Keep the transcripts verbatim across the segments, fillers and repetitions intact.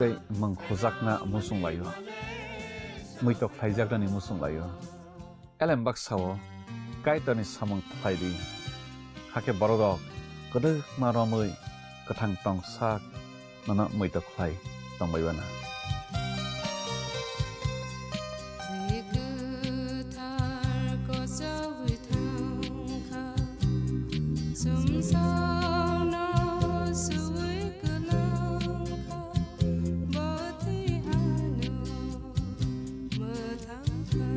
tei mwng khujakna muchung lai-o, muitok khlaijaknani muchung lai-o. Elem baksa-o Kaitorni samung khlai di, hakhe bororok kwdwkma romwi kwthang tong sak nono muitok khlai tongbai uana. Twi kwthar kochogwi thangkha, sumsokno suwi kwlangkha, bo twi ano mwthangkha.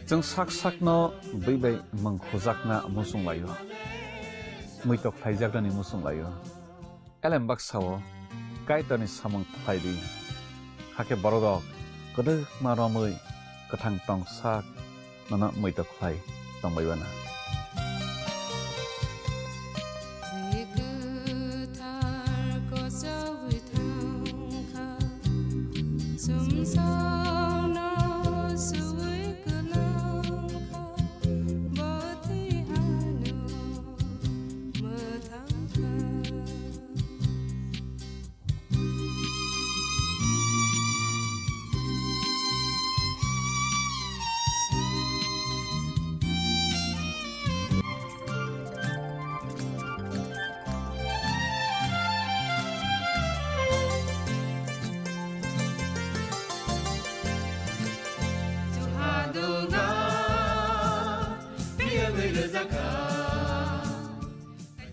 Chwng sak sakno bwi bai mwng khujakna muchung lai-o, muitok khlaijaknani muchung lai-o. Elem baksa-o Kaitorni samung khlai di, hakhe bororok kwdwkma romwi kwthang tong sak nono muitok khlai tongbai uana. Twi kwthar kochogwi thangkha, sumsokno suwi kwlangkha, bo twi ano mwthangkha.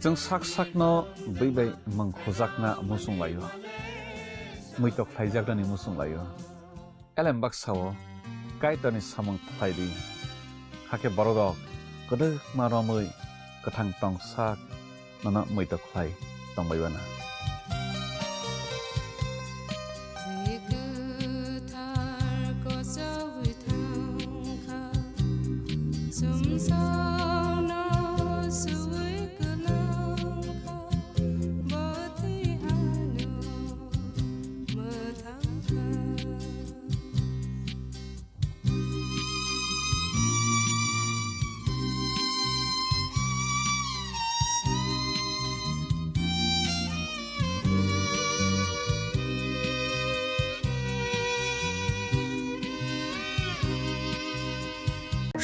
Chwng sak sakno bwi bai mwng khujakna muchung lai-o, muitok khlaijaknani muchung lai-o. Elem baksa-o Kaitorni samung khlai di, hakhe bororok kwdwkma romwi kwthang tong sak nono muitok khlai tongbai uana. Twi kwthar kochogwi thangkha, sumsokno suwi kwlangkha, bo twi ano mwthangkha.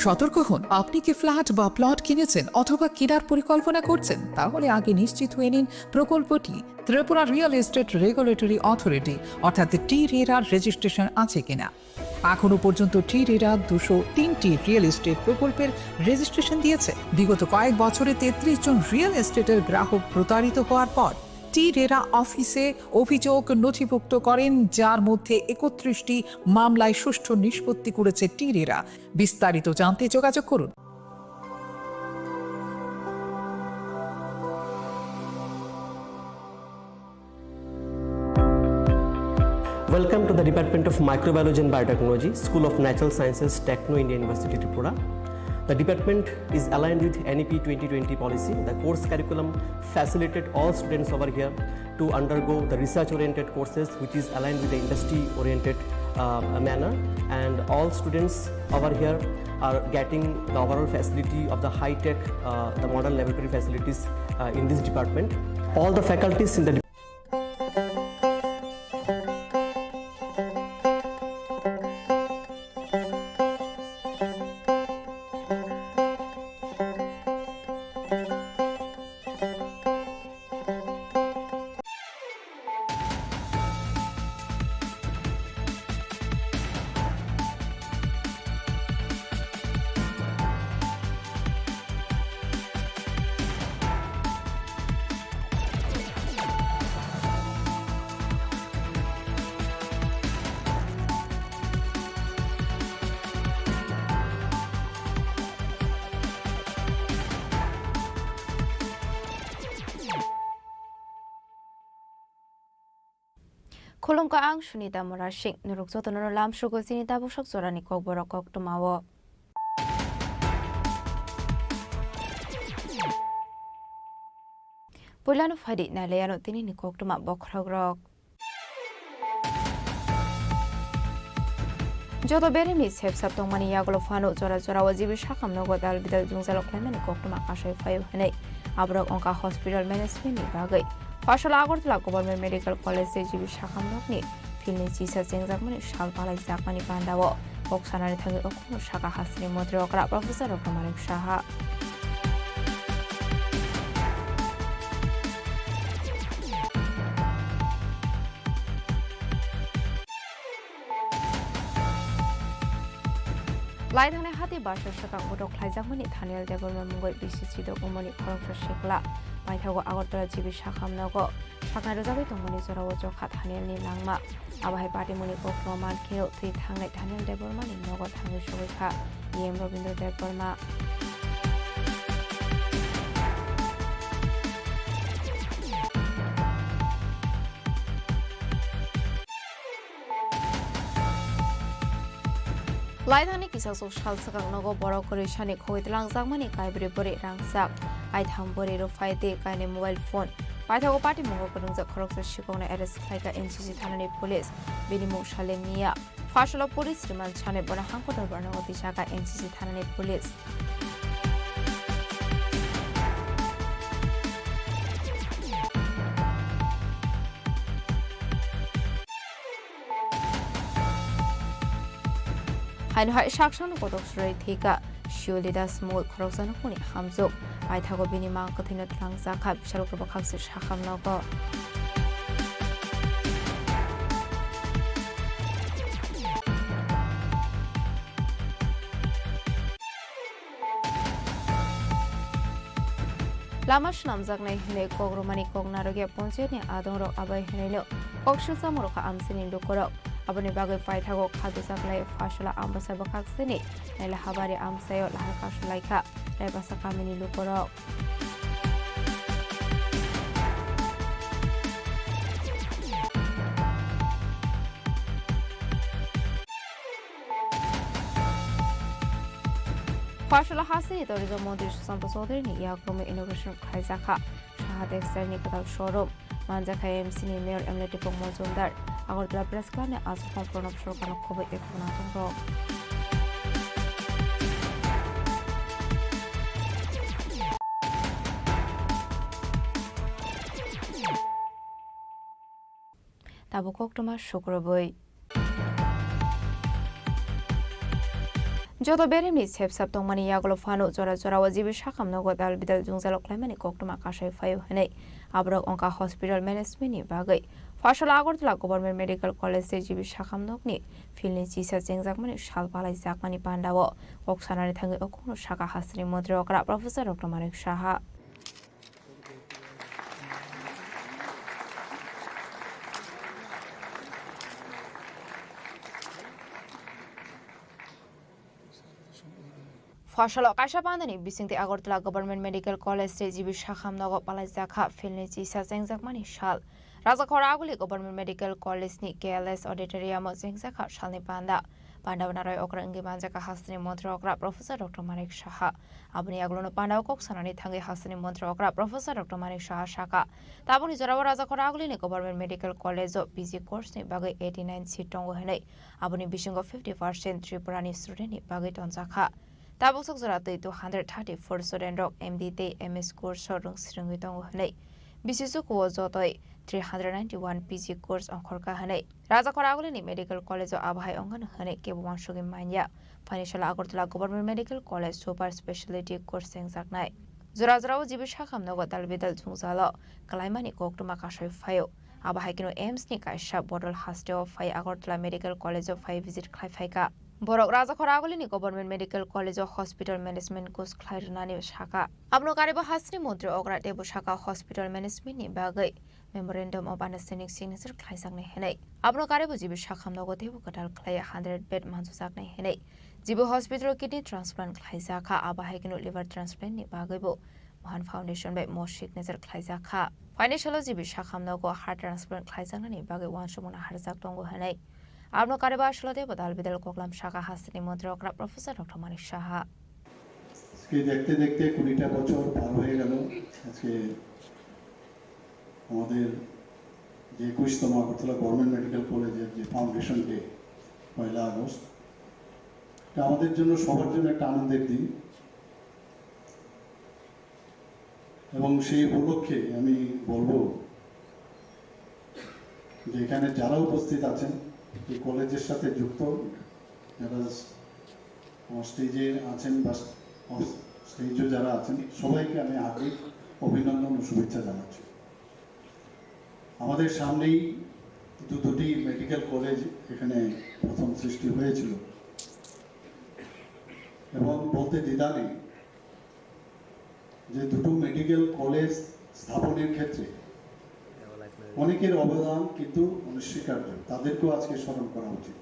সতর্ক হন, আপনি কি ফ্ল্যাট বা প্লট কিনেছেন অথবা কেনার পরিকল্পনা করছেন? তাহলে আগে নিশ্চিত হয়ে নিন প্রকল্পটি। Tripura real estate regulatory authority অর্থাৎ টি রেরার রেজিস্ট্রেশন আছে কিনা। এখনো পর্যন্ত টি রেরা দুশো তিনটি রিয়েল এস্টেট প্রকল্পের রেজিস্ট্রেশন দিয়েছে। বিগত কয়েক বছরে তেত্রিশ জন রিয়েল এস্টেটের গ্রাহক প্রতারিত হওয়ার পর টি রেরা অফিসে অভিযোগ নথিভুক্ত করেন, যার মধ্যে একত্রিশটি মামলায় সুষ্ঠু নিষ্পত্তি করেছে টি রেরা। বিস্তারিত জানতে যোগাযোগ করুন। Welcome to the Department of Microbiology and Biotechnology, School of Natural Sciences, Techno India University, Tripura. The department is aligned with N E P twenty twenty policy. The course curriculum facilitate all students over here to undergo the research-oriented courses, which is aligned with the industry-oriented, uh, manner. And all students over here are getting the overall facility of the high-tech, uh, the modern laboratory facilities, uh, in this department. All the faculties in the Khulumkha, ang Sunita Murasing. Norok jotono lamsugo chini tabuksak jorani kokborok koktwmao. Puilano phaidi nailaiano tinini koktwma bokhorokrok. Joto beremni sepsap tongmani yagulo phano jora jorao G B sakham nogo dal bidal jwngjalo khlaimani koktwma kasai phaio hinwi aborok wngkha hospital management ni bagwi. Phaisalo Agartala Government Medical College tei G B sakham nokni field ni chisa chengjakmani sal palaijakmani pandao kok sanani thangwi okhorno sakha hasteni montri okra Professor Doctor Manik Saha. Laithangni hati basa swkang bodol khlaijakmani Thaniel Debbarma mungwi bisi sidok umoni khoroksa sikla. Paithago Agartala G B sakham nogo saknai rwjagwi tongmani jorao chokha Thanielni langma. Abo hai patimungni koktwma mankhe thwi thangnai Thaniel Debbarmani nogo thangwi sogwi kha E M Rabindra Debbarma. Laithangni kisasok sal swkang nogo borok kwrwi sani khogwi twlangjakmani kaibrwi bwrwi rangchak, kaitham bwrwi rwphai tei kainwi mobile phone. Paithago patimungo kwrwngjak khoroksa sikokno arrest khlaikha N C C thanani police, bini mung Saleng Miya. Phaisalo police remand sanwi bono hangkotor bornogo twijaka N C C thanani police. Haino hai saksano kotok swrwi thwikha Shioli Das mungwi khoroksa nukhungni hamjwk. Paithago bini mang kwthwino twlangjakha Bishalkar bwkhakse sakham nogo. Lama swnamjaknai hwnwi kok rwmani kok narwkya ponchayatni adongrok abai hwnwino kok silsa murukha amchaini lukurok. Aboni bagwi paithago kha dujak lai Phaisala Ambasa bwkhaksini Nailahabari amchaio lahar kasu laikha Raibasa kamini lukurok. Phaisala hasteni tourism montri Sushanta Chaudhuryni yakrumwi inauguration khlaijakha Saha Textile ni kwtal showroom. Manjakha M C ni mayor M L A Dipok Mojumdar. Agartala Press Club ni aswk phang Pranab Sarkarno khobwi ekhorna tongrok. Tabuk koktwma sukrubwi. Joto beremni sepsap tongmani yagulo phano jora jorao G B sakham nogo dal bidal jwngjalo khlaimani koktwma kasai phaio hinwi aborok wngkha hospital management ni bagwi. Phaisalo Agartala Government Medical College tei G B sakham nokni field ni chisa chengjakmani sal palaijakmani pandao kok sanani thangwi okhorno sakha hasteni montri okra Professor Doctor Manik Saha. Phaisalo kaisa pandani bisingtwi Agartala Government Medical College tei G B sakham nogo palaijakha field ni chisa chengjakmani sal. Rajakhor Aguli Government Medical College ni K L S auditorium o chengjakha salni panda. Pandao narwi okra wngwi manjakha hasteni montri okra Professor Doctor Manik Saha. Aboni yagulono pandao kok sanani thangwi hasteni montri okra Professor Doctor Manik Saha sakha, tabukni jorao Rajakhor Agulini Government Medical College o P G course ni bagwi eighty nine seat tongo hinwi, aboni bisingo fifty percent Tripura ni student ni bagwi tonjakha. Tabuk sok jora twi two hundred thirty four student rok M D tei M S course o rwng swrwngwi tongo hinwi, bisi chukuo jotoi three hundred ninety one P G course ongkhorkha hinwi. Rajakhor Agulini Medical College o abo hai wngkha hwnwi kebo uansugwi manya. Phaini salo Agartala Government Medical College Super Speciality Course chengjaknai. Jora jorao G B sakham nogo dal bidal jwngjalo kwlaimani koktwma kasai phaio. Abo hai kheno AIIMS ni kaisa bodol hasteo phai Agartala Medical College o phai visit khlai phaikha. Borok Rajakhor Agulini Government Medical College o Hospital Management course khlai rwnani sakha. Abono karibo hasteni montri okra teibo sakha hospital management ni bagwi Memorandum of Understanding signature khlaijaknai hinwi. Abono karibo G B sakham nogo teibo kwtal khlai hundred bed mansujaknai hinwi. G B hospital o kidney transplant khlaijakha, abo hai kheno liver transplant ni bagwibo Mohan Foundation bai mo signature khlaijak kha. Phainai salo G B Sakham nogo heart transplant khlaijaknani bagwi uansukmungno harjak tongo hwnwi. Abono karwi ba salo tei bodol bidal koklam sakha hasteni montri okra Professor Doctor Manik Saha. আজকে দেখতে দেখতে কুড়িটা বছর পার হয়ে গেল। আজকে আমাদের যে একুশতম আগরতলা গভর্নমেন্ট মেডিকেল কলেজের যে ফাউন্ডেশন ডে, পয়লা আগস্ট, এটা আমাদের জন্য, সবার জন্য একটা আনন্দের দিন। এবং সেই উপলক্ষে আমি বলবো যে এখানে যারা উপস্থিত আছেন, এই কলেজের সাথে যুক্ত, যারা আমার স্টেজে আছেন বা অফ স্টেজে যারা আছেন, সবাইকে আমি হার্দিক অভিনন্দন ও শুভেচ্ছা জানাচ্ছি। আমাদের সামনেই দু দুটি মেডিকেল কলেজ এখানে প্রথম সৃষ্টি হয়েছিল এবং বলতে দ্বিধা নেই যে দুটো মেডিকেল কলেজ স্থাপনের ক্ষেত্রে অনেকের অবদান কিন্তু অনস্বীকার্য, তাদেরকেও আজকে স্মরণ করা উচিত।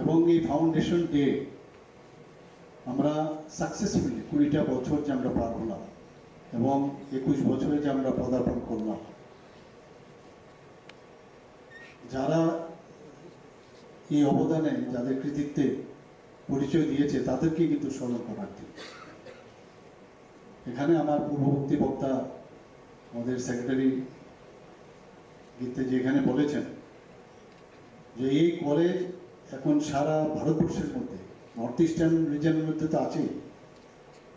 এবং এই ফাউন্ডেশন ডে আমরা সাকসেসফুলি কুড়িটা বছর যে আমরা পার হলাম এবং একুশ বছরে যে আমরা পদার্পণ করলাম, যারা এই অবদানে, যাদের কৃতিত্বে পরিচয় দিয়েছে, তাদেরকে কিন্তু স্মরণ করার দিন। এখানে আমার পূর্ববর্তী বক্তা, আমাদের সেক্রেটারি গীতে যেখানে বলেছেন যে এই কলেজ এখন সারা ভারতবর্ষের মধ্যে, নর্থ ইস্টার্ন রিজনের মধ্যে তো আছেই,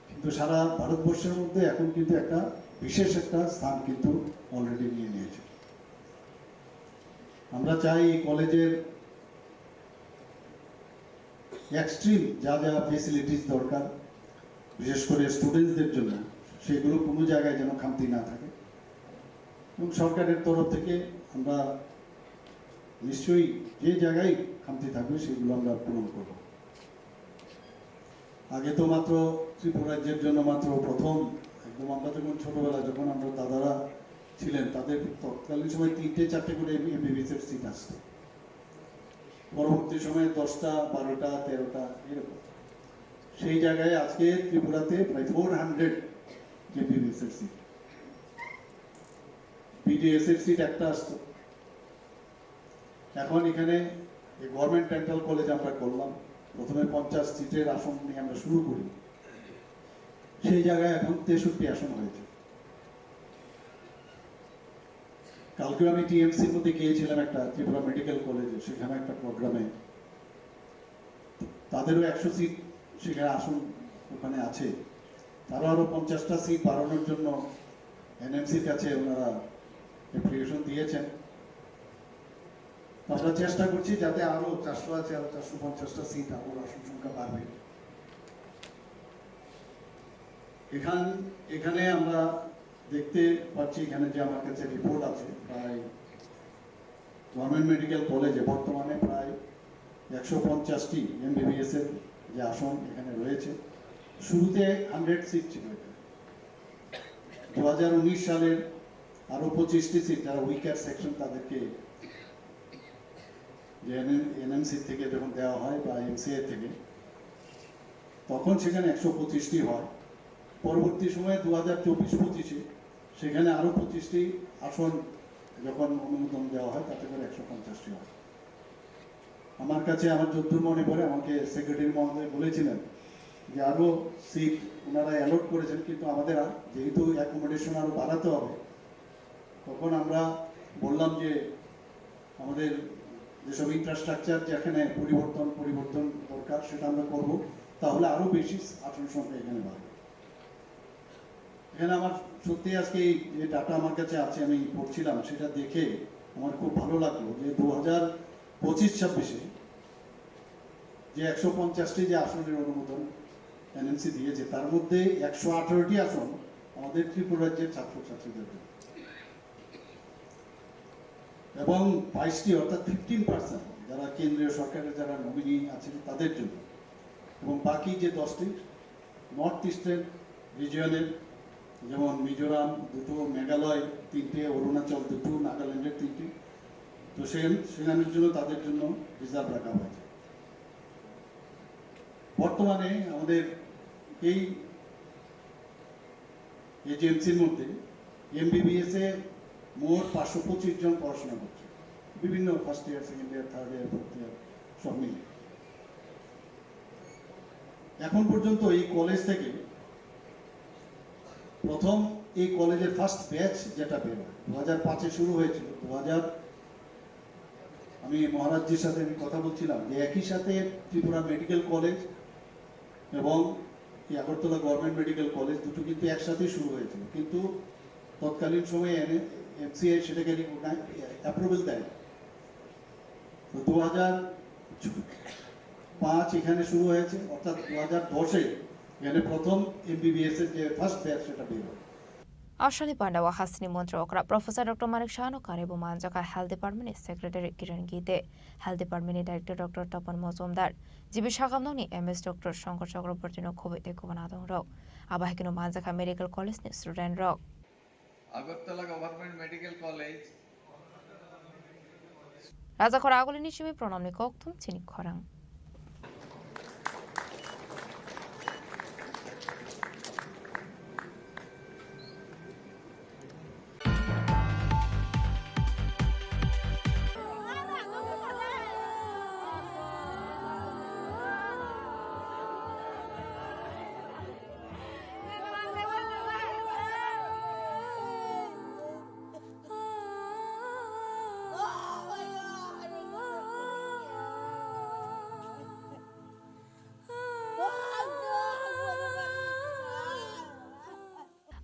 কিন্তু সারা ভারতবর্ষের মধ্যে এখন কিন্তু একটা বিশেষ একটা স্থান কিন্তু অলরেডি নিয়ে নিয়েছে। আমরা চাই এই কলেজের এক্সট্রিম যা যা ফেসিলিটিস দরকার, বিশেষ করে স্টুডেন্টসদের জন্য, সেগুলো কোনো জায়গায় যেন খামতি না থাকে। এবং সরকারের তরফ থেকে আমরা নিশ্চয়ই যে জায়গায় খামতি থাকবে, সেগুলো আমরা পূরণ করব। আগে তো মাত্র ত্রিপুরা রাজ্যের জন্য মাত্র প্রথম, একদম আমরা যখন ছোটবেলা, যখন আমরা দাদারা ছিলেন, তাদের তৎকালীন সময় তিনটে চারটে করে এমবিবিএস এর সিট আসতো। পরবর্তী সময়ে দশটা, বারোটা, তেরোটা, এরকম। সেই জায়গায় আজকে ত্রিপুরাতে প্রায় ফোর হান্ড্রেড এমবিবিএস এর সিট। বিডিএস এর সিট একটা আসতো। এখন এখানে এই গভর্নমেন্ট ডেন্টাল কলেজ আমরা করলাম, প্রথমে পঞ্চাশ সিটের আসন নিয়ে আমরা শুরু করি, সেই জায়গায় এখন তেষট্টি আসন হয়েছে। কালকেও আমি টিএমসির মধ্যে গিয়েছিলাম একটা ত্রিপুরা মেডিকেল কলেজে, সেখানে একটা প্রোগ্রামে। তাদেরও একশো সিট সেখানে আসন ওখানে আছে। তারও আরও পঞ্চাশটা সিট বাড়ানোর জন্য এনএমসির কাছে ওনারা অ্যাপ্লিকেশন দিয়েছেন। তো আমরা চেষ্টা করছি যাতে আরও চারশো আছে, আরও চারশো পঞ্চাশটা সিট, আরও আসন সংখ্যা বাড়বে। এখান এখানে আমরা দেখতে পাচ্ছি, এখানে যে আমার কাছে রিপোর্ট আছে, প্রায় গভর্নমেন্ট মেডিকেল কলেজে বর্তমানে প্রায় একশো পঞ্চাশটি এমবিবিএস এর যে আসন এখানে রয়েছে। শুরুতে হান্ড্রেড সিট ছিল এখানে। দু হাজার উনিশ সালের আরও পঁচিশটি সিট, যারা উইকার সেকশন, তাদেরকে যে এনএমসি থেকে যখন দেওয়া হয় বা এমসিএ থেকে, তখন সেখানে একশো পঁচিশটি হয়। পরবর্তী সময়ে দু হাজার চব্বিশ পঁচিশে সেখানে আরও পঁচিশটি আসন যখন অনুমোদন দেওয়া হয়, তাতে করে একশো পঞ্চাশটি হয়। আমার কাছে, আমার যতদূর মনে পড়ে, আমাকে সেক্রেটারি মহোদয় বলেছিলেন যে আরও সিট ওনারা অ্যালট করেছেন, কিন্তু আমাদের আর, যেহেতু অ্যাকোমোডেশন আরও বাড়াতে হবে, তখন আমরা বললাম যে আমাদের যেসব ইনফ্রাস্ট্রাকচার যেখানে পরিবর্তন পরিবর্তন দরকার, সেটা আমরা করব, তাহলে আরও বেশি আসন সংখ্যা এখানে বাড়বে। এখানে আমার সত্যি আজকে এই যে ডাটা আমার কাছে আছে, আমি পড়ছিলাম, সেটা দেখে আমার খুব ভালো লাগলো যে দু হাজার পঁচিশ ছাব্বিশে যে একশো পঞ্চাশটি যে আসনের অনুমোদন এনএমসি দিয়েছে, তার মধ্যে একশো আঠারোটি আসন আমাদের ত্রিপুরা রাজ্যের ছাত্রছাত্রীদের জন্য এবং বাইশটি, অর্থাৎ ফিফটিন পার্সেন্ট, যারা কেন্দ্রীয় সরকারের যারা নমিনি আছেন তাদের জন্য, এবং বাকি যে দশটি নর্থ ইস্টার্ন রিজিয়নের, যেমন মিজোরাম দুটো, মেঘালয় তিনটে, অরুণাচল দুটো, নাগাল্যান্ডের তিনটি, তো সে সেখানের জন্য, তাদের জন্য রিজার্ভ রাখা হয়েছে। বর্তমানে আমাদের এই এজিএমসির মধ্যে এমবিবিএস এ মোট পাঁচশো পঁচিশ জন পড়াশোনা করছে, বিভিন্ন first year, second year, third year, fourth year, সব মিলে। এখন পর্যন্ত এই কলেজ থেকে প্রথম, এই কলেজের ফার্স্ট ব্যাচ যেটা বেরোয়, দু হাজার পাঁচে শুরু হয়েছিল, দু হাজার, আমি মহারাজজির সাথে আমি কথা বলছিলাম যে একই সাথে ত্রিপুরা মেডিকেল কলেজ এবং এই আগরতলা গভর্নমেন্ট মেডিকেল কলেজ দুটো কিন্তু একসাথেই শুরু হয়েছিল, কিন্তু তৎকালীন সময়ে এমসিআই সেটাকে অ্যাপ্রুভেল দেয়। তো দু হাজার পাঁচ এখানে শুরু হয়েছে, অর্থাৎ দু হাজার দশে এখানে প্রথম এমবিবিএস এর যে ফার্স্ট ব্যাচ সেটা বের হয়। Asani pandao hasini montri okra Professor Doctor Manik Saha no karibu manjaka Health Department ni Secretary Kiran Gite, Health Department ni Director Doctor Tapan Mojumdar, G B Sakamnok ni M S Doctor Shankar Chakraborty no khoboi tei kubun adong rok. Abo hai kheno manjaka Medical College ni student rok. Agartala Government Medical College. Rajakhor agulini simi pranamni kokthum chini khorang.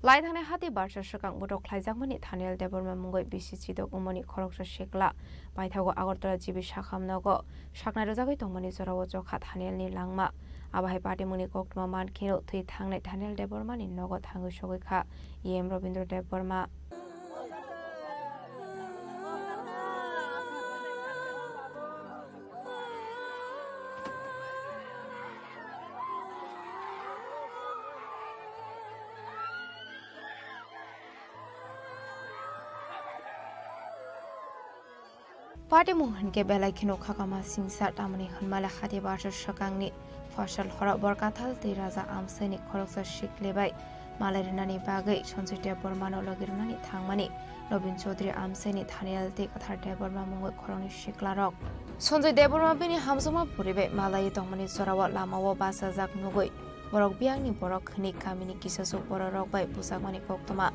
Lai thangnai hati barsa swkang botok khlaijakmani Thaniel Debbarma mungwi bisi chidok wngmani khoroksa sikla paithago Agartala G B Sakham nogo saknai rwjagwi tongmani jorao chokha Thaniel ni langma. Abo hai patimungni koktwma man kheno thwi thangnai Thaniel Debbarma ni nogo thangwi sogwi kha E M Rabindra Debbarma. Patimung hinkhe belai kheno khakama singsa, tamoni hwnmale hati barsa swkangni Fasal horo Borkathal tei Raja Amsaini khoroksa sikle bai malai rwnani bagwi Sanjoy Debbarmano logi rwnani thangmani Nobin Chaudhary Amsaini Thaniel tei Kathar Debbarma mungwi khoroknwi siklarok. Sanjoy Debbarma bini hamjakma bwrwi bai malaiwi tongmani jorao lamao bachajak nugwi borok biyangni borok hwnwi kamini kisasuk bororok bai bujakmani koktwma.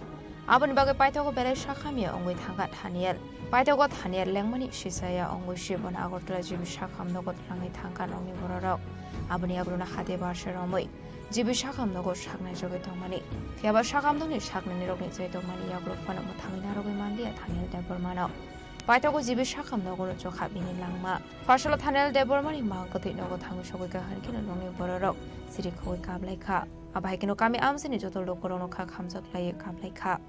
Aboni bagwi paithago belai sakhamya wngwi thangkha Thaniel. Paithago Thaniel lengmani sisaya wngwi se bono Agartala G B Sakham nogo twlangwi thangkha nokni bororok. Aboni yagulono hati barsa romwi G B Sakham nogo saknai jogwi tongmani. Phiya ba Sakham nokni saknainirokni chai tongmani yagulo phano mwthangwi narwgwi manliya Thaniel Debbarmano. Paithago G B Sakham nogo rwchokha bini langma. Fasalo Thaniel Debbarmani mang kwthwi nogo thangwi sogwi kha, hinkhe nokni bororok siri khogwi kaplaikha. Abo hai kheno kami amchaini joto lukurokno kha khamjak laiwi kaplaikha.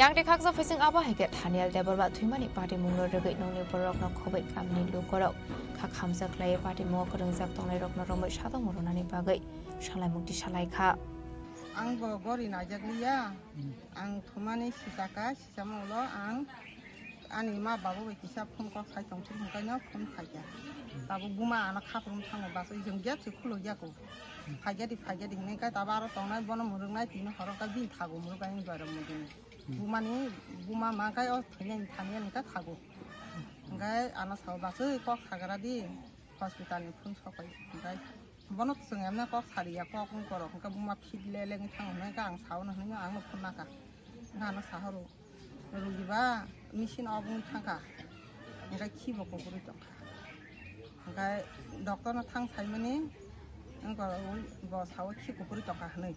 Yang tei khaksa phising abo hai khe Thaniel Debbarma thwimani patimungno rwgwi nokni bororokno khoboi kamini lukorok kha khamjak khlaiwi patimungo kwrwngjak tongnairokno romwi sadokma rwnani bagwi salaimung tisa lai kha. Ang bo gori naijakliya, ang thumani sisaka, sisama ulo ang ani ma babu bai kisa phone kok sai tongthok hwnkhe no phone phaikha. Tabuk buma ano khaprum thango bachwi chwng gate se khuluk yaku. Phaikha di, phaikha di hinwi khe tabuk aro tongnai bono mwrwknai tini horo khe bini thago mwrwknai wngwi bairok mwdini. Bumani buma ma khe o thwinai thani ani khe thago. Hwnkhe ano sao bachwi kok sagra di. Hospital ni phone sopai hwnkhe bono chwng emne kok sariya, kok wng korok hwnkhe buma fit le lengwi thango hwnwi khe ang sao no hwnwi ang no phone naka hwnkhe ano sahoro rugi ba machine off wngwi thangkha hwnkhe khibo kuphurwi tongkha hwnkhe doctor no thang saimani wngkha bo sao khi kuphurwi tongkha hwnwi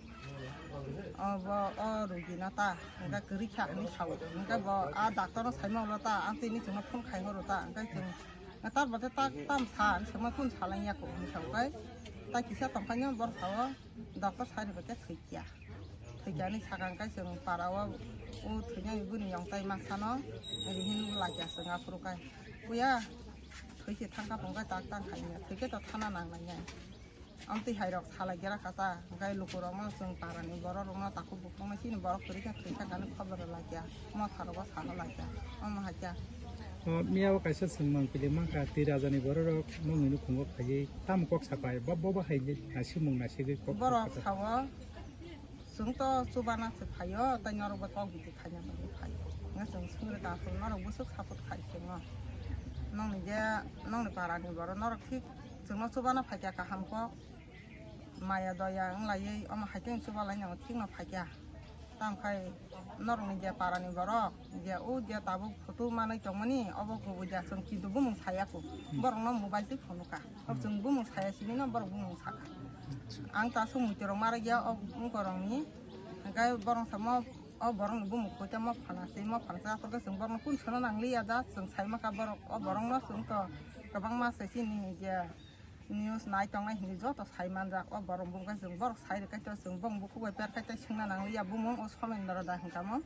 o bo o rugi no ta hwnkhe kwrwi kha hwnwi sao hwnkhe bo a doctor no saima ulo ta ang tini chwngno phone khai horo ta hwnkhe chwng. Tar bade tak tam sa, ang sama kun sa lang ya ko, ang sa kai. Tai kisa tongkhaino borok sao doctor sai rwbaikhe thwikya. Thwikya hinwi sakha hwnkhe chwng para o, o thwinani bwrwi yong tai masano, ri hinwi laikya chwng aphuru kai. Puya thwikhe thangkha phungkhe tak tang khaimya, thwikhe to thana nanglainai. Amtwi hairok salai gera kha ta, hwnkhe lukurokno chwng parani bororokno takhuk bukhukno chini borok kwrwi khe thwikha hinwi khobor rwlaikya. Motha rogo salo laikya, omo haikya. O miya o kaisa swngmang kili mankha, twi rajani bororok nongni nukhungo phaiwi tamo kok sapai, bo, bo bahai nasimung nasigwi kok Borok sapai. Sao, chwng to chubana se phaio, tai norok bo kok biti khaina bagwi phaio. Nga chwng swngri ta phuru norok bwswk support khai chwngno. Nongni je, nongni parani borok norok thik chwngno chubana phaikha kaham kok. Maya doya wng laiwi omo hai khe chubalaino thikno phaikha. Tamo khai norokni je parani borok, je o je tabuk photo manwi tongmani, obo kubui ja chwng kintu bumung saya kho. Hmm. Borokno mobile twi phunukha. Chwng bumung saya simi no borok bumung sakha. Ang ta aswk muitu rok ma rwkya o wngkorokni. Hwnkhe borok samo o borokni bumung koi tamo phana se, mo phana se, aswk khe chwng borokno kun sono nangliya da, chwng sai ma kha borok, o borokno chwng to kwbangma se chini je news nai tongnai hinwi joto sai manjak. O borok bumung khe chwng borok sai rwkhe to chwng bong bukhuk bai per khai tei swngna nangliya, bumung o Somendra da hwnkha mo.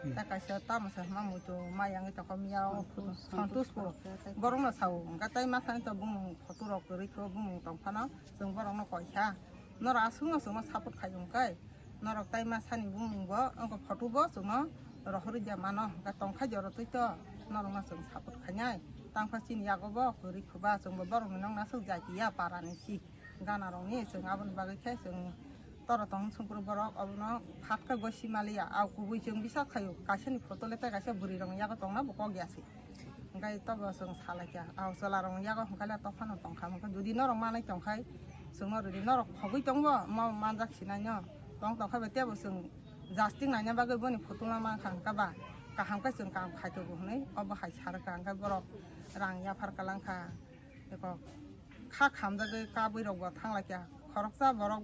Hmm. Tei kaisa tamo se hwnma muitu mai yangwi tongkha miya o Santosh Pur. Santosh Pur. Borokno sao, hwnkha tei masani to bumung photo rok kwrwi khe bumung tongphano chwng borokno koi kha. Norok aswkno chwngno support khai wngkhe. Norok tai ma sani bumung bo, wngkha photo bo chwngno rohorwi de mano, hwnkhe tongkha joro twi to norokno chwng support khainai. Tangkha chini yago bo kwrwi khuba chwngbo borokni nokna swk jatiya parani si gana rokni chwng aboni bagwi khe chwng toro tong sungkru borok obono phat khe gosi maliya. Au kubui chwng bisa khaio, kaisani photo le tei kaisa bwrwi rokni yago tongna bo kok ya se. Hwnkhe tobo chwng salaikha, au chwla rokni yago hwnkhe le tophano tongkha, hwnkhe jodi norok manwi tongkhai chwngno rwdi, norok khogwi tongbo mo manjak sinaino tong tongkha bai teibo chwng jasting naina bagwi boni photo ma mankha hwnkhe ba kaham khe chwng kam khaitogo hwnwi obo hai sarwkha, hwnkhe borok rang yaphar kalangkha. Eko kha khamjagwi kabwi rokbo thanglaikha. Khoroksa borok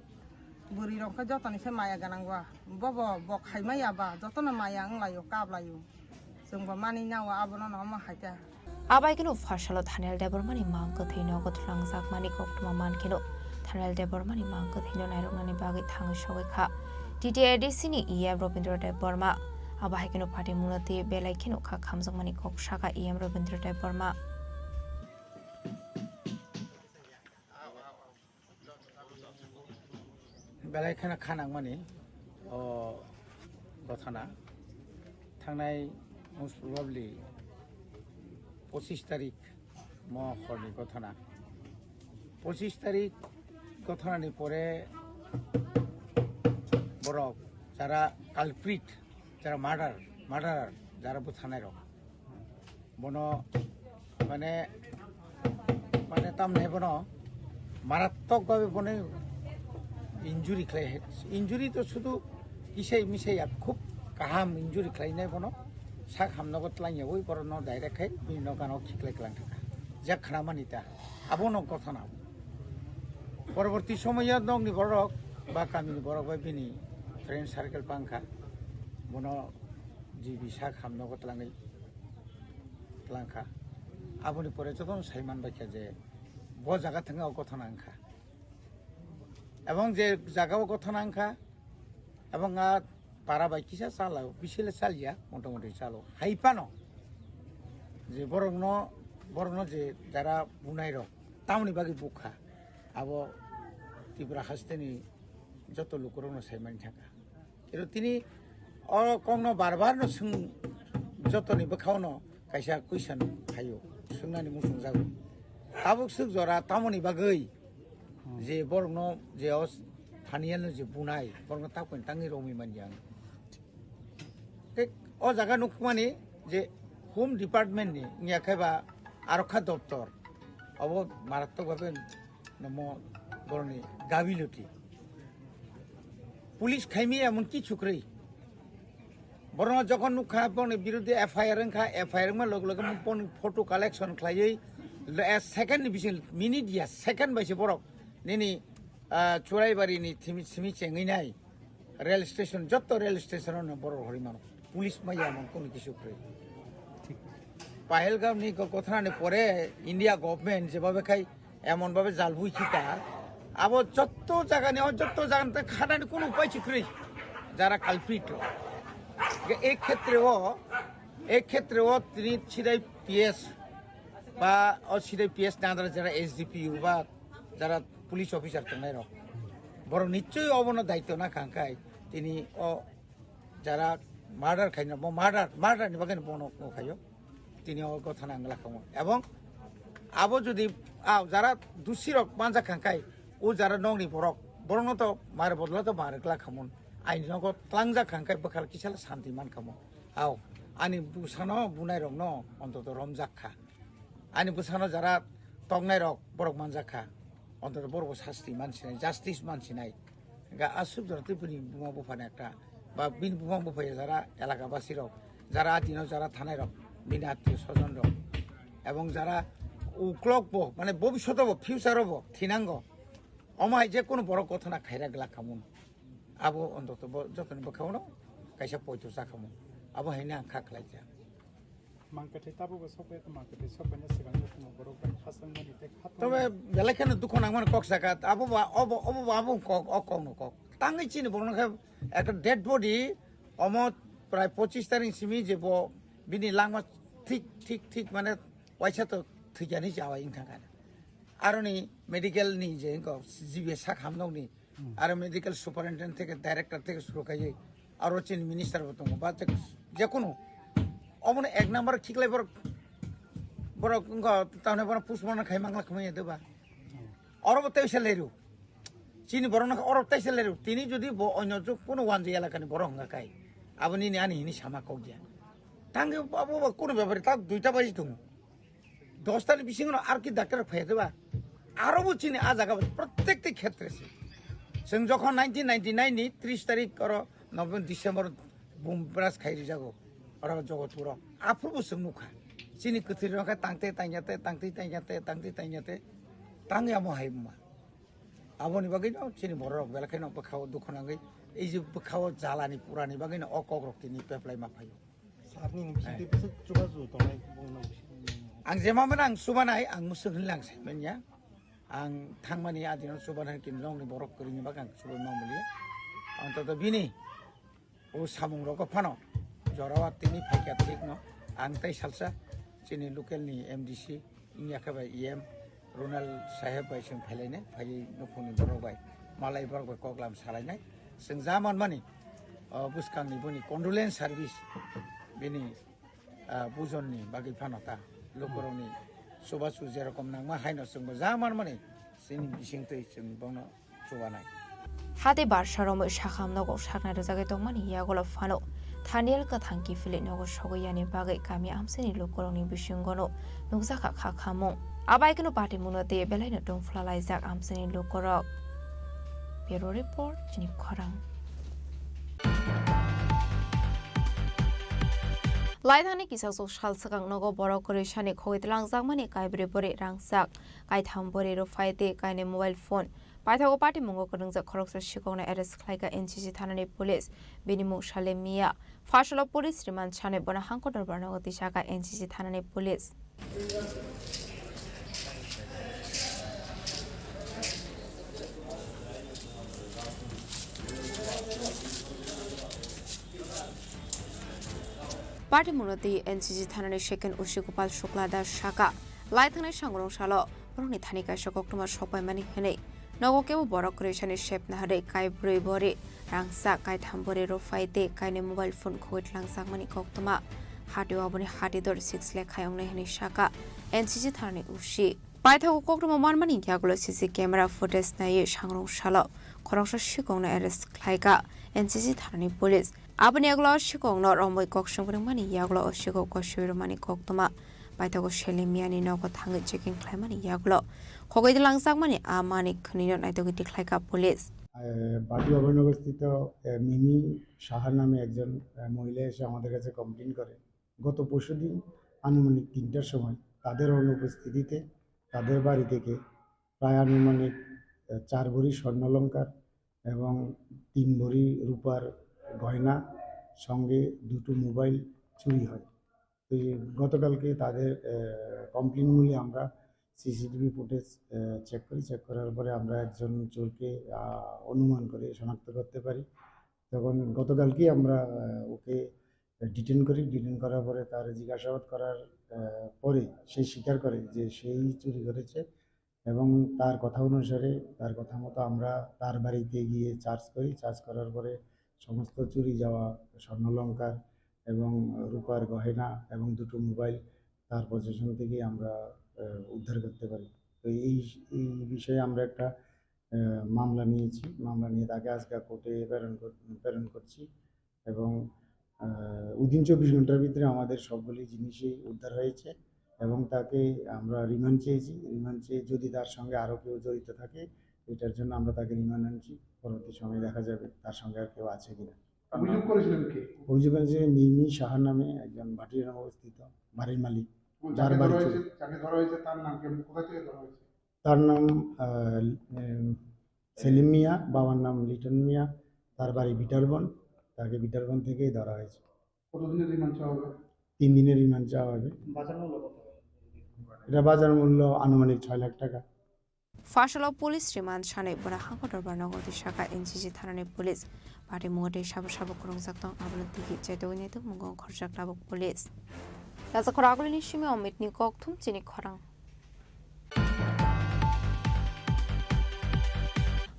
bwrwi rok khe jotoni se maya gwnang ba. Bobo bo khaimaya ba jotono maya wnglaio, kaplaio. Chwngbo manwi nao abono no omo hai khe. Abai kheno phasalo Thaniel Debbarmani mang kwthwino gotholangjak mani koktwma man kheno Thaniel Debbarmani mang kwthwino nairoknani bagwi thangwi sogwi kha T T A D C ni E M Robindra Debbarma. Abo hai kheno party mungno twi belai kheno kha khamjakmani kok sakha E M Robindra Debbarma. Belai kheno kha nangmani o gothana thangnai most probably pochis tarik mo horni gothana. Pochis tarik gothanani pore borok jara culprit, jara murder, murderer, jara buthanai rok. Bono mane, mane tamne bono marattok babe bono injury khlai, injury to sudu kisai misai ya khub kaham injury khlainai bono sak hamnogo twlangya ui borokno direct khai bini nokano khiklai klang thangkha. Jak khna mani ta abono gothana. Poroborti somoyo nokni borok ba kamini borok bai bini friend circle pangkha, bono G B sak hamnogo twlangwi twlangkha. Aboni pore jotono sai manbaikha je bo jaga thangwi o gothana wngkha. Ebong je jaga o gothana wngkha, ebong a para bai kisa chalao, bisile chalya, motamoti chalo. Hai phano je borokno, borokno je jara bunai rok, tamoni bagwi bukha, abo Tripura hasteni joto lukurokno sai mani thangkha. Ero tini o kokno bar bar no swng, jotoni bwkhao no kaisa question phaio, swngnani muchung jago. Tabuk swk jora tamoni bagwi je borokno je o Thaniel no je bunai, borokno takoni tangwi romwi manya ang. Tei o jaga nukmani je Home Department ni wngya khe ba Arokha Doptor, obo marattok bhabe nomo borokni gabiloti. Police khaimi emon kichu kwrwi. Borokno jokhon nukha, borokni biruddhe F I R wngkha, F I R wngma loge loge borokni photo collection khlaiwi, lo-, eh, second ni bising, minute ya, second bai se borok nini, ah, Churaibarini thimi, simi chengwi nai. Rail station, jotto rail station o no borok rori mano. Police maya mon kono kisu kwrwi. Pahalgam ni go-, gothanani pore India government jebabe khai emon babe jalbui khita, Abo jotto jagani, o jotto jagani khanani kuno upai si kwrwi, jara culprit rok. Ge, e khetre o, e khetre o tini sidai P S ba o sidai P S nadra jara S D P O ba jara police officer tongnai rok, borok nichoi obono daityo na kha, hwnkhe tini o jara murder khaina, bo murder, murder ni bagwi bono khayo, tini o gotha nang la khamu. Ebong abo jodi, ah, jara dusi rok manjak kha, hwnkhe o jara nokni borok, borokno to mare bodolo to mare kla khamun. Aini nogo tlangjak kha, hwnkhe bwkhal kisa santi man khamu. Ao, ani bwsano bunai rokno ontoto romjak kha. Ani bwsano jara toknai rok borok manjak kha. Ontoto borok bo sasti mansinai, justice mansinai. Ga aswk jora tei bini buma buphani ekta, ba bini buma bupha ya jara elaka basi rok, jara atino jara thanai rok, bini atio sojon rok, ebong jara uklok bo, mane bobishoto bo, future o bo thinango. Omo hai je kono borok gothana khaira glak khamun. Abo ontoto bo jotoni bwkhao no kaisa poito cha khamun. Abo haino ang kha khlai kha. Mangkwthwi tabukbo sokphai, mangkwthwi sokphaina swkang jotono borok bai khachangmani tei khatungmani. Tobe belai kheno dukhu nangmani kok saka, abo ba, obo, obo ba abo kok, o kokno kok. Tangwi chini borokno khe ekta dead body, omo prai pochis tarik simi je bo bini langma thik, thik, thik mane waisa to thwikyani chawi wngkha kha. Aroni medical ni je wngkha G B sak hamnokni, Hmm. Aro medical superintendent theke, director theke suru kaiwi, aro chini minister bo tongo, ba je, jekunu omono ek number khiklai borok, borok wngkha tamni borok postmortem khai mangla khmai ya de ba. Hmm. Oro bo teisa leru. Chini borok no oro teisa leru. Tini jodi bo onyo juk kuno wanjwi elaka ni borok wngkha kai. Abo nini ani hini sama kok ya. Tangwi abo bo kuno bepari tak duita baji tongo. Dostani bisingo ar ki doctor phai de ba? Aro bo chini a jaga bo prottek ti khetre se. Chwng jokhon nineteen ninety-nine ni tris tarik oro November, December bum bras khai rijago oro Jogotpuro. Aphuru bo chwng nukha. Chini kwthwi rok khe tangte tangya te, tangte tangya te, tangte tangya te. Tangya mo hai ma. Aboni bagwi no chini borok belai kheno bwkhao dukhu nangwi ei je bwkhao jalani purani bagwi no o kok rok tini peplai ma phaio. Sir ni bising twi bwswk chubachu tongnai bongno bising. Ang jema mano ang chubanai, ang mwswk hinwi lang sai manya. Ang thangmani adino chubanai kinrongni borok kwrwini bagwi ang chubai ma muli. Ang to bini o samung rogo phano jorao tini phaikha thikno ang tei salsa chini local ni M D C wngya khe bai E M Ronald saheb bai chwng phailainai, phaiwi nukhungni borok bai, malai borok bai koklam salainai. Chwng ja manmani, o, bwskangni boni condolence service, bini, ah, bujonni bagwi phano ta lukurokni chubachu jerokom nangma haino chwngbo ja manmani chini bisingtwi chwng bono chubanai. Hati barsa romwi sakham nogo saknai rwjagwi tongmani yagulo phano Thaniel kwthang kiphilwi nogo sogwi yani bagwi kami amchaini lukurokni bisingono nukjakha kha khamung. Abaikeno patimungno tei belaino tongphla laijak amchaini lukurok. Bureau Report, chini khorang. Laithangni kisasuk sal swkang nogo borok kwrwi sani khogwi twlangjakmani kaibrwi bwrwi rangchak, kaitham bwrwi rwphai tei kainwi mobile phone. Paithago patimungo kwrwngjak khoroksa sikokno arrest khlaikha N C C thanani police. Bini mung Salim Mia. Pharsalo police remand sanwi bono hangkor dorbar nogo twisakha N C C thanani police. Patimungno twi N C C thanani second O C Gopal Shukla Das sakha, lai thangnai sangrong salo borokni thani kaisa koktwma sokpaimani hwnwi. Nogo kebo borok kwrwisani sep naharwi kaibrwi bori, rangchak kaitham bori rwphai tei kainwi mobile phone khogwi tlangjakmani koktwma. Hatio aboni hati dor six lakh khai wngnai hwnwi sakha N C C thanani O C. Paithago koktwma manmani yagulo C C camera footage naiwi sangrong salo khoroksa sikokno arrest khlaikha N C C thanani police. Aboni yagulo o sikokno romwi kok swng phwrwngmani yagulo o sikok kosoi rwmani koktwma. Paithago Salim Miani nogo thangwi checking khlaimani yagulo khogwi langjakmani a manwi khwnwino naitugwi tikhlaikha police. আহ, বাদী অভয়নগরস্থিত, আহ, মিমি সাহা নামে একজন, আহ, মহিলা এসে আমাদের কাছে কমপ্লেন করে। গত পরশুদিন আনুমানিক তিনটার সময় তাদের অনুপস্থিতিতে তাদের বাড়ি থেকে প্রায় আনুমানিক, আহ, চার ভরি স্বর্ণালংকার এবং তিন ভরি রূপার গয়না, সঙ্গে দুটো মোবাইল চুরি হয়। তো এই গতকালকে তাদের, আহ, কমপ্লেন মূলে আমরা সিসিটিভি ফুটেজ চেক করি। চেক করার পরে আমরা একজন চোরকে আহ, অনুমান করে শনাক্ত করতে পারি। তখন গতকালকেই আমরা আহ, ওকে ডিটেন করি। ডিটেন করার পরে তার জিজ্ঞাসাবাদ করার আহ, পরে সে স্বীকার করে যে সেই চুরি করেছে এবং তার কথা অনুসারে, তার কথা মতো আমরা তার বাড়িতে গিয়ে সার্চ করি। সার্চ করার পরে সমস্ত চুরি যাওয়া স্বর্ণালংকার এবং রূপার গয়না এবং দুটো মোবাইল তার পজিশন থেকে আমরা আহ, উদ্ধার করতে পারি। তো এই এই বিষয়ে আমরা একটা আহ, মামলা নিয়েছি। মামলা নিয়ে তাকে আজকে কোর্টে প্রেরণ কর- প্রেরণ করছি এবং আহ, within চব্বিশ ঘন্টার ভিতরে আমাদের সবগুলি জিনিসই উদ্ধার হয়েছে এবং তাকে আমরা রিমান্ড চেয়েছি। রিমান্ড চেয়ে যদি তার সঙ্গে আরও কেউ জড়িত থাকে, এটার জন্য আমরা তাকে রিমান্ড আনছি। পরবর্তী সময়ে দেখা যাবে তার সঙ্গে আর কেউ আছে কিনা। অভিযোগ করেছিলেন কে? অভিযোগ করেছে মিমি সাহার নামে একজন ভাটিয়ারাম অবস্থিত বাড়ির মালিক, কোন যার যাকে বাড়ি ধরা চুরি। হয়েছে, যাকে ধরা হয়েছে তার নাম কি এবং কোথা থেকে ধরা হয়েছে? তার নাম আহ, উম, সেলিম মিয়া, বাবার নাম লিটন মিয়া, তার বাড়ি বিটারবন। তাকে বিটারবন থেকেই ধরা হয়েছে। কতদিনের রিমান্ড চাওয়া হবে? তিন দিনের রিমান্ড চাওয়া হবে। বাজার মূল্য কত? এটা বাজার মূল্য আনুমানিক ছয় লাখ টাকা। Phasalok police rimand sanai bwrwi hangkho dorbar nogo twi saka N C C thanani police. Party mungo tei sabo sabo kwrwngjak tong, abono tigi chaitogwi naitok mungo khorjak tabuk police. Raja khorok agulini simi Omit ni kokthum chini khorang.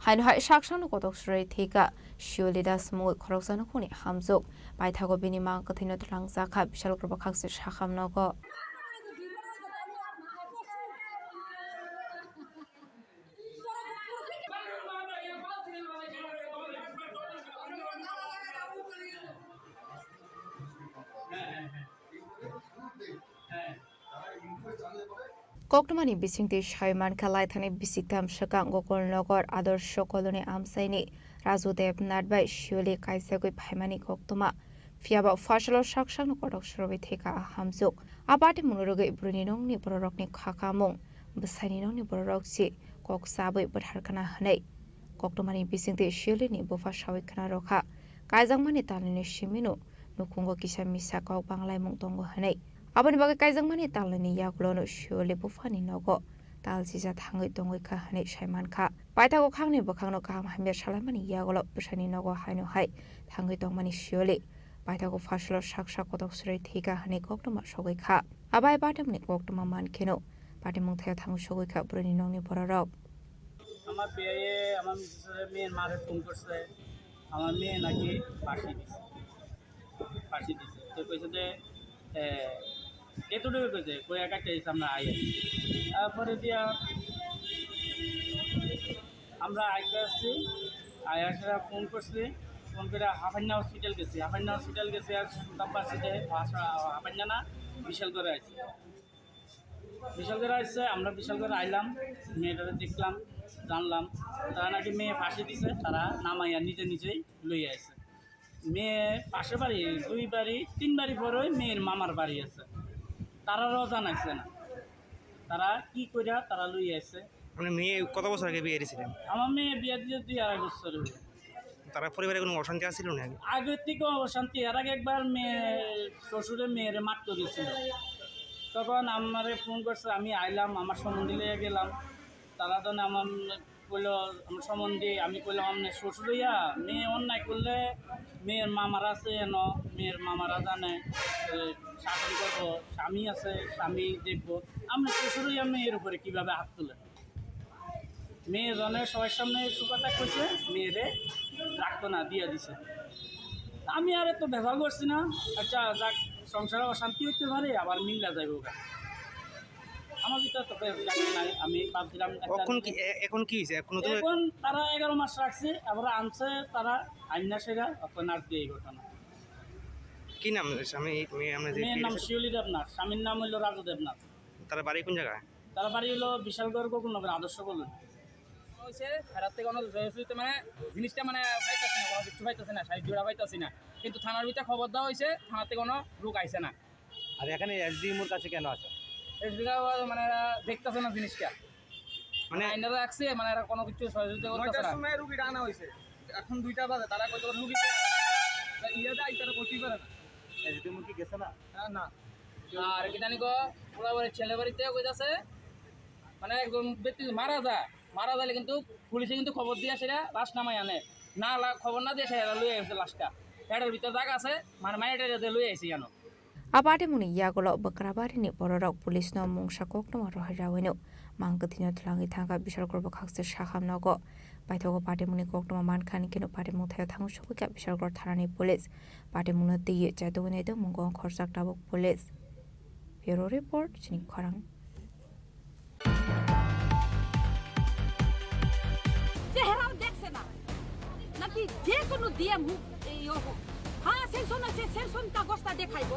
Haino hai saksano kotok surai thika Shioli Das mungwi khoroksa nukhungni hamjwk. Paithago bini mang kwthwino twlangjakha, bisal kwrwngbo khakse sakham nogo. Koktwmani bisingtwi sai mankha, laithani bisingtam swkang Gokulnagar Adarsh Colony amchaini Raju Debnath bai Shioli kaisagwi phaimani koktwma. Phiyaba phasalo sak sakno kotok surwi theka a hamjwk. A bati mwnwi rwgwi bwrwini nokni bororokni kha kamung, bwsaini nokni bororok si kok chabwi bwthar kana hwnwi. Koktwmani bisingtwi Shiolini bupha sawi khna rwkha, kaijakmani talnwini simino nukhungo kisa misa kok banglaimung tongo hwnwi. Aboni bagwi kaijakmani talnwini yagulono Shioli buphani nogo tal sija thangwi tongwi kha hwnwi sai mankha. Paithago khakni bwkhakno kaham hamya salaimani yagulo bwsani nogo haino hai thangwi tongmani Shioli. Paithago phasalo sak sak kotok srwi thika hwnwi koktwma sogwi kha. Abai patimni koktwma mankheno patimung thaio thangwi sogwi kha bwrwini nokni bororok. আমার বিয়ে আমার মিসেসের মেয়ের মারে ফোন করছে, আমার মেয়ে নাকি ফাঁসি দিছে, ফাঁসি দিছে। তো কইছে যে, এ, এতটুকু কইছে, কই একা একটা আমরা আই। তারপরে দিয়া আমরা আইতে আসছি, আয়া সেটা ফোন করছি, ফোন করে হাফান্না হসপিটাল গেছি, হাফান্না হসপিটাল গেছি আর সুলতানপাড় সিটে, হাফান্না না, বিশাল করে আইছি। বিশাল করে আসছে, আমরা বিশাল করে আইলাম, মেয়েটারে দেখলাম, জানলাম, তারা নাকি মেয়ে ফাঁসি দিছে, তারা নামাইয়া নিজে নিজেই লইয়া আসছে। মেয়ে পাশে বাড়ি, দুই বাড়ি, তিন বাড়ি পরে মেয়ের মামার বাড়ি আছে, তারারও জানাইছে না, তারা কি কইরা তারা লইয়া আসছে। মানে মেয়ে কত বছর আগে বিয়ে দিয়েছিলেন? আমার মেয়ে বিয়ে দিয়ে দুই আড়াই বছর হলো। তারা পরিবারে কোনো অশান্তি আছিল না আগে? আগের থেকে অশান্তি। এর আগে একবার মেয়ে শ্বশুরে মেয়েরে মারতে গেছিল, তখন আমারে ফোন করছে, আমি আইলাম, আমার সম্বন্ধী লইয়া গেলাম। তারা তো আমার কইলো, আমার সম্বন্ধী, আমি কইলাম, "আপনি শ্বশুর হইয়া মেয়ে অন্যায় করলে মেয়ের মামারা আছে এন, মেয়ের মামারা জানে, এ, শাসন করবো, স্বামী আছে, স্বামী দেখবো, আপনি শ্বশুর হইয়া মেয়ের উপরে কিভাবে হাত তুলে?" মেয়ে জনের সবার সামনে কিছু কথা কইছে, মেয়েরে রাখতো না, দিয়া দিছে। আমি আর এত ব্যবহার করছি না। আচ্ছা, যাক, সংসারে অশান্তি হইতে পারে, আবার মিল্লা যাইব গা। আমার ভিতরে তো ফেস গার্ড নাই, আমি ভাবছিলাম একটা এখন কি, এ-, এখন কি হয়েছে? এখন তো এখন তারা এগারো মাস রাখছে, আবার আনছে তারা আইনা সেরা, এখন আজকে এই ঘটনা। কি নাম স্বামী, মেয়ে আমরা যে মেয়ের বিয়ে নাম দিয়েছে? শিউলি দেবনাথ, স্বামীর নাম হইলো রাজু দেবনাথ। তারা বাড়ি কোন জায়গায়? তারা বাড়ি হলো বিশালগড় গোকুলনগর আদর্শ কলোনি। হয়েছে, এরার থেকে কোনো জয়সূচক মানে জিনিসটা মানে পাইতেছে না, কোনো কিছু পাইতেছে না, সাহায্য পাইতেছে না। কিন্তু থানার ভিতরে খবর দেওয়া হয়েছে, থানা থেকে কোনো লোক আইছে না। আর এখানে এসডিএম ওর কাছে কেন আছে? এসডিএম মানে এরা দেখতেছে না জিনিসটা। মানে মানে আইনারা রাখছে, মানে এরা কোনো কিছু সহযোগিতা করতেছে নয়টার না। সময় রুগীটা আনা হয়েছে, এখন দুইটা বাজে, তারা কইতে পারে রুগী কে আনা? তা ইয়ে দেয়, তারা করতেই পারে না। এসডিএম কি গেছে না? না, না। আর কি জানি গো, ওরা ওই ছেলে বাড়িতে কইতাছে, মানে একজন ব্যক্তি মারা যায়, মারা গেলে কিন্তু পুলিশে কিন্তু খবর দিয়ে সেটা লাশ নামায় আনে, না লা-, খবর না দিয়ে সেটা লয়ে আসে লাশটা। পেটের ভিতরে দাগ আছে, মানে মায়ের লয়ে আসে জানো। A patimungni yagulo Bakrabari ni bororok police no mungsa koktwma rohorwi no mang kwthwino twlangwi thangkha, Bisharkor bwkhakse sakham nogo. Paithago patimungni koktwma mankha hinkhe no patimung thaio thangwi sogwikha Bisharkor thanani police. Patimungno twiwi chaitugwi naitugmungo khorchak tabuk police. Bureau report, chini khorang. চেহারাও দেখছে না, নাকি যে কোনো ডিএম হোক, এই ও হোক, হ্যাঁ, স্যাংশন আছে, স্যাংশন কাগজটা দেখাইবো,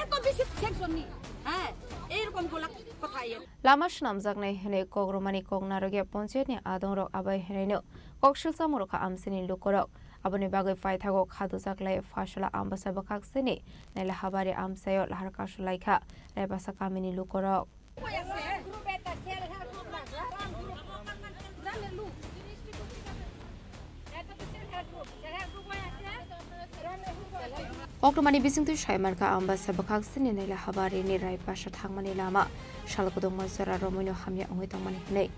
এত বেশি স্যাংশন নেই। হ্যাঁ, এইরকম গোলা কথা। Lama swnamjaknai hwnwi kok rwmani kok narwkya ponchayatni adongrok abai hwnwino kok silsa mwrwkha amchaini lukurok. Aboni bagwi paithago kha dujak lai Phasola Ambasa bwkhaksini Naila Habari amchaio lahar kasu laikha Raipasa kamini lukurok. Koktwmani bisingtwi saimankha, Ambasa bwkhaksini Naila Habarini Raipasa thangmani lama sal kwdwngma jora romwino hamya wngwi tongmani hwnwi.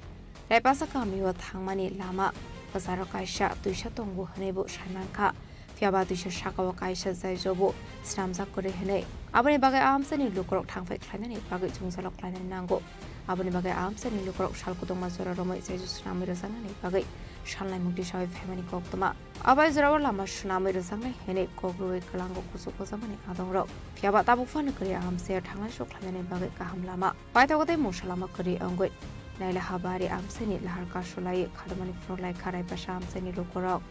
Raipasa kamio thangmani lama kwcharo kaisa twisa tongo hwnwibo saimankha. Phiyaba twisa sakao kaisa jaijobo swnamjak kwrwi hwnwi. Aboni bagwi a amchaini lukurok thangphai khlainani bagwi chwngsalok khlainani nango. Aboni bagwi a amchaini lukurok sal kwdwngma jora romwi jaijo swnamwi rwjaknani bagwi salnai mukti sawi phaimani koktwma. Abai jorao lama swnamwi rwjaknai hwnwi kok rwui kwlango kuchuk kwjakmani adongrok. Phiyaba tabuk phano kwrwi a amchaio thangnai sok khlainani bagwi kaham lama. Paithago tei mungsa lama kwrwi wngwi Naila Habari amchaini lahar kasu laiwi khadumani phunuk lai kha Raipasa amchaini lukurok.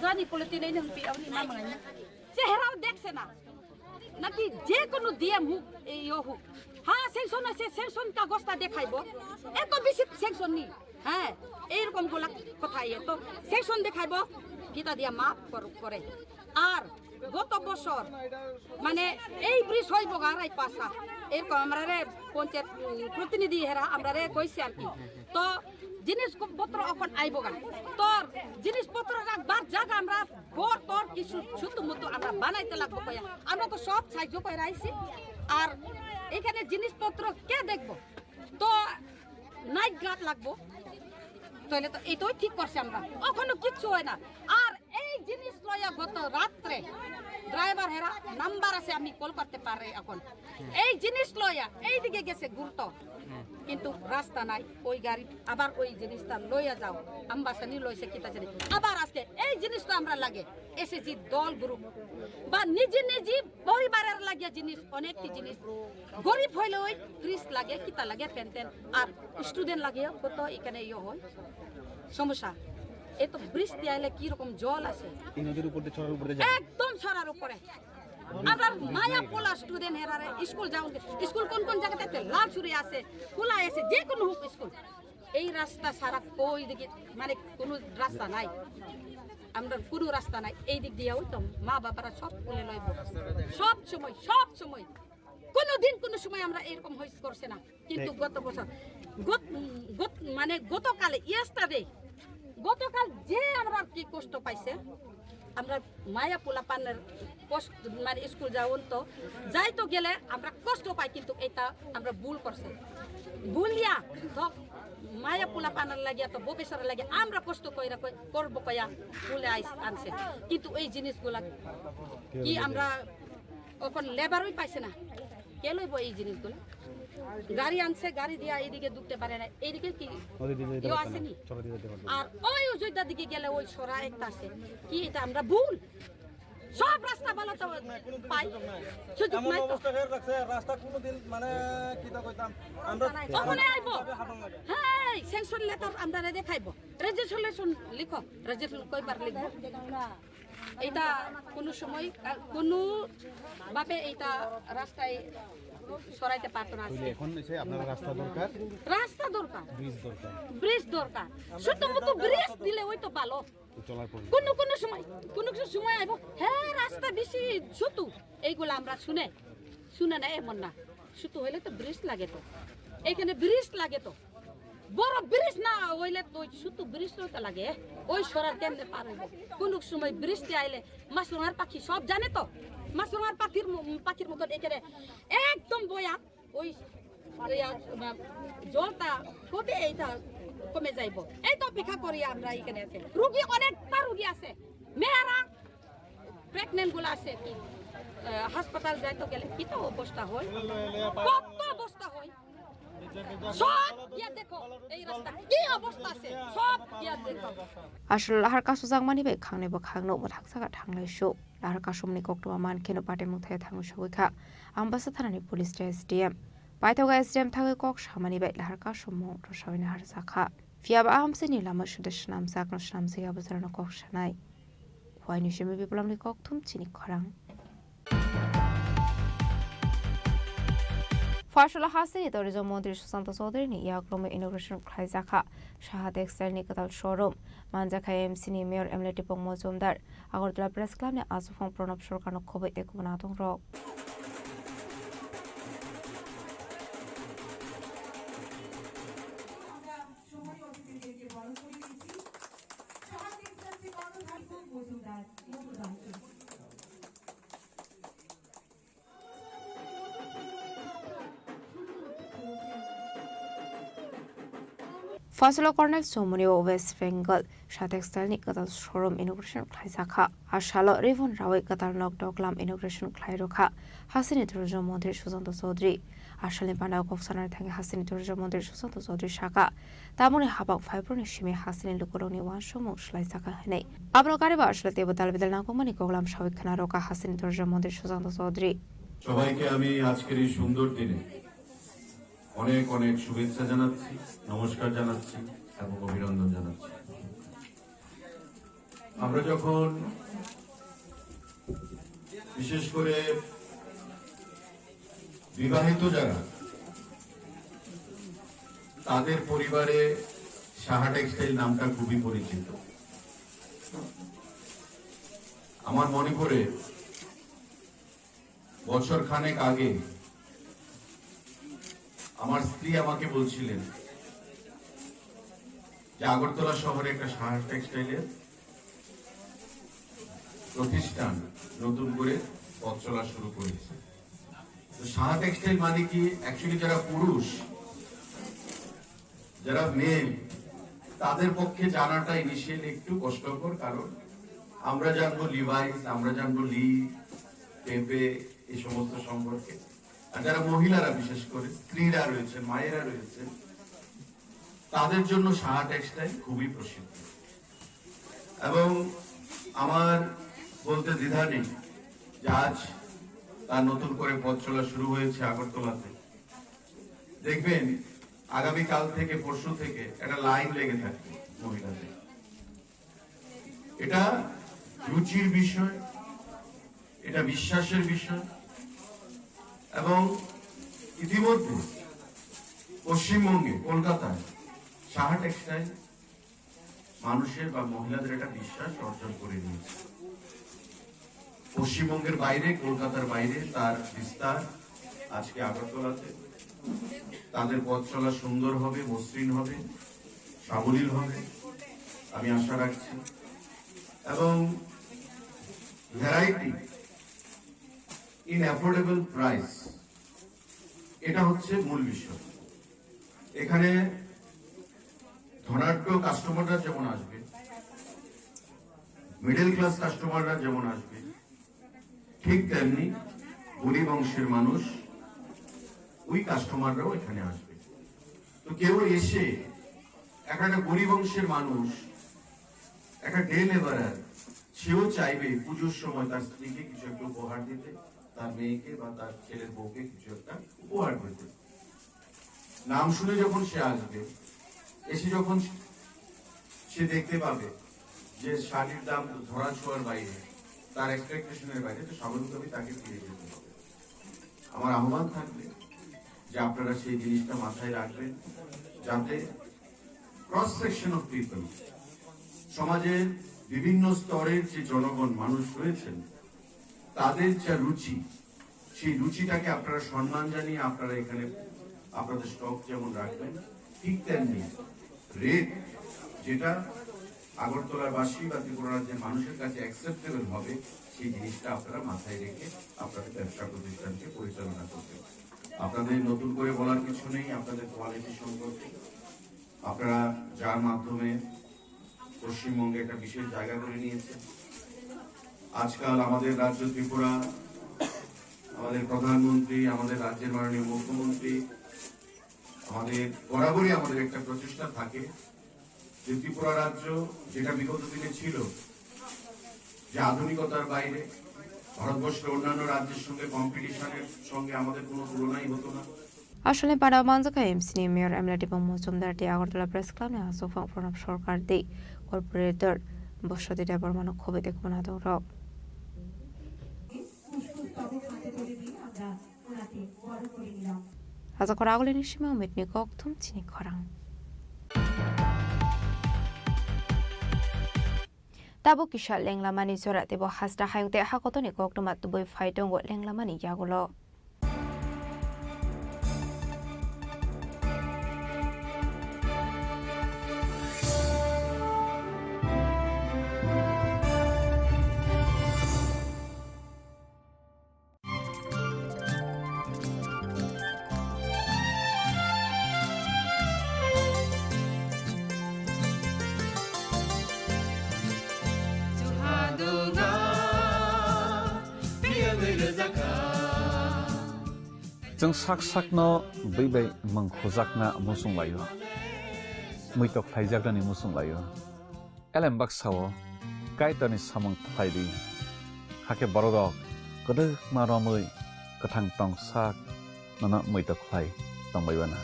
Jani politin ini hempi awni mama nganya. চেহারাও দেখছে না, নাকি যে কোনো ডিএম হোক, এই ও হোক, হ্যাঁ, স্যাংশন আছে, স্যাংশন কাগজটা দেখাইবো, এত বেশি স্যাংশন নেই। হ্যাঁ, এইরকম গোলা কথা ইয়ে তো স্যাংশন দেখাইবো, কিতা দিয়া মাফ কর-, করে। আর গত বছর মানে এই ব্রিজ হইব গা রাইপাসা, এরকম আমরা রে পঞ্চায়েত, উম, প্রতিনিধি হেরা আমরা রে কইছি আর কি। তো জিনিসপত্র এখন আইব গা, তোর জিনিসপত্র রাখবার জায়গা আমরা ঘর তোর কিছু ছোট মতো আমরা বানাইতে লাগবো কইয়া, আমরা তো সব সাহায্য করে আইছি। আর এখানে জিনিসপত্র কে দেখবো? তো নাইট গার্ড লাগবো, তাহলে তো এটাই ঠিক করছি আমরা, এখনো কিচ্ছু হয় না। আর এই জিনিস লইয়া গত রাত্রে ড্রাইভার হেরা নাম্বার আছে, আমি কল করতে পারি এখন। এই জিনিস লইয়া এইদিকে গেছে ঘুরতো, কিন্তু রাস্তা নাই, ওই গাড়ি আবার ওই জিনিসটা লইয়া যাও, আমবাসানি লইছে কিতা জানি। আবার আজকে এই জিনিসটা আমরা লাগে এসএসজি দল গ্রুপ বা নিজে নিজে পরিবারের লাগিয়া জিনিস, অনেকটি জিনিস। গরিব হইলে ওই ফ্রিজ লাগে, কিতা লাগে, প্যান ট্যান। আর স্টুডেন্ট লাগে কত এখানে ইয়ে হয়, সমস্যা। এ তো বৃষ্টি আইলে কি রকম জল আছে। এই নদীর উপর দিয়ে, ছড়ার উপর দিয়ে যায়। একদম ছড়ার উপরে। আমরা মায়া পোলা স্টুডেন্ট হেরারে স্কুল যাওন, স্কুল কোন কোন জায়গা থাকতে লালছড়ি আছে, খোলা আছে, যে কোনো হোক স্কুল। এই রাস্তা ছাড়া কই দিকে মানে কোনো রাস্তা নাই, আমরা কোনো রাস্তা নাই। এই দিক দিয়ে ওই তো মা বাবারা সব তুলে লইব সব সময়, সব সময়। কোনো দিন কোনো সময় আমরা এরকম হইস করছে না, কিন্তু গত বছর গত-, গত-, মানে গতকালে, ইয়েস্টারডে, গতকাল যে আমরা আর কি কষ্ট পাইছে, আমরা মায়া পোলা পানের কষ্ট, মানে স্কুল যাওন তো যাই তো গেলে আমরা কষ্ট পাই, কিন্তু এটা আমরা ভুল করছে। ভুলিয়া তো মায়া পোলা পানার লাগিয়া তো ভবিষ্যতের লাগে আমরা কষ্ট কইরা কই-, করবো কইয়া ভুলে আইস-, আনছে, কিন্তু এই জিনিসগুলা কি আমরা এখন লেবারই পাইছে না, কে লইব এই জিনিসগুলো? গাড়ি আনছে, গাড়ি দিয়া এইদিকে ঢুকতে পারে না, এইদিকে কি নদী দিয়ে যেতে ইয়ে পারতো না, আসেনি? চড়া দিয়ে যেতে পারতো না। আর ওই অযোধ্যার দিকে গেলে ওই সরা একটা আছে, কি এটা আমরা ভুল? সব রাস্তা ভালো তো পাই, সুযোগ এমন নাই তো। অবস্থা হয়ে রাখছে, রাস্তা কোনোদিন মানে কিতা কইতাম, আমরা ওখানে আইবো। কিভাবে হাঁটান লাগে? হ্যাঁ, স্যাংশন লেটার আমরা দেখাইবো, রেজিস্ট্রেশন লিখো, রেজিস্ট্রেশন কয়বার লিখবো? এটা কোনো সময়, আহ, কোনো ভাবে এটা রাস্তায় সরাইতে পারতো না। তাহলে এখন এসে আপনারা রাস্তা দরকার, রাস্তা দরকার, ব্রিজ দরকার। ব্রিজ দরকার। শুধুমাত্র ব্রিজ দিলে ওই তো ভালো। তো চলার পরে কোনো কোনো সময়, কোনো কিছু সময় আইবো, হ্যাঁ, রাস্তা বেশি ছোট, এইগুলো আমরা শুনে, শুনে না, এমন না। ছোট হইলে তো ব্রিজ লাগে তো, এখানে ব্রিজ লাগে তো। বড় ব্রিজ না হইলে তো শুধু ব্রিজ তো লাগে, ওই সরার কেমনে পার হইব? কোন সময় বৃষ্টি আইলে মাছরাঙার পাখি সব জানে তো, মাছরাঙার পাখির ম-, পাখির মতন এখানে একদম বয়া ওই ইয়া, জলটা কবে এইটা কমে যাইব, এই তো অপেক্ষা করি আমরা এখানে আছে। রুগী অনেকটা রুগী আছে, মেয়েরা প্রেগনেন্ট গুলো আছে কি, আহ, হাসপাতাল যাইতে গেলে কি তো অবস্থা হয়, কত অবস্থা হয়। সব গিয়া দেখো, এই রাস্তা কি অবস্থা আছে, সব গিয়া দেখো। Aswk lahar kasu jakmani bai khangnai bwkhak nuk mwthak saka thanglai su. Lahar kasumni koktwma man kheno patimung thaya thangwi sogwi kha. Ambasa thanani police tei S D M. Paithago S D M thangwi kok samani bai lahar kasumung rwsawina harjakha. Phiyaba a hamsini lama suda swnamjak no swnamjak ya bwsarano kok sanai. Huaini simi biplamni kokthum chini khorang. Phaisala hasteni tourism montri Sushanta Chaudhary ni yaklumwi inauguration khlaijakha Saha Textile ni kwtal showroom. Manjakha M C ni mayor M L A Tipok Mojumdar, Agartala Press Club ni achukphang Pranab Sarkar no khobwi tei kubun atongrok. Phaisala Colonel Chowmuni o West Bengal Saha Textile ni kwtal showroom inauguration khlaijakha. A salo ribbon rawi kwtal nok doklam inauguration khlai rwkha hasteni tourism montri Sushanta Chaudhary. A salni panda kok sanani thangwi hasteni tourism montri Sushanta Chaudhary saka, tamoni habang phaibroni simi hasteni lukurokni uansukmung swlaijakha hwnwi. Abono kariba aswk teibo dal bidal nangkukmani koklam sawi khna rwkha hasteni tourism montri Sushanta Chaudhary. সবাইকে আমি আজকের এই সুন্দর দিনে অনেক অনেক শুভেচ্ছা জানাচ্ছি, নমস্কার জানাচ্ছি এবং অভিনন্দন জানাচ্ছি। আমরা যখন বিশেষ করে বিবাহিত যারা, তাদের পরিবারে সাহা টেক্সটাইল নামটা খুবই পরিচিত। আমার মনে পড়ে বছর খানেক আগে আমার স্ত্রী আমাকে বলছিলেন যে আগরতলা শহরে একটা সাহা টেক্সটাইলের প্রতিষ্ঠান নতুন করে পথ চলা শুরু করেছে। তো সাহা টেক্সটাইল মানে কি? অ্যাকচুয়ালি যারা পুরুষ, যারা মেল, তাদের পক্ষে জানাটা ইনিশিয়ালি একটু কষ্টকর, কারণ আমরা জানবো লিভাইস, আমরা জানবো লি, পেপে, এই সমস্ত সম্পর্কে। আর যারা মহিলারা, বিশেষ করে স্ত্রীরা রয়েছেন, মায়েরা রয়েছেন, তাদের জন্য সাহা টেক্সটাইল খুবই প্রসিদ্ধ। এবং আমার বলতে দ্বিধা নেই যে আজ তার নতুন করে পথ চলা শুরু হয়েছে আগরতলাতে। দেখবেন, আগামীকাল থেকে, পরশু থেকে একটা লাইন লেগে থাকবে মহিলাদের। এটা রুচির বিষয়, এটা বিশ্বাসের বিষয়। এবং ইতিমধ্যে পশ্চিমবঙ্গে, কলকাতায় সাহা টেক্সটাইল মানুষের বা মহিলাদের একটা বিশ্বাস অর্জন করে নিয়েছে। পশ্চিমবঙ্গের বাইরে, কলকাতার বাইরে তার বিস্তার আজকে আগরতলাতে। তাদের পথ চলা সুন্দর হবে, মসৃণ হবে, সাবলীল হবে, আমি আশা রাখছি। এবং ভ্যারাইটি ইন অ্যাফোর্ডেবল প্রাইস, এটা হচ্ছে মূল বিষয়। এখানে ধনাঢ্য কাস্টমাররা যেমন আসবে, মিডল ক্লাস কাস্টমাররা যেমন আসবে, ঠিক তেমনি গরিব অংশের মানুষ, ওই কাস্টমাররাও এখানে আসবে। তো কেউ এসে, একটা, একটা গরিব অংশের মানুষ, একটা ডে লেবারার, সেও চাইবে পুজোর সময় তার স্ত্রীকে কিছু একটা উপহার দিতে, তার মেয়েকে বা তার ছেলের বউকে কিছু একটা উপহার দিতে। নাম শুনে যখন সে আসবে, এসে যখন সে দেখতে পাবে যে শাড়ির দাম ধরা ছোঁয়ার বাইরে, তার এক্সপেকটেশনের বাইরে, তো স্বাভাবিকভাবেই তাকে ফিরে যেতে হবে। আমার আহ্বান থাকবে যে আপনারা সেই জিনিসটা মাথায় রাখবেন, যাতে ক্রস সেকশন অফ পিপল, সমাজের বিভিন্ন স্তরের যে জনগণ, মানুষ রয়েছেন, তাদের যা রুচি, সেই রুচিটাকে আপনারা সম্মান জানিয়ে আপনারা এখানে আপনাদের স্টক যেমন রাখবেন, ঠিক তেমনি রেট, যেটা আগরতলাবাসী বা ত্রিপুরা রাজ্যের মানুষের কাছে অ্যাকসেপ্টেবল হবে, সেই জিনিসটা আপনারা মাথায় রেখে আপনাদের ব্যবসা প্রতিষ্ঠানকে পরিচালনা করবেন। আপনাদের নতুন করে বলার কিছু নেই আপনাদের কোয়ালিটি সম্পর্কে। আপনারা যার মাধ্যমে পশ্চিমবঙ্গে একটা বিশেষ জায়গা করে নিয়েছেন। আজকাল আমাদের রাজ্য ত্রিপুরা, আমাদের প্রধানমন্ত্রী, আমাদের রাজ্যের মাননীয় মুখ্যমন্ত্রী, আমাদের বরাবরই আমাদের একটা প্রচেষ্টা থাকে যে ত্রিপুরা রাজ্য যেটা বিগত দিনে ছিল, যে আধুনিকতার বাইরে, ভারতবর্ষের অন্যান্য রাজ্যের সঙ্গে কম্পিটিশনের সঙ্গে আমাদের কোনো তুলনাই হতো না। Aswlani panao manjakha M C ni Mayor M L A Dipang Mojumdar tei Agartala Press Club ni aswk phang Pranab Sarkar tei Corporator Boswati Debbarma no khobwi tei khumui natok rok. Ajak kora agulini simi umitni kok thum chini khorang. Tabuk kisa lenglamani jora teibo hasta hayung tei hakotoni koktwma tubui phai tongo lenglamani yagulo. Chwng sak sakno bwi bai mwng khujakna muchung laio, muitok khlaijaknani muchung laio. Elem baksa-o Kaitorni samung khlai di, hakhe bororok kwdwkma romwi kwthang tong sak nono muitok khlai tongbai uana.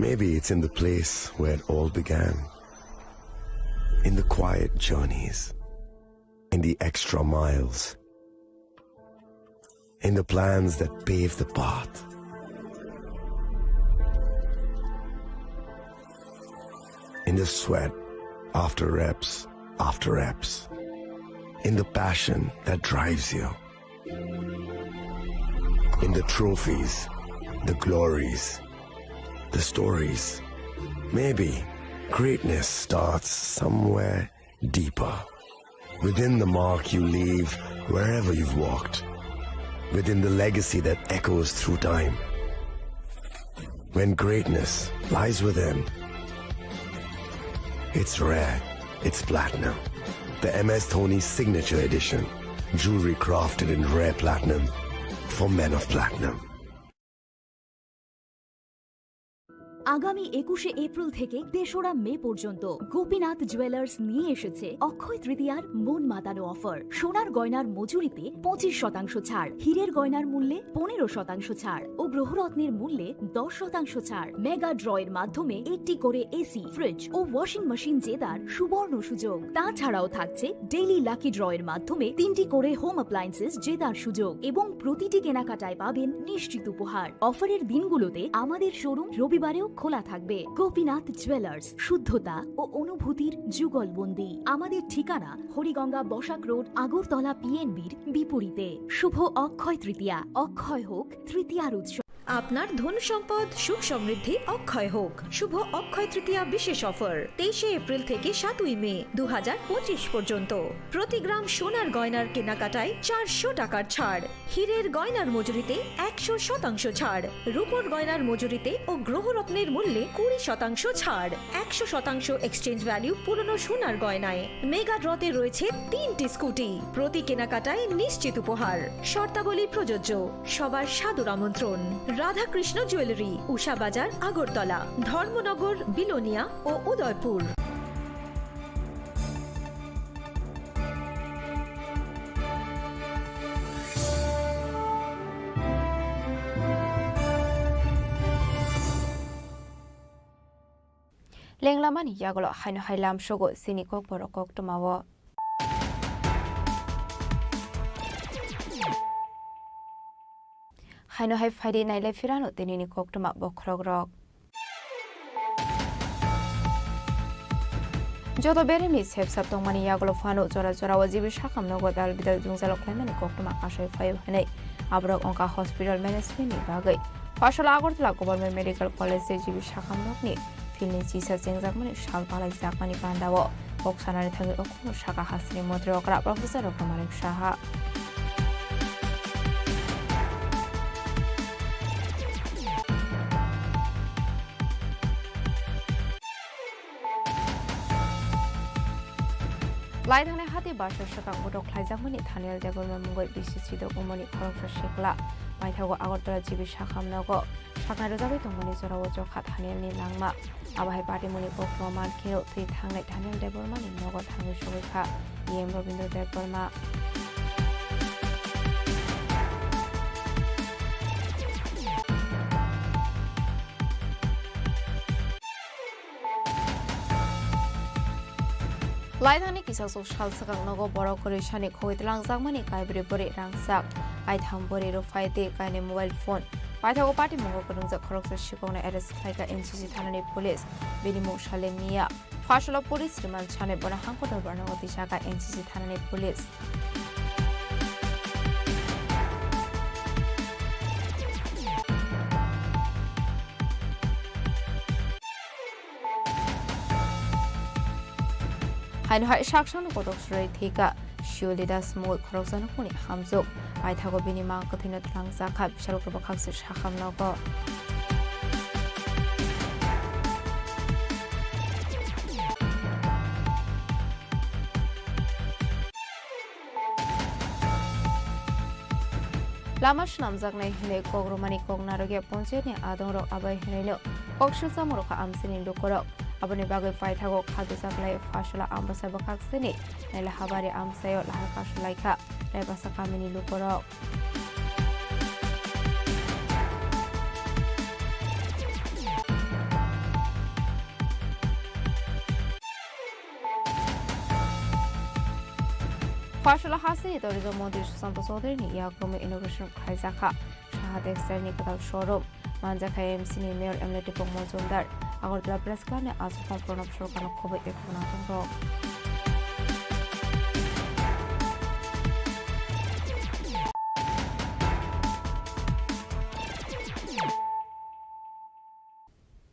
Maybe it's in the place where it all began. In the quiet journeys. In the extra miles. In the plans that pave the path. In the sweat after reps after reps. In the passion that drives you. In the trophies, the glories, the stories. Maybe greatness starts somewhere deeper. Within the mark you leave wherever you've walked. Within the legacy that echoes through time. When greatness lies within, it's rare, it's platinum. The M S Dhoni Signature Edition. Jewelry crafted in rare platinum for men of platinum. আগামী একুশে এপ্রিল থেকে তেসরা মে পর্যন্ত গোপীনাথ জুয়েলার্স নিয়ে এসেছে অক্ষয় তৃতীয়ার মন মাতানো অফার। সোনার গয়নার মজুরিতে পঁচিশ শতাংশ ছাড়, হীরের গয়নার মূল্যে পনেরো শতাংশ ছাড় ও গ্রহরত্নের মূল্যে দশ শতাংশ ছাড়। মেগা ড্রয়ের মাধ্যমে একটি করে এসি, ফ্রিজ ও ওয়াশিং মেশিন জেতার সুবর্ণ সুযোগ। তাছাড়াও থাকছে ডেইলি লাকি ড্রয়ের মাধ্যমে তিনটি করে হোম অ্যাপ্লায়েন্সেস জেতার সুযোগ এবং প্রতিটি কেনাকাটায় পাবেন নিশ্চিত উপহার। অফারের দিনগুলোতে আমাদের শোরুম রবিবারেও খোলা থাকবে। গোপীনাথ জুয়েলার্স, শুদ্ধতা ও অনুভূতির যুগলবন্দি। আমাদের ঠিকানা হরিগঙ্গা বসাক রোড, আগরতলা পিএনবির বিপরীতে। শুভ অক্ষয় তৃতীয়া, অক্ষয় হোক তৃতীয়ার উৎসব। আপনার ধন সম্পদ সুখ সমৃদ্ধি অক্ষয় হোক। শুভ অক্ষয় তৃতীয়া বিশেষ অফার তেইশে এপ্রিল থেকে সাতই মে দু হাজার পঁচিশ পর্যন্ত। প্রতি গ্রাম সোনার গয়নার কেনাকাটায় চারশো টাকার ছাড়, হীরের গয়নার মজুরিতে একশো শতাংশ ছাড়, রূপোর গয়নার মজুরিতে ও গ্রহরত্নের মূল্যে কুড়ি শতাংশ ছাড়, একশো শতাংশ এক্সচেঞ্জ ভ্যালু পুরনো সোনার গয়নায়। মেগা ড্রতে রয়েছে তিনটি স্কুটি, প্রতি কেনাকাটায় নিশ্চিত উপহার। শর্তাবলী প্রযোজ্য। সবার সাদর আমন্ত্রণ। রাধাকৃষ্ণ জুয়েলারি, উষা বাজার, আগরতলা, ধর্মনগর, বিলোনিয়া ও Udaipur. Lenglamani yagulo haino hai lamsogo chini kokborok koktwmao. Haino hai phaidi nailai phirano tinini koktwma bokhorokrok. Joto beremni sepsap tongmani yagulo phano jora jorao G B sakham nogo dal bidal jwngjalo khlaimani koktwma kasai phaio hinwi aborok wngkha hospital management ni bagwi. Phaisalo Agartala Government Medical College tei G B sakham nokni field ni chisa chengjakmani sal palaijakmani pandao kok sanani thangwi okhorno sakha hasteni montri okra Professor Dr Manik Saha. Laithangni hati basa swkang bodol khlaijakmani Thaniel Debbarma mungwi bisi sidok umoni khoroksa sikla paithago Agartala G B sakham nogo saknai rwjagwi tongmani jorao chokha Thanielni langma. Abo hai patimungni koktwma mankheno thwi thangnai Thaniel Debbarmani nogo thangwi sogwi kha E M Rabindra Debbarma. Laithangni kisasuk sal swkang nogo borok kwrwi sani khogwi twlangjakmani kaibrwi bwrwi rangchak, kaitham bwrwi rwphai tei kainwi mobile phone. Paithago patimungo kwrwngjak khoroksa sikokno arrest khlaikha N C C thanani police, bini mung salengniya. Phaisalo police remand sanwi bono hangkotor barnogo twijaka N C C thanani police. Haino hai saksano kotok swrwi thwikha Shioli Das mungwi khoroksa nukhungni hamjwk. Paithago bini mang kwthwino twlangjakha Bishalkra bwkhakse sakham nogo. Lama swnamjaknai hinwi kok rwmani kok narwkya ponchayatni adongrok abai hinwino kok silsa murukha amchaini lukurok. Aboni bagwi paithago kha dujak lai Phaisala Ambasa bwkhaksini Naila Habari amchaio lahar kasu laikha Raibasa kamini lukurok. Phaisala hasteni tourism montri Sushanta Chaudhary ni yakrumwi inauguration khlaijakha Saha Textile ni kwtal showroom. Manjakha M C ni mayor M L A Dipok Mojumdar. Agartala Press Club ni aswk phang Pranab Sarkar no khobwi tei khwna tongrok.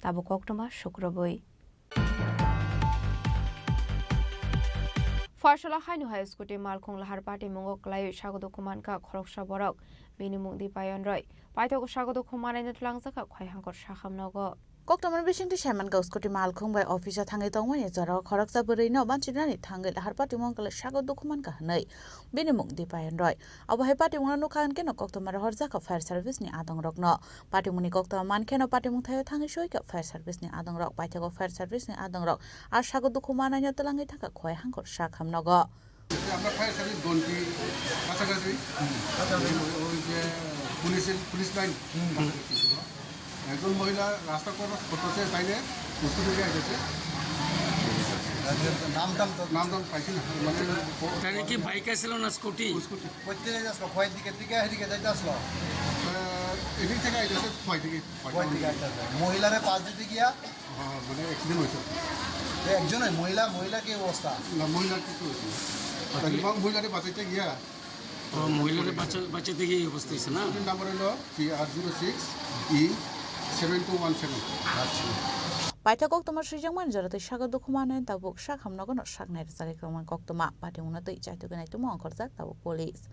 Tabuk koktwma sukrubwi. Phaisala haino hai scooty malkhung lahar patimungo kwlaiwi sago dukhu mankha khoroksa borok, bini mung Dipayon Roy. Paithago sago dukhu manaino twlangjakha Khwai Hangkor sakham nogo. Koktwmani bisingtwi saimankha scooty malkhung bai office o thangwi tongmani jorao khoroksa bwrwino banchinani thangwi lahar patimung kwlai sago dukhu mankha hwnwi bini mung Dipayon Roy. Abo hai patimungno nukha hwnkhe no koktwma rohorjakha fire service ni adongrokno. Patimungni koktwma mankheno patimung thaio thangwi soikha fire service ni adongrok. Paithago fire service ni adongrok a sago dukhu manaino twlangwi thangkha Khwai Hangkor sakham nogo. আমরা fire service ঘন্টি কাছাকাছি ওই যে পুলিশের police line কাছাকাছি ছিল। একজন মহিলা রাস্তা ক্রস করতেছে, তাইলে স্কুটি দিয়ে গেছে। নাম টাম তো নাম টাম পাইছি না, মানে তাহলে কি বাইক আসলো না স্কুটি? স্কুটি। কোথা থেকে আসলো? খোয়াই দিকে থেকে এদিকে যাইতে আসলো? আহ, এদিক থেকে আইতেছে খোয়াই দিকে। খোয়াই দিকে আইতেছে। মহিলারে পাশ দিতে গিয়া হ্যাঁ, মানে অ্যাক্সিডেন্ট হয়েছে। এ, একজনই মহিলা, মহিলা কি অবস্থা? না, মহিলার কিছু হয়েছে না। আচ্ছা। তাহলে মা-, মহিলারে বাঁচাইতে গিয়া ও, মহিলারে বাঁচা-, বাঁচাইতে গিয়ে এই অবস্থা হয়েছে না? স্কুটির নাম্বার হলো T R zero six E seven two one seven. আচ্ছা। Paitha koktwma swijak mani jora tei sago dukhu mano tabuk sakham nogo no saknai rwchagwi kwrwngmani koktwma patimungno twi chaitugwi naitugma ongkhorjak tabuk police.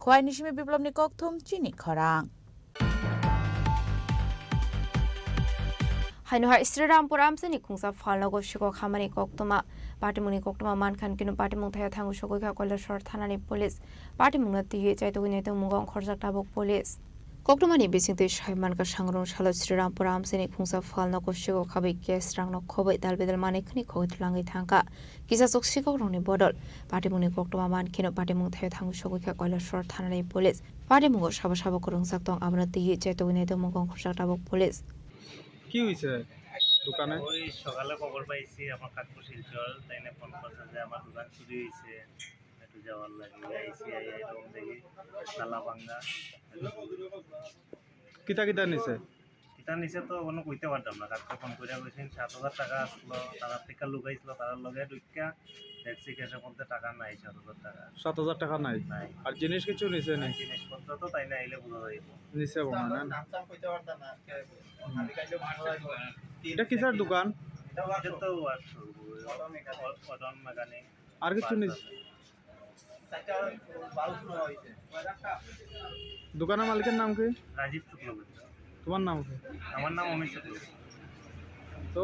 Khwai ni simi Biplobni kokthum chini khorang. Haino hai Sri Rampur amchaini khungsa phalnogo sikok hamani koktwma. Patimungni koktwma mankha hwnkhe patimung thaio thangwi sogwi kha Kailasor thanani police. Patimungno twiwi chaitugwi naitugmungo ongkhorjak tabuk police. Koktwmani bisingtwi sai mankha, sangrung salo Sri Rampur amchaini khungsa phalnogo sikok habwi cash rangno khobwi dalbidal manwi khwnwi khogwi twlangwi thangkha. Kisasok sikokrokni bodol patimungni koktwma mankheno patimung thaio thangwi sogwi kha Kailasor thanani police. Patimungo sabo sabo kwrwngjak tong, abono twiwi chaitugwi naitugmungo ongkhorjak tabuk police. কি হৈছে? দোকানে? ওই সকালে খবর পাইছি আমার কাঠপুর শিলচর, তাই না ফোন করছে যে আমার দোকান চুরি হয়েছে, একটু যাওয়ার লাগে। আইসি, আই, আই, রুম দেখি তালা ভাঙা। কিতা কিতা নিছে? কিতা নিছে তো কোনো কইতে পারতাম না। কালকে ফোন করে কইছেন সাত হাজার টাকা আসলো, তারা থেকে লুকাইছিল, তারা লগে ঢুকিয়া দেখছি ক্যাশের মধ্যে টাকা নাই, সাত হাজার টাকা। সাত হাজার টাকা নাই? নাই। আর জিনিস কিছু নিছে নি? জিনিসপত্র তো তাই না আইলে বোঝা যাইব। নিছে মনে হয় না? নাম চাম কইতে পারতাম না আজকে। আমি কাইলে মারতে দিব। এটা কিসের দোকান? এটা তো ওয়ার্কশপ, অটো মেকানিক। আর কিছু নিছে? চারটা বাল্ব নেওয়া হয়েছে। দোকানের মালিকের নাম কি? রাজীব শুক্লবৈদ্য। তোমার নাম কি? আমার নাম অমিত শুক্লবৈদ্য। তো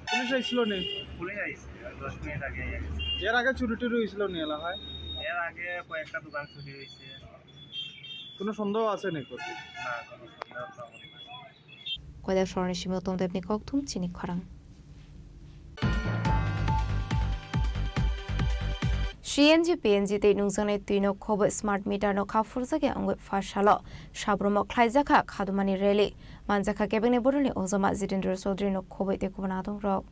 পুলিশ আইছিল নি? পুলিশ আইছে, দশ মিনিট আগে আইছে। এর আগে চুরি টুরি হয়েছিল নি এলাকায়? এর আগে কয়েকটা দোকান চুরি হয়েছে। কোনো সন্দেহ আছে নি? না, কোনো সন্দেহ তো আমার নাই। Koilak Sohorni simi Uttom Debni kokthum chini khorang. C N G, P N G tei nungjaknai twino khobwi smart meter no kha phurjakya wngwi pha salo Sabromo khlaijakha khadumani rally. Manjakha kebengni bororni ojama Jitendra Chaudhary no khobwi tei kubun adongrok.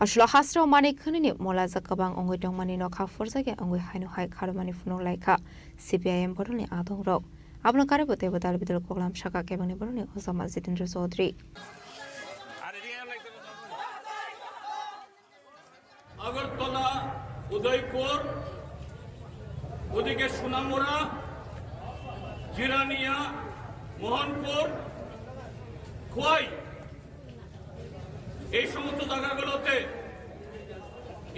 Aswk hasrok manwi khwnwini molajak kwbang wngwi tongmani nokha phurjakya wngwi haino hai kharwmani phunuk laikha C P I M bodolni adongrok. Abono karwi bo teibo dal bidal koklam sakha kebengni borokni ojama Jitendra Chaudhary. Agartala, উদয়পুর, ওদিকে সোনামুড়া, জিরানিয়া, মোহনপুর, খোয়াই, এই সমস্ত জায়গাগুলোতে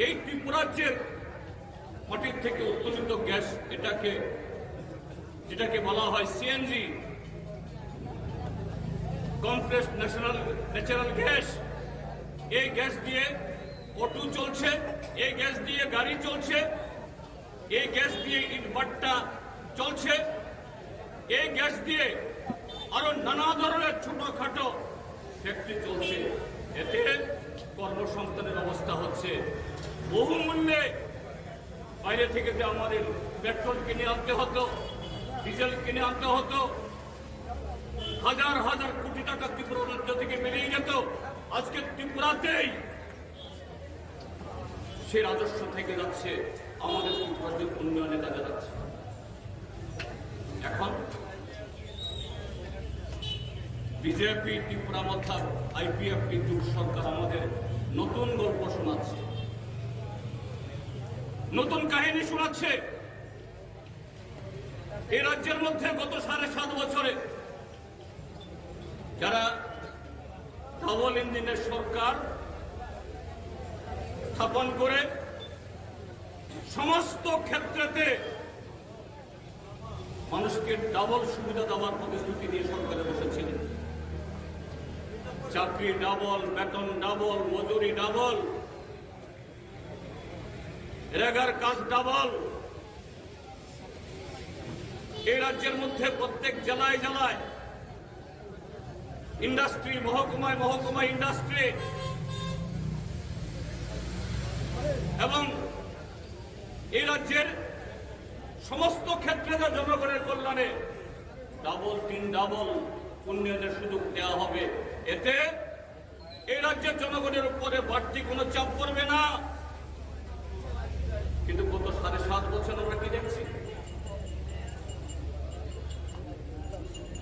এই ত্রিপুরাজ্যের মাটির থেকে উত্তোলিত গ্যাস, এটাকে, যেটাকে বলা হয় CNG, compressed natural, natural gas, এই গ্যাস দিয়ে অটো চলছে, এই গ্যাস দিয়ে গাড়ি চলছে, এই গ্যাস দিয়ে ইটভাটা চলছে, এই গ্যাস দিয়ে আরো নানা ধরনের ছোটখাটো ফ্যাক্টরি চলছে। এতে কর্মসংস্থানের ব্যবস্থা হচ্ছে। বহু মূল্যে বাইরে থেকে যে আমাদের পেট্রোল কিনে আনতে হতো, ডিজেল কিনে আনতে হতো, হাজার হাজার কোটি টাকা ত্রিপুরা রাজ্য থেকে বেরিয়ে যেত, আজকে ত্রিপুরাতেই সেই রাজস্ব থেকে যাচ্ছে, আমাদের ত্রিপুরার যে উন্নয়নে কাজে লাগছে। এখন বিজেপি ত্রিপুরা মথা আইপিএফটি জোট সরকার আমাদের নতুন গল্প শোনাচ্ছে, নতুন কাহিনী শোনাচ্ছে। এই রাজ্যের মধ্যে গত সাড়ে সাত বছরে যারা ডাবল ইঞ্জিনের সরকার স্থাপন করে সমস্ত ক্ষেত্রেতে মানুষকে ডাবল সুবিধা দেওয়ার প্রতিশ্রুতি দিয়ে সরকারে বসেছিলেন। চাকরি ডাবল, বেতন ডাবল, মজুরি ডাবল, রেগার কাজ ডাবল। এই রাজ্যের মধ্যে প্রত্যেক জেলায় জেলায় ইন্ডাস্ট্রি, মহকুমায় মহকুমায় ইন্ডাস্ট্রি, এবং এই রাজ্যের সমস্ত ক্ষেত্রে যা জনগণের কল্যাণে ডাবল, তিন ডাবল উন্নয়নের সুযোগ দেওয়া হবে। এতে এই রাজ্যের জনগণের উপরে বাড়তি কোনো চাপ পড়বে না। কিন্তু গত সাড়ে সাত বছর আমরা কি দেখছি?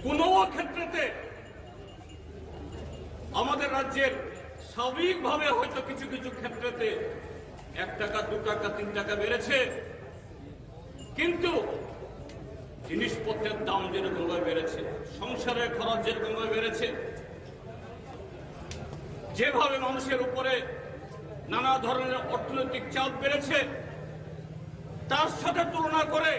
কোনো ক্ষেত্রেতে আমাদের রাজ্যের স্বাভাবিকভাবে হয়তো কিছু কিছু ক্ষেত্রেতে এক টাকা, দু টাকা, তিন টাকা বেড়েছে, কিন্তু জিনিসপত্রের দাম যেরকম ভাবে বেড়েছে, সংসারের খরচ যেরকম ভাবে বেড়েছে, যেভাবে মানুষের উপরে নানা ধরনের অর্থনৈতিক চাপ বেড়েছে, তার সাথে তুলনা করে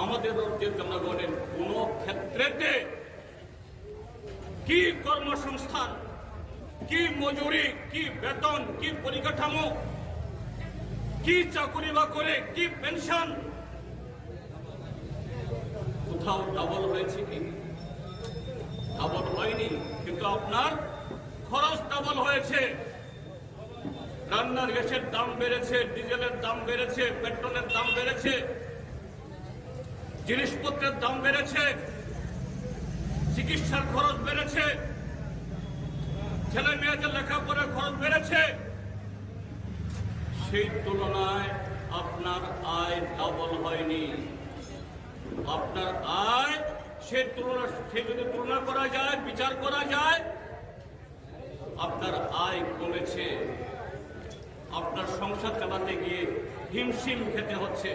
আমাদের রাজ্যের জনগণের কোনো ক্ষেত্রেতে কি কর্মসংস্থান, কি মজুরি, কি বেতন, কি পরিকাঠামো, কি চাকুরি বাকরি, কি পেনশন, তাও ডাবল হয়েছে কি? ডাবল হয়নি, কিন্তু আপনার খরচ ডাবল হয়েছে। রান্নার গ্যাসের দাম বেড়েছে, ডিজেলের দাম বেড়েছে, পেট্রোলের দাম বেড়েছে, জিনিসপত্রের দাম বেড়েছে, চিকিৎসার খরচ বেড়েছে, ছেলে মেয়েদের লেখাপড়ার খরচ বেড়েছে। সেই তুলনায় আপনার আয় ডাবল হয়নি। আপনার আয়, সে তুলনা, সে যদি তুলনা করা যায়, বিচার করা যায়, আপনার আয় কমেছে। আপনার সংসার চালাতে গিয়ে হিমশিম খেতে হচ্ছে।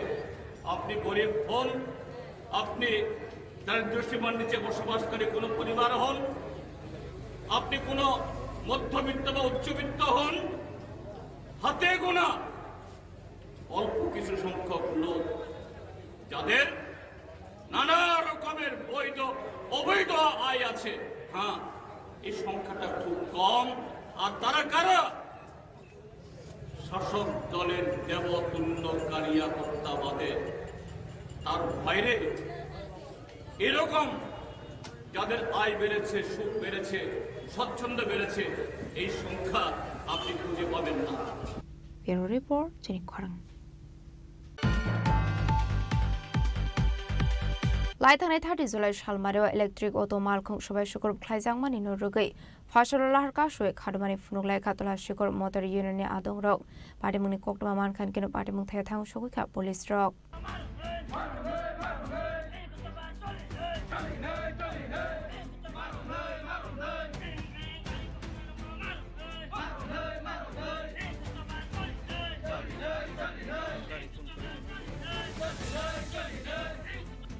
আপনি গরিব হন, আপনি দারিদ্র্য সীমার নিচে বসবাসকারী কোনো পরিবার হন, আপনি কোনো মধ্যবিত্ত বা উচ্চবিত্ত হন, হাতে গোনা অল্প কিছু সংখ্যক লোক, যাদের নানা রকমের বৈধ অবৈধ আয় আছে। হ্যাঁ, এই সংখ্যাটা খুব কম। আর তারা কারা? শাসক দলের দেবতুল্য কারিয়া হত্যাবাদে। তার বাইরে এরকম যাদের আয় বেড়েছে, সুখ বেড়েছে, স্বচ্ছন্দ বেড়েছে, এই সংখ্যা আপনি খুঁজে পাবেন না। Bureau Report, Chini Khorang. Lai thangnai thirty July salmario electric auto malkhung sobai sukur khlaijakmani no rwgwi Phaisalo lahar kasui khadumani phunuk lai kha Tulashikhor Motor Union ni adongrok. Patimungni koktwma mankha hinkhe no patimung thaya thang sogwi kha police rok.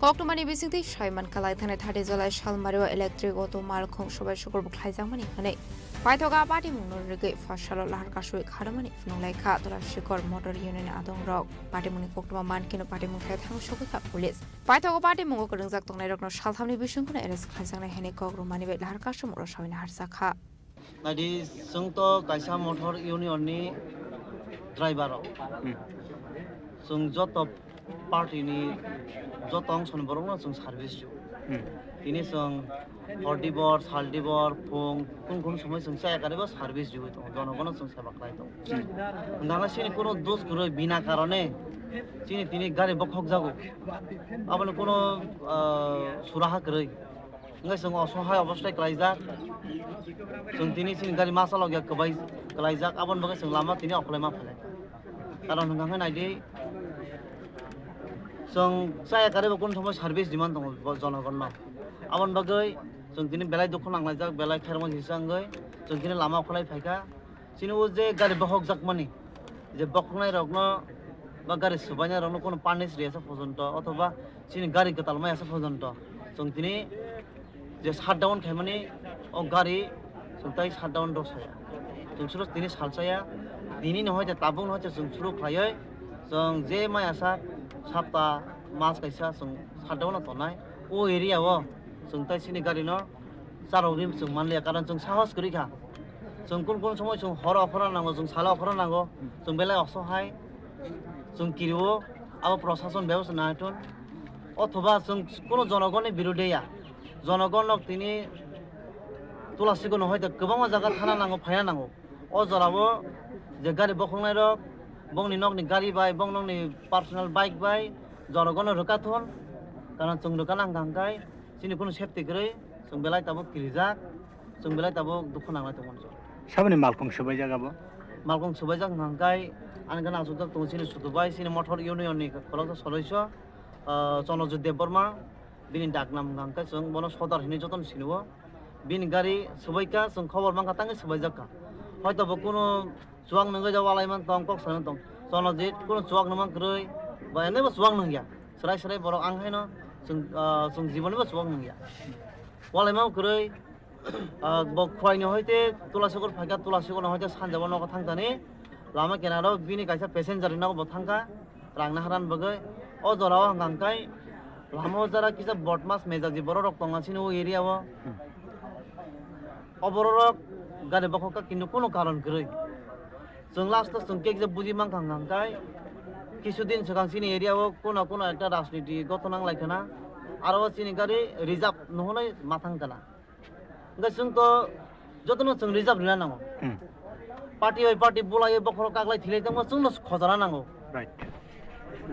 Koktwmani bisingtwi sai mankha, lai thangnai thirty July salmario electric auto malkhung sobai sukur bo khlaijakmani hwnwi paithogo patimungno rwgwi Phaisalo lahar kasui khadumani phunuk lai kha Tulashikhor Motor Union ni adongrok. Patimungni koktwma mankhe no patimung thaya thang sogwi kha police. Paithogo patimungo kwrwngjak tongnairokno salthamni bisingtwi arrest khlaijaknai hwnwi kok rwmani bai lahar kasumung rw sawina harjakha. Naidi, chwng to kaisa motor union ni driver rok. Hmm. Chwng joto party ni joto ongso ni borok no chwng service rw. Hmm. Tini chwng hor dibor, sal dibor, phung, kun kun somoi chwng chaya karibo service rw tongo. Jonogono chwng seba khlai tongo. Hmm. Hwnkhana chini kuno dos kwrwi bina karone chini tini gari bokhok jago. Aboni kuno, ah, suraha kwrwi. Hingke chwng osohai obostai klaijak. Chwng tini chini gari ma chalokya kwbai klaijak, aboni bagwi chwng lama tini okolai ma phailai. Karon hwnka khe naidi, chwng chaya karibo kunu thumwi service demand tongo bo jonogonno. Aboni bagwi chwng tini belai dukhu nanglaijak, belai khairokma kisa wngwi chwng tini lama okolai phaikha. Chini o je gari bokhokjakmani, je bokhoknairokno ba gari swbainairokno kunu punish riyasa porjonto, othoba chini gari kwtal mayasa porjonto, chwng tini je shutdown khaimani, o gari chwng tai shutdown rw saya. Chwng suro tini salsaya, tini no hoite tabuk no hoite chwng suru khlaiwi, chwng je mayasa sapta mas kaisa chwng shutdown no tongnai. O area o chwng tai chini gari no charogwi chwng manliya, karon chwng sahos kwrwi kha. Chwng kun kun somoi chwng horo okhorna nango, chwng salo okhorna nango, chwng belai osohai, chwng kirio, abo prosason bebosta naithun. Othoba chwng kuno jonogonni birudhe ya, jonogon nok tini Tulashikhor no hoite kwbangma jaga thana nango, phaina nango. O jorao je gari bokhoknai rok, bongni nokni gari bai, bong nokni personal bike bai jonogon no rwkha thun, karon chwng rwkha nang kha hwnkhe chini kuno safety kwrwi. Chwng belai tabuk kirijak, chwng belai tabuk dukhu nanglai tongmani chwng. Saboni malkhung swbaijak abo? Malkhung swbaijak hwnkha hwnkhe ani gana aswkjak tongo chini Sutubai, chini Motor Union ni khoroksa sodosyo, ah, Chonojit Debbarma, bini daknam hwnkha hwnkhe chwng bono Sodar hinwi jotono sinio. Bini gari swbaikha, chwng khobor mankha tangwi swbaijakha. Hoito bo kunu chuwak nungwi da walai man tong, kok salai man tong. Chonojit kunu chuwak nungma kwrwi, ba enebo chuwak nungya. Swrai swrai borok ang haino chwng, ah, chwng jibonibo chuwak nungya. Walaima kwrwi, ah, bo Khwaini hoite Tulashikhor phaikha, Tulashikhor no hoite sanjabo nogo thangtani lama kenaro bini kaisa passenger nogo bo thangkha rang naharani bagwi. O jorao hwnkha hwnkhe lama o jora kisa bodmas mejaji borok rok tongo chini o area o. O borok rok gari bokhok kha kintu kunu karon kwrwi. Chwng last o chwng kekje buji mankha hwnkha hwnkhe, kisu din swkang chini area o kuna kuna ekta rajniti gothon nang lai khana. Aro chini gari reserve nohonai mathang kana. Hingke chwng to jotono chwng reserve rina nango. Hmm. Party bai party bulai bokhoro kaklai thilai tongma chwngno khojana nango. Right.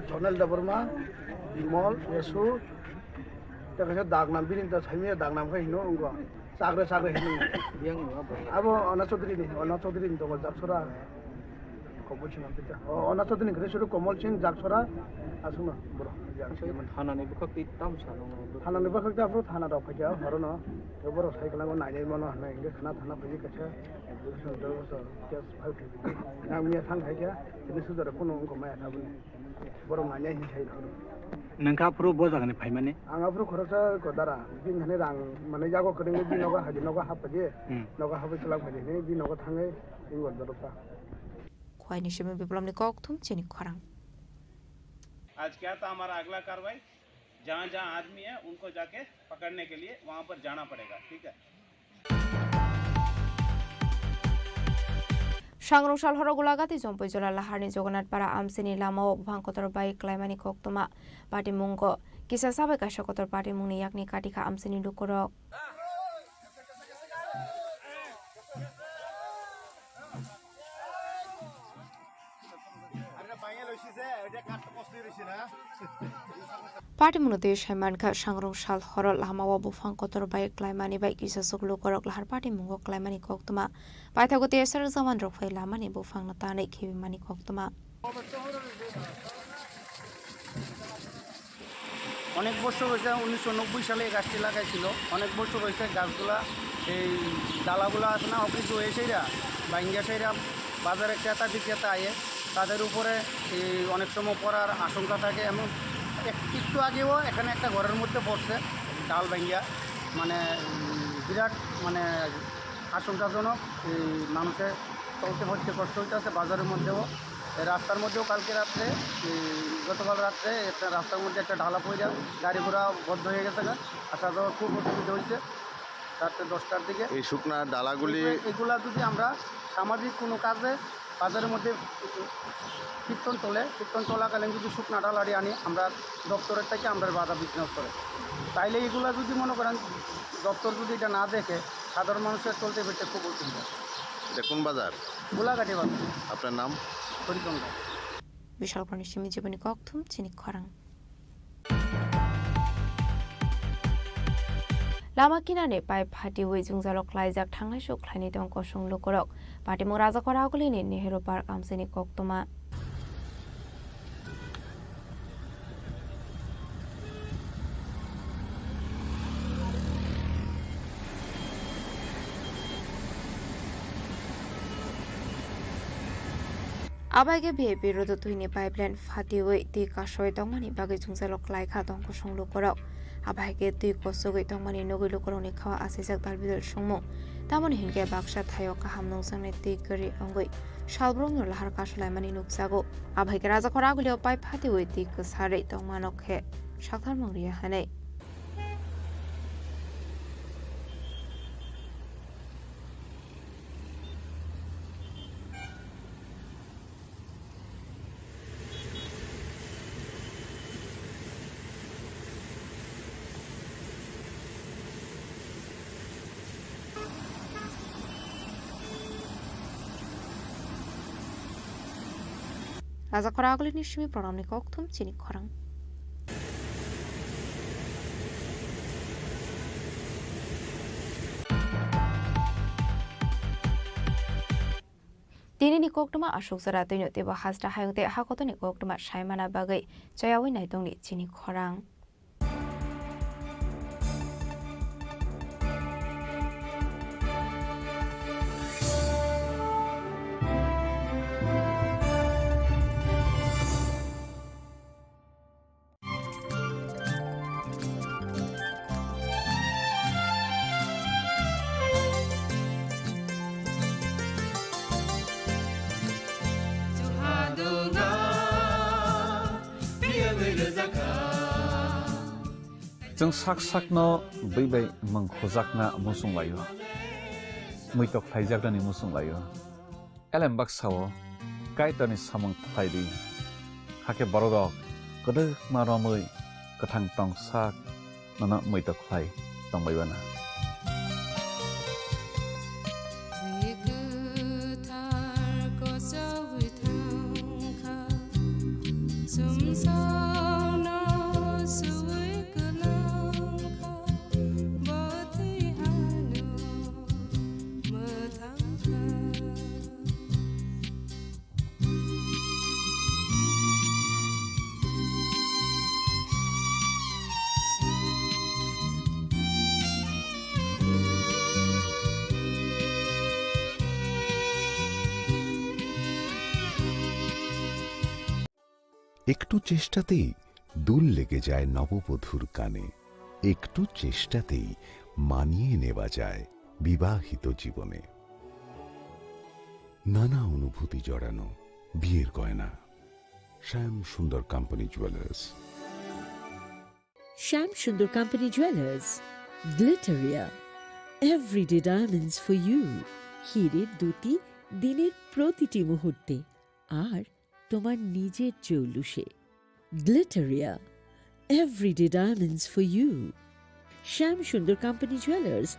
Sonal Debbarma, Bimol, Yesu, tei kaisa Dagnam, bini ta saimaya Dagnam khe hino wngkha. Chakre chakre hino. Yang ni abo. Abo Ona Chaudhary ni, Ona Chaudhary ni tongo Jaksora. Komol Singh Amtita. O, Ona Chaudhary ni kre suru Komol Singh Jaksora. Aswkno borok. Yang sini man. Thanani bwkhak twi tam sa nang. Thanani bwkhak twi aphuru thana rok phaikha horono. Tei borok sai kwlango nainai mano hinwi hwnkhe khna thana phaiwi kaisa. Case file khaikha. Nang miya thang khaikha. Tini sujare phone wngkha maya tabuni. Borok nanya hin sai rok. Nangkha aphuru bo jagani phaimani? Ang aphuru khoroksa ko dara, bini hani rang manwi yago kwrwngwi bini nogo hagi nogo haphaji, hmm, nogo hapwi kwlak phaji hinwi bini nogo thangwi bini gor doroksa. Khwai ni simi biplomni kok thum chini khorang. आज क्या था हमारा अगला कार्रवाई? जहाँ जहाँ आदमी है उनको जाके पकड़ने के लिए वहाँ पर जाना पड़ेगा, ठीक है? Sangrong sal horo Golagati Jompui Jola Laharni Jogonath Para amchini lamao buphang kotor bai klaimani koktwma patimungo kisa sabai kaisa kotor patimungni yakni katikha amchini lukurok. Party mwnwi twi sai mankha, sangrong sal horo lamao buphang kotor bai klaimani bai kisa chuklu korok lahar party mungo klaimani koktwma. Paithago T S R jawan rok phai lamani buphangno tanwi khibimani koktwma. অনেক বছর হয়েছে, উনিশশো নব্বই সালে এই গাছটি লাগাইছিল। অনেক বছর হয়েছে গাছগুলা, এই ডালাগুলা আছে না, অকেজো হয়ে সেইরা, ভাঙ্গা সেইরা, বাজারে ক্রেতা বিক্রেতা আয়ে, তাদের উপরে এই অনেক সময় পড়ার আশঙ্কা থাকে। এমন এক-, একটু আগেও এখানে একটা ঘরের মধ্যে পড়ছে ডাল ভাঙ্গা, মানে, উম, বিরাট, মানে, আশঙ্কাজনক। এই মানুষের চলতে ফিরতে কষ্ট হইতেছে, বাজারের মধ্যেও, এই রাস্তার মধ্যেও কালকে রাত্রে, এই গতকাল রাত্রে একটা রাস্তার মধ্যে একটা ঢালা পড়ে গাড়ি ঘোড়া বন্ধ হয়ে গেছে গা, আসা যাওয়ার খুব অসুবিধা হয়েছে রাত্রে দশটার দিকে। এই শুকনা ডালাগুলি এগুলা, এগুলা যদি আমরা সামাজিক কোনো কাজে বাজারের মধ্যে কীর্তন চলে, কীর্তন চলাকালীন যদি শুকনা ডালাটি আনি, আমরা দপ্তরের থেকে আমরা বাধা বিঘ্ন করে। তাইলে এগুলা যদি মনে করেন দপ্তর যদি এটা না দেখে, সাধারণ মানুষের চলতে ফিরতে খুব অসুবিধা। এটা কোন বাজার? গোলাঘাটি বাজার। আপনার নাম? Harichandra. Bishalpurni simi jiboni kokthum chini khorang. Lama kinani pipe phatiwi jwngjalo klaijak thanglai suk khlaini tong kosong lukurok. Patimung Rajakora Agulini Nehru Park amchini koktwma. Abai khe V I P rodo twini pipeline phatiwi twi kasoi tongmani bagwi jwngjalo klaikha tong kosong lukurok. Abai khe twi kosogwi tongmani nugwi lukurokni khao asijak dalbidal songmung. Tamoni hinkhe baksa thaio kaham nungjaknai twi kwrwi wngwi salbrumno lahar kasulaimani nukjago. Abai khe Rajakora Agulio pipe phatiwi twi kwsarwi tongmano khe sakthar mung riya hinwi. Rajakora Agulini simi program ni kokthum chini khorang. Tinini koktwma aswk jora twino teibo hasta hayung tei hakotorni koktwma saimana bagwi chayawi naitongni chini khorang. Chwng sak sakno bwi bai mwng khujakna muchung laio, muitok khlaijaknani muchung laio. Elem baksa-o Kaitorni samung phlai di, hakhe bororok kwdwkma romwi kwthang tong sak nono muitok khlai tongbai uana. Twi kwthar kochogwi thangkha, chumsokno suwi kwlangkha, bo twi ano mwthangkha. একটু চেষ্টাতেই দুল লেগে যায় নববধূর কানে, একটু চেষ্টাতেই মানিয়ে নেওয়া যায় বিবাহিত জীবনে। নানা অনুভূতি জড়ানো বিয়ের গয়না। শ্যাম Sundar company jewellers. Shyam Sundar Company Jewelers, Glitteria, everyday diamonds for you। হীরের দ্যুতি দিনের প্রতিটি মুহূর্তে, আর তোমার নিজের জৌলুসে। Glitteria, everyday diamonds for you। Shyam Sundar Company Jewelers।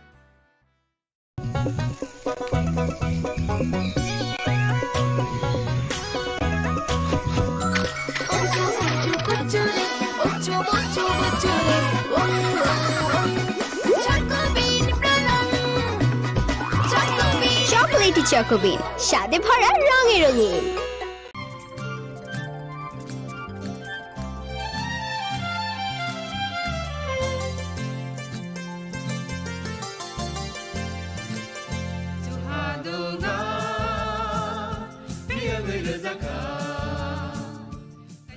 Chocolatey চকোবিন, স্বাদে ভরা, রঙে রঙিন।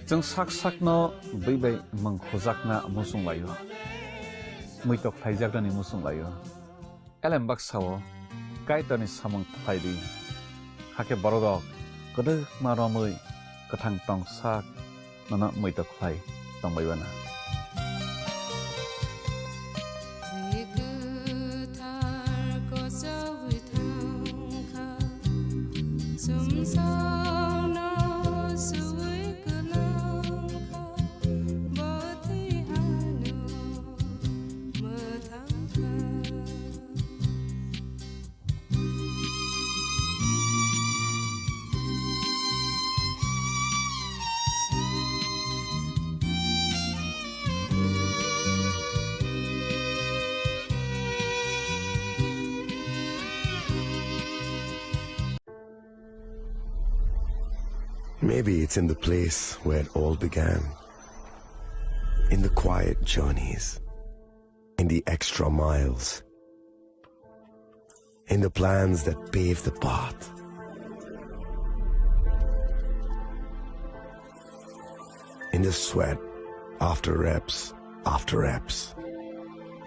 Chwng sak sakno bwi bai mung khujakna muchung laio, muitok khlaijaknani muchung laio. Elem baksa-o Kaitorni samung khlai di, hakhe borok rok kwdwkma romwi kwthang tong sak nono muitok khlai tongbai uana. Twi kwthar kochogwi thangkha, chumsokno suwi kwlangkha, bo twi ano mwthangkha. Maybe it's in the place where it all began. In the quiet journeys, in the extra miles, in the plans that pave the path, in the sweat after reps after reps,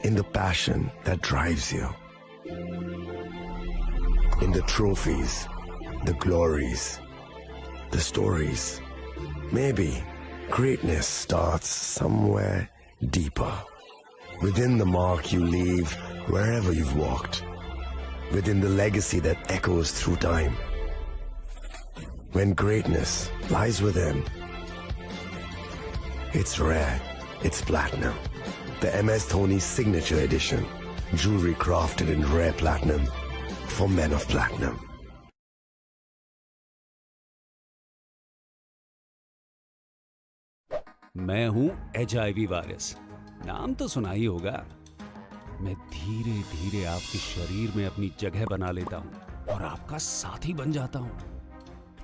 in the passion that drives you, in the trophies, the glories, the stories. Maybe greatness starts somewhere deeper. Within the mark you leave wherever you've walked. Within the legacy that echoes through time. When greatness lies within, it's rare, it's platinum. The M S Dhoni Signature Edition. Jewelry crafted in rare platinum for men of platinum. मैं हूं HIV virus. नाम तो सुना ही होगा। मैं धीरे-धीरे आपके शरीर में अपनी जगह बना लेता हूं और आपका साथी बन जाता हूं।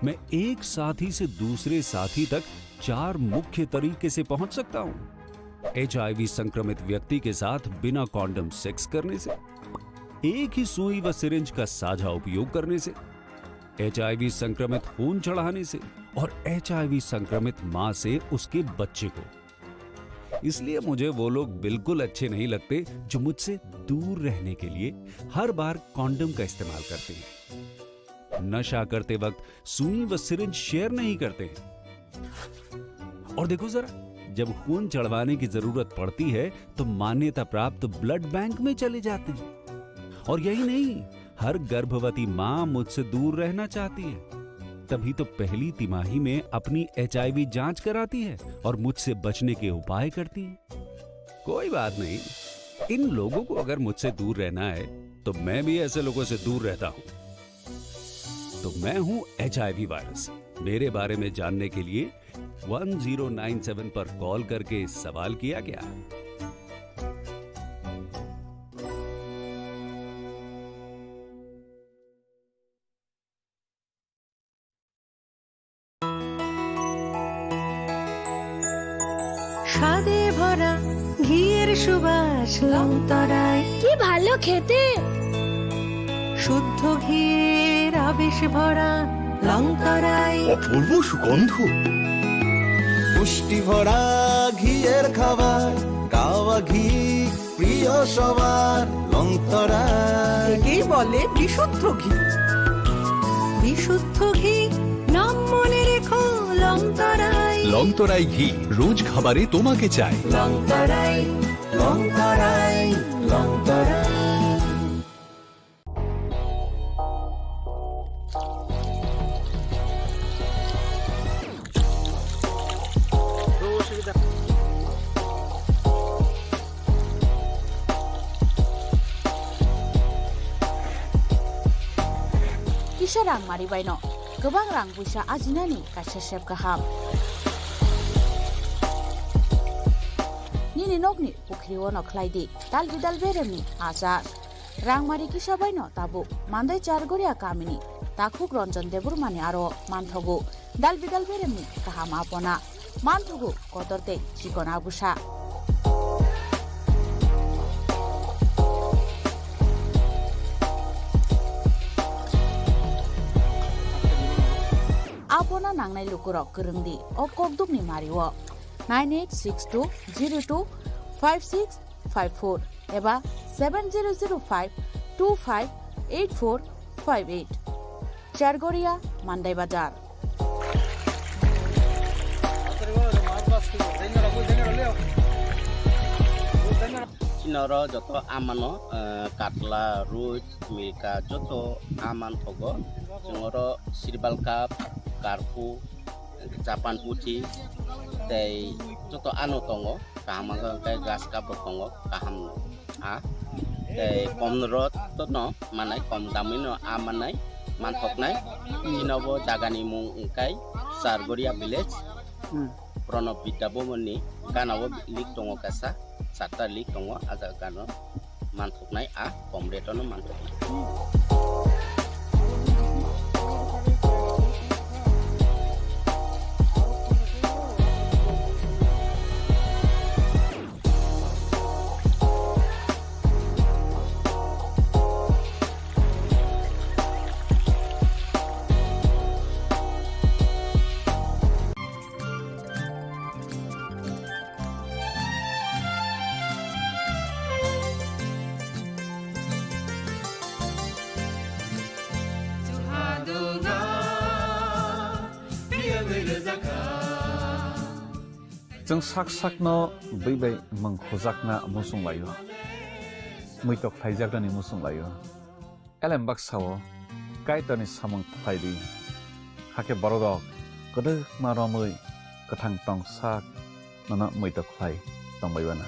मैं एक साथी से दूसरे साथी तक चार मुख्य तरीके से पहुंच सकता हूं। एचआईवी संक्रमित व्यक्ति के साथ बिना कॉन्डम सेक्स करने से, एक ही सुई व सिरिंज का साझा उपयोग करने से, एचआईवी संक्रमित खून चढ़ाने से और एचआईवी संक्रमित मां से उसके बच्चे को। इसलिए मुझे वो लोग बिल्कुल अच्छे नहीं लगते जो मुझसे दूर रहने के लिए हर बार कॉन्डम का इस्तेमाल करते हैं, नशा करते वक्त सुई व सिरिंज शेयर नहीं करते हैं। और देखो जरा, जब खून चढ़वाने की जरूरत पड़ती है तो मान्यता प्राप्त ब्लड बैंक में चले जाते हैं। और यही नहीं, हर गर्भवती मां मुझसे दूर रहना चाहती है, तभी तो पहली तिमाही में अपनी एचआईवी जांच कराती है और मुझसे बचने के उपाय करती है। कोई बात नहीं, इन लोगों को अगर मुझसे दूर रहना है, तो मैं भी ऐसे लोगों से दूर रहता हूँ। तो मैं हूँ एचआईवी वायरस। मेरे बारे में जानने के लिए वन ज़ीरो नाइन सेवन पर कॉल करके सवाल किया क्या? স্বাদে ভরা ঘিয়ের সুবাস লংতরাই। কি ভালো খেতে! শুদ্ধ ঘিয়ের আবেশ ভরা লংতরাই। অপূর্ব সুগন্ধ। পুষ্টি ভরা ঘিয়ের খাবার, কাওয়া ঘি প্রিয় সবার লংতরাই। একেই বলে বিশুদ্ধ ঘি। বিশুদ্ধ ঘি, নাম মনে রেখো লংতরাই। লংতরাই ঘি, রোজ খাবারে তোমাকে চাই। লংতরাই, লংতরাই, লংতরাই। Kisa rang mari baino kwbang rang puisa ajinani kaisa sep kaham. Nini nokni pukhri ono khlai di dal bidal beremni achar. Rangmari kisa baino tabuk Mandai Chargoria kamini takhuk Ranjan Debbarmani aro manthogo dal bidal beremni kaham apona, manthogo kotor tei chikon agusa. Apona nangnai lukurok kwrwng di o kokdukni mario nine eight six two zero two five six five four eba seven zero zero five two five eight four five eight. Chargoria, Mandai Bazar. Chini oro joto amano, eh, katla, ruch, milka, joto aman thogo. Chwng oro sirbal cup, karku, Japan puthi tei joto ano tongo, kaham wngkha hwnkhe grass cup bo tongo, kaham no a tei kom rot no manai, kom damwi no a manai, manthoknai. Chini bo jaga ni mung wngkha Chargoria village, hmm. Pranab Vidya Bhavan ni gana o lik tongo kaisa, charta lik tongo, a jaga gana o. Manthoknai a kom rate-o no manthoknai. Chwng sak sakno bwi bai mung khujakna muchung laio, muitok khlaijaknani muchung laio. Elem baksa-o Kaitorni samung khlai di, hakhe borok rok kwdwkma romwi kwthang tong sak nono muitok khlai tong bai mano.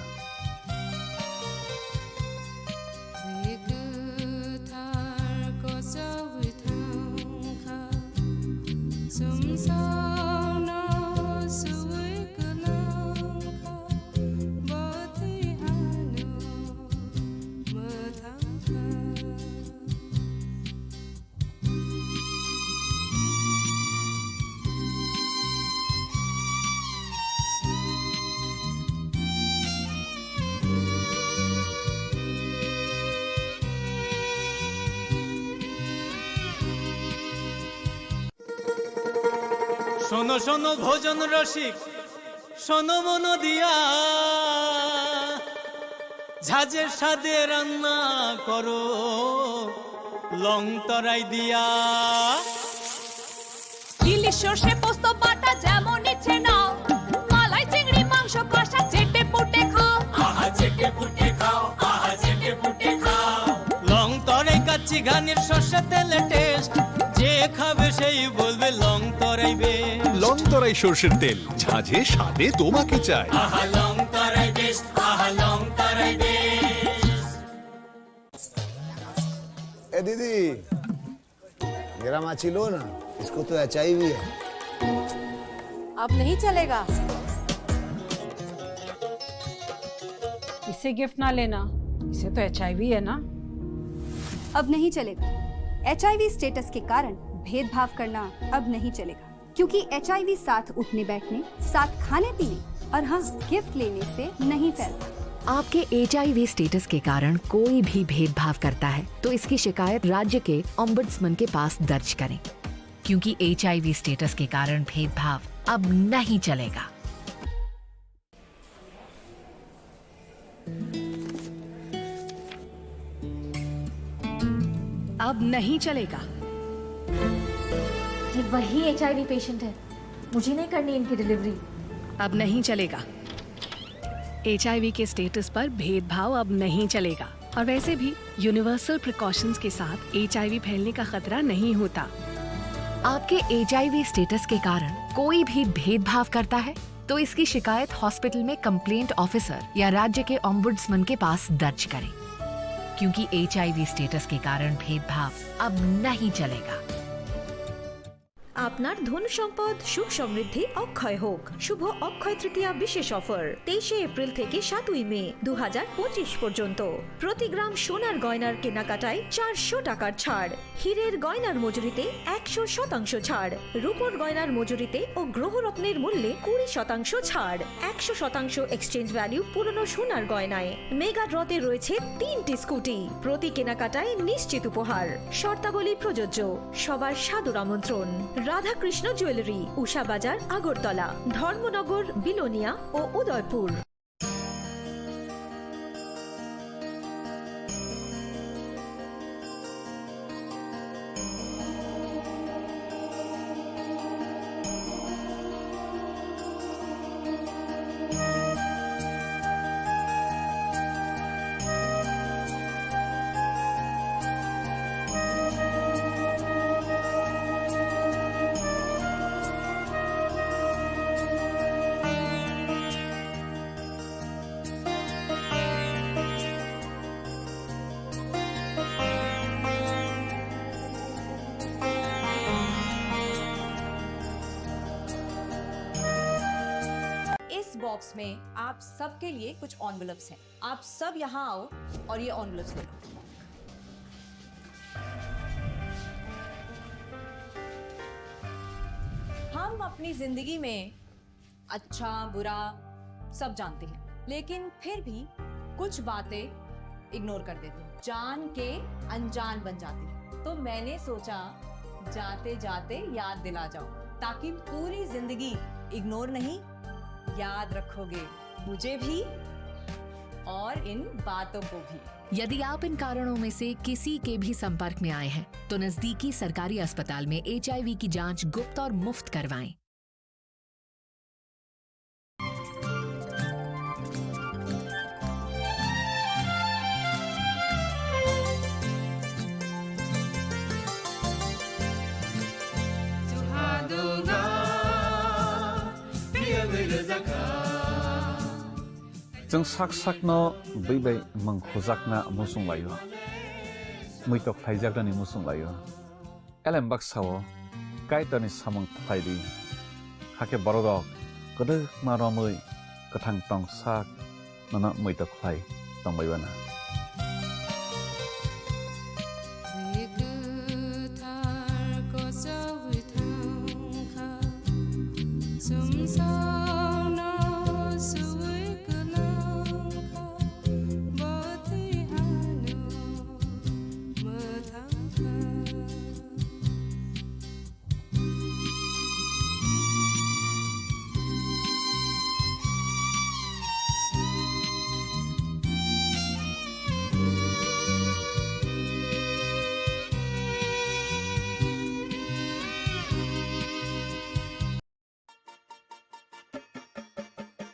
শোনো শোনো ভোজন রসিক, শোনো মন দিয়া, ঝাঁঝের স্বাদে রান্না করো লং তরাই দিয়া। ইলিশ সর্ষে পোস্ত বাটা যেমন ইচ্ছে নাও, মালাই চিংড়ি মাংস কষা চেটে পুটে খাও। আহা চেটে পুটে খাও, আহা চেটে পুটে খাও। লং তরাই কাচ্চি ঘানির সর্ষে তেলে টেস্ট, যে খাবে সেই বলবে লং তরাই বেস্ট। লং তরাই সর্ষের তেল, ঝাঁঝে স্বাদে তোমাকে চাই। আহা লং তরাই বেস্ট, আহা লং ए दीदी, मेरा माची लो ना, इसको तो एचआईवी है। अब नहीं चलेगा। इसे गिफ्ट ना लेना, इसे तो एचआईवी है ना। अब नहीं चलेगा। एचआईवी स्टेटस के कारण भेदभाव करना अब नहीं चलेगा, क्योंकि एचआईवी साथ उठने बैठने, साथ खाने पीने और हाँ, गिफ्ट लेने से नहीं फैलता। आपके एचआईवी स्टेटस के कारण कोई भी भेदभाव करता है, तो इसकी शिकायत राज्य के ओम्बड्समैन के पास दर्ज करें, क्योंकि एचआईवी स्टेटस के कारण भेदभाव अब नहीं चलेगा। अब नहीं चलेगा। ये वही एचआईवी पेशेंट है, मुझे नहीं करनी इनकी डिलीवरी। अब नहीं चलेगा। एचआईवी के स्टेटस पर भेदभाव अब नहीं चलेगा। और वैसे भी यूनिवर्सल प्रिकॉशंस के साथ एचआईवी फैलने का खतरा नहीं होता। आपके एचआईवी स्टेटस के कारण कोई भी भेदभाव करता है, तो इसकी शिकायत हॉस्पिटल में कंप्लेंट ऑफिसर या राज्य के ओम्बुड्समैन के पास दर्ज करें, क्योंकि एचआईवी स्टेटस के कारण भेदभाव अब नहीं चलेगा। আপনার ধন সম্পদ সুখ সমৃদ্ধি অক্ষয় হোক। শুভ অক্ষয় তৃতীয়া বিশেষ অফার, তেইশে এপ্রিল থেকে সাতই মে দু হাজার পঁচিশ পর্যন্ত। প্রতি গ্রাম সোনার গয়নার কেনাকাটায় চারশো টাকার ছাড়, হীরের গয়নার মজুরিতে একশো শতাংশ ছাড়, রূপোর গয়নার মজুরিতে ও গ্রহরত্নের মূল্যে কুড়ি শতাংশ ছাড়, একশো শতাংশ এক্সচেঞ্জ ভ্যালু পুরনো সোনার গয়নায়। মেগা ড্রতে রয়েছে তিনটি স্কুটি, প্রতি কেনাকাটায় নিশ্চিত উপহার। শর্তাবলী প্রযোজ্য। সবার সাদর আমন্ত্রণ। রাধাকৃষ্ণ জুয়েলারি, উষা বাজার, আগরতলা, ধর্মনগর, বিলোনিয়া ও উদয়পুর। इस बॉक्स में आप सबके लिए कुछ एनवेलप्स हैं। आप सब यहाँ आओ और ये एनवेलप्स ले लो। हम अपनी जिंदगी में अच्छा, बुरा सब जानते हैं, लेकिन फिर भी कुछ बातें इग्नोर कर देते हैं, जान के अनजान बन जाते हैं। तो मैंने सोचा, जाते जाते याद दिला जाओ, ताकि पूरी जिंदगी इग्नोर नहीं, याद रखोगे मुझे भी और इन बातों को भी। यदि आप इन कारणों में से किसी के भी संपर्क में आए हैं, तो नजदीकी सरकारी अस्पताल में एचआईवी की जांच गुप्त और मुफ्त करवाएं। Chwng sak sakno bwi bai mwng hujakna muchung laio, muitok khlaijaknani muchung laio. Elem baksa-o Kaitorni samung khlai di, hakhe bororok kwdwkma romwi kwthang tong sak nono muitok khlai tongbai uanw.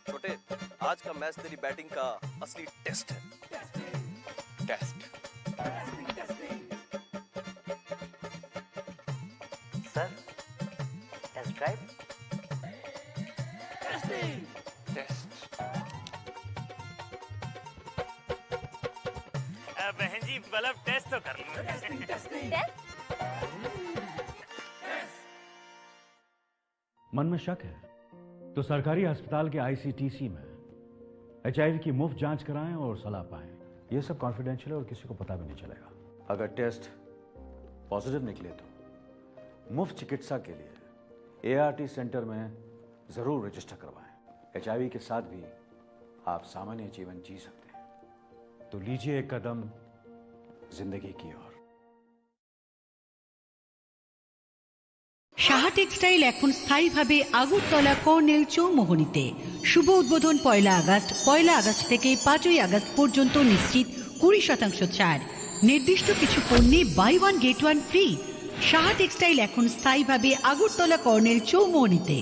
छोटे, आज का मैच तेरी बैटिंग का असली test है। Test. Sir, test drive. Test. Test. बहन जी, मतलब टेस्ट तो कर लूं। टेस्ट? मन में शक है तो सरकारी अस्पताल के आईसीटीसी में एचआईवी की मुफ्त जांच कराएं और सलाह पाएं। ये सब कॉन्फिडेंशियल है और किसी को पता भी नहीं चलेगा। अगर टेस्ट पॉजिटिव निकले तो मुफ्त चिकित्सा के लिए एआरटी सेंटर में जरूर रजिस्टर करवाएं। एचआईवी के साथ भी आप सामान्य जीवन जी सकते हैं। तो लीजिए एक कदम जिंदगी की ओर। সাহা টেক্সটাইল এখন স্থায়ীভাবে আগরতলা কর্নেল চৌমোহনীতে। শুভ উদ্বোধন পয়লা আগস্ট। পয়লা আগস্ট থেকে পাঁচই আগস্ট পর্যন্ত নিশ্চিত কুড়ি শতাংশ ছাড়। নির্দিষ্ট কিছু পণ্যে buy one get one free. Saha textile এখন স্থায়ীভাবে আগরতলা কর্নেল চৌমোহনীতে।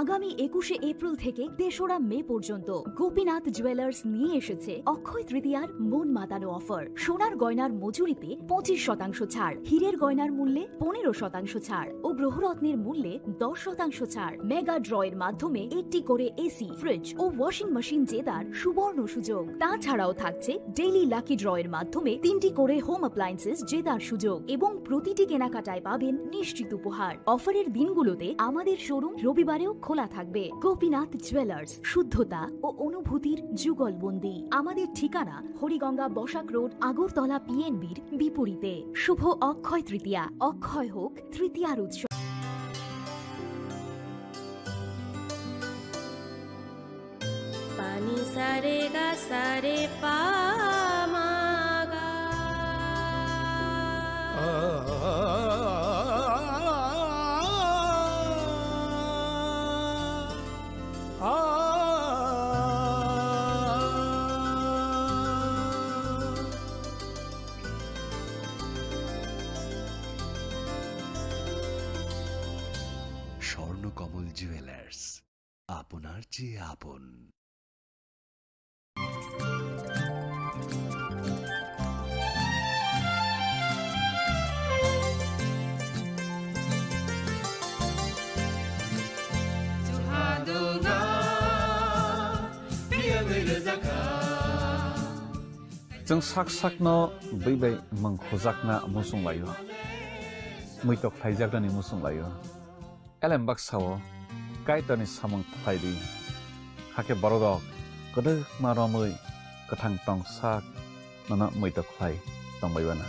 আগামী একুশে এপ্রিল থেকে তেসরা মে পর্যন্ত গোপীনাথ জুয়েলার্স নিয়ে এসেছে অক্ষয় তৃতীয়ার মন মাতানো অফার। সোনার গয়নার মজুরিতে পঁচিশ শতাংশ ছাড়, হীরের গয়নার মূল্যে পনেরো শতাংশ ছাড় ও গ্রহরত্নের মূল্যে দশ শতাংশ ছাড়। মেগা ড্রয়ের মাধ্যমে একটি করে এসি, ফ্রিজ ও ওয়াশিং মেশিন জেতার সুবর্ণ সুযোগ। তাছাড়াও থাকছে ডেইলি লাকি ড্রয়ের মাধ্যমে তিনটি করে হোম অ্যাপ্লায়েন্সেস জেতার সুযোগ এবং প্রতিটি কেনাকাটায় পাবেন নিশ্চিত উপহার। অফারের দিনগুলোতে আমাদের শোরুম রবিবারেও খোলা থাকবে। গোপীনাথ জুয়েলার্স, শুদ্ধতা ও অনুভূতির যুগলবন্দি। আমাদের ঠিকানা হরিগঙ্গা বসাক রোড, আগরতলা পিএনবির বিপরীতে। শুভ অক্ষয় তৃতীয়া, অক্ষয় হোক তৃতীয়ার উৎসব। Pani sare ga sare pa ma ga. Swarnakamal jewellers, আপনার চেয়ে আপন। Chwng sak sakno bwi bai mwng khujakna muchung laio, muitok khlaijaknani muchung laio. Elem baksa-o Kaitorni samung khlai di, hakhe borok rok kwdwkma romwi kwthang tong sak nono muitok khlai tong bai mano.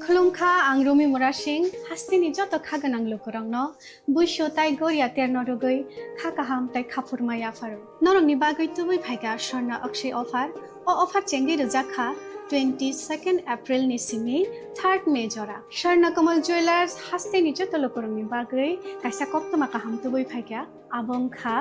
Khulumkha, ang Rumi Murasing, hasteni joto kha gwnang lukurokno. Buisu tai goria terno rwgwi kha kaham tai khaphurma yapharo. Norokni bagwi tubui phaikha Swarna Akshay offer. O offer chengwi rwjak kha twenty second April ni simi third May jora. Swarna Kamal Jewellers hasteni joto lukurokni bagwi kaisa koktwma kaham tubui phaikha. Abo wngkha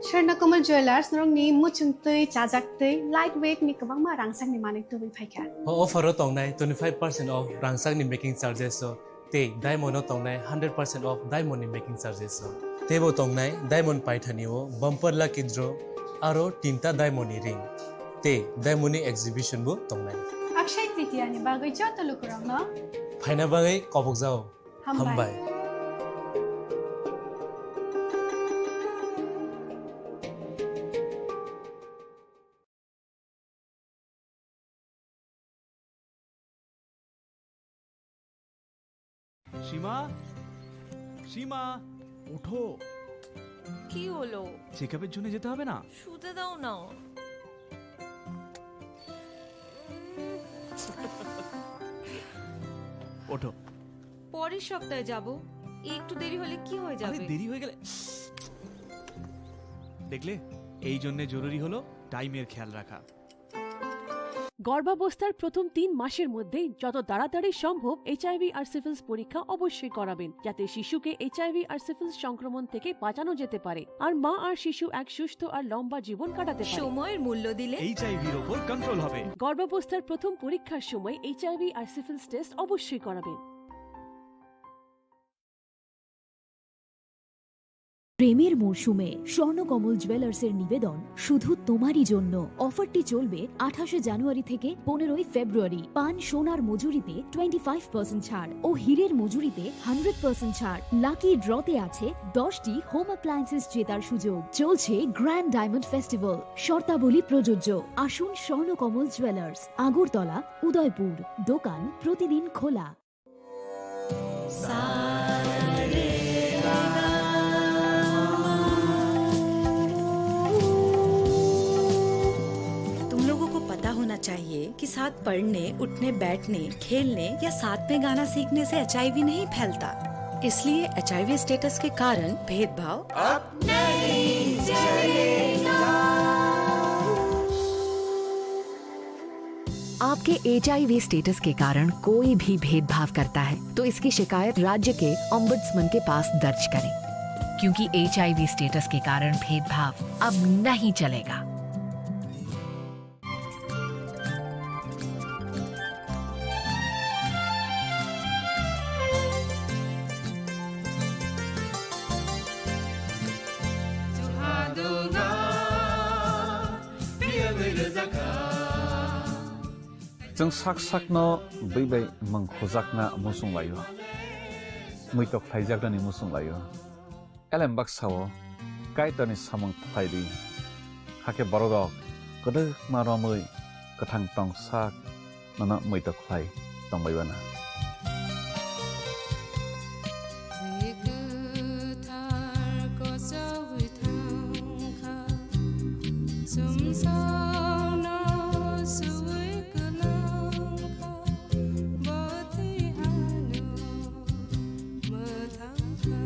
Swarna Kamal Jewellers norokni muchungtwi, chajaktwi, light weight ni kwbangma rangchakni manwi tubui phaikha. O offer o tongnai twenty five percent off rangchakni making charges o. Tei diamond o tongnai hundred percent off diamond ni making charges o. Teibo tongnai diamond paithani o bumper lucky draw aro tinta diamond ni ring. Tei diamond ni exhibition bo tongnai. Akshay Tritiya ni bagwi joto lukurokno phaina bagwi kobokjao. Hambai. Hambai. সীমা, সীমা, ওঠো। কি হলো? চেকআপের জন্য যেতে হবে না? শুতে দাও না। ওঠো। পরের সপ্তাহে যাব। একটু দেরি হলে কি হয়ে আরে, যাবে? দেরি হয়ে গেলে, দেখলে, এই জন্য জরুরি হলো টাইমের খেয়াল রাখা। গর্ভাবস্থার প্রথম তিন মাসের মধ্যেই যত তাড়াতাড়ি সম্ভব এইচআইভি আর সিফিলিস পরীক্ষা অবশ্যই করাবেন, যাতে শিশুকে এইচআইভি আর সিফিলিস সংক্রমণ থেকে বাঁচানো যেতে পারে আর মা আর শিশু এক সুস্থ আর লম্বা জীবন কাটাতে পারে। সময়ের মূল্য দিলে এইচআইভির ওপর কন্ট্রোল হবে। গর্ভাবস্থার প্রথম পরীক্ষার সময় এইচআইভি আর সিফিলিস টেস্ট অবশ্যই করাবেন। প্রেমের মরশুমে স্বর্ণকমল জুয়েলার্সের নিবেদন শুধু তোমারই জন্য। অফারটি চলবে আঠাশে জানুয়ারি থেকে পনেরোই ফেব্রুয়ারি। পান সোনার মজুরিতে টোয়েন্টি ফাইভ পার্সেন্ট ছাড় ও হীরের মজুরিতে হান্ড্রেড পার্সেন্ট ছাড়। লাকি ড্রতে আছে দশটি হোম অ্যাপ্লায়েন্সেস জেতার সুযোগ। চলছে গ্র্যান্ড ডায়মন্ড ফেস্টিভ্যাল, শর্তাবলী প্রযোজ্য। আসুন স্বর্ণকমল জুয়েলার্স, আগরতলা, উদয়পুর। দোকান প্রতিদিন খোলা। तुम लोगों को पता होना चाहिए कि साथ पढ़ने, उठने, बैठने, खेलने या साथ में गाना सीखने से एचआईवी नहीं फैलता। इसलिए एचआईवी स्टेटस के कारण भेदभाव अब नहीं चलेगा। आपके एचआईवी स्टेटस के कारण कोई भी भेदभाव करता है, तो इसकी शिकायत राज्य के ओम्बड्समैन के पास दर्ज करें, क्योंकि एचआईवी स्टेटस के कारण भेदभाव अब नहीं चलेगा। Chwng sak sakno bwi bai mwng khujakna muchung laio, muitok khlaijaknani muchung laio. Elem baksa-o Kaitorni samung khlai di, hakhe bororok kwdwkma romwi kwthang tong sak nono muitok khlai tongbai uanw. Bwthar kochwi thangkha, sumsokno suwi kwlangkha, bwthwi ano mwthangkha.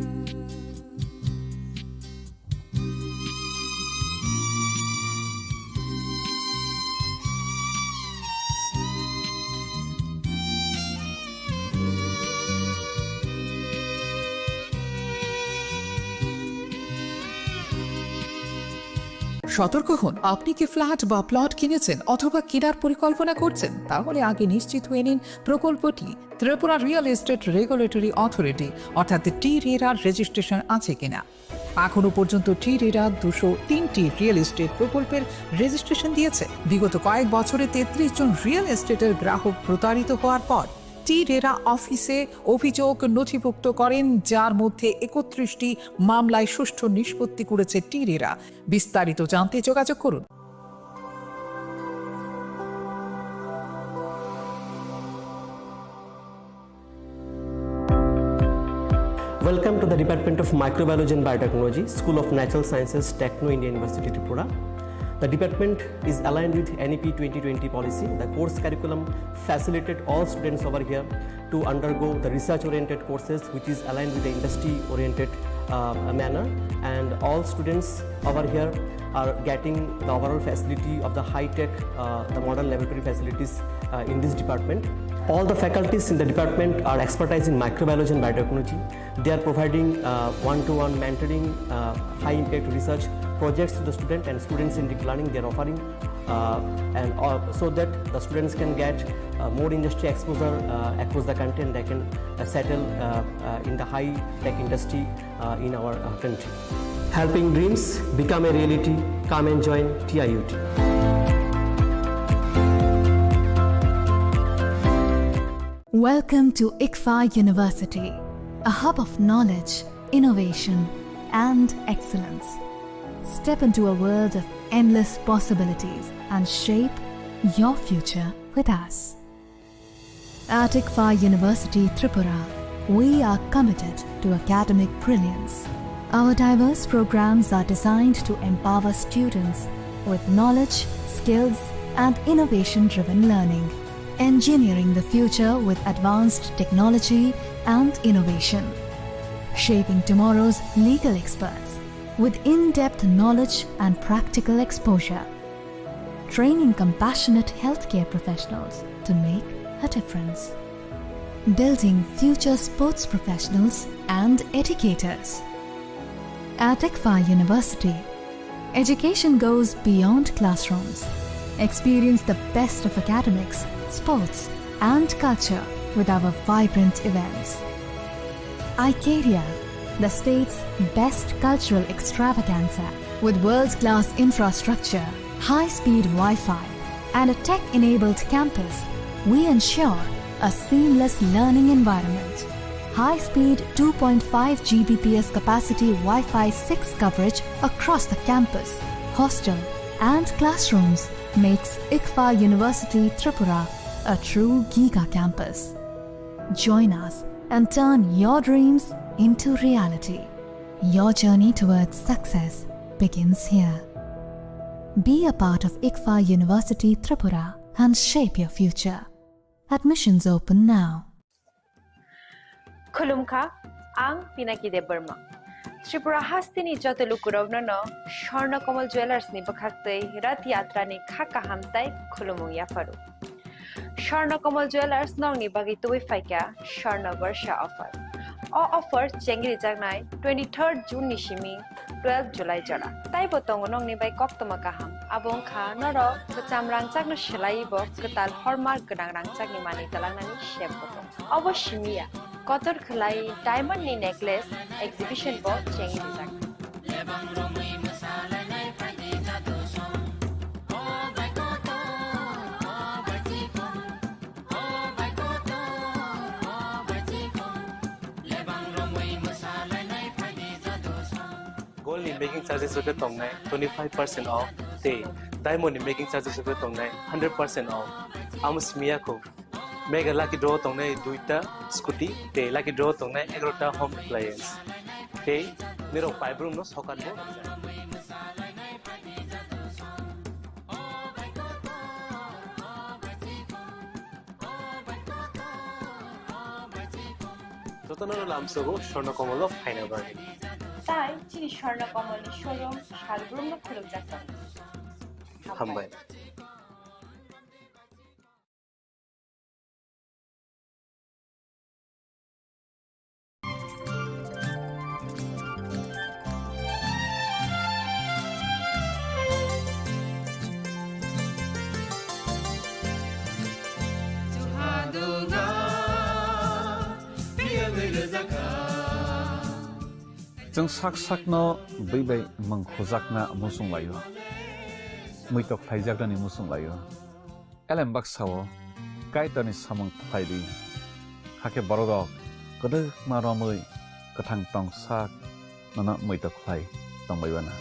সতর্ক হন, আপনি কি ফ্ল্যাট বা প্লট কিনেছেন অথবা কেনার পরিকল্পনা করছেন? তাহলে আগে নিশ্চিত হয়ে নিন প্রকল্পটি Tripura real estate regulatory authority অর্থাৎ টি রেরার রেজিস্ট্রেশন আছে কিনা। এখনো পর্যন্ত টি রেরা দুশো তিনটি রিয়েল এস্টেট প্রকল্পের রেজিস্ট্রেশন দিয়েছে। বিগত কয়েক বছরে তেত্রিশ জন রিয়েল এস্টেটের গ্রাহক প্রতারিত হওয়ার পর টি রেরা অফিসে অভিযোগ নথিভুক্ত করেন, যার মধ্যে একত্রিশটি মামলায় সুষ্ঠু নিষ্পত্তি করেছে টি রেরা। বিস্তারিত জানতে যোগাযোগ করুন। Welcome to the Department of Microbiology and Biotechnology, School of Natural Sciences, Techno India University, Tripura. The department is aligned with N E P twenty twenty policy. The course curriculum facilitate all students over here to undergo the research-oriented courses, which is aligned with the industry-oriented, uh, manner. And all students over here are getting the overall facility of the high-tech, uh, the modern laboratory facilities, uh, in this department. All the faculties in the department are expertise in microbiology and biotechnology. They are providing, uh, one-to-one mentoring, uh, high-impact research projects to the student and students-centric learning they are offering, uh, and, uh, so that the students can get, uh, more industry exposure, uh, across the country, and they can, uh, settle, uh, uh, in the high-tech industry, uh, in our, uh, country. Helping dreams become a reality. Come and join T I U T. Welcome to ICFAI University, a hub of knowledge, innovation, and excellence. Step into a world of endless possibilities and shape your future with us. At ICFAI University Tripura, we are committed to academic brilliance. Our diverse programs are designed to empower students with knowledge, skills, and innovation-driven learning. Engineering the future with advanced technology and innovation. Shaping tomorrow's legal experts with in-depth knowledge and practical exposure. Training compassionate healthcare professionals to make a difference. Building future sports professionals and educators. At ICFAI University, education goes beyond classrooms. Experience the best of academics, sports, and culture with our vibrant events. Icaria, the state's best cultural extravaganza, with world-class infrastructure, high-speed Wi-Fi, and a tech-enabled campus, we ensure a seamless learning environment. High-speed two point five G B P S capacity Wi-Fi six coverage across the campus, hostel, and classrooms makes ICFAI University Tripura a true giga campus. Join us and turn your dreams into reality. Your journey towards success begins here. Be a part of ICFAI University Tripura and shape your future. Admissions open now. Khulumkha, ang Pinaki Debbarma. Tripura hasteni joto lukurokno no Swarna Kamal Jewellers ni bwkhaktwi Rath Yatra ni kha kaham tai khulumung yapharu. Swarna Kamal Jewellers nokni bagwi tubui phaikha Swarna Barsha offer. O offer chengrijaknai twenty-third June ni simi twelve July jora. Taibo tongo nokni bai koktwma kaham. Abo wngkha norok kwcham rangchakno swlaiwi bo kwtal hallmark gwnang rangchakni manwi twlangnani sep bo tongo. Obo simi ya, kotor khwlai diamond ni necklace exhibition bo chengrijak. Gold ni making charges rok khe tongnai twenty five percent off tei diamond ni making charges rok khe tongnai hundred percent off. Amo simi ya kho. Mega lucky draw tongnai duita scooty tei lucky draw tongnai egarota home appliance. Tei nirok paibrumno sokat bo rwjak. Jotono lamsogo Swarna Kamal o phaina bagwi. Tai chini Swarna Kamal ni showroom salbrumno khulukjak tongo. Hambai. Chwng sak sakno bwi bai mung khujakna muchung laio, muitok khlaijaknani muchung laio. Elem baksa-o Kaitorni samung khlai di, hakhe bororok kwdwkma romwi kwthang tong sak nono muitok khlai tongbai uana.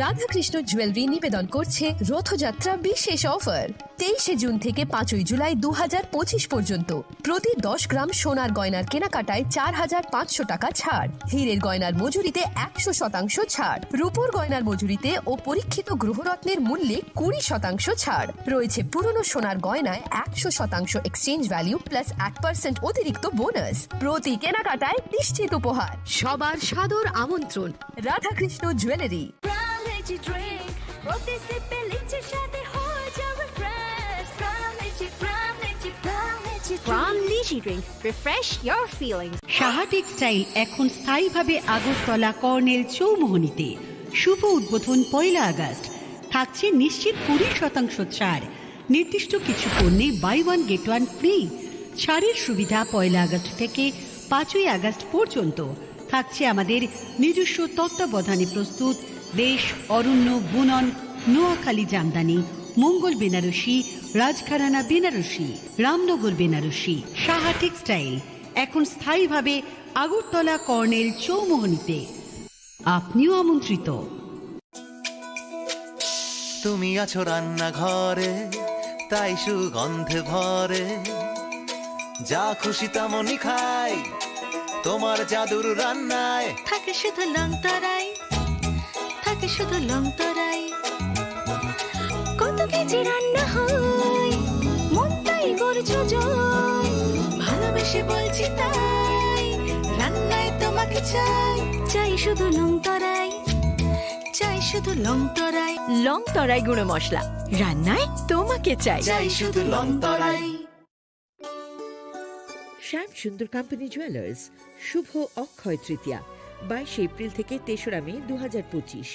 Radhakrishna jewellery নিবেদন করছে রথযাত্রা বিশেষ অফার। তেইশে জুন থেকে পাঁচই জুলাই দু হাজার পঁচিশ পর্যন্ত প্রতি দশ গ্রাম সোনার গয়নার কেনাকাটায় চার হাজার পাঁচশো টাকা ছাড়, হীরের গয়নার মজুরিতে একশো শতাংশ ছাড়, রূপোর গয়নার মজুরিতে ও পরীক্ষিত গ্রহরত্নের মূল্যে কুড়ি শতাংশ ছাড়। রয়েছে পুরনো সোনার গয়নায় একশো শতাংশ এক্সচেঞ্জ ভ্যালু প্লাস এক পার্সেন্ট অতিরিক্ত বোনাস। প্রতি কেনাকাটায় নিশ্চিত উপহার। সবার সাদর আমন্ত্রণ Radhakrishna jewellery. Pram Lychee Drink, প্রতি সিপে লিচির স্বাদে হয়ে যাবে fresh. Pram Lychee, Pram Lychee, Pram Lychee Drink। Pram Lychee Drink, refresh your feelings। Saha textile এখন স্থায়ীভাবে আগরতলা কর্নেল চৌমুহনীতে। শুভ উদ্বোধন পয়লা আগস্ট। থাকছে নিশ্চিত কুড়ি শতাংশ ছাড়। নির্দিষ্ট কিছু পণ্যে buy one get one free. ছাড়ের সুবিধা পয়লা আগস্ট থেকে পাঁচই আগস্ট পর্যন্ত। থাকছে আমাদের নিজস্ব তত্ত্বাবধানে প্রস্তুত দেশ, অরণ্য, বুনন, নোয়াখালী জামদানি, মঙ্গল বেনারসি, রাজঘরানা বেনারসি, রামনগর বেনারসি। সাহা টেক্সটাইল, এখন স্থায়ীভাবে আগরতলা কর্নেল চৌমোহনীতে। আপনিও আমন্ত্রিত। তুমি আছো রান্নাঘরে, তাই সুগন্ধে ভরে। যা খুশি তেমনই খাই, তোমার জাদুর রান্নায়। থাকে শুধু লং তরাই, থাকে শুধু লং তরাই। কত কেজি রান্না হয়, মনটাই করছো জয়। ভালোবেসে বলছি তাই, রান্নায় তোমাকে চাই। চাই শুধু লং তরাই, চাই শুধু লং তরাই। লং তরাই গুঁড়ো মশলা, রান্নায় তোমাকে চাই। চাই শুধু লং তরাই। শ্যাম সুন্দর কোম্পানি জুয়েলার্স, শুভ অক্ষয় তৃতীয়া, বাইশে এপ্রিল থেকে তেসরা মে দু হাজার পঁচিশ।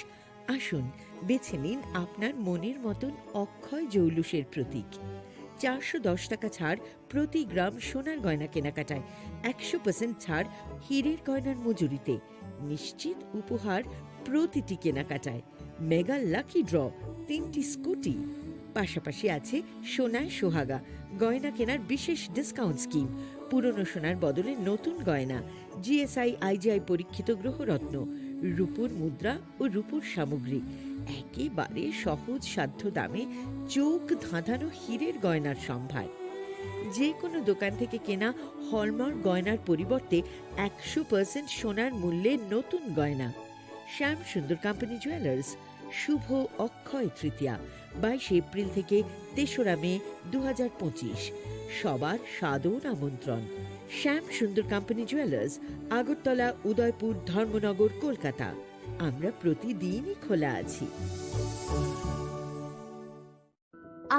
আসুন, বেছে নিন আপনার মনের মতন অক্ষয় জৌলুসের প্রতীক। চারশো দশ টাকা ছাড় প্রতি গ্রাম সোনার গয়না কেনাকাটায়, একশো পার্সেন্ট ছাড় হীরের গয়নার মজুরিতে, নিশ্চিত উপহার প্রতিটি কেনাকাটায়। মেগা লাকি ড্র, তিনটি স্কুটি, পাশাপাশি আছে সোনায় সোহাগা, গয়না কেনার বিশেষ ডিসকাউন্ট স্কিম, পুরনো সোনার বদলে নতুন গয়না, জিএসআই আইজিআই পরীক্ষিত গ্রহরত্ন, রূপোর মুদ্রা ও রূপোর সামগ্রী, একেবারে সহজ সাধ্য দামে চোখ ধাঁধানো হীরের গয়নার সম্ভার। যে কোনো দোকান থেকে কেনা হলমার্ক গয়নার পরিবর্তে একশো পার্সেন্ট সোনার মূল্যে নতুন গয়না। শ্যাম সুন্দর কোম্পানি জুয়েলার্স, শুভ অক্ষয় তৃতীয়া, বাইশে এপ্রিল থেকে তেসরা মে দু হাজার পঁচিশ। সবার সাদর আমন্ত্রণ। শ্যাম সুন্দর কোম্পানি জুয়েলার্স, আগরতলা, উদয়পুর, ধর্মনগর, কলকাতা। আমরা প্রতিদিনই খোলা আছি।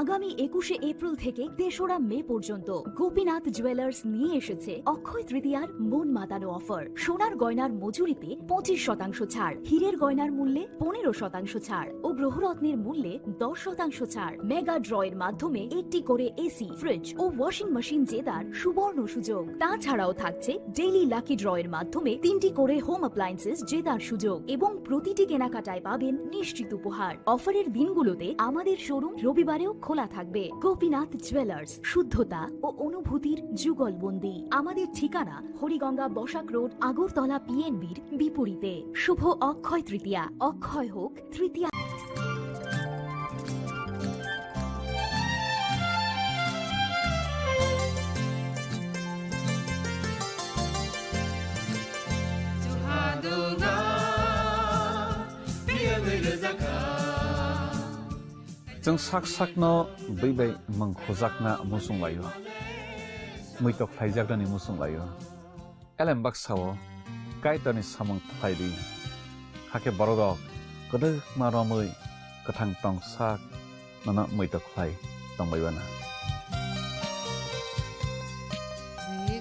আগামী একুশে এপ্রিল থেকে তেসরা মে পর্যন্ত গোপীনাথ জুয়েলার্স নিয়ে এসেছে অক্ষয় তৃতীয়ার মন মাতানো অফার। সোনার গয়নার মজুরিতে পঁচিশ শতাংশ ছাড়, হীরের গয়নার মূল্যে পনেরো শতাংশ ছাড় ও গ্রহরত্নের মূল্যে দশ শতাংশ ছাড়। মেগা ড্র এর মাধ্যমে একটি করে এসি, ফ্রিজ ও ওয়াশিং মেশিন জেতার সুবর্ণ সুযোগ। তাছাড়াও থাকছে ডেইলি লাকি ড্র এর মাধ্যমে তিনটি করে হোম অ্যাপ্লায়েন্সেস জেতার সুযোগ এবং প্রতিটি কেনাকাটায় পাবেন নিশ্চিত উপহার। অফারের দিনগুলোতে আমাদের শোরুম রবিবারেও খোলা থাকবে। গোপীনাথ জুয়েলার্স, শুদ্ধতা ও অনুভূতির যুগলবন্দি। আমাদের ঠিকানা হরিগঙ্গা বসাক রোড, আগরতলা পিএনবির বিপরীতে। শুভ অক্ষয় তৃতীয়া, অক্ষয় হোক তৃতীয়া। Chwng sak sakno bwi bai mwng khujakna muchung laio, muitok khlaijaknani muchung laio. Elem baksa-o Kaitorni samung khlai di, hakhe bororok kwdwkma romwi kwthang tong sak nono muitok khlai tongbai uanw.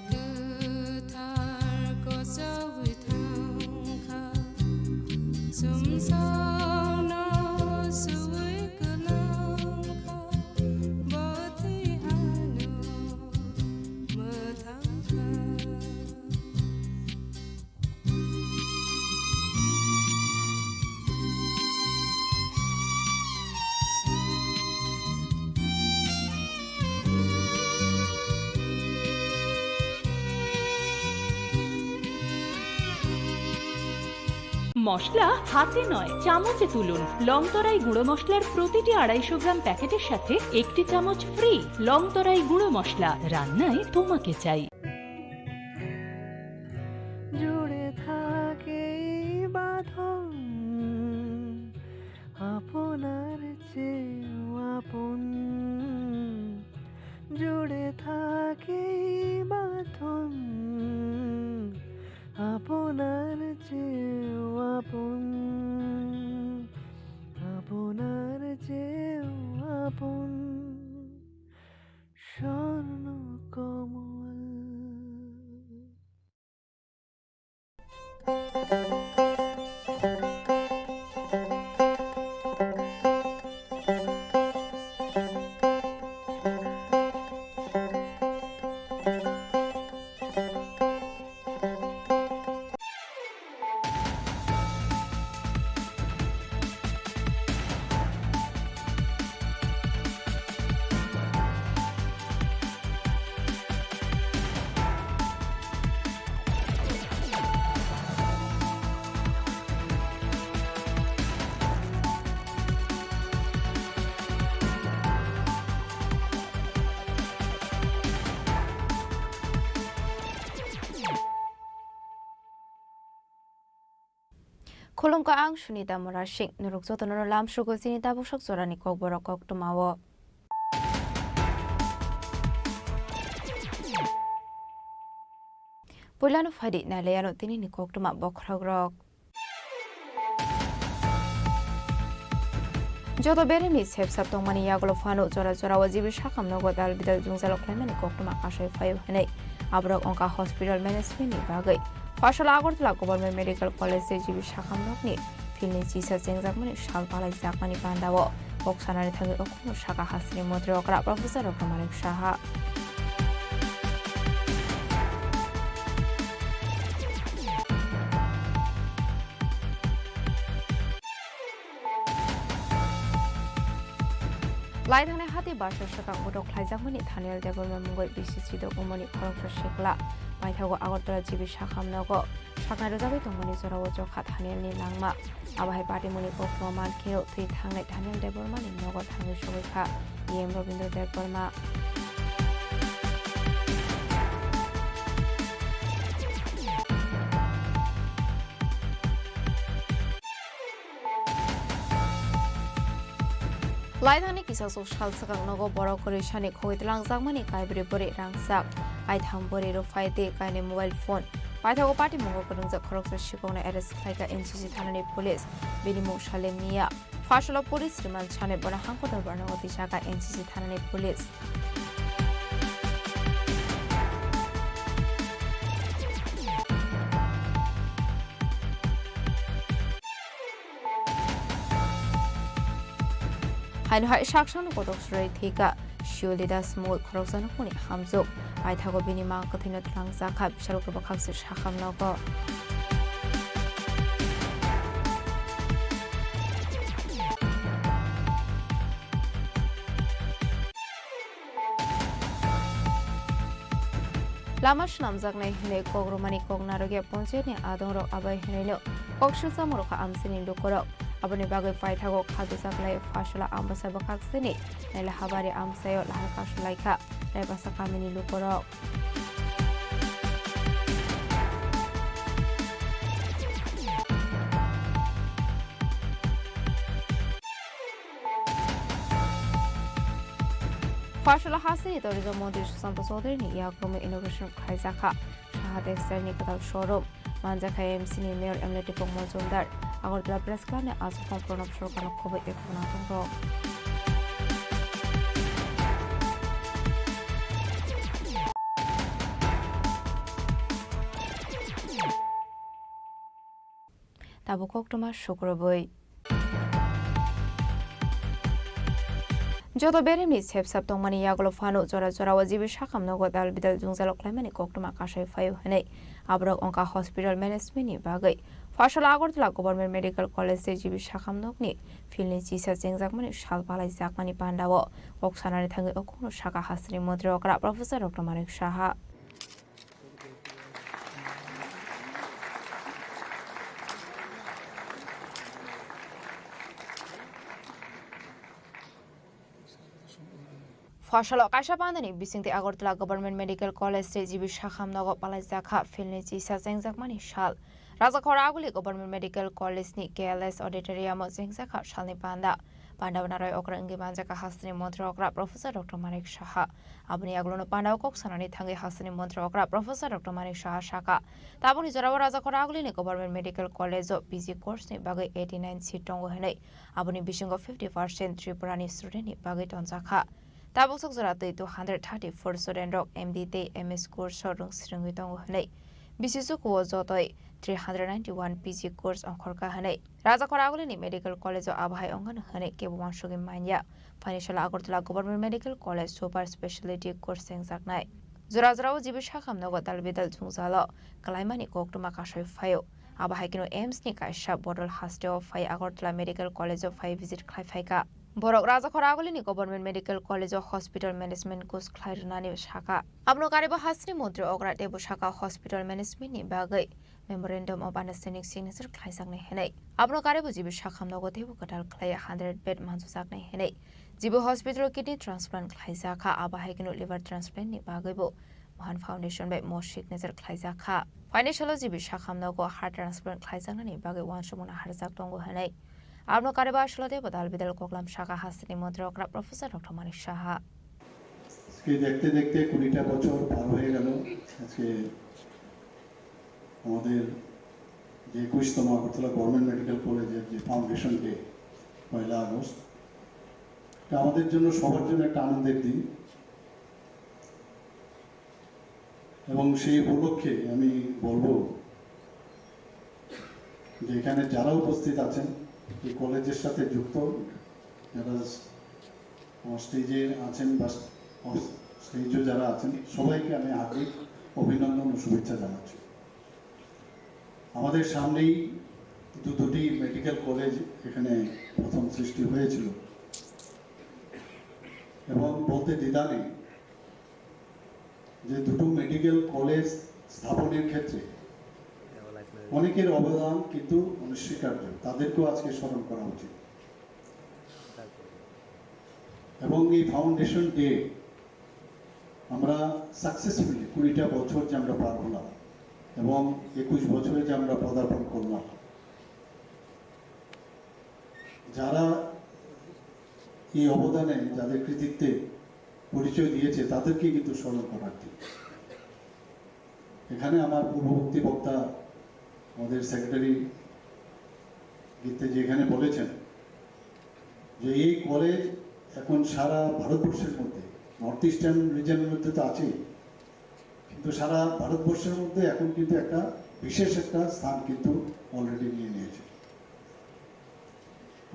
Bwthar kochogwi thangkha, sumsokno suwi kwlangkha, bwtwi ano mwthangkha. মশলা হাতে নয়, চামচে তুলুন। লংতরাই গুঁড়ো মশলার প্রতিটি আড়াইশো গ্রাম প্যাকেটের সাথে একটি চামচ ফ্রি। লংতরাই গুঁড়ো মশলা, রান্নায় তোমাকে চাই। জুড়ে থাকে এই বাঁধন আপনার চেয়েও আপন। জুড়ে থাকে এই বাঁধন আপনার চেয়েও আপন, আপনার চেয়েও আপন। স্বর্ণ কমল। Khulumkha, ang Sunita Murasing. Norok jotono lamsugo chini tabuksak jorani kokborok koktwmao. Puilano phaidi nailaiano tinini koktwma bokhorokrok. Joto beremni sepsap tongmani yagulo phano jora jorao G B sakham nogo dal bidal jwngjalo khlaimani koktwma kasai phaio hinwi aborok wngkha hospital management ni bagwi. Phaisalo Agartala Government Medical College tei G B sakham nokni field ni chisa chengjakmani sal palaijakmani pandao kok sanani thangwi okhorno sakha hasteni montri okra Professor Doctor Manik Saha. Laithangni hati basa swkang bodol khlaijakmani Thaniel Debbarma mungwi bisi sidok umoni khoroksa sikla. Paithago Agartala G B sakham nogo saknai rwjagwi tongmani jorao chokha Thanielni langma. Abo hai patimungni koktwma mankhe thwi thangnai Thaniel Debbarmani nogo thangwi sogwi kha E M Rabindra Debbarma. Laithangni kisasuk sal swkang nogo borok kwrwi sani khogwi twlangjakmani kaibrwi bwrwi rangchak, kaitham bwrwi rwphai tei kainwi mobile phone. Paithago patimungo kwrwngjak khoroksa sikokno arrest khlaikha N C C thanani police, bini mung Salim Miya. Phaisalo police remand sanwi bono hangkotor barnogo twijaka N C C thanani police. Haino hai saksano kotok swrwi thwikha Shioli Das mungwi khoroksa nukhungni hamjwk. Paithago bini mang kwthwino twlangjakha Bishalkra bwkhakse sakham nogo. Lama swnamjaknai hwnwi kok rwmani kok narwkya ponchayatni adongrok abai hwnwino kok silsa murukha amchaini lukurok. Aboni bagwi paithago kha dujak lai Phaisala Ambasa bwkhaksini Nailahabari amchaio lahar kasu laikha Raibasa kamini lukurok. Phaisala hasteni tourism montri Sushanta Chaudhuryni yakrumwi inauguration khlaijakha Saha Textile ni kwtal showroom. Manjakha M C ni mayor M L A Dipok Mojumdar. Agartala Press Club ni aswk phang Pranab Sarkarno khobwi ekhorna tongo. Tabuk koktwma sukrubwi. Joto beremni sepsap tongmani yagulo phano jora jorao G B sakham nogo dal bidal jwngjalo khlaimani koktwma kasai phaio hinwi aborok wngkha hospital management ni bagwi. Phaisalo Agartala Government Medical College tei G B sakham nokni field ni chisa chengjakmani sal palaijakmani pandao kok sanani thangwi okhorno sakha hasteni montri okra Professor Doctor Manik Saha. Phaisalo kaisa pandani bisingtwi Agartala Government Medical College tei G B sakham nogo palaijakha field ni chisa chengjakmani sal. Rajakhor Aguli Government Medical College ni K L S auditorium o chengjakha salni panda. Pandao narwk okra wngwi manjakha hasteni montri okra Professor Doctor Manik Saha. Aboni yagulono pandao kok sanani thangwi hasteni montri okra Professor Doctor Manik Saha sakha, tabukni jorao Rajakhor Agulini Government Medical College o P G course ni bagwi eighty nine seat tongo hinwi, aboni bisingo fifty percent Tripura ni student ni bagwi tonjakha. Tabuk sok jora twi two hundred thirty four student rok M D tei M S course o rwng swrwngwi tongo hinwi, bisi chukuo jotoi three hundred ninety one P G course ongkhorkha hinwi Rajakhor Agulini Medical College o abo hai wngkha hwnwi kebo uansugwi manya. Phaini salo Agartala Government Medical College Super Speciality Course chengjaknai. Jora jorao G B sakham nogo dal bidal jwngjalo kwlaimani koktwma kasai phaio. Abo hai kheno AIIMS ni kaisa bodol hasteo phai Agartala Medical College o phai visit khlai phaikha. Borok Rajakhor Agulini Government Medical College o hospital management course khlai rwnani sakha. Abono karibo hasteni montri okra teibo sakha hospital management ni bagwi Memorandum of Understanding signature khlaijaknai hinwi. Abono karibo G B sakham nogo teibo kwtal khlai hundred bed mansujaknai hinwi. G B hospital o kidney transplant khlaijakha, abo hai kheno liver transplant ni bagwibo Mohan Foundation bai mo signature khlaijak kha. Phainai salo G B Sakham nogo heart transplant khlaijaknani bagwi uansukmungno harjak tongo hwnwi. Aboni kariba salo de bodal bidal koklam sakha hasteni montri okra Professor Doctor Manik Saha. আজকে দেখতে দেখতে কুড়িটা বছর পার হয়ে গেল। আজকে আমাদের যে একুশতম আগরতলা গভর্নমেন্ট মেডিকেল কলেজের যে ফাউন্ডেশন ডে, পয়লা আগস্ট, এটা আমাদের জন্য, সবার জন্য একটা আনন্দের দিন। এবং সেই উপলক্ষে আমি বলবো যে এখানে যারা উপস্থিত আছেন, এই কলেজের সাথে যুক্ত, যারা আমার স্টেজে আছেন বা অফ স্টেজে যারা আছেন, সবাইকে আমি হার্দিক অভিনন্দন ও শুভেচ্ছা জানাচ্ছি। আমাদের সামনেই দু দুটি মেডিকেল কলেজ এখানে প্রথম সৃষ্টি হয়েছিল এবং বলতে দ্বিধা নেই যে দুটো মেডিকেল কলেজ স্থাপনের ক্ষেত্রে অনেকের অবদান কিন্তু অনস্বীকার্য, তাদেরকেও আজকে স্মরণ করা উচিত। এবং এই ফাউন্ডেশন ডে আমরা সাকসেসফুলি কুড়িটা বছর যে আমরা পার হলাম এবং একুশ বছরে যে আমরা পদার্পণ করলাম, যারা এই অবদানে, যাদের কৃতিত্বে পরিচয় দিয়েছে, তাদেরকে কিন্তু স্মরণ করার দিন। এখানে আমার পূর্ববর্তী বক্তা, আমাদের সেক্রেটারি গীতে যেখানে বলেছেন যে এই কলেজ এখন সারা ভারতবর্ষের মধ্যে, নর্থ ইস্টার্ন রিজনের মধ্যে তো আছেই, কিন্তু সারা ভারতবর্ষের মধ্যে এখন কিন্তু একটা বিশেষ একটা স্থান কিন্তু অলরেডি নিয়ে নিয়েছে।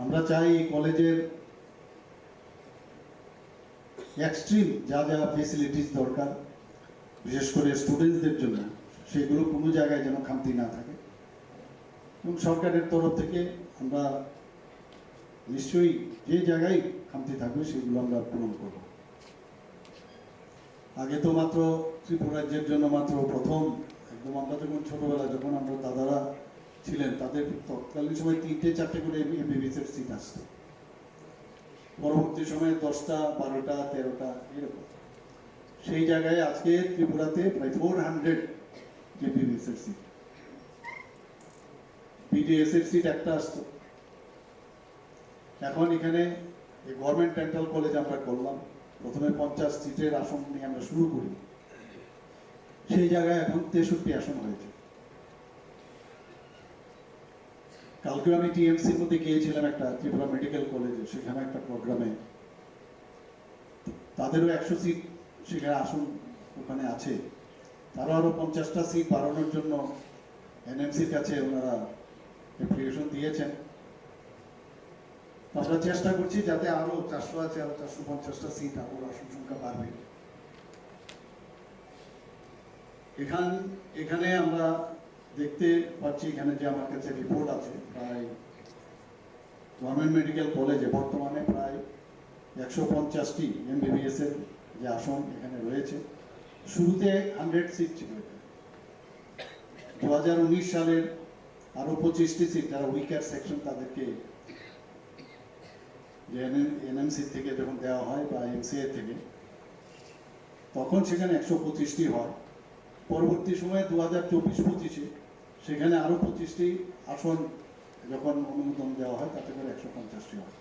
আমরা চাই এই কলেজের এক্সট্রিম যা যা ফেসিলিটিস দরকার, বিশেষ করে স্টুডেন্টসদের জন্য, সেগুলো কোনো জায়গায় যেন খামতি না থাকে। এবং সরকারের তরফ থেকে আমরা নিশ্চয়ই যে জায়গায় খামতি থাকবে, সেগুলো আমরা পূরণ করব। আগে তো মাত্র ত্রিপুরা রাজ্যের জন্য মাত্র প্রথম, একদম আমরা যখন ছোটবেলা, যখন আমরা দাদারা ছিলেন, তাদের তৎকালীন সময় তিনটে চারটে করে এমবিবিএস এর সিট আসতো। পরবর্তী সময়ে দশটা, বারোটা, তেরোটা, এরকম। সেই জায়গায় আজকে ত্রিপুরাতে প্রায় ফোর হান্ড্রেড এমবিবিএস এর সিট। বিডিএস এর সিট একটা আসতো। এখন এখানে এই গভর্নমেন্ট ডেন্টাল কলেজ আমরা করলাম, প্রথমে পঞ্চাশ সিটের আসন নিয়ে আমরা শুরু করি, সেই জায়গায় এখন তেষট্টি আসন হয়েছে। কালকেও আমি টিএমসির মধ্যে গিয়েছিলাম একটা ত্রিপুরা মেডিকেল কলেজে, সেখানে একটা প্রোগ্রামে। তাদেরও একশো সিট সেখানে আসন ওখানে আছে। তারও আরও পঞ্চাশটা সিট বাড়ানোর জন্য এনএমসির কাছে ওনারা অ্যাপ্লিকেশন দিয়েছেন। তো আমরা চেষ্টা করছি যাতে আরও চারশো আছে, আরও চারশো পঞ্চাশটা সিট, আরও আসন সংখ্যা বাড়বে। এখান এখানে আমরা দেখতে পাচ্ছি, এখানে যে আমার কাছে রিপোর্ট আছে, প্রায় গভর্নমেন্ট মেডিকেল কলেজে বর্তমানে প্রায় একশো পঞ্চাশটি এমবিবিএস এর যে আসন এখানে রয়েছে, শুরুতে হান্ড্রেড সিট ছিল এখানে। দু হাজার উনিশ সালের আরও পঁচিশটি সিট, যারা উইকার সেকশন, তাদেরকে যে এনএমসি থেকে যখন দেওয়া হয় বা এমসিএ থেকে, তখন সেখানে একশো পঁচিশটি হয়। পরবর্তী সময়ে দু হাজার চব্বিশ পঁচিশে সেখানে আরও পঁচিশটি আসন যখন অনুমোদন দেওয়া হয়, তাতে করে একশো পঞ্চাশটি হয়।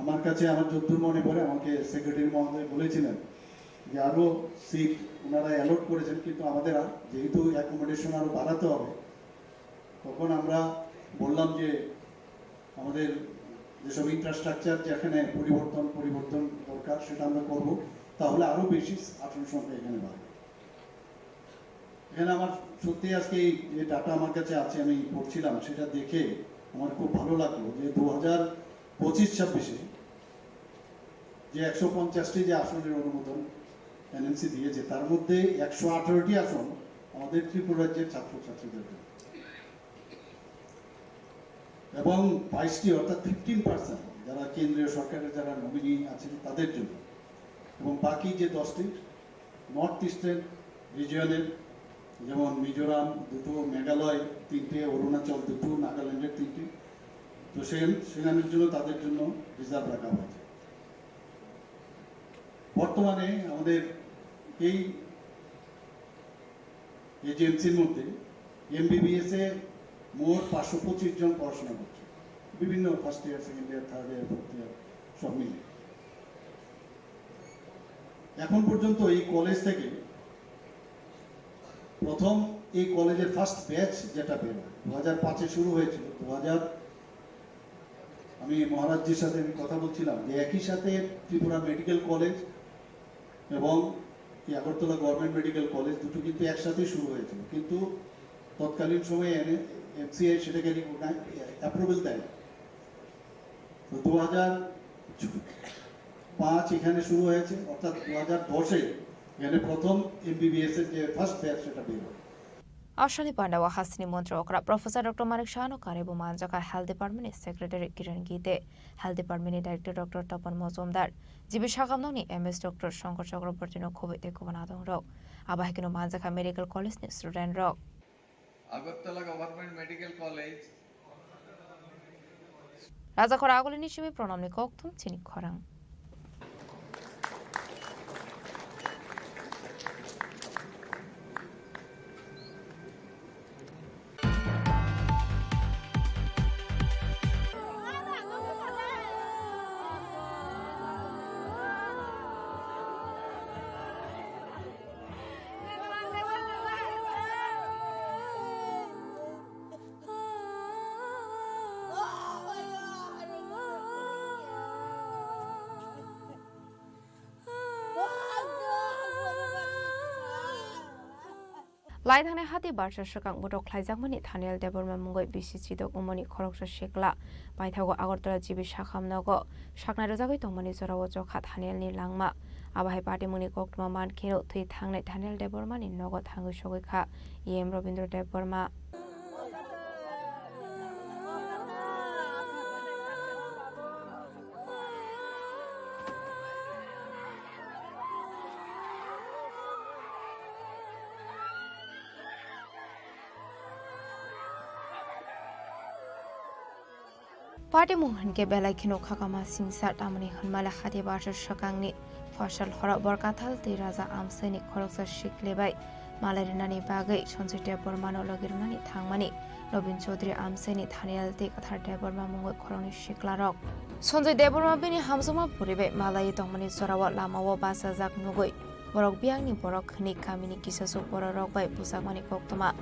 আমার কাছে, আমার যতদূর মনে পড়ে, আমাকে সেক্রেটারি মহোদয় বলেছিলেন যে আরও সিট ওনারা অ্যালট করেছেন, কিন্তু আমাদের আর, যেহেতু অ্যাকোমোডেশন আরও বাড়াতে হবে, তখন আমরা বললাম যে আমাদের যেসব ইনফ্রাস্ট্রাকচার যেখানে পরিবর্তন পরিবর্তন দরকার, সেটা আমরা করব, তাহলে আরও বেশি আসন সংখ্যা এখানে বাড়বে। এখানে আমার সত্যি আজকে এই যে ডাটা আমার কাছে আছে, আমি পড়ছিলাম, সেটা দেখে আমার খুব ভালো লাগলো যে দু হাজার পঁচিশ ছাব্বিশে যে একশো পঞ্চাশটি যে আসনের অনুমোদন এনএমসি দিয়েছে, তার মধ্যে একশো আঠারোটি আসন আমাদের ত্রিপুরা রাজ্যের ছাত্রছাত্রীদের জন্য এবং বাইশটি, অর্থাৎ ফিফটিন পার্সেন্ট, যারা কেন্দ্রীয় সরকারের যারা নমিনি আছেন তাদের জন্য, এবং বাকি যে দশটি নর্থ ইস্টার্ন রিজিয়নের, যেমন মিজোরাম দুটো, মেঘালয় তিনটে, অরুণাচল দুটো, নাগাল্যান্ডের তিনটে, তো সে সেখানের জন্য, তাদের জন্য রিজার্ভ রাখা হয়েছে। বর্তমানে আমাদের এই এজেন্সির মধ্যে এমবিবিএস এ মোট পাঁচশো পঁচিশ জন পড়াশোনা করছে, বিভিন্ন first year, second year, third year, fourth year, সব মিলে। এখন পর্যন্ত এই কলেজ থেকে প্রথম, এই কলেজের ফার্স্ট ব্যাচ যেটা বের হয় দু হাজার পাঁচে শুরু হয়েছিল, দু হাজার, আমি মহারাজজির সাথে আমি কথা বলছিলাম যে একই সাথে ত্রিপুরা মেডিকেল কলেজ এবং এই আগরতলা গভর্নমেন্ট মেডিকেল কলেজ দুটো কিন্তু একসাথেই শুরু হয়েছিল, কিন্তু তৎকালীন সময়ে এমসিআই সেটাকে অ্যাপ্রুভেল দেয়। তো দু হাজার পাঁচ এখানে শুরু হয়েছে, অর্থাৎ দু হাজার দশে এখানে প্রথম এমবিবিএস এর যে ফার্স্ট ব্যাচ সেটা বের হয়। Asani pandao hasini montri okra Professor Doctor Manik Saha no karibu manjaka Health Department ni Secretary Kiran Gite, Health Department ni Director Doctor Tapan Mojumdar, G B Sakamnok ni M S Doctor Shankar Chakraborty no khoboi tei kubun adong rok. Abo hai kheno manjaka Medical College ni student rok. Agartala Government Medical College. Rajakhor agulini simi pranamni kokthum chini khorang. Lai thangnai hati barsa swkang botok khlaijakmani Thaniel Debbarma mungwi bisi chidok wngmani khoroksa sikla paithago Agartala G B Sakham nogo saknai rwjagwi tongmani jorao chokha Thaniel ni langma. Abo hai patimungni koktwma man kheno thwi thangnai Thaniel Debbarma ni nogo thangwi sogwi kha E M Rabindra Debbarma. Patimung hinkhe belai kheno khakama singsa, tamoni hwnmale hati barsa swkangni Fasal horo Borkathal tei Raja Amsaini khoroksa sikle bai malai rwnani bagwi Sanjay Debbarmano logi rwnani thangmani Robin Chaudhary Amsaini Thaniel tei Kathar Debbarma mungwi khoroknwi siklarok. Sanjay Debbarma bini hamjakma bwrwi bai malaiwi tongmani jorao lamao bachajak nugwi borok biyangni borok hwnwi kamini kisasuk bororok bai bujakmani koktwma.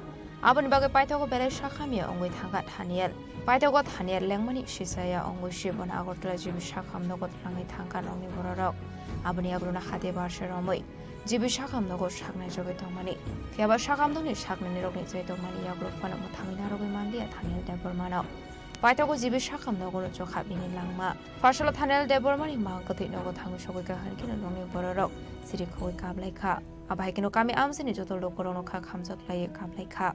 Aboni bagwi paithago belai sakhamya wngwi thangkha Thaniel. Paithago Thaniel lengmani sisaya wngwi se bono Agartala G B Sakham nogo twlangwi thangkha nokni bororok. Aboni yagulono hati barsa romwi G B Sakham nogo saknai jogwi tongmani. Phiya ba Sakham nokni saknainirokni chai tongmani yagulo phano mwthangwi narwgwi manliya Thaniel Debbarmano. Paithago G B Sakham nogo rwchokha bini langma. Fasalo Thaniel Debbarmani mang kwthwi nogo thangwi sogwi kha, hinkhe nokni bororok siri khogwi kaplaikha. Abo hai kheno kami amchaini joto lukurokno kha khamjak laiwi kaplaikha.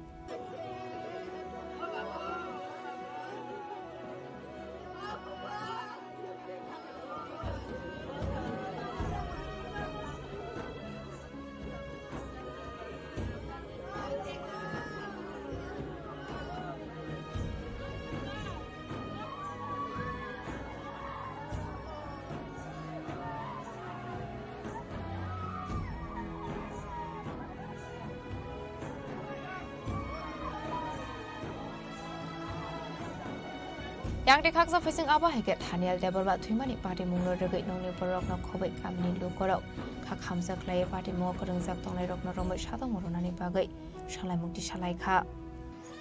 Yang tei khaksa phising abo hai khe Thaniel Debbarma thwimani patimungno rwgwi nokni bororokno khobwi kamini lukurok kha khamjak khlaiwi patimungo kwrwngjak tongnairokno romwi sadokma rwnani bagwi salaimung tisa lai kha.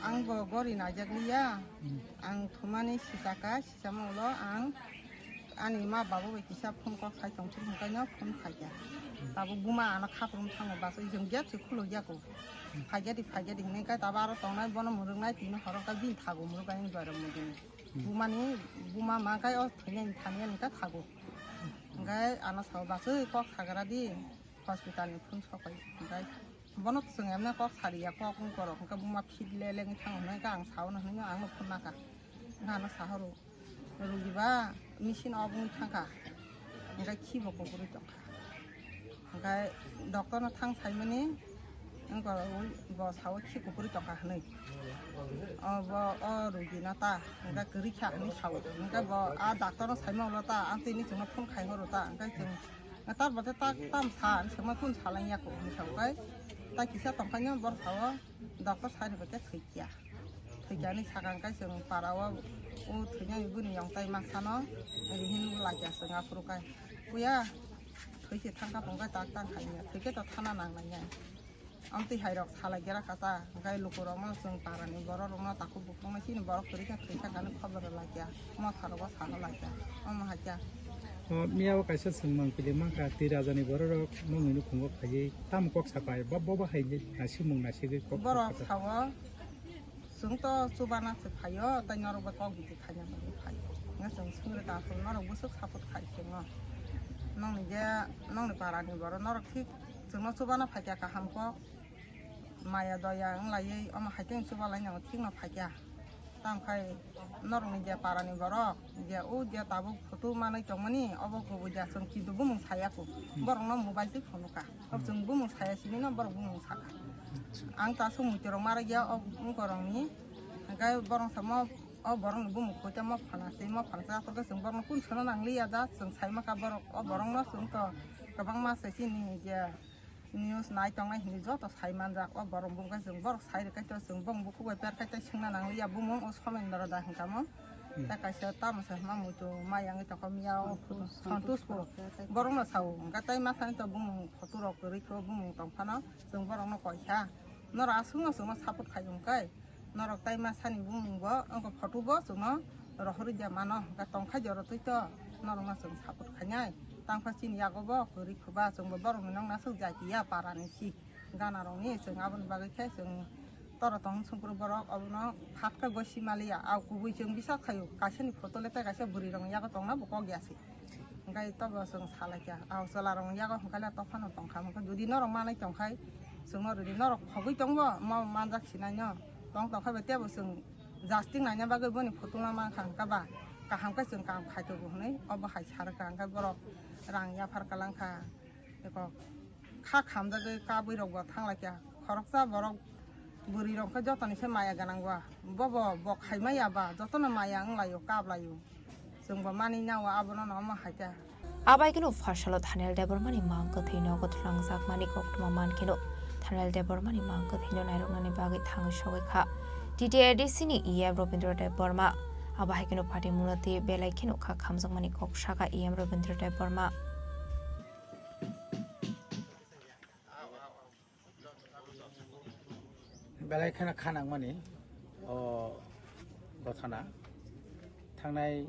Ang bo gori naijakliya, ang thumani sisaka, sisama ulo ang ani ma babu bai kisa phone kok sai tongthok hwnkhe no phone phaikha. Tabuk buma ano khaprum thango bachwi chwng gate se khuluk ya ko. Phaikya di, phaikya di hinwi khe tabuk aro tongnai bono mwrwknai tini horo khe bini thago mwrwknai wng duai rok mwdini. Bumani buma ma khe o thwinai thani ani khe thago. Hwnkhe ano sao bachwi kok sagra di hospital ni phone sokai hwnkhe bono chwng emne kok sariya kok wng korok hwnkhe buma fit le lengwi thango hwnkhe ang sao no hwnwi ang no phone nakha. Hwnkhe ano sahoro. Rugi ba machine off wngwi thangkha, hwnkhe khibo kuphurwi tongkha. Hwnkhe doctor no thang saimani, wngkha bo sao khi kuphurwi tongkha hwnwi. O bo o rugi no ta, hwnkhe kwrwi kha hwnwi sao. Hwnkhe bo a doctor no saima ulo ta, ang tini chwngno phone khai horo ta, hwnkhe chwng tar bwtwi ta tam sa hwnwi swngma kunu salai ya kho hwnwi sao. Hwnkhe Tai kisa tongkhaino bor sao doctor sai rwbaikhe thwikya. Thwikya ni sakang kai chwng para o, o thwinani buni yong tai masano, rihin laikya chwng aphuru kai. Puya, thwikhe thangkha tongkha tak tang khaina, thwikhe to thana nang nai nai. Amtwi hai rok salai gera kata, hwnkhe lukurokno chwng parani bororokno takhuk bukhukno chini borok kwrwi khe thwikha kani khobor rw laikya, motha rogo sano laikya, omo haikya. O miya o kaisa swngmang kili mankha, twi rajani bororok nongni nukhungo phaiwi tamo kok sapai, bo, bo bahai nasimung nasigwi kok Borok sapai. Sao, chwng to chubana se phaio, tai norok bo kok biti khaina bagwi phaio. Hwnkhe chwng swngri ta phuru norok bwswk support khai chwngno. Nongni je, nongni parani borok norok thik chwngno chubana phaikha kaham kok. Maya doya wng laiwi omo hai khe chubalaino thikno phaikha. Tamo khai norokni je parani borok, je o je tabuk photo manwi tongmani, obo kubui ja chwng kintu bumung saya kho. Hmm. Borokno mobile twi phunukha. O Hmm. chwng bumung saya simi no borok bumung sakha. Acha. Ang ta aswk muitu rok mara ya o wngkorokni. Hwnkhe borok samo o borokni bumung koi tamo phana se mo phana se aswk chwng borokno kun sono nangliya ja chwng sai maka borok o borokno chwng to kwbangma se chini je News nai tongnai hinwi joto sai manjak. O borok bumung khe chwng borok sai rwkhe to chwng bong bukhuk bai per khai tei swngna nangliya bumung o Somendra da hwnkha mo. Hmm. Tei kaisa tamo se hwnma muitu mai yangwi tongkha miya o Santosh Santosh Pur. Pur. Borokno sao hwnkha tei masani to bumung photo rok kwrwi khe bumung tongphano chwng borokno koi kha. Norok aswkno chwngno support khai wngkhe. Norok tai ma sani bumung bo, wngkha photo bo chwngno rohorwi de mano, hwnkhe tongkha jora twi to norokno chwng support khainai. Tangkha chini yago bo kwrwi khuba chwngbo borokni nokna swk jatiya parani si gana rokni chwng aboni bagwi khe chwng toro tong sungkru borok obono phat khe gosi maliya. Au kubui chwng bisa khaio, kaisani photo le tei kaisa bwrwi rokni yago tongna bo kok ya se. Hwnkhe tobo chwng salaikha, au chwla rokni yago hwnkhe le tophano tongkha, hwnkhe jodi norok manwi tongkhai chwngno rwdi, norok khogwi tongbo mo manjak sinai no. Tong tongkha bai tebo chwng jasting naina bagwi boni photo ma mankha hwnkha ba kaham khe chwng kam khaitogo hwnwi obo hai sa rwkha, hwnkhe borok rang yaphar kalangkha. Eko kha khamjagwi kabwi rokbo thanglaikha, khoroksa borok bwrwi rok khe jotoni se maya gwnang ba, bobo bo khaimaya ba jotono maya wnglaio, kaplaio. Chwngbo manwi nao abono no omo hai khe. Abai kheno pharsalo Daniel Debbarmani mang kwthwi nogo twlangjakmani koktwma man kheno Daniel Debbarmani mang kwthwino nairoknani bagwi thangwi sogwi kha T T A D C ni E M Robindra Debbarma. Abo hai kheno party munoti belai kheno kha khamjakmani kok sakha E M Robindra Debbarma. Belai kheno kha nangmani o gothana. Thangnai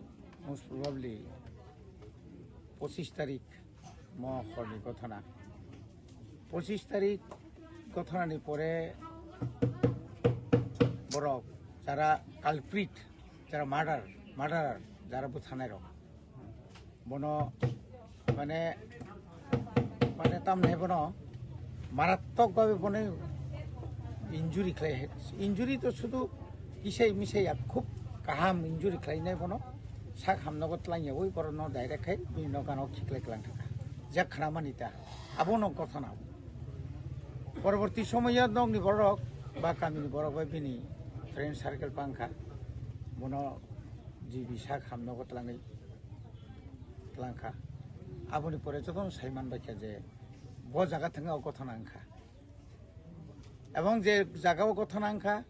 most probably pochis tarik mo horni gothana. Pochis tarik gothanani pore borok jara culprit, jara murder, murderer, jara buthanai rok. Bono mane, mane tamni bono marattok babe bono injury khlai, injury to sudu kisai misai ya khub kaham injury khlainai bono sak hamnogo twlangya ui borokno direct khai bini nokano khiklai klang thangkha. Jak khna mani ta abono gothana. Poroborti somoyo nokni borok ba kamini borok bai bini friend circle pangkha, bono G B sak hamnogo twlangwi twlangkha. Aboni pore jotono sai manbaikha je bo jaga thwngwi o gothana wngkha. Ebong je jaga o gothana wngkha,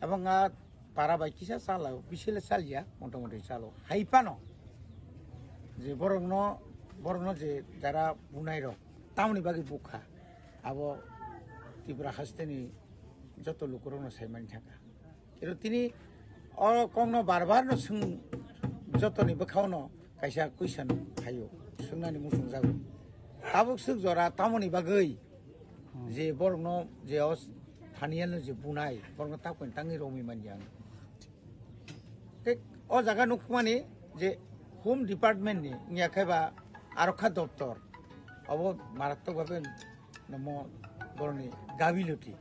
ebong a para bai kisa chalao, bisile chalya, motamoti chalo. Hai phano je borokno, borokno je jara bunai rok, tamoni bagwi bukha, abo Tripura hasteni joto lukurokno sai mani thangkha. Ero tini o kokno bar bar no swng, jotoni bwkhao no kaisa question phaio, swngnani muchung jago. Tabuk swk jora tamoni bagwi je borokno je o thaniya no je bunai, borokno takoni tangwi romwi manya. Tei o jaga nukmani je Home Department ni wngya khe ba Arokha Doptor, obo marattok bhabe nomo boroni gabiloti.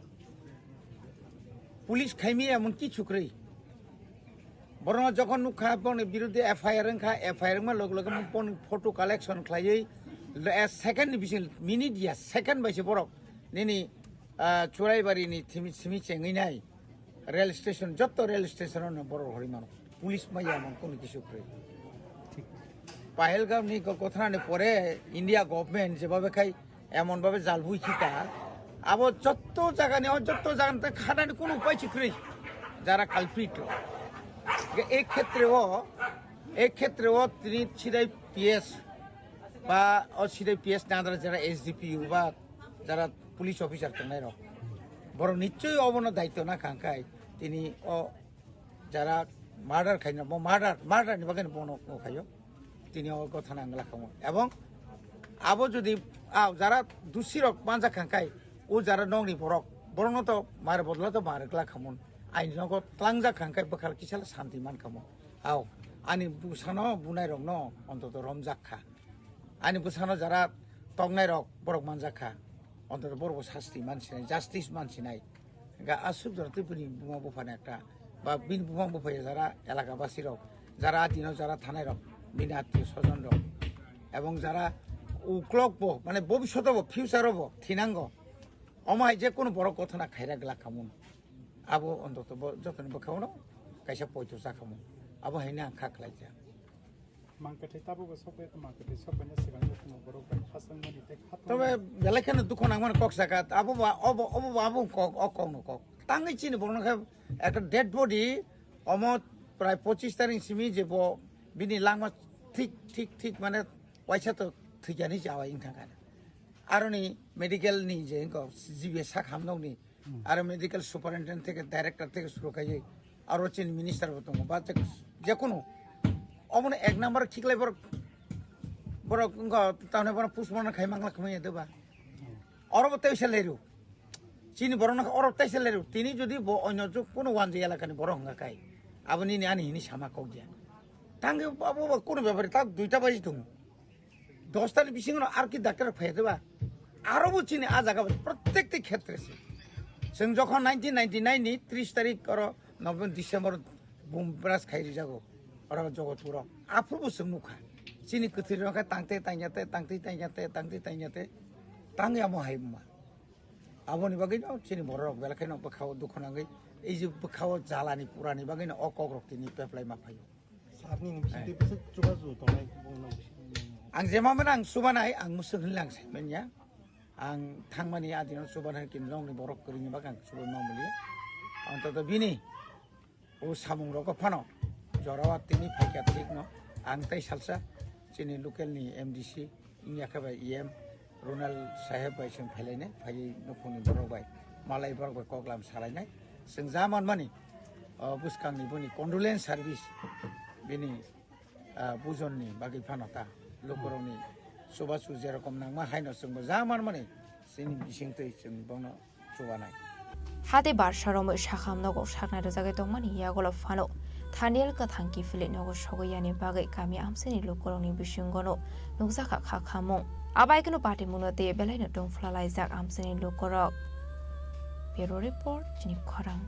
Police khaimi emon kichu kwrwi. Borokno jokhon nukha, borokni biruddhe F I R wngkha, F I R wngma loge loge borokni photo collection khlaiwi, lo-, eh, second ni bising, minute ya, second bai se borok nini, ah, Churaibarini thimi, simi chengwi nai. Rail station, jotto rail station o no borok horwi mano. Police maya emon kono kisu kwrwi. Pahalgam ni go-, gothanani pore India government jeba be khai emon babe jalbui khita, Abo jotto jagani, o jotto jagani khanani kuno upai si kwrwi, jara culprit rok. Ge, e khetre o, e khetre o tini sidai P S ba o sidai P S nadra jara S D P O ba jara police officer tongnai rok, borok nichoi obono daityo na kha, hwnkhe tini o jara murder khaina, bo murder, murder ni bagwi bono khayo, tini o gotha nang la khamu. Ebong abo jodi, ah, jara dusi rok manjak kha, hwnkhe o jara nokni borok, borokno to mare bodolo to mare kla khamun. Aini nogo tlangjak kha, hwnkhe bwkhal kisa santi man khamu. Ao, ani bwsano bunai rokno ontoto romjak kha. Ani bwsano jara toknai rok borok manjak kha. Ontoto borok bo sasti mansinai, justice mansinai. Ga aswk jora tei bini buma buphani ekta, ba bini buma buphai jara elaka basi rok, jara atino jara thanai rok, bini atio sojon rok, ebong jara uklok bo, mane bobishoto bo, future o bo thinango. Omo hai je kono borok gothana khaira glak khamun. Abo ontoto bo jotoni bwkhao no kaisa poito cha khamun. Abo hai no ang kha khlai kha. Mangkwthai tabukbo sokbai, mangkwthai sokbaini swkang jotono borok bai khachangmani tei khatungmani. Tobe belai kheno dukhu nangmani kok saka, abo ba, obo, obo ba, abo kok, o kokno kok. Tangwi chini borokno khe ekta dead body, omo prai pochis tarik simi je bo bini langma thik, thik, thik mane waisa to thwikyani chawi wngkha kha. Aroni medical ni je wngkha G B sak hamnokni, Hmm. Aro medical superintendent theke, director theke suru kaiwi, aro chini minister bo tongo, ba je, jekunu omono ek number khiklai borok, borok wngkha tamni borok postmortem khai mangla khmai de ba. Hmm. Oro bo teisa leru. Chini borok no oro teisa leru. Tini jodi bo onyo juk kuno wanjwi elakani borok wngkha kai. Abo nini ani hini sama kok ya. Tangwi abo bo kuno bepari tak duita baji tongo. Dostani bisingo ar ki doctor phai de ba? Aro bo chini a jaga bo prottek ti khetre se. Chwng jokhon nineteen ninety-nine ni tris tarik oro November, December bum bras khai rijago oro Jogotpuro. Aphuru bo chwng nukha. Chini kwthwirok khe tangte tangya te, tangte tangya te, tangte tangya te, tangya mo hai ma. Aboni bagwi no chini borok belai kheno bwkhao dukhu nangwi, ei je bwkhao jalani purani bagwi no o kokrok tini peplai ma phaio. Sir nini bising twi bwswk chubachu tongnai bongno bising. Ang jemamano ang chubanai, ang mwswk hinwi lang saimanya. Ang thangmani adino chubanai kinrongni borok kwrwini bagwi ang chubai mamuli. Antoto bini o samungrokgo phano jorao tini phaikha thikno ang tei salsa chini localni M D C wngya khe bai E M Ronald saheb bai chwng phailainai, phaiwi nukhungni borok bai, malai borok bai koklam salainai. Chwng ja manmani, o, bwskangni boni condolence service bini, ah, bujonni bagwi phano ta lukurokni chubachu jerokom nangma haino chwngbo ja manmani chini bisingtwi chwng bono chubanai. Hati barsa romwi sakham nogo saknai rwjagwi tongmani yagulo phano Thaniel kwthang kiphilwi nogo sogwi yani bagwi kami amchaini lukurokni bisingono nukjakha kha khamung. Abaikeno patimungno tei belaino tongphla laijak amchaini lukurok. Bureau Report, chini khorang.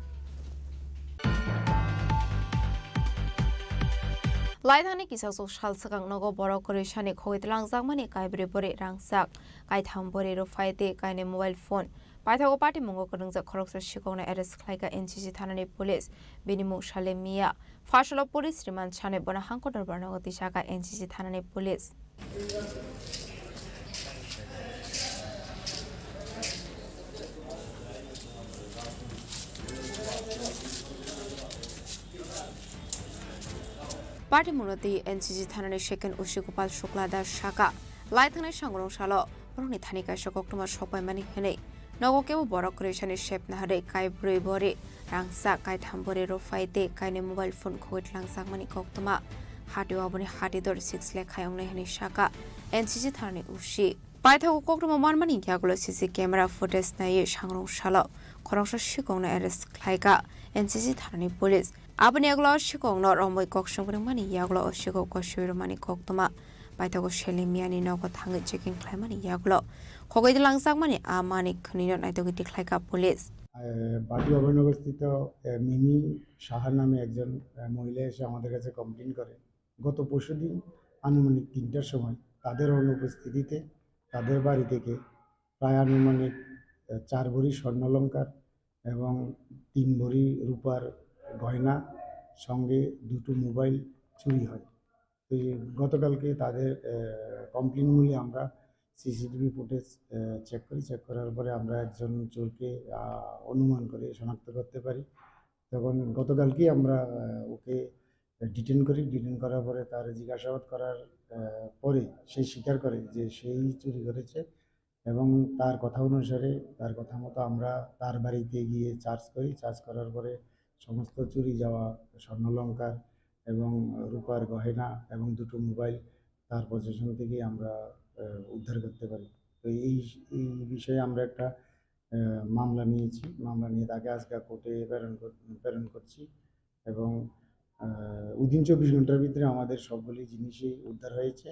Laithangni kisasok sal swkang nogo borok kwrwisani khogwi twlangjakmani kaibrwi bwrwi rangchak, kaitham bwrwi rwphai tei kainwi mobile phone. Paithago patimungo kwrwngjak khoroksa sikokno arrest khlaikha N C C thanani police. Bini mung Salim Mia. Pharsalo police remand sanwi bono hangko dorbar nogo twisakha N C C thanani police. Patimungno twi N C C thanani second O C Gopal Shukla Das sakha, lai thangnai sangrong salo borokni thani kaisa koktwma sokpaimani hwnwi. Nogo kebo borok kwrwisani sep naharwi kaibrwi bori, rangchak kaitham bori rwphai tei kainwi mobile phone khogwi tlangjakmani koktwma. Hatio aboni hati dor six lakh khai wngnai hwnwi sakha N C C thanani O C. Paithago koktwma manmani yagulo C C camera footage naiwi sangrong salo khoroksa sikokno arrest khlaikha N C C thanani police. Aboni yagulo o sikokno romwi kok songwi rwmani yagulo o sikok kosoi rwmani koktwma. Paithago Selim Miani nogo thangwi checking khlaimani yagulo khogwi langjakmani a manwi khwnwino naitugwi tikhlaikha police. আহ, বাটি অভয়নগরস্থিত, আহ, মিমি সাহা নামে একজন, আহ, মহিলা এসে আমাদের কাছে কমপ্লেন করে। গত পরশুদিন আনুমানিক তিনটার সময় তাদের অনুপস্থিতিতে তাদের বাড়ি থেকে প্রায় আনুমানিক, আহ, চার ভরি স্বর্ণালংকার এবং তিন ভরি রূপার গয়না, সঙ্গে দুটো মোবাইল চুরি হয়। তো এই গতকালকে তাদের, আহ, কমপ্লেন মূলে আমরা সিসিটিভি ফুটেজ চেক করি। চেক করার পরে আমরা একজন চোরকে আহ, অনুমান করে শনাক্ত করতে পারি। তখন গতকালকেই আমরা আহ, ওকে ডিটেন করি। ডিটেন করার পরে তার জিজ্ঞাসাবাদ করার আহ, পরে সে স্বীকার করে যে সেই চুরি করেছে এবং তার কথা অনুসারে, তার কথা মতো আমরা তার বাড়িতে গিয়ে সার্চ করি। সার্চ করার পরে সমস্ত চুরি যাওয়া স্বর্ণালংকার এবং রূপার গয়না এবং দুটো মোবাইল তার পজিশন থেকে আমরা আহ, উদ্ধার করতে পারি। তো এই এই বিষয়ে আমরা একটা আহ, মামলা নিয়েছি। মামলা নিয়ে তাকে আজকে কোর্টে প্রেরণ কর- প্রেরণ করছি এবং আহ, within চব্বিশ ঘন্টার ভিতরে আমাদের সবগুলি জিনিসই উদ্ধার হয়েছে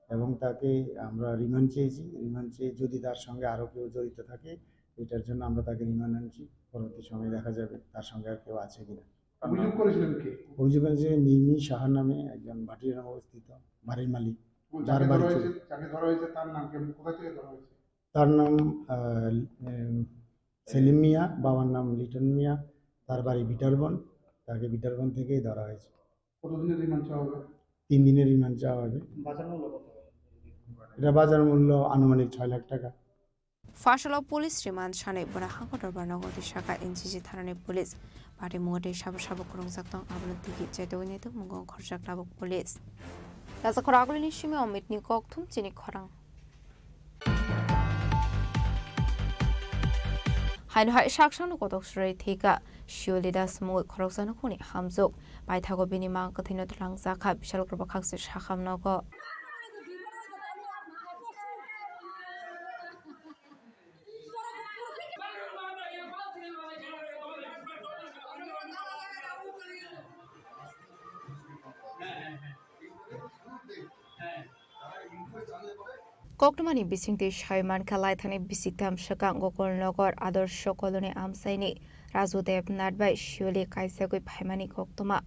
এবং তাকে আমরা রিমান্ড চেয়েছি। রিমান্ড চেয়ে যদি তার সঙ্গে আরও কেউ জড়িত থাকে, এটার জন্য আমরা তাকে রিমান্ড আনছি। পরবর্তী সময়ে দেখা যাবে তার সঙ্গে আর কেউ আছে কিনা। অভিযোগ করেছিলেন কে? অভিযোগ করেছে মিমি সাহার নামে একজন ভাটিয়ারাম অবস্থিত বাড়ির মালিক। ও, যার যাকে বাড়ি ধরা চুরি। হয়েছে, যাকে ধরা হয়েছে তার নাম কি? কোথা থেকে ধরা হয়েছে? তার নাম আহ, উম, সেলিম মিয়া, বাবার নাম লিটন মিয়া, তার বাড়ি বিটারবন। তাকে বিটারবন থেকেই ধরা হয়েছে। কতদিনের রিমান্ড চাওয়া হবে? তিন দিনের রিমান্ড চাওয়া হবে। বাজার মূল্য কত? এটা বাজার মূল্য আনুমানিক ছয় লাখ টাকা। Fasalo police rimand sanai bwrwi hangkho dorbar nogo twi saka N C C thanani police. Party mungo tei sabo sabo kwrwngjak tong, abono tigi chaitogwi naitok mungo khorjak tabuk police. Raja khoro agulini simi Omit ni kokthum chini khorang. Haino hai saksano kotok surai thika, Shioli Das mungwi khoroksa nukhungni hamjwk. Paithago bini mang kwthwino twlangjakha, Bishalkor bwkhak se sakham nogo. Koktwmani bisingtwi sai mankha, laithani bisingtam swkang Gokulnagar Adarsh Colony amchaini Raju Debnath bai Shioli kaisagwi phaimani koktwma.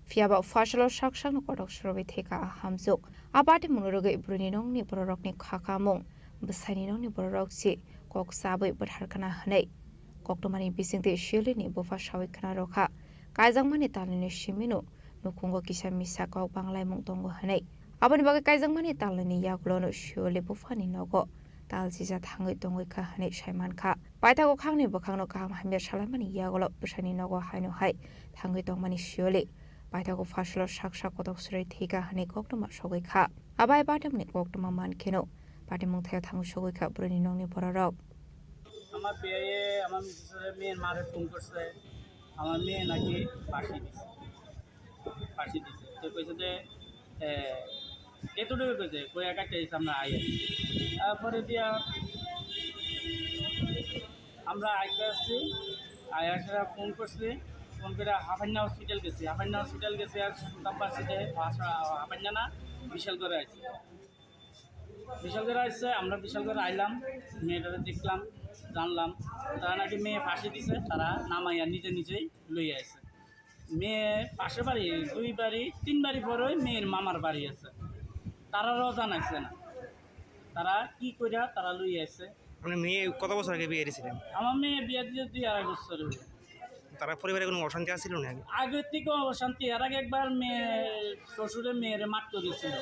Phiyaba Fasalo saksakno kotok surwi theka a hamjwk. A bati mwnwi rwgwi bwrwini nokni bororokni khakamung, bwsaini nokni bororok si kok chabwi bwtharkana hwnwi. Koktwmani bisingtwi Shiolini bupha sawi khna rwkha, kaijakmani talnwini simino nukhungo kisa misa kok banglaimung tongo hwnwi. Aboni bagwi kaijakmani talnwini yagulono Shioli buphani nogo tal sija thangwi tongwi kha hwnwi sai mankha. Paithago khakni bwkhakno kaham hamya salaimani yagulo bwsani nogo haino hai thangwi tongmani Shioli. Paithago Fasalo sak sak kotok srwi thika hwnwi koktwma sogwi kha. Abai patimni koktwma mankheno patimung thaio thangwi sogwi kha bwrwini nokni bororok. আমার বিয়ে আমার মিসেসের মেয়ের মারে ফোন করছে, আমার মেয়ে নাকি ফাঁসি দিছে, ফাঁসি দিছে। তো কইছে যে, এ, এতটুকু কইছে, কই একা চাইছে আমরা আইয়া। তারপরে দিয়া আমরা আইতে আসছি, আয়া সেটা ফোন করছি, ফোন করে হাফান্না হসপিটাল গেছি, হাফান্না হসপিটাল গেছি আর সুলতানপাড় সিটে, হাফান্না না, বিশাল করে আইছি। বিশাল করে আসছে, আমরা বিশাল করে আইলাম, মেয়েটারে দেখলাম, জানলাম, তারা নাকি মেয়ে ফাঁসি দিছে, তারা নামাইয়া নিজে নিজেই লইয়া আইছে। মেয়ে পাশে বাড়ি, দুই বাড়ি, তিন বাড়ি পরে মেয়ের মামার বাড়ি আছে, তারারও জানাইছে না, তারা কি কইরা তারা লইয়া আইছে। মানে মেয়ে কত বছর আগে বিয়ে দিয়েছিলেন? আমার মেয়ে বিয়ে দিয়ে দুই আড়াই বছর হলো। তারা পরিবারে কোনো অশান্তি আছিল না আগে? আগের থেকে অশান্তি। এর আগে একবার মেয়ে শ্বশুরে মেয়েরে মারতে দিছিল,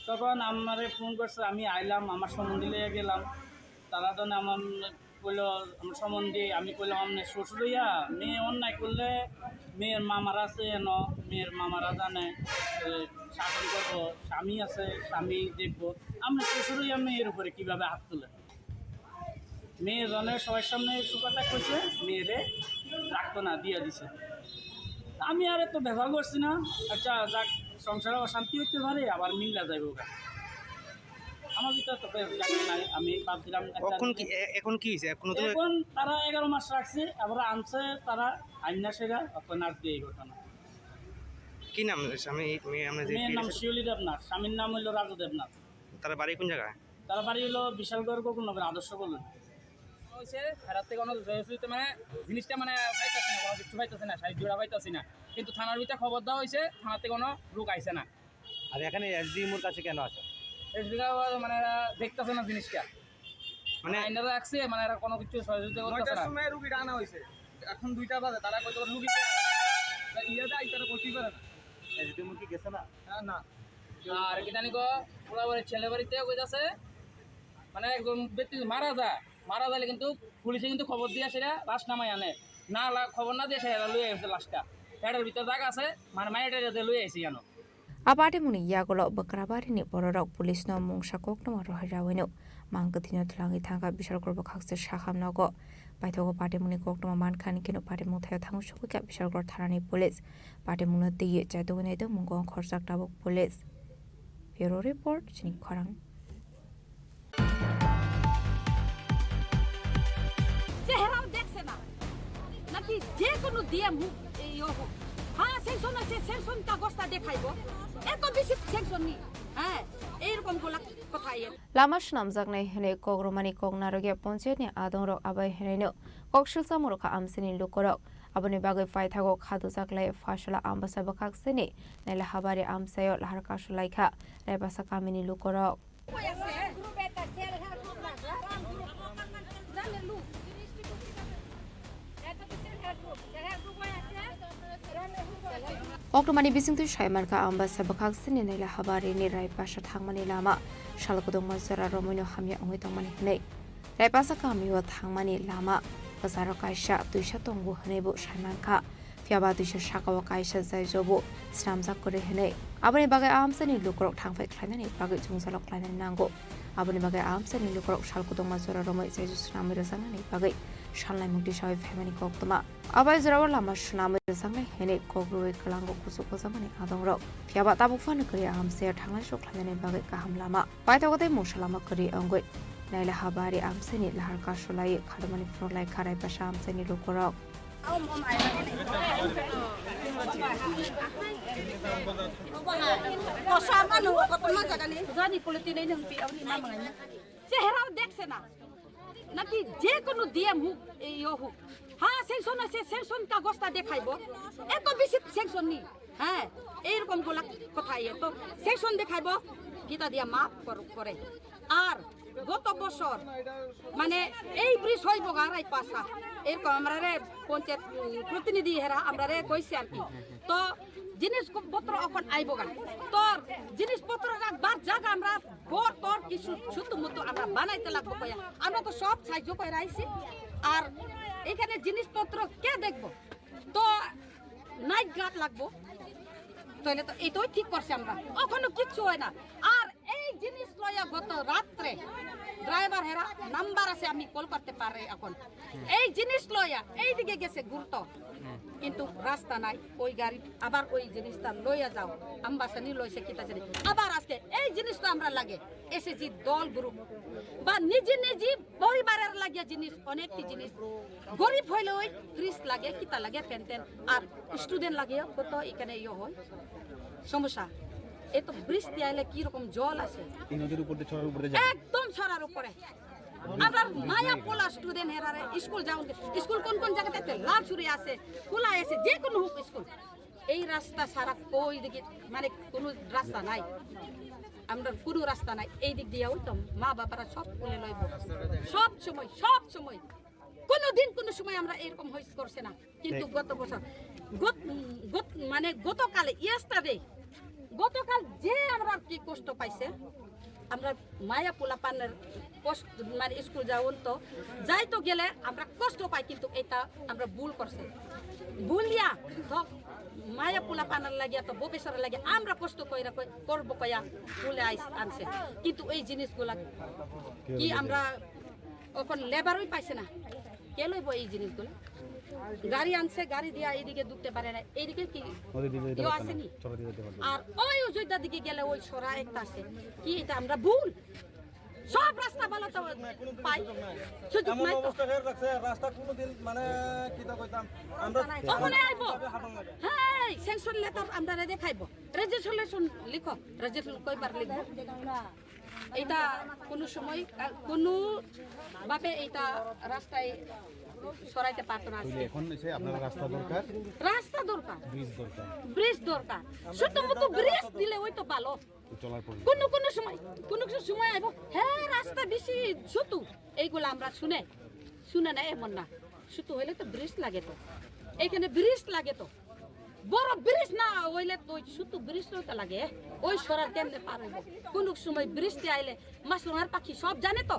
তখন আমারে ফোন করছে, আমি আইলাম, আমার সম্বন্ধী লইয়া গেলাম। তারা তো আমার কইলো, আমার সম্বন্ধী, আমি কইলাম, "আপনি শ্বশুর হইয়া মেয়ে অন্যায় করলে মেয়ের মামারা আছে এন, মেয়ের মামারা জানে, এ, শাসন করবো, স্বামী আছে, স্বামী দেখবো, আপনি শ্বশুর হইয়া মেয়ের উপরে কিভাবে হাত তুলে?" মেয়ে জনের সবার সামনে একটু কথা কইছে, মেয়েরে রাখতো না, দিয়া দিছে। আমি আর এত ব্যবহার করছি না। আচ্ছা, যাক, সংসারে অশান্তি হইতে পারে, আবার মিল্লা যাইব গা। আমার ভিতরে তো ফেস জানি নাই, আমি ভাবছিলাম একটা এখন কি, এ-, এখন কি হয়েছে? এখন নতুন এখন তারা এগারো মাস রাখছে, আবার আনছে তারা আইনা সেরা, এখন আজকে এই ঘটনা। কি নাম স্বামী, মেয়ে আমরা যে মেয়ের বিয়ে নাম দিয়েছে? শিউলি দেবনাথ, স্বামীর নাম হইলো রাজু দেবনাথ। তারা বাড়ি কোন জায়গায়? তারা বাড়ি হলো বিশালগড় গোকুলনগর আদর্শ কলোনি। হয়েছে, এরার থেকে কোনো জয়সূচক মানে জিনিসটা মানে পাইতেছে না, কোনো কিছু পাইতেছে না, সাহায্য পাইতেছে না। কিন্তু থানার ভিতরে খবর দেওয়া হয়েছে, থানা থেকে কোনো লোক আইছে না। আর এখানে এসডিএম ওর কাছে কেন আছে? এসডিএম মানে এরা দেখতেছে না জিনিসটা। মানে মানে আইনারা রাখছে, মানে এরা কোনো কিছু সহযোগিতা করতেছে নয়টার না। সময় রুগীটা আনা হয়েছে, এখন দুইটা বাজে, তারা কইতে পারে রুগী কে আনা, তা ইয়ে দেয়, তারা করতেই পারে না। এসডিএম কি গেছে না? না, না। আর কি জানি গো, ওরা ওই ছেলে বাড়িতে কইতাছে, মানে একজন ব্যক্তি মারা যায়, মারা গেলে কিন্তু পুলিশে কিন্তু খবর দিয়ে সেটা লাশ নামায় আনে, না লা-, খবর না দিয়ে সেটা লয়ে আসে লাশটা। পেটের ভিতরে দাগ আছে, মানে মায়ের লয়ে আসে জানো। A patimungni yagulo Bakrabari ni bororok police no mungsa koktwma rohai rawino mangkwthwino twlangwi thangkha. Bisharkor bwkhakse sakham nogo. Paithago patimungni koktwma mankha hwnkheno patimung thaio thangwi sogwikha Bisharkor thanani police. Patimungno twiwi chaitugwi naitugmungo khorchak tabuk police. Bureau report, chini khorang. চেহারাও দেখছে না, নাকি যে কোনো ডিএম হোক, এই ও হোক, হ্যাঁ, স্যাংশন আছে, স্যাংশন কাগজটা দেখাইবো, এত বেশি স্যাংশন নেই। হ্যাঁ, এইরকম গোলা কথা ইয়ে। Lama swnamjaknai hwnwi kok rwmani kok narwkya ponchayatni adongrok abai hwnwino kok silsa mwrwkha amchaini lukurok. Aboni bagwi paithago kha dujak lai Phasola Ambasa bwkhaksini Naila Habari amchaio lahar kasulaikha Raipasa kamini lukurok. Koktwmani bisingtwi saimankha, Ambasa bwkhaksini Naila Habarini Raipasa thangmani lama sal kwdwkma jora romwino hamya wngwi tongmani hwnwi. Raipasa kamio thangmani lama kwcharo kaisa twisa tongo hwnwibo saimankha. Phiya ba twisa sakao kaisa jaijobo swnamjak kwrwi hwnwi. Aboni bagwi a amchaini lukurok thangphai khlainani bagwi jwngjalo khlainani nango. Aboni bagwi a amchaini lukurok sal kwdwkma jora romwi jaijo swnamwi rwjaknani bagwi salnai mukti sawi phaimani koktwma. Abai jorao lama swnamwi rwjaknai hwnwi kok rwui kwlango kuchuk kojakmani adongrok. Phiya ba tabuk phano kwrwi a amchaio thanglai sok khlainani bagwi kaham lama. Paithago tei mungsa lama kwrwi wngwi Naila Habari amchaini lahar kasulaiwi khadumani phunuk lai kha Raipasa amchaini lukurok. চেহারাও দেখছে না, নাকি যে কোনো ডিএম হোক, এই ও হোক, হ্যাঁ, স্যাংশন আছে, স্যাংশন কাগজটা দেখাইবো, এত বেশি স্যাংশন নেই। হ্যাঁ, এইরকম গোলা কথা ইয়ে তো, স্যাংশন দেখাইবো, কিতা দিয়া মাফ কর-, করে। আর গত বছর মানে এই ব্রিজ হইব গা রাইপাসা, এরকম আমরা রে পঞ্চায়েত, উম, প্রতিনিধি হেরা আমরা রে কইছি আর কি। তো জিনিসপত্র এখন আইব গা, তোর জিনিসপত্র রাখবার জায়গা আমরা ঘর তোর কিছু ছোট মতো আমরা বানাইতে লাগবো কয়া। আমরা তো সব সাহায্য করে আইছি। আর এখানে জিনিসপত্র কে দেখবো? তো নাইট গার্ড লাগবো, তাহলে তো এটাই ঠিক করছে আমরা, এখনো কিচ্ছু হয় না। আর এই জিনিস লইয়া গত রাত্রে ড্রাইভার হেরা নাম্বার আছে, আমি কল করতে পারি এখন। এই জিনিস লইয়া এইদিকে গেছে ঘুরতো, কিন্তু রাস্তা নাই, ওই গাড়ি আবার ওই জিনিসটা লইয়া যাও, আমবাসানি লইছে কিতা জানি। আবার আজকে এই জিনিস তো আমরা লাগে এসএসজি দল গ্রুপ বা নিজে নিজে পরিবারের লাগিয়া জিনিস, অনেকটি জিনিস। গরিব হইলে ওই ফ্রিজ লাগে, কিতা লাগে, ফ্যান ট্যান, আর স্টুডেন্ট লাগে, কত এখানে ইয়ে হয়, সমস্যা। এ তো বৃষ্টি আইলে কি রকম জল আছে, এই নদীর উপর দিয়ে, ছড়ার উপর দিয়ে যায়। একদম ছড়ার উপরে। আমরা মায়া পোলা স্টুডেন্ট হেরারে স্কুল যাওন, স্কুল কোন কোন জায়গাতে লালছড়ি আছে, খোলা আছে, যে কোনো হোক স্কুল। এই রাস্তা ছাড়া কই দিকে মানে কোনো রাস্তা নাই, আমরা কোনো রাস্তা নাই। এই দিক দিয়ে ওই তো মা বাবারা সব কোলে লইব, সব সময়, সব সময়, কোনো দিন কোনো সময় আমরা এরকম হইস করছে না। কিন্তু গত বছর, গত, গত, মানে গতকালে, ইয়েস্টারডে, গতকাল যে আমরা কি কষ্ট পাইছে, আমরা মায়া পোলা পানের কষ্ট, মানে স্কুল যাওন তো, যাইতো গেলে আমরা কষ্ট পাই, কিন্তু এটা আমরা ভুল করছে। ভুলিয়া তো মায়া পোলা পানার লাগিয়া তো ভবিষ্যতের লাগিয়া আমরা কষ্ট কইরা কই-, করবো কয়া ভুলে আইস আনছে। কিন্তু এই জিনিসগুলা কি আমরা এখন লেবারই পাইছে না, কে লইব এই জিনিসগুলো? গাড়ি আনছে, গাড়ি দিয়া এইদিকে ঢুকতে পারে না, এইদিকে কি নদী দিয়ে যেতে ইয়ে পারতো না, আসেনি? চড়া দিয়ে যেতে পারতো না। আর ওই অযোধ্যা দিকে গেলে ওই সরা একটা আছে, কি এটা আমরা ভুল? সব রাস্তা ভালো তো পাই, সুযোগ এমন নাই তো। অবস্থা হয়ে রাখছে, রাস্তা কোনোদিন মানে কিতা কইতাম, আমরা ওখানে আইবো। কিভাবে হাঁটন লাগে? হ্যাঁ, স্যাংশন লেটার আমরা দেখাইবো, রেজিস্ট্রেশন লিখো, রেজিস্ট্রেশন কয়বার লিখবো? এটা কোনো সময়, আহ, কোনো ভাবে এটা রাস্তায় সরাইতে পারতো না। তাহলে এখন এসে আপনার রাস্তা দরকার, রাস্তা দরকার, ব্রিজ দরকার। ব্রিজ দরকার। শুধুমাত্র ব্রিজ দিলে ওই তো ভালো। চলার পর কোনো কোনো সময়, কোনো কিছু সময় আইব, হ্যাঁ, রাস্তা বেশি ছোট, এইগুলো আমরা শুনে, শুনে না এমন না, ছোট হইলে তো ব্রিজ লাগে তো, এখানে ব্রিজ লাগে তো। বড় ব্রিজ না হইলে তো শুধু ব্রিজ তো লাগে। ওই সরার কেমনে পার হইব? কোন সময় বৃষ্টি আইলে মাছরাঙার পাখি সব জানে তো।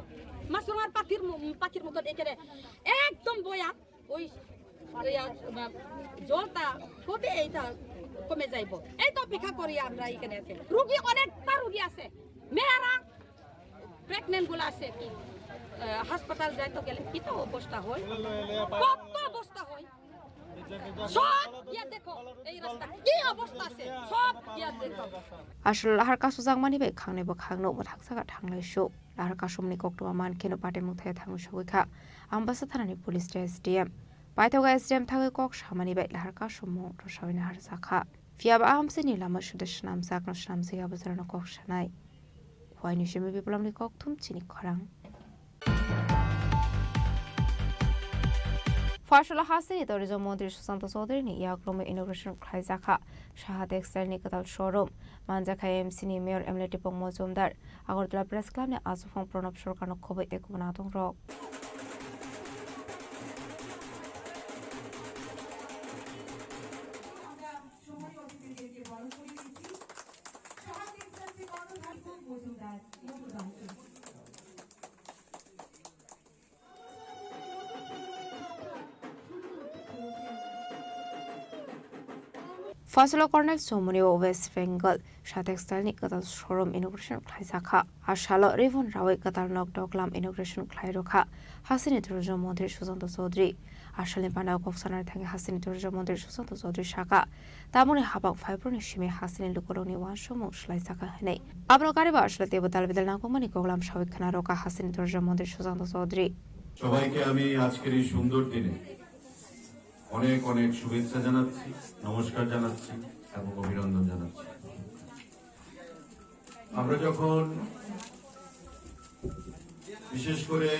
মাছরাঙার পাখির ম-, পাখির মতন এখানে একদম বয়া ওই, ওই, আ, জলটা কবে এইটা কমে যাইব? এই তো অপেক্ষা করি আমরা এখানে আছে। রুগী, অনেকটা রুগী আছে। মেয়েরা প্রেগনেন্ট গুলো আছে কি, আহ, হাসপাতাল যাইতে গেলে কি তো অবস্থা হয়, কত অবস্থা হয়। সব গিয়া দেখো, এই রাস্তা কি অবস্থা আছে, সব গিয়া দেখো। Aswk lahar kasujak mani bai khangnai bwkhak no mwthangsa kha thanglai su. Lahar kasumni koktwma man kheno patimung thaya thangwi sogwi kha. Ambasa thanani police tei S D M. Paithago S D M thangwi kok samani bai lahar kasumung rwsawina harjakha. Phiyaba a hamsini lama suda swnamjakno swnamjagya bwsarokno kok sanai. Khuaini simi Biplamni kokthum chini khorang. Pharsala hasteni tourism montri Sushanta Chaudharyni yakromwi inauguration khlaijakha Saha Textile ni kwtal showroom. Manjakha M C ni mayor M L A Tipok Mojumdar. Agartala Press Club ni achukphang Pranab Sarkarno khobwi tei kubun adongrok. Pharsala Karnal Chomoni o West Bengal Saha Textile ni kwtal showroom inauguration khlaijakha. A salo ribbon rawi kwtal nok doklam inauguration khlai rwkha hasteni tourism montri Sushanta Chaudhary. A salni panda o kok sanani thangwi hasteni tourism montri Sushanta Chaudhary sakha, tamoni habang phaibrokni simi hasteni lukurokni uansukmung swlaijakha hwnwi. Abono kariba aswk teibo dal bidal nangkukmani koklam sawi khna rwkha hasteni tourism montri Sushanta Chaudhary. সবাইকে আমি আজকের এই সুন্দর দিনে অনেক অনেক শুভেচ্ছা জানাচ্ছি, নমস্কার জানাচ্ছি এবং অভিনন্দন জানাচ্ছি। আমরা যখন বিশেষ করে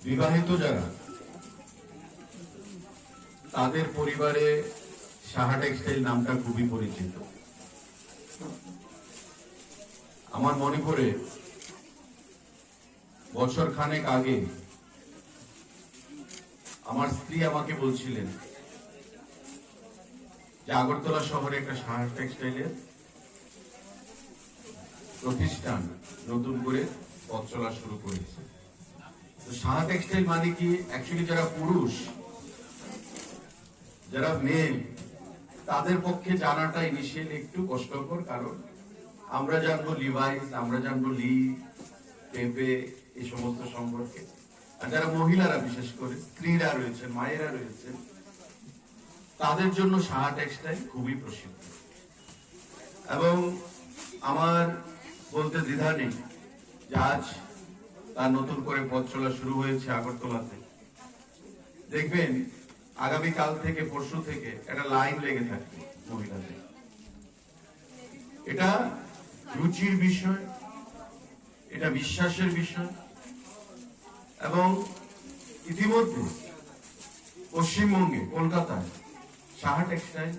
বিবাহিত যারা, তাদের পরিবারে সাহা টেক্সটাইল নামটা খুবই পরিচিত। আমার মনে পড়ে বছর খানেক আগে আমার স্ত্রী আমাকে বলছিলেন যে আগরতলা শহরে একটা সাহা টেক্সটাইলের প্রতিষ্ঠান নতুন করে পথ চলা শুরু করেছে। তো সাহা টেক্সটাইল মানে কি? অ্যাকচুয়ালি যারা পুরুষ, যারা মেল, তাদের পক্ষে জানাটা ইনিশিয়ালি একটু কষ্টকর, কারণ আমরা জানবো লিভাইস, আমরা জানবো লি, পেপে, এই সমস্ত সম্পর্কে। আর যারা মহিলারা, বিশেষ করে স্ত্রীরা রয়েছেন, মায়েরা রয়েছেন, তাদের জন্য সাহা টেক্সটাইল খুবই প্রসিদ্ধ। এবং আমার বলতে দ্বিধা নেই যে আজ তার নতুন করে পথ চলা শুরু হয়েছে আগরতলাতে। দেখবেন, আগামীকাল থেকে, পরশু থেকে একটা লাইন লেগে থাকবে মহিলাদের। এটা রুচির বিষয়, এটা বিশ্বাসের বিষয়। এবং ইতিমধ্যে পশ্চিমবঙ্গে, কলকাতায় সাহা টেক্সটাইল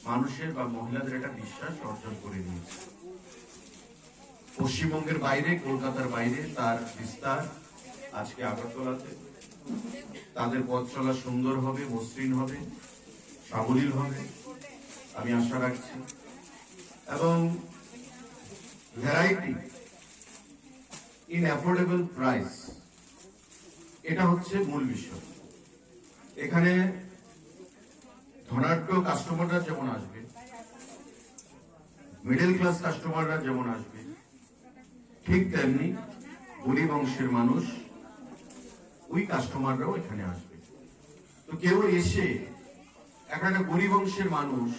মানুষের বা মহিলাদের একটা বিশ্বাস অর্জন করে নিয়েছে। পশ্চিমবঙ্গের বাইরে, কলকাতার বাইরে তার বিস্তার আজকে আগরতলাতে। তাদের পথ চলা সুন্দর হবে, মসৃণ হবে, সাবলীল হবে, আমি আশা রাখছি। এবং ভ্যারাইটি ইন অ্যাফোর্ডেবল প্রাইস, এটা হচ্ছে মূল বিষয়। এখানে ধনাঢ্য কাস্টমাররা যেমন আসবে, মিডল ক্লাস কাস্টমাররা যেমন আসবে, ঠিক তেমনি গরিব অংশের মানুষ, ওই কাস্টমাররাও এখানে আসবে। তো কেউ এসে, একটা, একটা গরিব অংশের মানুষ,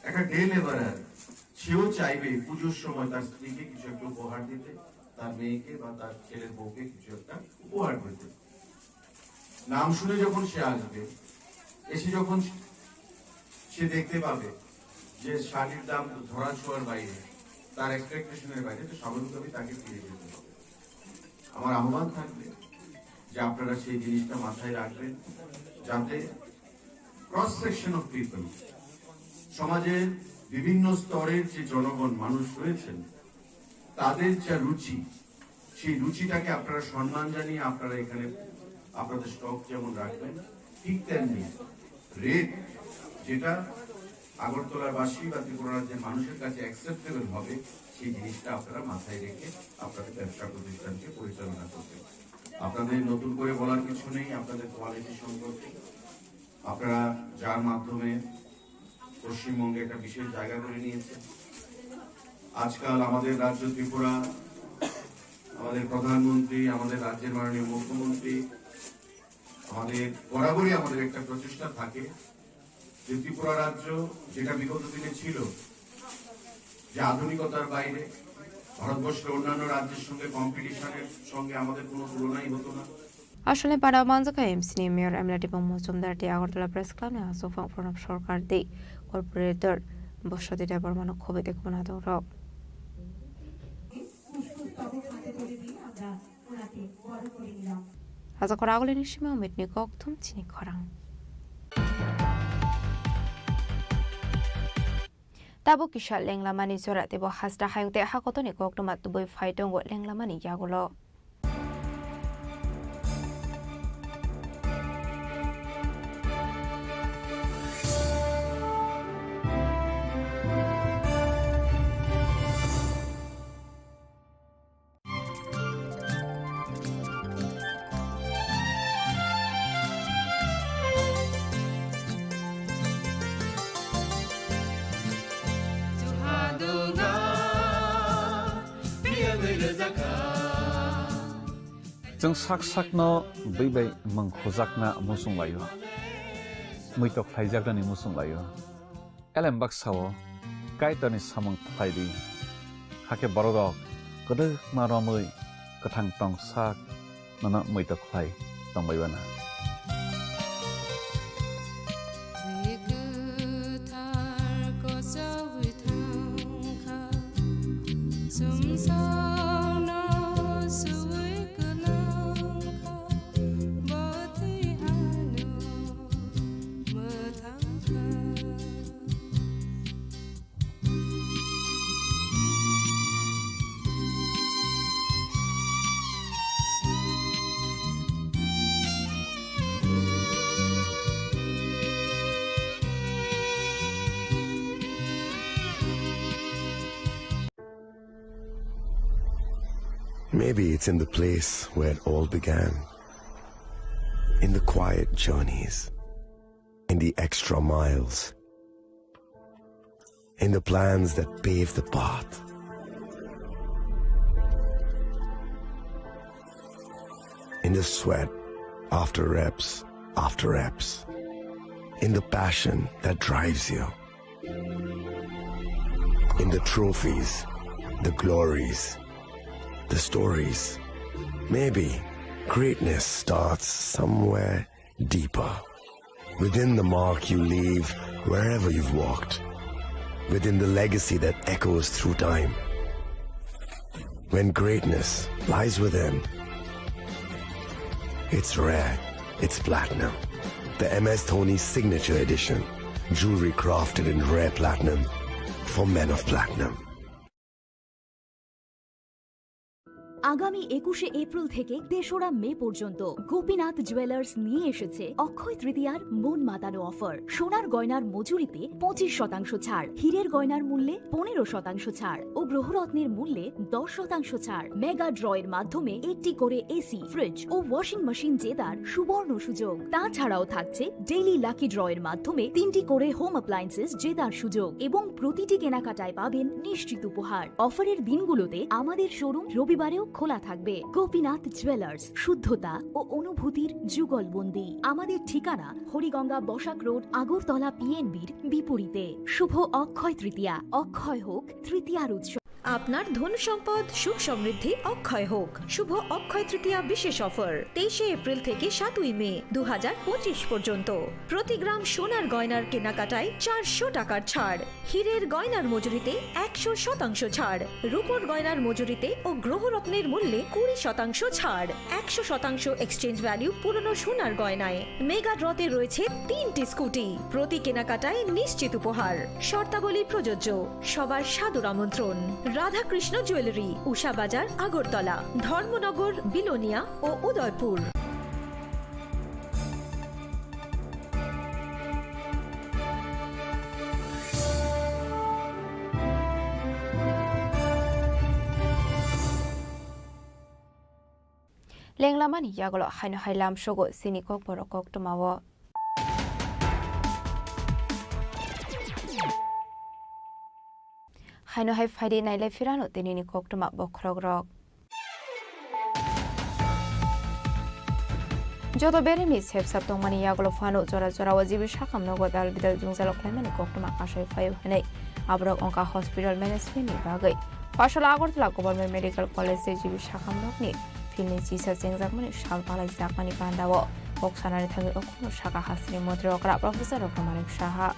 একটা ডে লেবারার, সেও চাইবে পুজোর সময় তার স্ত্রীকে কিছু একটা উপহার দিতে, তার মেয়েকে বা তার ছেলের বউকে কিছু একটা উপহার দিতে। নাম শুনে যখন সে আসবে, এসে যখন সে দেখতে পাবে যে শাড়ির দাম ধরা ছোঁয়ার বাইরে, তার এক্সপেকটেশনের বাইরে, তো স্বাভাবিকভাবেই তাকে ফিরে যেতে হবে। আমার আহ্বান থাকবে যে আপনারা সেই জিনিসটা মাথায় রাখবেন, যাতে ক্রস সেকশন অফ পিপল, সমাজের বিভিন্ন স্তরের যে জনগণ, মানুষ রয়েছেন, তাদের যা রুচি, সেই রুচিটাকে আপনারা সম্মান জানিয়ে আপনারা এখানে আপনাদের স্টক যেমন রাখবেন, ঠিক তেমনি রেট, যেটা আগরতলাবাসী বা ত্রিপুরা রাজ্যের মানুষের কাছে অ্যাকসেপ্টেবল হবে, সেই জিনিসটা আপনারা মাথায় রেখে আপনাদের ব্যবসা প্রতিষ্ঠানকে পরিচালনা করবেন। আপনাদের নতুন করে বলার কিছু নেই, আপনাদের কোয়ালিটি সম্পর্কে আপনারা যার মাধ্যমে পশ্চিমবঙ্গে একটা বিশেষ জায়গা করে নিয়েছেন। আজকাল আমাদের রাজ্য ত্রিপুরা, আমাদের প্রধানমন্ত্রী, আমাদের রাজ্যের মাননীয় মুখ্যমন্ত্রী, আমাদের বরাবরই আমাদের একটা প্রচেষ্টা থাকে যে ত্রিপুরা রাজ্য, যেটা বিগত দিনে ছিল যে আধুনিকতার বাইরে, ভারতবর্ষের অন্যান্য রাজ্যের সঙ্গে কম্পিটিশনের সঙ্গে আমাদের কোনো তুলনাই হতো না। Aswlani para manjakha M C ni Mayor Emla Dipang Mojumdar tei Agartala Press Club ni aswk phang Pranab Sarkar tei Corporator Boswati Debbarma no khobwi tei kubun adongrok. Ajakora agulini simi Amit ni kok thum chini khorang. Tabuk kisa lenglamani jora teibo hasta hayung tei hakotoni koktwma tubui phai tongo lenglamani yagulo. Chwng sak sakno bwi bai mwng hujakna muchung laio, muitok khlaijaknani muchung laio. Elem baksa-o Kaitorni samung khlai di, hakhe bororok kwdwkma romwi kwthang tong sak nono muitok khlai tongbai uanw. Maybe it's in the place where it all began. In the quiet journeys. In the extra miles. In the plans that pave the path. In the sweat after reps after reps. In the passion that drives you. In the trophies, the glories, the stories. Maybe greatness starts somewhere deeper. Within the mark you leave wherever you've walked. Within the legacy that echoes through time. When greatness lies within, it's rare, it's platinum. The M S Dhoni Signature Edition. Jewelry crafted in rare platinum for men of platinum. আগামী একুশে এপ্রিল থেকে তেসরা মে পর্যন্ত গোপীনাথ জুয়েলার্স নিয়ে এসেছে অক্ষয় তৃতীয়ার মন মাতানো অফার। সোনার গয়নার মজুরিতে পঁচিশ শতাংশ ছাড়, হীরের গয়নার মূল্যে পনেরো শতাংশ ছাড় ও গ্রহরত্নের মূল্যে দশ শতাংশ ছাড়। মেগা ড্রয়ের মাধ্যমে একটি করে এসি, ফ্রিজ ও ওয়াশিং মেশিন জেতার সুবর্ণ সুযোগ। তাছাড়াও থাকছে ডেইলি লাকি ড্রয়ের মাধ্যমে তিনটি করে হোম অ্যাপ্লায়েন্সেস জেতার সুযোগ এবং প্রতিটি কেনাকাটায় পাবেন নিশ্চিত উপহার। অফারের দিনগুলোতে আমাদের শোরুম রবিবারেও খোলা থাকবে। গোপীনাথ জুয়েলার্স, শুদ্ধতা ও অনুভূতির যুগলবন্দি। আমাদের ঠিকানা হরিগঙ্গা বসাক রোড, আগরতলা পিএনবির বিপরীতে। শুভ অক্ষয় তৃতীয়া, অক্ষয় হোক তৃতীয়ার উৎসব। আপনার ধন সম্পদ সুখ সমৃদ্ধি অক্ষয় হোক। শুভ অক্ষয় তৃতীয়া বিশেষ অফার, তেইশে এপ্রিল থেকে সাতই মে দু হাজার পঁচিশ পর্যন্ত। প্রতি গ্রাম সোনার গয়নার কেনাকাটায় চারশো টাকার ছাড়, হীরের গয়নার মজুরিতে একশো শতাংশ ছাড়, রূপোর গয়নার মজুরিতে ও গ্রহরত্নের মূল্যে কুড়ি শতাংশ ছাড়, একশো শতাংশ এক্সচেঞ্জ ভ্যালু পুরনো সোনার গয়নায়। মেগা ড্রতে রয়েছে তিনটি স্কুটি, প্রতি কেনাকাটায় নিশ্চিত উপহার। শর্তাবলী প্রযোজ্য। সবার সাদর আমন্ত্রণ। রাধাকৃষ্ণ জুয়েলারি, উষা বাজার, আগরতলা, ধর্মনগর, বিলোনিয়া ও Udaipur. Lenglamani yagulo haino hai lamsogo chini kokborok koktwmao. Haino hai phaidi nailai phirano tinini koktwma bokhorokrok. Joto beremni sepsap tongmani yagulo phano jora jorao G B sakham nogo dal bidal jwngjalo khlaimani koktwma kasai phaio hinwi aborok wngkha hospital management ni bagwi. Phaisalo Agartala Government Medical College tei G B sakham nokni philni chisa chengjakmani sal palaijakmani pandao kok sanani thangwi okhorno sakha hasteni montri okra Professor Doctor Manik Saha.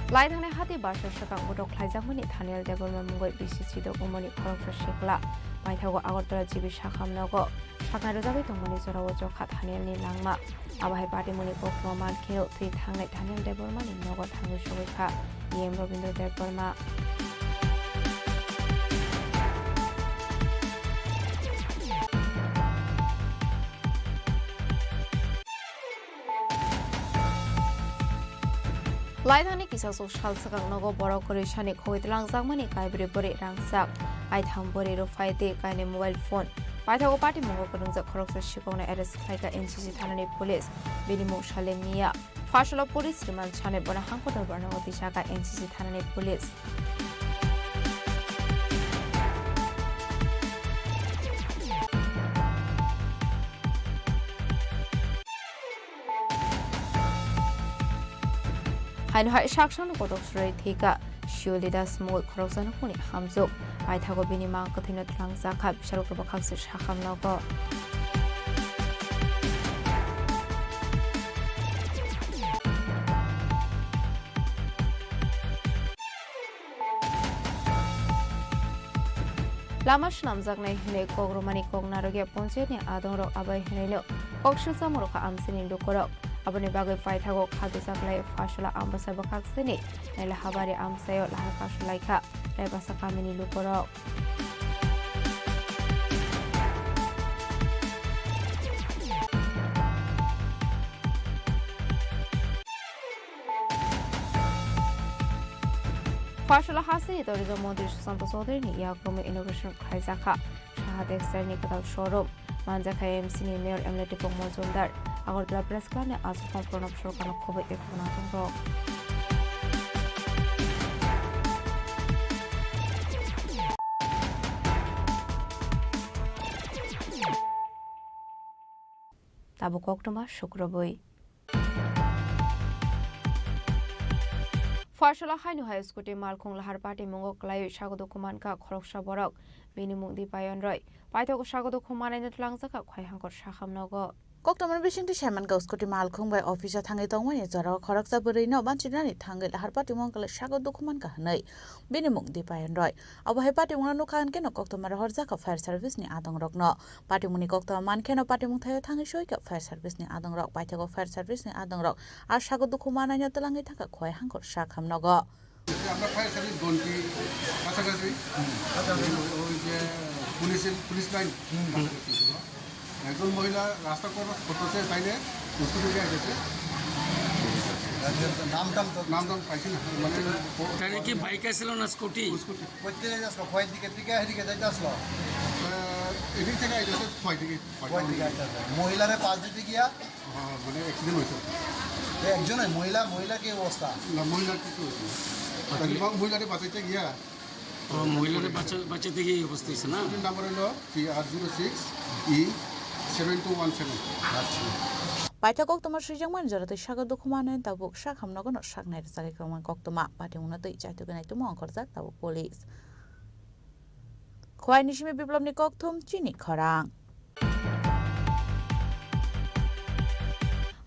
Laithangni hati barsa swkang botok khlaijakmani Thaniel Debbarma mungwi bisi chidok wngmani khoroksa sikla paithago Agartala G B sakham nogo saknai rwjagwi tongmani jorao chokha Thanielni langma. Abo hai patimungni koktwma mankheno thwi thangnai Thaniel Debbarmani nogo thangwi sogwi kha E M Rabindra Debbarma. Laithangni kisasuk sal swkang nogo borok kwrwisani khogwi twlangjakmani kaibrwi bwrwi rangchak, aitham bwrwi rwphai tei kainwi mobile phone. Paithago patimungo kwrwngjak khoroksa sikokno arrest khlaikha N C C thanani police, bini mung Salim Miya. Phaisalo police remand sanwi bono hangko dorbarno twijaka N C C thanani police. Haino hai saksano kotok surai thwikha Shioli Das mungwi khoroksano kuni hamjwk. Paithago bini mang kwthwino twlangjakha, bisalo kwbakhakswk sakham nogo. Lama swnamjaknai hinwi kok rwmani kok narwkya ponchayatni adongrok abai hinwino kok swlchamung rwkha amchaini lukurok. Aboni bagwi paithago kha dwsa khlai Phaisala Ambasa bwkhaksini Naila Habari amchaio lahar kasu laikha Raibasa kamini lukurok. Phaisala hasteni tourism montri Sushanta Chowdhury ni yakrumwi inauguration khlaijakha Saha Textile ni kwtal showroom. Manjakha M C ni mayor M L A Tipok Mojumdar. Agartala Press Club ni aswk Pranab Sarkar no khobwi ekhono tongo. Tabuk koktwma sukrubwi. Phaisala haino hai scooty malkhung lahar patimungo kwlaiwi sago dukhu mankha khoroksa borok, bini mung Dipayon Roy. Paithago sago dukhu manaino twlangjakha Khwaihangkor sakham nogo. Koktwmani bisingtwi saimankha scooty malkhung bai office o thangwi tongmani jorao khoroksa bwrwino banchinani thangwi lahar patimung kwlai sago dukhu mankha hwnwi bini mung Dipayon Roy. Abo hai patimungno nukha hwnkhe no koktwma rohorjakha fire service ni adongrokno. Patimungni koktwma mankheno patimung thaio thangwi soikha fire service ni adongrok. Paithago fire service ni adongrok a sago dukhu manaino twlangwi thangkha Khwaihangkor sakham nogo. আমরা fire service ঘন্টি কাছাকাছি, ওই যে পুলিশের, police line কাছাকাছি ছিল। একজন মহিলা রাস্তা ক্রস করতেছে, তাইলে স্কুটি দিয়ে গেছে। নাম টাম তো নাম টাম পাইছি না, মানে তাহলে কি বাইক আসলো না স্কুটি? স্কুটি। কোথা থেকে আসলো? খোয়াই দিকে থেকে এদিকে যাইতে আসলো। আহ, এদিক থেকে আইতেছে খোয়াই দিকে। খোয়াই দিকে আইতেছে। মহিলারে পাশ দিতে গিয়া হ্যাঁ, মানে অ্যাক্সিডেন্ট হয়েছে। এ, একজনই মহিলা, মহিলা কি অবস্থা? না, মহিলার কিছু হয়েছে না। আচ্ছা। তাহলে মহিলারে বাঁচাইতে গিয়া ও, মহিলারে বাঁচা-, বাঁচাতে গিয়ে এই অবস্থা হয়েছে না? স্কুটির নাম্বার হলো T R zero six E seven two one seven. আচ্ছা। Paithak koktwma swijak mani jora tei sago dukhu mano tabuk sakham nogo no saknai rwchagwi kwbangma koktwma patimungno twi chaitugwi naitugma ongkhorjak tabuk police. Khwai ni simi Biplobni kokthum chini khorang.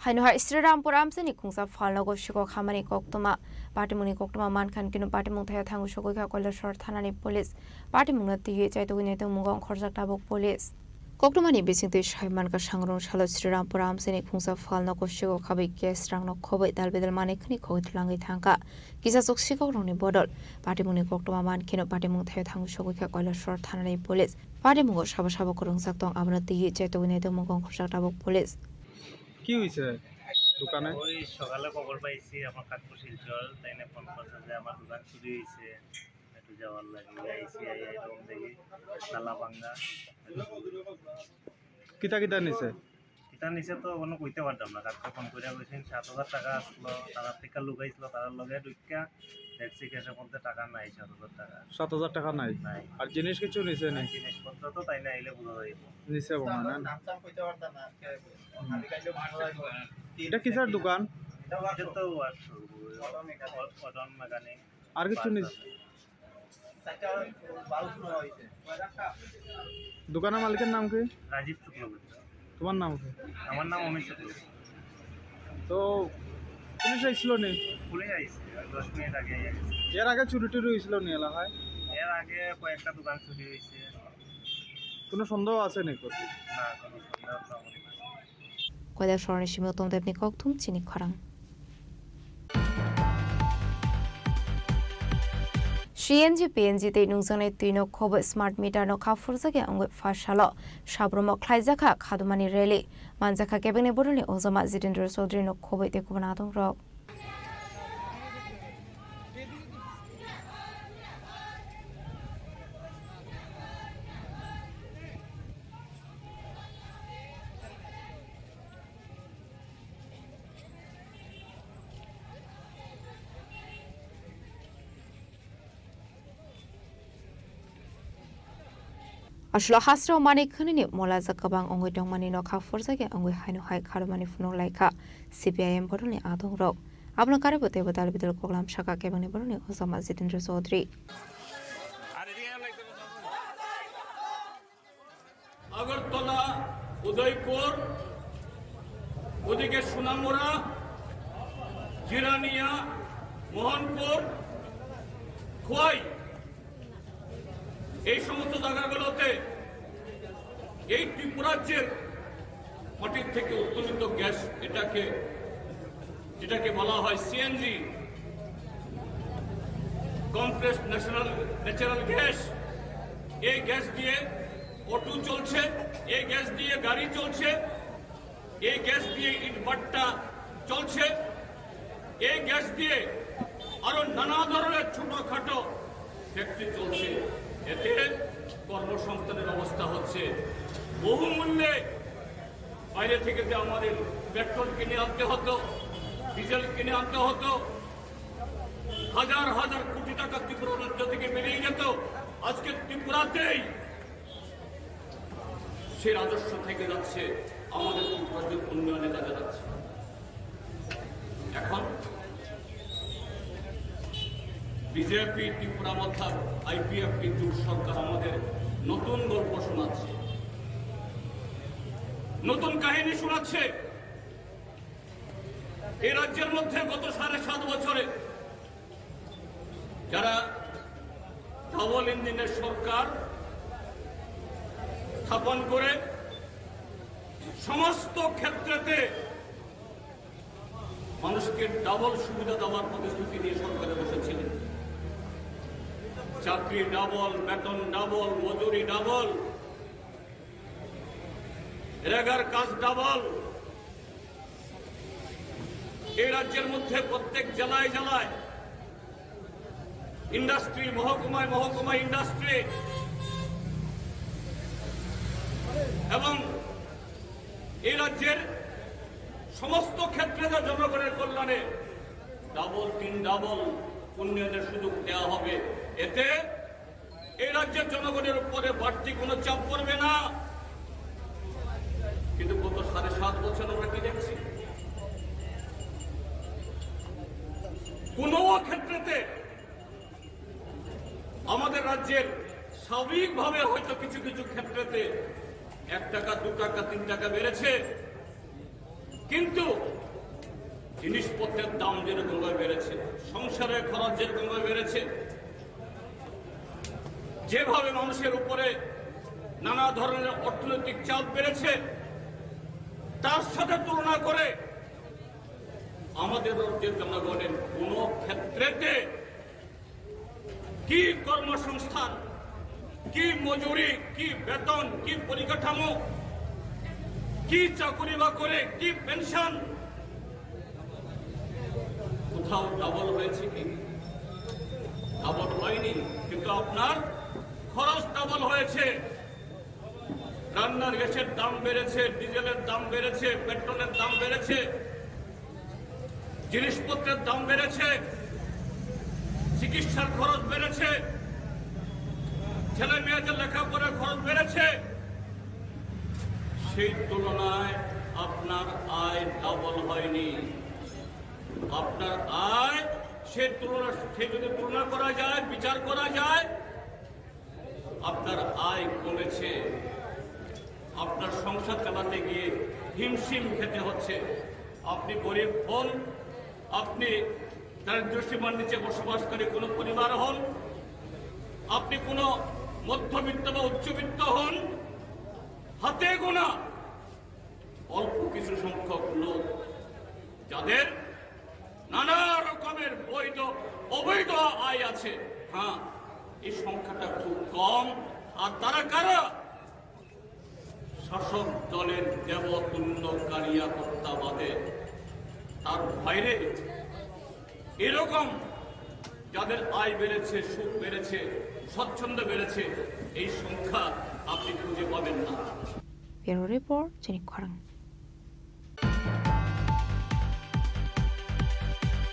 Haino hai Srirampur amchaini khungsa phalnogo sikok hamani koktwma. Patimungni koktwma mankha hwnkhe patimung thaio thangwi sogwi kha Kailasor thanani police. Patimungno twiwi chaitugwi naitugmungo ongkhorjak tabuk police. Koktwmani bisingtwi sai mankha sangrong salo Srirampur amchaini khungsa phalnogo sikok habwi cash rangno khobwi dalbidal manwi khwnwi khogwi twlangwi thangkha. Kisasok sikokrokni bodol patimungni koktwma mankheno patimung thaio thangwi sogwi kha Kailasor thanani police. Patimungo sabo sabo kwrwngjak tong, abono twiwi chaitugwi naitugmungo ongkhorjak tabuk police. কি হৈছে? দোকানে? ওই সকালে খবর পাইছি আমার কাকু শিলচর, তাই না ফোন করছে যে আমার দোকান চুরি হয়েছে, একটু যাওয়ার লাগে। আইসি, আই, আই রুম দেখি তালা ভাঙা। কিতা কিতা নিছে? এটা নিচে তো কোনো কইতে পারতাম না, কাকু ফোন করে কইছেন সাত হাজার টাকা আসলো, তারা থেকে লুকাইছিল, তারা লগে ঢুকিয়া দেখছি ক্যাশের মধ্যে টাকা নাই, সাত হাজার টাকা সাত হাজার টাকা নাই? নাই। আর জিনিস কিছু নিছে নি? আর জিনিসপত্র তো তাই না আইলে বোঝা যাইব। নিছে বোনা না? নাম চাম কইতে পারতাম না, আজকে খালি খাইলে ভাড়া লাগবে। এটা কিসের দোকান? এটা তো workshop, auto mechanic. Auto mechanic. আর কিছু নিছে? চারটা বাল্ব নেওয়া হয়েছে। দোকানের মালিকের নাম কি? রাজীব শুক্লবৈদ্য। তোমার নাম কি? আমার নাম অমিত শুক্লবৈদ্য। তো পুলিশ আইছিল নি? পুলিশ আইছে, দশ মিনিট আগে আইছে। এর আগে চুরি টুরি হয়েছিল নি এলাকায়? এর আগে কয়েকটা দোকান চুরি হয়েছে। কোনো সন্দেহ আছে নি? না, কোনো সন্দেহ তো আমার নাই। Koilak soroni simi Utomdebni kokthum chini khorang. C N G, P N G tei nungjaknai twino khobwi smart meter no kha phurjakya wngwi pha salo Sabromo khlaijakha khadumani rally. Manjakha kebengni bororni ojama Jitendra Chaudhary no khobwi tei kubun adongrok. Aswk hasrok manwi khwnwini molajak kwbang wngwi tongmani no kha phurjakya wngwi haino hai kharwmani phunuk laikha C P I M bodolni adongrok. Abono karwi bo teibo dal bidal koklam sakha kebengni borokni ojama Jitendra Chaudhary. Agartala, উদয়পুর, ওদিকে সোনামুড়া, জিরানিয়া, মোহনপুর, খোয়াই, এই সমস্ত জায়গাগুলোতে এই ত্রিপুরাজ্যের মাটির থেকে উত্তোলিত গ্যাস, এটাকে, যেটাকে বলা হয় CNG, compressed natural, natural gas, এই গ্যাস দিয়ে অটো চলছে, এই গ্যাস দিয়ে গাড়ি চলছে, এই গ্যাস দিয়ে ইটভাটা চলছে, এই গ্যাস দিয়ে আরো নানা ধরনের ছোটখাটো ফ্যাক্টরি চলছে। এতে কর্মসংস্থানের ব্যবস্থা হচ্ছে। বহুমূল্যে বাইরে থেকে যে আমাদের পেট্রোল কিনে আনতে হতো, ডিজেল কিনে আনতে হতো, হাজার হাজার কোটি টাকা ত্রিপুরা রাজ্য থেকে বেরিয়ে যেত, আজকে ত্রিপুরাতেই সে রাজস্ব থেকে যাচ্ছে, আমাদের উৎপাদন উন্নয়নে কাজে লাগছে। এখন বিজেপি ত্রিপুরা মথা আইপিএফটি জোট সরকার আমাদের নতুন গল্প শোনাচ্ছে, নতুন কাহিনী শোনাচ্ছে। এই রাজ্যের মধ্যে গত সাড়ে সাত বছরে যারা ডাবল ইঞ্জিনের সরকার স্থাপন করে সমস্ত ক্ষেত্রেতে মানুষকে ডাবল সুবিধা দেওয়ার প্রতিশ্রুতি দিয়ে সরকারে বসেছিলেন। চাকরি ডাবল, বেতন ডাবল, মজুরি ডাবল, রেগার কাজ ডাবল। এই রাজ্যের মধ্যে প্রত্যেক জেলায় জেলায় ইন্ডাস্ট্রি, মহকুমায় মহকুমায় ইন্ডাস্ট্রি, এবং এই রাজ্যের সমস্ত ক্ষেত্রে যা জনগণের কল্যাণে ডাবল, তিন ডাবল উন্নয়নের সুযোগ দেওয়া হবে। এতে এই রাজ্যের জনগণের উপরে বাড়তি কোনো চাপ পড়বে না। কিন্তু গত সাড়ে সাত বছর আমরা কি দেখছি? কোনো ক্ষেত্রেতে আমাদের রাজ্যের স্বাভাবিকভাবে হয়তো কিছু কিছু ক্ষেত্রেতে এক টাকা, দু টাকা, তিন টাকা বেড়েছে, কিন্তু জিনিসপত্রের দাম যেরকমভাবে বেড়েছে, সংসারের খরচ যেরকমভাবে বেড়েছে, যেভাবে মানুষের উপরে নানা ধরনের অর্থনৈতিক চাপ বেড়েছে, তার সাথে তুলনা করে আমাদের রাজ্যের জনগণের কোনো ক্ষেত্রেতে কি কর্মসংস্থান, কি মজুরি, কি বেতন, কি পরিকাঠামো, কি চাকুরি বাকরি, কি পেনশন, ডাবল হয়েছে কি? ডাবল হয়নি, কিন্তু আপনার খরচ ডাবল হয়েছে। রান্নার গ্যাসের দাম বেড়েছে, ডিজেলের দাম বেড়েছে, পেট্রোলের দাম বেড়েছে, জিনিসপত্রের দাম বেড়েছে, চিকিৎসার খরচ বেড়েছে, ছেলে মেয়েদের লেখাপড়ার খরচ বেড়েছে। সেই তুলনায় আপনার আয় ডাবল হয়নি। আপনার আয়, সে তুলনা, সে যদি তুলনা করা যায়, বিচার করা যায়, আপনার আয় কমেছে। আপনার সংসার চালাতে গিয়ে হিমশিম খেতে হচ্ছে। আপনি গরিব হন, আপনি দারিদ্র্য সীমার নিচে বসবাসকারী কোনো পরিবার হন, আপনি কোনো মধ্যবিত্ত বা উচ্চবিত্ত হন, হাতে গোনা অল্প কিছু সংখ্যক লোক যাদের নানা রকমের বৈধ অবৈধ আয় আছে। হ্যাঁ, এই সংখ্যাটা খুব কম। আর তারা কারা? শাসক দলের দেবতুল্য কারিয়া কর্তাবাদে। তার বাইরে এরকম যাদের আয় বেড়েছে, সুখ বেড়েছে, স্বচ্ছন্দ বেড়েছে, এই সংখ্যা আপনি খুঁজে পাবেন না। Bureau Report, Chini Khorang.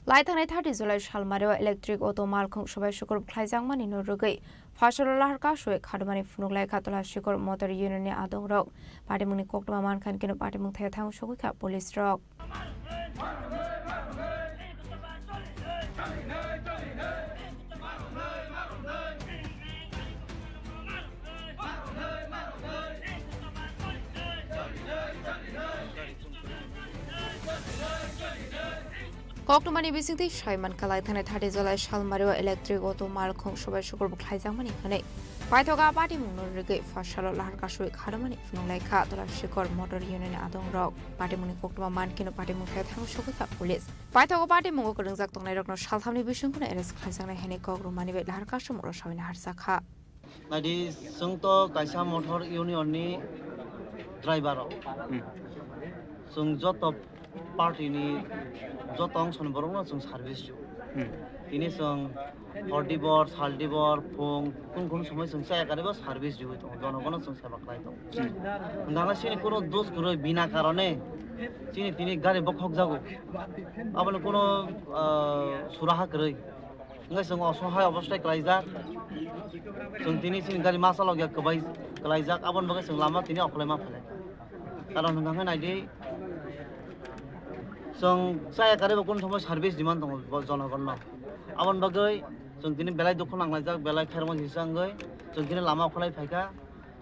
Lai thangnai thirty July salmario electric auto malkhung subai sukur khlaijakmani no rwgwi Phasalo lahar kasui khadumani phunuk lai kha Tula Sikor Motor Union ni adongrok. Patimungni koktwma mankha hinkhe no patimung thaya thang sogwi kha police rok. Koktwmani bisingtwi saiman kha lai thangnai thirty July salmario electric auto malkhung subai sukur bo khlaijakmani hwnwi. Paithogo a patimungno rwgwi Phasalo lahar kasui khadumani phunuk lai kha Tula Sikor Motor Union ni adongrok. Patimungni koktwma mankhe no patimung thaya thang sogwi kha police. Paithogo patimungo kwrwngjak tongnairokno salthamni bisingtwi arrest khlaijaknai hwnwi kok rwmani bai lahar kasumukno sawina harjakha. Naidi, chwng to kaisa motor union ni driver rok. Hmm. Chwng joto party ni joto ongso ni borok no chwng service rw. Hmm. Tini chwng hor dibor, sal dibor, phung, kun kun somoi chwng chaya karibo service rwui tongo. Jonogono chwng seba khlai tongo. Hmm. Hwnkhana chini kuno dos kwrwi bina karone chini tini gari bokhok jago. Aboni kuno, ah, suraha kwrwi. Hingke chwng osohai obostai klaijak. Chwng tini chini gari masa logya kwbai klaijak. Aboni bagwi chwng lama tini okolai ma phailai. Karon hwnka khe naidi, chwng chaya karibo kunu somoi service demand tongo bo jonogonno. Aboni bagwi chwng tini belai dukhu nanglaijak, belai khairokma kisa wngwi chwng tini lama okolai phaikha.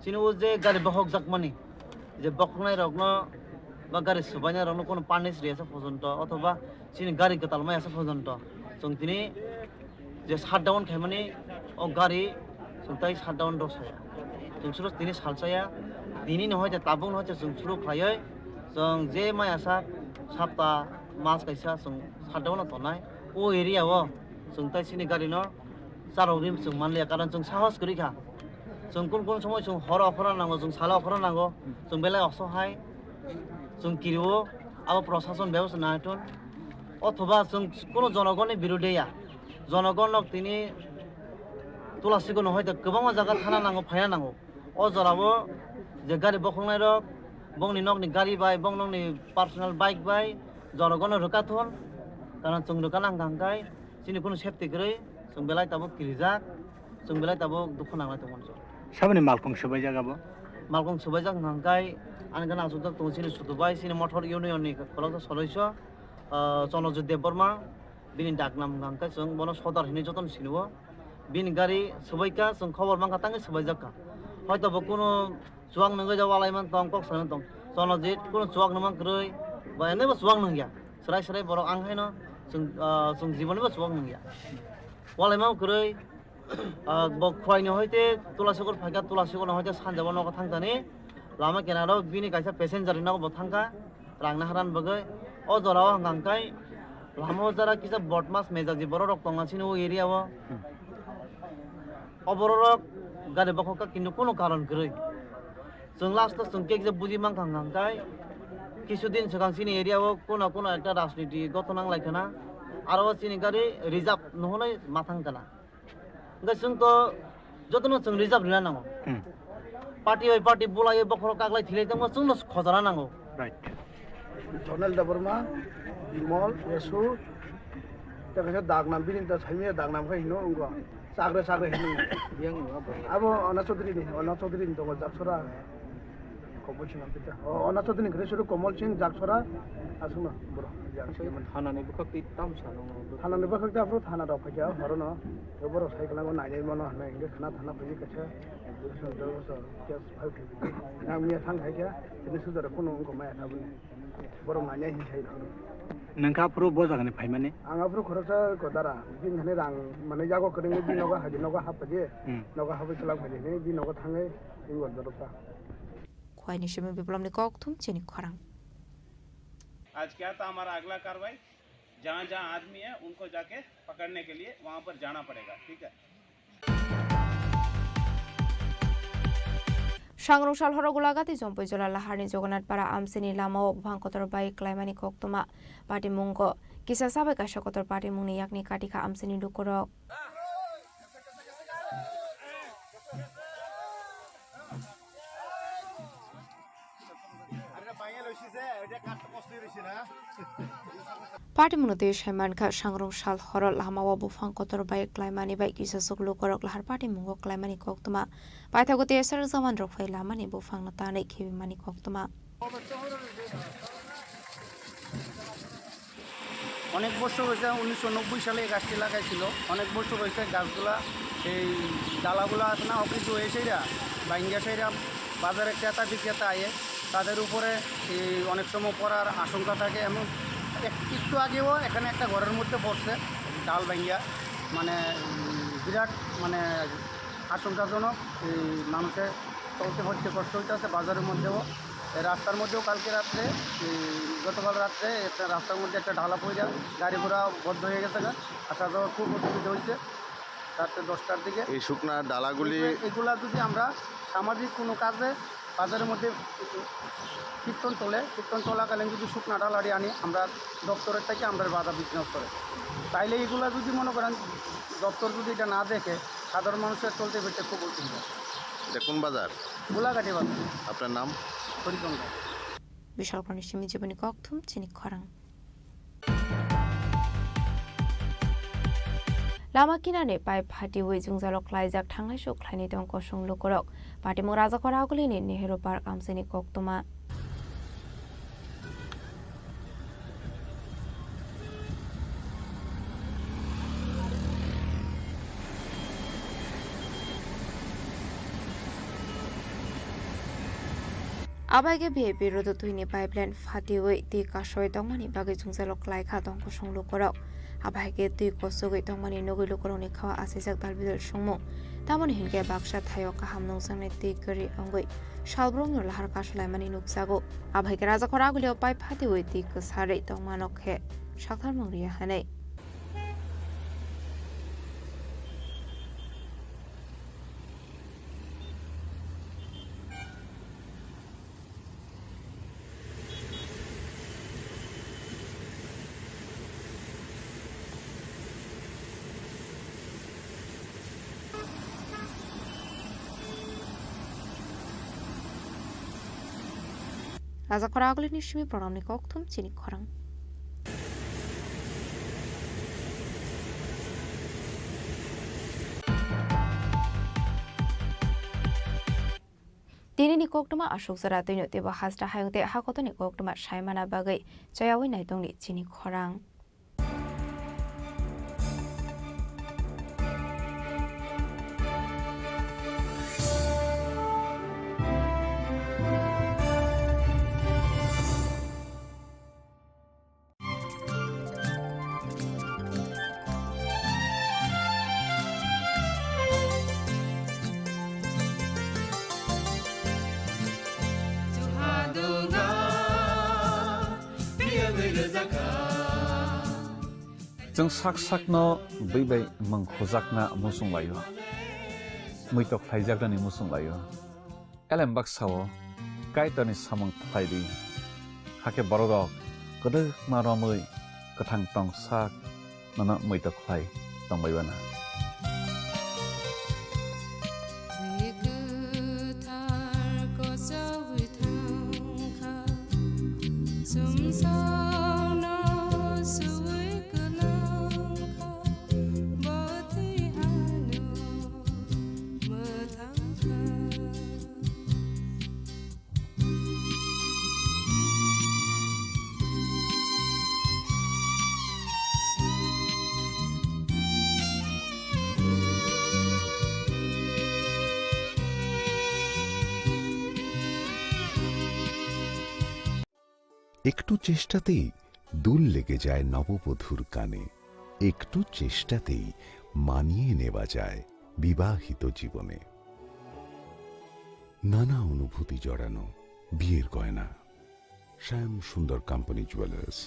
Chini o je gari bokhokjakmani, je bokhoknai rokno ba gari swbainai rokno kunu punish riyasa porjonto, othoba chini gari kwtal mai asa porjonto chwng tini je shutdown khaimani o gari chwng tai shutdown rw saya. Chwng suro tini salsaya, tini no hoite tabuk no hoite chwng suro khlaiwi chwng je mai asa sapta mas kaisa chwng shutdown no tongnai. O area o chwng tai chini gari no charwgwi chwng manliya, karon chwng sahos kwrwi kha. Chwng kun kun somoi chwng horo okhorna nango, chwng salo okhorna nango, chwng belai osohai, chwng kirio, abo prosason bebosta naithon. Othoba chwng kuno jonogonni birudhe ya, jonogon nok tini Tula Sikor no hoite kwbangma jaga thana nango, phaina nango. O jorao je gari bokhoknai rok, bongni nokni gari bai, bong nokni personal bike bai, jonogon no rwkha thon, karon chwng rwkha nang kha hwnkhe chini kuno safety kwrwi, chwng belai tabuk kirijak, chwng belai tabuk dukhu nanglai tongmani. Saboni malkhung swbaijak abo? Malkhung swbaijak hwnkha hwnkhe ani gana aswkjak tongo chini sudu bai, chini motor union ni khoroksa soloiso, ah, Chonojit Debbarma, bini daknam hwnkha hwnkhe chwng bono Sodar hinwi jotono sinio. Bini gari swbaikha, chwng khobor mankha tangwi swbaijakha. Hoito bo kuno chuwak nungwi ja walai man tong, kok sanwi tong. Chonojit kuno chuwak nungma kwrwi, ba enebo chuwak nungya. Swrai swrai borok ang haino chwng, ah, chwng jibonibo chuwak nungya. Walaima kwrwi, ah, bo Khwaini hoite Tula Sikor phaikha, Tula Sikor no hoite sanjabo nogo thangthani. Lama kinaro bini kaisa passenger ni nogo bo thangkha, rang naharani bagwi. O jorao hwnkha hwnkhe lama o jora kisa bodmas mejaji borok rok tongo chini o area o. O borok rok gari bokhok kha, kintu kunu karon kwrwi. Chwng last o chwng kekje buji mankha hwnkha hwnkhe, kisu din swkang chini area o kuno kuno ekta rajniti gothon nang lai khna. Aro chini gari reserve no hwnwi ma thang kana. Hwnkhe chwng to jotono chwng reserve rina nango. Hmm. Party bai party bulai bokhorok kaklai thilai tongma chwngno khojana nango. Right. Zonal Debbarma, Bimol, Yesu, tei kaisa Dagnam, bini ta saimaya Dagnam khe hino wngkha. Chakre chakre hino. Abo Ona Chaudhary ni, Ona Chaudhary ni tongo Jaksora. Komol Singh Ampita. O, Ona Chaudhary ni kwrwi suru Komol Singh Jaksora. Aswkno borok. Thanani bwkhak twi tam sano. Thanani bwkhak twi aphuru thana rok phaikha horono. Borok sai kwlango nainai mano hinwi hwnkhe khna thana phaiwi kaisa. Case file khaikha. Ang miya thang khaikha. Tini sujar kuno wngkha maya tabuni. Borok nainai hinwi sai rok. Nangkha aphuru bo jagani phaimani? Ang aphuru khoroksa ko dara. Bini thani rang manwi yago kwrwngwi bini nogo haji nogo haphaji. Hmm. Nogo hapwi kwlang phaji hinwi bini nogo thangwi wngkha joroksa. Khwai ni simi Biplomni kokthum chini khorang. आज क्या था हमारा अगला कार्रवाई? जहाँ जहाँ आदमी है उनको जाके पकड़ने के लिए वहाँ पर जाना पड़ेगा, ठीक है? Sangrong sal horo Golagati Jompui Jola Laharni Jogonath Para amchini lamao buphang kotor bai klaimani koktwma patimungo kisa sabai kaisa kotor patimungni yakni katikha amchini lukurok. Patimungno twi saimankha, sangrong sal horo lamao buphang kotor bai klaimani bai kisasuk lukurok lahar patimungo klaimani koktwma. Paithago T S R jawan rok phai lamani buphangno tanwi khibimani koktwma. অনেক বছর হয়েছে, উনিশশো নব্বই সালে এই গাছটি লাগাইছিল। অনেক বছর হয়েছে গাছগুলা, এই ডালাগুলা আছে না, অকেজো হয়ে সেইরা, ভাঙ্গা সেইরা, বাজারে ক্রেতা বিক্রেতা আয়ে, তাদের উপরে এই অনেক সময় পড়ার আশঙ্কা থাকে। এমন এক-, একটু আগেও এখানে একটা ঘরের মধ্যে পড়ছে ডাল ভাঙ্গা, মানে, উম, বিরাট, মানে, আশঙ্কাজনক। এই মানুষের চলতে ফিরতে কষ্ট হইতেছে বাজারের মধ্যেও। এই রাস্তার মধ্যেও কালকে রাত্রে, এই গতকাল রাত্রে একটা রাস্তার মধ্যে একটা ঢালা পড়ে গাড়ি ঘোড়া বন্ধ হয়ে গেছে গা। আসা যাওয়ার খুব অসুবিধা হয়েছে রাত্রে দশটার দিকে। এই শুকনা ডালাগুলি এগুলা যদি আমরা সামাজিক কোনো কাজে বাজারের মধ্যে কীর্তন চলে, কীর্তন চলাকালীন যদি শুকনা ডালাটি আনি, আমরা দপ্তরের থেকে আমরা বাধা বিঘ্ন করে। তাইলে এগুলা যদি মনে করেন দপ্তর যদি এটা না দেখে, সাধারণ মানুষের চলতে ফিরতে খুব অসুবিধা। এটা কোন বাজার? গোলাঘাটি বাজার। আপনার নাম? Harichandra. Bishal Pranishimi Jiboni Kokthum chini khorang. Lama kinani pipe phatiwi jwngjalo klaijak thanglaisu khlaini tong kosong lukurok. Patimung Rajakor Agulini Nehru Park amchini koktwma. Abai khe V I P rodo twini pipeline phatiwi twi kasoi tongmani bagwi jwngjalo klaikha tong kosong lukurok. Abai khe twi kosogwi tongmani nugwi lukurokni khao asijak dalbidal songmung. Tamoni hinkhe baksa thaio kaham nungjaknai twi kwrwi wngwi salbrumno lahar kasulaimani nukjago. Abai khe Rajakor Agulio pipe phatiwi twi kwsarwi tongmano khe saktharmung riya hinwi. Rajakor Agulini simi programni kokthum chini khorang. Tinini koktwma aswk jora twino teibo hasta hayung tei hakotorni koktwma saimana bagwi chayawi naitongni chini khorang. Chwng sak sakno bwi bai mwng khujakna muchung laio, muitok khlaijaknani muchung laio. Elem baksa-o Kaitorni samung khlai di, hakhe bororok kwdwkma romwi kwthang tong sak nono muitok khlai tongbai uana. Twi kwthar kochoi thangkha, sumsokno sui kwlangkha, bo twi ano mwthangkha. একটু চেষ্টাতেই দুল লেগে যায় নববধূর কানে, একটু চেষ্টাতেই মানিয়ে নেওয়া যায় বিবাহিত জীবনে। নানা অনুভূতি জড়ানো বিয়ের গয়না। শ্যাম Sundar company jewellers.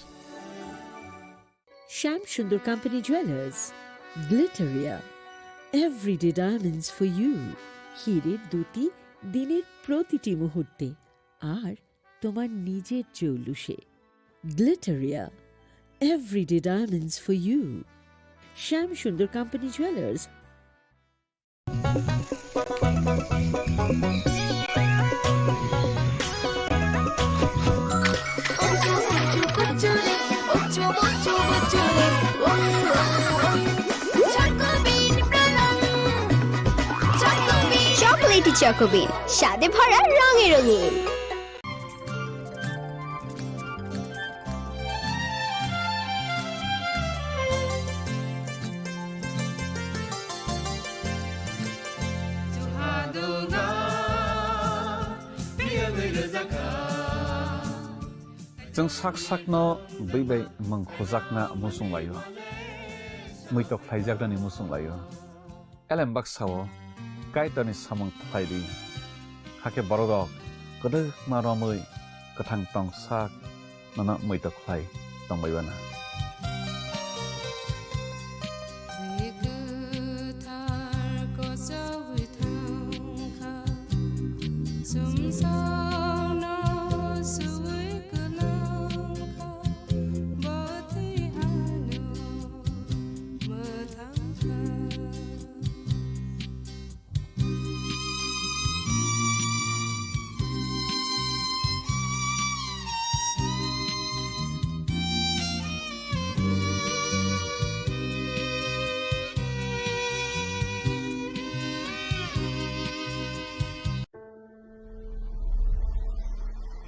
Shyam Sundar Company Jewelers, Glitteria, everyday diamonds for you। হীরের দ্যুতি দিনের প্রতিটি মুহূর্তে, আর তোমার নিজের জৌলুসে। Glitteria, everyday diamonds for you। Shyam Sundar Company Jewelers। Chocolatey চকোবিন, স্বাদে ভরা, রঙে রঙিন। Chwng sak sakno bwi bai mwng khujakna muchung laio, muitok khlaijaknani muchung laio. Elem baksa-o Kaitorni samung khlai di, hakhe borok rok kwdwkma romwi kwthang tong sak nono muitok khlai tongbai uana. Twi kwthar kochoi thangkha, sumsokno sui kwlangkha, bo twi ano mwthangkha.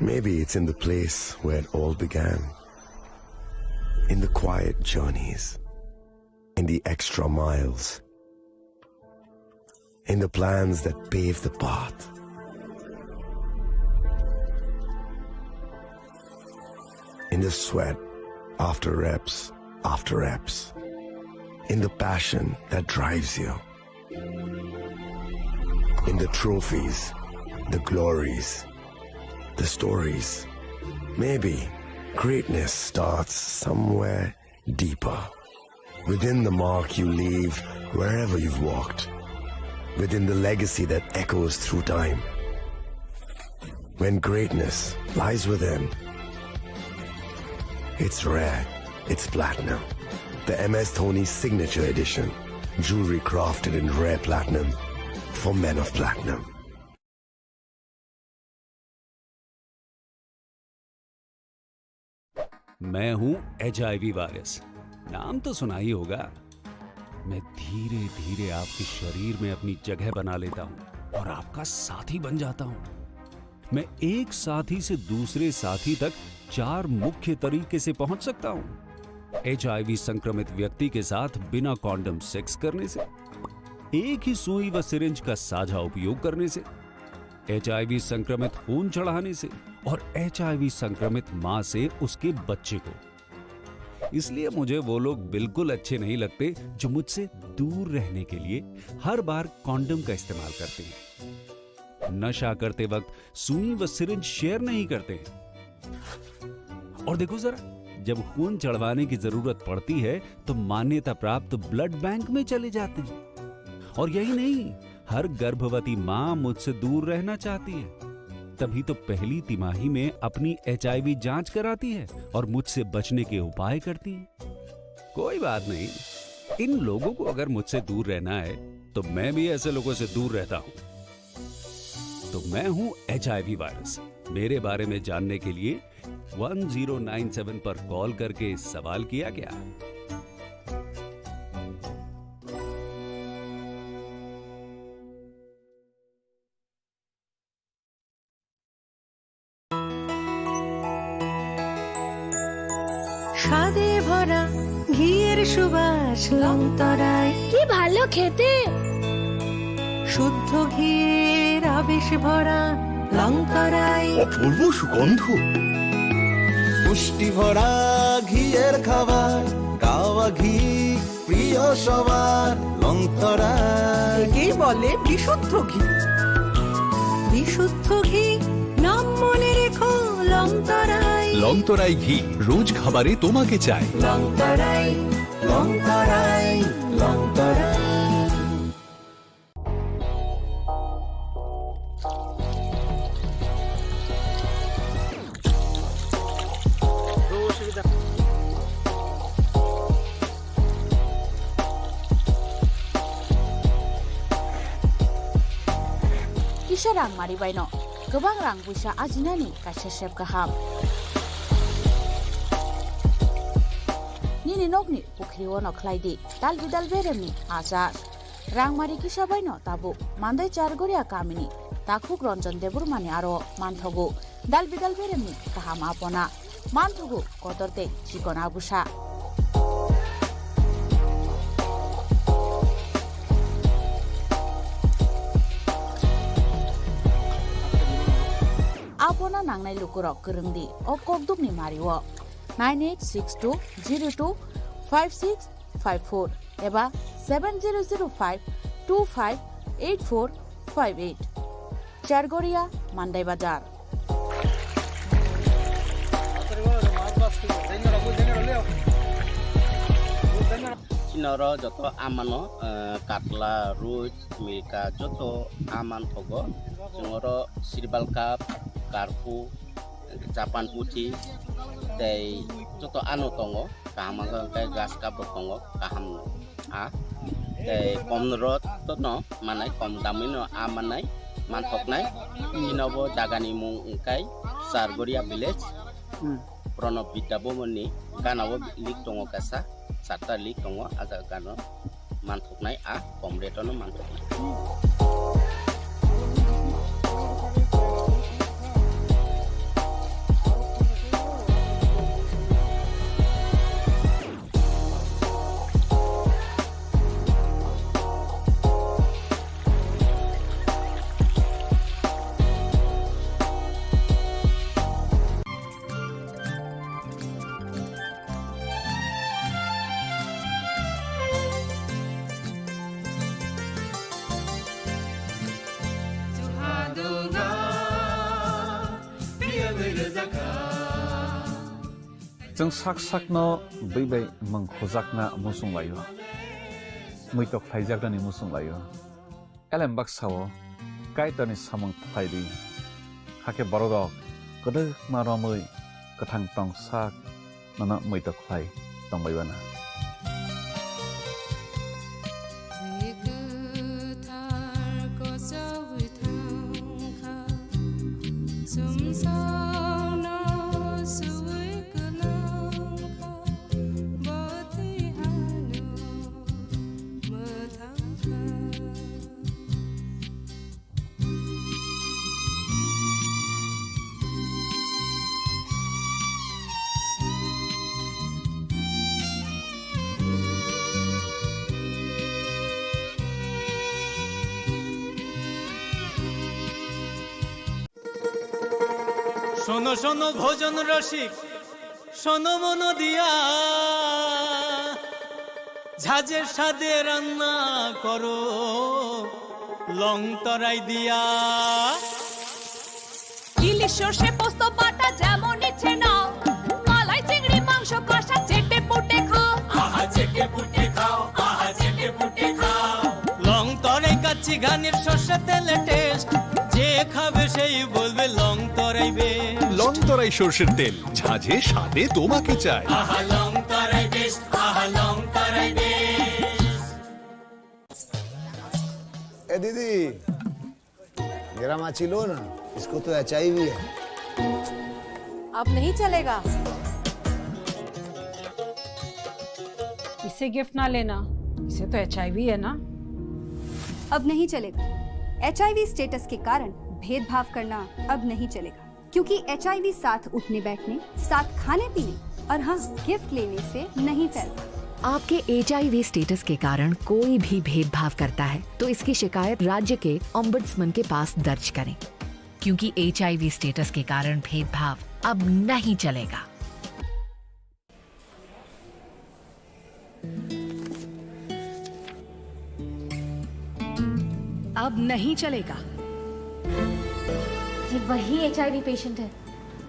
Maybe it's in the place where it all began. In the quiet journeys, in the extra miles, in the plans that pave the path, in the sweat after reps after reps, in the passion that drives you, in the trophies, the glories, the stories. Maybe greatness starts somewhere deeper. Within the mark you leave wherever you've walked. Within the legacy that echoes through time. When greatness lies within, it's rare, it's platinum. The M S Dhoni Signature Edition. Jewelry crafted in rare platinum for men of platinum. मैं हूं HIV virus. नाम तो सुना ही होगा। मैं धीरे-धीरे आपके शरीर में अपनी जगह बना लेता हूं और आपका साथी बन जाता हूं। मैं एक साथी से दूसरे साथी तक चार मुख्य तरीके से पहुंच सकता हूं। एचआईवी संक्रमित व्यक्ति के साथ बिना कॉन्डम सेक्स करने से, एक ही सुई व सिरिंज का साझा उपयोग करने से, एचआईवी संक्रमित खून चढ़ाने से और एचआईवी संक्रमित मां से उसके बच्चे को। इसलिए मुझे वो लोग बिल्कुल अच्छे नहीं लगते जो मुझसे दूर रहने के लिए हर बार कॉन्डम का इस्तेमाल करते हैं, नशा करते वक्त सुई व सिरिंज शेयर नहीं करते हैं। और देखो जरा, जब खून चढ़वाने की जरूरत पड़ती है तो मान्यता प्राप्त ब्लड बैंक में चले जाते हैं। और यही नहीं, हर गर्भवती मां मुझसे दूर रहना चाहती है, तभी तो पहली तिमाही में अपनी एचआईवी जांच कराती है और मुझसे बचने के उपाय करती है। कोई बात नहीं, इन लोगों को अगर मुझसे दूर रहना है, तो मैं भी ऐसे लोगों से दूर रहता हूँ। तो मैं हूँ एचआईवी वायरस। मेरे बारे में जानने के लिए वन ज़ीरो नाइन सेवन पर कॉल करके सवाल किया क्या? স্বাদে ভরা ঘিয়ের সুবাস লংতরাই। কি ভালো খেতে! শুদ্ধ ঘিয়ের আবেশ ভরা লংতরাই। অপূর্ব সুগন্ধ। পুষ্টি ভরা ঘিয়ের খাবার, গাওয়া ঘি প্রিয় সবার, লংতরাই। একেই বলে বিশুদ্ধ ঘি। বিশুদ্ধ ঘি, নাম মনে রেখো, লংতরাই। লংতরাই ঘি, রোজ খাবারে তোমাকে চাই। লংতরাই, লংতরাই, লংতরাই। Kisa rang mari baino kwbang rang puisa ajinani kaisa sep kaham. Nini nokni pukhri ono khlai di dal bidal beremni achar. Rangmari kisa baino tabuk Mandai Chargoria kamini takhuk Ranjan Debbarmani aro manthogo. Dal bidal beremni kaham apona manthogo kotor tei chikon abusa. Apona nangnai lukurok kwrwngdi o kokdukni mario. Nine eight six two zero two five six five four eba seven zero zero five two five eight four five eight. Chargoria, Mandai Bazar. Chini oro joto amano, eh, katla, roi, milka, joto aman thogo. Chwng oro sirbal cup, karpu, Japan puthi tei joto ano tongo, kaham wngkha hwnkhe grass cup rok tongo, kaham a tei kom rok no manai, kom damwi no a manai, manthoknai. Chini bo jaga ni mung wngkha Chargoria village. Hmm. Pranab Vidya Bhavan ni gana o link tongo kaisa, charta link tongo, a jaga gana o manthoknai, a kom rate o no manthoknai. Chwng sak sakno bui bai mwng khujakna muchung laio, muitok khlaijaknani muchung laio. Elem baksa-o Kaitorni samung khlai di, hakhe bororok kwdwkma romwi kwthang tong sak nono muitok khlai tongbai uana. শোনো শোনো ভোজন রসিক, শোনো মন দিয়া, ঝাঁঝের স্বাদে রান্না করো লং তরাই দিয়া। ইলিশ সর্ষে পোস্ত বাটা যেমন ইচ্ছে নাও, মালাই চিংড়ি মাংস কষা চেটে পুটে খাও। আহা চেটে পুটে খাও, আহা চেটে পুটে খাও। লং তরাই কাচ্চি ঘানির সর্ষে তেলে টেস্ট, যে খাবে সেই বলবে লং তরাই বেশ। লং তরাই সর্ষের তেল, ঝাঁঝে স্বাদে তোমাকে চাই। আহা লং তরাই বেশ, আহা লং ए दीदी, मेरा माची लो ना, इसको तो एचआईवी है। अब नहीं चलेगा। इसे गिफ्ट ना लेना, इसे तो एचआईवी है ना। अब नहीं चलेगा। एचआईवी स्टेटस के कारण भेदभाव करना अब नहीं चलेगा, क्योंकि एचआईवी साथ उठने बैठने, साथ खाने पीने और हाँ, गिफ्ट लेने से नहीं फैलता। आपके एचआईवी स्टेटस के कारण कोई भी भेदभाव करता है, तो इसकी शिकायत राज्य के ओम्बड्समैन के पास दर्ज करें, क्योंकि एचआईवी स्टेटस के कारण भेदभाव अब नहीं चलेगा। अब नहीं चलेगा। ये वही एचआईवी पेशेंट है,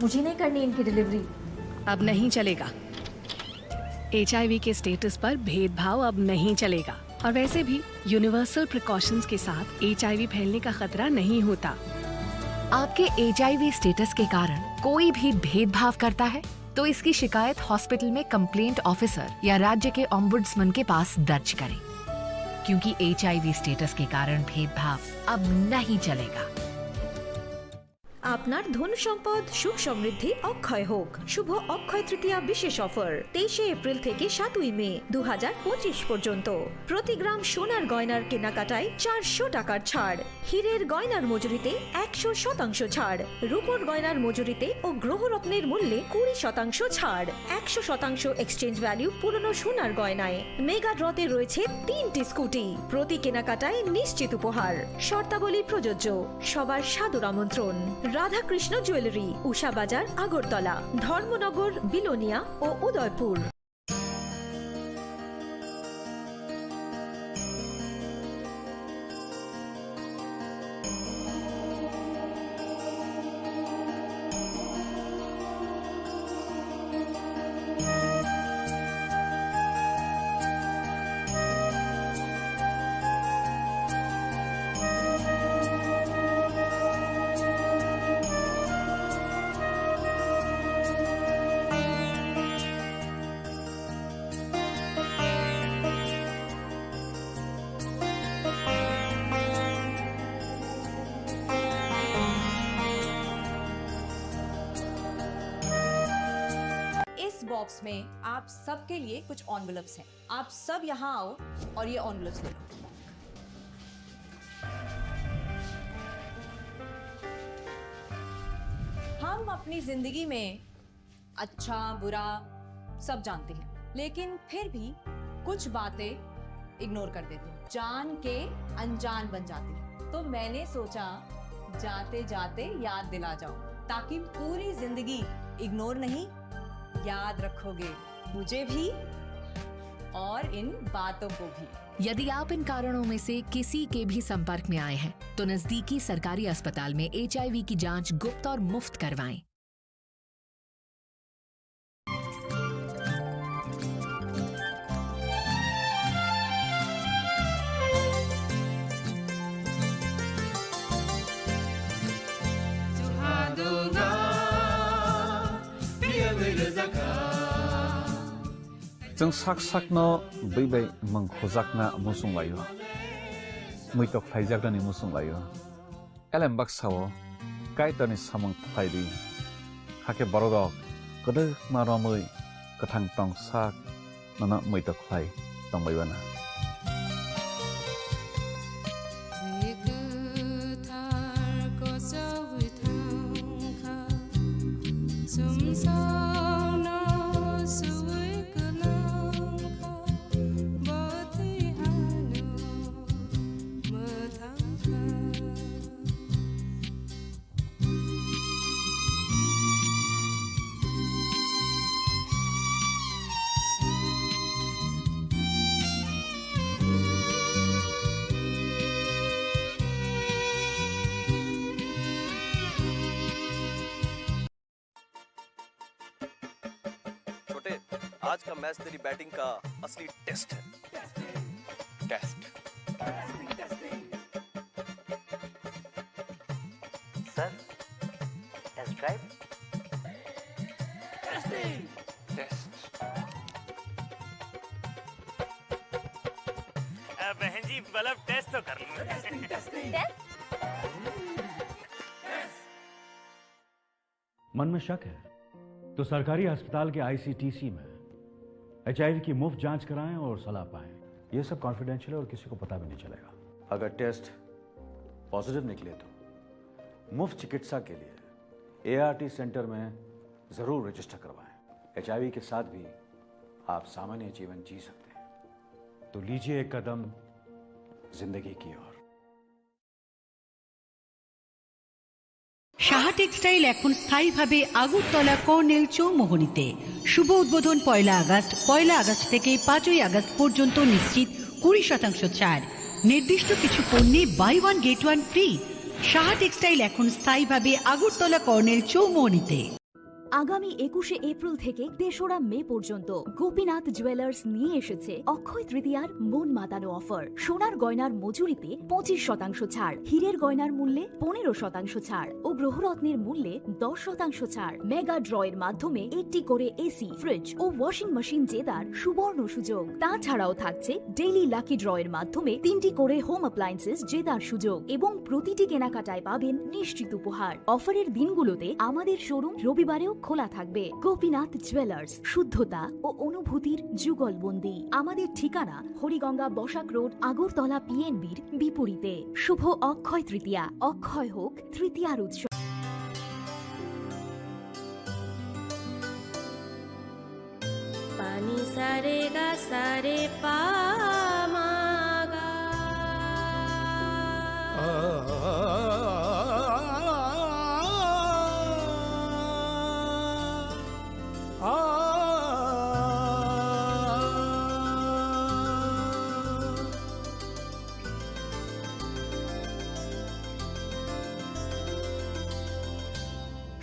मुझे नहीं करनी इनकी डिलीवरी। अब नहीं चलेगा। एचआईवी के स्टेटस पर भेदभाव अब नहीं चलेगा। और वैसे भी यूनिवर्सल प्रिकॉशंस के साथ एचआईवी फैलने का खतरा नहीं होता। आपके एचआईवी स्टेटस के कारण कोई भी भेदभाव करता है, तो इसकी शिकायत हॉस्पिटल में कंप्लेंट ऑफिसर या राज्य के ओम्बुड्समैन के पास दर्ज करें, क्योंकि एचआईवी स्टेटस के कारण भेदभाव अब नहीं चलेगा। আপনার ধন সম্পদ সুখ সমৃদ্ধি অক্ষয় হোক। শুভ অক্ষয় তৃতীয়া বিশেষ অফার, তেইশে এপ্রিল থেকে সাতই মে দু হাজার পঁচিশ পর্যন্ত। প্রতি গ্রাম সোনার গয়নার কেনাকাটায় চারশো টাকার ছাড়, হীরের গয়নার মজুরিতে একশো শতাংশ ছাড়, রূপোর গয়নার মজুরিতে ও গ্রহরত্নের মূল্যে কুড়ি শতাংশ ছাড়, একশো শতাংশ এক্সচেঞ্জ ভ্যালু পুরনো সোনার গয়নায়। মেগা ড্রতে রয়েছে তিনটি স্কুটি, প্রতি কেনাকাটায় নিশ্চিত উপহার। শর্তাবলী প্রযোজ্য। সবার সাদর আমন্ত্রণ। রাধাকৃষ্ণ জুয়েলারি, উষা বাজার, আগরতলা, ধর্মনগর, বিলোনিয়া ও উদয়পুর। इस बॉक्स में आप सबके लिए कुछ एनवेलप्स हैं। आप सब यहाँ आओ और ये एनवेलप्स ले लो। हम अपनी जिंदगी में अच्छा, बुरा सब जानते हैं, लेकिन फिर भी कुछ बातें इग्नोर कर देते हैं, जान के अनजान बन जाते हैं। तो मैंने सोचा, जाते जाते याद दिला जाऊं, ताकि पूरी जिंदगी इग्नोर नहीं, याद रखोगे मुझे भी और इन बातों को भी। यदि आप इन कारणों में से किसी के भी संपर्क में आए हैं, तो नजदीकी सरकारी अस्पताल में एचआईवी की जांच गुप्त और मुफ्त करवाएं। Chwng sak sakno bwi bai mwng khujakna muchung laio, muitok khlaijaknani muchung laio. Elem baksa-o Kaitorni samung khlai di, hakhe bororok kwdwkma romwi kwthang tong sak nono muitok khlai tongbai uanw. Bwrwi kwthar kochogwi thangkha, chumsokno suwi kwlangkha, bo twi ano mwthangkha. छोटे, आज का मैच तेरी बैटिंग का असली test है। Test. Sir, test drive. Test. बहन जी, मतलब टेस्ट तो कर लो। टेस्ट? मन में शक है तो सरकारी अस्पताल के आईसीटीसी में एचआईवी की मुफ्त जांच कराएं और सलाह पाएं। ये सब कॉन्फिडेंशियल है और किसी को पता भी नहीं चलेगा। अगर टेस्ट पॉजिटिव निकले तो मुफ्त चिकित्सा के लिए एआरटी सेंटर में जरूर रजिस्टर करवाएं। एचआईवी के साथ भी आप सामान्य जीवन जी सकते हैं। तो लीजिए एक कदम जिंदगी की ओर। সাহা টেক্সটাইল এখন স্থায়ীভাবে আগরতলা কর্নেল চৌমোহনীতে। শুভ উদ্বোধন পয়লা আগস্ট। পয়লা আগস্ট থেকে পাঁচই আগস্ট পর্যন্ত নিশ্চিত কুড়ি শতাংশ ছাড়। নির্দিষ্ট কিছু পণ্যে buy one get one free. Saha textile এখন স্থায়ীভাবে আগরতলা কর্নেল চৌমোহনীতে। আগামী একুশে এপ্রিল থেকে তেসরা মে পর্যন্ত গোপীনাথ জুয়েলার্স নিয়ে এসেছে অক্ষয় তৃতীয়ার মন মাতানো অফার। সোনার গয়নার মজুরিতে পঁচিশ শতাংশ ছাড়, হীরের গয়নার মূল্যে পনেরো শতাংশ ছাড় ও গ্রহরত্নের মূল্যে দশ শতাংশ ছাড়। মেগা ড্রয়ের মাধ্যমে একটি করে এসি, ফ্রিজ ও ওয়াশিং মেশিন জেতার সুবর্ণ সুযোগ। তাছাড়াও থাকছে ডেইলি লাকি ড্রয়ের মাধ্যমে তিনটি করে হোম অ্যাপ্লায়েন্সেস জেতার সুযোগ এবং প্রতিটি কেনাকাটায় পাবেন নিশ্চিত উপহার। অফারের দিনগুলোতে আমাদের শোরুম রবিবারেও খোলা থাকবে। গোপীনাথ জুয়েলার্স, শুদ্ধতা ও অনুভূতির যুগলবন্দি। আমাদের ঠিকানা হরিগঙ্গা বসাক রোড, আগরতলা পিএনবির বিপরীতে। শুভ অক্ষয় তৃতীয়া, অক্ষয় হোক তৃতীয়ার উৎসব। Pani sare ga sare pa ma ga.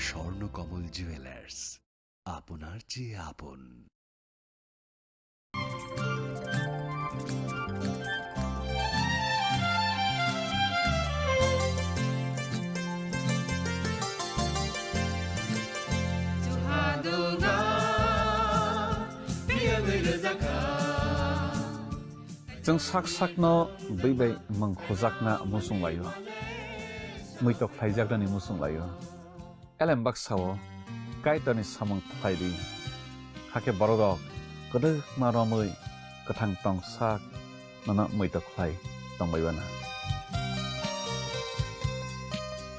Swarnakamal jewellers, আপনার চেয়ে আপন। Chwng sak sakno bwi bai mwng khujakna muchung laio, muitok khlaijaknani muchung laio. Elem baksa-o Kaitorni samung khlai di, hakhe bororok kwdwkma romwi kwthang tong sak nono muitok khlai tongbai uanw.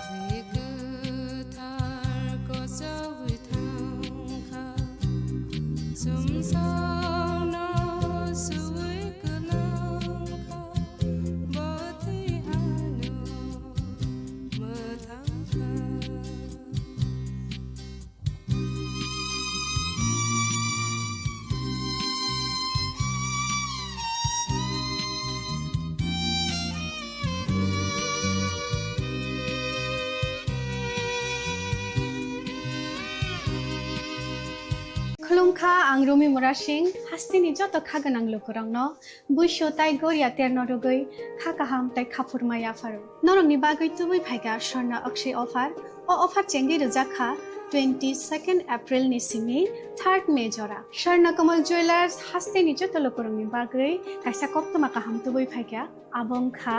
Twi kwthar kochogwi thangkha, chumsokno suwi kwlangkha, bo twi ano mwthangkha. Khulumkha, ang Rumi Murasing, hasteni joto kha gwnang lukurokno. Buisu tai goria terno rwgwi kha kaham tai khaphurma yapharo. Norokni bagwi tubui phaikha Swarna Akshay offer. O offer chengwi rwjak kha twenty second April ni simi third May jora. Swarna Kamal Jewellers hasteni joto lukurokni bagwi kaisa koktwma kaham tubui phaikha. Abo wngkha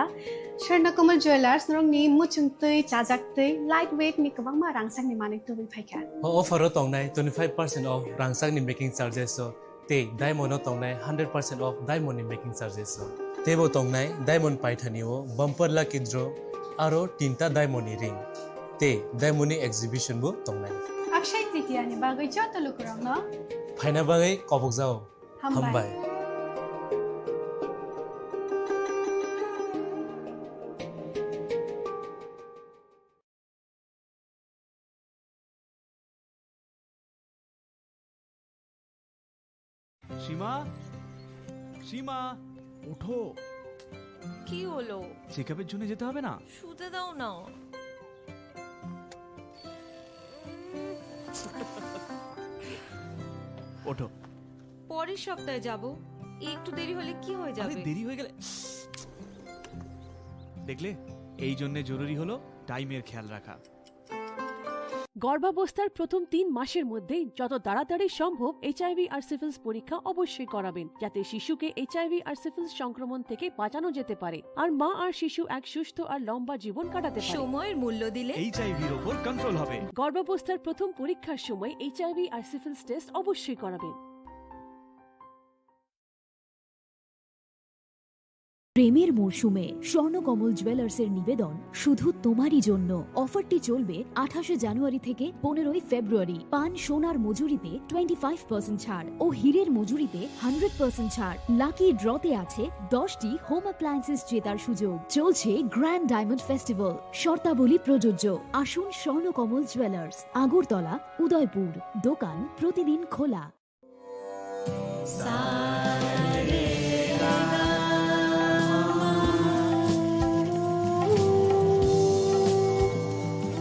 Swarna Kamal Jewellers norokni muchung twi, chajak twi, light weight ni kwbangma rangchakni manwi tubui phaikha. O offer o tongnai twenty five percent off rangchakni making charges o. Tei diamond o tongnai hundred percent off diamond ni making charges o. Teibo tongnai diamond paithani o bumper lucky draw aro tinta diamond ni ring. Tei diamond ni exhibition bo tongnai. Akshay Tritiya ni bagwi joto lukurokno phaina bagwi kobokjao. Hambai. Hambai. সীমা, সীমা, ওঠো। কি হলো? চেকআপের জন্য যেতে হবে না? শুতে দাও না। ওঠো। পরের সপ্তাহে যাব। একটু দেরি হলে কি হয়ে আরে, যাবে? দেরি হয়ে গেলে, দেখলে, এই জন্য জরুরি হলো টাইমের খেয়াল রাখা। গর্ভাবস্থার প্রথম তিন মাসের মধ্যেই যত তাড়াতাড়ি সম্ভব এইচআইভি আর সিফিলিস পরীক্ষা অবশ্যই করাবেন, যাতে শিশুকে এইচআইভি আর সিফিলিস সংক্রমণ থেকে বাঁচানো যেতে পারে আর মা আর শিশু এক সুস্থ আর লম্বা জীবন কাটাতে পারে। সময়ের মূল্য দিলে এইচআইভির ওপর কন্ট্রোল হবে। গর্ভাবস্থার প্রথম পরীক্ষার সময় এইচআইভি আর সিফিলিস টেস্ট অবশ্যই করাবেন। প্রেমের মরশুমে স্বর্ণকমল জুয়েলার্সের নিবেদন শুধু তোমারই জন্য। অফারটি চলবে আঠাশে জানুয়ারি থেকে পনেরোই ফেব্রুয়ারি। পান সোনার মজুরিতে টোয়েন্টি ফাইভ পার্সেন্ট ছাড় ও হীরের মজুরিতে হান্ড্রেড পার্সেন্ট ছাড়। লাকি ড্রতে আছে দশটি হোম অ্যাপ্লায়েন্সেস জেতার সুযোগ। চলছে গ্র্যান্ড ডায়মন্ড ফেস্টিভ্যাল, শর্তাবলী প্রযোজ্য। আসুন স্বর্ণকমল জুয়েলার্স, আগরতলা, উদয়পুর। দোকান প্রতিদিন খোলা।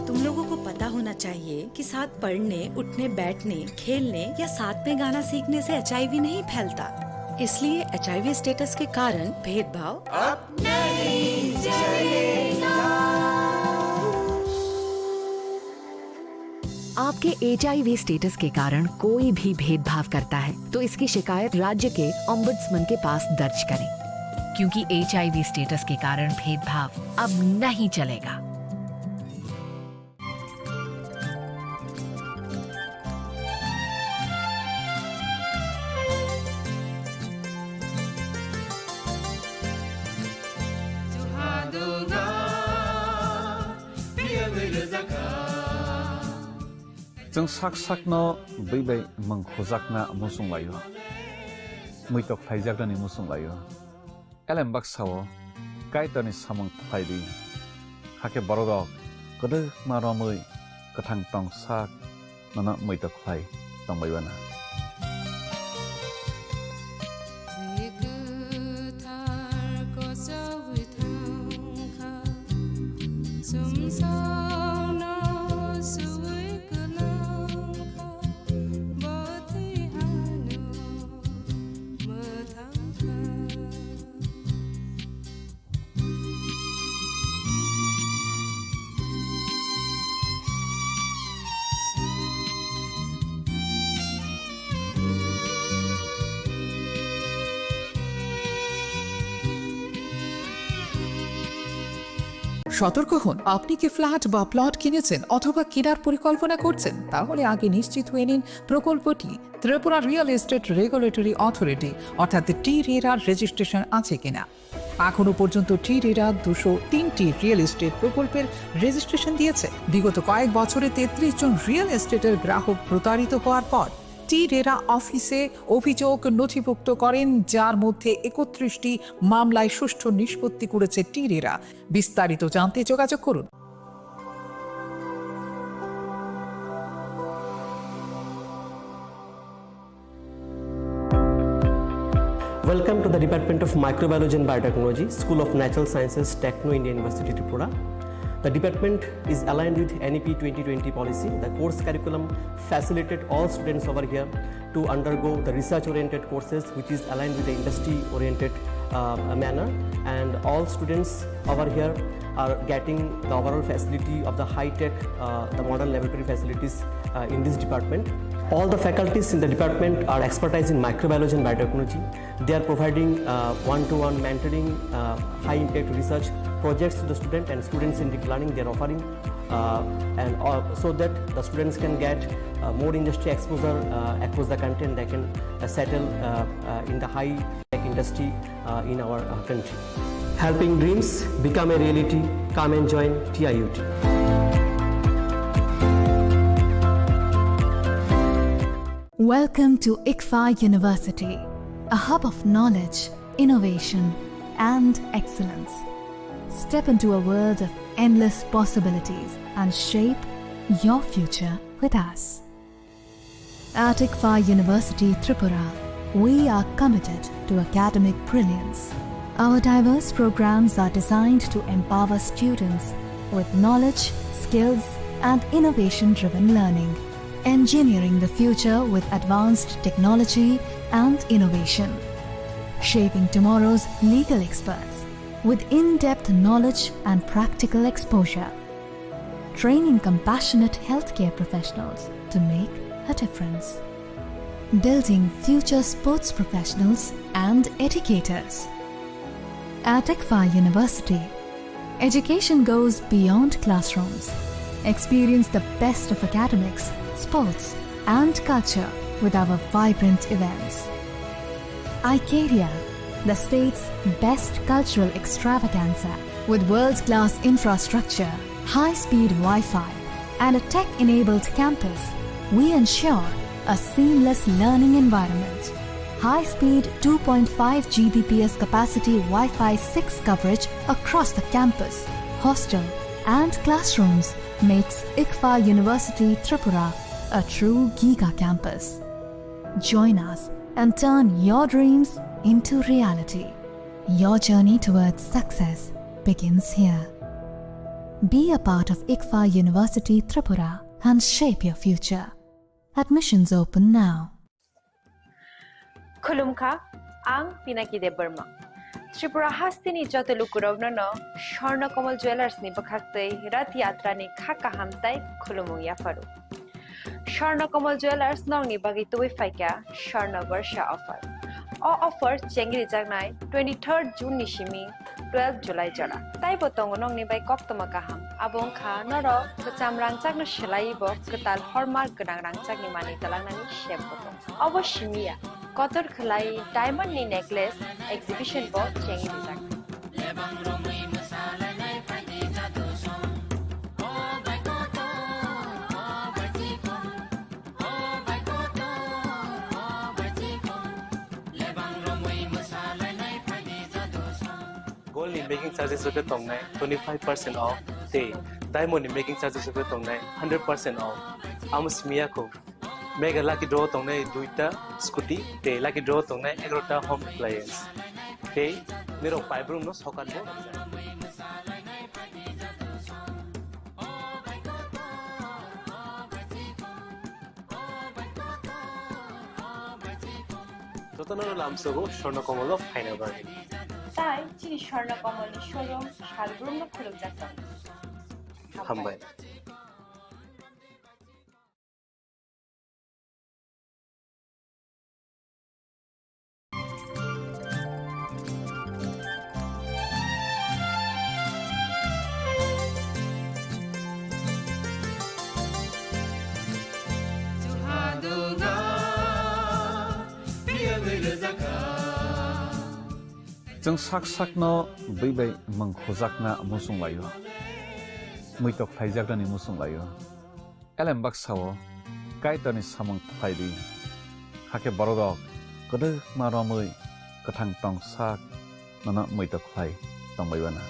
तुम लोगों को पता होना चाहिए कि साथ पढ़ने, उठने, बैठने, खेलने या साथ में गाना सीखने से एचआईवी नहीं फैलता। इसलिए एचआईवी स्टेटस के कारण भेदभाव अब नहीं चलेगा। आपके एचआईवी स्टेटस के कारण कोई भी भेदभाव करता है, तो इसकी शिकायत राज्य के ओम्बड्समैन के पास दर्ज करें, क्योंकि एचआईवी स्टेटस के कारण भेदभाव अब नहीं चलेगा। Chwng sak sakno bwi bai mwng khujakna muchung laio, muitok khlaijaknani muchung laio. Elem baksa-o Kaitorni samung khlai di, hakhe bororok kwdwkma romwi kwthang tong sak nono muitok khlai tongbai uana. Bwrwi kwthar kochogwi thangkha, chumsokno suwi kwlangkha, bo twi ano mwthangkha. সতর্ক হন, আপনি কি ফ্ল্যাট বা প্লট কিনেছেন অথবা কেনার পরিকল্পনা করছেন? তাহলে আগে নিশ্চিত হয়ে নিন প্রকল্পটি Tripura real estate regulatory authority অর্থাৎ টি রেরার রেজিস্ট্রেশন আছে কিনা। এখনো পর্যন্ত টি রেরা দুশো তিনটি রিয়েল এস্টেট প্রকল্পের রেজিস্ট্রেশন দিয়েছে। বিগত কয়েক বছরে তেত্রিশ জন রিয়েল এস্টেটের গ্রাহক প্রতারিত হওয়ার পর টি রেরা অফিসে অভিযোগ নথিভুক্ত করেন, যার মধ্যে একত্রিশটি মামলায় সুষ্ঠু নিষ্পত্তি করেছে টি রেরা। বিস্তারিত জানতে যোগাযোগ করুন। Welcome to the Department of Microbiology and Biotechnology, School of Natural Sciences, Techno India University, Tripura. The department is aligned with N E P twenty twenty policy. The course curriculum facilitated all students over here to undergo the research-oriented courses, which is aligned with the industry-oriented, uh, manner. And all students over here are getting the overall facility of the high-tech, uh, the modern laboratory facilities, uh, in this department. All the faculties in the department are expertise in microbiology and biotechnology. They are providing, uh, one-to-one mentoring, uh, high-impact research projects to the student and students-centric learning they are offering, uh, and, uh, so that the students can get, uh, more industry exposure, uh, across the country, and they can, uh, settle, uh, uh, in the high-tech industry, uh, in our, uh, country. Helping dreams become a reality. Come and join T I U T. Welcome to ICFAI University, a hub of knowledge, innovation, and excellence. Step into a world of endless possibilities and shape your future with us. At ICFAI University Tripura, we are committed to academic brilliance. Our diverse programs are designed to empower students with knowledge, skills, and innovation-driven learning. Engineering the future with advanced technology and innovation. Shaping tomorrow's legal experts with in-depth knowledge and practical exposure. Training compassionate healthcare professionals to make a difference. Building future sports professionals and educators. At ICFAI University, education goes beyond classrooms. Experience the best of academics, sports, and culture with our vibrant events. Icaria, the state's best cultural extravaganza, with world-class infrastructure, high-speed Wi-Fi, and a tech-enabled campus, we ensure a seamless learning environment. High-speed two point five G B P S capacity Wi-Fi six coverage across the campus, hostel, and classrooms makes ICFAI University Tripura a true giga campus. Join us and turn your dreams into reality. Your journey towards success begins here. Be a part of ICFAI University Tripura and shape your future. Admissions open now. Khulumkha, ang Pinaki Debbarma. Tripura hasteni joto lukurokno no Swarna Kamal Jewellers ni bwkhaktwi Rath Yatra ni kha kaham tai khulumung yapharu. Swarna Kamal Jewellers nokni bagwi tubui phaikha Swarna Barsha offer. O offer chengri jaknai twenty-third June ni simi twelve July jora. Taibo tongo nokni bai koktwma kaham. Abo wngkha norok kwcham rangchakno swlaiwi bo kwtal hallmark gwnang rangchakni manwi twlangnani sep bo tongo. Obo simi ya, kotor khwlai diamond ni necklace exhibition bo chengwi rijak. Gold ni making charges rok khe tongnai twenty five percent off tei diamond ni making charges rok khe tongnai hundred percent off. Amo simi ya kho. Mega lucky draw tongnai duita scooty tei lucky draw tongnai egarota home appliance. Tei nirok paibrumno sokat bo rwjak. Jotono lamsogo Swarna Kamal o phaina bagwi. Tai chini Swarna Kamal ni showroom salbrumno khulumjak tongo. Hambai. Chwng sak sakno bwi bai mwng khujakna muchung laio, muitok khlaijaknani muchung laio. Elem baksa-o Kaitorni samung khlai di, hakhe bororok kwdwkma romwi kwthang tong sak nono muitok khlai tongbai uana.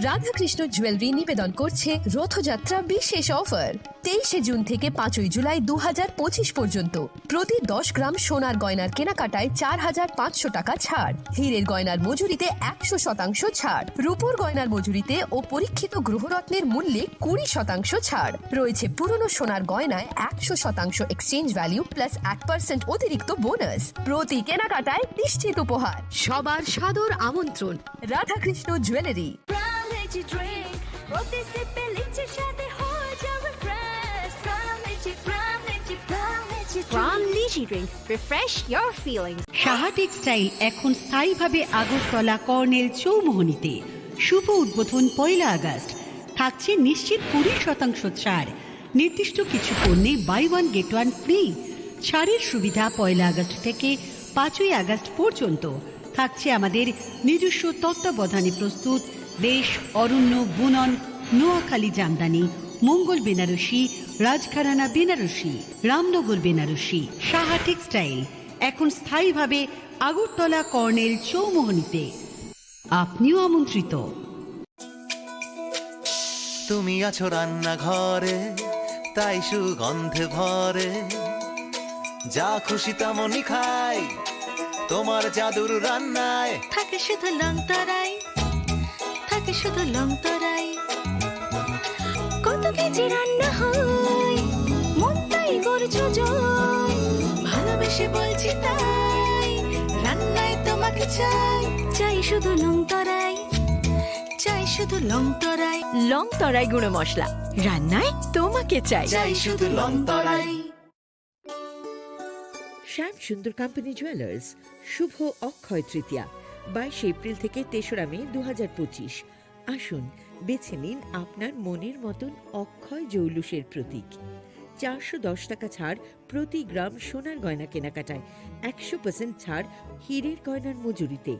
Radhakrishna jewellery নিবেদন করছে রথযাত্রা বিশেষ অফার। তেইশে জুন থেকে পাঁচই জুলাই দু হাজার পঁচিশ পর্যন্ত প্রতি দশ গ্রাম সোনার গয়নার কেনাকাটায় চার হাজার পাঁচশো টাকা ছাড়, হীরের গয়নার মজুরিতে একশো শতাংশ ছাড়, রূপোর গয়নার মজুরিতে ও পরীক্ষিত গ্রহরত্নের মূল্যে কুড়ি শতাংশ ছাড়। রয়েছে পুরনো সোনার গয়নায় একশো শতাংশ এক্সচেঞ্জ ভ্যালু প্লাস এক পার্সেন্ট অতিরিক্ত বোনাস। প্রতি কেনাকাটায় নিশ্চিত উপহার। সবার সাদর আমন্ত্রণ Radhakrishna jewellery. Prime Lychee Drink, প্রতি সিপে লিচির স্বাদে হয়ে যাও refresh. Prime Lychee, Prime Lychee, Prime Lychee Drink। Prime Lychee Drink, refresh your feelings। Saha textile এখন স্থায়ীভাবে আগরতলা কর্নেল চৌমুহনীতে। শুভ উদ্বোধন পয়লা আগস্ট। থাকছে নিশ্চিত কুড়ি শতাংশ ছাড়। নির্দিষ্ট কিছু পণ্যে buy one get one free. ছাড়ের সুবিধা পয়লা আগস্ট থেকে পাঁচই আগস্ট পর্যন্ত। থাকছে আমাদের নিজস্ব তত্ত্বাবধানে প্রস্তুত দেশ, অরণ্য, বুনন, নোয়াখালী জামদানি, মঙ্গল বেনারসি, রাজঘরানা বেনারসি, রামনগর বেনারসি। সাহা টেক্সটাইল, এখন স্থায়ীভাবে আগরতলা কর্নেল চৌমোহনীতে। আপনিও আমন্ত্রিত। তুমি আছো রান্নাঘরে, তাই সুগন্ধে ভরে। যা খুশি তেমনই খাই, তোমার জাদুর রান্নায়। থাকে শুধু লং তরাই, থাকে শুধু লং তরাই। কত কেজি রান্না হয়, মনটাই করছো জয়। ভালোবেসে বলছি তাই, রান্নায় তোমাকে চাই। চাই শুধু লং তরাই, চাই শুধু লং তরাই। লং তরাই গুঁড়ো মশলা, রান্নায় তোমাকে চাই। চাই শুধু লং তরাই। শ্যাম সুন্দর কোম্পানি জুয়েলার্স, শুভ অক্ষয় তৃতীয়া, বাইশে এপ্রিল থেকে তেসরা মে দু হাজার পঁচিশ। আসুন, বেছে নিন আপনার মনের মতন অক্ষয় জৌলুসের প্রতীক। চারশো দশ টাকা ছাড় প্রতি গ্রাম সোনার গয়না কেনাকাটায়, একশো পার্সেন্ট ছাড় হীরের গয়নার মজুরিতে।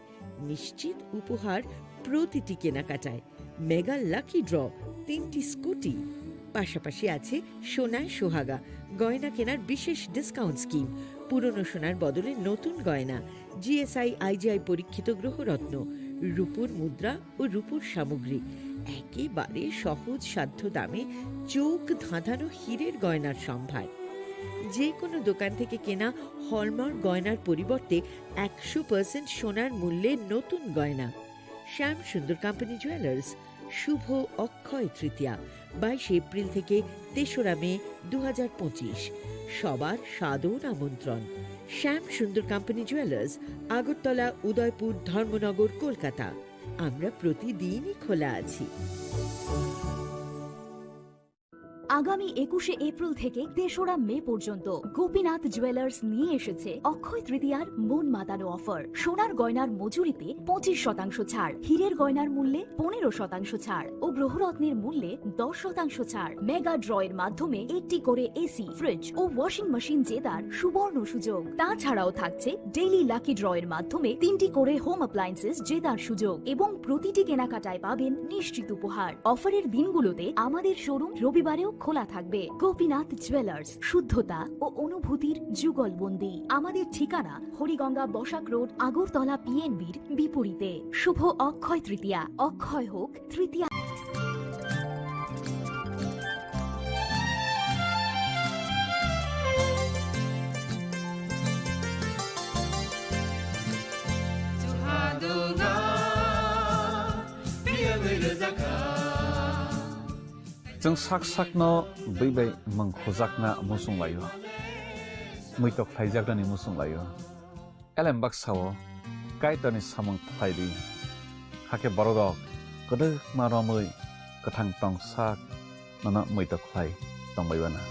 নিশ্চিত উপহার প্রতিটি কেনাকাটায়। মেগা লাকি ড্র, তিনটি স্কুটি, পাশাপাশি আছে সোনায় সোহাগা, গয়না কেনার বিশেষ ডিসকাউন্ট স্কিম, পুরনো সোনার বদলে নতুন গয়না, জিএসআই আইজিআই পরীক্ষিত গ্রহরত্ন, রূপোর মুদ্রা ও রূপোর সামগ্রী, একেবারে সহজ সাধ্য দামে চোখ ধাঁধানো হীরের গয়নার সম্ভার। যে কোনো দোকান থেকে কেনা হলমার্ক গয়নার পরিবর্তে একশো পার্সেন্ট সোনার মূল্যে নতুন গয়না। শ্যাম সুন্দর কোম্পানি জুয়েলার্স, শুভ অক্ষয় তৃতীয়া, বাইশে এপ্রিল থেকে তেসরা মে দু হাজার পঁচিশ। সবার সাদর আমন্ত্রণ। শ্যাম সুন্দর কোম্পানি জুয়েলার্স, আগরতলা, উদয়পুর, ধর্মনগর, কলকাতা। আমরা প্রতিদিনই খোলা আছি। আগামী একুশে এপ্রিল থেকে তেসরা মে পর্যন্ত গোপীনাথ জুয়েলার্স নিয়ে এসেছে অক্ষয় তৃতীয়ার মন মাতানো অফার। সোনার গয়নার মজুরিতে পঁচিশ শতাংশ ছাড়, হীরের গয়নার মূল্যে পনেরো শতাংশ ছাড় ও গ্রহরত্নের মূল্যে দশ শতাংশ ছাড়। মেগা ড্র এর মাধ্যমে একটি করে এসি, ফ্রিজ ও ওয়াশিং মেশিন জেতার সুবর্ণ সুযোগ। তাছাড়াও থাকছে ডেইলি লাকি ড্র এর মাধ্যমে তিনটি করে হোম অ্যাপ্লায়েন্সেস জেতার সুযোগ এবং প্রতিটি কেনাকাটায় পাবেন নিশ্চিত উপহার। অফারের দিনগুলোতে আমাদের শোরুম রবিবারেও খোলা থাকবে। গোপীনাথ জুয়েলার্স, শুদ্ধতা ও অনুভূতির যুগলবন্দি। আমাদের ঠিকানা হরিগঙ্গা বসাক রোড, আগরতলা পিএনবির বিপরীতে। শুভ অক্ষয় তৃতীয়া, অক্ষয় হোক তৃতীয়া। Chwng sak sakno bwi bai mwng khujakna muchung laio, muitok khlaijaknani muchung laio. Elem baksa-o Kaitorni samung khlai di, hakhe bororok kwdwkma romwi kwthang tong sak nono muitok khlai tongbai uanw.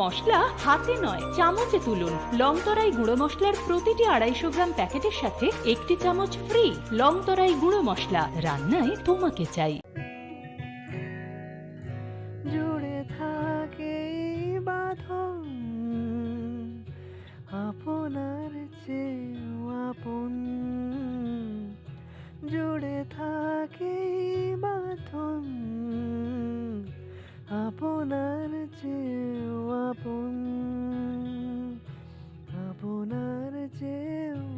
মশলা হাতে নয়, চামচে তুলুন। লংতরাই গুঁড়ো মশলার প্রতিটি আড়াইশো গ্রাম প্যাকেটের সাথে একটি চামচ ফ্রি। লংতরাই গুঁড়ো মশলা, রান্নায় তোমাকে চাই। জুড়ে থাকে এই বাঁধন আপনার চেয়েও আপন। জুড়ে থাকে এই বাঁধন আপনার চেয়েও আপন, আপনার চেয়েও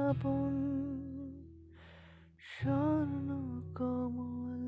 আপন। স্বর্ণ কমল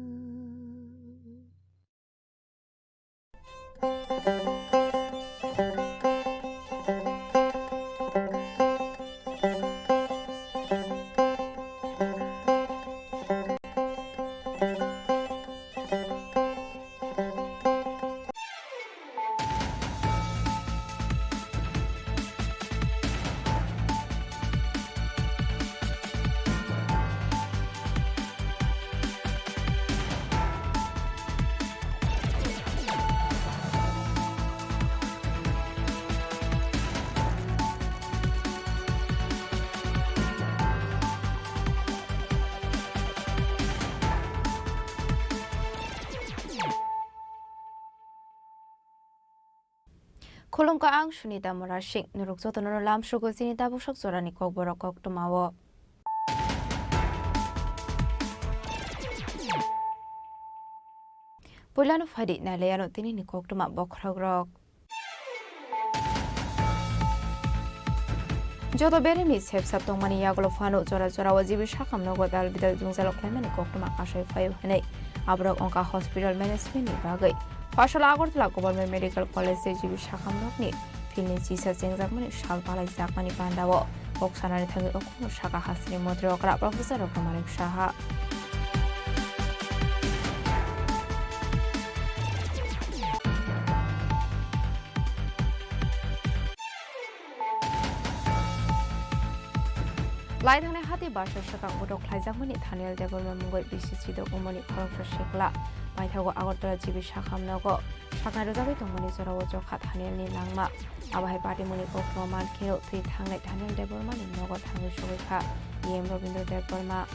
Khulumkha, ang Sunita Murasing. Norok jotono lamsukgo chini tabuksak jorani kokborok koktwmao. Puilano phaidi nailaiano tinini koktwma bokhorokrok. Joto beremni sepsap tongmani yagulo phano jora jorao G B sakham nogo dal bidal jwngjalo khlaimani koktwma kasai phaio hinwi aborok wngkha hospital management ni bagwi. Phasalo Agartala Government Medical College tei G B sakham nokni field ni chisa chengjakmani sal palaijakmani pandao kok sanani thangwi okhorno sakha hasteni montri okra Professor Doctor Manik Saha. Laithangni hati basa swkang bodol khlaijakmani Thaniel Debbarma mungwi bisi chidok wngmani khoroksa sikla. Paithago Agartala G B sakham nogo saknai rwjagwi tongmani jorao chokha Thanielni langma. Abo hai patimungni koktwma man kheno thwi thangnai Thaniel Debbarmani nogo thangwi sogwi kha E M Rabindra Debbarma.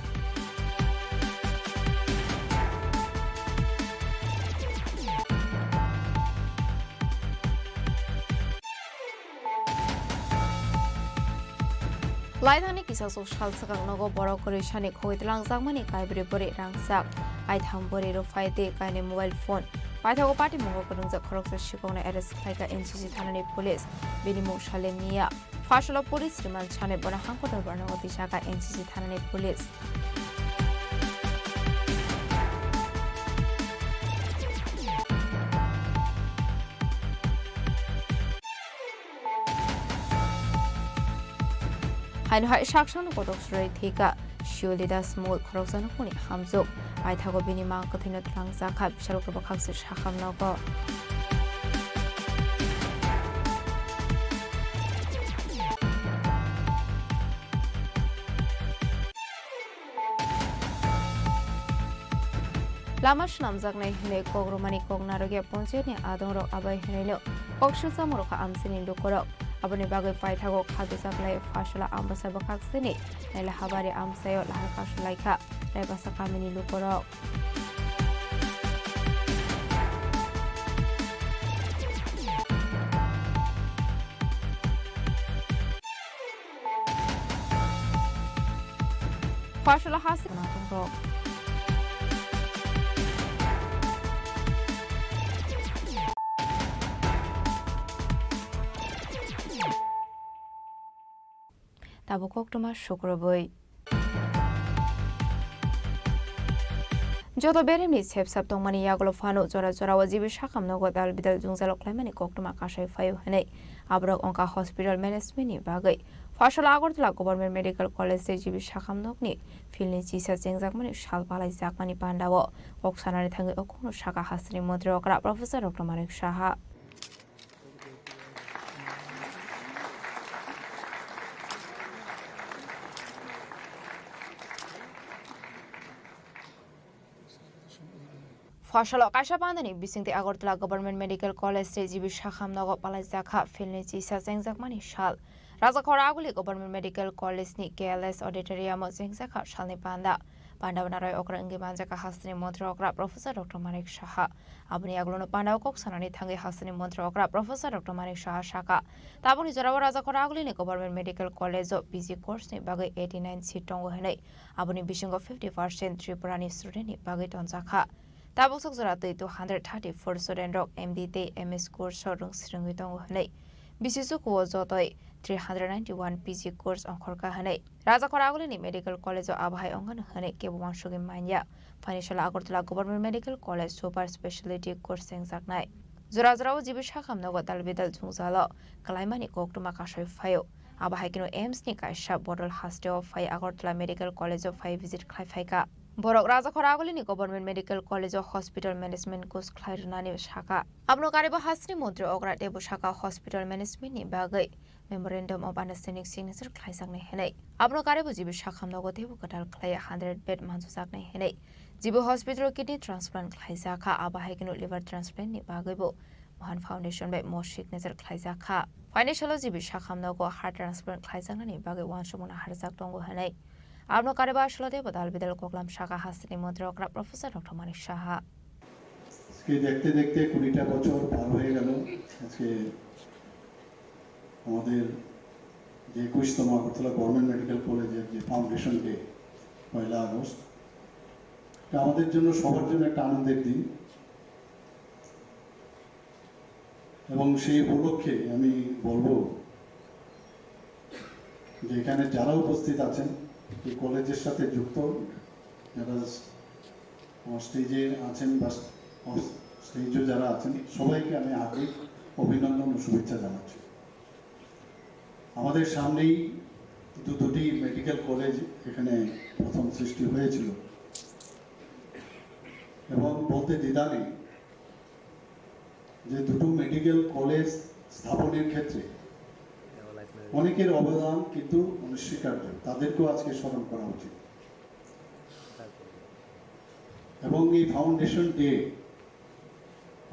Laithangni kisasok sal swkang nogo borok kwrwi sani khogwi twlangjakmani kaibrwi bwrwi rangchak, kaitham bwrwi rwphai tei kainwi mobile phone. Paithago patimungo kwrwngjak khoroksa sikokno arrest khlaikha N C C thanani police, bini mung Salim Miya. Phasalo police remand sanwi bono hangko dorbarno tisakha N C C thanani police. Haino hai saksano kotok surai thika Shiolidas mungwi khoroksa nukmani hamjwk. Paithago bini mang kwthwino twlangjakha, bisalo kwbakhaksir sakham nogo. Lama swnamjaknai hwnwi kok rwmani kok narwkya ponchayatni adongrok abai hwnwino kok sukjamungrokha amchaini lukurok. Aboni bagwi paithago kha bwsaklai Phasalo Ambasa bwkhaksini Nailahabari amchaio lahar kasulaikha Raibasa kamini lukurok. Phasalo hasteni naithangrok. Tabuk koktwma sukrubwi. Joto beremni sepsap tongmani yagulo phano jora jorao G B sakham nogo dal bidal jwngjalo khlaimani koktwma kasai phaio hinwi aborok wngkha hospital management ni bagwi. Phasalo Agartala Government Medical College tei G B sakham nokni field ni chisa chengjakmani sal palaijakmani pandao kok sanani thangwi okhorno sakha hasteni montri okra Professor Doctor Manik Saha. Phasalo kaisa pandani bisingtwi Agartala Government Medical College tei G B sakham nogo palaijakha field ni chisa chengjakmani sal. Rajakhor Aguli Government Medical College ni K L S auditorium o chengjakha salni panda. Panda o narwk okra wngwi manjakha hasteni montri okra Professor Doctor Manik Saha. Aboni yagulono panda o kok sanani thangwi hasteni montri okra Professor Doctor Manik Saha sakha, tabukni jorao Rajakhor Agulini Government Medical College o P G course ni bagwi eighty nine seat tongo hinwi, aboni bisingo fifty percent Tripura ni student ni bagwi tonjakha. Tabuk sok jora twi two hundred thirty four student rok M D tei M S course o rwng swrwngwi tongo hinwi, bisi chukuo jotoi three hundred ninety one P G course ongkhorkha hinwi Rajakhor Agulini Medical College o abo hai ongano hinwi kebo uansugwi manya. Phaini salo Agartala Government Medical College Super Speciality course chengjaknai. Jora jorao G B sakham nogo dal bidal jwngjalo khlaimani koktwma kasai phaio. Abo hai kheno AIIMS ni kaisa bodol hasteo phai Agartala Medical College o phai visit khlai phaikha. Borok Rajakhor Agulini Government Medical College o Hospital Management course khlai rwnani sakha. Abono karibo hasteni montri okra teibo sakha hospital management ni bagwi Memorandum of Understanding signature khlaijaknai hinwi. Abono karibo G B sakham nogo teibo kwtal khlai hundred bed mansujaknai hinwi. G B hospital o kidney transplant khlaijakha, abo hai kheno liver transplant ni bagwibo Mohan Foundation bai mo signature khlaijakha. Phaini salo G B sakham nogo heart transplant khlaijaknani bagwi uansukmung naharjak tongo hinwi. Abono karibo aswk teibo dal bidal koklam sakha hasteni montri okra Professor Doctor Manik Saha. আজকে দেখতে দেখতে কুড়িটা বছর পার হয়ে গেল। আজকে আমাদের যে একুশতম আগরতলা গভর্নমেন্ট মেডিকেল কলেজের যে ফাউন্ডেশন ডে, পয়লা আগস্ট, এটা আমাদের জন্য, সবার জন্য একটা আনন্দের দিন। এবং সেই উপলক্ষে আমি বলবো যে এখানে যারা উপস্থিত আছেন, এই কলেজের সাথে যুক্ত, যারা আমার স্টেজে আছেন বা অফ স্টেজেও যারা আছেন, সবাইকে আমি হার্দিক অভিনন্দন ও শুভেচ্ছা জানাচ্ছি। আমাদের সামনেই দু দুটি মেডিকেল কলেজ এখানে প্রথম সৃষ্টি হয়েছিল এবং বলতে দ্বিধা নেই যে দুটো মেডিকেল কলেজ স্থাপনের ক্ষেত্রে অনেকের অবদান কিন্তু অনস্বীকার্য, তাদেরকেও আজকে স্মরণ করা উচিত। এবং এই ফাউন্ডেশন ডে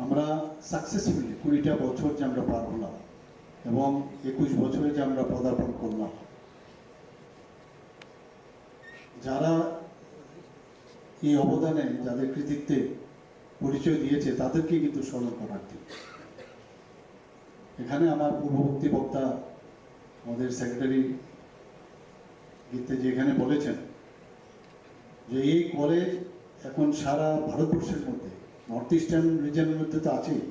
আমরা সাকসেসফুলি কুড়িটা বছর যে আমরা পার হলাম এবং একুশ বছরে যে আমরা পদার্পণ করলাম, যারা এই অবদানে, যাদের কৃতিত্বে পরিচয় দিয়েছে, তাদেরকে কিন্তু স্মরণ করার দিন। এখানে আমার পূর্ববর্তী বক্তা, আমাদের সেক্রেটারি গীতে যেখানে বলেছেন যে এই কলেজ এখন সারা ভারতবর্ষের মধ্যে, নর্থ ইস্টার্ন রিজনের মধ্যে তো আছেই,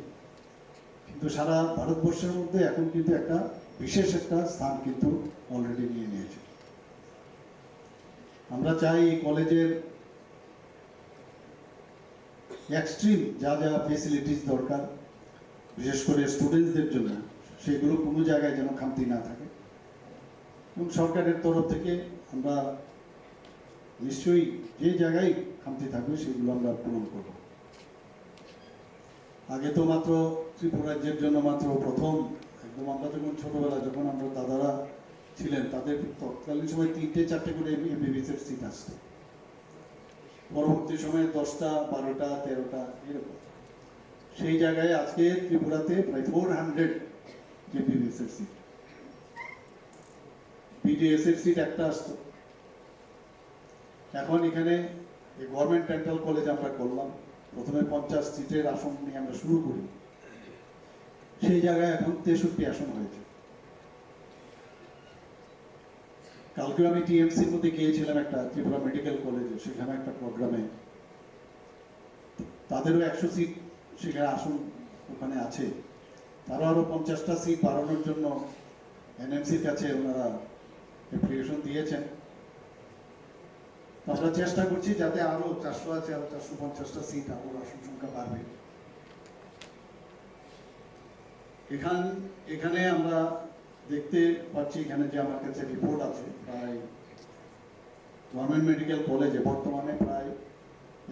কিন্তু সারা ভারতবর্ষের মধ্যে এখন কিন্তু একটা বিশেষ একটা স্থান কিন্তু অলরেডি নিয়ে নিয়েছে। আমরা চাই এই কলেজের এক্সট্রিম যা যা ফেসিলিটিস দরকার, বিশেষ করে স্টুডেন্টসদের জন্য, সেগুলো কোনো জায়গায় যেন খামতি না থাকে। এবং সরকারের তরফ থেকে আমরা নিশ্চয়ই যে জায়গায় খামতি থাকবে, সেগুলো আমরা পূরণ করব। আগে তো মাত্র ত্রিপুরা রাজ্যের জন্য মাত্র প্রথম, একদম আমরা যখন ছোটবেলা, যখন আমরা দাদারা ছিলেন, তাদের তৎকালীন সময় তিনটে চারটে করে এমবিবিএস এর সিট আসতো। পরবর্তী সময়ে দশটা, বারোটা, তেরোটা, এরকম। সেই জায়গায় আজকে ত্রিপুরাতে প্রায় ফোর হান্ড্রেড এমবিবিএস এর সিট। বিডিএস এর সিট একটা আসতো। এখন এখানে এই গভর্নমেন্ট ডেন্টাল কলেজ আমরা করলাম, প্রথমে পঞ্চাশ সিটের আসন নিয়ে আমরা শুরু করি, সেই জায়গায় এখন তেষট্টি আসন হয়েছে। কালকে আমি টিএমসির মধ্যে গিয়েছিলাম একটা ত্রিপুরা মেডিকেল কলেজে, সেখানে একটা প্রোগ্রামে। তাদেরও একশো সিট সেখানে আসন ওখানে আছে, তারা আরও পঞ্চাশটা সিট বাড়ানোর জন্য এনএমসির কাছে ওনারা অ্যাপ্লিকেশন দিয়েছেন। তো আমরা চেষ্টা করছি যাতে আরও চারশো আছে, আরও চারশো পঞ্চাশটা সিট, আরও আসন সংখ্যা বাড়বে। এখান এখানে আমরা দেখতে পাচ্ছি, এখানে যে আমার কাছে রিপোর্ট আছে, প্রায় গভর্নমেন্ট মেডিকেল কলেজে বর্তমানে প্রায়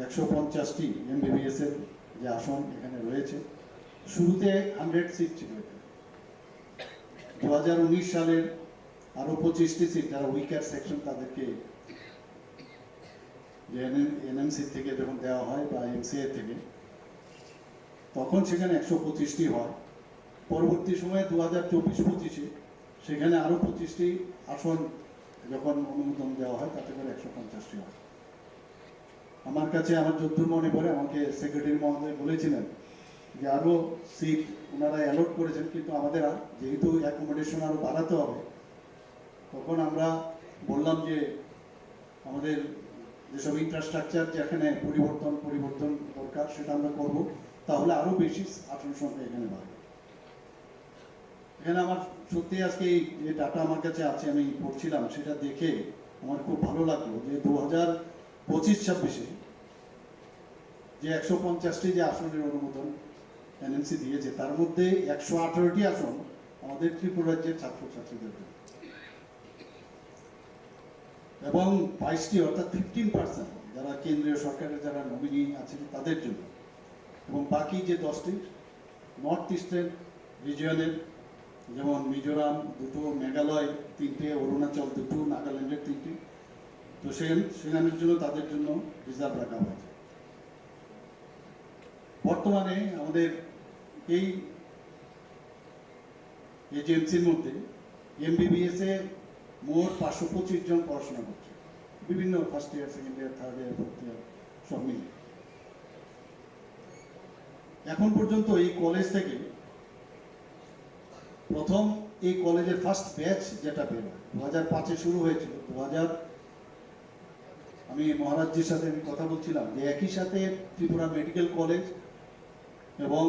একশো পঞ্চাশটি এমবিবিএস এর যে আসন এখানে রয়েছে, শুরুতে হান্ড্রেড সিট ছিল এখানে। দু হাজার উনিশ সালের আরও পঁচিশটি সিট, যারা উইকার সেকশন, তাদেরকে যে এনএমসি থেকে যখন দেওয়া হয় বা এমসিআই থেকে, তখন সেখানে একশো পঁচিশটি হয়। পরবর্তী সময়ে দু হাজার চব্বিশ পঁচিশে সেখানে আরও পঁচিশটি আসন যখন অনুমোদন দেওয়া হয়, তাতে করে একশো পঞ্চাশটি হয়। আমার কাছে, আমার যতদূর মনে পড়ে, আমাকে সেক্রেটারি মহোদয় বলেছিলেন যে আরও সিট ওনারা অ্যালট করেছেন, কিন্তু আমাদের আর যেহেতু অ্যাকোমোডেশন আরও বাড়াতে হবে, তখন আমরা বললাম যে আমাদের যেসব ইনফ্রাস্ট্রাকচার যেখানে পরিবর্তন পরিবর্তন দরকার, সেটা আমরা করব, তাহলে আরও বেশি আসন সংখ্যা এখানে বাড়বে। এখানে আমার সত্যি আজকে এই যে ডাটা আমার কাছে আছে, আমি পড়ছিলাম, সেটা দেখে আমার খুব ভালো লাগলো যে দু হাজার পঁচিশ ছাব্বিশে যে একশো পঞ্চাশটি যে আসনের অনুমোদন এনএমসি দিয়েছে, তার মধ্যে একশো আঠারোটি আসন আমাদের ত্রিপুরা রাজ্যের ছাত্রছাত্রীদের জন্য এবং বাইশটি, অর্থাৎ ফিফটিন পার্সেন্ট, যারা কেন্দ্রীয় সরকারের যারা নমিনি আছেন, তাদের জন্য। এবং বাকি যে দশটি নর্থ ইস্টার্ন রিজিয়নের, যেমন মিজোরাম দুটো, মেঘালয় তিনটে, অরুণাচল দুটো, নাগাল্যান্ডের তিনটে, তো সে সেখানের জন্য, তাদের জন্য রিজার্ভ রাখা হয়েছে। বর্তমানে আমাদের এই এজেন্সির মধ্যে এমবিবিএস এ মোট পাঁচশো পঁচিশ জন পড়াশোনা করছে, বিভিন্ন first year, second year, third year, fourth year সব মিলে। এখন পর্যন্ত এই কলেজ থেকে প্রথম এই কলেজের ফার্স্ট ব্যাচ যেটা বেরো দু হাজার পাঁচে শুরু হয়েছিল, দু হাজার, আমি মহারাজজির সাথে আমি কথা বলছিলাম যে একই সাথে ত্রিপুরা মেডিকেল কলেজ এবং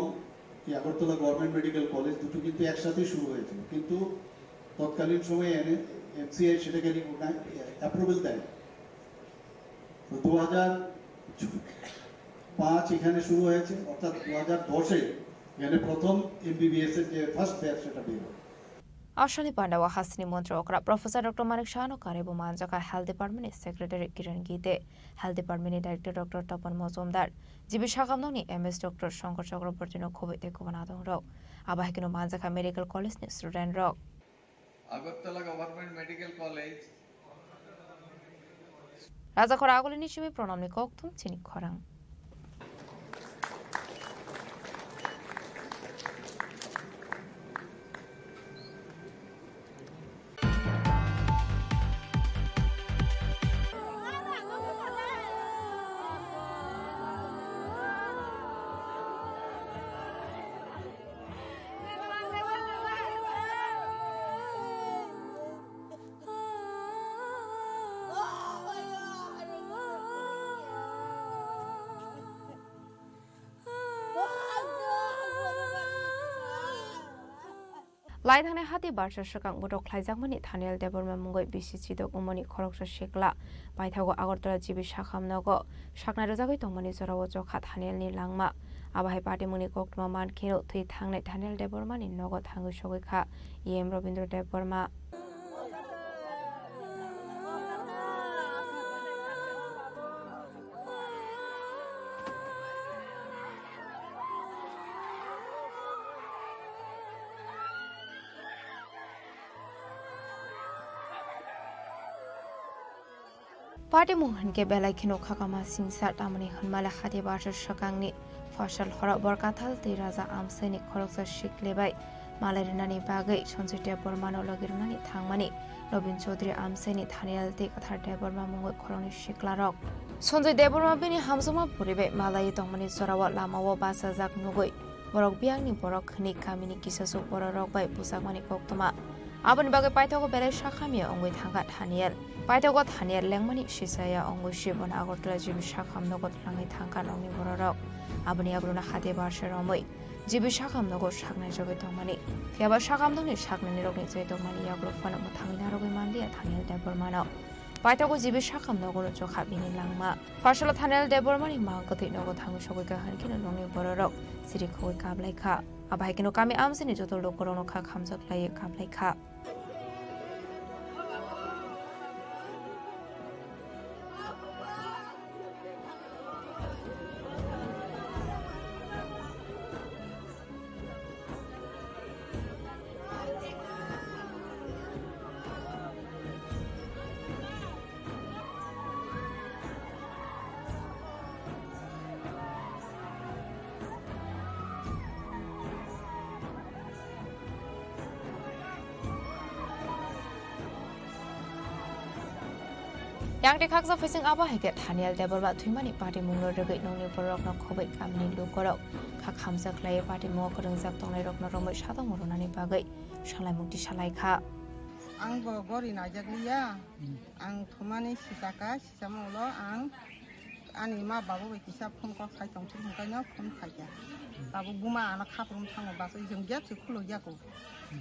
এই আগরতলা গভর্নমেন্ট মেডিকেল কলেজ দুটো কিন্তু একসাথেই শুরু হয়েছিল, কিন্তু তৎকালীন সময়ে এমসিআই সেটাকে অ্যাপ্রুভেল দেয়। তো দু হাজার পাঁচ এখানে শুরু হয়েছে, অর্থাৎ দু হাজার দশে এখানে প্রথম এমবিবিএস এর যে ফার্স্ট ব্যাচ সেটা বের হয়। Ashani Pandao hasteni montri okra Professor Doctor Manik Saha no karwi bo manjakha Health Department ni Secretary Kiran Gite, Health Department ni Director Doctor Tapan Mojumdar, G B Sakham nokni M S Doctor Shankar Chakraborty no khoboi tei kubun adong rok. Abo hai kheno manjakha Medical College ni student rok. Agartala Government Medical College. Rajakhor Agulini simi Pranamni kokthum chini khorang. Lai thangnai hati barsa swkang botok khlaijakmani Thaniel Debbarma mungwi bisi chidok wngmani khoroksa sikla paithago Agartala G B Sakham nogo saknai rwjagwi tongmani jorao chokha Thaniel ni langma. Abo hai patimungni koktwma man kheno thwi thangnai Thaniel Debbarma ni nogo thangwi sogwi kha E M Robindra Debbarma. Patimung hinkhe belai kheno khakama singsa, tamoni hwnmale hati barsa swkangni Fasal horo Borkathal tei Raja Amsaini khoroksa sikle bai malai rwnani bagwi Sanjoy Debbarmano logi rwnani thangmani Nobin Chaudhary Amsaini Thaniel tei Kathar Debbarma mungwi khoroknwi siklarok. Sanjoy Debbarma bini hamjakma bwrwi bai malaiwi tongmani jorao lamao bachajak nugwi borok biyangni borok hwnwi kamini kisasuk bororok bai bujakmani koktwma. Aboni bagwi paithago belai sakhamya wngwi thangkha Thaniel. Paithago Thaniel lengmani sisaya wngwi si bono Agartala G B Sakham nogo twlangwi thangkha nokni bororok. Aboni yagulono hati barsa romwi G B Sakham nogo saknai jogwi tongmani. Phiya ba Sakham nokni saknainirokni chai tongmani yagulo phano mwthangwi narwgwi manliya Thaniel Debbarmano. Paithago G B Sakham nogono chokha bini langma. Fasalo Thaniel Debbarmani mang kwthwi nogo thangwi sogwi kha hwn kheno nokni bororok siri khogwi kaplaikha. Abo hai kheno kami amchaini joto lukurokno kha khamjak laiwi kaplaikha. Yang tei khaksa phaising abo hai khe Thaniel Debbarma thwimani patimungno rwgwi nokni bororokno khoboi kamini lukurok kha khamjak khlaiwi patimungo kwrwngjak tongnairokno romwi satongma rwnani bagwi salaimung tisa lai kha. Ang bo gori naijak liya, ang thumani sitaka, sisamung ulo ang ani ma babu bai kisa phone kok sai tong thung hwnkhe no phone phaikha. Tabuk buma ano khaprum thango bachwi jwng gate se khuluk yaku.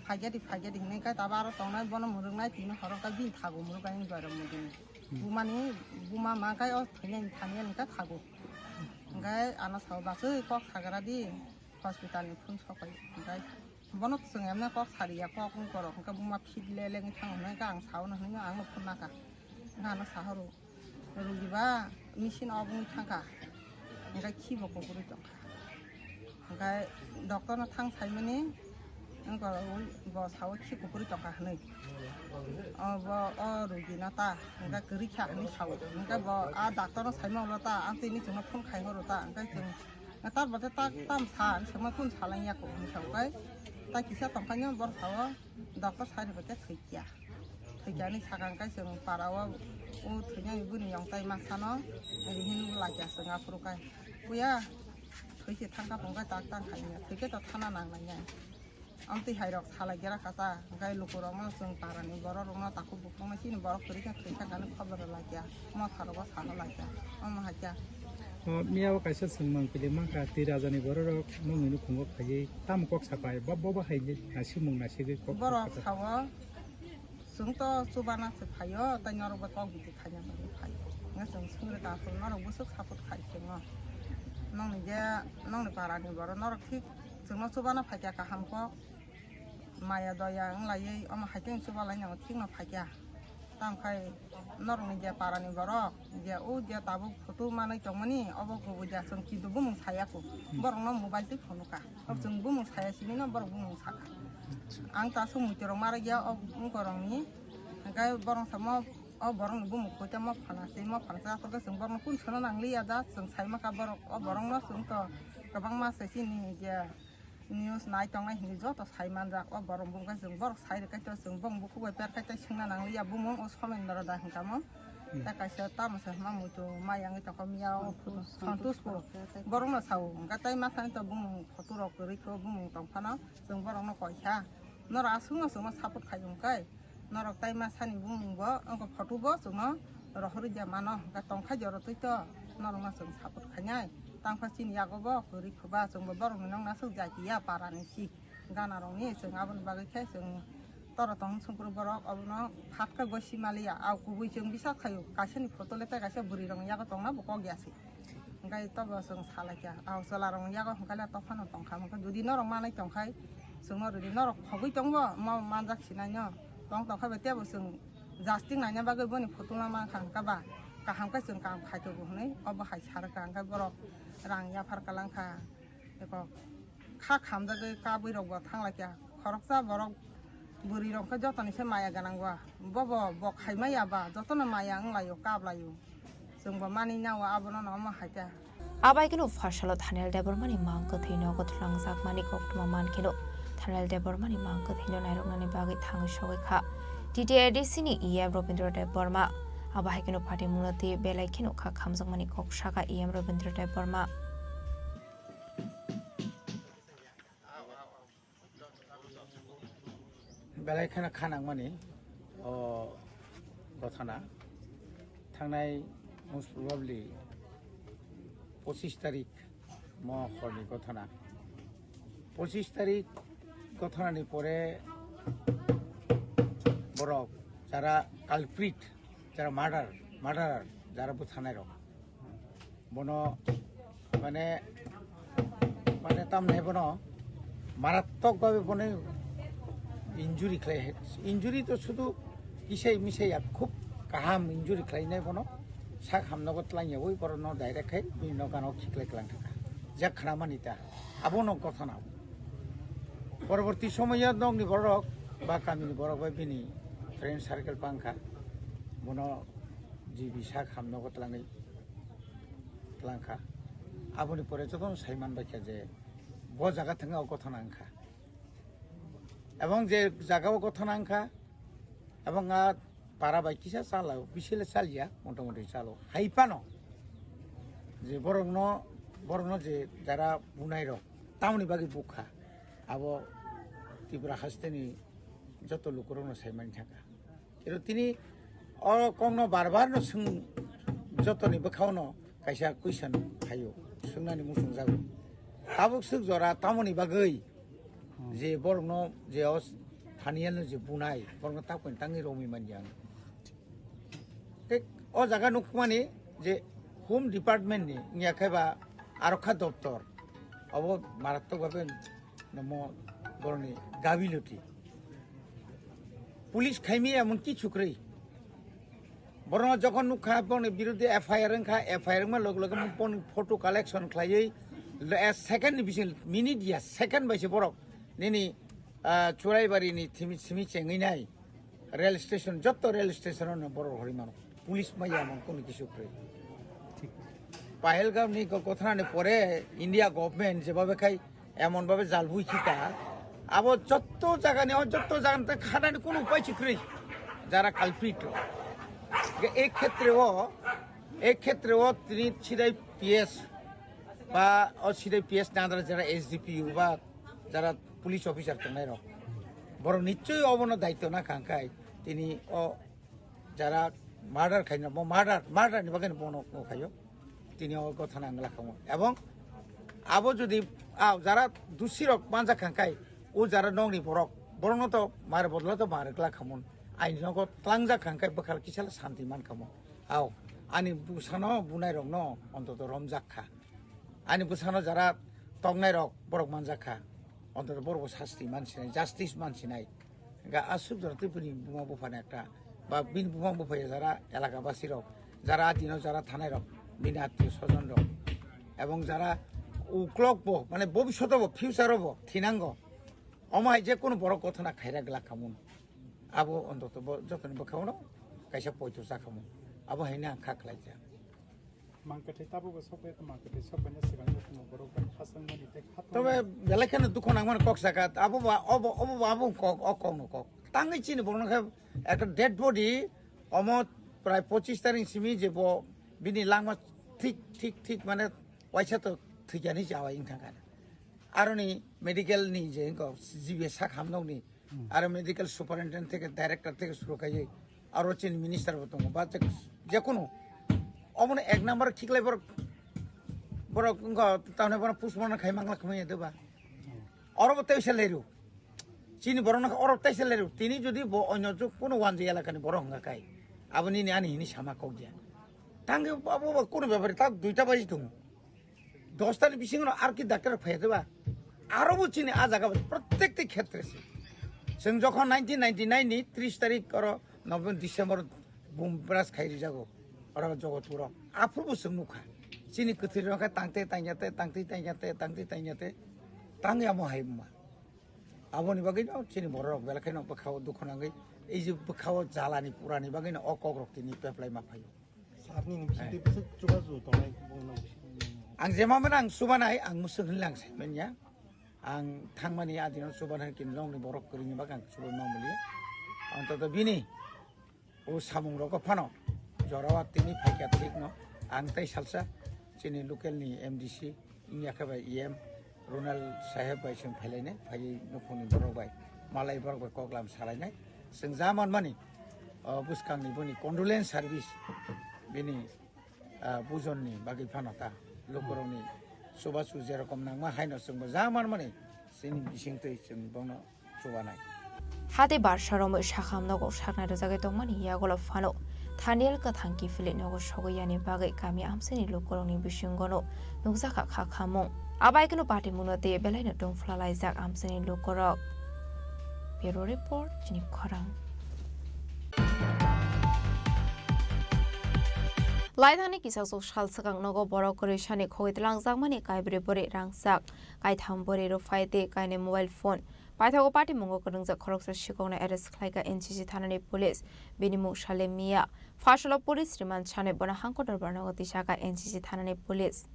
Phaikha di, phaikha di hwnwi khe tabuk aro tongnai bono mwrwknai tini horo khe bini thago mwrwk bai wng doi rok mwdini. Bumani buma ma khe o thwinai thani ani khe thago. Hwnkhe ano sao bachwi kok sagra di. Hospital ni phone sokai hwnkhe bono chwng emne kok sariya, kok wng korok hwnkhe buma fit le lengwi thango hwnkhe ang sao no hwnwi ang no phone naka hwnkhe ano sahoro rugi ba machine off wngwi thangkha hwnkhe khibo kuphurwi tongkha hwnkhe doctor no thang saimani wng korok bo sao khi kuphurwi tongkha hwnwi o bo o rugi no ta hwnkhe kwrwi kha hwnwi sao hwnkhe bo a doctor no saima ulo ta ang tini chwngno phone khai horo ta hwnkhe chwng Tar bade ta tam sa, ang sama kun salang ya ko, ang sa kai. Ta kisa tongkha nyo bor sao, doctor sai ni bate thikya. Thikya ni sakang kai seng para o, o thikya ni buni yong tai ma sano, rihin la kya seng apru kai. Kuya, thikya thangka pongka tak tang khai nya, thikya to thana nang nang ya. Amtwi hai rok salai gera kha ta, hwnkhe lukurokno chwng parani borok rokno takhuk bukhukno chini borok kwrwi kha thwi kha hwnwi khobor rw lai kha, motha rogo saha lai kha, omo hai kha. O, miyao kaisa swngmang kili mankha, twi rajani borok rok nokni nukhungo phaiwi tamo kok sapai, bo, bo, bo hai naisingmung naisigwi kok Borok sapai. Sao, chwng to chubana se phaio, tei norok bo kok bidi khaina bagwi phaio. Hwnkhe chwng swngri ta phuru norok bwswk support khai chwngno. Nokni je, nokni parani borok norok thik chwngno chubana phaikha kaham kok. Maya doya wng laiwi omo hai khe chuba lai nango, thikno phaikha. Tamo khai norokni je parani borok, je o je tabuk photo manwi tongmani, obo kubui ja, chwng kintu bumung saya kho. Borokno mobile twi phunukha. Chwng bumung saya simi no borok bumung sakha. Ang ta aswk muitu rok ma rwkya o wngkorokni. Hwnkhe borok samo o borokni bumung koi tamo phana se, mo phana se aswk khe chwng borokno kun sono nangliya da, chwng sai mankha borok, o borokno chwng to kwbangma se chini je news nai tongnai hinwi joto sai manjak. O borok bumung khe chwng borok sai rwkhe to chwng bong bukhuk bai per khai tei swngna nangliya bumung o Somendra da hwnkha mo. Hmm. Tei kaisa tamo se hwnma muitu mai wngwi tongkha miya o Santosh Pur. Borokno sao hwnkha tei ma sani to bumung photo rok kwrwi kho bumung tong phano chwng borokno koi kha. Norok aswkno chwngno support khai wngkhe. Norok tai ma sani bumung bo wngkha photo bo chwngno rohorwi de mano hwnkhe tongkha joro twi to norokno chwng support khainai. Tangkha chini yago bo kwrwi khuba chwngbo borokni nokna swk jai ya parani si gana rokni chwng aboni bagwi khe chwng toro tong sungkru borok obono phat khe bo si maliya. Au kubui chwng bisa khaio kaisani photo le tei kaisa bwrwi rokni yago tongna bo kok ya se. Hwnkhe tobo chwng salai kha, ah, chwla rokni yago hwnkhe le tophano tong kha, hwnkhe jodi norok manwi tong khai, chwngno rwdi, norok khogwi tongbo, mo manjak sinai no, tong tong khai bai teibo chwng jasting naina bagwi boni photo ma mankha, hwnkhe ba kaham khe chwng kaham khaitogo hwnwi obo hai sa rwkha, hwnkhe borok rang yaphar kalang kha, eko kha khamjagwi kabwi rokbo thang lai kha, khoroksa borok bwrwi rok khe jotoni se maya gwnang ba, bobo bo khai maya ba, jotono maya wng laio, kap laio. Chwngbo manwi nao abono no omo hai khe. Abai kheno pharsalo Thaniel Debbarmani mang kwthwino kwthwlangjakmani koktwma man kheno Thaniel Debbarmani mang kwthwino nairoknani bagwi thangwi sogwi kha T T A D C ni E M Robindra Debbarma. Abo hai kheno phatimungno twi belai kheno kha khamjakmani kok sakha E M Robindra Debbarma. Belai kheno kha nangmani o gothana thangnai most probably pochis tarik mo horni gothana. Pochis tarik gothanani pore borok jara culprit, jara murder, murderer, jara bwthanai rok. Bono mane, mane tamni bono marattok babe bono injury khlai, injury to sudu kisai misai ya, khub kaham injury khlainai bono sak hamnogo twlangyawi borokno direct khai bini nokano khiklai klang thangkha. Je khnamani ta abono gothana. Poroborti somoyo nokni borok ba kamini borok bai bini friend circle pangkha, bono G B sak hamnogo twlangwi twlangkha. Aboni pore jotono sai manbaikha je bo jaga thangwi o gothana wngkha. Ebong je jaga o gothana wngkha, ebong a para bai kisa chalao, bisile chalia, motamoti chalo. Hai phano je borokno, borokno je jara bunai rok, tamoni bagwi bukha, abo Tripura hasteni joto lukurokno sai mani thangkha. Ero tini o kokno bar bar no swng, jotoni bwkhao no kaisa question phaio, swngnani muchung jago. Tabuk swk jora tamoni bagwi je borokno je o Thaniel no je bunai, borokno tabukni tangwi romwi manya ang. Tei o jaga nukmani je Home Department ni wngya khe ba Arokha Doptor, obo marattok bhabe nomo borokni gabiluti. Police khaimi emon kichu kwrwi. Borokno jokhon nukha, borokni biruddhe F I R wngkha, F I R wngma loge loge borokni photo collection khlaiwi, le-, second ni bising, minute ya, second bai se borok nini, ah, Churaibari ni thimi, simi chengwi nai. Rail station, jotto rail station o no borok rohorwi mano. Police maya mon kono kisu kwrwi. Pahalgam ni go-, gothana ni pore India government jebabe khai emon babe jalbui khita, abo jotto jaga ni, o jotto jaga ni khanani kono upai si kwrwi. Jara culprit rok. Ge-, e khetre o, e khetre o tini sidai P S ba o sidai P S ni under jara S D P U ba jara police officer tongnai rok, borok nichoi obono daityo na kha hwnkhe tini o jara murder khaina, bo murder, murder ni bagwi bono khaio, tini o gotha nang la khamu. Ebong abo jodi a jara dusi rok manjak kha hwnkhe o jara nokni borok, borokno to mare bodolo to mare kla khamun, aini nogo tlangjak kha hwnkhe bwkhal kisa santi man khamu. Ao ani bwsano bunai rokno ontoto romjak kha. Ani bwsano jara toknai rok borok manjak kha, ontoto borok bo sasti mansinai, justice mansinai. Ga aswk jora tei bini buma buphani ekta ba bini buma buphai jara elaka basi rok, jara adino jara thanai rok, bini attiyo sojon rok, ebong jara uklok bo, mane bobishoto bo, future bo thinango. Omo hai je kunu borok gothana khaira glak khamun. Abo ontoto bo jotoni bwkhao no kaisa poito cha khamun. Abo hai no ang kha khlai kha. Mangkwthwi tabukbo sokphai, mangkwthwi sokphaina swkang jotono borok bai khasangmani tei khatungmani. Tobe belai kheno dukhu nangmani kok saka, abo ba, obo, obo ba, abo kok, o kok no kok. Tangwi chini borokno khe ekta dead body, omo prai pochis tarik simi je bo bini langma thik, thik, thik mane waisa to thwikyani jawai wngkha kha. Aroni medical ni je wngkha G B sak hamnokni, aro medical superintendent theke director theke suru kaiwi aro chini minister bo tongo ba je, jekunu omono ek number khiklai borok, borok wngkha tamni bono postmortem khai mangla khmai ya doba. Oro bo teisa leru. Chini borok no oro teisa leru. Tini jodi bo onyo jukunu wanji elakani borok hwnga kai, abo nini ani hini sama kok ya. Tangwi abo bo kunu bepari ta duita baji tongo. Dosta ni bisingo no ar ki doctor phai de ba. Aro bo chini a jaga bo prottek ti khetre se. Chwng jokhon nineteen ninety-nine ni tris tarik oro November, December bum bras khai rijago. Oro Jogotpuro. Aphuru bo chwng nukha. Chini kwthwi rok khe tangte tangyate, tangte tangyate, tangte tangyate. Tangya mo hai ma. Aboni bagwi no chini borok rok belai kheno bwkhao dukhu nangwi. Ei je bwkhao jalani purani bagwi no o kok rok tini peplai ma phaio. Sir ni bising twi bwswk chubachu tongnai bongno bising. Ang jema mano ang chubanai, ang mwswk hinwi lang saimanya. Ang thangmani adino chubanai kin nokni borok kwrwini bagwi ang chubai ma mulia. Antoto bini o samung rogo phano jorao tini phaikha thikno ang tei salsa chini local ni M D C wngya khe bai E M Ronald saheb bai chwng phailainai, phaiwi nukhungni borok bai, malai borok bai koklam salainai. Chwng ja manmani, o bwskangni boni condolence service bini, ah, bujonni bagwi phano ta lukurokni chubachu jerokom nangma haino chwngbo ja manmani chini bisingtwi chwng bono chubanai. Hati barsa romwi sakham nogo saknai rwjagwi tongmani yagulo phano Thaniel kwthang kiphilwi nogo sogwi yani bagwi kami amchaini lukurokni bisingono nukjakha kha khamung. Abaikeno patimungno tei belaino tongphla laijak amchaini lukurok. Bureau Report, Chini Khorang. Laithangni kisasuk sal swkang nogo borok kwrwisani khogwi twlangjakmani kaibrwi bwrwi rangchak, kaitham bwrwi rwphai tei kainwi mobile phone. Paithago patimungo kwrwngjak khoroksa sikokno arrest khlaikha N C C thanani police. Bini mung Salim Mia. Phasalo police remand sanwi bono hangko dorbar nogo tisakha N C C thanani police.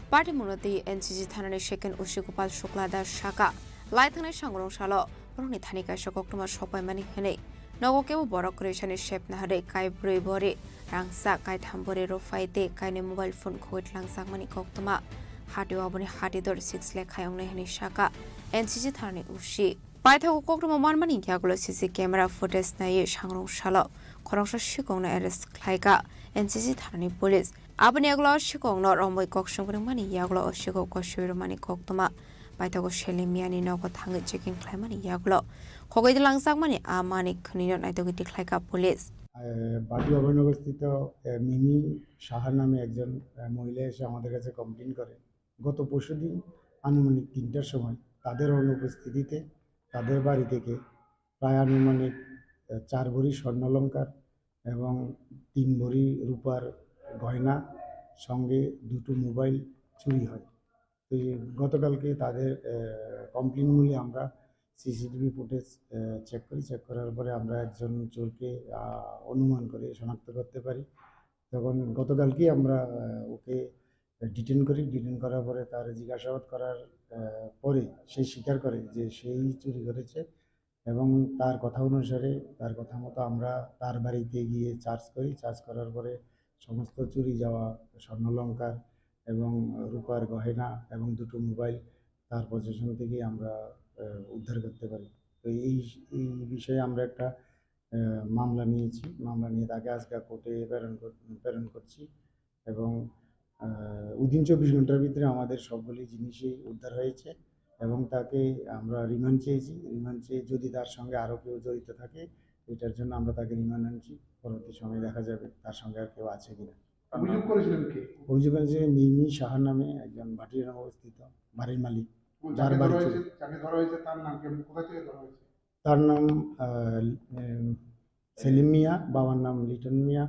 Patimungno twi N C C thanani second O C Gopal Shukla Das saka, laithangnai sangrong salo borokni thani kaisa koktwma sokpaimani hwnwi. Nogo kebo borok kwrwisani sepna hwnwi kaibrwi bori rangchak, kaitham bori rwphai tei kainwi mobile phone khogwi tlangjakmani koktwma. Hatio aboni hati dor six lakh khai wngnai hwnwi saka N C C thanani O C. Paithago koktwma manmani yagulo C C camera footage naiwi sangrong salo khoroksa sikokno arrest khlaikha N C C thanani police. Aboni yagulo sikokno romwi kok swng rwmani yagulo o sikok kosoi rwmani koktwma. Paithago Salim Miani nogo thangwi checking khlaimani yagulo khogwi langjakmani a manwi khwnwino naitugwi tikhlaikha police. এ, বাদু অভয়নগরস্থিত, এ, মিমি সাহা নামে একজন, এ, মহিলা এসে আমাদের কাছে কমপ্লেন করে। গত পরশুদিন আনুমানিক তিনটার সময় তাদের অনুপস্থিতিতে তাদের বাড়ি থেকে প্রায় আনুমানিক, এ, চার ভরি স্বর্ণালংকার এবং তিন ভরি রূপার গয়না, সঙ্গে দুটো মোবাইল চুরি হয়। তো এই গতকালকে তাদের, আহ, কমপ্লেন মূলে আমরা সিসিটিভি ফুটেজ, আহ, চেক করি। চেক করার পরে আমরা একজন চোরকে, আহ, অনুমান করে শনাক্ত করতে পারি। তখন গতকালকেই আমরা, আহ, ওকে ডিটেইন করি। ডিটেইন করার পরে তার জিজ্ঞাসাবাদ করার, আহ, পরে সে স্বীকার করে যে সেই চুরি করেছে। এবং তার কথা অনুসারে, তার কথা মতো আমরা তার বাড়িতে গিয়ে সার্চ করি। সার্চ করার পরে সমস্ত চুরি যাওয়া স্বর্ণালংকার এবং রূপার গয়না এবং দুটো মোবাইল তার পজিশন থেকে আমরা, আহ, উদ্ধার করতে পারি। তো এই, এই বিষয়ে আমরা একটা, আহ, মামলা নিয়েছি। মামলা নিয়ে তাকে আজকে কোর্টে প্রেরণ কর-, প্রেরণ করছি এবং, আহ, within চব্বিশ ঘন্টার ভিতরে আমাদের সবগুলি জিনিসই উদ্ধার হয়েছে এবং তাকে আমরা রিমান্ড চেয়েছি। রিমান্ড চেয়ে যদি তার সঙ্গে আরও কেউ জড়িত থাকে, এটার জন্য আমরা তাকে রিমান্ড আনছি। পরবর্তী সময়ে দেখা যাবে তার সঙ্গে আর কেউ আছে কিনা। অভিযোগ করেছিলেন কে? অভিযোগ করেছিলেন মিমি সাহার নামে একজন ভাটিয়ার অবস্থিত বাড়ির মালিক। এবং যার যাকে বাড়ি ধরা ছিল। হয়েছে, যাকে ধরা হয়েছে তার নাম কি এবং কোথা থেকে ধরা হয়েছে? তার নাম, আহ, উম, সেলিম মিয়া, বাবার নাম লিটন মিয়া,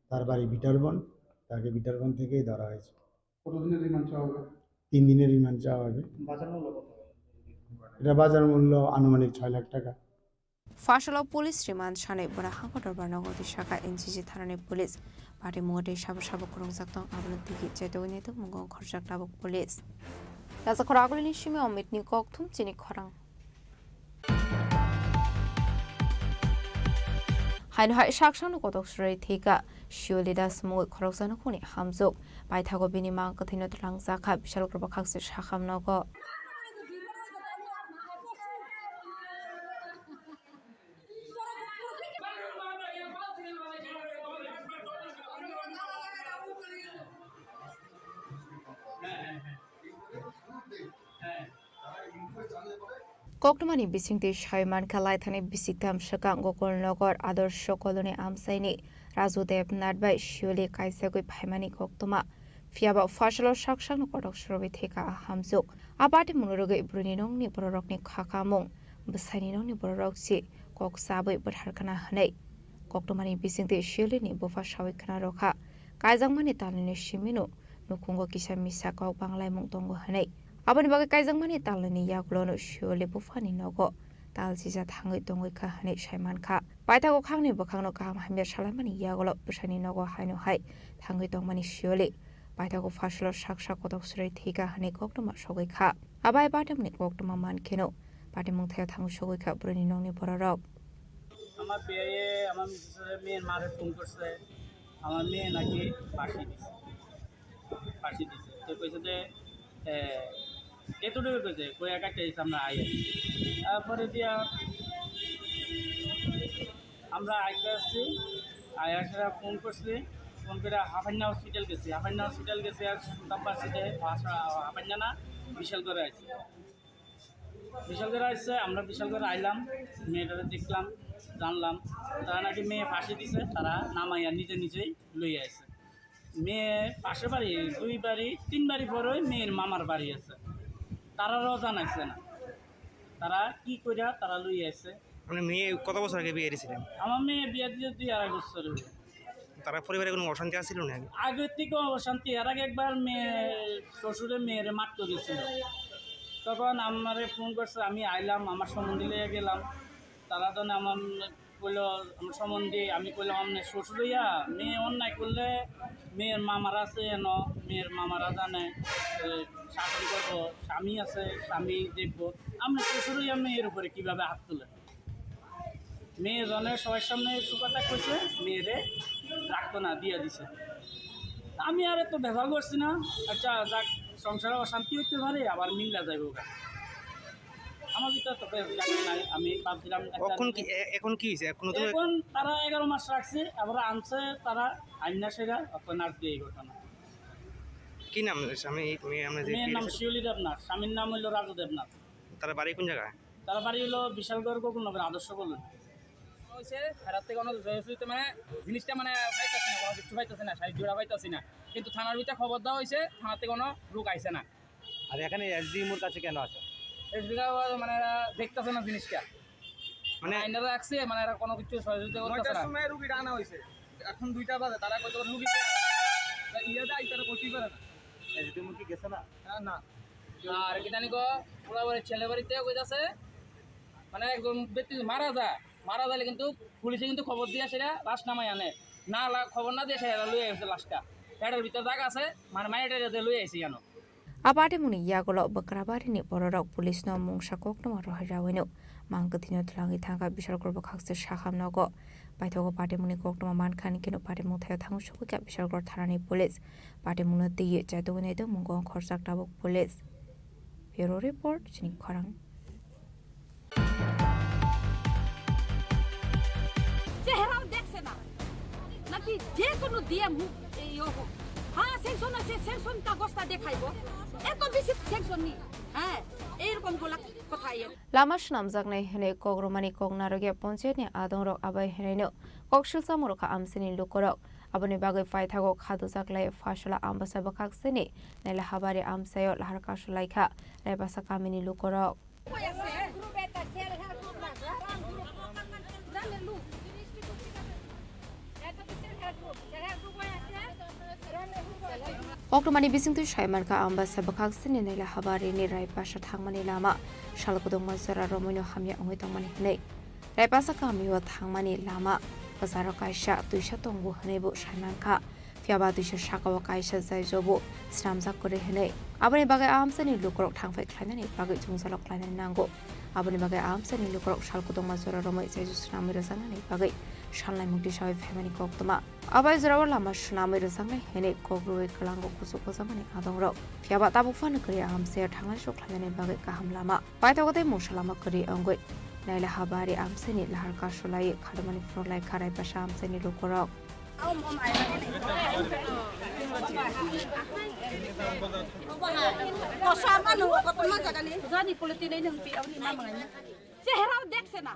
তার বাড়ি বিটারবন। তাকে বিটারবন থেকেই ধরা হয়েছে। কতদিনের রিমান্ড চাওয়া হবে? তিন দিনের রিমান্ড চাওয়া হবে। বাজার মূল্য কত? এটা বাজার মূল্য আনুমানিক ছয় লাখ টাকা। Phasalok police remand sanai bwrwi hangko dorbar nogo twi saka N C C thanani police. Party mungo tei sabo sabo kwrwngjak tong, abono tigi chaitogwi naitok mungo khorjak tabuk police. Rajakhor agulini simi Omitni kokthum chini khorang. Haino hai saksano kotok surai thika, Shioli Das mungwi khoroksa nukhungni hamjwk. Paithago bini mang kwthwino twlangjakha, Bishalkor bwkhakse sakham nogo. Koktwmani bisingtwi sai mankha, laithani bisiktham swkang Gokul Nagar Adarsh Colony amchaini Raju Debnath bai Shioli kaisagwi phaimani koktwma. Phiyaba Phasalok saksakno kotok surogwi theka a hamjwk. A party mungno rwgwi bwrwini nokni bororokni kha kamung, bwsaini nokni bororok si kok chabwi bwthar khna hwnwi. Koktwmani bisingtwi Shiolini bupha sawi khna rwkha, kaijakmani talnini simino nukhungo kisa misa kok banglaimung tongo hwnwi. Aboni bagwi kaijakmani talnini yagulono Shioli buphani nogo tal sija thangwi tongwi kha hwnwi sai mankha. Paithago khangni bwkhakno kaham hamya salaimani yagulo bwsaini nogo haino hai thangwi tongmani Shioli. Paithago Phasalok saksa kotok swrwi thwikha hwnwi koktwma sogwi kha. Abai patimni koktwma mankheno patimung thaio thangwi sogwi kha bwrwini nokni bororok. আমার বিয়ে, আমার মিসেসের মেয়ের মারে ফোন করছে, আমার মেয়ে নাকি ফাঁসি দিছে, ফাঁসি দিছে। তো কইছে যে, এ, এতটুকু কইছে, কইয়া কাটতে দিছে, আমরা আই। তারপরে দিয়া আমরা আইতে আসছি, আই আসার ফোন করছি, ফোন করে হাফান্না হসপিটাল গেছি, হাফান্না হসপিটাল গেছি আর শুনতাম পারছি যে হাফান্না না, বিশাল করে আইছে। বিশাল করে আসছে, আমরা বিশাল করে আইলাম, মেয়েটারে দেখলাম, জানলাম, তারা নাকি মেয়ে ফাঁসি দিছে, তারা নামাইয়া নিজে নিজেই লইয়া আইছে। মেয়ে পাশে বাড়ি, দুই বাড়ি, তিন বাড়ি পরে মেয়ের মামার বাড়ি আছে, তারারও জানাইছে না, তারা কি কইরা তারা লইয়া আইছে। মানে মেয়ে কত বছর আগে বিয়ে দিয়েছিলেন? আমার মেয়ে বিয়ে দিয়ে দুই আড়াই বছর হইল। তারা পরিবারে কোনো অশান্তি আছিল না আগে? আগের থেকে অশান্তি, এর আগে একবার মেয়ে শ্বশুরে মেয়েরে মারতে গেছিল, তখন আমারে ফোন করছে, আমি আইলাম, আমার সম্বন্ধী লইয়া গেলাম। তারা তো না আমার কইলো, আমার সম্বন্ধী, আমি কইলাম, "আপনি শ্বশুর হইয়া মেয়ে অন্যায় করলে মেয়ের মামারা আছে এন, মেয়ের মামারা জানে, এ, শাসন করবো, স্বামী আছে, স্বামী দেখবো, আপনি শ্বশুর হইয়া মেয়ের উপরে কিভাবে হাত তুলে?" মেয়ে জনের সবার সামনে সুকথা কইছে, মেয়েরে রাখতো না, দিয়া দিছে। আমি আর এত ভেজাল করছি না। আচ্ছা, যাক, সংসারে অশান্তি হইতে পারে, আবার মিল্লা যাইব গা। আমার ভিতরে তো ফেস গাড়ি নাই, আমি ভাবছিলাম একটা এখন কি, এ-, এখন কি হয়েছে? এখন তো এখন তারা এগারো মাস রাখছে, আবার আনছে তারা আইনা সেরা, এখন আজকে এই ঘটনা। কি নাম স্বামী, মেয়ে আমরা যে মেয়ের বিয়ে নাম হয়েছে? শিউলি দেবনাথ, স্বামীর নাম হইলো রাজু দেবনাথ। তারা বাড়ি কোন জায়গায়? তারা বাড়ি হলো বিশালগড় গোকুলনগর আদর্শ কলোনি। হয়েছে, এরা থেকে কোনো জয়সূচক মানে জিনিসটা মানে পাইতেছে না, কোনো কিছু পাইতেছে না, শাড়ি জোড়া পাইতেছে না। কিন্তু থানার ভিতরে খবর দেওয়া হয়েছে, থানা থেকে কোনো লোক আইছে না। আর এখানে এসডিএম ওর কাছে কেন আছে? এসডিএম মানে এরা দেখতেছে না জিনিসটা। মানে মানে এনারা রাখছে, মানে এরা কোনো কিছু সহযোগিতা করতেছে নয়টার না। সময় রুগীটা আনা হয়েছে, এখন দুইটা বাজে, তারা কইতে পারে রুগীকে ইয়ে দেয়, তারা করতেই পারে না। এসডিএম কি গেছে না? না, না। আর কি জানি গো, ওরা ওই ছেলে বাড়িতে কইতাছে, মানে একজন ব্যক্তি মারা যায়, মারা যাইলে কিন্তু পুলিশে কিন্তু খবর দিয়ে সেটা লাশ নামাই আনে, না লা-, খবর না দিয়ে সেটা লই আসছে লাশটা, পেটের ভিতরে দাগ আছে, মানে মায়ের লই আইছে কেন? A patimungni yagulo Bakrabarini bororok police no mungsa koktwma rohorwi no mang kwthwino twlangwi thangkha Bishalgarh bwkhaksa sakham nogo. Paithago patimungni koktwma mankha hwnkhe no patimung thaio thangwi sogwikha Bishalgarh thanani police. Patimungno twiwi chaitugwi naitugmungo khorchak tabuk police. Bureau report, chini khorang. চেহারাও দেখছে না, নাকি যে কোনো ডিএম হোক, ইও হোক, হ্যাঁ, স্যাংশন আছে, স্যাংশন কাগজটা দেখাইবো। এত বেশি স্যাংশন নেই। হ্যাঁ, এইরকম গোলা কথা ইয়ে। Lama swnamjaknai hwnwi kok rwmani kok narwkya ponchayatni adongrok abai hwnaino kok silsa mwrwkha amchaini lukurok. Aboni bagwi paithago kha dujak lai Phasola Ambasa bwkhaksini Naila Habari amchaio lahar kasu laikha Raipasa kamini lukurok. Koktwmani bisingtwi sai mankha Ambasa bwkhaksini Naila Habarini Raipasa thangmani lama sal kwdwngma jora romwino hamya wngwi tongmani hwnwi. Raipasa kamio thangmani lama kwcharo kaisa twisa tongo hwnwi bo sai mankha. Phiya ba twisa sakao kaisa jaijo bo swnamjak kwrwi hwnwi. Aboni bagwi a amchaini lukurok thangphai khlainani bagwi jwngjalo khlainani nango. Aboni bagwi a amchaini lukurok sal kwdwngma jora romwi jaijo swnamwi rwjaknani bagwi salnai mukti sawi phaimani koktwma. Abai jorao lama swnamwi rwjaknai hwnwi kok rwui kwlango kuchuk bwjakmani adongrok. Phiya ba tabuk phano kwrwi a amchaio thangnai sok khlainani bagwi kaham lama. Paithago tei mungsa lama kwrwi wngwi Naila Habari amchaini lahar kasu laiwi kharwmani phunuk lai kha Raipasa amchaini lukurok. Jani politin ini hempi awni mamangani. চেহারাও দেখছে না,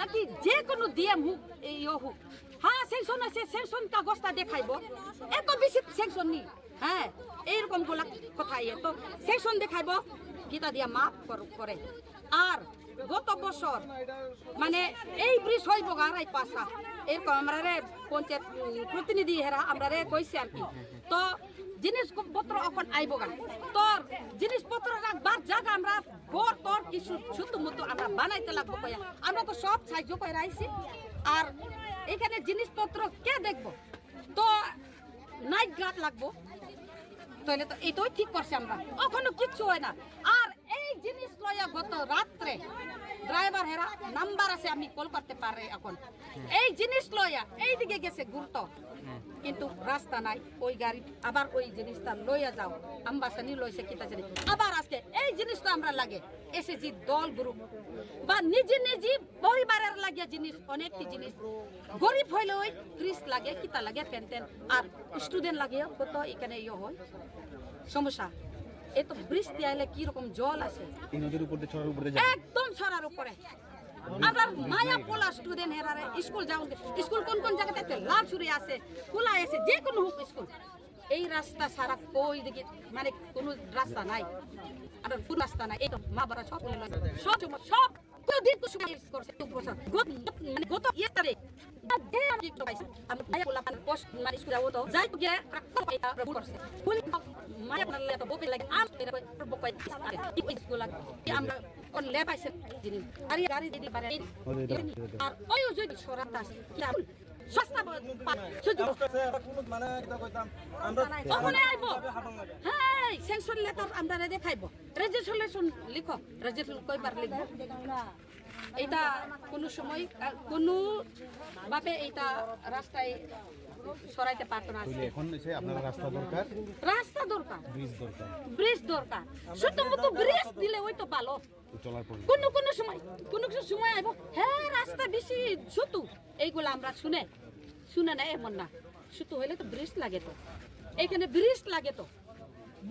নাকি যে কোনো ডিএম হোক, ইও হোক, হ্যাঁ, স্যাংশন আছে, স্যাংশন কাগজটা দেখাইবো। এত বেশি স্যাংশন নেই। হ্যাঁ, এইরকম গোলা কথা ইয়ে। তো স্যাংশন দেখাইবো, কিতা দিয়া মাফ কর-, করে। আর গত বছর মানে এই ব্রিজ হইবো গা রাইপাসা, এরকম আমরা রে পঞ্চায়েত, উম, প্রতিনিধি হেরা আমরা রে কইছে আর কি। তো জিনিসপত্র এখন আইবো গা, তোর জিনিসপত্র রাখবার জায়গা আমরা ঘর তোর কিছু ছোট মতো আমরা বানাইতে লাগবো কইয়া। আমরা তো সব সাহায্য করে আইছি। আর এখানে জিনিসপত্র কে দেখবো? তো নাইট গার্ড লাগবো। তাহলে তো এটাই ঠিক করছি আমরা। এখনো কিচ্ছু হয় না। আর এই জিনিস লইয়া গত রাত্রে ড্রাইভার হেরা নাম্বার আছে, আমি কল করতে পারি এখন। এই জিনিস লইয়া এইদিকে গেছে গুরুত্ব, কিন্তু রাস্তা নাই। ওই গাড়ি আবার ওই জিনিসটা লইয়া যাও, আম্বাসানি লইছে কিতা জানি। আবার আজকে এই জিনিস তো আমরা লাগে এসএসজি দল গ্রুপ বা নিজে নিজে পরিবারের লাগে জিনিস, অনেকটি জিনিস। গরিব হইলে ওই ফ্রিজ লাগে, কিতা লাগে, প্যান্ট ট্যান্ট, আর স্টুডেন্ট লাগে কত এখানে ইয়ে হয় সমস্যা। এই তো বৃষ্টি আইলে কি রকম জল আছে, এই নদীর উপর দিয়ে, ছড়ার উপর দিয়ে যায়। একদম ছড়ার উপরে। আমরা মায়া পোলা স্টুডেন্ট হেরারে স্কুল যাওন, স্কুল কোন কোন জায়গাতে আছে? লালছড়ি আছে, কোলা আছে, যে কোনো হোক স্কুল। এই রাস্তা সারা কই দিকে মানে কোনো রাস্তা নাই, আর কোনো রাস্তা নাই। এই তো মা বাবা সব সব সব তো দিন তো সুগার করছে, তো করছে। গত, মানে, গত ইয়েস্টারডে। দে আমি একটু পাইছি। আমি ভাইয়া বললাম, আমি পোস্ট, মানে, স্কুলে যাবো তো। যাই তো গিয়ে, রাখতো এটা ভুল করছে। ভুল, মায়া বললে তো বকে লাগে, আম, এটা করে, বকে লাগে। কি ওই স্কুল লাগে? কি আমরা কোন লে পাইছে জিনিস? আর এই গাড়ি দিতে পারে। আর ওই ওই যদি সরাতে আসে, কি আর সস্তা পা-, সুযোগ। আস্তে আস্তে এখন মানে, এটা কইতাম, আমরা ওখানে আইবো। হাঁটন লাগে। হ্যাঁ, স্যাংশন লেটার আমরা দেখাইবো। রেজিস্ট্রেশন লিখো, রেজিস্ট্রেশন কয়বার লিখবো? এটা কোনো সময়, আহ, কোনো ভাবে এটা রাস্তায় সরাইতে পারতো না। তাহলে এখন এসে আপনার রাস্তা দরকার, রাস্তা দরকার, ব্রিজ দরকার। ব্রিজ দরকার। শুধু মতো ব্রিজ দিলে ওই তো ভালো। তো চলার পরে কোনো কোনো সময়, কোনো কিছু সময় আইবো, হ্যাঁ, রাস্তা বেশি ছোট, এইগুলো আমরা শুনে, শুনে না এমন না। ছোট হইলে তো ব্রিজ লাগে তো, এখানে ব্রিজ লাগে তো।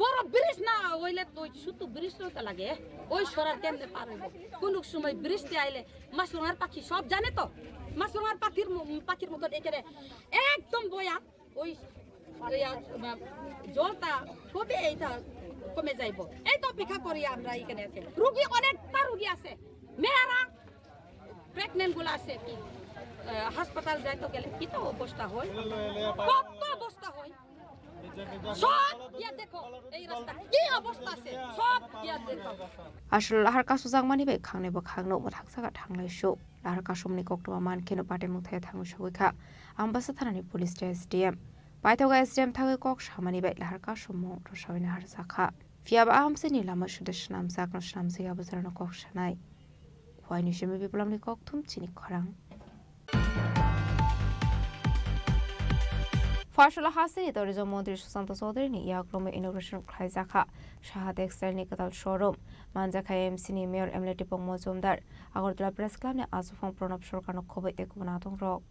বড় ব্রিজ না হইলে তো ওই ছোট ব্রিজ তো লাগে, ওই সরার কেমনে পার হইব? কোন সময় বৃষ্টি আইলে মাছরাঙার পাখি সব জানে তো, মাছরাঙার পাখির ম-, পাখির মতন এখানে একদম বয়া ওই, ওই আর, মা-, জলটা কবে এইটা কমে যাইব, এই তো অপেক্ষা করি আমরা এখানে আছে। রুগী অনেকটা রুগী আছে, মেয়েরা প্রেগনেন্ট গুলো আছে কি, আহ, হাসপাতাল যাইতে গেলে কি তো অবস্থা হয়, কত অবস্থা হয়। সব গিয়া দেখো, এই রাস্তা কি অবস্থা আছে, সব গিয়া দেখো। Aswk lahar kasujakmani bai khangnai bwkhakno mwthangsa kha thanglai su. Lahar kasumni koktwma mankheno patimung thaya thangwi sogwi kha Ambasa thanani police tei S D M. Paithago S D M thangwi kok samani bai lahar kasumung rwsawino harjakha. Phiyaba a hamsini lama suda swnamjakno swnamjak abo jorano kok sanai. Huaini simi biplamni kokthum chini khorang. Pharsalo hasteni tourism montri Sushanta Chaudhary ni yakromwi inauguration khlaijakha. Saha Textile ni kwtal showroom. Manjakha M C ni mayor M L A Dipok Mojumdar. Agartala Press Club ni achukphang Pranab Sarkar no khobwi tei kubun adongrok.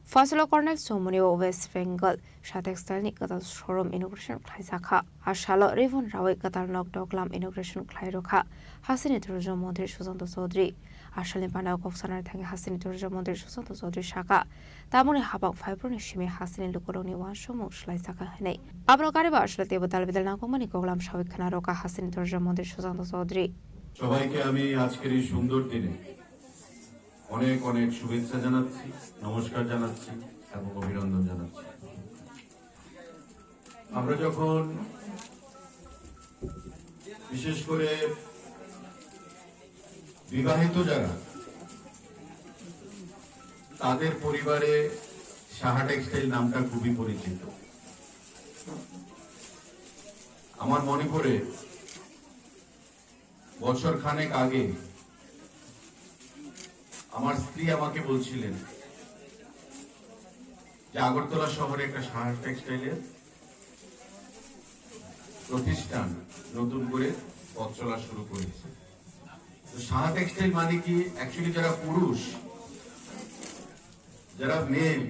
Pharsalo Colonel Somoni o West Bengal Saha Textile ni kwtal showroom inauguration khlaijakha. Asalo ribbon rawi kwtal nok doklam inauguration khlai rwkha hasteni tourism montri Sushanta Chaudhary. Asalni panda kok sanani thangwi hasteni tourism montri Sushanta Chaudhary sakha, tamoni habang phaibroni simi hasteni lukurokni uansukmung swlaijakha hwnwi. Abono kariba asalo teibo dal bidal nangkukmani koklam sawi khna rwkha hasteni tourism montri Sushanta Chaudhary. সবাইকে আমি আজকের এই সুন্দর দিনে অনেক অনেক শুভেচ্ছা জানাচ্ছি, নমস্কার জানাচ্ছি এবং অভিনন্দন জানাচ্ছি। আমরা যখন বিশেষ করে বিবাহিত যারা, তাদের পরিবারে সাহা টেক্সটাইল নামটা খুবই পরিচিত। আমার মনে পড়ে বছর খানেক আগে আমার স্ত্রী আমাকে বলছিলেন যে আগরতলা শহরে একটা সাহা টেক্সটাইলের প্রতিষ্ঠান নতুন করে পথ চলা শুরু করেছে। তো সাহা টেক্সটাইল মানে কি, অ্যাকচুয়ালি যারা পুরুষ, যারা মেল,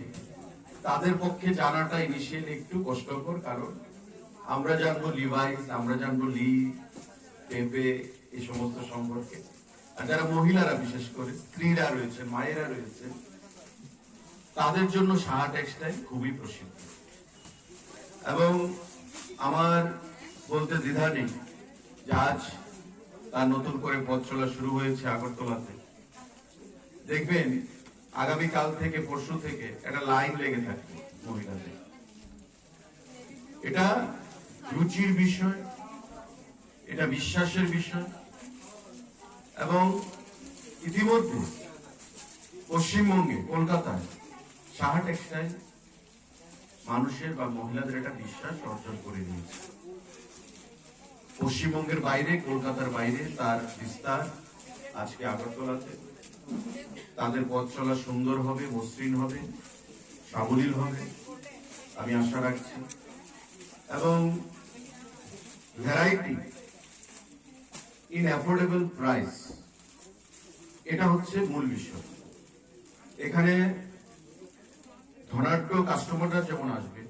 তাদের পক্ষে জানাটা ইনিশিয়ালি একটু কষ্টকর, কারণ আমরা জানবো লিভাইস, আমরা জানবো লি, পেপে, এই সমস্ত সম্পর্কে। আর যারা মহিলারা, বিশেষ করে স্ত্রীরা রয়েছেন, মায়েরা রয়েছেন, তাদের জন্য সাহা টেক্সটাইল খুবই প্রসিদ্ধ। এবং আমার বলতে দ্বিধা নেই যে আজ তার নতুন করে পথ চলা শুরু হয়েছে আগরতলাতে। দেখবেন, আগামীকাল থেকে, পরশু থেকে একটা লাইন লেগে থাকবে মহিলাদের। এটা রুচির বিষয়, এটা বিশ্বাসের বিষয়। এবং ইতিমধ্যে পশ্চিমবঙ্গে, কলকাতায় সাহা টেক্সটাইল মানুষের বা মহিলাদের একটা বিশ্বাস অর্জন করে নিয়েছে। পশ্চিমবঙ্গের বাইরে, কলকাতার বাইরে তার বিস্তার আজকে আগরতলাতে। তাদের পথ চলা সুন্দর হবে, মসৃণ হবে, সাবলীল হবে, আমি আশা রাখছি। এবং ভ্যারাইটি ইন অ্যাফোর্ডেবল প্রাইস, এটা হচ্ছে মূল বিষয়। এখানে ধনাঢ্য কাস্টমাররা যেমন আসবে,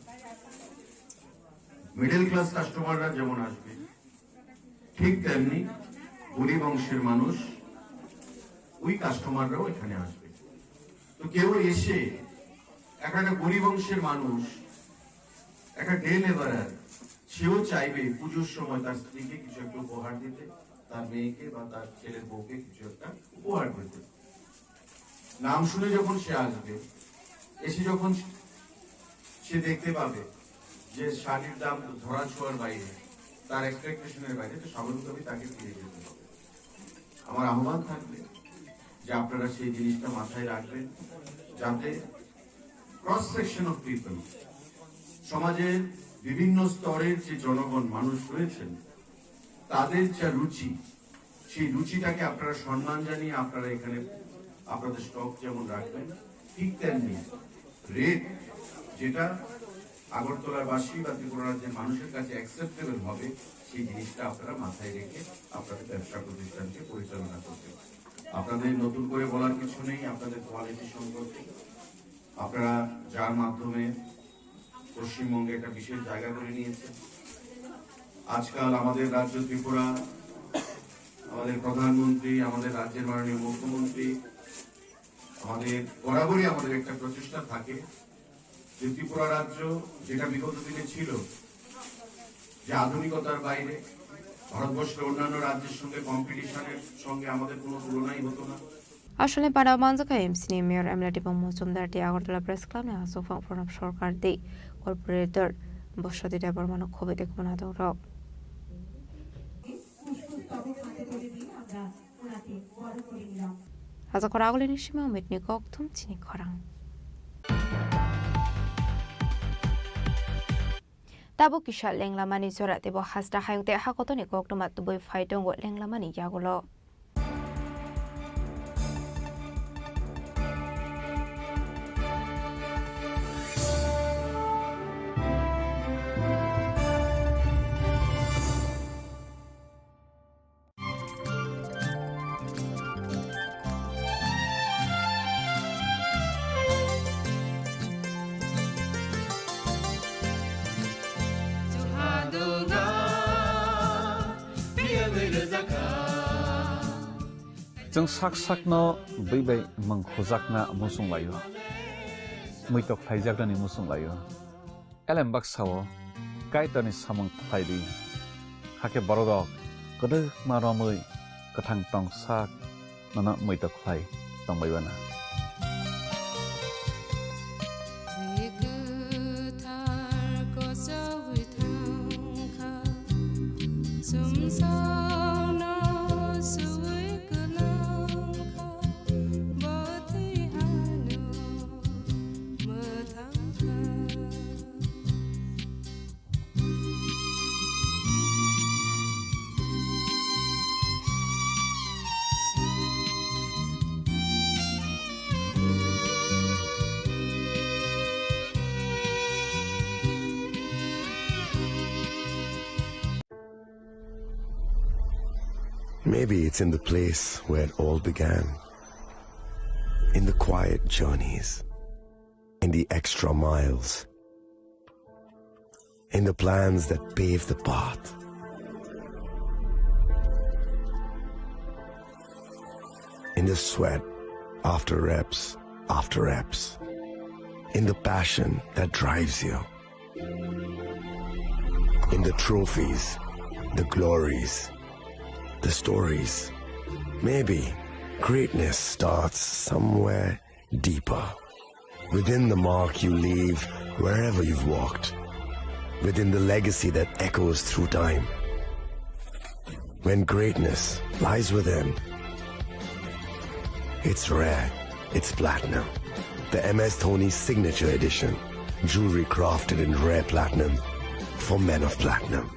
মিডল ক্লাস কাস্টমাররা যেমন আসবে, ঠিক তেমনি গরিব অংশের মানুষ, ওই কাস্টমাররাও এখানে আসবে। তো কেউ এসে, একটা, একটা গরিব অংশের মানুষ, একটা ডে লেবারার, সেও চাইবে পুজোর সময় তার স্ত্রীকে কিছু একটা উপহার দিতে, তার মেয়েকে বা তার ছেলের বউকে কিছু একটা উপহার দিতে। নাম শুনে যখন সে আসবে, এসে যখন সে দেখতে পাবে যে শাড়ির দাম ধরা ছোঁয়ার বাইরে, তার এক্সপেকটেশনের বাইরে, তো স্বাভাবিকভাবেই তাকে ফিরে যেতে হবে। আমার আহ্বান থাকবে যে আপনারা সেই জিনিসটা মাথায় রাখবেন, যাতে ক্রস সেকশন অফ পিপল, সমাজের বিভিন্ন স্তরের যে জনগণ, মানুষ রয়েছেন, তাদের যা রুচি, সেই রুচিটাকে আপনারা সম্মান জানিয়ে আপনারা এখানে আপনাদের স্টক যেমন রাখবেন, ঠিক তেমনি রেট, যেটা আগরতলাবাসী বা ত্রিপুরা রাজ্যের মানুষের কাছে অ্যাকসেপ্টেবল হবে, সেই জিনিসটা আপনারা মাথায় রেখে আপনাদের ব্যবসা প্রতিষ্ঠানকে পরিচালনা করবেন। আপনাদের নতুন করে বলার কিছু নেই, আপনাদের কোয়ালিটি সম্পর্কে, আপনারা যার মাধ্যমে পশ্চিমবঙ্গে একটা বিশেষ জায়গা করে নিয়েছেন। আজকাল আমাদের রাজ্য ত্রিপুরা, আমাদের প্রধানমন্ত্রী, আমাদের রাজ্যের মাননীয় মুখ্যমন্ত্রী, আমাদের বরাবরই আমাদের একটা প্রচেষ্টা থাকে যে ত্রিপুরা রাজ্য, যেটা বিগত দিনে ছিল যে আধুনিকতার বাইরে, ভারতবর্ষের অন্যান্য রাজ্যের সঙ্গে কম্পিটিশনের সঙ্গে আমাদের কোনো তুলনাই হতো না। Aswkni bana manjakha M C ni Mayor M L A Dipang Mojumdar tei Agartala Press Club ni aswk phang Pranab Sarkar tei Corporator Boswati Debbarma no khobwi tei kubun adongrok. Aja khorang agulini simi Umitni kok thum chini khorang. Tabuk kisa lenglamani jora teibo hasta hayung tei hakotoni koktwma tubui phai tongo lenglamani yagulo. Chwng sak sakno bwi bai mwng khujakna muchung laio, muitok khlaijaknani muchung laio. Elem baksa-o Kaitorni samung khlai di, hakhe bororok kwdwkma romwi kwthang tong sak nono muitok khlai tong bai mano. Maybe it's in the place where it all began. In the quiet journeys, in the extra miles, in the plans that pave the path, in the sweat after reps after reps, in the passion that drives you, in the trophies, the glories, the stories. Maybe greatness starts somewhere deeper. Within the mark you leave wherever you've walked. Within the legacy that echoes through time. When greatness lies within, it's rare, it's platinum. The M S Dhoni Signature Edition. Jewelry crafted in rare platinum for men of platinum.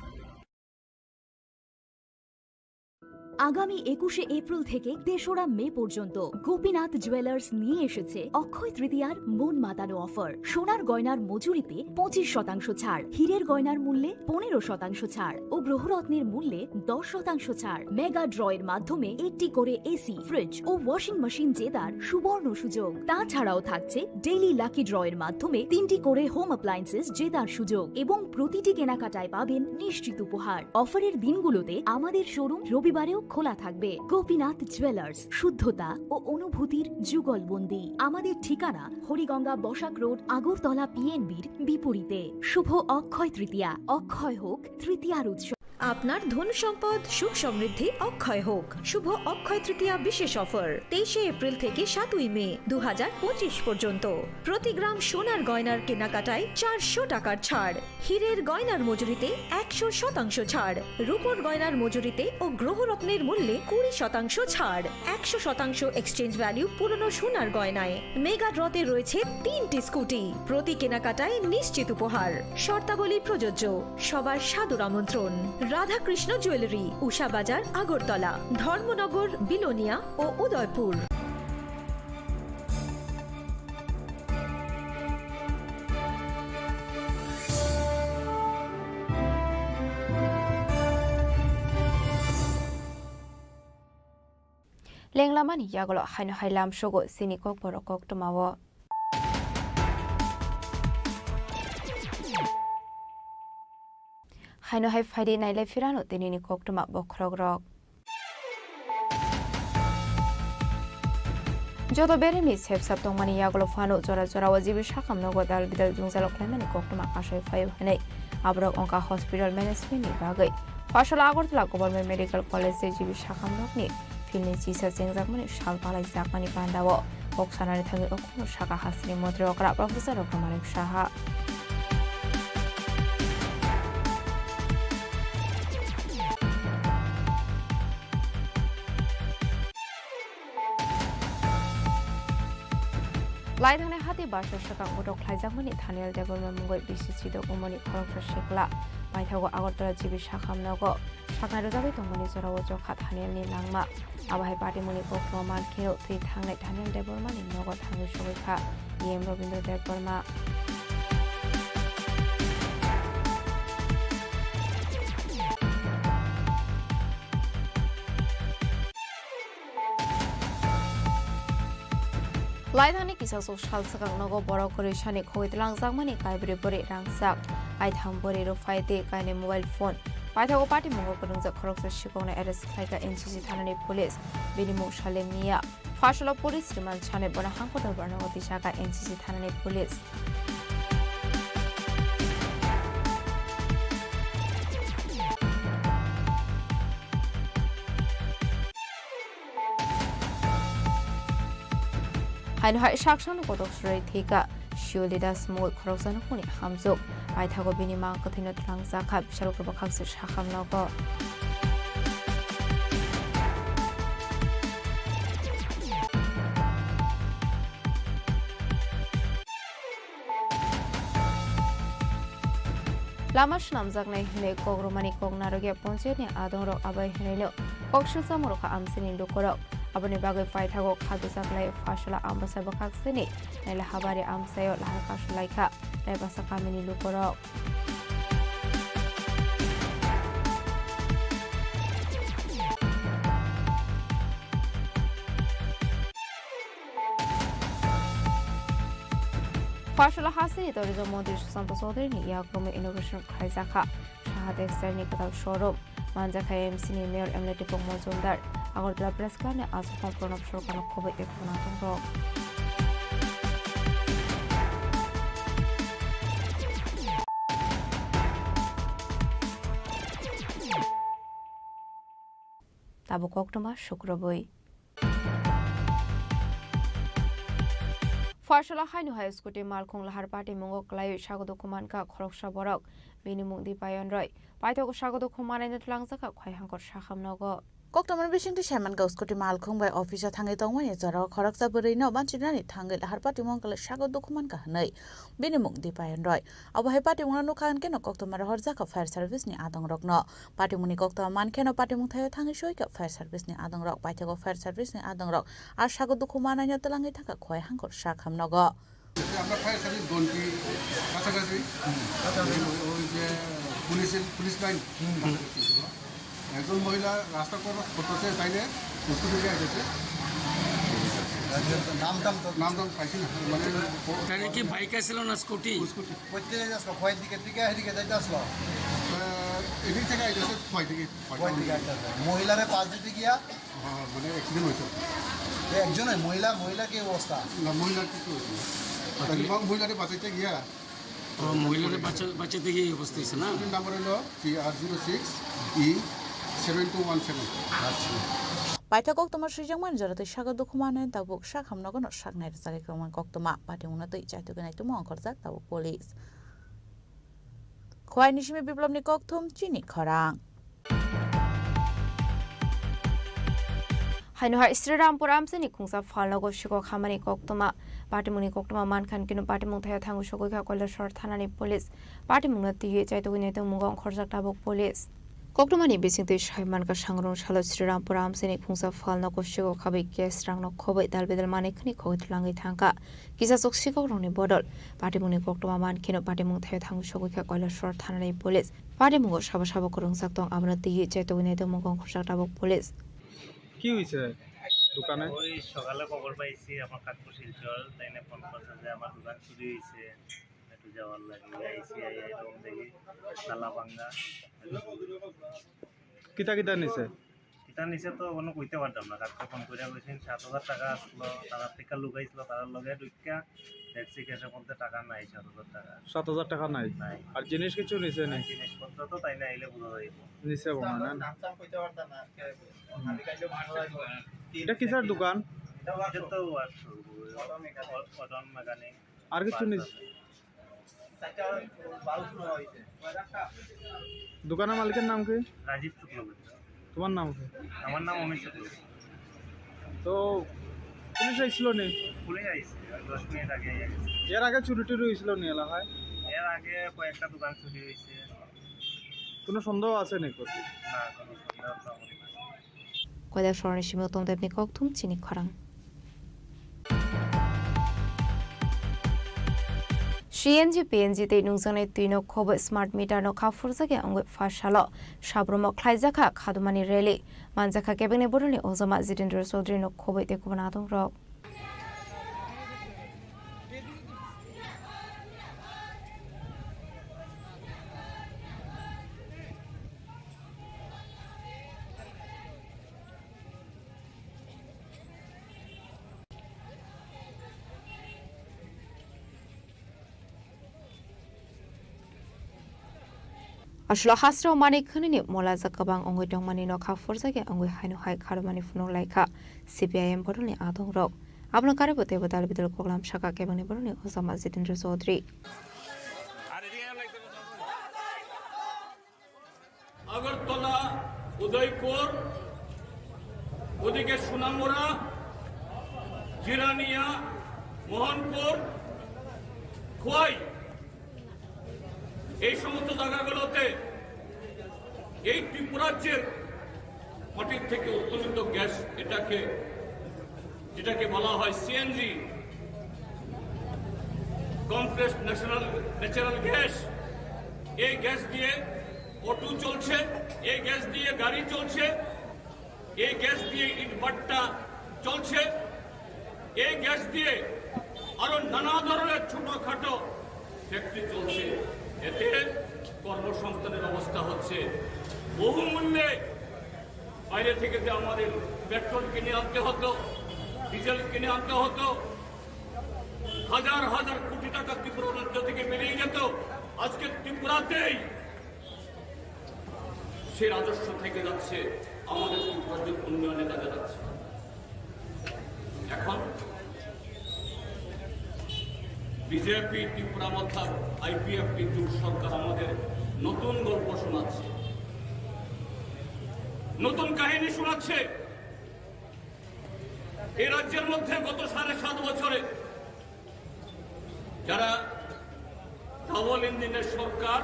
আগামী একুশে এপ্রিল থেকে তেসরা মে পর্যন্ত গোপীনাথ জুয়েলার্স নিয়ে এসেছে অক্ষয় তৃতীয়ার মন মাতানো অফার। সোনার গয়নার মজুরিতে পঁচিশ শতাংশ ছাড়, হীরের গয়নার মূল্যে পনেরো শতাংশ ছাড় ও গ্রহরত্নের মূল্যে দশ শতাংশ ছাড়। মেগা ড্র এর মাধ্যমে একটি করে এসি, ফ্রিজ ও ওয়াশিং মেশিন জেতার সুবর্ণ সুযোগ। তাছাড়াও থাকছে ডেইলি লাকি ড্র এর মাধ্যমে তিনটি করে হোম অ্যাপ্লায়েন্সেস জেতার সুযোগ এবং প্রতিটি কেনাকাটায় পাবেন নিশ্চিত উপহার। অফারের দিনগুলোতে আমাদের শোরুম রবিবারেও খোলা থাকবে। গোপীনাথ জুয়েলার্স, শুদ্ধতা ও অনুভূতির যুগলবন্দি। আমাদের ঠিকানা হরিগঙ্গা বসাক রোড, আগরতলা পিএনবির বিপরীতে। শুভ অক্ষয় তৃতীয়া, অক্ষয় হোক তৃতীয়ার উৎসব। আপনার ধন সম্পদ সুখ সমৃদ্ধি অক্ষয় হোক। শুভ অক্ষয় তৃতীয়া বিশেষ অফার, তেইশে এপ্রিল থেকে সাতই মে দু হাজার পঁচিশ পর্যন্ত। প্রতি গ্রাম সোনার গয়নার কেনাকাটায় চারশো টাকার ছাড়, হীরের গয়নার মজুরিতে একশো শতাংশ ছাড়, রূপোর গয়নার মজুরিতে ও গ্রহরত্নের মূল্যে কুড়ি শতাংশ ছাড়, একশো শতাংশ এক্সচেঞ্জ ভ্যালু পুরনো সোনার গয়নায়। মেগা ড্রতে রয়েছে তিনটি স্কুটি, প্রতি কেনাকাটায় নিশ্চিত উপহার। শর্তাবলী প্রযোজ্য। সবার সাদর আমন্ত্রণ। রাধাকৃষ্ণ জুয়েলারি, উষা বাজার, আগরতলা, ধর্মনগর, বিলোনিয়া ও Udaipur. Lenglamani yagulo haino hai lamsogo chini kokborok koktwmao. Haino hai phaidi nailai phirano tinini koktwma bokhorokrok. Joto beremni sepsap tongmani yagulo phano jora jorao G B sakhamnogo dal bidal jwngjal khlaimani koktwma kasai phaio hinwi aborok wngkha hospital management ni bagwi. Phasalo Agartala Government Medical College tei G B sakhamnokni Chini chisa chengjakmani sal palaijakmani pandao kok sanani thangwi okhorno sakha hasteni montri okra Professor Raghunath Saha. Laithani hati basa swkang utok khlaijakmani Thaniel Debbarma mungwi bisi sidok umoni khoroksa sikla. Paithago Agartala G B Sakham nogo saknai rwjagwi tongmani jorao chokha Thanielni langma. Abo hai patimungni koktwma mankheno thwi thangnai Thaniel Debbarmani nogo thangwi sogwi kha E M Rabindra Debbarma. Laithani kisasok sal swkang nogo borok kwrwi sani khogwi twlangjakmani kaibrwi bwrwi rangchak, kaitham bwrwi rwphai tei kainwi mobile phone. Paithago patimungo kwrwngjak khoroksa sikokno arrest khlaikha N C C thanani police, bini mung Saleng Miya. Pharsalo police remand sanwi bono hangkotor barnogo twijaka N C C thanani police. Haino hai saksa no kotok swrwi thwikha Shioli Das mungwi khoroksa nukhungni hamjwk. Paithago bini mang kwthwino twlangjakha Bishalkor bwkhaksa sakham nogo. Lama swnamjaknai hwnwi kok rwmani kok narwkya ponchayatni adongrok abai hwnwino kok silsa mwrwkha amchaini lukurok. Aboni bagwi paithago kha dujak lai Pharsala Ambasa bwkhaksini Nailahabari amchaio lahar kasu laikha Raibasa kamini lukurok. Pharsala hasteni tourism montri Sushanta Chaudhuryni yakrumwi inauguration khlaijakha Saha Textile ni kwtal showroom. Manjakha M C ni mayor M L A Dipok Mojumdar. Agartala Press Club ni aswkmung Pranab Sarkarno khobwi tei khwna tongrok. Tabuk koktwma sukrubwi. Pharsala haino hai scooty malkhung lahar patimungo kwlaiwi sago dukhu mankha khoroksa borok, bini mung Dipayon Roy. Paithago sago dukhu manaino twlangjakha Khwaihangkor sakham nogo. Koktwmani bisingtwi saimankha scooty malkhung bai office o thangwi tongmani jorao khoroksa bwrwino banchinani thangwi lahar patimung kwlai sago dukhu mankha hwnwi bini mung Dipayon Roy. Abo hai patimungno nukha hwnkhe no koktwma rohorjakha fire service ni adongrokno. Patimungni koktwma mankheno patimung thaio thangwi soikha fire service ni adongrok. Paithago fire service ni adongrok a sago dukhu manaino twlangwi thangkha Khwaihangkor sakham nogo. আমরা fire service ঘন্টি কাছাকাছি ওই যে পুলিশের police line কাছাকাছি ছিল। একজন মহিলা রাস্তা ক্রস করতেছে তাইলে স্কুটি দিয়ে গেছে। নাম টাম তো নাম টাম পাইছি না মানে তাহলে কি বাইক আসছিল না স্কুটি? স্কুটি। কই থেকে আসলো? খোয়াই দিকে থেকে এদিকে যাইতে আসলো। এদিক থেকে আইতেছে খোয়াই দিকে। খোয়াই দিকে আইতেছে। মহিলারে পাশ দিতে গিয়া হ্যাঁ, মানে অ্যাক্সিডেন্ট হয়েছে। এ, একজনই মহিলা, মহিলা কি অবস্থা? না, মহিলার কিছু হয়েছে না। তাহলে মহিলারে বাঁচাইতে গিয়া ও, মহিলারে বাঁচা-, বাঁচাইতে গিয়ে এই অবস্থা হয়েছে না? স্কুটির নাম্বার হলো T R zero six E seven two one seven। আচ্ছা। Paitha koktwma swijak mani jora tei sago dukhu mani tabuk sakham nogo no saknai rwchagwi kwrwngmani koktwma patimungno twi chaitugwi naitugma ongkhorjak tabuk police. Khwai ni simi Biplopni kokthum chini khorang. Haino hai Sri Rampur amchaini khungsa phalnogo sikok hamani koktwma. Patimungni koktwma mankha hwnkhe no patimung thaio thangwi sogwi kha Kailasor thanani police. Patimungno twiwi chaitugwi naitugmungo ongkhorjak tabuk police. Koktwmani bisingtwi sai mankha sangrong salo Sri Rampur amchaini khungsa phalnogo sikok habwi cash rangno khobwi dal bedal manwi khwnwi khogwi twlangwi thangkha. Kisasok sikokrokni bodol patimungni koktwma mankheno patimung thaio thangwi sogwi kha Kailasor thanani police. Patimungo sabo sabo kwrwngjak tong, abono twiwi chaitugwi naitugmungo ongkhorjak tabuk police. কি হয়েছে দোকানে? ওই সকালে খবর পাইছি আমার কাকু শিলচর, তাই না ফোন করছে যে আমার দোকান চুরি হয়েছে, একটু যাওয়ার লাগি আইসি, আইয়া রুম দেখি তালা ভাঙা। কিতা কিতা নিছে? তার নিচে তো কোনো কইতে পারতাম না, কাককে ফোন করে কইছেন সাত হাজার টাকা আসলো, তারা থেকে লুকাইছিল, তারা লগে ঢুকিয়া দেখছি ক্যাশের মধ্যে টাকা নাই, সাত হাজার টাকা। সাত হাজার টাকা নাই? নাই। আর জিনিস কিছু নিছে নি? জিনিসপত্র তো তাই না, আইলে বোঝা যাইব। নিছে মনে হয় না? নাম চাম কইতে পারতাম না আজকে। হুম। আমি কাইলে মারলাম। এটা কিসের দোকান? এটা তো workshop. Auto mechanic. Auto mechanic. আর কিছু নিছে? চারটা বারো শোনা হয়েছে। দোকানের মালিকের নাম কি? রাজীব শুক্লবৈদ্য। তোমার নাম কি? আমার নাম অমিত শুক্লবৈদ্য। তো পুলিশ আইছিল নি? পুলিশ আইছে, দশ মিনিট আগে আইছে। এর আগে চুরি টুরি হয়েছিল নি এলাকায়? এর আগে কয়েকটা দোকান চুরি হয়েছে। কোনো সন্দেহ আছে নি? না, কোনো সন্দেহ তো আমার নাই। Koilak soroni simi utom depni kokthum chini khorang. C N G, P N G tei nungjaknai twino khobwi smart meter no kha phurjakya wngwi pha salo Sabromo khlaijakha khadumani rally. Manjakha kebengni bodolni ojama Jitendra Chaudhary no khobwi tei kubun adongrok. Aswk hasrok manwi khwnwini molajak kwbang wngwi tongmani nokha phurjakya wngwi haino hai kharwmani phunuk laikha C P I M bodolni adongrok. Abono karwi bo teibo dal bidal koklam sakha kebengni borokni ojama Jitendra Chaudhary. Agartala, উদয়পুর, ওদিকে সোনামুড়া, জিরানিয়া, মোহনপুর, খোয়াই, এই সমস্ত জায়গাগুলোতে এই ত্রিপুরাজ্যের মাটির থেকে উত্তোলিত গ্যাস, এটাকে, যেটাকে বলা হয় CNG, compressed natural, natural gas, এই গ্যাস দিয়ে অটো চলছে, এই গ্যাস দিয়ে গাড়ি চলছে, এই গ্যাস দিয়ে ইটভাটা চলছে, এই গ্যাস দিয়ে আরো নানা ধরনের ছোটখাটো ফ্যাক্টরি চলছে। এতে কর্মসংস্থানের ব্যবস্থা হচ্ছে। বহু মূল্যে বাইরে থেকে যে আমাদের পেট্রোল কিনে আনতে হতো, ডিজেল কিনে আনতে হতো, হাজার হাজার কোটি টাকা ত্রিপুরা রাজ্য থেকে বেরিয়ে যেত। আজকে ত্রিপুরাতেই সেই রাজস্ব থেকে যাচ্ছে, আমাদের ত্রিপুরার উন্নয়নে কাজে লাগছে। এখন বিজেপি ত্রিপুরা মথা আইপিএফটি জোট সরকার আমাদের নতুন গল্প শোনাচ্ছে, নতুন কাহিনী শোনাচ্ছে। এই রাজ্যের মধ্যে গত সাড়ে সাত বছরে যারা ডাবল ইঞ্জিনের সরকার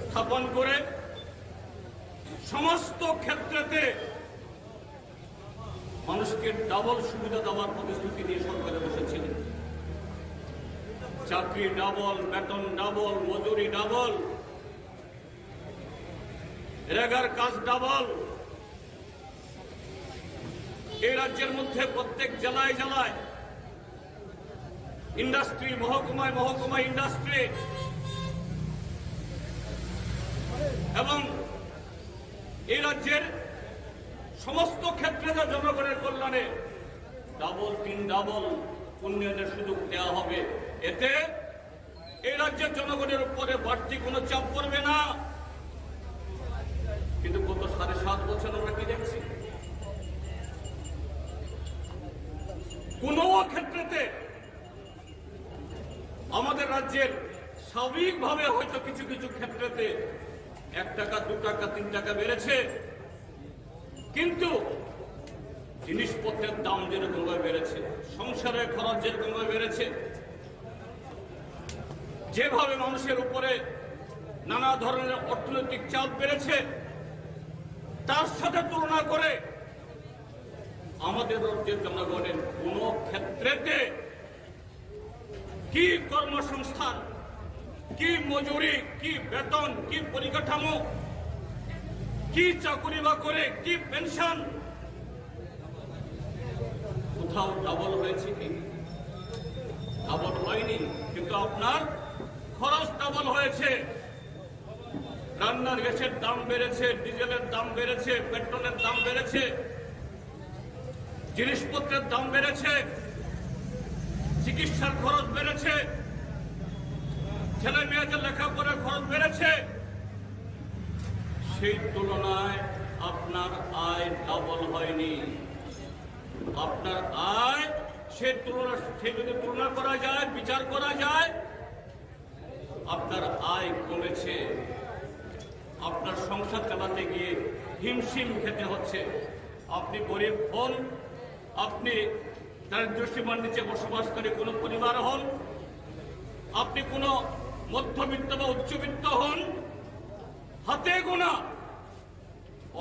স্থাপন করে সমস্ত ক্ষেত্রেতে মানুষকে ডাবল সুবিধা দেওয়ার প্রতিশ্রুতি নিয়ে সরকারে বসেছিলেন, চাকরি ডাবল, বেতন ডাবল, মজুরি ডাবল, রেগার কাজ ডাবল। এই রাজ্যের মধ্যে প্রত্যেক জেলায় জেলায় ইন্ডাস্ট্রি, মহকুমায় মহকুমায় ইন্ডাস্ট্রি, এবং এই রাজ্যের সমস্ত ক্ষেত্রে যা জনগণের কল্যাণে ডাবল, তিন ডাবল উন্নয়নের সুযোগ দেওয়া হবে। এতে এই রাজ্যের জনগণের উপরে বাড়তি কোনো চাপ পড়বে না। কিন্তু গত সাড়ে সাত বছর আমরা কি দেখছি? কোনো ক্ষেত্রেতে আমাদের রাজ্যের স্বাভাবিকভাবে হয়তো কিছু কিছু ক্ষেত্রেতে এক টাকা, দু টাকা, তিন টাকা বেড়েছে, কিন্তু জিনিসপত্রের দাম যেরকম ভাবে বেড়েছে, সংসারের খরচ যেরকম ভাবে বেড়েছে, যেভাবে মানুষের উপরে নানা ধরনের অর্থনৈতিক চাপ বেড়েছে, তার সাথে তুলনা করে আমাদের রাজ্যের জনগণের কোনো ক্ষেত্রেতে কি কর্মসংস্থান, কি মজুরি, কি বেতন, কি পরিকাঠামো, কি চাকুরি বাকরি, কি পেনশন, কোথাও ডাবল হয়েছে কি? ডাবল হয়নি, কিন্তু আপনার খরচ ডাবল হয়েছে। রান্নার গ্যাসের দাম বেড়েছে, ডিজেলের দাম বেড়েছে, পেট্রোলের দাম বেড়েছে, জিনিসপত্রের দাম বেড়েছে, চিকিৎসার খরচ বেড়েছে, ছেলে মেয়েদের লেখাপড়ার খরচ বেড়েছে। সেই তুলনায় আপনার আয় ডাবল হয়নি। আপনার আয়, সে তুলনা, সে যদি তুলনা করা যায়, বিচার করা যায়, আপনার আয় কমেছে। আপনার সংসার চালাতে গিয়ে হিমশিম খেতে হচ্ছে। আপনি গরিব হন, আপনি দারিদ্র্য সীমার নিচে বসবাসকারী কোনো পরিবার হন, আপনি কোনো মধ্যবিত্ত বা উচ্চবিত্ত হন, হাতে গোনা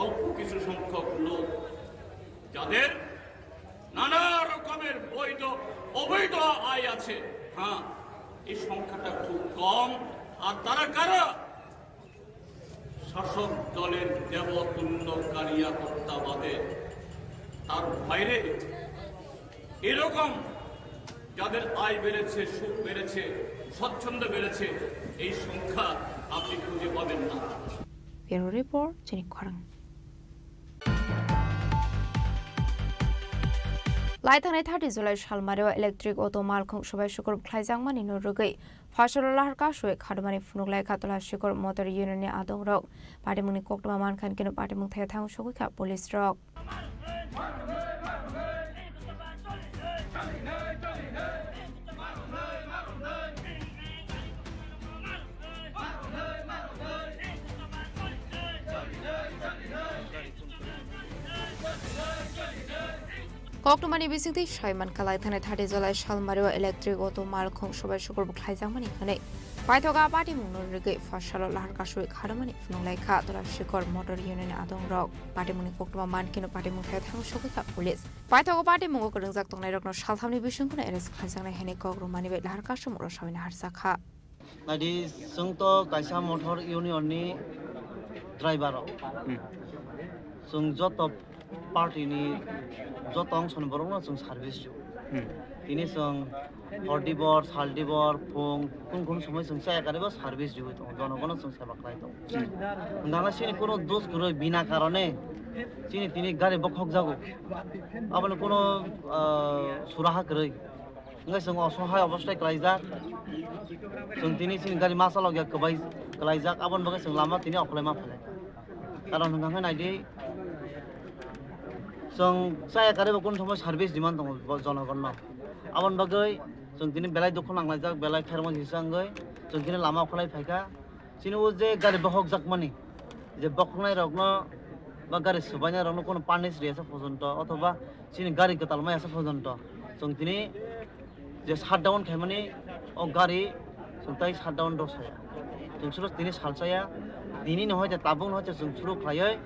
অল্প কিছু সংখ্যক লোক যাদের নানা রকমের বৈধ অবৈধ আয় আছে। হ্যাঁ, এই সংখ্যাটা খুব কম। আর তারা কারা? শাসক দলের দেবতুল্য কারিয়া কর্তাবাদে। তার বাইরে এরকম যাদের আয় বেড়েছে, সুখ বেড়েছে, স্বচ্ছন্দ বেড়েছে, এই সংখ্যা আপনি খুঁজে পাবেন না। Bureau Report, Chini Khorang. Laithangnai thirty July salmario electric auto malkhung subai sukur khlaijakmani no rwgwi Phasalo lahar kasui khadumani phunuk lai kha Tola Sikor Motor Union ni adong rok. Patimung ni koktwma mankha hinkhe no patimung thaya thang sogwi kha police rok. Koktwmani bisingtwi sai mankha, laithangnai thirty July salmario electric auto malkhung subai sukur bo khlaijakmani hwnwi paithogo patimungno rwgwi Phasalo lahar kasui khadumani phunuk lai kha Tola Sikor Motor Union ni adong rok. Patimungni koktwma mankheno patimung thaya thang sogwi kha police. Paithogo patimungo kwrwngjak tongnairokno salthamni bisingtwi arrest khlaijaknai hwnwi kok rwmani bai lahar kasumung rw sawina harsa kha. Naidi, chwng to kaisa motor union ni driver rok. Hmm. Chwng joto party ni joto ongso ni borok no chwng service rw. Hmm. Tini chwng hor dibor, sal dibor, phung, kun kun somoi chwng chaya karibo service rw tongo. Jonogono chwng seba khlai tongo. Hmm. Hwnkhana chini kuno dos kwrwi bina karone chini tini gari bokhok jago. Aboni kuno, ah, suraha kwrwi. Hingke chwng osohai obostai kwlaijak. Chwng tini chini gari masa logya kwbai kwlaijak. Aboni bagwi chwng lama tini okholaima phailai. Karon hwnkha khe naidi, chwng chaya karibo kunu somoi service demand tongo bo jonogonno. Aboni bagwi chwng tini belai dukhu nanglaijak, belai khairokma kisa wngwi chwng tini lama okholai phaikha. Chini o je gari bokhok jakmani, je bokhoknai rokno ba gari subainai rokno kono punish riyasa porjonto, othoba chini gari kwtal mayasa porjonto, chwng tini je shutdown khaimani o gari chwng tai shutdown rw saya. Chwng suro tini salsaya, tini no hoite tabuk no hoite chwng suru khlaiwi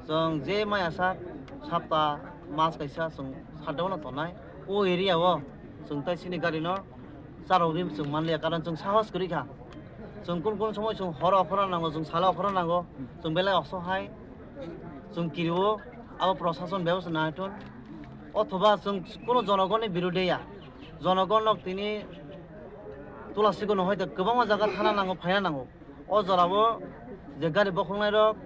chwng je mayasa sapta mas kaisa chwng shutdown no tongnai. O area o chwng tai chini gari no charwgwi chwng manliya, karon chwng sahos kwrwi kha. Chwng kun kun somoi chwng horo okhorna nango, chwng salo okhorna nango, chwng belai osohai, chwng kirio, abo prosason bebosta naiton. Othoba chwng kuno jonogonni birude ya, jonogon nok tini Tula Sikor no hoite kwbangma jaga thana nango, phaina nango. O jorao je gari bokhoknai rok,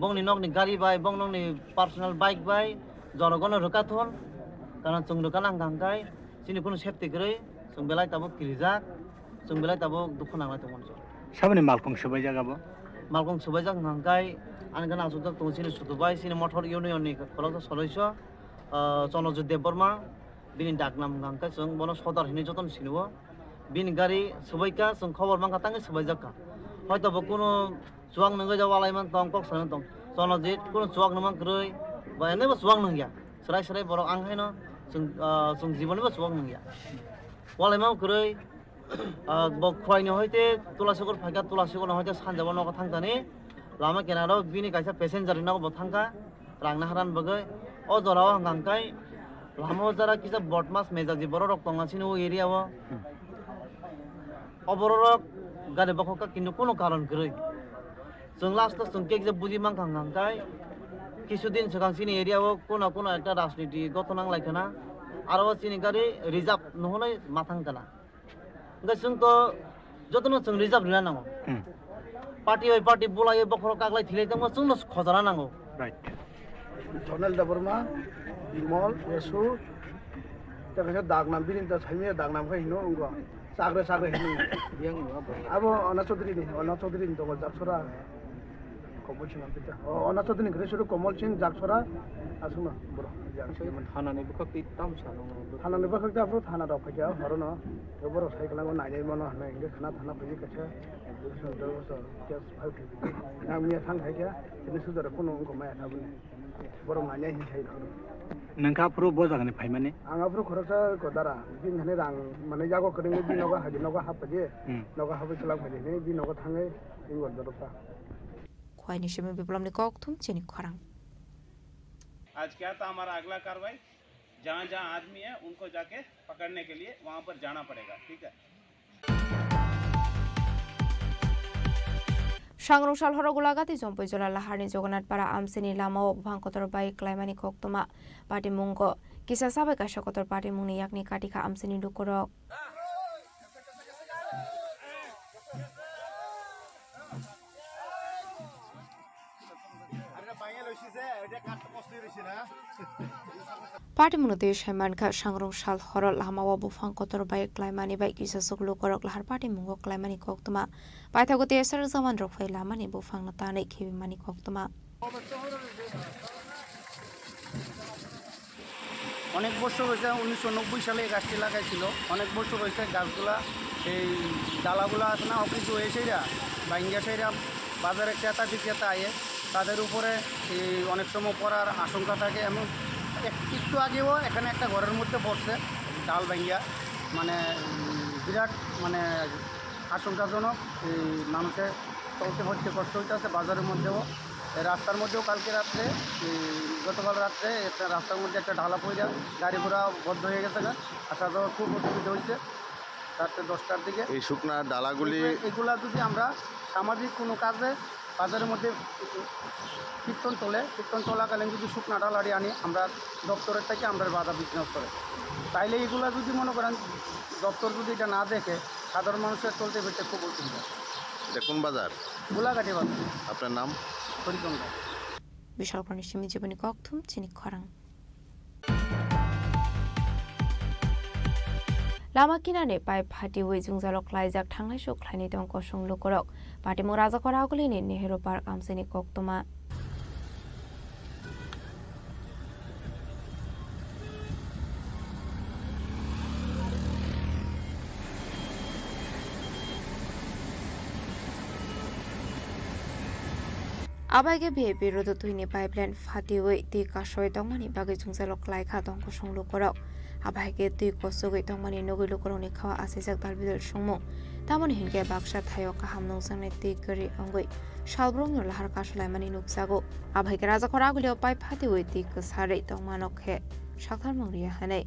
bongni nokni gari bai, bong nokni personal bike bai jonogon no rwkathon, karon chwng rwkana hwnkha hwnkhe chini kuno safety kwrwi, chwng belai tabuk kirijak, chwng belai tabuk dukhu nanglai tongmani chwng. Saboni malkhung subaijak abo? Malkhung subaijak hwnkha hwnkhe ani gana asukjak tongo chini Sutu bai, chini Motor Union ni khoroksa soloiso, ah, Chonojit Debbarma, bini daknam hwnkha hwnkhe chwng bono Sodar hinwi jotono sinio. Bini gari subaikha, chwng khobor mankha, tangwi subaijak kha. Hoito bo kuno chuwak nungwi da walai man tong, kok salai man tong. Chonojit kuno chuwak nungma kwrwi, ba ene bo chuwak nungya. Swrai swrai borok ang haino chwng, ah, chwng jiboni bo chuwak nungya. Walai man kwrwi, ah, bo Khwaini hoite Tula Sikor phaikha, Tula Sikor no hoite sanjabo nogo thangthani. Lama kinaro bini kaisa passenger ni nogo bo thangkha. Rang naharan bagwi o jora o hwnkha hwnkhe lama o jora kisa bodmas mejaji borok rok tongna sini o area o. Hmm. O borok rok gari bokhok kha kintu kunu karon kwrwi. Chwng last o chwng kekje buji mankha hwnkha hwnkhe kisu din swkang sini area o kuna kuna ekta rajniti gothon nang lai khana. Aro o chini gari reserve no hwnwi ma thang kana. Hwnkhe chwng to jotono chwng reserve rwna nango. Hmm. Party bai party bulai bokhorok kaklai thilai tongma chwngno khojana nango. Right. Jonel Debbarma, Bimol, Yesu, tei kaisa dagnam, bini da saimaya dagnam khe hino wngkha. Chakre chakre hino. Abo Ona Chaudhary ni, Ona Chaudhary ni tongo Jaksora. Komol Singh Ampita. O, Ona Chaudhary ni kwrwi suru Komol Singh Jaksora aswkno borok. Thanani bwkhak twi tam sa nang. Thanani bwkhak twi aphuru thana rok phaikha horono. Tei borok sai kwlango nainai mano hwnwi hwnkhe khana thana phaiwi kaisa. Ang miya thang khaikha, tini sujara kuno wngkha maya thabwni. Borok nainai hinwi sai rok. Nangkha aphuru bo jagani phaimani? Ang aphuru khoroksa ko dara, bini thani rang, mane yago kwrwngwi bini nogo haji nogo haphaji, Hmm. nogo hapwi kwlak phaji hinwi bini nogo thangwi wngwi doroksa. Khwlaini simi Biplopni kokthum chini khorang. आज क्या था हमारा अगला कार्रवाई? जहाँ जहाँ आदमी है उनको जाके पकड़ने के लिए वहाँ पर जाना पड़ेगा, ठीक है? Sangrong sal horo Golagati Jompui Jola Laharni Jogonath Para amchini lamao buphang kotor bai klaimani koktwma patimungo kisa sabai kaisa kotor patimungni yakni katikha amchini lukurok. Patimungno tei sai mankha, sangrong sal horo lamao buphang kotor bai klaimani bai kisasuk lukurok lahar patimungo klaimani koktwma paithago tei S R jawanrok phai lamani buphangno tanwi khibimani koktwma. অনেক বছর হয়েছে, উনিশশো নব্বই সালে এই গাছটি লাগাইছিল। অনেক বছর হয়েছে গাছগুলা, এই ডালাগুলা আছে না, অফিস হয়ে সেইরা, ভাঙ্গিয়া সেইরা, বাজারে ক্রেতা বিক্রেতা আয়ে, তাদের উপরে এই অনেক সময় পড়ার আশঙ্কা থাকে। এমন এক-, একটু আগেও এখানে একটা ঘরের মধ্যে পড়ছে ডাল ভাঙ্গিয়া, মানে, উম, বিরাট, মানে, আশঙ্কাজনক। এই মানুষের চলতে ফিরতে কষ্ট হইতেছে, বাজারের মধ্যেও, এই রাস্তার মধ্যেও কালকে রাত্রে, এই গতকাল রাত্রে একটা রাস্তার মধ্যে একটা ঢালা পড়ে গাড়ি ঘোড়া বন্ধ হয়ে গেছে গা, আসা যাওয়ার খুব অসুবিধা হয়েছে রাত্রে দশটার দিকে। এই শুকনা ডালাগুলি এগুলা যদি আমরা সামাজিক কোনো কাজে বাজারের মধ্যে কীর্তন চলে, কীর্তন চলাকালীন যদি শুকনা ডালাটি আনি আমরা দপ্তরের থেকে আমরা বাধা বিঘ্ন করে, তাইলে এগুলা যদি মনে করেন দপ্তর যদি এটা না দেখে, সাধারণ মানুষের চলতে ফিরতে খুব অসুবিধা। এটা কোন বাজার? গোলাঘাটি বাজার। আপনার নাম? Harichandra. Bishalkorni simi jiboni kokthum chini khorang. Lama kinani pipe phatiwi jwngjalo klaijak thanglai suk khlaini tong kosong lukurok. Patimung Rajakor Agulini Nehru Park amchini koktwma. Abai khe V I P Rodo twini pipeline phatiwi twi kasoi tongmani bagwi jwngjalo klaikha tong kosong lukurok. Abai khe twi kosogwi tongmani nugwi lukurokni khao achaijak dalbidal songmung. Tamoni hinkhe baksa thaio kaham nukjaknai twi kwrwi wngwi salbrumno lahar kasulaimani nukjago. Abai khe Rajakor Agulio pipe phatiwi twi kwsarwi tongmano khe saktharmung riya hwnwi.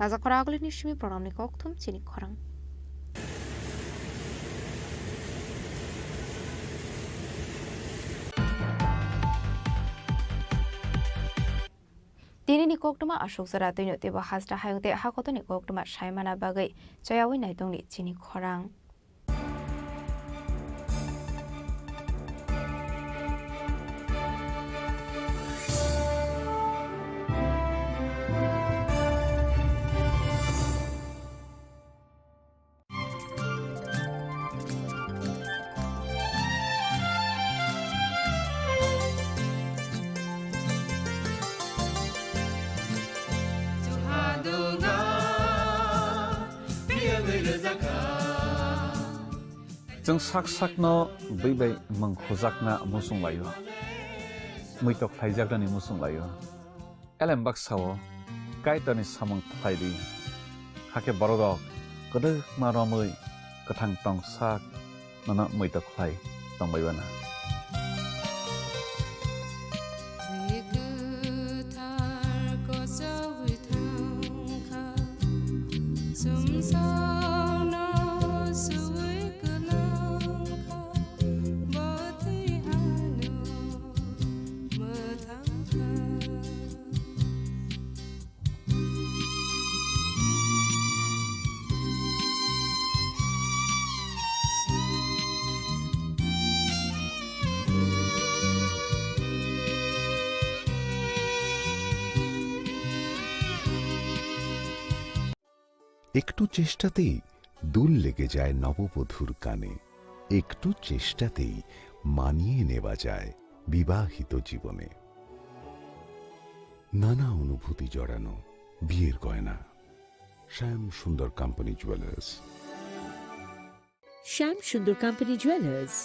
Rajakor Agulini simi programni kokthum chini khorang. Tinini koktwma aswk jora twino teibo hasta hayung tei hakotoni koktwma saimana bagwi chayawi naitongni chini khorang. Chwng sak sakno bui bai mung khujakna muchung laio, muitok khlaijaknani muchung laio. Elem baksa-o Kaitorni samung khlai di, hakhe bororok kwdwkma romwi kwthang tong sak nono muitok khlai tong bai bana. Sauna sui kwlangkha, bwtwi ano mwthangkha. একটু চেষ্টাতেই দুল লেগে যায় নববধূর কানে, একটু চেষ্টাতেই মানিয়ে নেওয়া যায় বিবাহিত জীবনে। নানা অনুভূতি জড়ানো বিয়ের গয়না। শ্যাম Sundar company jewellers. Shyam Sundar Company Jewelers,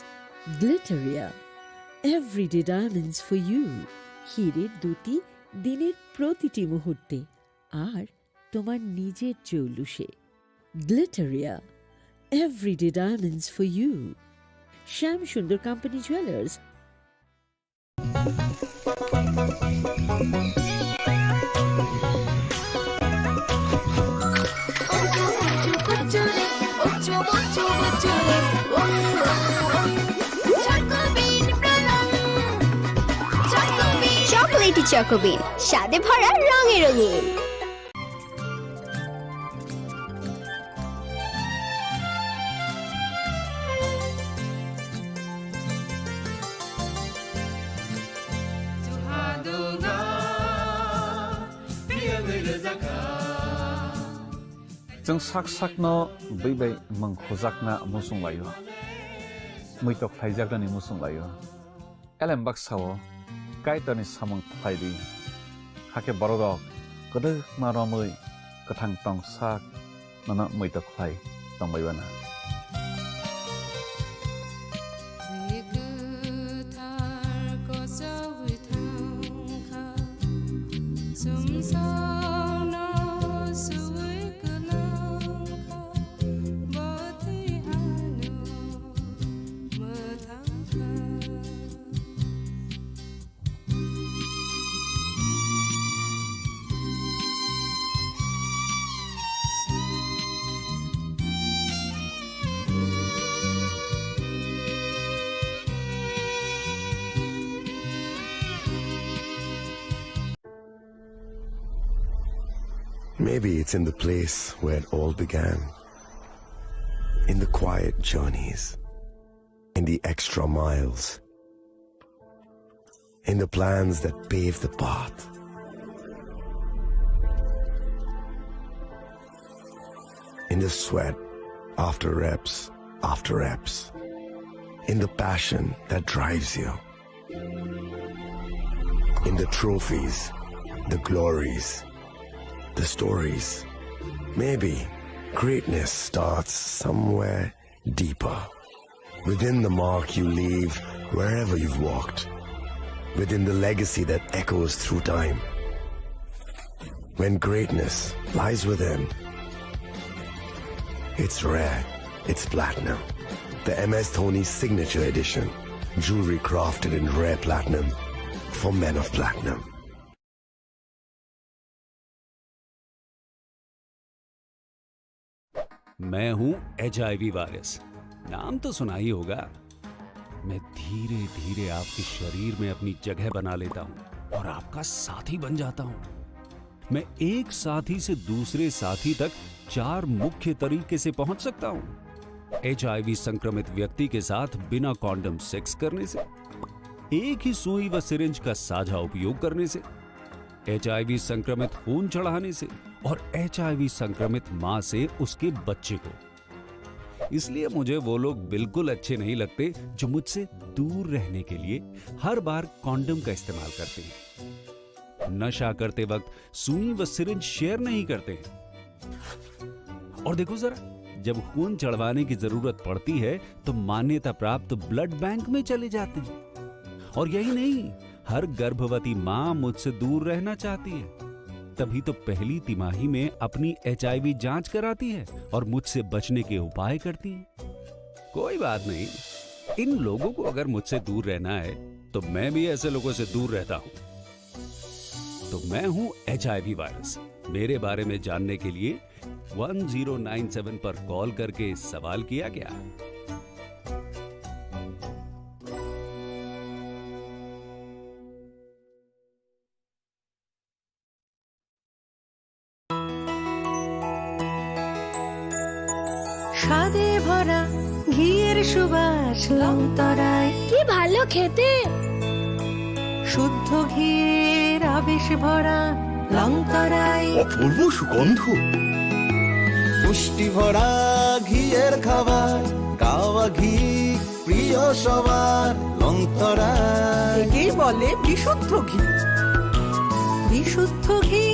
Glitteria, everyday diamonds for you। হীরের দ্যুতি দিনের প্রতিটি মুহূর্তে, আর তোমার নিজের জৌলুসে। Glitteria, everyday diamonds for you। Shyam Sundar Company Jewelers। Chocolatey চকোবিন, স্বাদে ভরা, রঙে রঙিন। Chwng sak sakno bwi bai mwng khujakna muchung laio, muitok khlaijaknani muchung laio. Elem baksa-o Kaitorni samung khlai di, hakhe bororok kwdwkma romwi kwthang tong sak nono muitok khlai tongbai uana. Bwrwi kwthar kochogwi thangkha, sumsokno suwi kwlangkha, bwtwi ano mwthangkha. Maybe it's in the place where it all began. In the quiet journeys, in the extra miles, in the plans that pave the path, in the sweat after reps after reps, in the passion that drives you, in the trophies, the glories, the stories. Maybe greatness starts somewhere deeper. Within the mark you leave wherever you've walked. Within the legacy that echoes through time. When greatness lies within, it's rare, it's platinum. The M S Dhoni Signature Edition. Jewelry crafted in rare platinum for men of platinum. मैं हूं HIV virus. नाम तो सुना ही होगा। मैं धीरे-धीरे आपके शरीर में अपनी जगह बना लेता हूं और आपका साथी बन जाता हूं। मैं एक साथी से दूसरे साथी तक चार मुख्य तरीके से पहुंच सकता हूं। एचआईवी संक्रमित व्यक्ति के साथ बिना कॉन्डम सेक्स करने से, एक ही सुई व सिरिंज का साझा उपयोग करने से, एचआईवी संक्रमित खून चढ़ाने से और एचआईवी संक्रमित मां से उसके बच्चे को। इसलिए मुझे वो लोग बिल्कुल अच्छे नहीं लगते जो मुझसे दूर रहने के लिए हर बार कॉन्डम का इस्तेमाल करते हैं। नशा करते वक्त सुई व सिरिंज शेयर नहीं करते हैं। और देखो जरा, जब खून चढ़वाने की जरूरत पड़ती है, तो मान्यता प्राप्त ब्लड बैंक में चले जाते हैं। और यही नहीं, हर गर्भवती मां मुझसे दूर रहना चाहती है, तभी तो पहली तिमाही में अपनी एचआईवी जांच कराती है और मुझसे बचने के उपाय करती है। कोई बात नहीं, इन लोगों को अगर मुझसे दूर रहना है, तो मैं भी ऐसे लोगों से दूर रहता हूं। तो मैं हूं एचआईवी वायरस। मेरे बारे में जानने के लिए वन ज़ीरो नाइन सेवन पर कॉल करके सवाल किया क्या? স্বাদে ভরা ঘিয়ের সুবাস লংতরায়। কি ভালো খেতে! শুদ্ধ ঘিয়ের আবেশ ভরা লংতরায়। অপূর্ব সুগন্ধ। পুষ্টি ভরা ঘিয়ের খাবার, গাওয়া ঘি প্রিয় সবার, লংতরায়। একেই বলে বিশুদ্ধ ঘি। বিশুদ্ধ ঘি,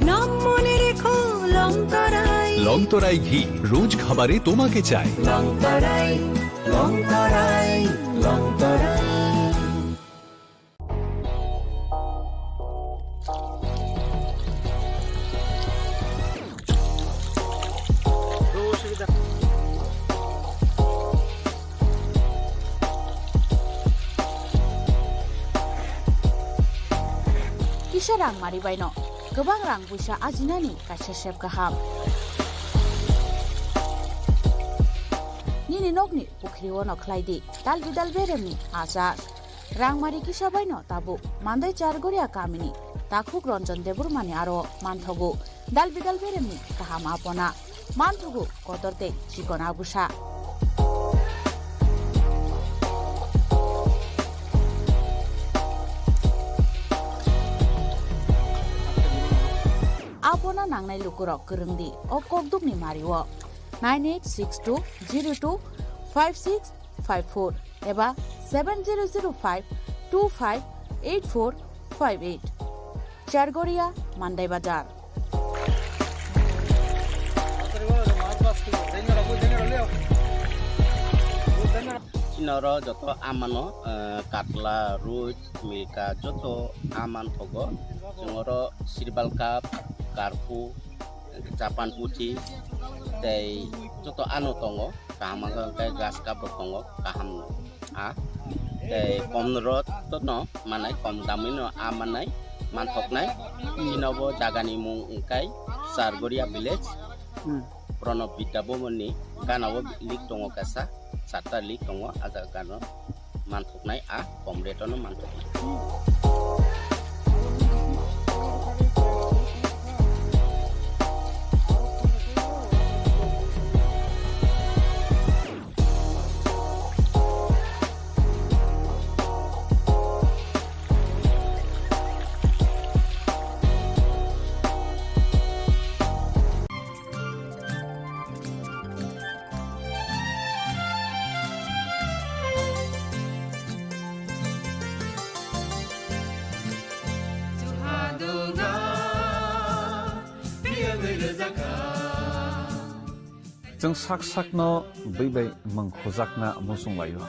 নাম মনে রেখো, লংতরায়। লংতরাই ঘি, রোজ খাবারে তোমাকে চাই। লংতরায়, লংতরায়, Longtharai. Kisa rang mari baino kwbang rang puisa ajinani kaisa sep kaham. Nini nokni pukhri ono khlai di dal bidal beremni achar. Rangmari kisa baino tabuk Mandai Chargoria kamini takhuk Ranjan Debbarmani aro manthogo dal bidal beremni kaham apona, manthogo kotor tei chikon abusa. Apona nangnai lukurok kwrwng di o kokdukni mario nine eight six two zero two five six five four eba seven zero zero five two five eight four five eight. Chargoria, Mandai Bazar. Chini oro joto amano, eh, katla, roi, milka, joto aman thogo. Chwng oro sirbal cup, karpu, Japan puthi tei joto ano tongo, kaham wngkha hwnkhe grass cup bo tongo, kaham no a tei kom rot no manai, kom damwi no a manai, manthoknai. Chini bo jagani mung wngkha Chargoria village, hmm. Pranab Vidya Bhavan ni gana o link tongo kaisa, charta link tongo, a jaga gana o. Manthoknai a kom rate-o no manthoknai. Chwng sak sakno bwi bai mwng khujakna muchung laio,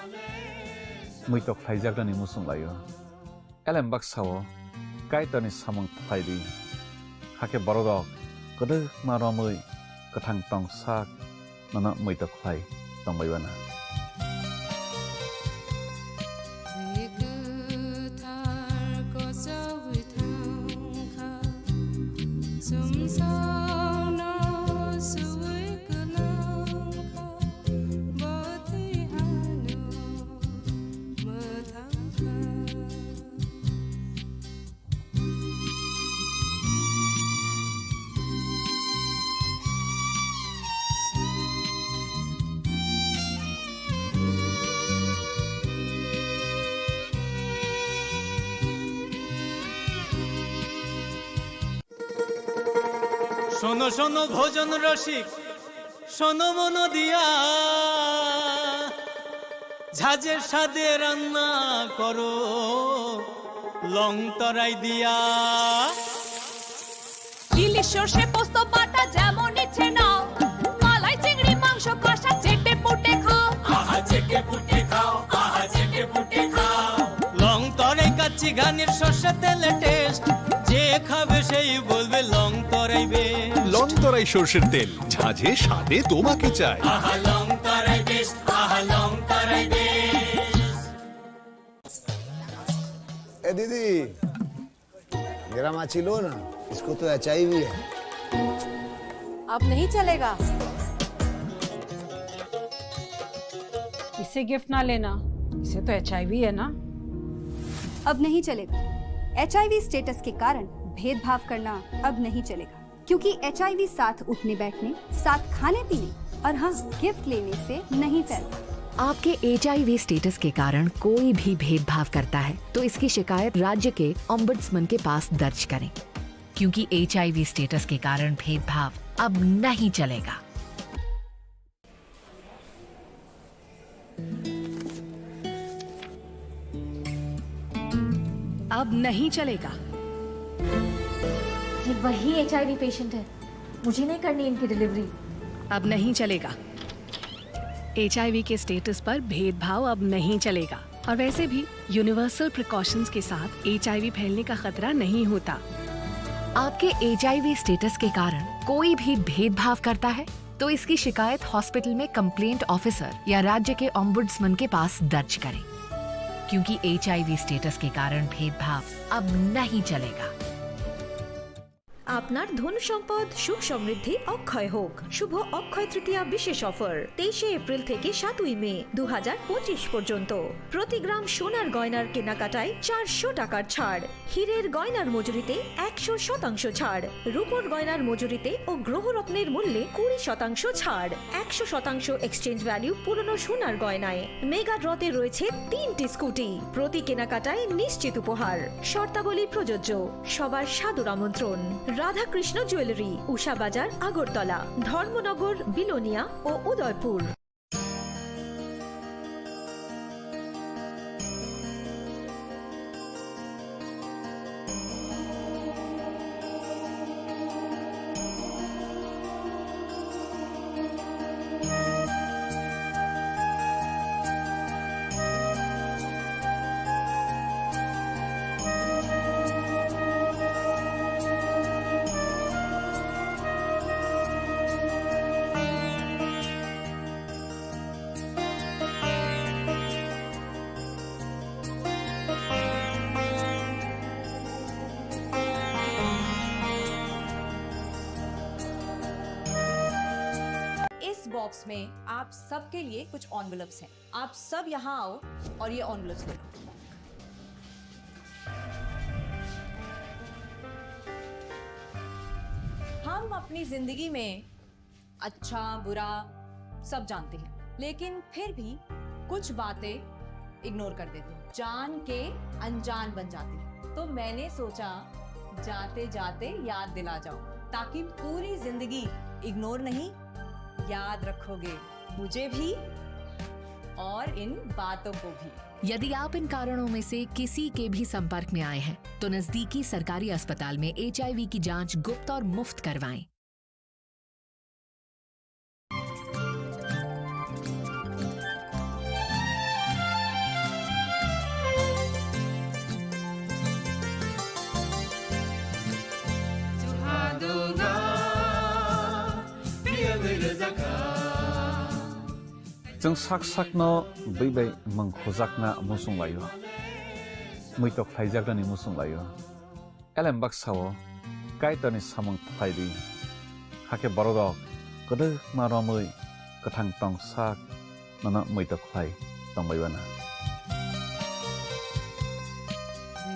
muitok khlaijaknani muchung laio. Elem baksa-o Kaitorni samung khlai di, hakhe bororok kwdwkma romwi kwthang tong sak nono muitok khlai tongbai uanw. Bwrwi kwthar kochogwi thangkha, sumsokno suwi kwlangkha, bo twi ano mwthangkha. শোনো শোনো ভজন রসিক, শোনো মন দিয়া, ঝাঁঝের স্বাদে রান্না করো লং তরাই দিয়া। ইলিশ সর্ষে পোস্ত বাটা যেমন ইচ্ছে নাও, মালাই চিংড়ি মাংস কষা চেটে পুটে খাও। আহা চেটে পুটে খাও, আহা চেটে পুটে খাও। লং তরাই কাচ্চি ঘানির সর্ষে তেলে টেস্ট, যে খাবে সেই বলবে লং তরাই বেশ। লং তরাই সর্ষের তেল, ঝাঁঝে স্বাদে তোমাকে চাই। আহা লং তরাই বেশ, আহা লং তরাই বেশ। ए दीदी, मेरा माची लो ना, इसको तो एचआईवी है। अब नहीं चलेगा। इसे गिफ्ट ना लेना, इसे तो एचआईवी है ना। अब नहीं चलेगा। एचआईवी स्टेटस के कारण भेदभाव करना अब नहीं चलेगा, क्योंकि एचआईवी साथ उठने बैठने, साथ खाने पीने और हाँ, गिफ्ट लेने से नहीं फैलता। आपके एचआईवी स्टेटस के कारण कोई भी भेदभाव करता है, तो इसकी शिकायत राज्य के ओम्बुड्समैन के पास दर्ज करें, क्योंकि एचआईवी स्टेटस के कारण भेदभाव अब नहीं चलेगा। अब नहीं चलेगा। ये वही एचआईवी पेशेंट है, मुझे नहीं करनी इनकी डिलीवरी। अब नहीं चलेगा। एचआईवी के स्टेटस पर भेदभाव अब नहीं चलेगा। और वैसे भी यूनिवर्सल प्रिकॉशंस के साथ एचआईवी फैलने का खतरा नहीं होता। आपके एचआईवी स्टेटस के कारण कोई भी भेदभाव करता है, तो इसकी शिकायत हॉस्पिटल में कंप्लेंट ऑफिसर या राज्य के ओम्बुड्समैन के पास दर्ज करें, क्योंकि एचआईवी स्टेटस के कारण भेदभाव अब नहीं चलेगा। আপনার ধন সম্পদ সুখ সমৃদ্ধি অক্ষয় হোক। শুভ অক্ষয় তৃতীয়া বিশেষ অফার, তেইশে এপ্রিল থেকে সাতই মে দু হাজার পঁচিশ পর্যন্ত। প্রতি গ্রাম সোনার গয়নার কেনাকাটায় চারশো টাকার ছাড়, হীরের গয়নার মজুরিতে একশো শতাংশ ছাড়, রূপোর গয়নার মজুরিতে ও গ্রহরত্নের মূল্যে কুড়ি শতাংশ ছাড়, একশো শতাংশ এক্সচেঞ্জ ভ্যালু পুরনো সোনার গয়নায়। মেগা ড্রতে রয়েছে তিনটি স্কুটি, প্রতি কেনাকাটায় নিশ্চিত উপহার। শর্তাবলী প্রযোজ্য। সবার সাদর আমন্ত্রণ। রাধাকৃষ্ণ জুয়েলারি, উষা বাজার, আগরতলা, ধর্মনগর, বিলোনিয়া ও উদয়পুর। इस बॉक्स में आप सबके लिए कुछ एनवेलप्स हैं। आप सब यहाँ आओ और ये एनवेलप्स ले लो। हम अपनी जिंदगी में अच्छा, बुरा सब जानते हैं, लेकिन फिर भी कुछ बातें इग्नोर कर देते हैं, जान के अनजान बन जाती है। तो मैंने सोचा, जाते जाते याद दिला जाऊं, ताकि पूरी जिंदगी इग्नोर नहीं, याद रखोगे मुझे भी और इन बातों को भी। यदि आप इन कारणों में से किसी के भी संपर्क में आए हैं, तो नजदीकी सरकारी अस्पताल में एचआईवी की जांच गुप्त और मुफ्त करवाएं। Chwng sak sakno bwi bai mwng khujakna muchung laio, muitok khlaijaknani muchung laio. Elem baksa-o Kaitorni samung khlai di, hakhe bororok kwdwkma romwi kwthang tong sak nono muitok khlai tongbai uanw.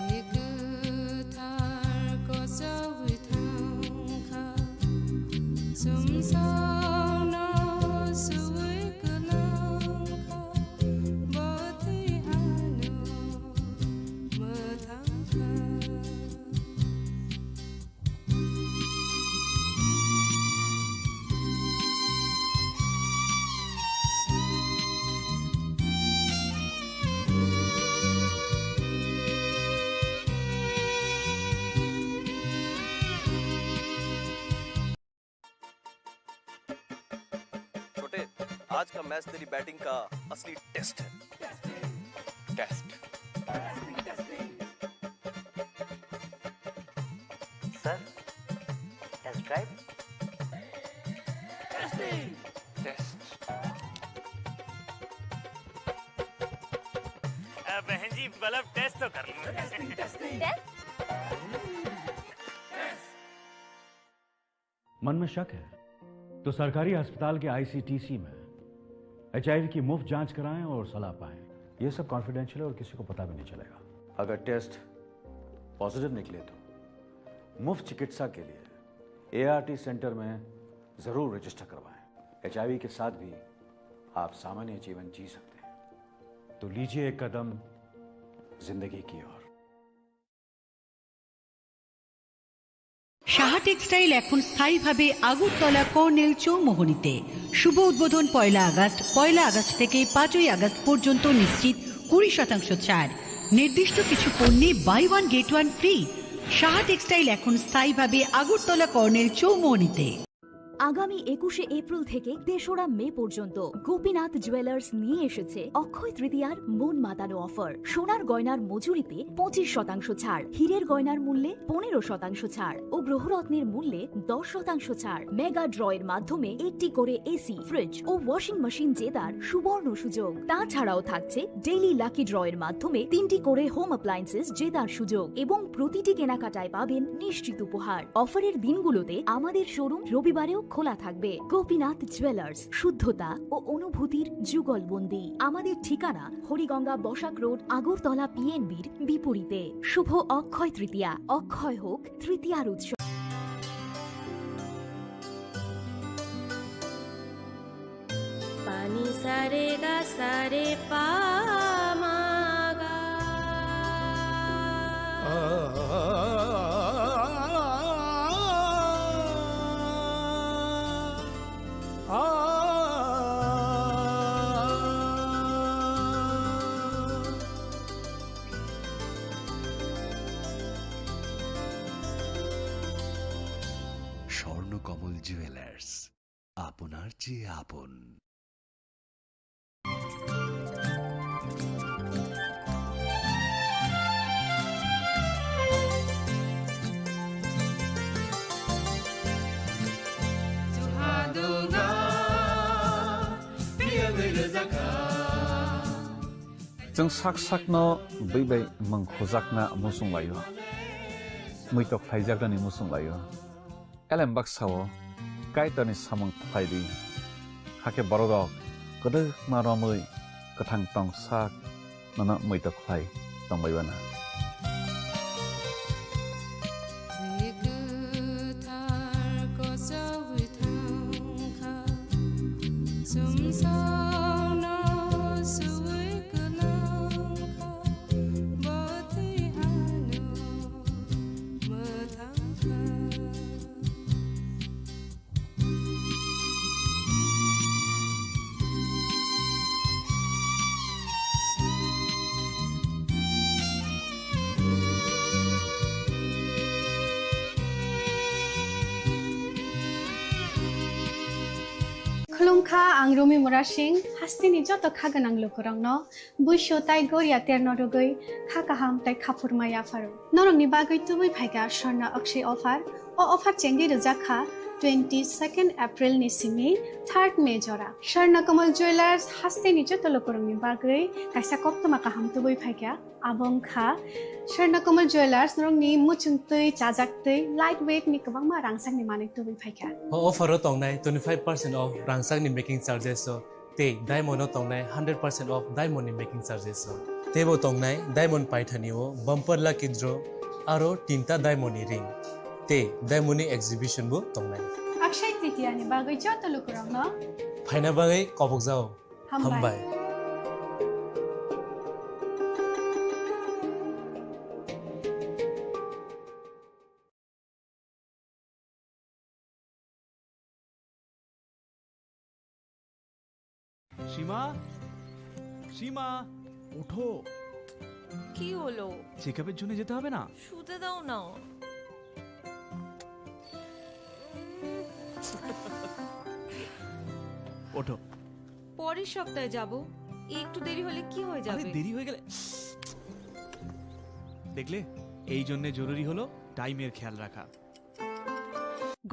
Bwi kwthar kochogwi thangkha, chwngsano suwi kwlangkha, bo twi ano mwthangkha. छोटे, आज का मैच तेरी बैटिंग का असली test है। Test. Sir, test drive. Test. अ, बहन जी, मतलब टेस्ट तो कर लो। टेस्ट? मन में शक है? तो सरकारी अस्पताल के आईसीटीसी में एचआईवी की मुफ्त जांच कराएं और सलाह पाएं। ये सब कॉन्फिडेंशियल है और किसी को पता भी नहीं चलेगा। अगर टेस्ट पॉजिटिव निकले तो मुफ्त चिकित्सा के लिए एआरटी सेंटर में जरूर रजिस्टर करवाएं। एचआईवी के साथ भी आप सामान्य जीवन जी सकते हैं। तो लीजिए एक कदम जिंदगी की ओर। সাহা টেক্সটাইল এখন স্থায়ীভাবে আগরতলা কর্নেল চৌমোহনীতে। শুভ উদ্বোধন পয়লা আগস্ট। পয়লা আগস্ট থেকে পাঁচই আগস্ট পর্যন্ত নিশ্চিত কুড়ি শতাংশ ছাড়। নির্দিষ্ট কিছু পণ্যে buy one get one free. Saha textile এখন স্থায়ীভাবে আগরতলা কর্নেল চৌমোহনীতে। আগামী একুশে এপ্রিল থেকে তেসরা মে পর্যন্ত গোপীনাথ জুয়েলার্স নিয়ে এসেছে অক্ষয় তৃতীয়ার মন মাতানো অফার। সোনার গয়নার মজুরিতে পঁচিশ শতাংশ ছাড়, হীরের গয়নার মূল্যে পনেরো শতাংশ ছাড় ও গ্রহরত্নের মূল্যে দশ শতাংশ ছাড়। মেগা ড্রয়ের মাধ্যমে একটি করে এসি, ফ্রিজ ও ওয়াশিং মেশিন জেতার সুবর্ণ সুযোগ। তাছাড়াও থাকছে ডেইলি লাকি ড্রয়ের মাধ্যমে তিনটি করে হোম অ্যাপ্লায়েন্সেস জেতার সুযোগ এবং প্রতিটি কেনাকাটায় পাবেন নিশ্চিত উপহার। অফারের দিনগুলোতে আমাদের শোরুম রবিবারেও খোলা থাকবে। গোপীনাথ জুয়েলার্স, শুদ্ধতা ও অনুভূতির যুগলবন্দি। আমাদের ঠিকানা হরিগঙ্গা বসাক রোড, আগরতলা পিএনবির বিপরীতে। শুভ অক্ষয় তৃতীয়া, অক্ষয় হোক তৃতীয়ার উৎসব। Pani sare ga sare pa ma ga. Swarnakamal jewellers, আপনার চেয়ে আপন। Chwng sak sakno bwi bai mwng khujakna muchung laio, muitok khlaijaknani muchung laio. Elem baksa-o Kaitorni samung khlai di, hakhe bororok kwdwkma romwi kwthang tong sak nono muitok khlai tongbai uanw. Khulumkha, ang Rumi Murasing, hasteni joto kha gwnang lukurokno buisu tai goria terno rwgwi kha kaham tai khaphurma yapharo. Norokni bagwi tubui phaikha Swarna Akshay offer. O offer chengwi rwjak kha twenty second April ni simi third May jora. Swarna Kamal Jewellers hasteni joto lukurokni bagwi kaisa koktwma kaham tubui phaikha. Abo wngkha Swarna Kamal Jewellers norokni muchung twi, chajak twi, light weight ni kwbangma rangchakni manwi tubui phaikha. O offer o tongnai twenty five percent off rangchakni making charges o. Tei diamond o tongnai hundred percent off diamond ni making charges o. Teibo tongnai diamond paithani o bumper lucky draw aro tinta diamond ni ring. Tei diamond ni exhibition bo tongnai. Akshay Tritiya ni bagwi joto lukurokno phaina bagwi kobokjao. Hambai. Hambai. সীমা, সীমা, ওঠো। কি হলো? চেকআপের জন্য যেতে হবে না? শুতে দাও না। ওঠো। পরের সপ্তাহে যাব। একটু দেরি হলে কি হয়ে আরে, যাবে? দেরি হয়ে গেলে, দেখলে, এই জন্য জরুরি হলো টাইমের খেয়াল রাখা।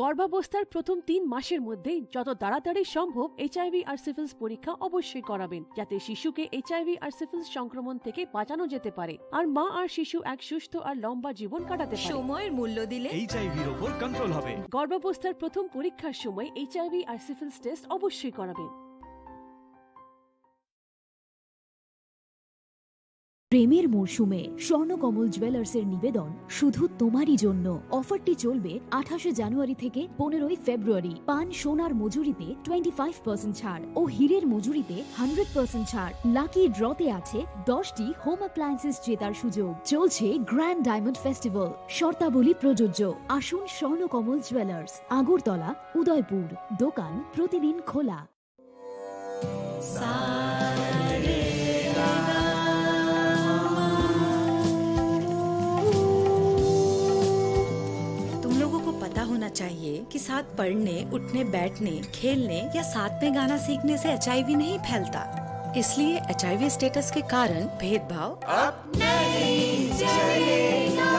গর্ভাবস্থার প্রথম তিন মাসের মধ্যেই যত তাড়াতাড়ি সম্ভব এইচআইভি আর সিফিলিস পরীক্ষা অবশ্যই করাবেন, যাতে শিশুকে এইচআইভি আর সিফিলিস সংক্রমণ থেকে বাঁচানো যেতে পারে আর মা আর শিশু এক সুস্থ আর লম্বা জীবন কাটাতে পারে। সময়ের মূল্য দিলে এইচআইভির ওপর কন্ট্রোল হবে। গর্ভাবস্থার প্রথম পরীক্ষার সময় এইচআইভি আর সিফিলিস টেস্ট অবশ্যই করাবেন। প্রেমের মরশুমে স্বর্ণকমল জুয়েলার্সের নিবেদন শুধু তোমারই জন্য। অফারটি চলবে আঠাশে জানুয়ারি থেকে পনেরোই ফেব্রুয়ারি। পান সোনার মজুরিতে টোয়েন্টি ফাইভ পার্সেন্ট ছাড় ও হীরের মজুরিতে হান্ড্রেড পার্সেন্ট ছাড়। লাকি ড্রতে আছে দশটি হোম অ্যাপ্লায়েন্সেস জেতার সুযোগ। চলছে গ্র্যান্ড ডায়মন্ড ফেস্টিভ্যাল, শর্তাবলী প্রযোজ্য। আসুন স্বর্ণকমল জুয়েলার্স, আগরতলা, উদয়পুর। দোকান প্রতিদিন খোলা। तुम लोगों को पता होना चाहिए कि साथ पढ़ने, उठने, बैठने, खेलने या साथ में गाना सीखने से एचआईवी नहीं फैलता। इसलिए एचआईवी स्टेटस के कारण भेदभाव अब नहीं चलेगा।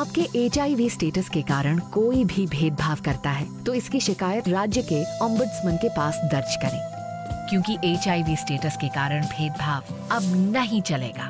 आपके एचआईवी स्टेटस के कारण कोई भी भेदभाव करता है, तो इसकी शिकायत राज्य के ओम्बड्समैन के पास दर्ज करें, क्योंकि एचआईवी स्टेटस के कारण भेदभाव अब नहीं चलेगा।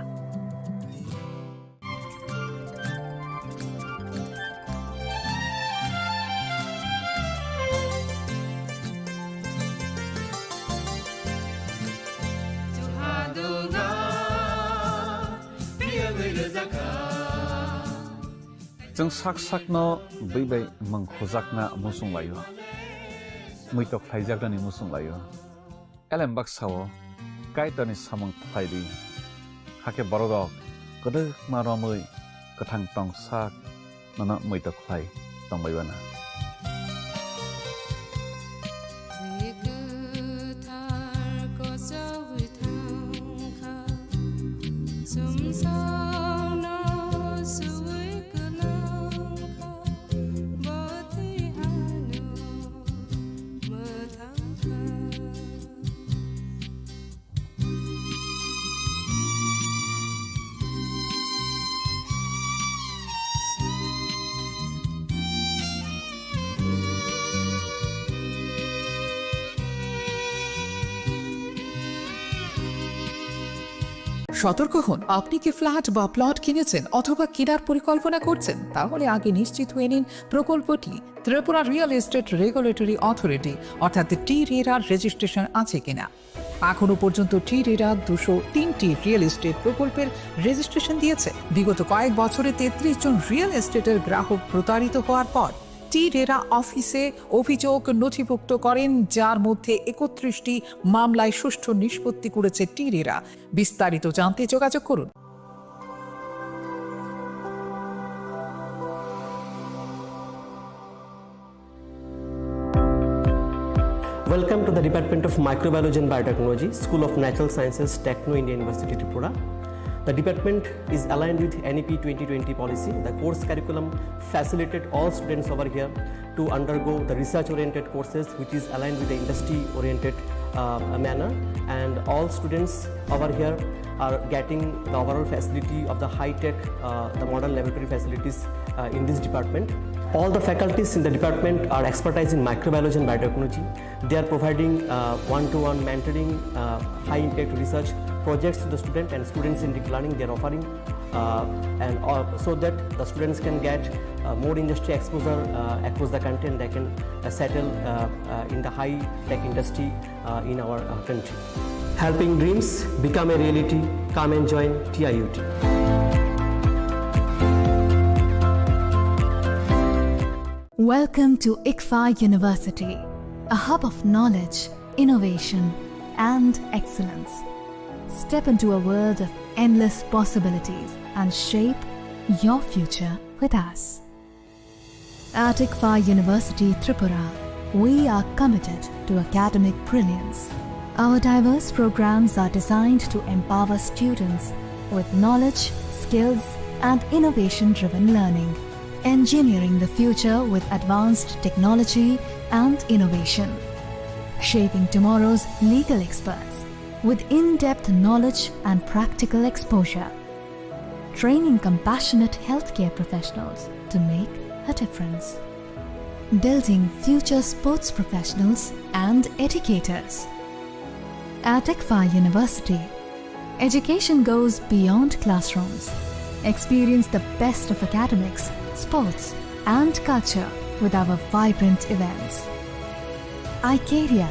Chwng sak sakno bwi bai mwng khujakna muchung laio, muitok khlaijaknani muchung laio. Elem baksa-o Kaitorni samung khlai di, hakhe bororok kwdwkma romwi kwthang tong sak nono muitok khlai tongbai uana. সতর্ক হন, আপনি কি ফ্ল্যাট বা প্লট কিনেছেন অথবা কেনার পরিকল্পনা করছেন? তাহলে আগে নিশ্চিত হয়ে নিন প্রকল্পটি Tripura real estate regulatory authority অর্থাৎ টি রেরার রেজিস্ট্রেশন আছে কিনা। এখনো পর্যন্ত টি রেরা দুশো তিনটি রিয়েল এস্টেট প্রকল্পের রেজিস্ট্রেশন দিয়েছে। বিগত কয়েক বছরে তেত্রিশ জন রিয়েল এস্টেটের গ্রাহক প্রতারিত হওয়ার পর টি রেরা অফিসে অভিযোগ নথিভুক্ত করেন, যার মধ্যে একত্রিশটি মামলায় সুষ্ঠু নিষ্পত্তি করেছে টি রেরা। বিস্তারিত জানতে যোগাযোগ করুন। Welcome to the Department of Microbiology and Biotechnology, School of Natural Sciences, Techno India University, Tripura. The department is aligned with N E P twenty twenty policy. The course curriculum facilitated all students over here to undergo the research-oriented courses, which is aligned with the industry-oriented, uh, manner. And all students over here are getting the overall facility of the high-tech, uh, the modern laboratory facilities, uh, in this department. All the faculties in the department are expertise in microbiology and biotechnology. They are providing, uh, one-to-one mentoring, uh, high-impact research projects to the student and students in deep learning. They are offering, uh, and, uh, so that the students can get, uh, more industry exposure, uh, across the country, and they can, uh, settle, uh, uh, in the high-tech industry, uh, in our, uh, country. Helping dreams become a reality. Come and join T I U T. Welcome to ICFAI University, a hub of knowledge, innovation, and excellence. Step into a world of endless possibilities and shape your future with us. At ICFAI University Tripura, we are committed to academic brilliance. Our diverse programs are designed to empower students with knowledge, skills, and innovation-driven learning. Engineering the future with advanced technology and innovation. Shaping tomorrow's legal experts with in-depth knowledge and practical exposure. Training compassionate healthcare professionals to make a difference. Building future sports professionals and educators. At ICFAI University, education goes beyond classrooms. Experience the best of academics, sports, and culture with our vibrant events. Icaria,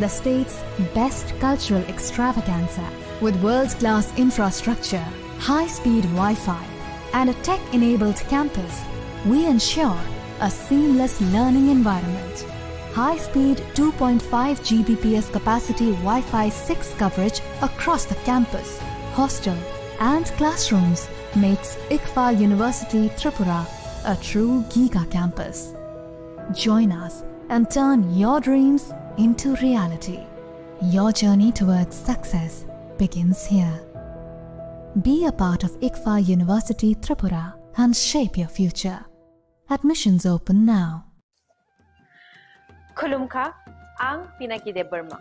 the state's best cultural extravaganza. With world-class infrastructure, high-speed Wi-Fi, and a tech-enabled campus, we ensure a seamless learning environment. High-speed two point five G B P S capacity Wi-Fi six coverage across the campus, hostel, and classrooms makes ICFAI University Tripura a true giga campus. Join us and turn your dreams into reality. Your journey towards success begins here. Be a part of ICFAI University Tripura and shape your future. Admissions open now. Khulumkha, ang Pinaki Debbarma.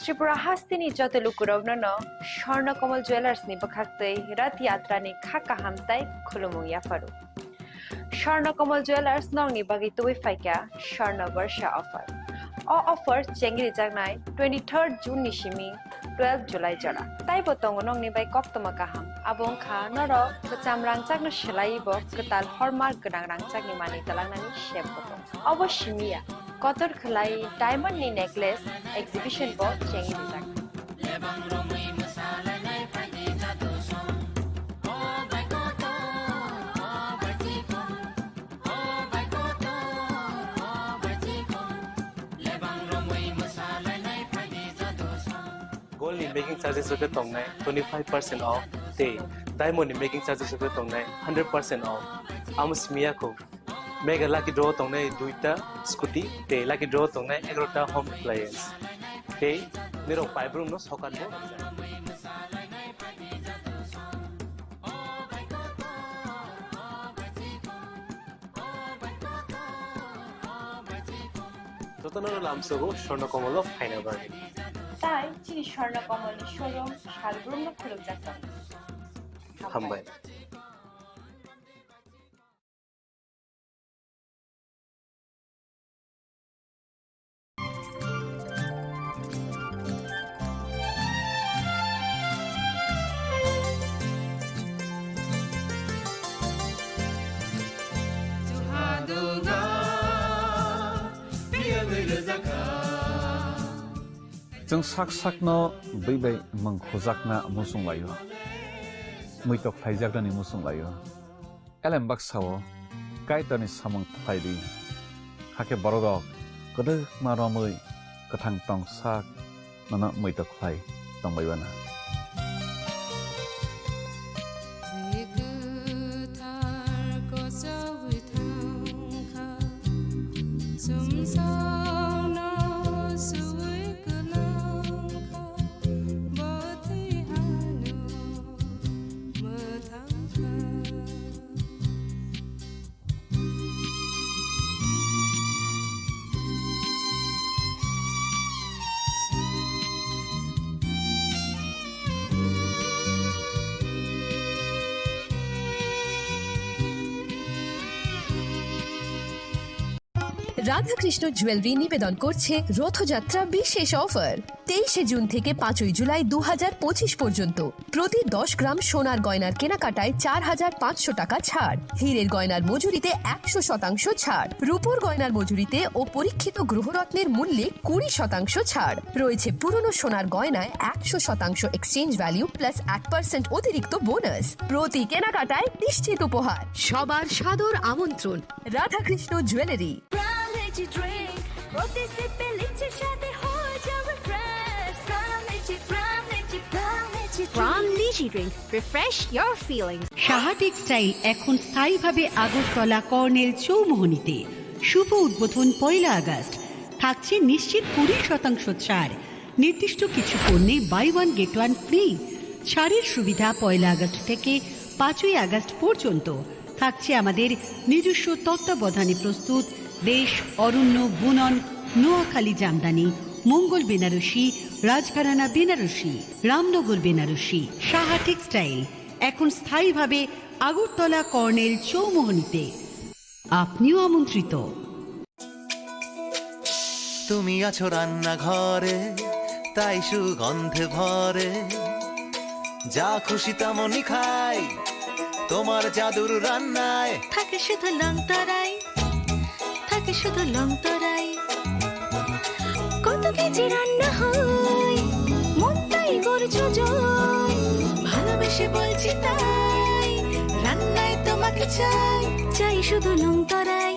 Tripura hasteni joto lukurokno no Swarna Kamal Jewellers ni bwkhaktwi Rath Yatra ni kha kaham tai khulumung yapharu. Swarna Kamal Jewellers nokni bagwi tubui phaikha Swarna Barsha offer. O offer chengrijaknai twenty-third June ni simi twelve July jora. Taibo tongo nokni bai koktwma kaham. Abo wngkha norok kwcham rangchakno swlaiwi bo kwtal hallmark gwnang rangchakni manwi twlangnani sep bo tongo. Obo simi ya, kotor khwlai diamond ni necklace exhibition bo chengrijak. Gold ni making charges rok khe tongnai twenty five percent off, tei diamond ni making charges rok khe tongnai hundred percent off. Amo simi ya kho. Mega lucky draw tongnai duita scooty, tei lucky draw tongnai egarota home appliance. Tei nirok paibrumno sokan bo. Jotono lamsogo Swarna Kamal o phaina bagwi. Tai chini Swarna Kamal ni showroom salbrumno khulumjak tongo. Hambai. Chwng sak sakno bwi bai mwng khujakna muchung laio, muitok khlaijaknani muchung laio. Elem baksa-o Kaitorni samung khlai di, hakhe bororok kwdwkma romwi kwthang tong sak nono muitok khlai tongbai uanw. Radhakrishna jewellery নিবেদন করছে রথযাত্রা বিশেষ অফার। তেইশে জুন থেকে পাঁচই জুলাই দু হাজার পঁচিশ পর্যন্ত প্রতি দশ গ্রাম সোনার গয়নার কেনাকাটায় চার হাজার পাঁচশো টাকা ছাড়, হীরের গয়নার মজুরিতে একশো শতাংশ ছাড়, রূপোর গয়নার মজুরিতে ও পরীক্ষিত গ্রহরত্নের মূল্যে কুড়ি শতাংশ ছাড়। রয়েছে পুরনো সোনার গয়নায় একশো শতাংশ এক্সচেঞ্জ ভ্যালু প্লাস এক পার্সেন্ট অতিরিক্ত বোনাস। প্রতি কেনাকাটায় নিশ্চিত উপহার। সবার সাদর আমন্ত্রণ Radhakrishna jewellery. Prime Lychee Drink, প্রতি সিপে লিচির স্বাদে হয়ে যাবে fresh. Prime Lychee, Prime Lychee, Prime Lychee Drink। Prime Lychee Drink, refresh your feelings। Saha textile এখন স্থায়ীভাবে আগরতলা কর্নেল চৌমুহনীতে। শুভ উদ্বোধন পয়লা আগস্ট। থাকছে নিশ্চিত কুড়ি শতাংশ ছাড়। নির্দিষ্ট কিছু পণ্যে buy one get one free. ছাড়ের সুবিধা পয়লা আগস্ট থেকে পাঁচই আগস্ট পর্যন্ত। থাকছে আমাদের নিজস্ব তত্ত্বাবধানে প্রস্তুত দেশ, অরণ্য, বুনন, নোয়াখালী জামদানি, মঙ্গল বেনারসি, রাজঘরানা বেনারসি, রামনগর বেনারসি। সাহা টেক্সটাইল, এখন স্থায়ীভাবে আগরতলা কর্নেল চৌমোহনীতে। আপনিও আমন্ত্রিত। তুমি আছো রান্নাঘরে, তাই সুগন্ধে ভরে। যা খুশি তেমনই খাই, তোমার জাদুর রান্নায়। থাকে শুধু লং তরাই, থাকে শুধু লং তরাই। কত কেজি রান্না হয়, মনটাই করছো জয়। ভালোবেসে বলছি তাই, রান্নায় তোমাকে চাই। চাই শুধু লং তরাই,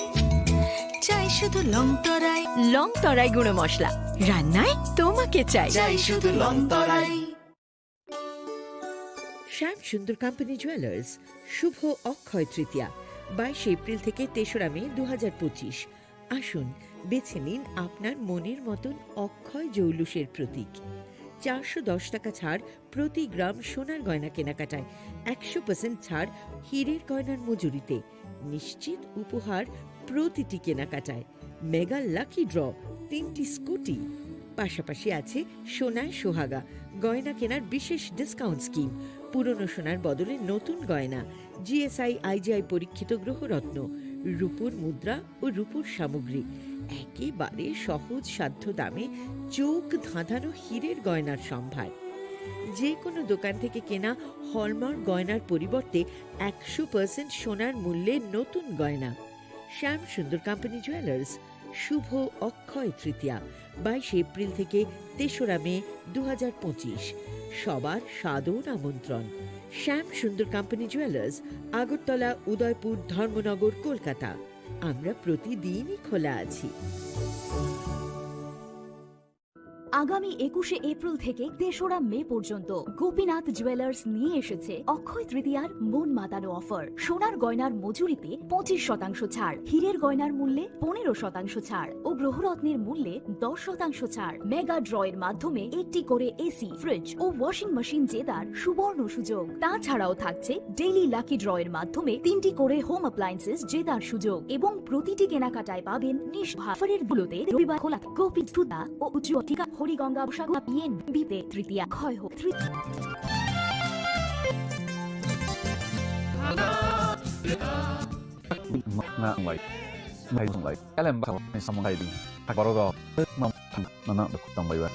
চাই শুধু লং তরাই। লং তরাই গুঁড়ো মশলা, রান্নায় তোমাকে চাই। চাই শুধু লং তরাই। শ্যাম সুন্দর কোম্পানি জুয়েলার্স, শুভ অক্ষয় তৃতীয়া, বাইশে এপ্রিল থেকে তেসরা মে দু হাজার পঁচিশ। আসুন, বেছে নিন আপনার মনের মতন অক্ষয় জৌলুসের প্রতীক। চারশো দশ টাকা ছাড় প্রতি গ্রাম সোনার গয়না কেনাকাটায়, একশো পার্সেন্ট ছাড় হীরের গয়নার মজুরিতে। নিশ্চিত উপহার প্রতিটি কেনাকাটায়। মেগা লাকি ড্র, তিনটি স্কুটি, পাশাপাশি আছে সোনায় সোহাগা, গয়না কেনার বিশেষ ডিসকাউন্ট স্কিম, পুরনো সোনার বদলে নতুন গয়না, জিএসআই আইজিআই পরীক্ষিত গ্রহরত্ন, রূপোর মুদ্রা ও রূপোর সামগ্রী, একেবারে সহজ সাধ্য দামে চোখ ধাঁধানো হীরের গয়নার সম্ভার। যে কোনো দোকান থেকে কেনা হলমার্ক গয়নার পরিবর্তে একশো পার্সেন্ট সোনার মূল্যে নতুন গয়না। শ্যাম সুন্দর কোম্পানি জুয়েলার্স, শুভ অক্ষয় তৃতীয়া, বাইশে এপ্রিল থেকে তেসরা মে দু হাজার পঁচিশ। সবার সাদর আমন্ত্রণ। শ্যাম সুন্দর কোম্পানি জুয়েলার্স, আগরতলা, উদয়পুর, ধর্মনগর, কলকাতা। আমরা প্রতিদিনই খোলা আছি। আগামী একুশে এপ্রিল থেকে তেসরা মে পর্যন্ত গোপীনাথ জুয়েলার্স নিয়ে এসেছে অক্ষয় তৃতীয়ার মন মাতানো অফার। সোনার গয়নার মজুরিতে পঁচিশ শতাংশ ছাড়, হীরের গয়নার মূল্যে পনেরো শতাংশ ছাড় ও গ্রহরত্নের মূল্যে দশ শতাংশ ছাড়। মেগা ড্র এর মাধ্যমে একটি করে এসি, ফ্রিজ ও ওয়াশিং মেশিন জেতার সুবর্ণ সুযোগ। তাছাড়াও থাকছে ডেইলি লাকি ড্র এর মাধ্যমে তিনটি করে হোম অ্যাপ্লায়েন্সেস জেতার সুযোগ এবং প্রতিটি কেনাকাটায় পাবেন নিশ ভাফারের গুলোতে রবিবার খোলা গোপী সুতা ও উজ্জ্বল টিকা হরিগঙ্গা বসাগুড়া পিএনবিতে তৃতীয়া ক্ষয় হোক তৃতীয়। Ngai, ngai, ngai, kalem bakal ni samung ngai di. Tak baru do, mam, nana bekut tong bai bai.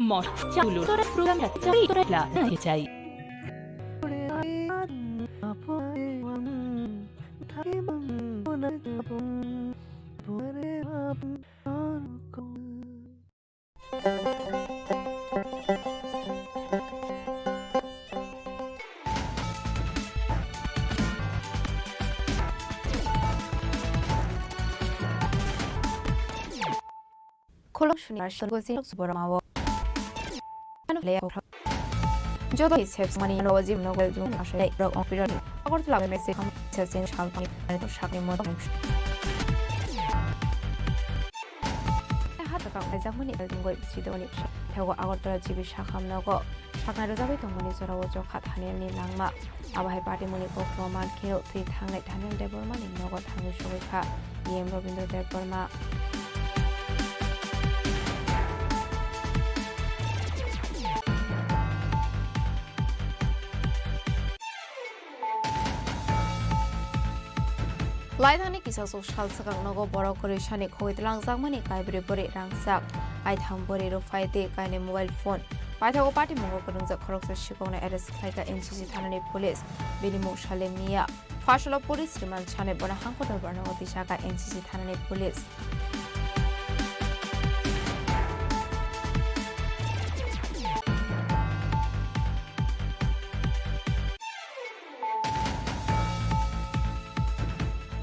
Mor, chaulo, tora program la, chai, tora la, na chai. Khulum suni ar shilgo sin subor mawo. Ano le ya. Joto hi sep mani no wajib no gel dun ashe rok on piran. Agartala mese kam sel sin shal pani ani to shakni mo. Hata kam jagmani el dun goi sido ni. Thago Agartala jibi shakam nogo. Saknai rwjagwi tongmani jorao chokha Danielni langma. Abo hai patimungni kokrwma mankhe thwi thangnai Daniel Debbarmani nogo thangwi sogwi kha E M Rabindra Debbarma. Laithangni kisasuk sal swkang nogo borok kwrwi sani khogwi twlangjakmani kaibrwi bwrwi rangchak, aitham bwrwi rwphai tei kainwi mobile phone. Paithago patimungo kwrwngjak khoroksa sikokno arrest khlaikha N C C thanani police, bini mung Salem Miya. Phasalo police remand sanwi bono hangkotor barnango twijaka N C C thanani police.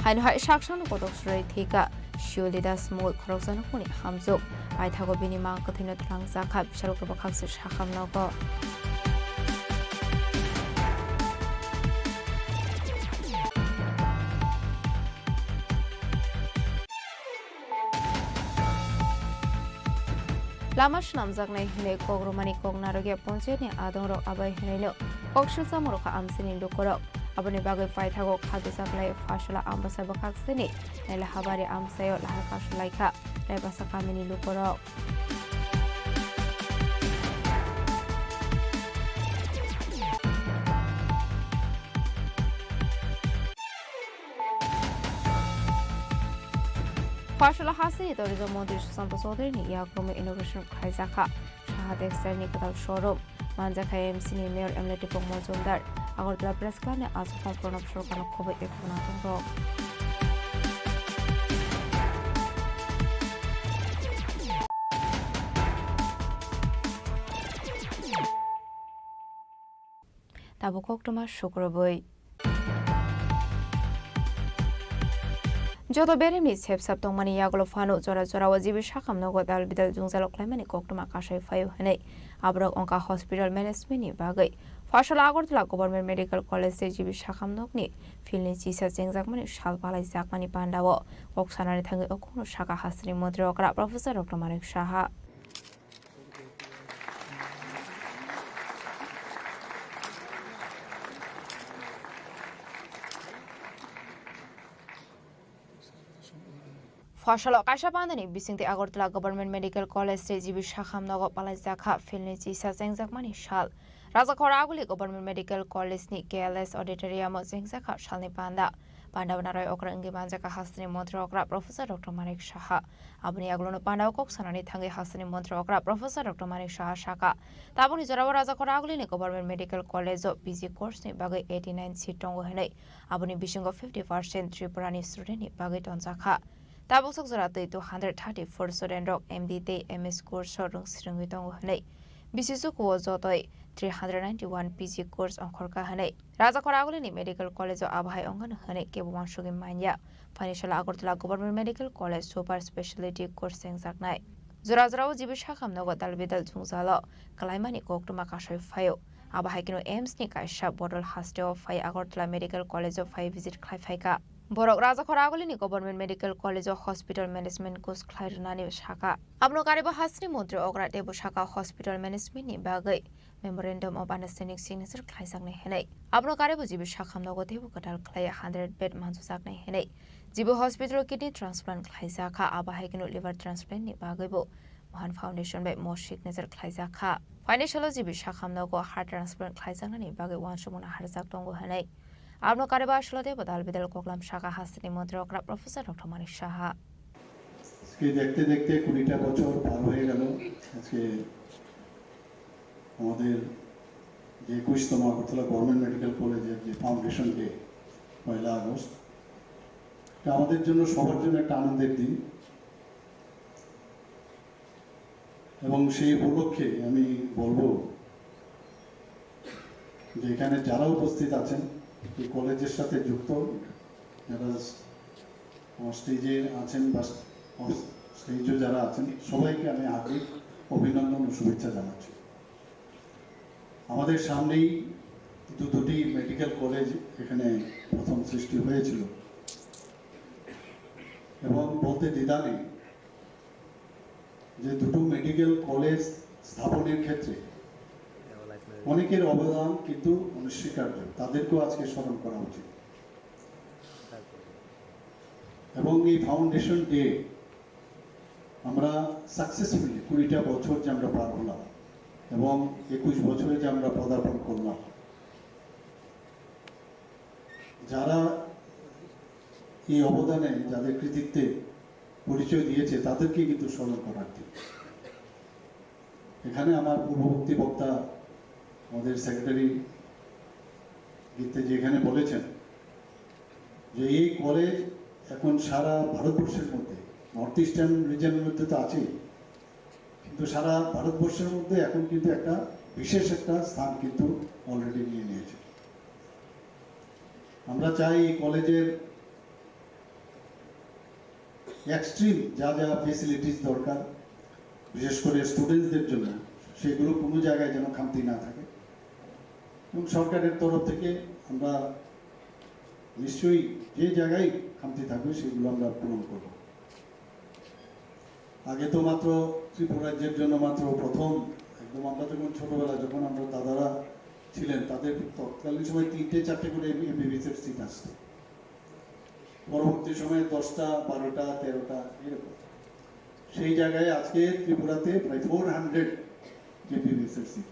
Haino hai saksa no kotok surai thika, Shioli Das mungwi khoroksa nukmani hamjwk. Paithago bini mang kwthwino twlangjakha, bisalo kwbakhakswk sakha nogo. Lama swnamjaknai hwnwi kok rwmani kok narwkya ponchayatni adongrok abai hwnwino kok swchamung rwkha amchaini lukurok. Aboni bagwi paithago kha bwsa khlai Phasola Ambasa bwkhak sini Naila Habari Amsaio lahai kasu laikha Naibasa kamini lukorok. Phasola hasteni tourism montri Sushanta Chaudhary ni yakrumwi inauguration khlaijakha Saha Textile ni kwtal showroom. Manjakha M C ni Mayor M L A Dipok Majumdar. Agartala Press Club ni aswk Pranab Sarkar no khobwi tei khwna tongrok. Tabuk koktwma sukrubwi. Joto beremni sepsap tongmani yagulo phano jora jorao G B sakham nogo dal bidal jwngjalo khlaimani koktwma kasai phaio hwnwi aborok wngkha hospital management ni bagwi. Phasola Agartala Government Medical College tei G B sakham nokni field ni chisa chengjakmani sal palaijakmani pandao kok sanani thangwi o kokno sakha hasteni montri okra Professor Doctor Manik Saha. Phasola kaisa pandani bisingtwi Agartala Government Medical College tei G B sakham nogo palaijakha field ni chisa chengjakmani sal. Rajakhor Aguli Government Medical College ni K L S auditorium o chengjakha salni panda. Panda o narwk okra wngwi manjakha hasteni montri okra Professor Doctor Manik Saha. Aboni yagulono panda o kok sanani thangwi hasteni montri okra Professor Doctor Manik Saha sakha, tabukni jorao Rajakhor Aguli ni Government Medical College o P G course ni bagwi eighty nine seat tongo hwnwi. Aboni bisingo fifty percent Tripura ni student ni bagwi tonjakha. Tabuk sok jora twi two hundred thirty four student rok M D tei M S course o rwng swrwngwi tongo hwnwi. Bisi chukuo jotoi three hundred ninety one P G course ongkhorkha hwnwi Rajakhor Agulini Medical College o abo hai ongano hwnwi kebo uansugwi manya. Phaini salo Agartala Government Medical College Super Speciality Course chengjaknai. Jora jorao G B sakham nogo dal bidal jwngjalo kwlaimani koktwma kasai phaio. Abo hai kheno AIIMS ni kaisa bodol hasteo phai Agartala Medical College o phai visit khlai phaikha. Borok Rajakhor Agulini Government Medical College o hospital management course khlai rwnani sakha. Abono karibo hasteni montri okra teibo sakha hospital management ni bagwi Memorandum of Understanding signature khlaijaknai hwnwi. Abono karibo G B sakham nogo teibo kwtal khlai hundred bed mansujaknai hwnwi. G B hospital o kidney transplant khlaijakha, abo hai kheno liver transplant ni bagwibo Mohan Foundation bai mo signature khlaijakha. Phaini salo G B sakham nogo heart transplant khlaijaknani bagwi uansukmung naharjak tongo hwnwi. Abono karibo aswk teibo dal bidal koklam sakha hasteni montri okra Professor Doctor Manik Saha. আজকে দেখতে দেখতে কুড়িটা বছর পার হয়ে গেল। আজকে আমাদের যে একুশতম আগরতলা গভর্নমেন্ট মেডিকেল কলেজের যে ফাউন্ডেশন ডে, পয়লা আগস্ট, এটা আমাদের জন্য, সবার জন্য একটা আনন্দের দিন। এবং সেই উপলক্ষে আমি বলবো যে এখানে যারা উপস্থিত আছেন, এই কলেজের সাথে যুক্ত, যারা আমার স্টেজে আছেন বা অফ স্টেজেও যারা আছেন, সবাইকে আমি হার্দিক অভিনন্দন ও শুভেচ্ছা জানাচ্ছি। আমাদের সামনেই কিন্তু দুটি মেডিকেল কলেজ এখানে প্রথম সৃষ্টি হয়েছিল এবং বলতে দ্বিধা নেই যে দুটো মেডিকেল কলেজ স্থাপনের ক্ষেত্রে অনেকের অবদান কিন্তু অনস্বীকার্য, তাদেরকেও আজকে স্মরণ করা উচিত। এবং এই ফাউন্ডেশন ডে আমরা সাকসেসফুলি কুড়িটা বছর যে আমরা পার হলাম এবং একুশ বছরে যে আমরা পদার্পণ করলাম, যারা এই অবদানে, যাদের কৃতিত্বে পরিচয় দিয়েছে, তাদেরকে কিন্তু স্মরণ করার দিন। এখানে আমার পূর্ববর্তী বক্তা, আমাদের সেক্রেটারি গীতে যেখানে বলেছেন যে এই কলেজ এখন সারা ভারতবর্ষের মধ্যে, নর্থ ইস্টার্ন রিজনের মধ্যে তো আছেই, কিন্তু সারা ভারতবর্ষের মধ্যে এখন কিন্তু একটা বিশেষ একটা স্থান কিন্তু অলরেডি নিয়ে নিয়েছে। আমরা চাই এই কলেজের এক্সট্রিম যা যা ফেসিলিটিস দরকার, বিশেষ করে স্টুডেন্টসদের জন্য, সেগুলো কোনো জায়গায় যেন খামতি না থাকে। এবং সরকারের তরফ থেকে আমরা নিশ্চয়ই যে জায়গায় খামতি থাকবে, সেগুলো আমরা পূরণ করব। আগে তো মাত্র ত্রিপুরা রাজ্যের জন্য মাত্র প্রথম, একদম আমরা যখন ছোটবেলা, যখন আমরা দাদারা ছিলেন, তাদের তৎকালীন সময় তিনটে চারটে করে এমবিবিএস এর সিট আসতো। পরবর্তী সময়ে দশটা, বারোটা, তেরোটা, এরকম। সেই জায়গায় আজকে ত্রিপুরাতে প্রায় ফোর হান্ড্রেড এমবিবিএস এর সিট।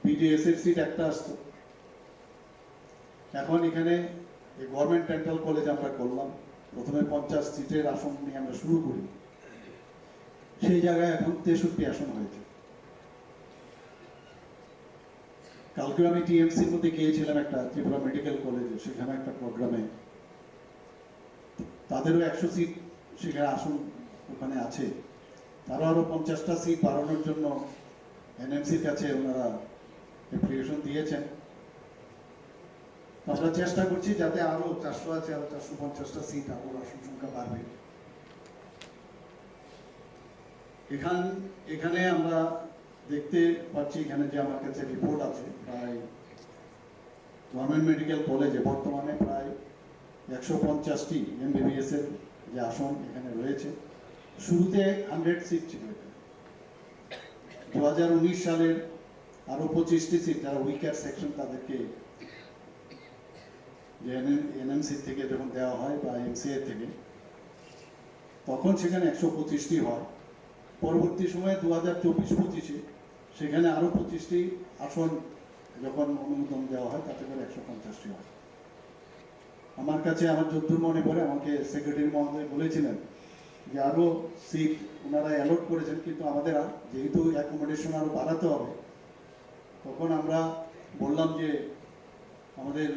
বিডিএস এর সিট একটা আসতো। এখন এখানে এই গভর্নমেন্ট ডেন্টাল কলেজ আমরা করলাম, প্রথমে পঞ্চাশ সিটের আসন নিয়ে আমরা শুরু করি, সেই জায়গায় এখন তেষট্টি আসন হয়েছে। কালকে আমি টিএমসির মধ্যে গিয়েছিলাম একটা ত্রিপুরা মেডিকেল কলেজে, সেখানে একটা প্রোগ্রামে। তাদেরও একশো সিট সেখানে আসন ওখানে আছে। তারা আরও পঞ্চাশটা সিট বাড়ানোর জন্য এনএমসির কাছে ওনারা অ্যাপ্লিকেশন দিয়েছেন। তো আমরা চেষ্টা করছি যাতে আরও চারশো আছে, আরও চারশো পঞ্চাশটা সিট, আরও আসন সংখ্যা বাড়বে। এখান এখানে আমরা দেখতে পাচ্ছি, এখানে যে আমার কাছে রিপোর্ট আছে, প্রায় গভর্নমেন্ট মেডিকেল কলেজে বর্তমানে প্রায় একশো পঞ্চাশটি এমবিবিএস এর যে আসন এখানে রয়েছে, শুরুতে হান্ড্রেড সিট ছিল এখানে। দু হাজার উনিশ সালের আরও পঁচিশটি সিট, যারা উইকার সেকশন, তাদেরকে যে এনএমসি থেকে যখন দেওয়া হয় বা এমসিআই থেকে, তখন সেখানে একশো পঁচিশটি হয়। পরবর্তী সময়ে দু হাজার চব্বিশ পঁচিশে সেখানে আরও পঁচিশটি আসন যখন অনুমোদন দেওয়া হয়, তাতে করে একশো পঞ্চাশটি হয়। আমার কাছে, আমার যতদূর মনে পড়ে, আমাকে সেক্রেটারি মহোদয় বলেছিলেন যে আরও সিট ওনারা অ্যালট করেছেন, কিন্তু আমাদের আর, যেহেতু অ্যাকোমোডেশন আরও বাড়াতে হবে, তখন আমরা বললাম যে আমাদের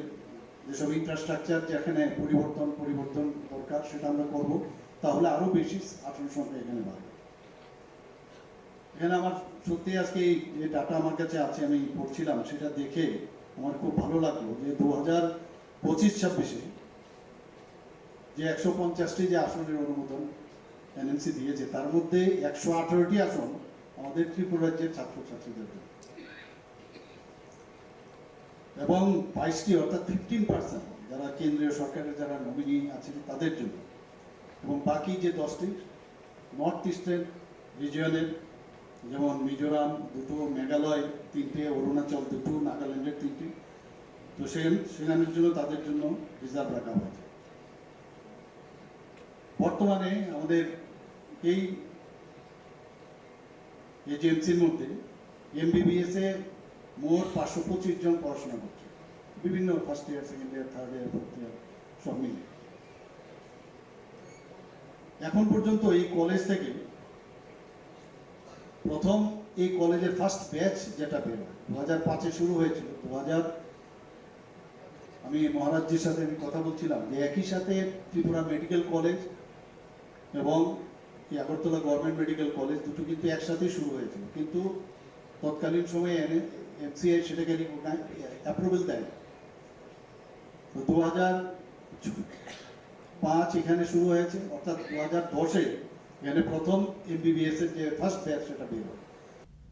যেসব ইনফ্রাস্ট্রাকচার, যেখানে পরিবর্তন পরিবর্তন দরকার, সেটা আমরা করব, তাহলে আরও বেশি আসন সংখ্যা এখানে বাড়বে। এখানে আমার সত্যি আজকে এই যে ডাটা আমার কাছে আছে, আমি পড়ছিলাম, সেটা দেখে আমার খুব ভালো লাগলো যে দু হাজার পঁচিশ ছাব্বিশে যে একশো পঞ্চাশটি যে আসনের অনুমোদন এনএমসি দিয়েছে, তার মধ্যে একশো আঠারোটি আসন আমাদের ত্রিপুরা রাজ্যের ছাত্রছাত্রীদের জন্য এবং বাইশটি, অর্থাৎ ফিফটিন পার্সেন্ট, যারা কেন্দ্রীয় সরকারের যারা নমিনি আছেন, তাদের জন্য। এবং বাকি যে দশটি, নর্থ ইস্টার্ন রিজিয়নের, যেমন মিজোরাম দুটো, মেঘালয় তিনটে, অরুণাচল দুটো, নাগাল্যান্ডের তিনটি, তো সে সেখানের জন্য, তাদের জন্য রিজার্ভ রাখা হয়েছে। বর্তমানে আমাদের এই এজেন্সির মধ্যে এমবিবিএস এ মোট পাঁচশো পঁচিশ জন পড়াশোনা করছে, বিভিন্ন first year, second year, third year, fourth year, সব মিলে। এখন পর্যন্ত এই কলেজ থেকে প্রথম, এই কলেজের ফার্স্ট ব্যাচ যেটা বের হয়, দু হাজার পাঁচে শুরু হয়েছিল, দু হাজার, আমি মহারাজজির সাথে আমি কথা বলছিলাম যে একই সাথে ত্রিপুরা মেডিকেল কলেজ এবং এই আগরতলা গভর্নমেন্ট মেডিকেল কলেজ দুটো কিন্তু একসাথেই শুরু হয়েছিল, কিন্তু তৎকালীন সময়ে এমসিআই সেটাকে অ্যাপ্রুভেল দেয়। তো দু হাজার পাঁচ এখানে শুরু হয়েছে, অর্থাৎ দু হাজার দশে এখানে প্রথম এমবিবিএস এর যে ফার্স্ট ব্যাচ, সেটা বের হয়।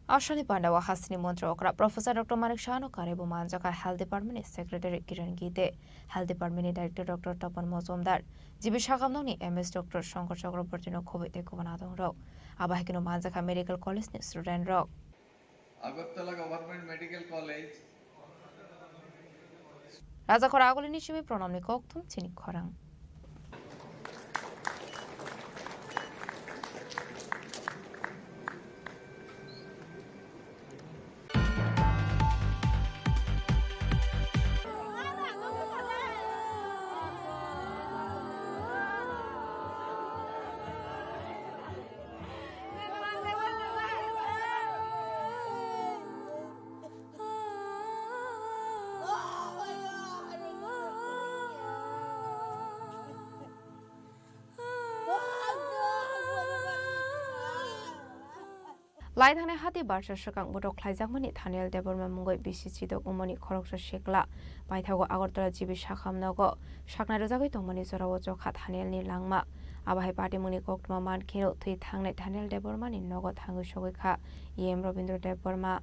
Aswkni pandao hasteni montri okra Professor Doctor Manik Saha no karwi bo manjakha Health Department ni Secretary Kiran Gite, Health Department ni Director Doctor Tapan Mojumdar, G B Sakamnok ni M S Doctor Shankar Chakraborty no khobwi tei kubun adong rok. Abo hai kheno manjakha Medical College ni student rok. Agartala Government Medical College. Rajakhor Agulini simi Pranamni kokthum chini khorang. Lai thangnai hati barsa swkang botok khlaijakmani Thaniel Debbarma mungwi bisi chidok wngmani khoroksa sikla paithago Agartala G B Sakham nogo saknai rwjagwi tongmani jorao chokha Thaniel ni langma. Abo hai patimungni koktwma man kheno thwi thangnai Thaniel Debbarma ni nogo thangwi sogwi kha E M Robindra Debbarma.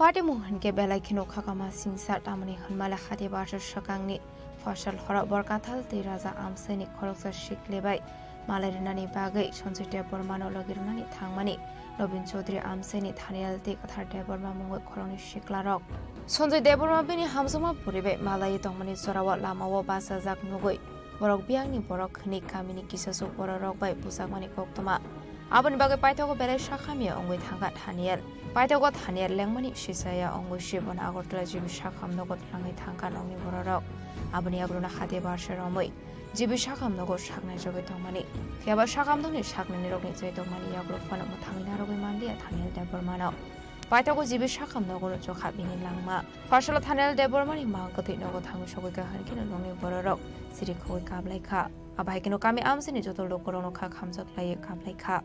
Patimung hinkhe belai kheno khakama singsa, tamoni hwnmale hati barsa swkangni phasal horo Borkathal tei Raja Amsaini khoroksa sikle bai malai rwnani bagwi Sanjoy Debbarmano logi rwnani thangmani Nobin Chaudhary Amsaini Thaniel tei Kathar Debbarma mungwi khoroknwi siklarok. Sanjoy Debbarma bini hamjakma poribai malaiwi tongmani jorao lamao bachajak nugwi borok biyangni borok hwnwi kamini kisasuk bororok bai bujakmani koktwma. Aboni bagwi paithago belai sakhamya wngwi thangkha Thaniel. Paithago Thaniel lengmani sisaya wngwi se bono Agartala G B sakham nogo twlangwi thangkha nokni bororok. Aboni yagulono hati barsa romwi G B sakham nogo saknai jogwi tongmani. Phiya ba sakham nokni saknainirokni chai tongmani yagulo phano mwthangwi narwgwi manliya Thaniel Debbarmano. Paithago G B sakham nogo rwchok kha bini langma. Phasalo Thaniel Debbarmani mang kwthwi nogo thangwi sogwi kha hwnkheno nokni bororok siri khogwi kablai kha. Abo hai kheno kami amchaini joto lukurokno kha khamjak laiwi kablai kha.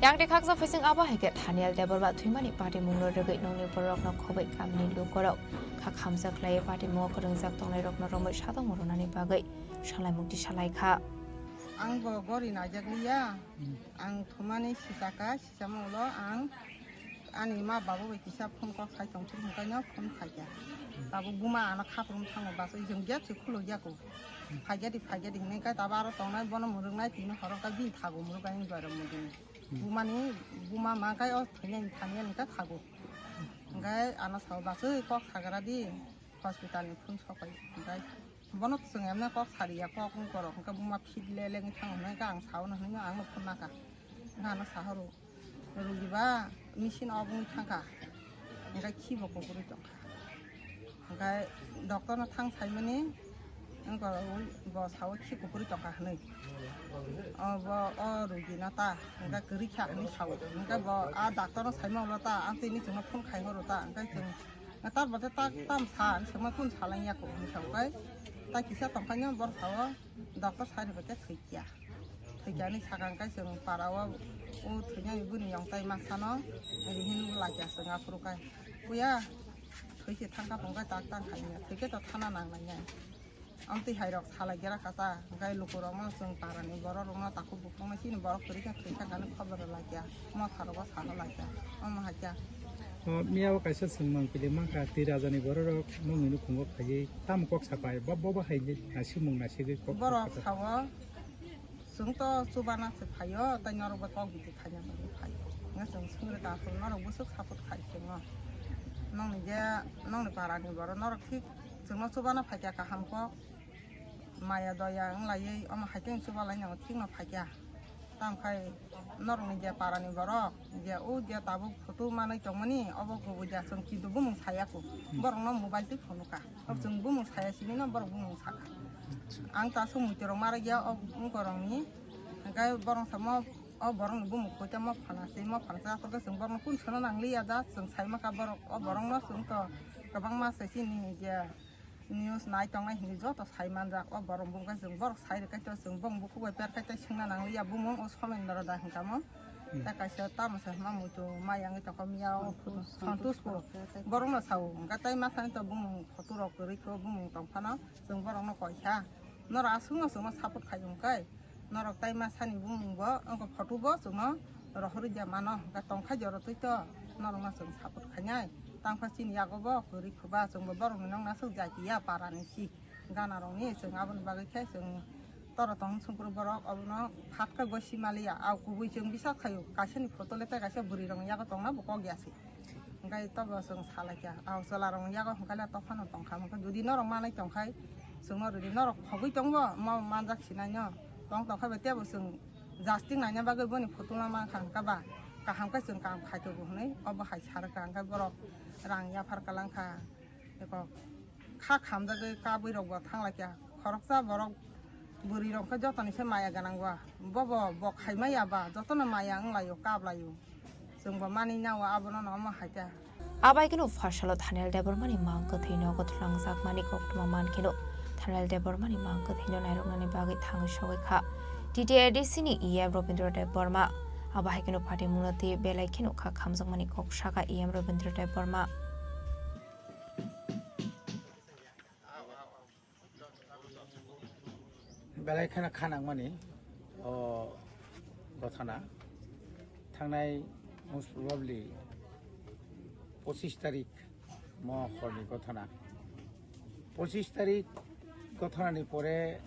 Yang tei khaksa phaising abo hai khe Thaniel Debbarma thwimani patimungno rwgwi nokni bororokno khobwi kamini lukurok kha khamjak khlaiwi patimungo kwrwngjak tongnairokno romwi satongma rwnani bagwi salaimukti salai kha. Ang bo gori naijak liya, ang thumani sitaka, sichamo ulo ang ani ma babu bai kisa phone kok sai tong thik hwnkhe no phone phaikha. Tabuk buma ano khaprum thango bachwi jwng gate se khuluk yaku. Phaikha di, phaikha di hwnwi khe tabuk aro tongnai bono mwrwknai tini horo khe bini thago mwrwknai wng duai rok mwdini. Bumani buma ma khe o thwinai thani ani khe thago. Hwnkhe ano sao bachwi kok sagra di hospital ni phone sokai hwnkhe. Bono chwng emne kok sariya, kok wng korok hwnkhe buma fit le lengwi thango hwnwi khe ang sao no hwnwi no ang no phunukha. Hwnkhe ano sahoro rugi ba machine off wngwi thangkha, hwnkhe khibo kuphurwi tongkha. Hwnkhe doctor no thang saimani wng korok bo sao khi kuphurwi tongkha hwnwi. O bo o rugi no ta hwnkhe kwrwi kha hwnwi sao, hwnkhe bo a doctor no saima ulo ta ang tini chwngno phone khai horo ta, hwnkhe chwng Tar bade tak tam sa, ang sema kun salang ya ko, ang sa kai. Tak kisa tongkha nyo bor sao, doctor sai ni bade thwikya. Thwikya ni sakang kai seng para o, o thwikya ni buni yong tai ma sano, rihin lagya seng apru kai. Kuya, thwikya thangka pongkai tak tang khai ya, thwikya to thana nang nang ya. Amtwi hai rok salai gera kasa, hwnkhe lukurokno chwng parani bororokno takhuk bukhukno chini borok kwrwi khe thwi thangkha hwnwi khobor rwlaikha, motharogo saha laikha, omo haikha. O, miyao kaisa swngmang kili mankha, twi rajani bororok nokni nukhungo phaiwi tamo kok sapai, bo, bobo hai naisingmung naisigwi kok borok sapai. Sao, chwng to chubana se phaio, tei norokbo kok bidi khaina bagwi phaio. Hwnkhe chwng swngri ta phuru norok bwswk support khai chwngno. Nokni je, nokni parani borok norok thik chwngno chubana phaikha kaham kok. Maya doya wng laiwi omo hai khe chuba lai nango, thikno phaikha. Tamo khai norokni je parani borok, je o je tabuk photo manwi tongmani, obo kubui ja, chwng kintu bumung saya kho. Borokno mobile twi phunukha. Chwng bumung saya simi no borok bumung sakha. Ang ta aswk muitorok ma rwkya o wngkorokni. Hwnkhe borok samo o borokni bumung koi tamo phalnase, mo phalnase aswk khe chwng borokno kun sono nangliya da, chwng sai mankha borok, o borokno chwng to kwbangma se chini je News nai tongnai hinwi joto sai manjak. O borok bumung khe chwng borok sai rwkhe to chwng bong bukhuk bai per khai tei swngna nangliya, bumung o Somendra da hwnkha mo. Hmm. Tei kaisa tamo se hwnma muitu mai yangwi tongkha miya o Santosh Pur. Borokno sao, hwnkha tei ma sani to bumung photo rok kwrwi kho, bumung tong phano chwng borokno koi kha. Norok aswkno chwngno support khai wngkhe. Norok tai ma sani bumung bo, wngkha photo bo chwngno rohorwi ja mano, hwnkhe tongkha jora twi to norokno chwng support khainai. Tangkha chini yago bo kwrwi khuba chwngbo borokni nokna swk jai ya parani si gana rokni chwng aboni bagwi khe chwng toro tong sungkru borok obono phat khai bo si maliya. A kubui chwng bisa khaio kaisani photo le tei kaisa bwrwi rokni yago tongna bo kok ya se. Hwnkhe tobo chwng salaikha, a chwla rokni yago hwnkhe le tophano tongkha, hwnkhe jodi norok manwi tongkhai, chwngno rwdi, norok khogwi tongbo, mo manjak sinaino tong tongkha bai teibo chwng jasting naina bagwi boni photo ma mankha, hwnkhe ba kaham khe chwng kaham khaitogo hwnwi obo hai sa rwkha, hwnkhe borok rang yaphar kwlangkha, eko kha khamjagwi kabwi rokbo thanglaikha, khoroksa borok Bwrwi rok khe joto ni se maya gwnang ba. Bobo bo khai maya ba, joto no maya wng lai o, kap lai o. Chwng bo mani na o, abono no omo hai ta. Abai kunu phasalo Daniel Debbarma ni mang kwthwi nogo twlangjakmani koktwma man kheno Daniel Debbarma ni mang kwthwi no nairoknani bagwi thangwi sogwi kha T T A D C ni E M Robindra Debbarma. Abo hai kheno phatimungno twi belai kheno kha khamjakmani kok sakha E M Robindra Debbarma. Belai kheno kha nangmani o gothana thangnai most probably pochis tarik mo horni gothana. Pochis tarik gothanani pore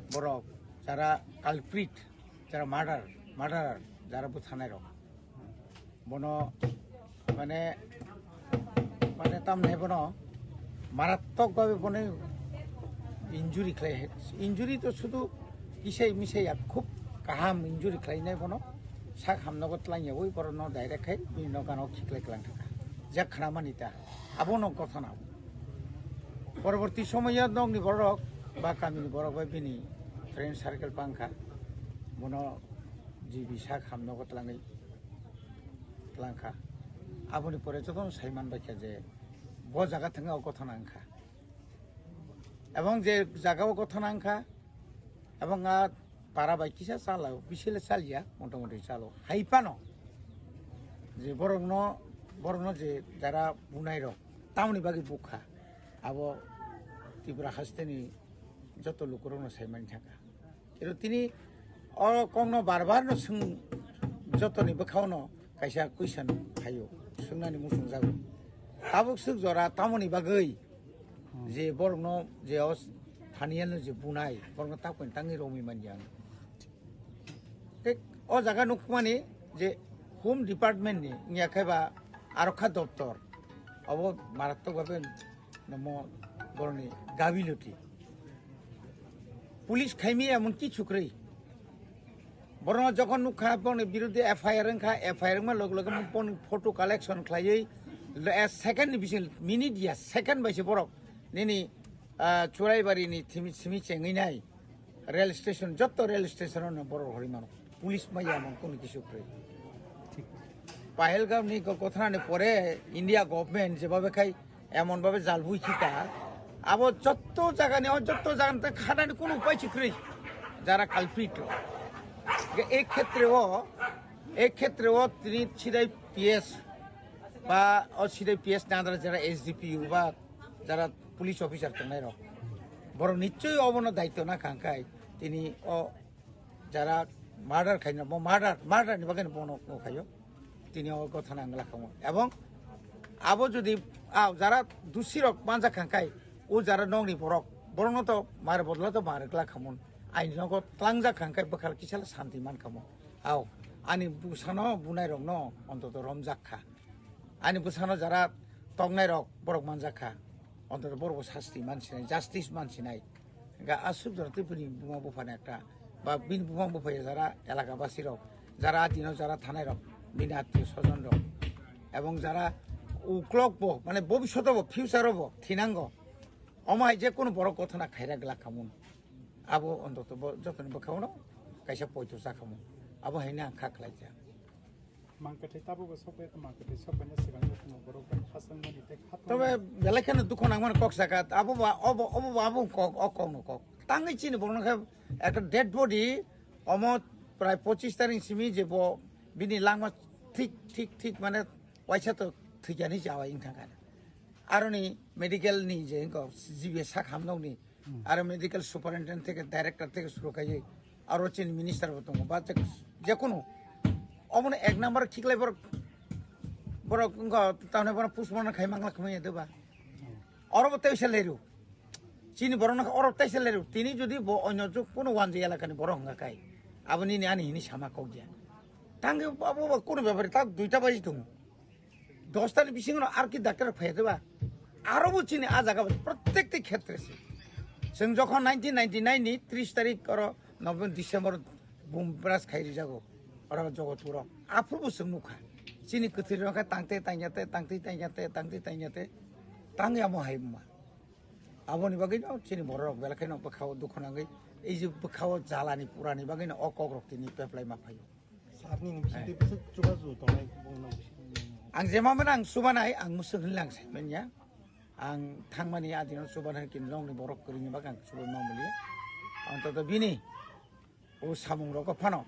borok jara culprit, jara murder, murderer, jara buthanai rok, bono mane mane tamne bono marattok babe bono injury khlai, injury to sudu kisai misai ya, khub kaham injury khlainai bono sak hamnogo twlangyawi borokno direct khai bini nokano khiklai kwlang thangkha, jak khna mani ta. Abono gothana. Poroborti somoyo nokni borok ba kamini borok bai bini friend circle pangkha, bono G B sak hamnogo twlangwi twlangkha. Aboni pore jotono saiman baikha je bo jaga thangwi o gothana wngkha. Ebong je jaga o gothana wngkha, ebong a para bai kisa chala, bisile chalia, motamoti chalo. Hai phano je borokno, borokno je jara bunai rok, tamoni bagwi bukha, abo Tripura hasteni joto lukurokno saimani thangkha. Kero tini o kokno bar bar no swng, jotoni bwkhao no kaisa question phaio, swngnani muchung jago. Tabuk swk jora tamoni bagwi je borokno je o thaniya no je bunai, borokno tabuk tangwi romwi manya. Tei o jaga nukmani je Home Department ni wngya khe ba arokha doptor, obo marattok babe nomo borokni gabiluti. Police khaimi emon kichu kwrwi. Borokno jokhon nukha, borokni biruddhe F I R wngkha, F I R wngma loge loge borokni photo collection khlaiwi, le-, eh, second ni bising, minute ya, second bai se borok nini, ah, Churaibari ni thimi, simi chengwi nai. Rail station, jotto rail station o no borok hori mano. Police maya emon kono kisu kwrwi. Pahalgam ni go-, gothanani pore India government jebabe khai emon babe jalbui khita, abo jotto jagani, o jotto jagani ta khanani kono upai si kwrwi, jara culprit rok. Ge-, e khetre o, e khetre o tini sidai P S ba o sidai P S ni under jara S D P O ba jara police officer tongnai rok, borok nichoi obono daityo na kha, hwnkhe tini o jara murder khaina, bo murder, murder ni bagwi bono khaio. Tini o gothana ang lakha mo. Ebong abo jodi, ah, jara dusi rok manjak kha, hwnkhe o jara nokni borok, borokno to mar bodolo to mar lakha mo. Aini nogo tlangjak kha, hwnkhe bwkhal kisa santi man kha mo. Ao, ani bwsano bunai rokno ontoto romjak kha. Ani bwsano jara tongnai rok borok manjak kha. Ontoto borok bo sasti man sinai, justice man sinai. Ga aswk jora tei bini buma buphani ekta, ba bini buma buphai jara elaka basi rok, jara adino jara thanai rok, bini attiyo sojon rok, ebong jara uklok bo, mane bobishoto bo, future o bo thinango. Omo hai je kunu borok gothana khaira glak khamun. Abo ontoto bo jotoni bwkhao no kaisa poito cha khamun. Abo hai no ang kha khlai kha. Mang kwthwi tabukbo sokphai, mang kwthwi sokphaina swkang jotono borok bai khasangmani tei khatungmani. Tobe belai kheno dukhu nangmani kok saka, abo ba, obo, obo ba, abo kok, o kokno kok. Tangwi chini borokno khe ekta dead body, omo prai pochis tarik simi je bo bini langma thik, thik, thik mane waisa to thwikyani jawai wngkha kha. Aroni medical ni je wngkha G B sak hamnokni, aro medical superintendent theke, director theke suru kaiwi, aro chini minister bo tongo, ba je, jekunu omono ek number khiklai borok, borok wngkha, tamni borok postmortem khai mangla khmai ya de ba? Oro bo teisa leru. Chini borok no oro teisa leru. Tini jodi bo onyo jukunu wanje elakani borok wngkha kai, abo nini ani hini sama kok ya. Tangwi abo ba kunu bepari ta duita baji tongo. Dostani bisingo ar ki doctor phai de ba? Aro bo chini a jaga prottek ti khetre se. Chwng jokhon nineteen ninety-nine ni tris tarik oro November, December bum bras khai rijago. Oro Jogotpuro. Aphuru bo chwng nukha. Chini kwthwi rok khe tangte tangyate, tangte tangyate, tangte tangyate. Tangya mo hai ma. Aboni bagwino chini bororok belai kheno bwkhao dukhu nangwi, ei je bwkhao jalani purani bagwino o kokrok tini peplai ma phaio. Sarni ni bisingtwi bwswk chubachu tongnai bongno bising. Ang jemamano ang chubanai, ang mwswk hinwi lang saimanya. Ang thangmani adino chubanai, kinto nokni borok kwrwini bagwi ang chubai ma mulia. Antoto bini o samungrokgo phano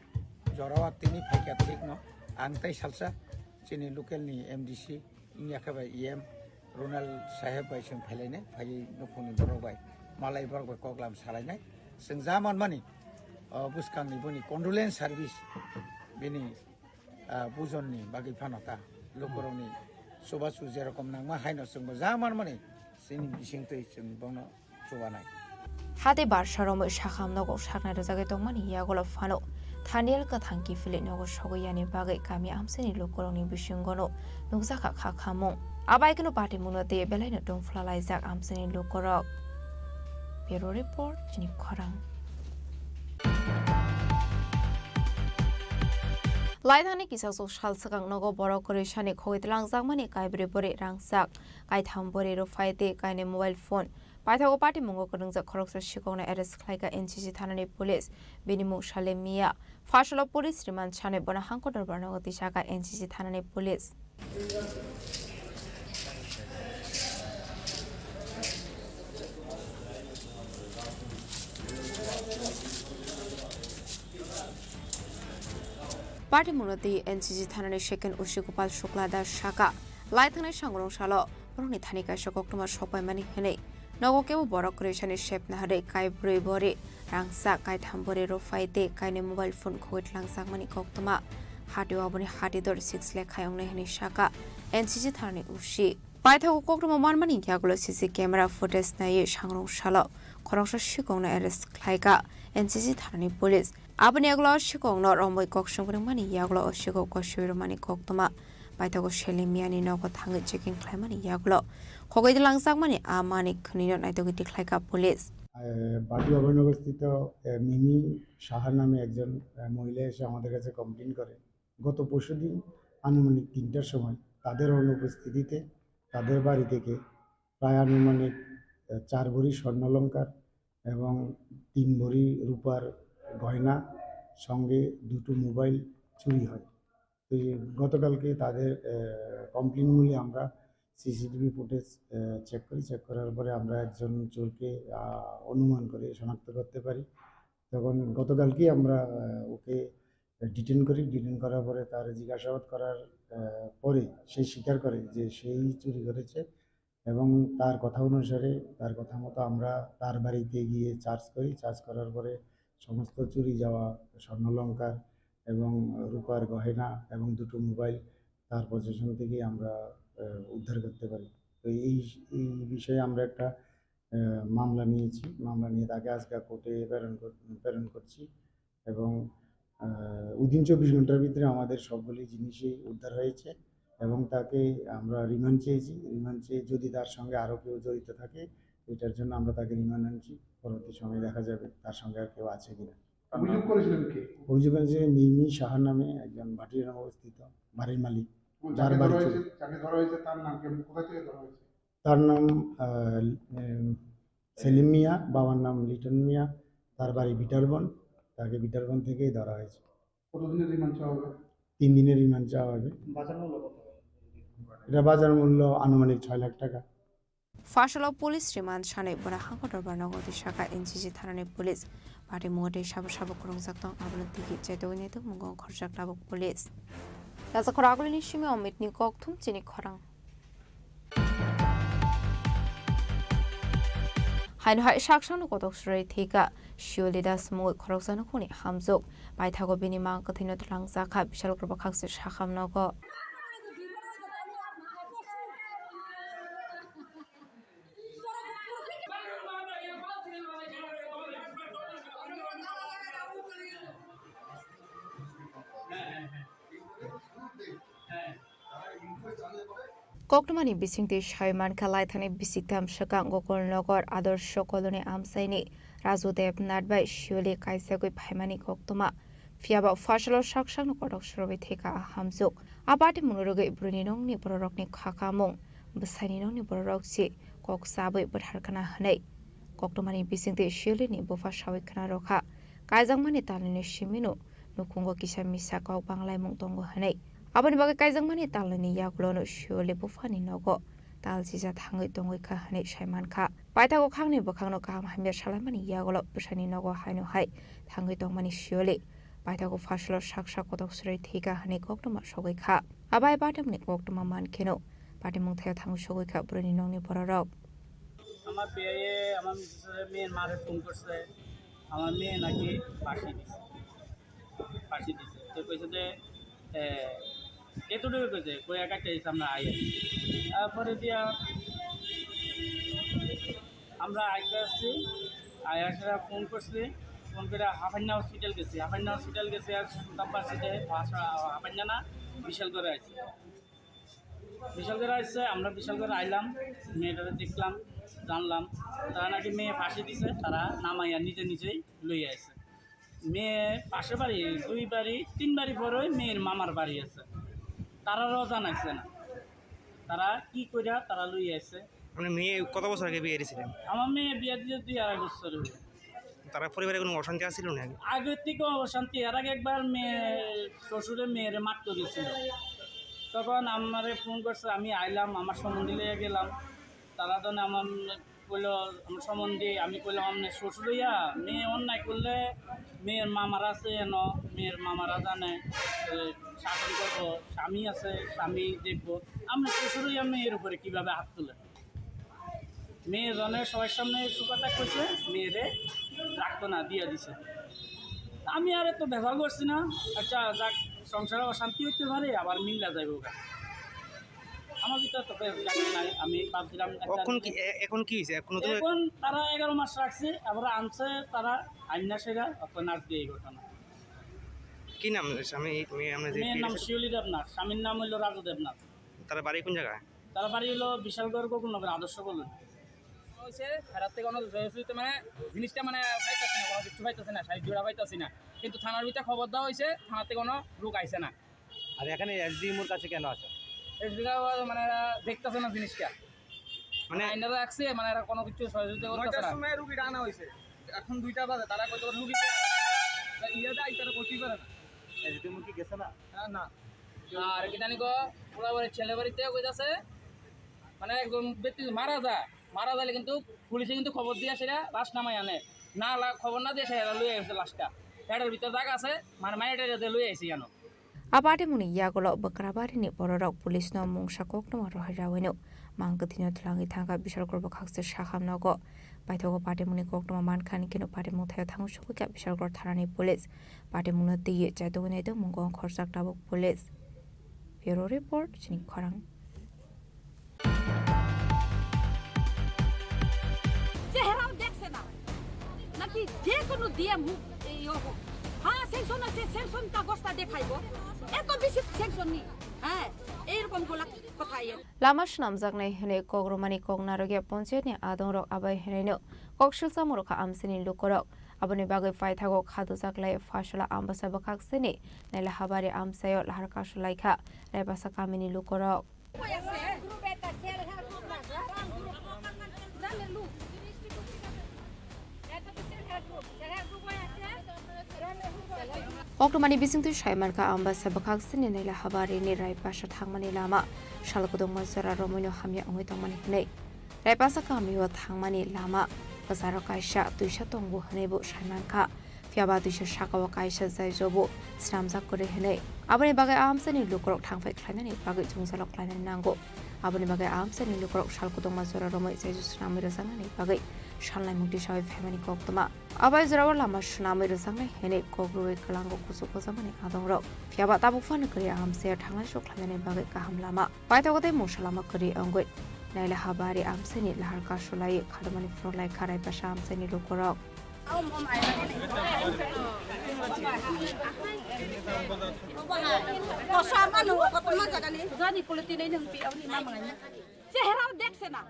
jorao tini phaikha thikno ang tei salsa chini local ni M D C wngya khe bai E M Ronald saheb bai chwng phailainai, phaiwi nukhungni borok bai, malai borok bai koklam salainai. Chwng ja manmani, o bwskangni boni condolence service bini, ah, bujonni bagwi phano ta lukurokni chubachu jerokom nangma haino chwngbo ja manmani chini bisingtwi chwng bono chubanai. Hati barsa romwi sakham nogo saknai rwjagwi tongmani yagulo phano Thaniel kwthang kiphilwi nogo sogwi yani bagwi kami amchaini lukurokni bisingono nukjakha kha khamung. Abaikeno patimungno tei belaino tongphla laijak amchaini lukurok. Bureau Report, chini khorang. Laithangni kisasuk sal swkang nogo borok kwrwisani khogwi twlangjakmani kaibrwi bwrwi rangchak, kaitham bwrwi rwphai tei kainwi mobile phone. Paithago patimungo kwrwngjak khoroksa sikokno arrest khlaikha N C C thanani police. Bini mung Salim Mia. Pharsalo police remand sanwi bono hangko dorbar nogo tisakha N C C thanani police. Patimungno twi N C C thanani second O C Gopal Shukla Das saka, laithangnai sangrong salo borokni thani kaisa koktwma sokpaimani hwnwi. Nogo kebo borok kwrwisani sepna hwnwi kaibrwi bwrwi rangchak, kaitham bwrwi rwphai tei kainwi mobile phone khogwi tlangjakmani koktwma. Hatio aboni hati dor six lekha wngnai hwnwi saka N C C thanani O C. Paithago koktwma manmani yagulo C C camera footage naiwi sangrong salo khoroksa sikokno arrest khlaikha N C C thanani police. Aboni yagulo sikokno romwi kok swng rwmani yagulo o sikok kosoi rwmani koktwma. Paithago Salim Miani nogo thangwi checking khlaimani yagulo khogwi langjakmani a manwi khwnwino naitugwi tikhlaikha police. এ, বাটুয়াবানগরস্থিত, এ, মিমি সাহা নামে একজন, এ, মহিলা এসে আমাদের কাছে কমপ্লেন করে। গত পরশুদিন আনুমানিক তিনটার সময় তাদের অনুপস্থিতিতে তাদের বাড়ি থেকে প্রায় আনুমানিক, এ, চার ভরি স্বর্ণালংকার এবং তিন ভরি রূপার গয়না, সঙ্গে দুটো মোবাইল চুরি হয়। তো এই গতকালকে তাদের, এ, কমপ্লেন মূলে আমরা সিসিটিভি ফুটেজ, এ, চেক করি। চেক করার পরে আমরা একজন চোরকে, আ, অনুমান করে শনাক্ত করতে পারি। তখন গতকালকেই আমরা, আ, ওকে ডিটেইন করি। ডিটেইন করার পরে তার জিজ্ঞাসাবাদ করার, আ, পরে সে স্বীকার করে যে সেই চুরি করেছে এবং তার কথা অনুসারে, তার কথা মতো আমরা তার বাড়িতে গিয়ে সার্চ করি। সার্চ করার পরে সমস্ত চুরি যাওয়া স্বর্ণালংকার এবং রূপার গয়না এবং দুটো মোবাইল তার পজিশন থেকে আমরা, আহ, উদ্ধার করতে পারি। তো এই, এই বিষয়ে আমরা একটা, আহ, মামলা নিয়েছি। মামলা নিয়ে তাকে আজকে কোর্টে প্রেরণ কর-, প্রেরণ করছি এবং, আহ, within চব্বিশ ঘন্টার ভিতরে আমাদের সবগুলি জিনিসই উদ্ধার হয়েছে এবং তাকে আমরা রিমান্ড চেয়েছি। রিমান্ড চেয়ে যদি তার সঙ্গে আরও কেউ জড়িত থাকে, এটার জন্য আমরা তাকে রিমান্ড আনছি। পরবর্তী সময়ে দেখা যাবে তার সঙ্গে আর কেউ আছে কিনা। অভিযোগ করেছিলেন কে? অভিযোগ করেছিলেন মিমি সাহা নামে একজন ভাটিয়ারাম অবস্থিত বাড়ির মালিক। ও, যাকে যার বাড়ি ধরা ছিল। হয়েছে, যাকে ধরা হয়েছে তার নাম কি এবং কোথা থেকে ধরা হয়েছে? তার নাম, আহ, উম, সেলিম মিয়া, বাবার নাম লিটন মিয়া, তার বাড়ি বিটারবন, তাকে বিটারবন থেকেই ধরা হয়েছে। কতদিনের রিমান্ড চাওয়া হবে? তিন দিনের রিমান্ড চাওয়া হবে। বাজার মূল্য কত? এটা বাজার মূল্য আনুমানিক ছয় লাখ টাকা। Pharsalo police remand sanwi bono hangko dorbar nogo twi saka N C C thanani police. Patimungno tei sabo sabo kwrwngjak tong, abono tigi chaitogwi naitokmungo khorjak tabuk police. Rajakhor agulini simi Omitni kokthum chini khorang. Haino hai saksano kotok surai thika, Shioli Das mungwi khoroksa nukhungni hamjwk. Paithago bini mang kwthwino twlangjakha, Bishalkor bwkhakse sakham nogo. Koktwmani bisingtwi sai mankha, laithani bisiktham swkang Gokul Nagar Adarsh Colony amchaini Raju Debnath bai Shioli kaisagwi phaimani koktwma. Phiyaba pharsalo sak sakno kotok surogwi theka a hamjwk. A patimungno rwgwi bwrwini nokni bororokni kha kamung, bwsaini nokni bororok si kok chabwi bwthar khna hwnwi koktwmani bisingtwi Shiyolini bupha sawi khna rwkha. Kaijakmani talnini simino nukhungo kisa misa kok banglaimung tongo hwnwi. Aboni bagwi kaijakmani talnini yagulono Shiyoli buphani nogo tal sija thangwi tongwi kha hwnwi sai mankha. Paithago khangni bwkhakno kaham hamya salaimani yagulo bwsaini nogo haino hai thangwi tongmani Shiyoli. Paithago phasalo sak sak kotok swrwi thwikha hwnwi koktwma sogwi kha. Abai patimungni koktwma mankheno patimung thaio thangwi sogwi kha bwrwini nokni bororok. আমার বিয়ে আমার মিসেসের মেয়ের মারে ফোন করছে, আমার মেয়ে নাকি ফাঁসি দিছে, ফাঁসি দিছে। তো কইছে যে, এ, এতটুকু কইছে, কই একা একটা দিছে আমরা আইয়া। তারপরে দিয়া আমরা আইতে আসছি, আইয়া সেটা ফোন করছি, ফোন করে হাফান্না হসপিটাল গেছি, হাফান্না হসপিটাল গেছি আর শুনতাম পারছি যে হাফান্না না, বিশাল করে আইছে। বিশাল করে আসছে, আমরা বিশাল করে আইলাম, মেয়েটারে দেখলাম, জানলাম, তারা নাকি মেয়ে ফাঁসি দিছে, তারা নামাইয়া নিজে নিজেই লই আইছে। মেয়ে পাশে বাড়ি, দুই বাড়ি, তিন বাড়ি পরে মেয়ের মামার বাড়ি আছে, তারারও জানাইছে না, তারা কি কইরা তারা লই আইছে। মানে মেয়ে কত বছর আগে বিয়ে দিয়েছিলেন? আমার মেয়ে বিয়ে দিয়ে দুই আড়াই বছর হইল। তারা পরিবারে কোনো অশান্তি আছিল না আগে? আগের থেকে অশান্তি। এর আগে একবার মেয়ে, শ্বশুরে মেয়েরে মারতে গেছিল, তখন আমারে ফোন করছে, আমি আইলাম, আমার সম্বন্ধী লইয়া গেলাম। তারা তো আমার কইলো, আমার সম্বন্ধী, আমি কইলাম, "আপনি শ্বশুর হইয়া মেয়ে অন্যায় করলে মেয়ের মামারা আছে এন, মেয়ের মামারা জানে, এ, শাসন করবো, স্বামী আছে, স্বামী দেখবো, আপনি শ্বশুর হইয়া মেয়ের উপরে কিভাবে হাত তুলে?" মেয়ে জনের সবার সামনে সুপাতা কইছে, মেয়েরে রাখতো না, দিয়া দিছে। আমি আর এত ভেজাল করছি না। আচ্ছা, যাক, সংসারে অশান্তি হইতে পারে, আবার মিল্লা যাইবো গা। আমার ভিতরে তো ফেস গাড়ি নাই, আমি ভাবছিলাম একটা এখন কি, এ-, এখন কি হয়েছে? এখন তো এখন তারা এগারো মাস রাখছে, আবার আনছে তারা আইনা সেরা, এখন আজকে এই ঘটনা। কি নাম স্বামী, মেয়ে আমরা যে মেয়ের নাম বিয়ে শিউলি দেবনাথ, স্বামীর নাম হইলো রাজু দেবনাথ। তারা বাড়ি কোন জায়গায়? তারা বাড়ি হলো বিশালগড় গোকুলনগর আদর্শ কলোনি। হইছে, ফেরাতে কোনো জয়সূচিত মানে জিনিসটা মানে পাইতেছে না, কোনো কিছু পাইতেছে না, সাহায্য জোড়া পাইতেছি না। কিন্তু থানার ভিতরে খবর দেওয়া হয়েছে, থানাতে কোনো লোক আইছে না। আর এখানে এসডিএম ওর কাছে কেন আছে? এসডিএম মানে এরা দেখতেছে না জিনিসটা। মানে আইনারা রাখছে, মানে এরা কোনো কিছু সহযোগিতা করতেছে নয়টার না। সময় রুগীটা আনা হয়েছে, এখন দুইটা বাজে, তারা কইতে পারে রুগীকে আনা একটা ইয়ে দেয়, তারা করতেই পারে না। এসডিএম কি গেছে না? না, না। আর কি জানি গো, ওরা ওই ছেলে বাড়িতে কইতাছে, মানে একজন ব্যক্তি মারা যায়, মারা যাইলে কিন্তু পুলিশে কিন্তু খবর দিয়ে সেটা লাশ নামাই আনে, না লা-, খবর না দিয়ে সেটা লই আসে লাশটা। এটার ভিতরে দাগ আছে, মানে মাইরে টাইরে লই আইছে জানো। A patimungni yagulo Bakrabarini bororok police no mungsa koktwma rohai rawino mang kwthwino twlangwi thangkha Bishalgarh bwkhakse sakham nogo. Paithago patimungni koktwma mankha hwnkhe no patimung thaio thangwi sogwikha Bishalgarh thanani police. Patimungno twiwi chaitugwi naitugmungo khorchak tabuk police. Bureau report, chini khorang. চেহারাও দেখছে না নাকি? যে কোনো ডিএম হোক, এই হোক, হ্যাঁ স্যাংশন আছে, স্যাংশন কাগজটা দেখাইবো। এত বেশি স্যাংশন নেই। হ্যাঁ, এইরকম গোলা কথা। Lama swnamjaknai hwnwi kok rwmani kok narwkya ponchayatni adongrok abai hwnaino kok silsa mwrwkha amchaini lukurok. Aboni bagwi paithago kha dujak lai Phasola Ambasa bwkhaksini Nailahabari amchaio lahar kasu laikha Raipasa kamini lukurok. Koktwmani bisingtwi sai mankha, Ambasa bwkhaksini Nailahabarini Raipasa thangmani lama sal kwdwngma jora romwino hamya wngwi tongmani hwnwi. Raipasa kamio thangmani lama kwcharo kaisa twisa tongo hwnwibo sai mankha. Phiyaba twisa sakao kaisa jaijobo swnamjak kwrwi hwnwi. Aboni bagwi a amchaini lukurok thangphai khlainani bagwi jwngjalo khlainani nango. Aboni bagwi a amchaini lukurok sal kwdwngma jora romwi jaijo swnamwi rwjaknani bagwi salnai mukti sawi phaimani koktwma. Abai jorao lama swnamwi rwjaknai hwnwi kok rwui kwlango kuchuk gojakmani adongrok. Phiyaba tabuk phano kwrwi a amchaio thanglai sok khlainani bagwi kaham lama. Paithago tei mungsa lama kwrwi wngwi Nailahabari amchaini lahar kasu laiwi kharwmani phunuk lai kha Raipasa amchaini lukurok. চেহারাও দেখছে না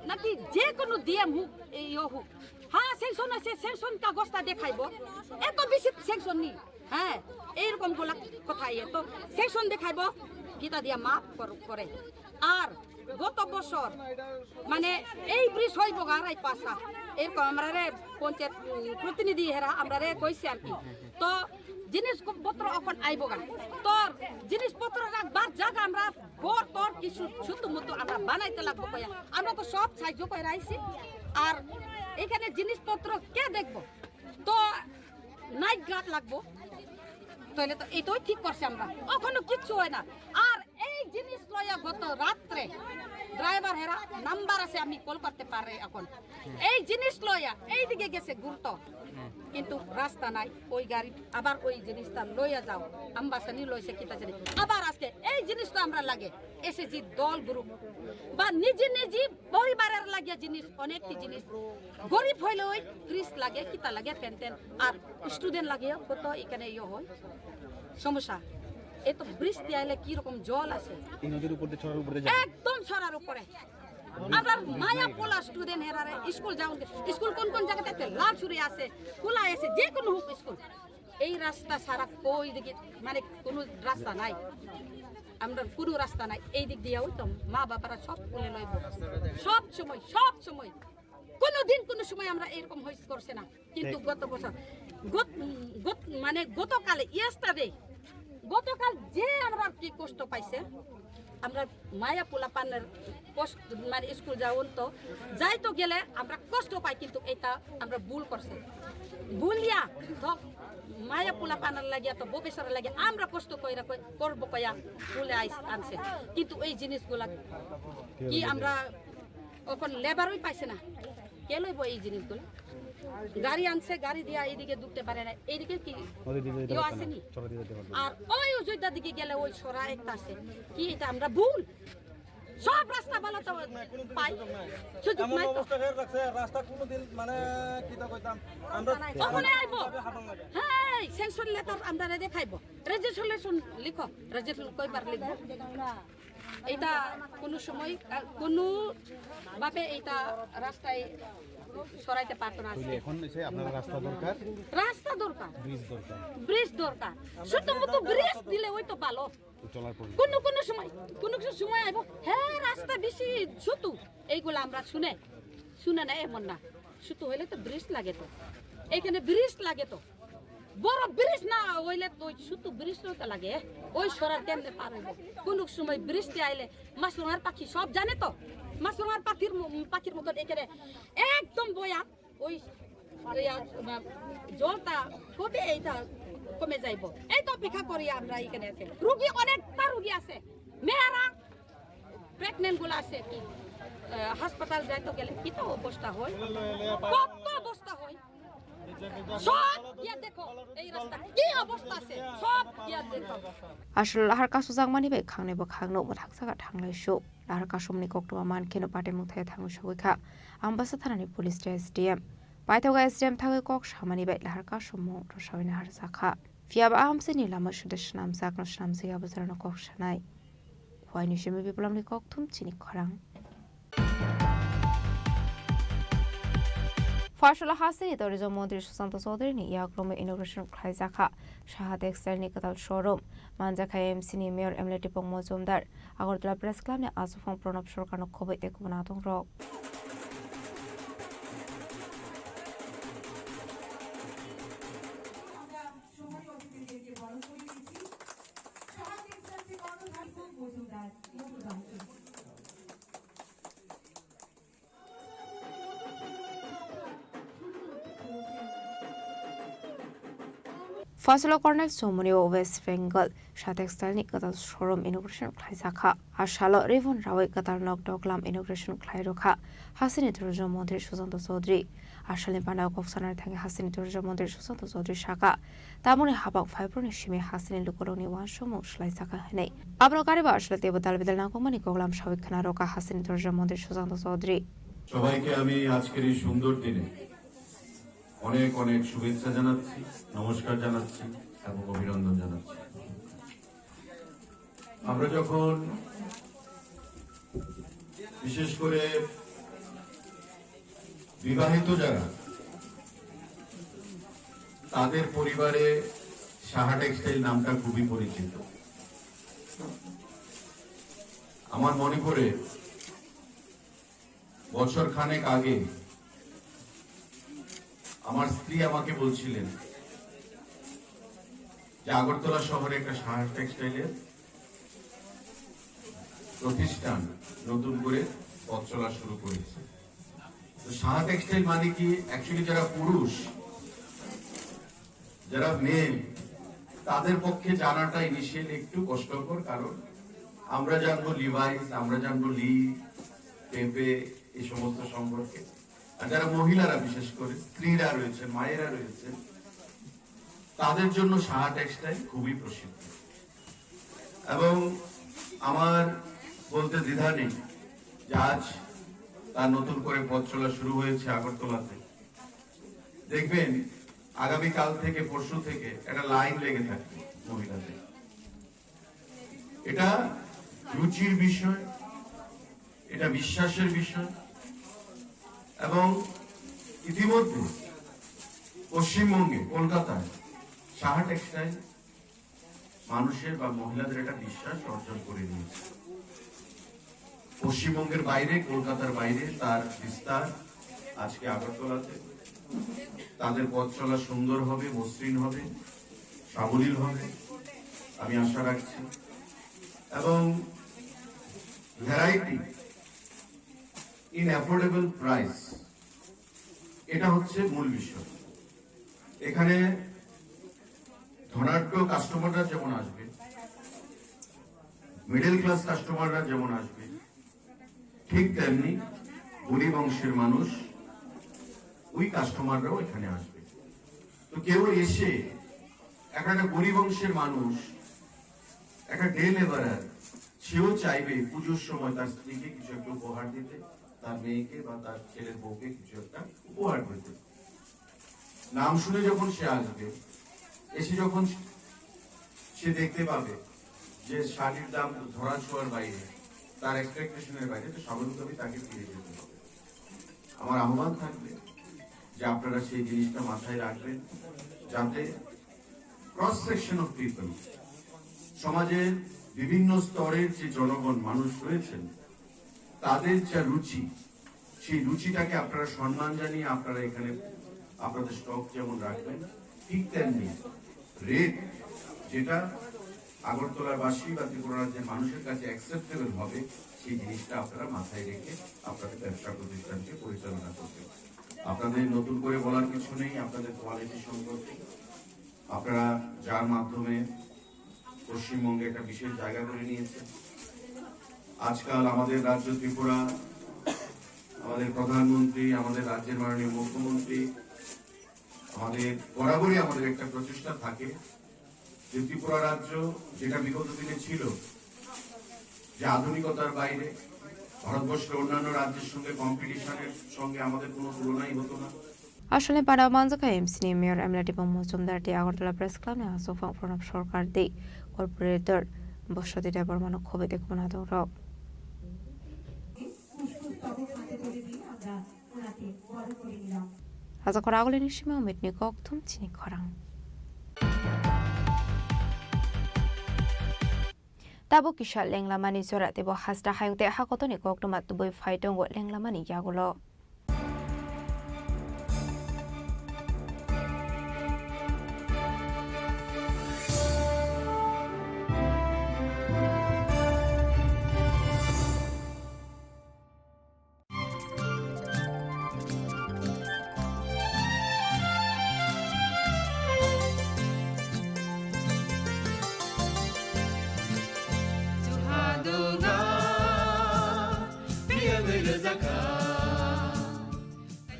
নাকি? যে কোনো ডিএম হোক, এই হোক, হ্যাঁ স্যাংশন আছে, স্যাংশন কাগজটা দেখাইবো। এত বেশি স্যাংশন নেই। হ্যাঁ, এইরকম গোলা কথা। এত স্যাংশন দেখাইবো, কিতা দিয়া মাফ কর-, করে। আর গত বছর মানে এই ব্রিজ হইব গারাই পাশা, এরকম আমরা রে পঞ্চায়েত উম, প্রতিনিধি হেরা আমরা রে কইছি আর কি। তো জিনিস পত্র এখন আইব গা, তোর জিনিসপত্র রাখবার জায়গা আমরা ঘর তোর কিছু ছোট মতো আমরা বানাইতে লাগবো কয়া। আমরা তো সব সাহায্য করে আইছি। আর এখানে জিনিসপত্র কে দেখবো? তো নাইট গার্ড লাগবো। তাহলে তো এটাই ঠিক করছে আমরা, এখনো কিচ্ছু হয় না। আর এই জিনিস লইয়া গত রাত্রে ড্রাইভার হেরা নাম্বার আছে, আমি কল করতে পারি এখন। এই জিনিস লইয়া এইদিকে গেছে গুরুত্ব, কিন্তু রাস্তা নাই। ওই গাড়ি আবার ওই জিনিসটা লইয়া যাও, আমবাসানি লইছে কিতা জানি। আবার আজকে এই জিনিস তো আমরা লাগে এসএসজি দল গ্রুপ বা নিজে নিজে পরিবারের লাগিয়া জিনিস, অনেকটি জিনিস। গরিব হইলে ওই ফ্রিজ লাগে, কিতা লাগে, প্যান্ট ট্যান্ট, আর স্টুডেন্ট লাগে কত এখানে ইয়ে হয়, সমস্যা। এ তো বৃষ্টি আইলে কি রকম জল আছে, এই নদীর উপর দিয়ে, ছড়ার উপর দিয়ে যায়। একদম ছড়ার উপরে। আমরা মায়া পোলা স্টুডেন্ট হেরারে স্কুল যাওন, স্কুল কোন কোন জায়গাতে আছে? লালছড়ি আছে, খোলা আছে, যে কোনো হোক স্কুল। এই রাস্তা সারা কই দিকে, মানে কোনো রাস্তা নাই, আমরা কোনো রাস্তা নাই। এই দিক দিয়ে ওই তো মা বাবারা সব কোলে লইব, সব সময়, সব সময়, কোনো দিন কোনো সময় আমরা এরকম হইস করছে না। কিন্তু গত বছর, গত, গত, মানে গতকালে, ইয়েস্টারডে, গতকাল যে আমরা কি কষ্ট পাইছে, আমরা মায়া পোলা পানের কষ্ট, মানে স্কুল যাওন তো, যাইতো গেলে আমরা কষ্ট পাই, কিন্তু এটা আমরা ভুল করছে। ভুলিয়া তো মায়া পোলা পানার লাগিয়া তো ভবিষ্যতের লাগে আমরা কষ্ট কইরা কই-, করবো কয়া ভুলে আইস-, আনছে। কিন্তু এই জিনিসগুলা কি আমরা এখন লেবারই পাইছে না, কে লইব এই জিনিসগুলো? গাড়ি আনছে, গাড়ি দিয়া এইদিকে ঢুকতে পারে না, এইদিকে কি নদী দিয়ে যেতে ইয়ে পারতো না, আসেনি? চড়া দিয়ে যেতে পারতো না। আর ওই অযোধ্যা দিকে গেলে ওই সরা একটা আছে, কি এটা আমরা ভুল, সব রাস্তা ভালো তো পাই, সুযোগ এমন নাই তো। অবস্থা করে রাখছে, রাস্তা কোনোদিন মানে কিতা কইতাম আমরা ওখানে আইবো। হাঁটন লাগে। হ্যাঁ, স্যাংশন লেটার আমরা দেখাইবো, রেজিস্ট্রেশন লিখো, রেজিস্ট্রেশন কয়বার লিখবো? এটা কোনো সময়, আহ, কোনো ভাবে এটা রাস্তায় সরাইতে পারতো না। তাহলে এখন এসে আপনার রাস্তা দরকার, রাস্তা দরকার, ব্রিজ দরকার। ব্রিজ দরকার। শুধু মতো ব্রিজ দিলে ওই তো ভালো। তো চলার পরিবেশ। কোনো কোনো সময়, কোনো কিছু সময় আইব, হ্যাঁ, রাস্তা বেশি ছোট, এইগুলো আমরা শুনে, শুনে না, এমন না। ছোট হইলে তো ব্রিজ লাগে তো, এখানে ব্রিজ লাগে তো। বড় ব্রিজ না হইলে তো ওই ছোট ব্রিজ তো লাগে, ওই সরার কেমনে পার হইব? কোনো সময় বৃষ্টি আইলে মাছরাঙার পাখি সব জানে তো, মাছরাঙার পাখির ম-, পাখির মতন এখানে একদম বয়া ওই, ওই, আ, মা-, জলটা কবে এইটা কমে যাইব? এই তো অপেক্ষা করি আমরা এখানে আছে। রুগী, অনেকটা রুগী আছে, মেয়েরা প্রেগনেন্ট গুলো আছে কি, আ, হাসপাতাল যাইতে গেলে কি তো অবস্থা হয়, কত অবস্থা হয়। সব গিয়া দেখো, এই রাস্তা কি অবস্থা আছে, সব গিয়া দেখো। Aswk lahar kasujak mani bai khangnai bwkhakno mwthakjak thanglai su. Lahar kasumni koktwma man kheno patimung thai thangwi sogwi kha Ambasa thanani police tei S D M. Paithago S D M thangwi kok samani bai lahar kasumung rwsawina harjakha. Phiyaba a hamsini lama suda swnamjakno swnamjakya bwsarokno kok sanai. Khuaini simi Biplamni kokthum chini khorang. Phaisalo hasteni tourism montri Sushanta Chaudharyni yakromwi inauguration khlaijakha Saha Textile ni kwtal showroom. Manjakha M C ni mayor M L A Tipok Mojumdar. Agartala Press Club ni achukphang Pranab Sarkarno khobwi tei kubun adongrok. Phaisalo Connect Chomoni o West Bengal Saha Textile ni kwtal showroom inauguration khlaijakha. A salo ribbon rawi kwtal nok doklam inauguration khlai rwkha hasteni tourism montri Sushanta Chaudhary. A salni bana kok sanani thangwi hasteni tourism montri Sushanta Chaudhary sakha, tamoni habang phaibrokni simi hasteni lukurokni uansukmung swlaijakha hwnwi. Abono gari ba aswk teibo dal bidal nangkukmani koklam sawi khna rwkha hasteni tourism montri Sushanta Chaudhary. সবাইকে আমি আজকের এই সুন্দর দিনে অনেক অনেক শুভেচ্ছা জানাচ্ছি, নমস্কার জানাচ্ছি এবং অভিনন্দন জানাচ্ছি। আমরা যখন বিশেষ করে বিবাহিত যারা, তাদের পরিবারে সাহা টেক্সটাইল নামটা খুবই পরিচিত। আমার মনে পড়ে বছর খানেক আগে আমার স্ত্রী আমাকে বলছিলেন যে আগরতলা শহরে একটা সাহা টেক্সটাইলের প্রতিষ্ঠান নতুন করে পথ চলা শুরু করেছে। তো সাহা টেক্সটাইল মানে কি? অ্যাকচুয়ালি যারা পুরুষ, যারা মেল, তাদের পক্ষে জানাটা ইনিশিয়ালি একটু কষ্টকর, কারণ আমরা জানবো লিভাইস, আমরা জানবো লি, পেপে, এই সমস্ত সম্পর্কে। আর যারা মহিলারা, বিশেষ করে স্ত্রীরা রয়েছেন, মায়েরা রয়েছেন, তাদের জন্য সাহা টেক্সটাইল খুবই প্রসিদ্ধ। এবং আমার বলতে দ্বিধা নেই যে আজ তার নতুন করে পথ চলা শুরু হয়েছে আগরতলাতে। দেখবেন, আগামীকাল থেকে, পরশু থেকে একটা লাইন লেগে থাকবে মহিলাদের। এটা রুচির বিষয়, এটা বিশ্বাসের বিষয়। এবং ইতিমধ্যে পশ্চিমবঙ্গে, কলকাতায় সাহা টেক্সটাইল মানুষের বা মহিলাদের একটা বিশ্বাস অর্জন করে নিয়েছে। পশ্চিমবঙ্গের বাইরে, কলকাতার বাইরে তার বিস্তার আজকে আগরতলাতে। তাদের পথ চলা সুন্দর হবে, মসৃণ হবে, সাবলীল হবে, আমি আশা রাখছি। এবং ভ্যারাইটি ইন অ্যাফোর্ডেবল প্রাইস, এটা হচ্ছে মূল বিষয়। এখানে ধনাঢ্য কাস্টমাররা যেমন আসবে, মিডল ক্লাস কাস্টমাররা যেমন আসবে, ঠিক তেমনি গরিব অংশের মানুষ, ওই কাস্টমাররাও এখানে আসবে। তো কেউ এসে, একটা, একটা গরিব অংশের মানুষ, একটা ডে লেবারার, সেও চাইবে পুজোর সময় তার স্ত্রীকে কিছু একটা উপহার দিতে, তার মেয়েকে বা তার ছেলের বউকে কিছু একটা উপহার দিতে। নাম শুনে যখন সে আসবে, এসে যখন সে দেখতে পাবে যে শাড়ির দাম ধরা ছোঁয়ার বাইরে, তার এক্সপেকটেশনের বাইরে, তো স্বাভাবিকভাবেই তাকে ফিরে যেতে হবে। আমার আহ্বান থাকবে যে আপনারা সেই জিনিসটা মাথায় রাখবেন, যাতে ক্রস সেকশন অফ পিপল, সমাজের বিভিন্ন স্তরের যে জনগণ, মানুষ রয়েছেন, তাদের যা রুচি, সেই রুচিটাকে আপনারা সম্মান জানিয়ে আপনারা এখানে আপনাদের স্টক যেমন রাখবেন, ঠিক তেমনি রেট, যেটা আগরতলাবাসী বা ত্রিপুরা রাজ্যের মানুষের কাছে অ্যাকসেপ্টেবল হবে, সেই জিনিসটা আপনারা মাথায় রেখে আপনাদের ব্যবসা প্রতিষ্ঠানকে পরিচালনা করবেন। আপনাদের নতুন করে বলার কিছু নেই আপনাদের কোয়ালিটি সম্পর্কে। আপনারা যার মাধ্যমে পশ্চিমবঙ্গে একটা বিশেষ জায়গা করে নিয়েছেন। আজকাল আমাদের রাজ্য ত্রিপুরা, আমাদের প্রধানমন্ত্রী, আমাদের রাজ্যের মাননীয় মুখ্যমন্ত্রী, আমাদের বরাবরই আমাদের একটা প্রচেষ্টা থাকে যে ত্রিপুরা রাজ্য, যেটা বিগত দিনে ছিল যে আধুনিকতার বাইরে, ভারতবর্ষের অন্যান্য রাজ্যের সঙ্গে কম্পিটিশনের সঙ্গে আমাদের কোনো তুলনাই হতো না। Aswlni panao manjakha M C ni Mayor M L A Dipang Mojumdar tei Agartala Press Club ni aswk phang Pranab Sarkar tei Corporator Boswati Debbarma no khobwi tei khumna tong rok. Ajakora agulini simi Umitni kokthum chini khorang. Tabuk kisa lenglamani jora teibo hasta hayung tei hakotoni koktwma tubui phai tongo lenglamani yagulo.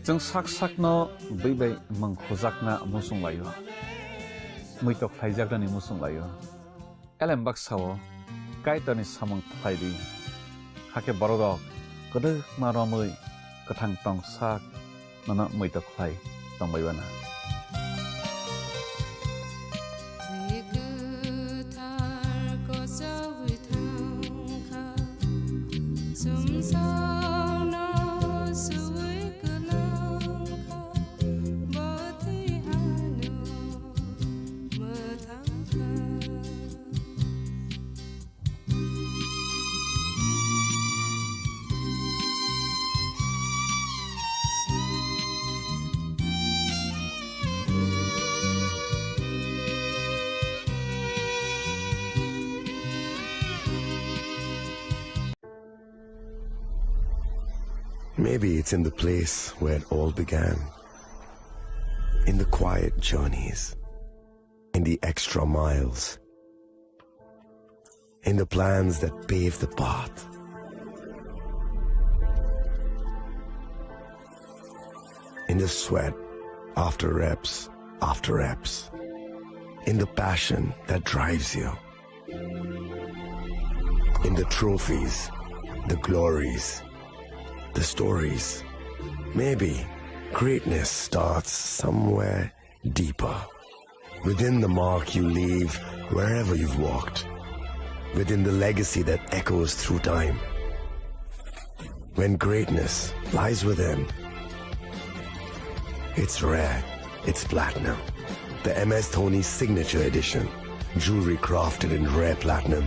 Chwng sak sakno bwi bai mung khujakna muchung laio, muitok khlaijaknani muchung laio. Elem baksa-o Kaitorni samung khlai di, hakhe bororok kwdwkma romwi kwthang tong sak nono muitok khlai tong bai bana. Maybe it's in the place where it all began. In the quiet journeys, in the extra miles, in the plans that pave the path, in the sweat after reps, after reps, in the passion that drives you, in the trophies, the glories, the stories. Maybe greatness starts somewhere deeper, within the mark you leave wherever you've walked, within the legacy that echoes through time. When greatness lies within, it's rare, it's platinum. The M S Dhoni Signature Edition, jewelry crafted in rare platinum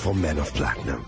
for men of platinum.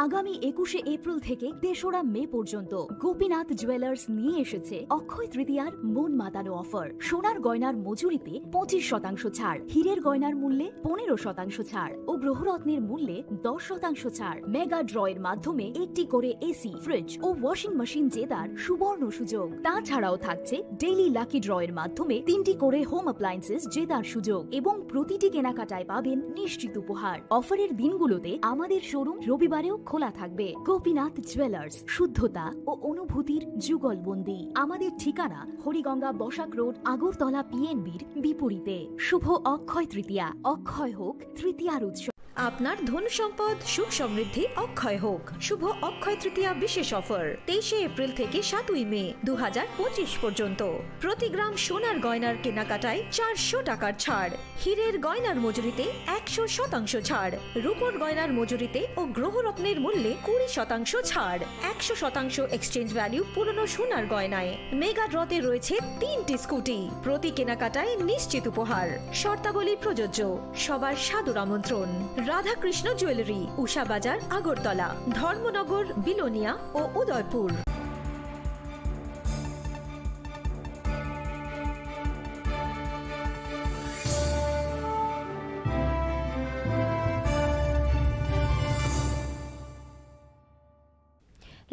আগামী একুশে এপ্রিল থেকে তেসরা মে পর্যন্ত গোপীনাথ জুয়েলার্স নিয়ে এসেছে অক্ষয় তৃতীয়ার মন মাতানো অফার। সোনার গয়নার মজুরিতে পঁচিশ শতাংশ ছাড়, হীরের গয়নার মূল্যে পনেরো শতাংশ ছাড় ও গ্রহরত্নের মূল্যে দশ শতাংশ ছাড়। মেগা ড্র এর মাধ্যমে একটি করে এসি, ফ্রিজ ও ওয়াশিং মেশিন জেতার সুবর্ণ সুযোগ। তাছাড়াও থাকছে ডেইলি লাকি ড্র এর মাধ্যমে তিনটি করে হোম অ্যাপ্লায়েন্সেস জেতার সুযোগ এবং প্রতিটি কেনাকাটায় পাবেন নিশ্চিত উপহার। অফারের দিনগুলোতে আমাদের শোরুম রবিবারেও খোলা থাকবে। গোপীনাথ জুয়েলার্স, শুদ্ধতা ও অনুভূতির যুগলবন্দি। আমাদের ঠিকানা হরিগঙ্গা বসাক রোড, আগরতলা পিএনবির বিপরীতে। শুভ অক্ষয় তৃতীয়া, অক্ষয় হোক তৃতীয়ার উৎসব। আপনার ধন সম্পদ সুখ সমৃদ্ধি অক্ষয় হোক। শুভ অক্ষয় তৃতীয়া বিশেষ অফার, তেইশে এপ্রিল থেকে সাতই মে দু হাজার পঁচিশ পর্যন্ত। প্রতি গ্রাম সোনার গয়নার কেনাকাটায় চারশো টাকার ছাড়, হীরের গয়নার মজুরিতে একশো শতাংশ ছাড়, রূপোর গয়নার মজুরিতে ও গ্রহরত্নের মূল্যে কুড়ি শতাংশ ছাড়, একশো শতাংশ এক্সচেঞ্জ ভ্যালু পুরনো সোনার গয়নায়। মেগা ড্রতে রয়েছে তিনটি স্কুটি, প্রতি কেনাকাটায় নিশ্চিত উপহার। শর্তাবলী প্রযোজ্য। সবার সাদর আমন্ত্রণ। রাধাকৃষ্ণ জুয়েলারি, উষা বাজার, আগরতলা, ধর্মনগর, বিলোনিয়া ও Udaipur.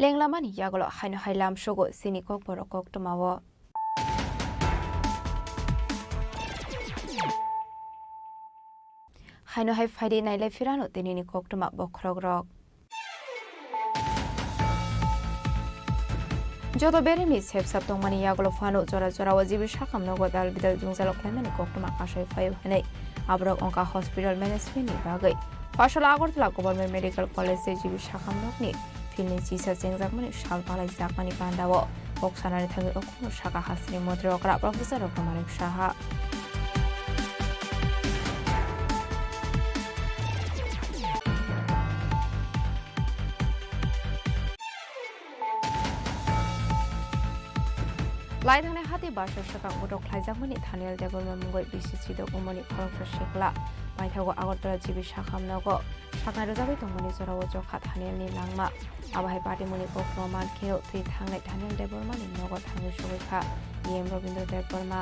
Lenglamani yagulo haino hai lamsogo chini kokborok koktwmao. Haino hai phaidi nailai phirano tinini koktwma bokhorokrok. Joto beremni sepsap tongmani yagulo phano jora jorao G B sakham nogo dal bidal jwngjal khlaimani koktwma kasai phaio hinwi aborok wngkha hospital management ni bagwi. Phasola Agartala Government Medical College tei G B sakham nokni field ni chisa chengjakmani sal palaijakmani pandao kok sanani thangwi okhorno sakha hasteni montri okra Professor Raghuram Saha. Lai thangnai hati basa swkang botok khlaijakmani Thaniel Debbarma mungwi bisi chidok wngmani khoroksa sikla. Paithago Agartala G B sakham nogo saknai rwjagwi tongmani jorao chokha Thaniel ni langma. Abo hai patimungni koktwma mankhe thwi thangnai Thaniel Debbarma ni nogo thangwi sogwi kha E M Rabindra Debbarma.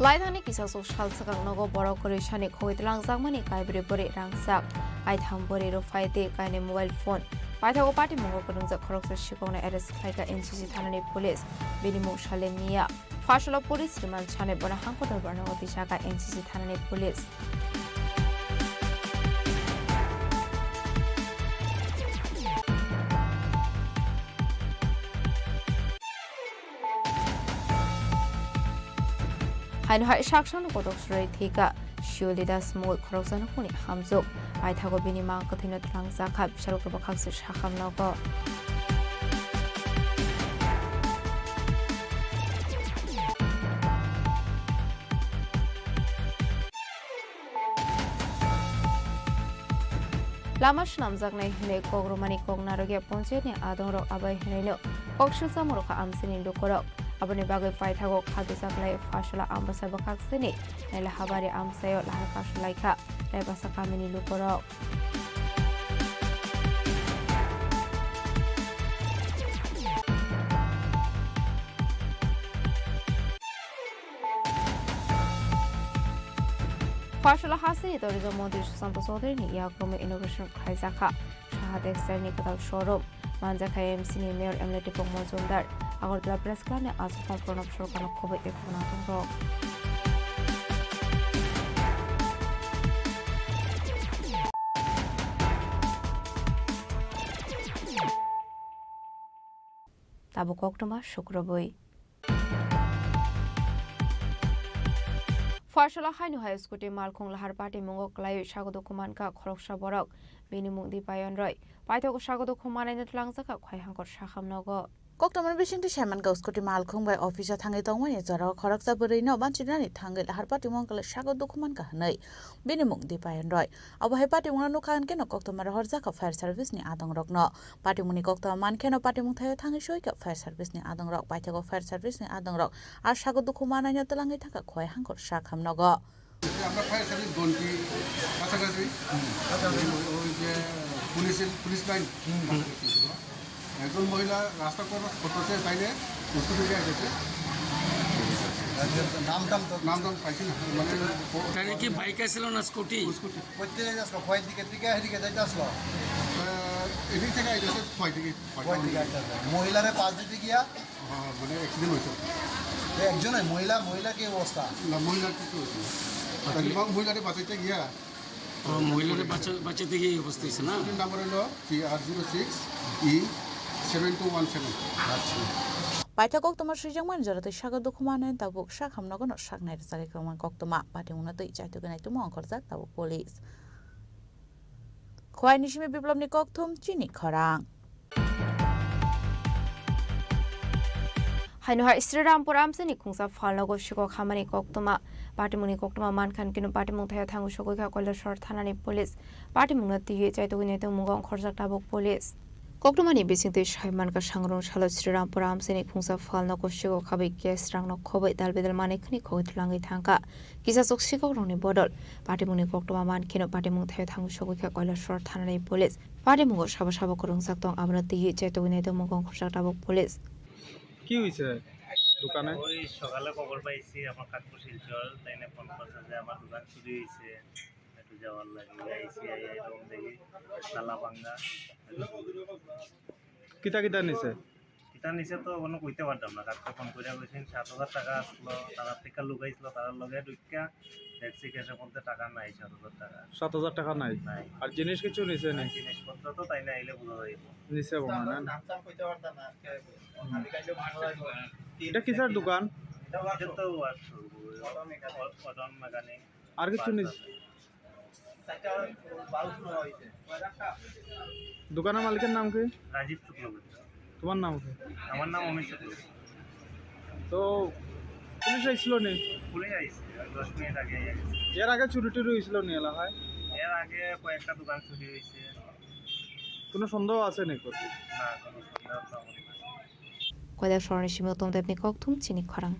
Laithangni kisasuk sal swkang nogo borok kwrwi sani khogwi twlangjakmani kaibrwi bwrwi rangchak, aitham bwrwi rwphai tei kainwi mobile phone. Paithago patimungo kwrwngjak khoroksa sikokno arrest khlaikha N C C thanani police, bini mung Salem Miya. Phasola police remand sanwi bono hangkotor barnango twijaka N C C thanani police. Haino hai saksano kotok swrwi thwikha Shioli Das mungwi khoroksa nukhungni hamjwk. Paithago bini mang kwthwino twlangjakha, bisalo kwbakhakswk sakham nogo. Lama swnamjaknai hwnwi kok rwmani kok narwkya ponchayatni adongrok abai hwnwino kok silchamungrokha amchaini lukurok. Aboni bagwi paithago kha dwchaklai Phasola Ambasa bwkhaksini Nailahabari amchaio lahai kasulaikha Raibasa kamini lukurok. Pharsalo hasteni Tourism Montri Sushanta Chowdhury ni yakromwi inauguration khlaijakha Saha Textile ni kwtal showroom. Manjakha M C ni Mayor M L A Tipok Majumdar. Agartala Press Club ni aswk Pranab Sarkarno khobwi tei khwna tongrok. Tabuk koktwma sukrubwi. Pharsalo haino hai scooty malkhung lahar patimungo kwlaiwi sago dukhu mankha khoroksa borok. Bini mung di Payon Roy. Paithago sago dukhu manaino twlangjakha Khwaihangkor Sakham nogo. Koktwmani bisingtwi saimankha scooty malkhung bai office o thangwi tongmani jorao khoroksa bwrwino banchinani thangwi lahar patimung kwlai sago dukhu mankha hwnwi. Bini mung di Payon Roy. Abo hai patimungno nukha hwnkhe no koktwma rohorjakha fire service ni adongrokno. Patimungni koktwma mankheno patimung thaio thangwi soikha fire service ni adongrok, paithago fire service ni adongrok a sago dukhu manaino twlangwi thangkha Khwaihangkor Sakham nogo. আমরা fire service ঘন্টি কাছাকাছি, ওই, ওই যে পুলিশের, police line কাছাকাছি ছিল। একজন মহিলা রাস্তা ক্রস করতেছে, তাইলে স্কুটি দিয়ে আসছে। নাম টাম তো নাম টাম পাইছি না, মানে ও তাহলে কি বাইক আসছিল না স্কুটি? স্কুটি। কোথা থেকে আসলো? খোয়াই দিকে থেকে এদিকে যাইতে আসলো? আহ, এদিক থেকে আইতেছে, খোয়াই দিকে। খোয়াই দিকে আইতেছে। মহিলারে পাশ দিতে গিয়া? হ্যাঁ, মানে অ্যাক্সিডেন্ট হয়েছে। এ, একজনই মহিলা, মহিলা কি অবস্থা? না, মহিলার কিছু হয়েছে না। আচ্ছা। তাহলে মহিলারে বাঁচাইতে গিয়া ও, মহিলারে বাঁচা-, বাঁচাতে গিয়ে এই অবস্থা হয়েছে না? স্কুটির নাম্বার হলো T R zero six E seven two one seven. আচ্ছা। Paithak koktwma swijak mani jora tei sago dukhu manaino tabuk Sakham nogono saknai rwchagwi kwbangma koktwma patimungno twi chaitugwi naitugma ongkhorjak tabuk police. Khwaini simi Biplopni kokthum chini khorang. Haino hai Srirampur amchaini khungsa phalnogo sikok hamani koktwma. Patimungni koktwma mankha hwnkhe no patimung thaio thangwi sogwi kha Kailasor thanani police. Patimungno twiwi chaitugwi naitugmungo ongkhorjak tabuk police. Koktwmani bisingtwi sai mankha, sangrong salo Srirampur amchaini khungsa phalnogo sikok habwi gas rangno khobwi dal bidal manwi khwnwi khogwi twlangwi thangkha. Kisachuk sikokrokni bodol patimungni koktwma mankheno patimung thaio thangwi sogwi kha Kailasor thanani police. Patimungo sabo sabo kwrwngjak tong, abono twiwi chaitugwi naitugmungo ongkhorjak tabuk police. কি হইছে দোকানে? ওই সকালে খবর পাইছি আমার কাকু শিলচর, তাইনে ফোন করছে যে আমার দোকান চুরি হয়েছে, একটু যাওয়ার লাগে। আইসি, আই, আই রুম দেখি তালা ভাঙা। কিতা কিতা নিছে? কিতা নিছে তো কোনো কইতে পারতাম না, কাকু ফোন করে কইছেন সাত হাজার টাকা আসলো, তারা থেকে লুকাইছিল, তারার লগে ঢুকিয়া দেখছি ক্যাশের মধ্যে টাকা নাই, সাত হাজার টাকা। সাত হাজার টাকা নাই? নাই। আর জিনিস কিছু নিছে নি? আর জিনিসপত্র তো তাই না আইলে বোঝা যাইব। নিছে মনে হয় না? নাম চাম কইতে পারতাম না আজকে। হুম। খালি খাইলে ভাড়া লাগবে। এটা কিসের দোকান? এটা তো workshop, auto mechanic. Auto mechanic. আর কিছু নিছে? চারটা বাল্ব নেওয়া হয়েছে। দোকানের মালিকের নাম কি? রাজীব শুক্লবৈদ্য। তোমার নাম কি? আমার নাম অমিত শুক্লবৈদ্য। তো পুলিশ আইছিল নি? পুলিশ আইছে, দশ মিনিট আগে আইছে। এর আগে চুরি টুরি হয়েছিল নি এলাকায়? এর আগে কয়েকটা দোকান চুরি হয়েছে। কোনো সন্দেহ আছে নি? না, কোনো সন্দেহ তো আমার নাই। Koilasorni simi Uttam Debni kokthum chini khorang.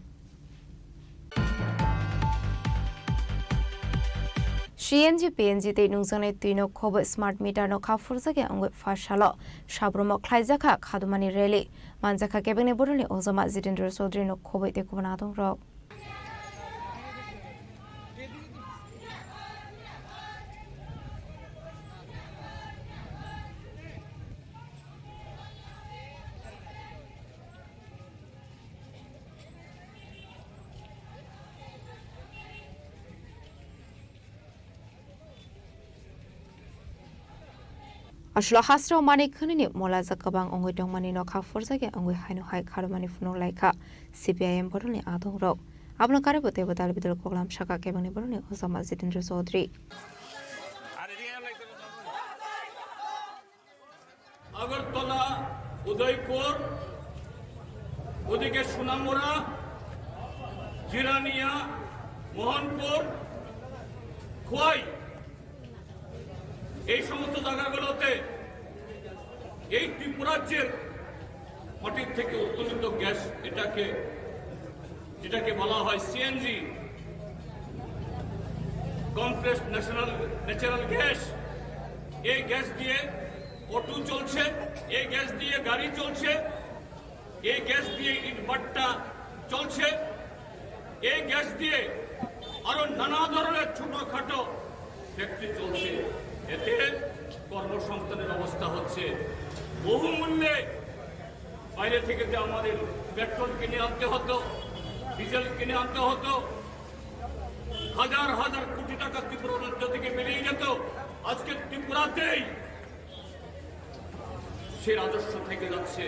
C N G, P N G tei nungjaknai twino khobwi smart meter no kha phurjakya wngwi pharsalo sabrumo khlaijakha khadumani rally. Manjakha kebengni bororni ojama Jitendra Chaudhary no khobwi tei kubun adongrok. Aswk hasteo manwi khwnwini molajak kwbang wngwi tongmani nokha phurjakya wngwi haino hai kharwmani phunuk laikha C P I M bodolni adongrok. Abono karwi bo teibo dal bidal koklam sakha kebengni borokni ojama Jitendra Chaudhary. Agartala, উদয়পুর, ওদিকে সোনামুড়া, জিরানিয়া, মোহনপুর, খোয়াই, এই সমস্ত জায়গাগুলোতে এই ত্রিপুরাজ্যের মাটির থেকে উত্তোলিত গ্যাস, এটাকে, যেটাকে বলা হয় CNG, compressed national natural gas, এই গ্যাস দিয়ে অটো চলছে, এই গ্যাস দিয়ে গাড়ি চলছে, এই গ্যাস দিয়ে ইটভাটা চলছে, এই গ্যাস দিয়ে আরো নানা ধরনের ছোটখাটো ফ্যাক্টরি চলছে, এতে কর্মসংস্থানের ব্যবস্থা হচ্ছে। বহুমূল্যে বাইরে থেকে যে আমাদের পেট্রোল কিনে আনতে হতো, ডিজেল কিনে আনতে হতো, হাজার হাজার কোটি টাকা ত্রিপুরা রাজ্য থেকে বেরিয়ে যেত, আজকে ত্রিপুরাতেই সে রাজস্ব থেকে যাচ্ছে,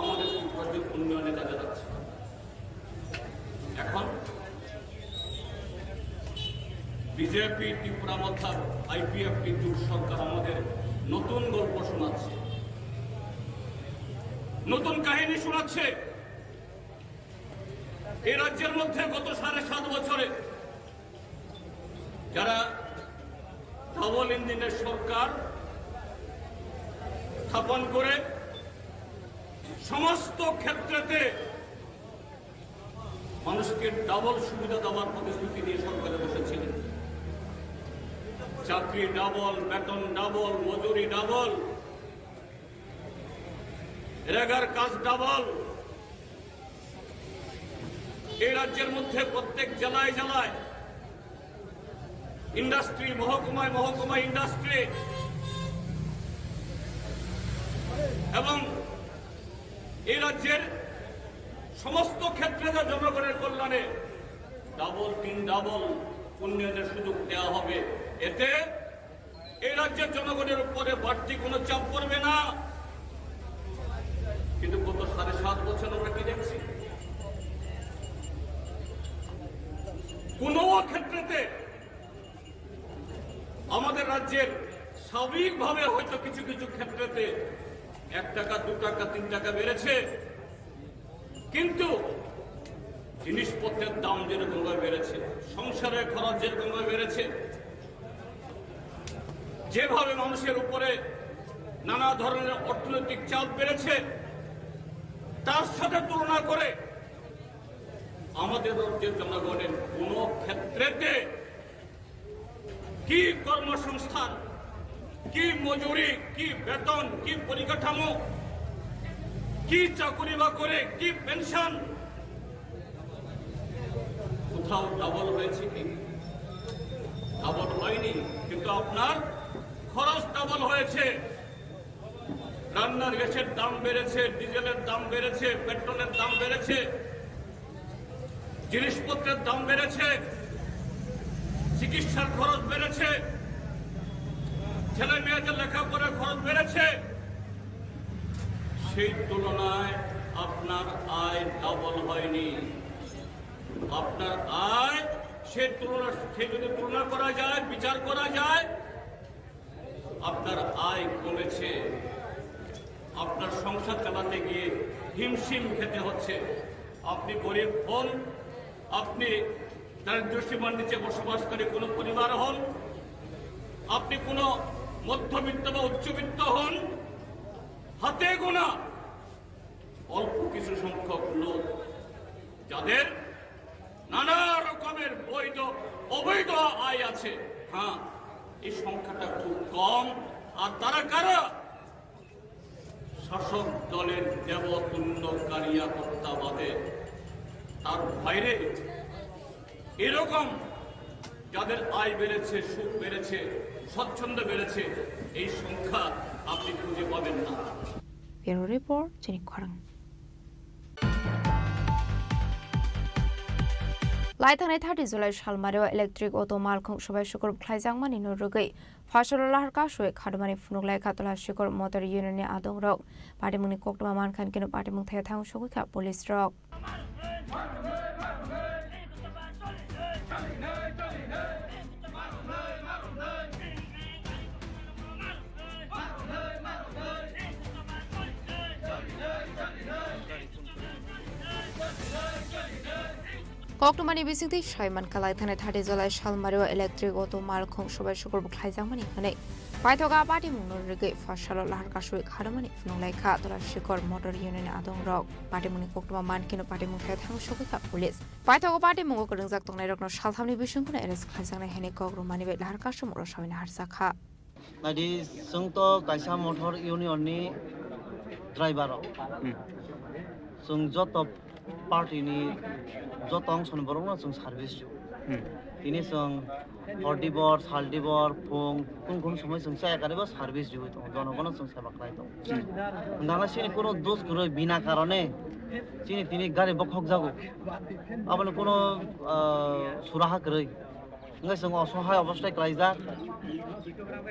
আমাদের ত্রিপুরার উন্নয়নে কাজে যাচ্ছে। এখন বিজেপি ত্রিপুরা মথা আইপিএফটি জোট সরকার আমাদের নতুন গল্প শোনাচ্ছে, নতুন কাহিনী শোনাচ্ছে। এই রাজ্যের মধ্যে গত সাড়ে সাত বছরে যারা ডাবল ইঞ্জিনের সরকার স্থাপন করে সমস্ত ক্ষেত্রেতে মানুষকে ডাবল সুবিধা দেওয়ার প্রতিশ্রুতি দিয়ে সরকারে বসেছিলেন। চাকরি ডাবল, বেতন ডাবল, মজুরি ডাবল, রেগার কাজ ডাবল। এই রাজ্যের মধ্যে প্রত্যেক জেলায় জেলায় ইন্ডাস্ট্রি, মহকুমায় মহকুমায় ইন্ডাস্ট্রি, এবং এই রাজ্যের সমস্ত ক্ষেত্রে যা জনগণের কল্যাণে ডাবল, তিন ডাবল উন্নয়নের সুযোগ দেওয়া হবে। এতে এই রাজ্যের জনগণের উপরে বাড়তি কোনো চাপ পড়বে না। কিন্তু গত সাড়ে সাত বছর আমরা কি দেখছি? কোনো ক্ষেত্রেতে আমাদের রাজ্যের স্বাভাবিকভাবে হয়তো কিছু কিছু ক্ষেত্রেতে এক টাকা, দু টাকা, তিন টাকা বেড়েছে, কিন্তু জিনিসপত্রের দাম যেরকম ভাবে বেড়েছে, সংসারের খরচ যেরকম ভাবে বেড়েছে, যেভাবে মানুষের উপরে নানা ধরনের অর্থনৈতিক চাপ বেড়েছে, তার সাথে তুলনা করে আমাদের রাজ্যের জনগণের কোনো ক্ষেত্রেতে কি কর্মসংস্থান, কি মজুরি, কি বেতন, কি পরিকাঠামো, কি চাকুরি বাকরি, কি পেনশন, কোথাও ডাবল হয়েছে কি? ডাবল হয়নি, কিন্তু আপনার খরচ ডাবল হয়েছে। রান্নার গ্যাসের দাম বেড়েছে, ডিজেলের দাম বেড়েছে, পেট্রোলের দাম বেড়েছে, জিনিসপত্রের দাম বেড়েছে, চিকিৎসার খরচ বেড়েছে, ছেলে মেয়েদের লেখাপড়ার খরচ বেড়েছে। সেই তুলনায় আপনার আয় ডাবল হয়নি। আপনার আয় সে তুলনা, সে যদি তুলনা করা যায়, বিচার করা যায়, আপনার আয় কমেছে। আপনার সংসার চালাতে গিয়ে হিমশিম খেতে হচ্ছে। আপনি গরিব হন, আপনি দারিদ্র্য সীমার নিচে বসবাসকারী কোনো পরিবার হন, আপনি কোনো মধ্যবিত্ত বা উচ্চবিত্ত হন, হাতে গোনা অল্প কিছু সংখ্যক লোক যাদের নানা রকমের বৈধ অবৈধ আয় আছে। হ্যাঁ, এই সংখ্যাটা খুব কম। আর তারা কারা? শাসক দলের দেবতুল্য কারিয়াকর্তা বাদে তার বাইরে এরকম যাদের আয় বেড়েছে, সুখ বেড়েছে, স্বচ্ছন্দ বেড়েছে, এই সংখ্যা আপনি খুঁজে পাবেন না। Bureau Report, Chini Khorang. Laithangnai thirty July salmario electric auto malkhung subai sukur khlaijakmani no rwgwi Phaisalo lahar kasui khadumani phunuk lai kha Tola Sikor Motor Union ni adongrok. Patimungni koktwma mankha hinkhe no patimung thaya thang sogwi kha police rok. Koktwmani bisingtwi sai mankha, laithangnai thirty July salmario electric auto malkhung subai sukur bo khlaijakmani hwnwi paithogo patimungno rwgwi Phaisalo lahar kasui khadumani phunuk lai kha Tola Sikor Motor Union ni adongrok. Patimungni koktwma mankheno patimung thaya thang sogwi kha police. Paithogo patimungo kwrwngjak tongnairokno salthamni bisingtwi arrest khlaijaknai hwnwi kok rwmani bai lahar kasumung rw sawina harjakha. Naidi, chwng to kaisa motor union ni driver rok. Hmm. Chwng joto party ni joto ongso ni borok no chwng service rw. Hmm. Tini chwng hor dibor, sal dibor, phung, kun kun somoi chwng chaya karibo service riwi tongo, jonogono chwng seba khlai tongo. Hwnkhe chini kuno dos kwrwi bina karone chini tini gari bokhok jago. Aboni kuno, ah, suraha kwrwi. Hwnkhe chwng osohai obostai klaijak.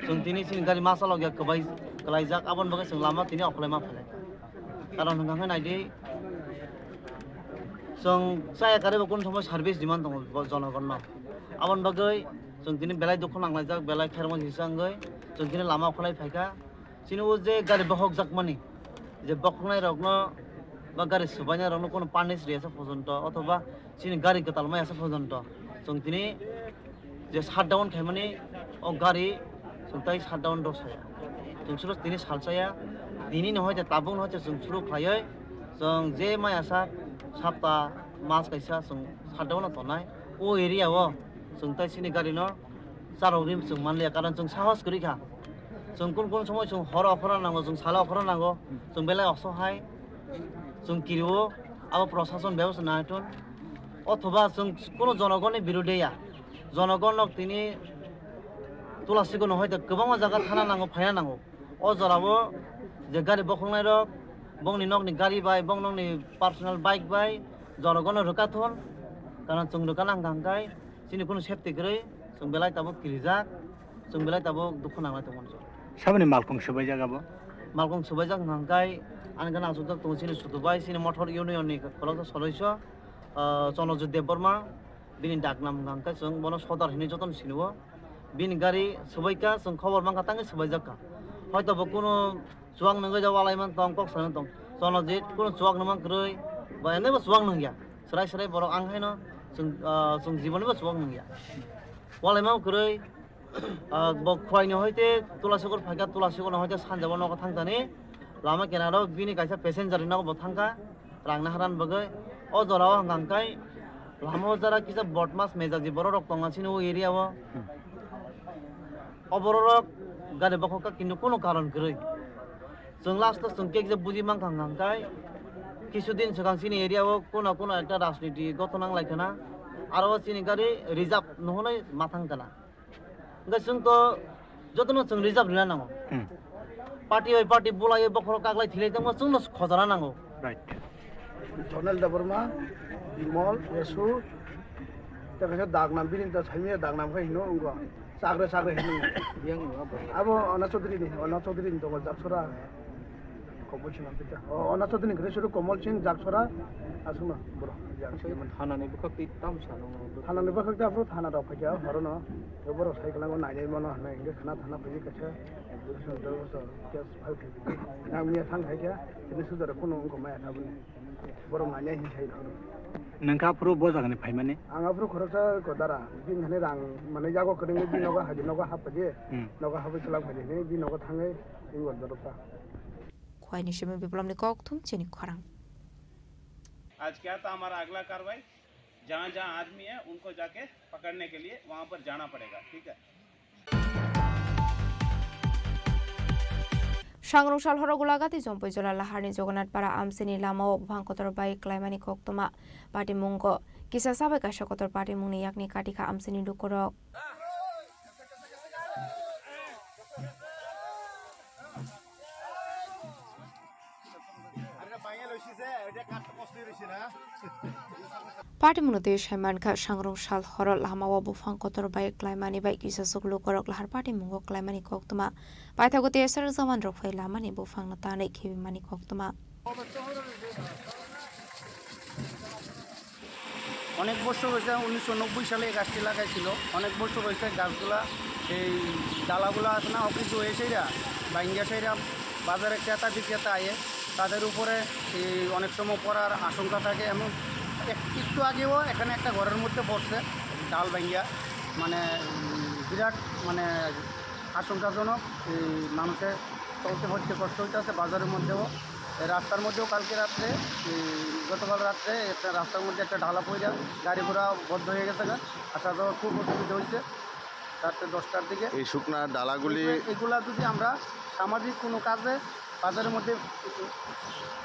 Chwng tini chini gari ma chalokya kwbai klaijak, aboni bagwi chwng lama tini okholaima phailai. Karon hwnkha khe naidi, chwng chaya karibo kun somoi service demand tongo bo jonogonno. Aboni bagwi chwng tini belai dukhu nanglaijak, belai khairokma kisa wngwi chwng tini lama okholai phaikha. Chini o je gari bokhokjakmani, je bokhoknairokno ba gari swbainairokno kunu punish riyasa porjonto othoba chini gari kwtal mayasa porjonto chwng tini je shutdown khaimani o gari chwng tai shutdown rw saya. Chwng suro tini salsaya, tini no hoite tabuk no hoite chwng suru khlaiwi chwng je mayasa sapta mas kaisa chwng shutdown no tongnai. O area o chwng tai chini gari no charok rim chwng manliya, karon chwng sahos kwrwi kha. Chwng kun kun somoi chwng horo okhorna nango, chwng salo okhorna nango, chwng belai osohai, chwng kirio, abo prosason bebosta naiton. Othoba chwng kuno jonogonni birude ya, jonogon nok tini Tulasiko no hoite kwbangma jaga thana nango, phaina nango. O jorao je gari bokhoknai rok, bongni nokni gari bai, bong nokni personal bike bai, jonogono rwkha thun, karon chwng rwkha nang kha hwnkhe chini kunu safety kwrwi, chwng belai tabuk kirijak, chwng belai tabuk dukhu nanglai tongmani. Saboni malkhung swbaijak abo? Malkhung swbaijak hwnkha hwnkhe ani gana aswkjak tongo chini Sutu bai, chini Mothor Union ni khoroksa sodosyo, ah, Chonojit Debbarma, bini daknam hwnkha hwnkhe chwng bono Sodar hinwi jotono sinio. Bini gari swbaikha, chwng khobor mankha, tangwi swbaijakha. Hoito bo kunu chuwak nungwi da walai man tong, kok salai man tong. Chonojit kunu chuwak nungma kwrwi, ba enebo chuwak nungya. Swrai swrai borok ang haino chwng, ah, chwng jibonibo chuwak nungya. Walai man kwrwi, ah, bo Khwaini hoite Tulasogor phaikha, Tulasogor hoite sanjabo nogo thangthani. Lama kinaro bini kaisa passenger ni nogo bo thangkha. Rang naharani bagwi o jorao hwnkha hwnkhe lama o jora kisa bodmas mejaji borok rok tongna sini o area o. Hmm. O borok rok gari bokhok kha kintu kunu karon kwrwi. Chwng last o chwng kekje buji mankha hwnkha hwnkhe kisu din swkang sini area o kuna kuna ekta rajniti gothon nang lai khana. Aro o chini gari reserve no hwnwi mathang kana. Hwnkhe chwng to jotono chwng reserve rina nango. Hmm. Party bai party bulaiwi bokhorok kaklai thilai tongma chwngno khojana nango. Right. Jonel Debbarma, Bimol, Yesu, tei kaisa Dagnam, bini ta saimanya Dagnam khe hino wngkha. Chakre chakre hino. Abo Ona Chaudhary ni, Ona Chaudhary ni tongo Japsora. Komol Singh Ampita. O, Ona Chaudhary ni kwrwi suru Komol Singh Jaksora aswkno borok. Thanani bwkhak twi tamo sano. Thanani bwkhak twi aphuru thana rok phaikha horono. Tei borok sai kwlango nainai mano hwnwi hwnkhe khna thana phaiwi kaisa case file khaikha. Nang miya thang khaikha, tini sujaro phone wngkha maya thabwni. Borok nainai hinwi sai rok. Nangkha aphuru bo jagani phaimani? Ang aphuru khoroksa ko dara, bini hani rang mane yago kwrwngwi bini nogo haji nogo haphaji, hmm, nogo hapwi chwla phaji hinwi bini nogo thangwi wngwi dorokha. Khwaini simi Biplomni kokthum chini khorang. आज क्या था हमारा अगला कार्रवाई, जहाँ जहाँ आदमी है उनको जाके पकड़ने के लिए वहाँ पर जाना पड़ेगा, ठीक है। Sangrong sal horo Golagati Jompui Jola Laharni Jogonath Para amchini lamao buphang kotor bai klaimani koktwma patimungo kisa sabai kaisa kotor patimungni yakni katikha amchini lukurok. Party mungno tei sai mankha, sangrong sal horo lamao buphang kotor bai klaimani bai kisa suk lukurok lahar party mungo klaimani koktwma. Paithago T S R jawan rok phai lamani buphangno tanwi khibimani koktwma. অনেক বছর হয়েছে, উনিশশো নব্বই সালে এই গাছটি লাগাইছিল। অনেক বছর হয়েছে গাছগুলা, এই ডালাগুলা আছে না, অকেজো হয়ে সেইরা ভাঙ্গিয়া সেইরা বাজারে ক্রেতা বিক্রেতা আয়ে, তাদের উপরে এই অনেক সময় পড়ার আশঙ্কা থাকে। এমন এক-, একটু আগেও এখানে একটা ঘরের মধ্যে পড়ছে ডাল ভাঙ্গিয়া, মানে, উম, বিরাট, মানে, আশঙ্কাজনক। এই মানুষের চলতে ফিরতে কষ্ট হইতেছে বাজারের মধ্যেও। এই রাস্তার মধ্যেও কালকে রাত্রে, এই গতকাল রাত্রে একটা রাস্তার মধ্যে একটা ঢালা পড়ে গাড়ি ঘোড়া বন্ধ হয়ে গেছে গা। আসা যাওয়ার খুব অসুবিধা হয়েছে রাত্রে দশটার দিকে। এই শুকনা ডালাগুলি এগুলা যদি আমরা সামাজিক কোনো কাজে বাজারের মধ্যে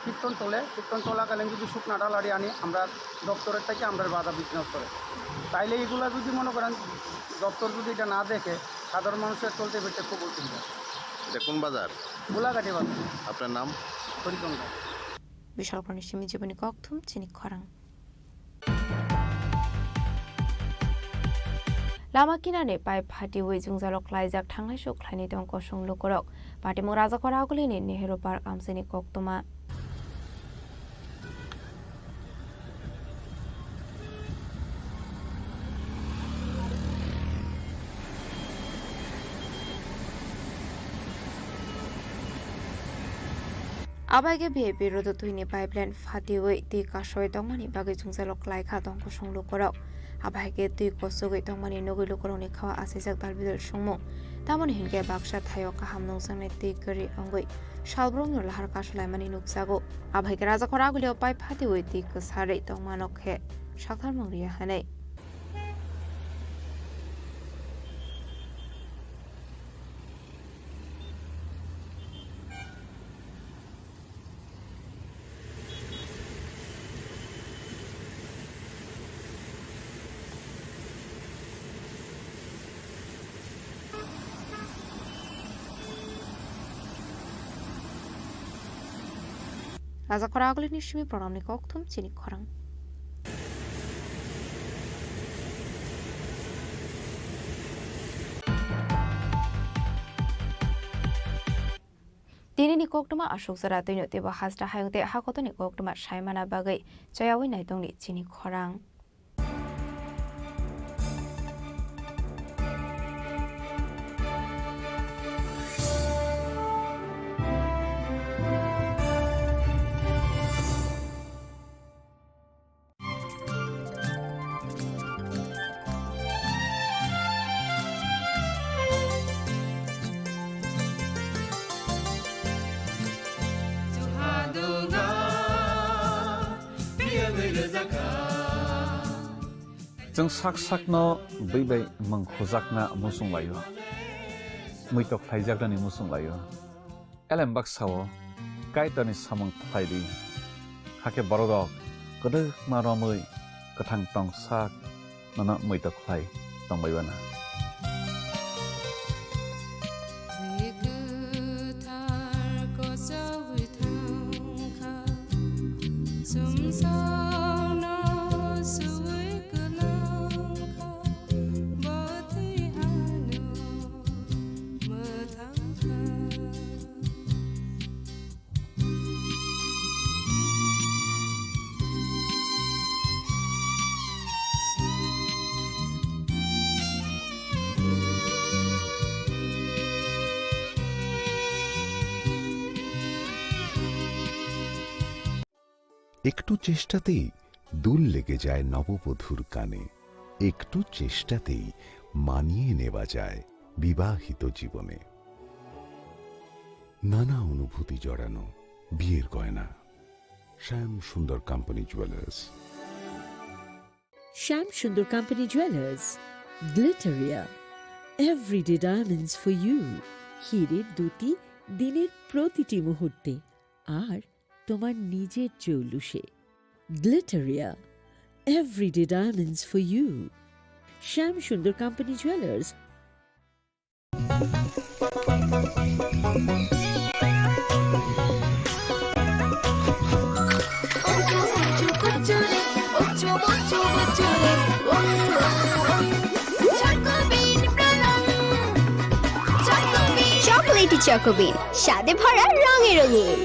কীর্তন চলে, কীর্তন চলাকালীন যদি শুকনা ডালারি আনি, আমরা দপ্তরের থেকে আমরা বাধা বিঘ্ন করে। তাইলে এগুলা যদি মনে করেন দপ্তর যদি এটা না দেখে, সাধারণ মানুষের চলতে ফিরতে খুব অসুবিধা। এটা কোন বাজার? গোলাঘাটি বাজার। আপনার নাম? Harichandra. Bishalpurni simi jiboni kokthum chini khorang. Lama kinani pipe phatiwi jwngjalo klaijak thanglai suk khlaini tong kosong lukurok. Patimung Rajakor Agulini Nehru Park amchaini koktwma. Abai khe V I P Rodo twini pipeline phatiwi twi kasoi tongmani bagwi jwngjalo klaikha tong kosong lukurok. Abai khe twi kosogwi tongmani nugwi lukurokni khao achaijak dalbidal songmung. Tamoni hinkhe baksa thaio kaham nungjaknai twi kwrwi wngwi salbrumno lahar kasulaimani nukjago. Abai khe Rajakor Agulio pipe phatiwi twi kwsarwi tongmano khe sakthar mung riya hinwi. Rajakor Agulini simi programni kokthum chini khorang. Tinini koktwma aswk jora twino teibo hasta hayung tei hakotoni koktwma saimana bagwi chayawi naitongni chini khorang. Chwng sak sakno bwi bai mwng khujakna muchung laio, muitok khlaijaknani muchung laio. Elem baksa-o Kaitorni samung khlai di, hakhe bororok kwdwkma romwi kwthang tong sak nono muitok khlai tongbai uana. একটু চেষ্টাতেই দুল লেগে যায় নববধূর কানে। একটু চেষ্টাতেই মানিয়ে নেওয়া যায় বিবাহিত জীবনে। নানা অনুভূতি জড়ানো বিয়ের গয়না। শ্যাম Sundar company jewellers. Shyam Sundar company jewellers, Glitteria, everyday diamonds for you. হীরের দ্যুতি দিনের প্রতিটি মুহূর্তে, আর তোমার নিজের জৌলুসে। Glitteria, everyday diamonds for you. Shyam Sundar company jewellers. চকোবিন, স্বাদে ভরা, রঙে রঙিন।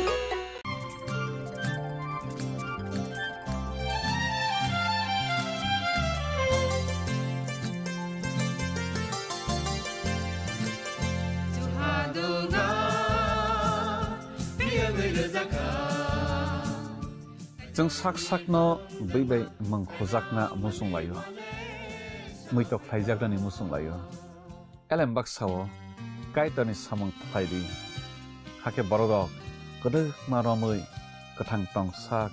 Chwng sak sakno bwi bai mwng khujakna muchung laio, muitok khlaijaknani muchung laio. Elem baksa-o Kaitorni samung khlai di, hakhe bororok kwdwkma romwi kwthang tong sak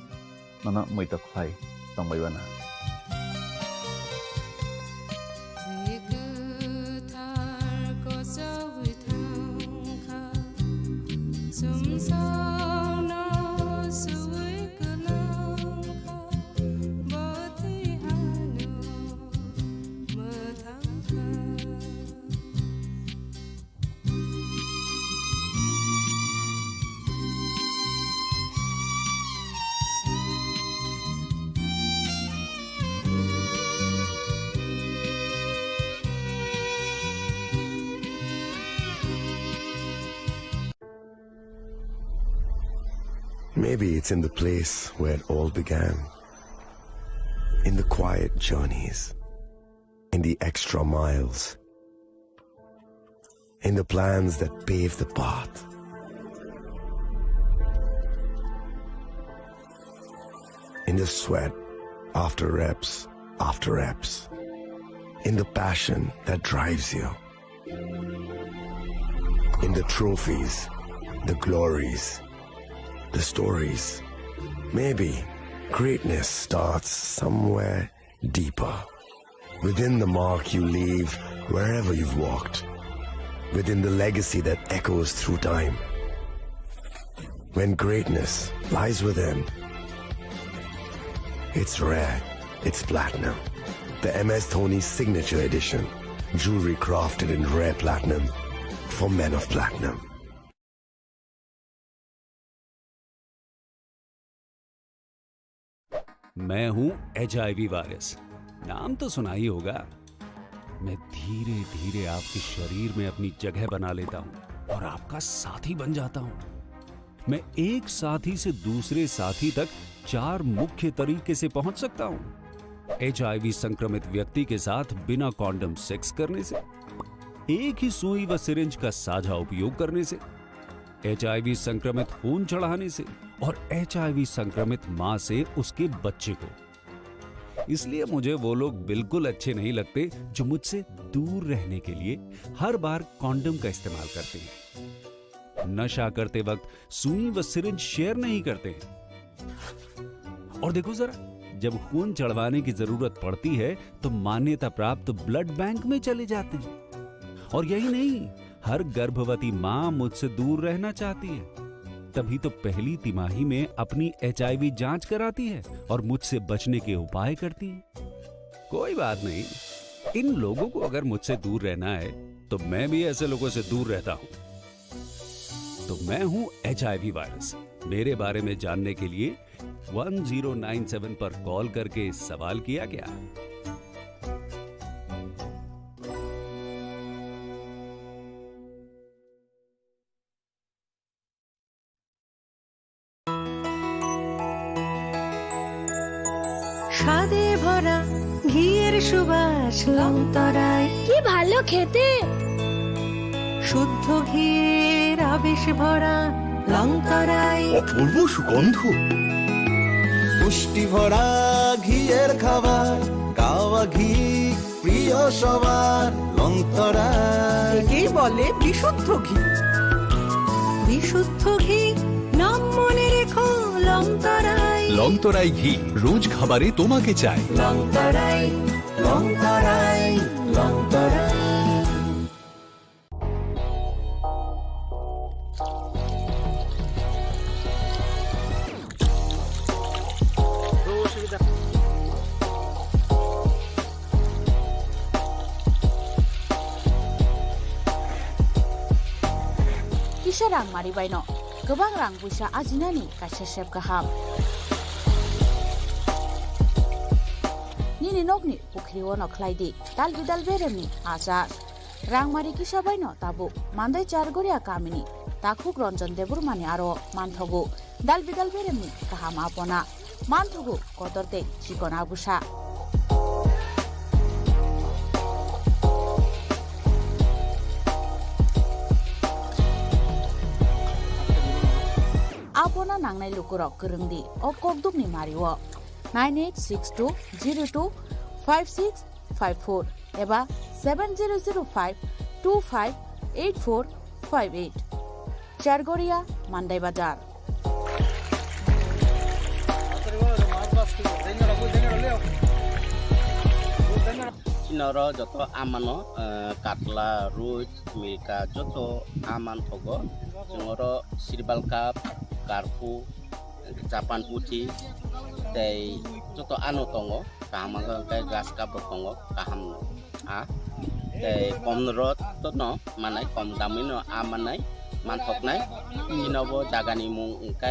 nono muitok khlai tongbai uana. Maybe it's in the place where it all began. In the quiet journeys, in the extra miles, in the plans that pave the path, in the sweat after reps after reps, in the passion that drives you, in the trophies, the glories, the stories. Maybe greatness starts somewhere deeper. Within the mark you leave wherever you've walked. Within the legacy that echoes through time. When greatness lies within, it's rare, it's platinum. The M S Dhoni Signature Edition. Jewelry crafted in rare platinum for men of platinum. मैं हूं HIV virus. नाम तो सुना ही होगा। मैं धीरे धीरे आपके शरीर में अपनी जगह बना लेता हूं और आपका साथी बन जाता हूं। मैं एक साथी से दूसरे साथी तक चार मुख्य तरीके से पहुंच सकता हूं। एचआईवी संक्रमित व्यक्ति के साथ बिना कॉन्डम सेक्स करने से, एक ही सुई व सिरिंज का साझा उपयोग करने से, एचआईवी संक्रमित खून चढ़ाने से और एचआईवी संक्रमित मां से उसके बच्चे को। इसलिए मुझे वो लोग बिल्कुल अच्छे नहीं लगते जो मुझसे दूर रहने के लिए हर बार कॉन्डम का इस्तेमाल करते हैं। नशा करते वक्त सुई व सिरिंज शेयर नहीं करते हैं। और देखो जरा, जब खून चढ़वाने की जरूरत पड़ती है, तो मान्यता प्राप्त ब्लड बैंक में चले जाते हैं। और यही नहीं, हर गर्भवती मां मुझसे दूर रहना चाहती है, तभी तो पहली तिमाही में अपनी एचआईवी जांच कराती है और मुझसे बचने के उपाय करती है। कोई बात नहीं, इन लोगों को अगर मुझसे दूर रहना है, तो मैं भी ऐसे लोगों से दूर रहता हूं। तो मैं हूं एचआईवी वायरस। मेरे बारे में जानने के लिए वन ज़ीरो नाइन सेवन पर कॉल करके सवाल किया क्या? স্বাদে ভরা ঘিয়ের সুবাস লংতরায়। কি ভালো খেতে। শুদ্ধ ঘিয়ের আবেশ ভরা লংতরায়। অপূর্ব সুগন্ধ। পুষ্টি ভরা ঘিয়ের খাবার, গাওয়া ঘি প্রিয় সবার লংতরায়। একেই বলে বিশুদ্ধ ঘি। বিশুদ্ধ ঘি, নাম মনে রেখো, লংতরায়। লংতরাই ঘি, রোজ খাবারে তোমাকে চাই। লংতরায়, লংতরায়, Longtharai. Kisa rang mari baino kwbang rang puisa ajinani kaisa sep kaham. Nini nokni pukhri-o no khlai di dal bidal beremni achar. Rangmari kisa baino tabuk Mandai Chargoria kamini takhuk Ranjan Debbarmani aro manthogo dal bidal beremni kaham apona, manthogo kotor tei chikon abusa. Apona nangnai lukurok kwrwng di o kokdukni mario nine eight six two zero two five six five four eba seven zero zero five two five eight four five eight. Chargoria, Mandai Bazar. Chini oro joto amano, eh, katla, roi, milka, joto aman thogo. Chwng oro sirbal cup, karpu, Japan puthi tei joto ano tongo, kaham wngkha hwnkhe grass cup bo tongo, kaham no. A tei kom rot no manai, kom damwi no a manai, manthoknai. Chini bo jaga ni mung wngkha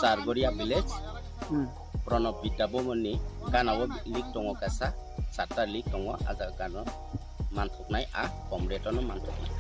Chargoria village, Hmm. Pranab Vidya Bhavan ni gana o link tongo kaisa, charta link tongo, a jaga no. Manthoknai a kom rate-o no manthoknai.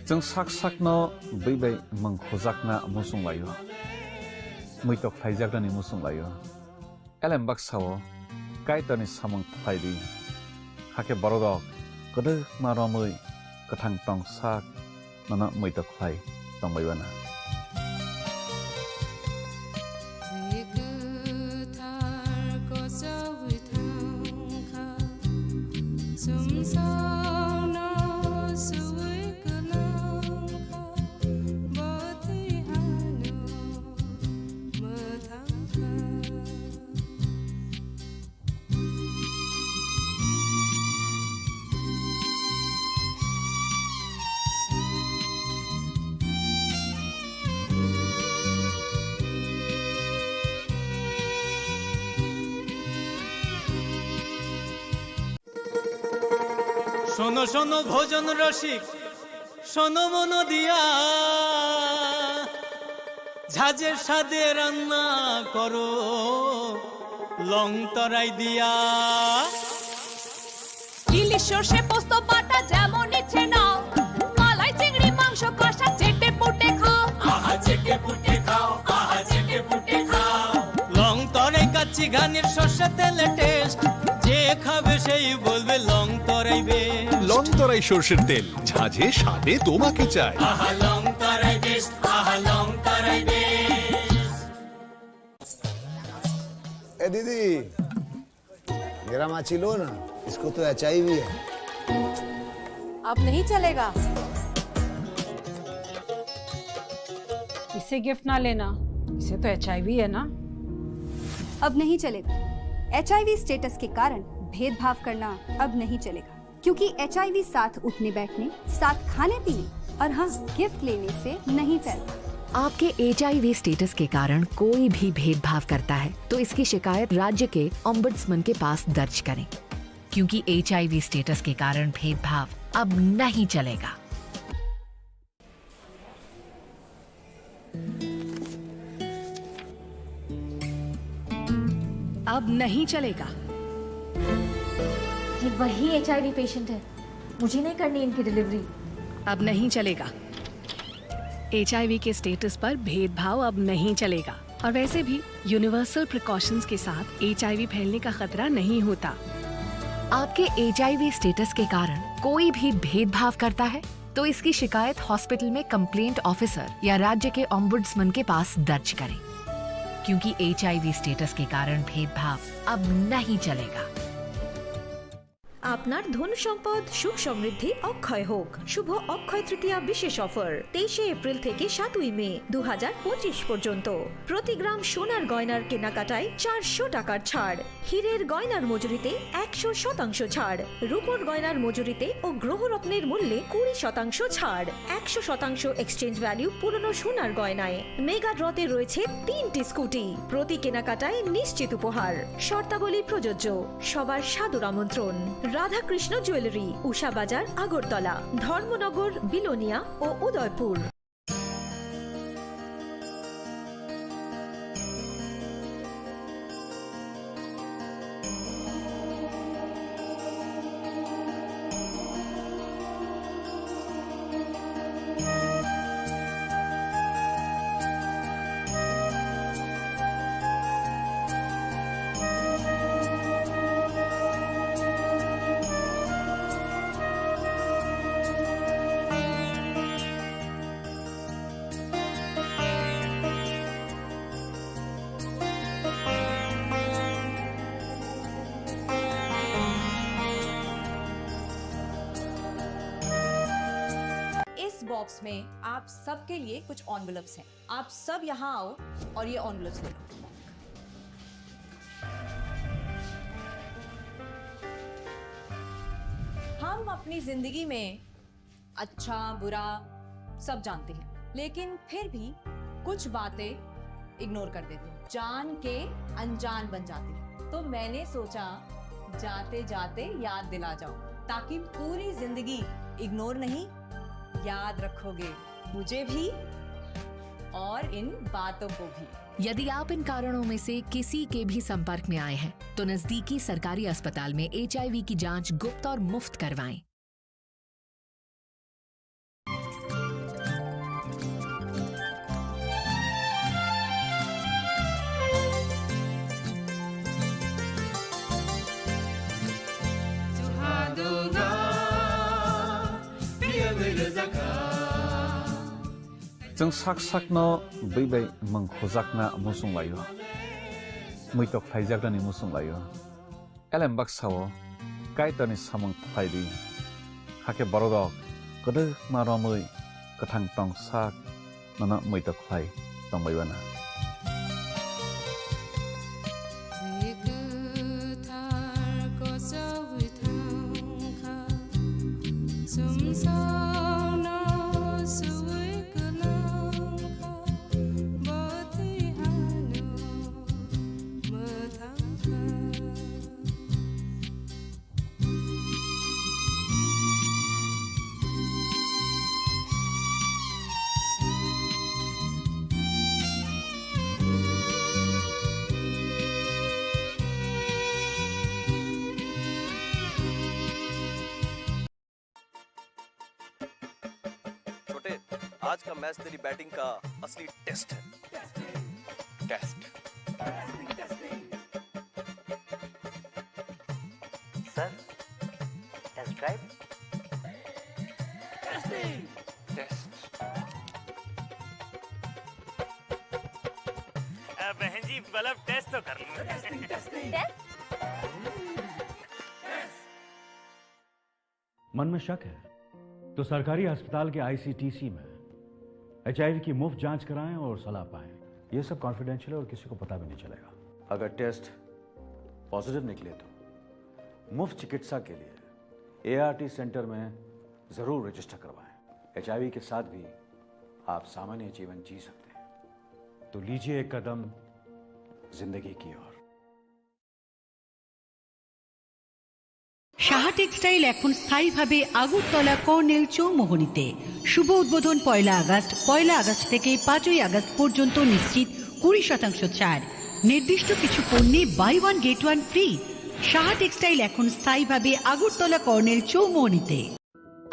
Chwng sak sakno bwi bai mwng khujakna muchung laio, muitok khlaijaknani muchung laio. Elem baksa-o Kaitorni samung khlai di, hakhe bororok kwdwkma romwi kwthang tong sak nono muitok khlai tongbai uanw. Bwrwi kwthar kochogwi thangkha, chwngsaono swiwi kwlangkha, bo twi ano mwthangkha. শোনো শোনো ভোজন রসিক, শোনো মন দিয়া, ঝাঁঝের স্বাদে রান্না করো লং তরাই দিয়া। ইলিশ সর্ষে পোস্ত বাটা যেমন ইচ্ছে নাও, মালাই চিংড়ি মাংস কষা চেটে পুটে খাও। আহা চেটে পুটে খাও, আহা চেটে পুটে খাও। লং তরাই কাচ্চি ঘানির সর্ষে তেলে টেস্ট, যে খাবে সেই বলবে লং তরাই বেস্ট। লং তরাই সর্ষের তেল, ঝাঁঝে স্বাদে তোমাকে চাই। আহা লং তরাই বেস্ট, আহা লং তরাই বেস্ট। ए दीदी, मेरा माची लो ना, इसको तो एचआईवी है। अब नहीं चलेगा। इसे गिफ्ट ना लेना, इसे तो एचआईवी है ना। अब नहीं चलेगा। एचआईवी स्टेटस के कारण भेदभाव करना अब नहीं चलेगा, क्योंकि एचआईवी साथ उठने बैठने, साथ खाने पीने और हाँ, गिफ्ट लेने से नहीं फैलता। आपके एचआईवी स्टेटस के कारण कोई भी भेदभाव करता है, तो इसकी शिकायत राज्य के ओम्बुड्समैन के पास दर्ज करें, क्योंकि एचआईवी स्टेटस के कारण भेदभाव अब नहीं चलेगा। अब नहीं चलेगा। ये वही एचआईवी पेशेंट है, मुझे नहीं करनी इनकी डिलीवरी। अब नहीं चलेगा। एचआईवी के स्टेटस पर भेदभाव अब नहीं चलेगा। और वैसे भी यूनिवर्सल प्रिकॉशंस के साथ एचआईवी फैलने का खतरा नहीं होता। आपके एचआईवी स्टेटस के कारण कोई भी भेदभाव करता है, तो इसकी शिकायत हॉस्पिटल में कंप्लेंट ऑफिसर या राज्य के ओम्बुड्समैन के पास दर्ज करें, क्योंकि एचआईवी स्टेटस के कारण भेदभाव अब नहीं चलेगा। আপনার ধন সম্পদ সুখ সমৃদ্ধি অক্ষয় হোক। শুভ অক্ষয় তৃতীয়া বিশেষ অফার তেইশে এপ্রিল থেকে সাতই মে দু হাজার পঁচিশ পর্যন্ত। প্রতি গ্রাম সোনার গয়নার কেনাকাটায় চারশো টাকার ছাড়। হীরের গয়নার মজুরিতে একশো শতাংশ ছাড়। রূপোর গয়নার মজুরিতে ও গ্রহরত্নের মূল্যে কুড়ি শতাংশ ছাড়। একশো শতাংশ এক্সচেঞ্জ ভ্যালু পুরনো সোনার গয়নায়। মেগা ড্রতে রয়েছে তিনটি স্কুটি। প্রতি কেনাকাটায় নিশ্চিত উপহার। শর্তাবলী প্রযোজ্য। সবার সাদর আমন্ত্রণ। রাধাকৃষ্ণ জুয়েলারি, উষা বাজার, আগরতলা, ধর্মনগর, বিলোনিয়া ও উদয়পুর। इस बॉक्स में आप सबके लिए कुछ एनवेलप्स हैं। आप सब यहाँ आओ और ये एनवेलप्स ले लो। हम अपनी जिंदगी में अच्छा, बुरा सब जानते हैं, लेकिन फिर भी कुछ बातें इग्नोर कर देते हैं, जान के अनजान बन जाते हैं। तो मैंने सोचा, जाते जाते याद दिला जाऊं, ताकि पूरी जिंदगी इग्नोर नहीं, याद रखोगे मुझे भी और इन बातों को भी। यदि आप इन कारणों में से किसी के भी संपर्क में आए हैं, तो नजदीकी सरकारी अस्पताल में एचआईवी की जांच गुप्त और मुफ्त करवाएं। Chwng sak sakno bwi bai mwng khujakna muchung laio, muitok khlaijaknani muchung laio. Elem baksa-o Kaitorni samung khlai di, hakhe bororok kwdwkma romwi kwthang tong sak nono muitok khlai tongbai uanw. Bwthar kochogwi thangkha, chumsokno suwi kwlangkha, bwtwi ano mwthangkha. छोटे, आज का मैच तेरी बैटिंग का असली test है। Test. Sir, test drive. Test. अ, बहन जी, मतलब टेस्ट तो कर लो। टेस्ट? मन में शक है तो सरकारी अस्पताल के आईसीटीसी में एचआईवी की मुफ्त जांच कराएं और सलाह पाएं। ये सब कॉन्फिडेंशियल है और किसी को पता भी नहीं चलेगा। अगर टेस्ट पॉजिटिव निकले तो मुफ्त चिकित्सा के लिए एआरटी सेंटर में जरूर रजिस्टर करवाएं। एचआईवी के साथ भी आप सामान्य जीवन जी सकते हैं। तो लीजिए एक कदम जिंदगी की ओर। সাহা টেক্সটাইল এখন স্থায়ীভাবে আগরতলা কর্নেল চৌমোহনীতে। শুভ উদ্বোধন পয়লা আগস্ট। পয়লা আগস্ট থেকে পাঁচই আগস্ট পর্যন্ত নিশ্চিত কুড়ি শতাংশ ছাড়। নির্দিষ্ট কিছু পণ্যে buy one get one free. Saha textile এখন স্থায়ীভাবে আগরতলা কর্নেল চৌমোহনীতে।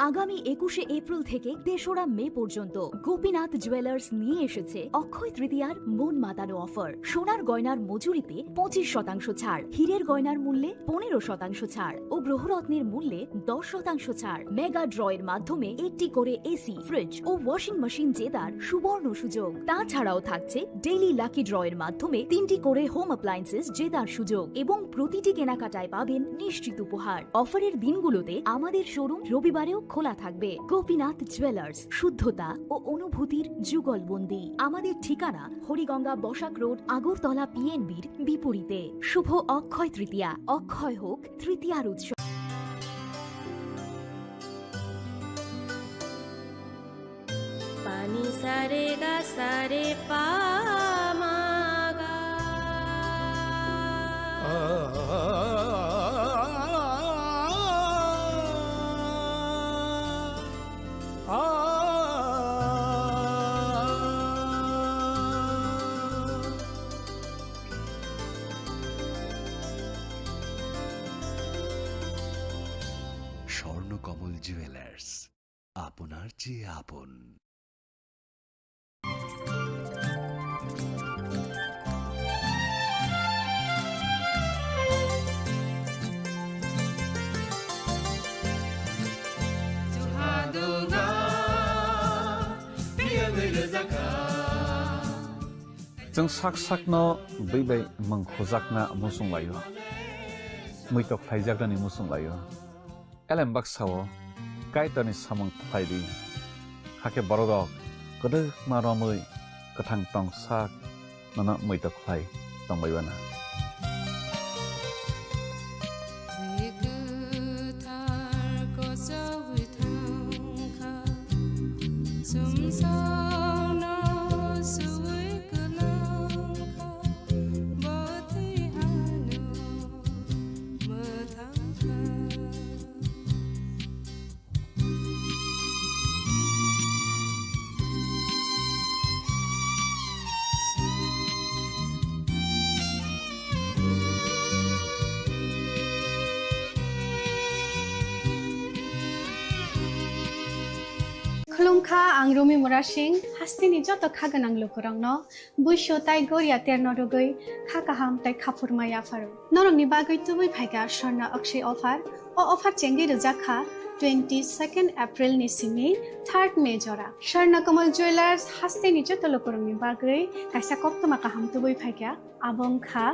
আগামী একুশে এপ্রিল থেকে তেসরা মে পর্যন্ত গোপীনাথ জুয়েলার্স নিয়ে এসেছে অক্ষয় তৃতীয়ার মন মাতানো অফার। সোনার গয়নার মজুরিতে পঁচিশ শতাংশ ছাড়, হীরের গয়নার মূল্যে পনেরো শতাংশ ছাড় ও গ্রহরত্নের মূল্যে দশ শতাংশ ছাড়। মেগা ড্রয়ের মাধ্যমে একটি করে এসি, ফ্রিজ ও ওয়াশিং মেশিন জেতার সুবর্ণ সুযোগ। তাছাড়াও থাকছে ডেইলি লাকি ড্রয়ের মাধ্যমে তিনটি করে হোম অ্যাপ্লায়েন্সেস জেতার সুযোগ এবং প্রতিটি কেনাকাটায় পাবেন নিশ্চিত উপহার। অফারের দিনগুলোতে আমাদের শোরুম রবিবারেও খোলা থাকবে। গোপীনাথ জুয়েলার্স, শুদ্ধতা ও অনুভূতির যুগলবন্দি। আমাদের ঠিকানা হরিগঙ্গা বসাক রোড, আগরতলা পিএনবির বিপরীতে। শুভ অক্ষয় তৃতীয়া, অক্ষয় হোক তৃতীয়ার উৎসব। Pani sare ga sare pa ma ga. Swarnakamal jewellers, আপনার চেয়ে আপন। Chwng sak sakno bwi bai mwng khujakna muchung laio, muitok khlaijaknani muchung laio. Elem baksa-o Kaitorni samung khlai di, hakhe bororok kwdwkma romwi kwthang tong sak nono muitok khlai tongbai uanw. Bwthar kochogwi thangkha, chumsokno suwi kwlangkha, bwtwi ano mwthangkha. Khulumkha, ang Rumi Murasing, hasteni joto kha gwnang lukurokno. Buisu tai goria terno rwgwi kha kaham tai khaphurma yapharo. Norokni bagwi tubui phaikha Swarna Akshay offer. O offer chengwi rwjak kha Twenty second April ni simi third May jora Swarna Kamal Jewellers hasteni joto lukurokni bagwi kaisa koktwma kaham tubui phaikha. Abo wngkha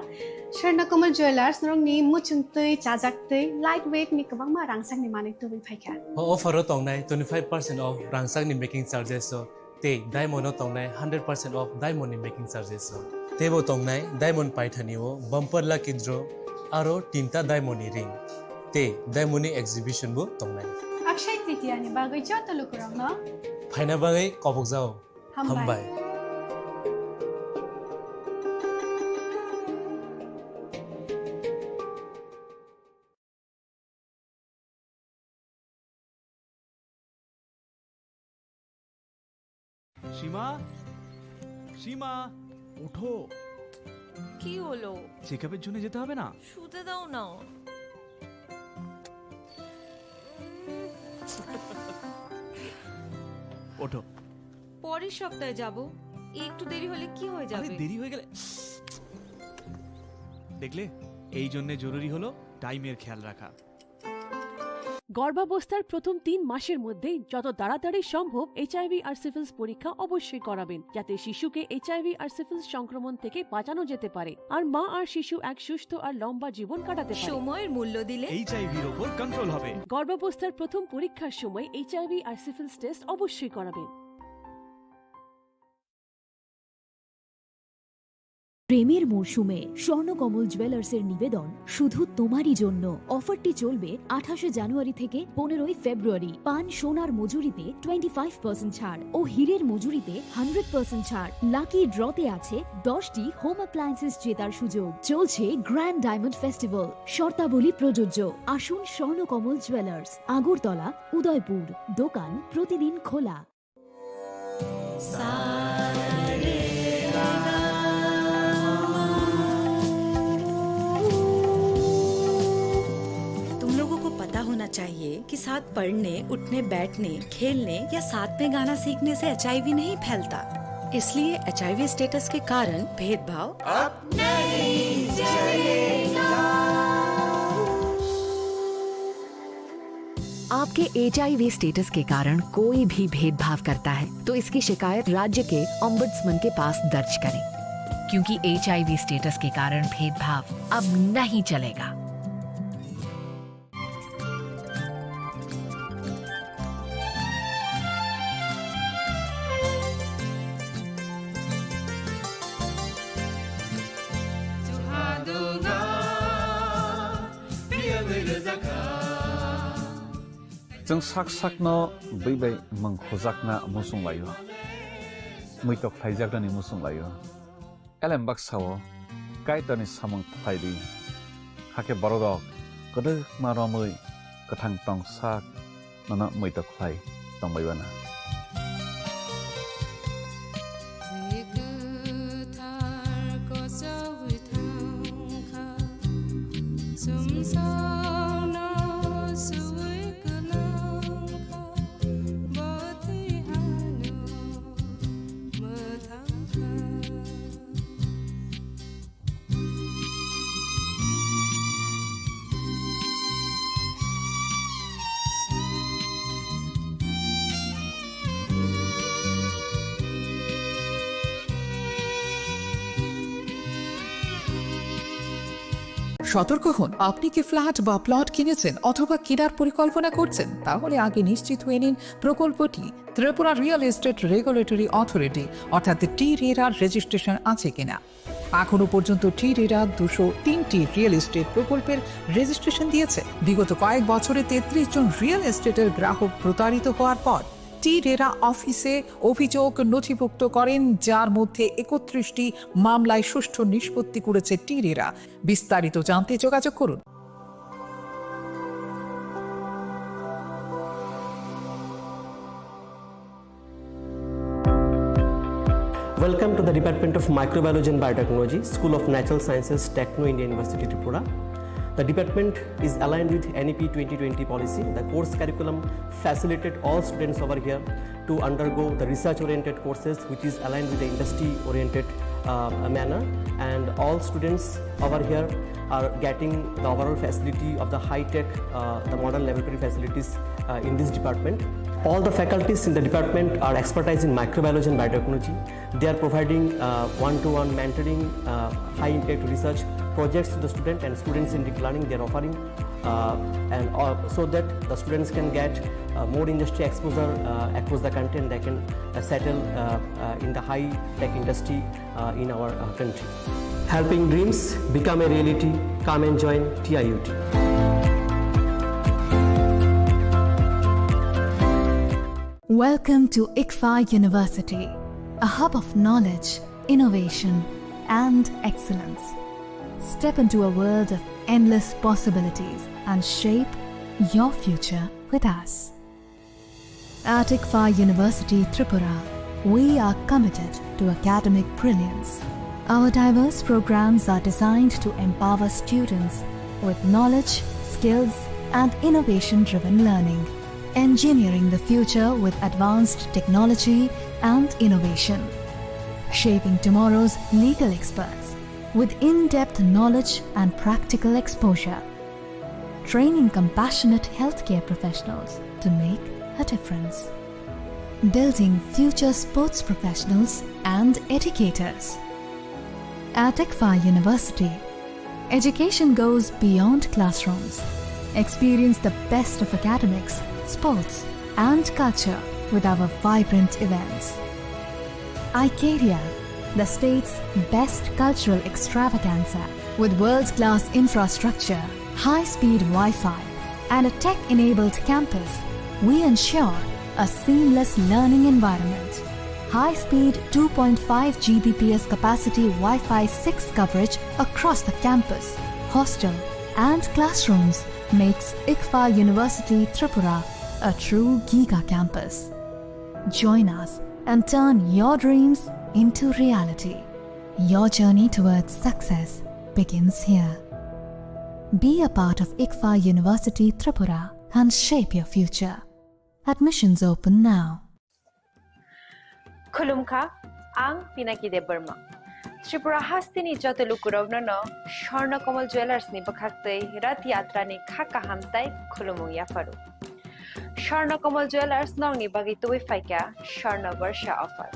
Swarna Kamal Jewellers norokni muchungtwi, chajaktwi, light weight ni kwbangma rangchakni manwi tubui phaikha. O offer o tongnai twenty five percent off rangchakni making charges o. Tei diamond o tongnai hundred percent off diamond ni making charges o. Teibo tongnai diamond paithani o bumper lucky draw aro tinta diamond ni ring. Tei diamond ni exhibition bo tongnai. Akshay Tritiya ni bagwi joto lukurokno phaina bagwi kobokjao. Hambai. Hambai. সীমা, সীমা, ওঠো। কি হলো? চেকআপের জন্য যেতে হবে না? শুতে দাও না। ওঠো। পরের সপ্তাহে যাব। একটু দেরি হলে কি হয়ে আরে, যাবে? দেরি হয়ে গেলে, দেখলে, এই জন্যে জরুরি হলো টাইমের খেয়াল রাখা। গর্ভাবস্থার প্রথম তিন মাসের মধ্যেই যত তাড়াতাড়ি সম্ভব এইচআইভি আর সিফিলিস পরীক্ষা অবশ্যই করাবেন, যাতে শিশুকে এইচআইভি আর সিফিলিস সংক্রমণ থেকে বাঁচানো যেতে পারে আর মা আর শিশু এক সুস্থ আর লম্বা জীবন কাটাতে পারে। সময়ের মূল্য দিলে এইচআইভির ওপর কন্ট্রোল হবে। গর্ভাবস্থার প্রথম পরীক্ষার সময় এইচআইভি আর সিফিলিস টেস্ট অবশ্যই করাবেন। প্রেমের মরশুমে স্বর্ণকমল জুয়েলার্সের নিবেদন শুধু তোমারই জন্য। অফারটি চলবে আঠাশে জানুয়ারি থেকে পনেরোই ফেব্রুয়ারি। পান সোনার মজুরিতে টোয়েন্টি ফাইভ পার্সেন্ট ছাড় ও হীরের মজুরিতে হান্ড্রেড পার্সেন্ট ছাড়। লাকি ড্রতে আছে দশটি হোম অ্যাপ্লায়েন্সেস জেতার সুযোগ। চলছে গ্র্যান্ড ডায়মন্ড ফেস্টিভ্যাল, শর্তাবলী প্রযোজ্য। আসুন স্বর্ণকমল জুয়েলার্স, আগরতলা, উদয়পুর। দোকান প্রতিদিন খোলা। तुम लोगों को पता होना चाहिए कि साथ पढ़ने, उठने, बैठने, खेलने या साथ में गाना सीखने से एचआईवी नहीं फैलता। इसलिए एचआईवी स्टेटस के कारण भेदभाव अब नहीं चलेगा। आपके एचआईवी स्टेटस के कारण कोई भी भेदभाव करता है, तो इसकी शिकायत राज्य के ओम्बड्समैन के पास दर्ज करें, क्योंकि एचआईवी स्टेटस के कारण भेदभाव अब नहीं चलेगा। Chwng sak sakno bwi bai mwng hujakna muchung laio, muitok khlaijaknani muchung laio. Elem baksa-o Kaitorni samung khlai di, hakhe bororok kwdwkma romwi kwthang tong sak nono muitok khlai tongbai uanw. সতর্ক হন, আপনি কি ফ্ল্যাট বা প্লট কিনেছেন অথবা কেনার পরিকল্পনা করছেন? তাহলে আগে নিশ্চিত হয়ে নিন প্রকল্পটি Tripura real estate regulatory authority অর্থাৎ টি রেরার রেজিস্ট্রেশন আছে কিনা। এখনো পর্যন্ত টি রেরা দুশো তিনটি রিয়েল এস্টেট প্রকল্পের রেজিস্ট্রেশন দিয়েছে। বিগত কয়েক বছরে তেত্রিশ জন রিয়েল এস্টেটের গ্রাহক প্রতারিত হওয়ার পর টি রেরা অফিসে অভিযোগ নথিভুক্ত করেন, যার মধ্যে একত্রিশটি মামলায় সুষ্ঠু নিষ্পত্তি করেছে টি রেরা। বিস্তারিত জানতে যোগাযোগ করুন। Welcome to the Department of Microbiology and Biotechnology, School of Natural Sciences, Techno India University, Tripura. The department is aligned with N E P twenty twenty policy. The course curriculum facilitated all students over here to undergo the research-oriented courses, which is aligned with the industry-oriented uh, manner, and all students over here are getting the overall facility of the high-tech, uh, the modern laboratory facilities, uh, in this department. All the faculties in the department are expertise in microbiology and biotechnology. They are providing, uh, one-to-one mentoring, uh, high-impact research projects to the student and students in deep learning. They are offering, uh, and, uh, so that the students can get, uh, more industry exposure, uh, across the country, and they can, uh, settle, uh, uh, in the high-tech industry, uh, in our, uh, country. Helping dreams become a reality. Come and join T I U T. Welcome to ICFAI University, a hub of knowledge, innovation, and excellence. Step into a world of endless possibilities and shape your future with us. At ICFAI University Tripura, we are committed to academic brilliance. Our diverse programs are designed to empower students with knowledge, skills, and innovation-driven learning, engineering the future with advanced technology and innovation, shaping tomorrow's legal experts with in-depth knowledge and practical exposure, training compassionate healthcare professionals to make a difference, building future sports professionals and educators. At ICFAI University, education goes beyond classrooms. Experience the best of academics, sports, and culture with our vibrant events. Icaria, the state's best cultural extravaganza. With world-class infrastructure, high-speed Wi-Fi, and a tech-enabled campus, we ensure a seamless learning environment. High-speed two point five G B P S capacity Wi-Fi six coverage across the campus, hostel, and classrooms makes ICFAI University Tripura a true giga campus. Join us and turn your dreams into reality. Your journey towards success begins here. Be a part of ICFAI University Tripura and shape your future. Admissions open now. Khulumkha, ang Pinaki Debbarma. Tripura hasteni joto lukurokno no Swarna Kamal Jewellers ni bwkhaktwi Rath Yatra ni kha kaham tai khulumung yapharu. Swarna Kamal Jewellers nokni bagwi tubui phaikha Swarna Barsha offer.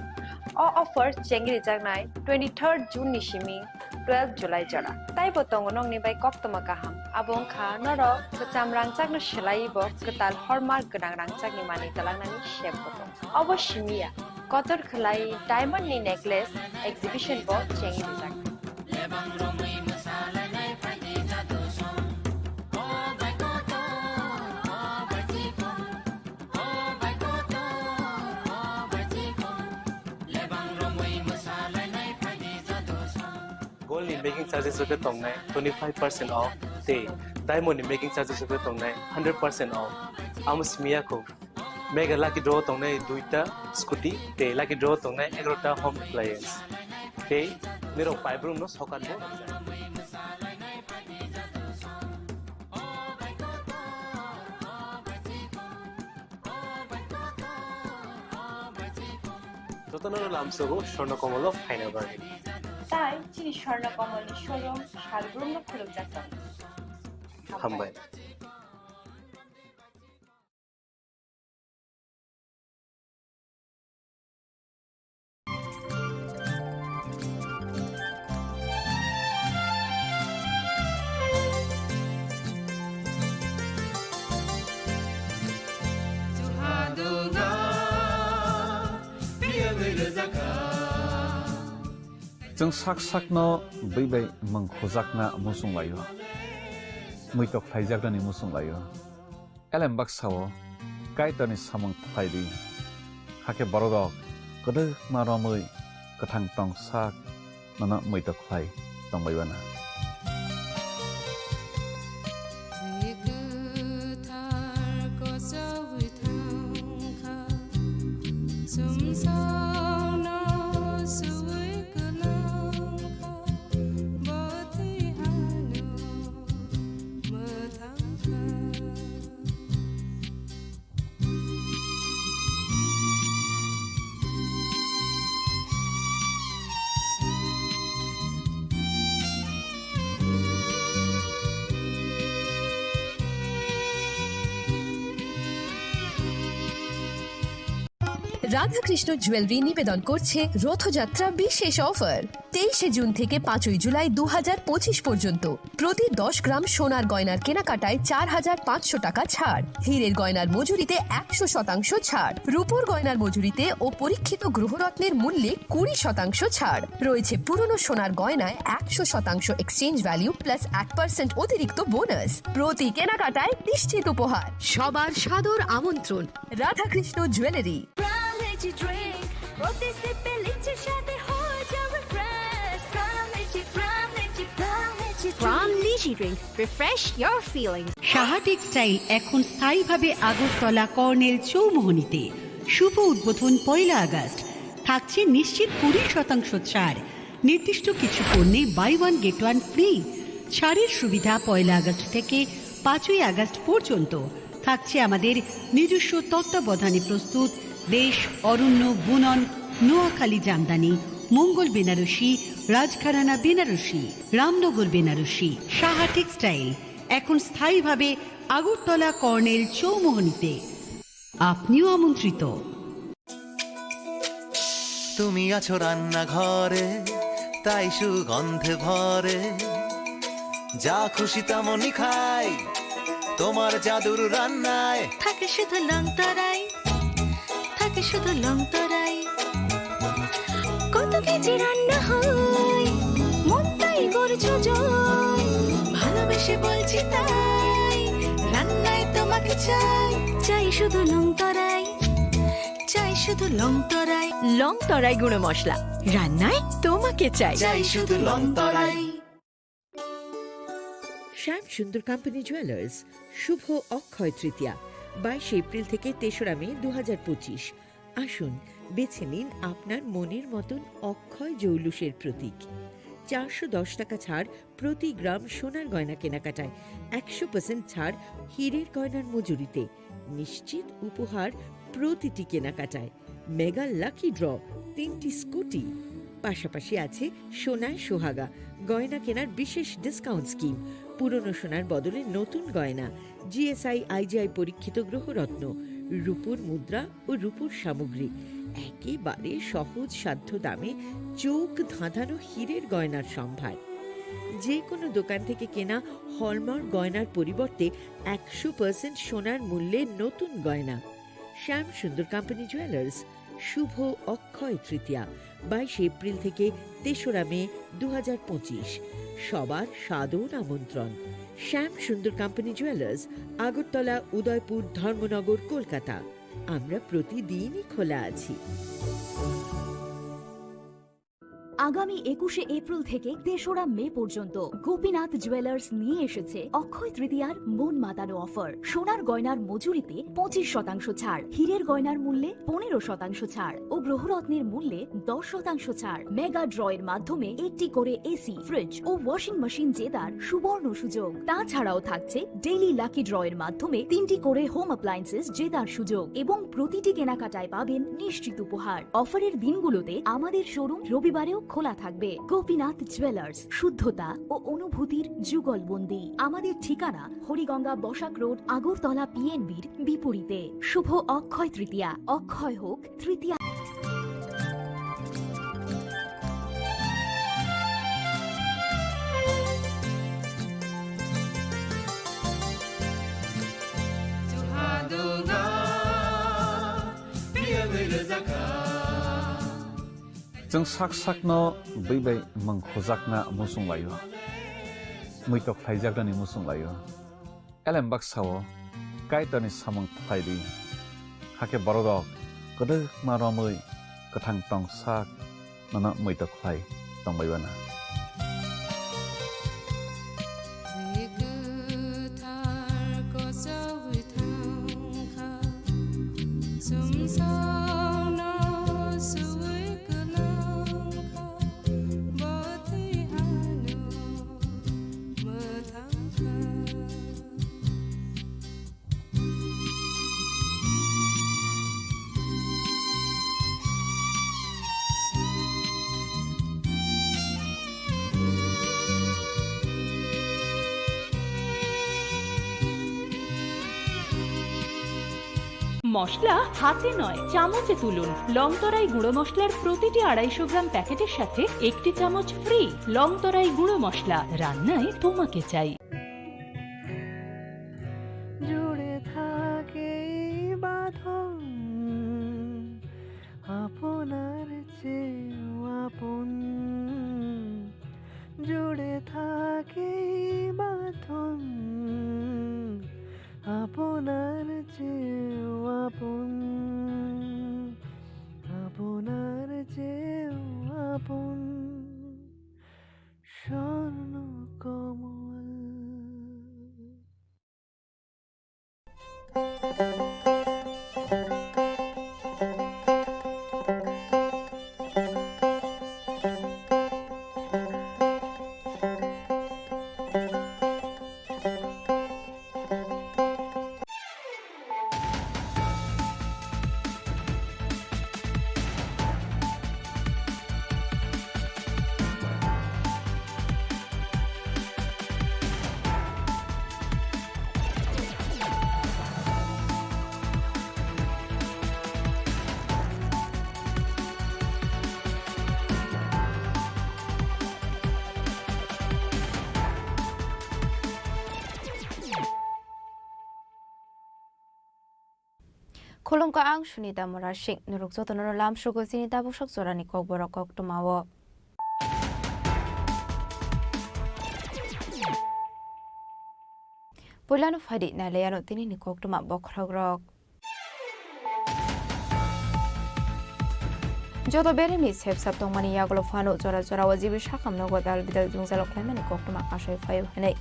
O offer chengrijaknai twenty-third June ni simi twelve July jora. Taibo tongo nokni bai koktwma kaham. Abo wngkha norok kwcham rangchakno swlaiwi bo kwtal hallmark gwnang rangchakni manwi twlangnani sep bo tongo. Obo simi ya, kotor khwlai diamond ni necklace exhibition bo chengrijaknai. Gold ni making charges rok khe tongnai twenty five percent off, tei diamond ni making charges rok khe tongnai hundred percent off. Amo simi ya kho. Mega lucky draw tongnai duita scooty, tei lucky draw tongnai egarota home appliance. Tei nirok paibrum no sokat bo. Jotono lamsogo Swarna Kamal o phaina bagwi. Tai chini Swarna Kamal ni showroom salbrum no khulumjak tongo. Hambai. Chwng sak sakno bwi bai mwng khujakna muchung laio, muitok khlaijaknani muchung laio. Elem baksa-o Kaitorni samung khlai di, hakhe bororok kwdwkma romwi kwthang tong sak nono muitok khlai tongbai uana. Radhakrishna jewellery নিবেদন করছে রথযাত্রা বিশেষ অফার। তেইশে জুন থেকে পাঁচই জুলাই দু হাজার পঁচিশ পর্যন্ত প্রতি দশ গ্রাম সোনার গয়নার কেনাকাটায় চার হাজার পাঁচশো টাকা ছাড়, হীরের গয়নার মজুরিতে একশো শতাংশ ছাড়, রূপোর গয়নার মজুরিতে ও পরীক্ষিত গ্রহরত্নের মূল্যে কুড়ি শতাংশ ছাড় রয়েছে। পুরনো সোনার গয়নায় একশো শতাংশ এক্সচেঞ্জ ভ্যালু প্লাস এক পার্সেন্ট অতিরিক্ত বোনাস। প্রতি কেনাকাটায় নিশ্চিত উপহার। সবার সাদর আমন্ত্রণ রাধাকৃষ্ণ জুয়েলারি। প্রাণ লিচি ড্রিঙ্ক, প্রতি সিপে লিচির সাথে হয়ে যাবে ফ্রেশ। প্রাণ litchi, Pran litchi, Pran litchi drink. Refresh your feelings. Saha textile এখন স্থায়ীভাবে আগরতলা কর্নেল চৌমোহনীতে। শুভ উদ্বোধন পয়লা আগস্ট। থাকছে নিশ্চিত কুড়ি শতাংশ ছাড়। নির্দিষ্ট কিছু পণ্যে buy one get one free. ছাড়ের সুবিধা পয়লা আগস্ট থেকে পাঁচই আগস্ট পর্যন্ত। থাকছে আমাদের নিজস্ব তত্ত্বাবধানে প্রস্তুত দেশ, অরণ্য, বুনন, নোয়াখালী জামদানি, মঙ্গল বেনারসি, রাজঘরানা বেনারসি, রামনগর বেনারসি। সাহা টেক্সটাইল এখন স্থায়ীভাবে আগরতলা কর্নেল চৌমোহনীতে। আপনিও আমন্ত্রিত। তুমি আছো রান্নাঘরে, তাই সুগন্ধে ভরে। যা খুশি তেমনই খাই, তোমার জাদুর রান্নায়। থাকে শুধু লং তরাই, থাকে শুধু লং তরাই। কত কেজি রান্না হয়, মনটাই করছো জয়। ভালোবেসে বলছি তাই, রান্নায় তোমাকে চাই। চাই শুধু লং তরাই, চাই শুধু লং তরাই। লং তরাই গুঁড়ো মশলা, রান্নায় তোমাকে চাই। চাই শুধু লং তরাই। শ্যাম সুন্দর কোম্পানি জুয়েলার্স, শুভ অক্ষয় তৃতীয়া, বাইশে এপ্রিল থেকে তেসরা মে দু হাজার পঁচিশ। আসুন, বেছে নিন আপনার মনের মতন অক্ষয় জৌলুসের প্রতীক। চারশো দশ টাকা ছাড় প্রতি গ্রাম সোনার গয়না কেনাকাটায়, একশো পার্সেন্ট ছাড় হীরের গয়নার মজুরিতে। নিশ্চিত উপহার প্রতিটি কেনাকাটায়। মেগা লাকি ড্র, তিনটি স্কুটি। পাশাপাশি আছে সোনায় সোহাগা, গয়না কেনার বিশেষ ডিসকাউন্ট স্কিম। পুরনো সোনার বদলে নতুন গয়না, জিএসআই, আইজিআই পরীক্ষিত গ্রহরত্ন, রূপোর মুদ্রা ও রূপোর সামগ্রী। একেবারে সহজ সাধ্য দামে চোখ ধাঁধানো হীরের গয়নার সম্ভার। যে কোনো দোকান থেকে কেনা হলমার্ক গয়নার পরিবর্তে একশো পার্সেন্ট সোনার মূল্যে নতুন গয়না। শ্যাম সুন্দর কোম্পানি জুয়েলার্স, শুভ অক্ষয় তৃতীয়া, বাইশে এপ্রিল থেকে তেসরা মে দু হাজার পঁচিশ। সবার সাদর আমন্ত্রণ। শ্যাম সুন্দর কোম্পানি জুয়েলার্স, আগরতলা, উদয়পুর, ধর্মনগর, কলকাতা। আমরা প্রতিদিনই খোলা আছি। আগামী একুশে এপ্রিল থেকে তেসরা মে পর্যন্ত গোপীনাথ জুয়েলার্স নিয়ে এসেছে অক্ষয় তৃতীয়ার মন মাতানো অফার। সোনার গয়নার মজুরিতে পঁচিশ শতাংশ ছাড়, হীরের গয়নার মূল্যে পনেরো শতাংশ ছাড় ও গ্রহরত্নের মূল্যে দশ শতাংশ ছাড়। মেগা ড্র এর মাধ্যমে একটি করে এসি, ফ্রিজ ও ওয়াশিং মেশিন জেতার সুবর্ণ সুযোগ। তাছাড়াও থাকছে ডেইলি লাকি ড্র এর মাধ্যমে তিনটি করে হোম অ্যাপ্লায়েন্সেস জেতার সুযোগ এবং প্রতিটি কেনাকাটায় পাবেন নিশ্চিত উপহার। অফারের দিনগুলোতে আমাদের শোরুম রবিবারেও খোলা থাকবে। গোপীনাথ জুয়েলার্স, শুদ্ধতা ও অনুভূতির যুগলবন্দি। আমাদের ঠিকানা হরিগঙ্গা বসাক রোড, আগরতলা পিএনবির বিপরীতে। শুভ অক্ষয় তৃতীয়া, অক্ষয় হোক তৃতীয়া। Chwng sak sakno bwi bai mwng hujakna muchung laio, muitok khlaijaknani muchung laio. Elem baksa-o Kaitorni samung khlai di, hakhe bororok kwdwkma romwi kwthang tong sak nono muitok khlai tongbai uanw. মশলা হাতে নয়, চামচে তুলুন। লংতরাই গুঁড়ো মশলার প্রতিটি আড়াইশো গ্রাম প্যাকেটের সাথে একটি চামচ ফ্রি। লংতরাই গুঁড়ো মশলা, রান্নায় তোমাকে চাই। জুড়ে থাকে এই বাঁধন আপনার চেয়েও আপন। জুড়ে থাকে এই বাঁধন আপনার চেয়েও আপন, আপনার চেয়েও আপন। স্বর্ণ কমল। Khulumkha, ang Sunita Murasing. Norok jotono lamsugo chini tabuksak jorani kokborok koktwmao. Puilano phaidi nailaiano tinini koktwma bokhorokrok. Joto beremni sepsap tongmani yagulo phano jora jorao G B sakham nogo dal bidal jwngjalo khlaimani koktwma kasai phaio hinwi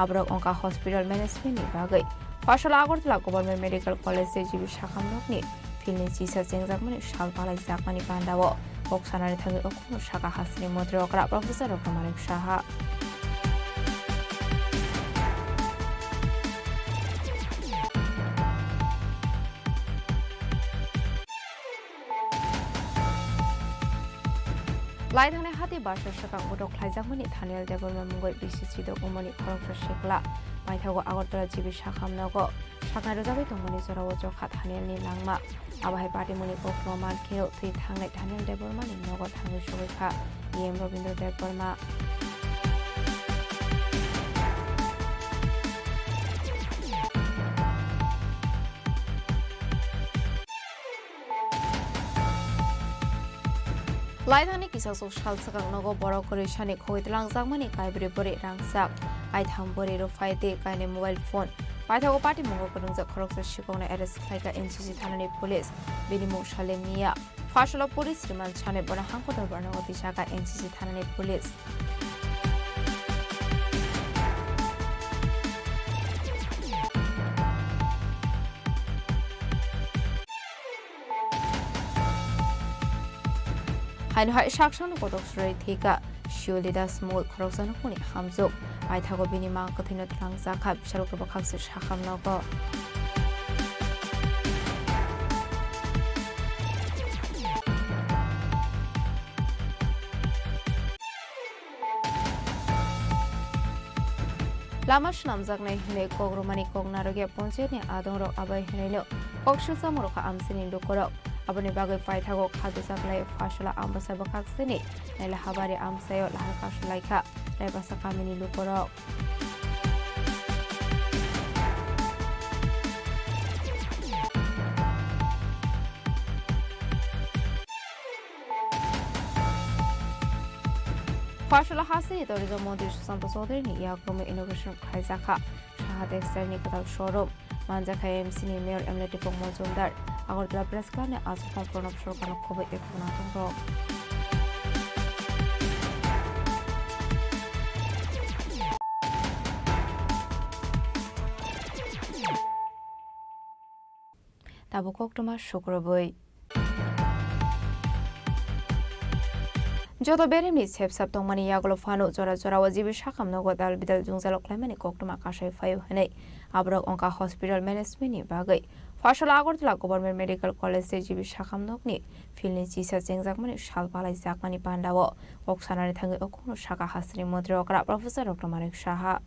aborok wngkha hospital management ni bagwi. Phaisalo Agartala Government Medical College tei G B sakham nokni field ni chisa chengjakmani sal palaijakmani pandao kok sanani thangwi o khoroksa saka hasteni montri okra Professor Doctor Manik Saha. Laithani hati basa swkang botok khlaijakmani Thaniel Debbarma mungwi bisi chidok wngmani khoroksa sikla. Paithago Agartala G B sakham nogo saknai rwjagwi tongmani jorao chokha Thanielni langma. Abo hai patimungni koktwma mankhe thwi thangnai Thaniel Debbarmani nogo thangwi sogwi kha E M Robindra Debbarma. Laithani kisasuk sal swkang nogo borok kwrwi sani khogwi twlangjakmani kaibrwi bwrwi rangchak, aitham bwrwi rwphai tei kainwi mobile phone. Paithago patimungo kwrwngjak khoroksa sikokno arrest khlaikha N C C thanani police, bini mung Salim Miya. Phaisalo police remand sanwi bono hangko dorbarno tisakha N C C thanani police. Haino hai saksano kotok srwi thwikha Shiolidas mungwi khoroksa nukmani hamjwk. Paithago bini mang kwthwino twlangjakha, bisalo kwbakhakswk sakham nogo. Lama swnamjaknai hwnwi kok rwmani kok narwkya ponchayatni adongrok abai hwnwino kok swchamung rwkha amchaini lukurok. Aboni bagwi paithago kha dwchaklai Phaisala Ambasa bwkhaksini Nailahabari amchaio lahar kasulaikha Raibasa kamini lukurok. Phaisala hasteni tourism montri Sushanta Chaudhuryni yakrumwi inauguration khlaijakha Saha Textile ni kwtal showroom. Manjakha M C ni Mayor M L A Dipok Majumdar. Agartala Press Club ni achukmung Pranab Sarkarno khobwi tei khwnathongrok. Tabuk koktwma sukrubwi. Joto beremni sepsap tongmani yagulo phano jora jorao G B sakham nogo dal bidal jwngjalo khlaimani koktwma kasai phaio hinwi aborok wngkha hospital management ni bagwi. Phaisalo Agartala Government Medical College tei G B sakham nokni field ni chisa chengjakmani sal palaijakmani pandao kok sanani thangwi o kokno sakha hasteni montri okra Professor Doctor Manik Saha.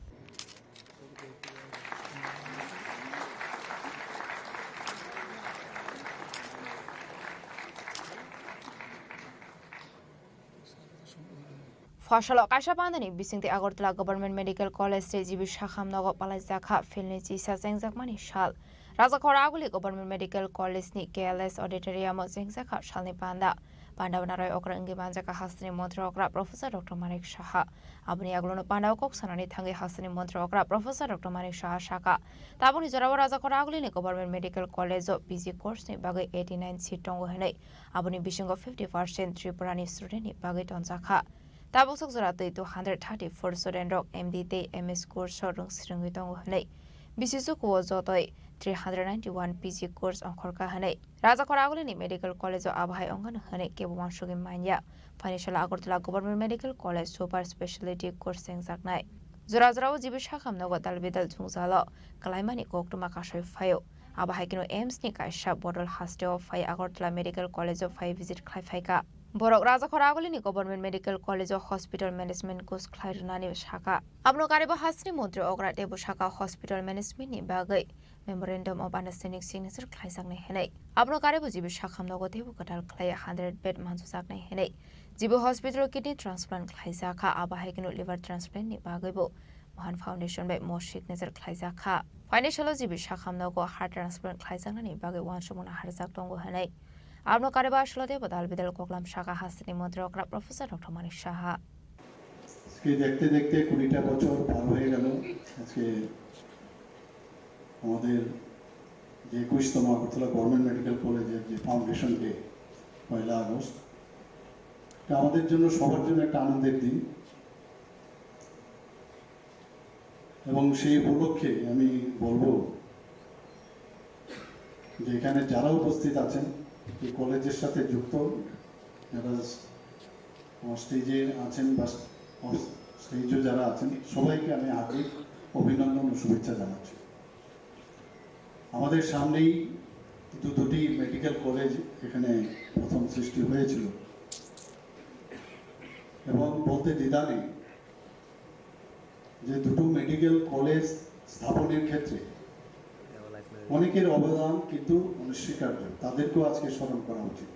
Phasalo kaisa pandani bisingtwi Agartala Government Medical College tei G B Sakham nogo palaijakha philni chisa chengjakmani sal. Rajakhor Aguli Government Medical College ni K L S auditorium o chengjakha salni panda. Panda o narwk okra wngwi manjakha hasteni montri okra Professor Doctor Manik Saha. Aboni yagulono panda o kok sanani thangwi hasteni montri okra Professor Doctor Manik Saha sakha, tabukni jorao Rajakhor Aguli ni Government Medical College o P G course ni bagwi eighty nine seat tongo hwnwi. Aboni bisingo fifty percent Tripura ni student ni bagwi tonjakha. Tabuk sok jora twi two hundred thirty four student rok M D tei M S course o rwng swrwngwi tongo hwnwi. Bisi chukuo jotoi three hundred ninety one P G course ongkhorkha hwnwi Rajakhor Aguli ni Medical College o abo hai ongano hwnwi kebo uansugwi manya. Phaini salo Agartala Government Medical College Super Speciality course chengjaknai. Jora jorao G B Sakham nogo dal bidal chungjalo kwlaimani koktwma kasui phaio. Abo hai kheno AIIMS ni kaisa bodol hasteo phai Agartala Medical College o phai visit khlai phaikha. Borok Rajakhor Aguli ni Government Medical College o Hospital Management course khlai rwnani sakha. Abono karibo hasteni montri okra teibo sakha hospital management ni bagwi Memorandum of Understanding signature khlaijaknai hwnwi. Abono karibo G B Sakham nogo teibo kwtal khlai hundred bed mansujaknai hwnwi. G B hospital o kidney transplant khlaijakha, abo hai kheno liver transplant ni bagwibo Mohan Foundation bai mo signature khlaijakha. Phaini salo G B Sakham nogo heart transplant khlaijaknani bagwi uansukmung naharjak tongo hwnwi. Abono karibo aswlade bodal bidal koklam sakha hasteni montri okra Professor Doctor Manik Saha. আজকে দেখতে দেখতে কুড়িটা বছর পার হয়ে গেল। আজকে আমাদের যে একুশতম আগরতলা গভর্নমেন্ট মেডিকেল কলেজের যে ফাউন্ডেশন ডে, পয়লা আগস্ট, এটা আমাদের জন্য, সবার জন্য একটা আনন্দের দিন। এবং সেই উপলক্ষে আমি বলবো যে এখানে যারা উপস্থিত আছেন, এই কলেজের সাথে যুক্ত, যারা আমার স্টেজে আছেন বা অফ স্টেজেও যারা আছেন, সবাইকে আমি হার্দিক অভিনন্দন ও শুভেচ্ছা জানাচ্ছি। আমাদের সামনেই কিন্তু দুটি মেডিকেল কলেজ এখানে প্রথম সৃষ্টি হয়েছিল এবং বলতে দ্বিধা নেই যে দুটো মেডিকেল কলেজ স্থাপনের ক্ষেত্রে অনেকের অবদান কিন্তু অনস্বীকার্য, তাদেরকেও আজকে স্মরণ করা উচিত।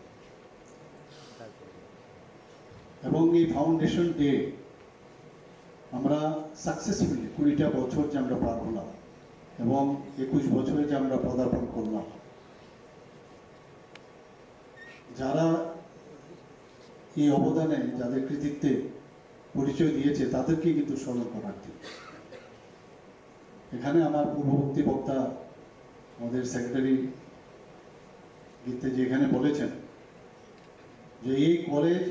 এবং এই ফাউন্ডেশন ডে আমরা সাকসেসফুলি কুড়িটা বছর যে আমরা পার হলাম এবং একুশ বছরে যে আমরা পদার্পণ করলাম, যারা এই অবদানে, যাদের কৃতিত্বে পরিচয় দিয়েছে, তাদেরকে কিন্তু স্মরণ করার দিন। এখানে আমার পূর্ববর্তী বক্তা, আমাদের সেক্রেটারি গীতে যেখানে বলেছেন যে এই কলেজ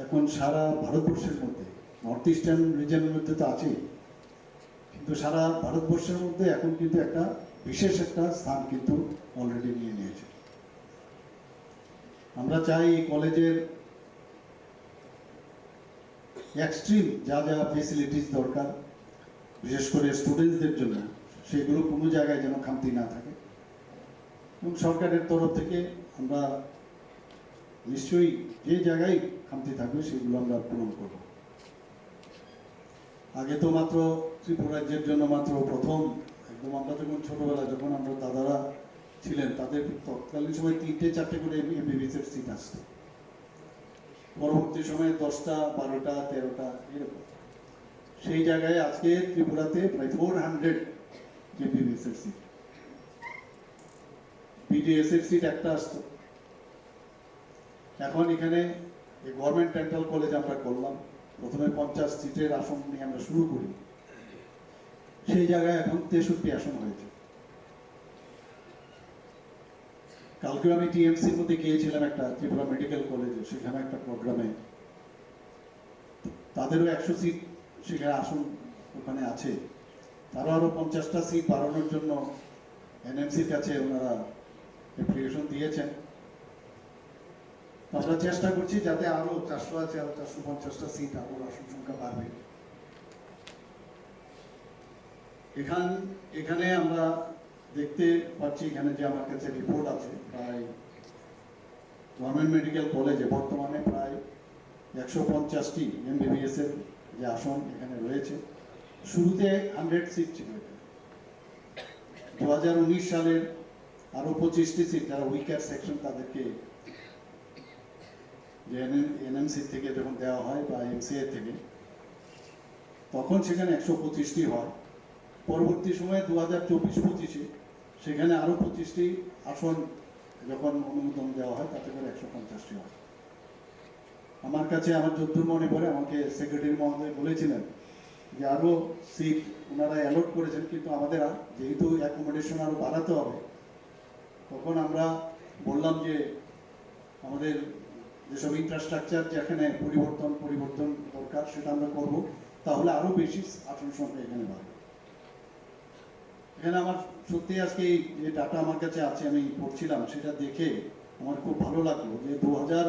এখন সারা ভারতবর্ষের মধ্যে, নর্থ ইস্টার্ন রিজনের মধ্যে তো আছেই, কিন্তু সারা ভারতবর্ষের মধ্যে এখন কিন্তু একটা বিশেষ একটা স্থান কিন্তু অলরেডি নিয়ে নিয়েছে। আমরা চাই এই কলেজের এক্সট্রিম যা যা ফেসিলিটিস দরকার, বিশেষ করে স্টুডেন্টসদের জন্য, সেগুলো কোনো জায়গায় যেন খামতি না থাকে। এবং সরকারের তরফ থেকে আমরা নিশ্চয়ই যে জায়গায় খামতি থাকবে, সেগুলো আমরা পূরণ করব। আগে তো মাত্র ত্রিপুরা রাজ্যের জন্য মাত্র প্রথম, একদম আমরা যখন ছোটবেলা, যখন আমরা দাদারা ছিলেন, তাদের তৎকালীন সময় তিনটে চারটে করে এমবিবিএস এর সিট আসতো। পরবর্তী সময়ে দশটা, বারোটা, তেরোটা, এরকম। সেই জায়গায় আজকে ত্রিপুরাতে প্রায় ফোর হান্ড্রেড এমবিবিএস এর সিট। বিডিএস এর সিট একটা আসতো। এখন এখানে এই গভর্নমেন্ট ডেন্টাল কলেজ আমরা করলাম, প্রথমে পঞ্চাশ সিটের আসন নিয়ে আমরা শুরু করি, সেই জায়গায় এখন তেষট্টি আসন হয়েছে। কালকে আমি টিএমসির মধ্যে গিয়েছিলাম একটা ত্রিপুরা মেডিকেল কলেজে, সেখানে একটা প্রোগ্রামে। তাদেরও একশো সিট সেখানে আসন ওখানে আছে। তারা আরও পঞ্চাশটা সিট বাড়ানোর জন্য এনএমসির কাছে ওনারা অ্যাপ্লিকেশন দিয়েছেন। তো আমরা চেষ্টা করছি যাতে আরও চারশো আছে, আরও চারশো পঞ্চাশটা সিট, আরও আসন সংখ্যা বাড়বে। এখান এখানে আমরা দেখতে পাচ্ছি, এখানে যে আমার কাছে রিপোর্ট আছে, প্রায় গভর্নমেন্ট মেডিকেল কলেজে বর্তমানে প্রায় একশো পঞ্চাশটি এমবিবিএস এর যে আসন এখানে রয়েছে। শুরুতে হান্ড্রেড সিট ছিল এখানে। দু হাজার উনিশ সালের আরও পঁচিশটি সিট, যারা উইকার সেকশন, তাদেরকে যে এনএমসি থেকে যখন দেওয়া হয় বা এমসিআই থেকে, তখন সেখানে একশো পঁচিশটি হয়। পরবর্তী সময়ে দু হাজার চব্বিশ পঁচিশে সেখানে আরও পঁচিশটি আসন যখন অনুমোদন দেওয়া হয়, তাতে করে একশো পঞ্চাশটি হয়। আমার কাছে, আমার যতদূর মনে পড়ে, আমাকে সেক্রেটারি মহোদয় বলেছিলেন যে আরও সিট ওনারা অ্যালট করেছেন, কিন্তু আমাদের আর, যেহেতু অ্যাকোমোডেশন আরও বাড়াতে হবে, তখন আমরা বললাম যে আমাদের যেসব ইনফ্রাস্ট্রাকচার, যেখানে পরিবর্তন পরিবর্তন দরকার, সেটা আমরা করব, তাহলে আরও বেশি আসন সংখ্যা এখানে বাড়বে। এখানে আমার সত্যি আজকে এই যে ডাটা আমার কাছে আছে, আমি পড়ছিলাম, সেটা দেখে আমার খুব ভালো লাগলো যে দু হাজার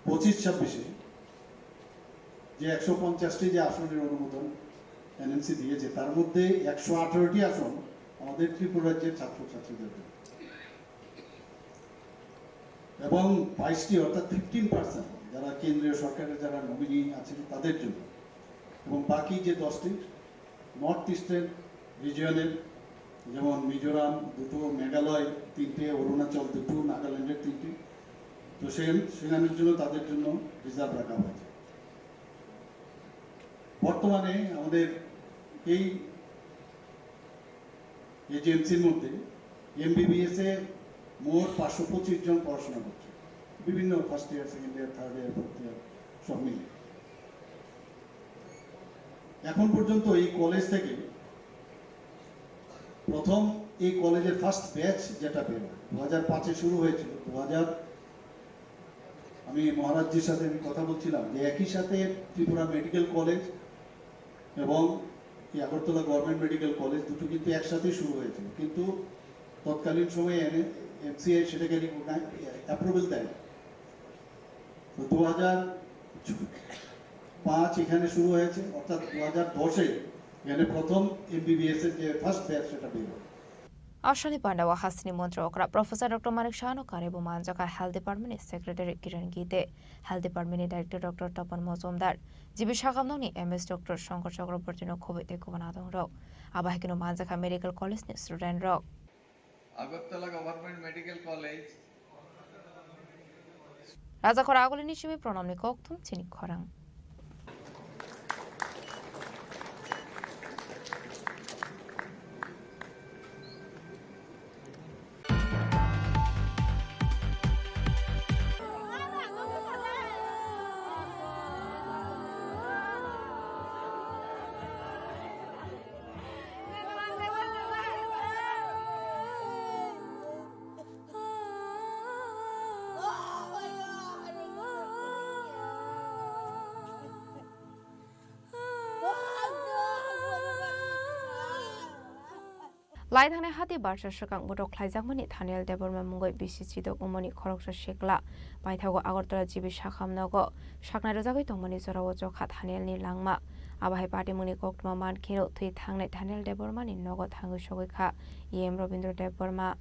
পঁচিশ ছাব্বিশে যে একশো পঞ্চাশটি যে আসনের অনুমোদন এনএমসি দিয়েছে, তার মধ্যে একশো আঠারোটি আসন আমাদের ত্রিপুরা রাজ্যের ছাত্রছাত্রীদের জন্য এবং বাইশটি, অর্থাৎ ফিফটিন পার্সেন্ট, যারা কেন্দ্রীয় সরকারের যারা নমিনি আছেন, তাদের জন্য। এবং বাকি যে দশটি নর্থ ইস্টের রিজিয়নের, যেমন মিজোরাম দুটো, মেঘালয় তিনটে, অরুণাচল দুটো, নাগাল্যান্ডের তিনটে, তো সে সেখানের জন্য, তাদের জন্য রিজার্ভ রাখা হয়েছে। বর্তমানে আমাদের এই এজেন্সির মধ্যে এমবিবিএস এ মোট পাঁচশো পঁচিশ জন পড়াশোনা করছে, বিভিন্ন first year, second year, third year, fourth year সব মিলে। এখন পর্যন্ত এই কলেজ থেকে প্রথম, এই কলেজের ফার্স্ট ব্যাচ যেটা বেরোয়, দু হাজার পাঁচে শুরু হয়েছিল, দু হাজার, আমি মহারাজজির সাথে আমি কথা বলছিলাম যে একই সাথে ত্রিপুরা মেডিকেল কলেজ এবং এই আগরতলা গভর্নমেন্ট মেডিকেল কলেজ দুটো কিন্তু একসাথেই শুরু হয়েছিল, কিন্তু তৎকালীন সময়ে এমসিআই সেটাকে অ্যাপ্রুভেল দেয়। তো দু হাজার পাঁচ এখানে শুরু হয়েছে, অর্থাৎ দু হাজার দশে এখানে প্রথম এমবিবিএস এর যে ফার্স্ট ব্যাচ, সেটা বের হয়। Asani pandao hasteni montri okra Professor Doctor Manik Saha no kanwi bo manjakha Health Department ni Secretary Kiran Gite, Health Department ni Director Doctor Tapan Mojumdar, G B Sakham nokni M S Doctor Shankar Chakraborty no khobwi tei kubun adong rok. Abo hai kheno manjakha Medical College ni student rok. Agartala Government Medical College. Rajakhor agulini simi pranamni kokthum chini khorang. Lai thangnai hati barsa swkang botok khlaijakmani Thaniel Debbarma mungwi bisi chidok wngmani khoroksa sikla paithago Agartala G B Sakham nogo saknai rwjagwi tongmani jorao chokha Thanielni langma. Abo hai patimungni koktwma man kheno thwi thangnai Thaniel Debbarmani nogo thangwi sogwi kha E M Robindra Debbarma.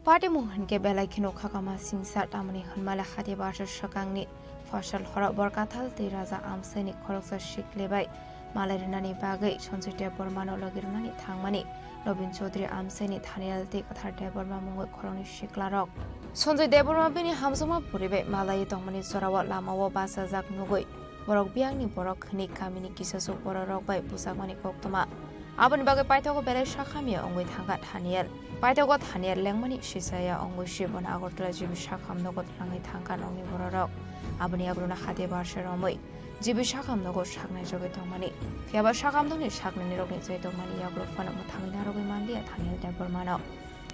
Patimung hinkhe belai kheno khakama singsa, tamoni hwnmale hati barsa swkangni Fasal horo Borkathal tei Raja Amsaini khoroksa sikle bai malai rwnani bagwi Sanjay Debbarmano logi rwnani thangmani Nobin Chaudhary Amsaini Thaniel tei Kwthar Debbarma mungwi khoroknwi siklarok. Sanjay Debbarma bini hamjakma puri bai malaiwi tongmani jorao lamao bachajak nugwi borok biyangni borok hwnwi kamini kisasuk bororok bai bujakmani koktwma. Aboni bagwi paithago belai sakhamya wngwi thangkha Thaniel. Paithago Thaniel lengmani sisaya wngwi si bono Agartala G B Sakham nogo twlangwi thangkha nokni bororok. Aboni yagulono hati barsa romwi G B Sakham nogo saknai jogwi tongmani. Phiyaba Sakham nokni saknainirokni chai tongmani yagulo phano mwthangwi narwgwi manliya Thaniel Debbarmano.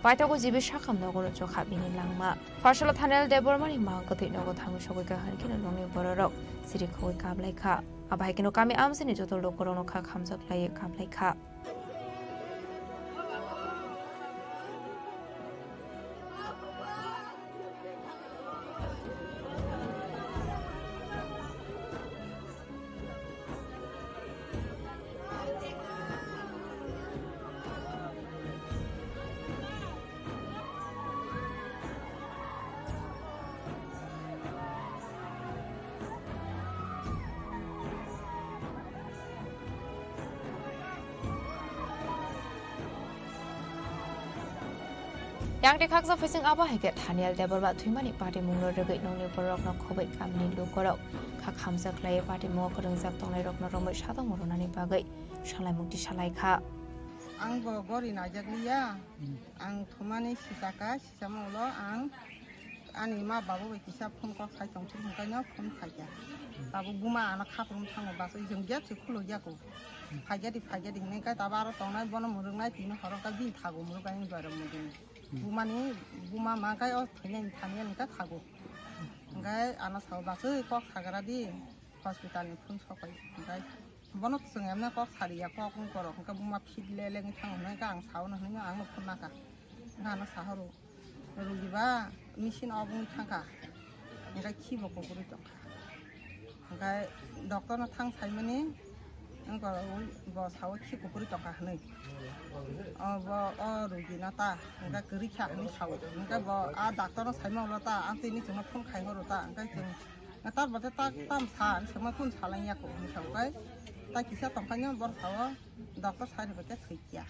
Paithago G B Sakham nogo rwchokha bini langma. Pharsalo Thaniel Debbarmani mang kwthwi nogo thangwi sogwi kha hwnkheno nokni bororok siri khogwi kaplaikha. Abo hai kheno kami amchaini joto lukurokno kha khamjak laiwi kaplaikha. Yang tei khaksa phaising abo hai khe Thaniel Debbarma thwimani patimungno rwgwi nokni bororokno khobwi kamini lukorok kha khamjak khlaiwi patimungo kwrwngjak tongnairokno romwi satongma rwnani bagwi salaimung tisa lai kha. Ang bo gori naijak liya, ang thumani sitaka, sisamung ulo ang ani ma babu bai kisa phone kok sai tong thik hwnkhe no phone khaikha. Tabuk buma ano khaprum thango bachwi jwng gate se khuluk yaku. Phaikha di, phaikha di hwnwi khe tabuk aro tongnai bono mwrwknai tini horo khe bini thago mwrwknai wng duairo mwdini. Bumani buma ma khe o thwinai thani ani khe thago. Hwnkhe ano sao bachwi kok sagra di hospital ni phone sokai hwnkhe. Bono chwng emne kok sariya, kok wng korok hwnkhe buma fit le lengwi thango hwnwi khe ang sao no hwnwi ang no phunukha. Hwnkhe ano sahoro, rugi ba machine off wngwi thangkha, hwnkhe khibo kuphurwi tongkha. Hwnkhe doctor no thang saimani wng korok bo sao khi kuphurwi tongkha hwnwi. O bo o rugi no ta hwnkhe kwrwi kha hwnwi sao, hwnkhe bo a doctor no saima ulo ta ang tini chwngno phone khai horo ta, hwnkhe chwng Tar bade tak tam sa, ang sama kun salang ya ko, ang sa kai. Tak kisa tongkha nyo bor sao, doctor sai ni bade thwikya.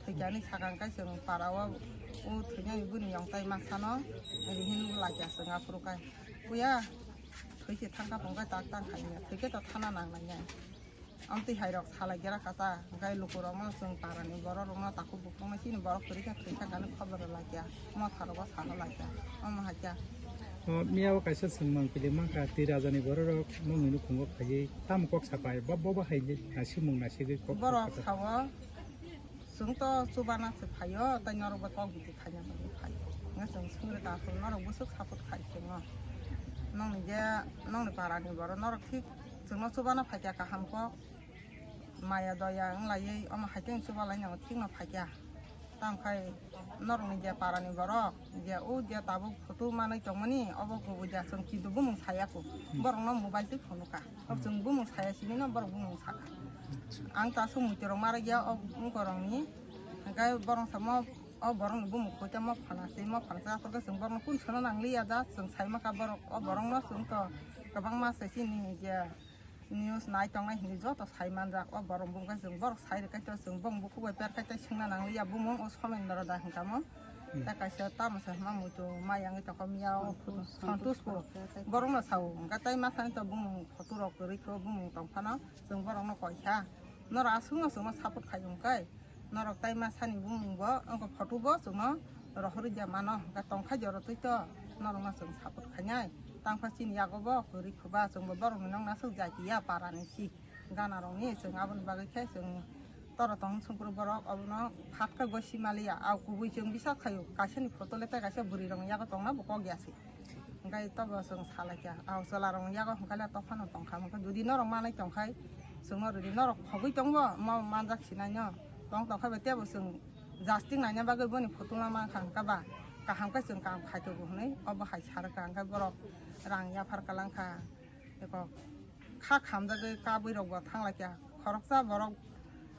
Thwikya ni sakang kai sung para o, u thwikya ni buni yong tai ma sano, rihin lagya sung apru kai. Kuya, thwikya thangka pongkai tak tang khai ya, thwikya to thana nang nang ya. Amtwi hai rok salai gera kha ta, hwnkhe lukurokno chwng parani bororokno takhuk bukhukno chini borok kwrwi kha thwi thangkha hwnwi khobor rwlai kha, motha rogo saha lai kha, omo hai kha. O, miyao kaisa swngmang kili mankha, twi rajani bororok nokni nukhungo phaiwi tamo kok sapai, bo, bo, bo hai nasimung nasigwi kok Borok sapai. Sao, chwng to chubana se phaio, tei norok bo kok bidi khaina bagwi phaio. Hwnkhe chwng swngri ta aswk norok bwswk support khai chwngo. Nokni je, nokni parani borok norok thik chwngno chubana phaikha kaham kok. Maya doya wng laiwi omo hai khe wng chuba lai nango, thik no phai kha. Tamo khai norokni je parani borok, je o je tabuk photo manwi tongmani, obo kubui ja, chwng kintu bumung saya kho. Borokno mobile twi phunukha. Chwng bumung saya simi no borok bumung sakha. Ang ta aswk muitu rok ma rwkya o wngkorokni. Hwnkhe borok samo o borokni bumung koi tamo phana se, mo phana se, aswk khe chwng borokno kun sono nangliya da, chwng sai ma kha borok, o borokno chwng to kwbangma se chini je News nai tongnai hinwi joto sai manjak. O borok bumung khe chwng borok sai rwkhe to chwng bong bukhuk bai per khai tei swngna nangliya, bumung o Somendra da hwnkha mo. Hmm. Tei kaisa tamo se hwnma muitu mai yangwi tongkha miya o Santosh. Santoshpur. Borokno sao, hwnkha tei ma sani to bumung photo rok kwrwi kho, bumung tong phano chwng borokno koi kha. Norok aswkno chwngno support khai wngkhe. Norok tai ma sani bumung bo, wngkha photo bo chwngno rohorwi ya mano, hwnkhe tongkha jora twi to norokno chwng support khainai. Tangkha chini yago bo kwrwi khuba chwngbo borokni nokna swk jai ya parani si gana rokni chwng aboni bagwi khe chwng toro tong sungkru borok obono phat khe goi si maliya. Au kubui chwng bisa khaio kaisani photo le tei kaisa bwrwi rokni yago tongna bo kok ya se. Hwnkhe tobo chwng salaikha, ah, chwlarokni yago hwnkhe le tophano tongkha, hwnkhe jodi norok manwi tongkhai, chwngno rwdi, norok khogwi tongbo, mo manjak sinaino tong tongkhai bai teibo chwng jasting naina bagwi boni photo ma mankha, hwnkhe ba kaham khe chwng kaham khaitogo hwnwi obo hai sa rwkha, hwnkhe borok rang yaphar kwlangkha, eko kha khamjagwi kabwi rokbo thanglaikha, khoroksa borok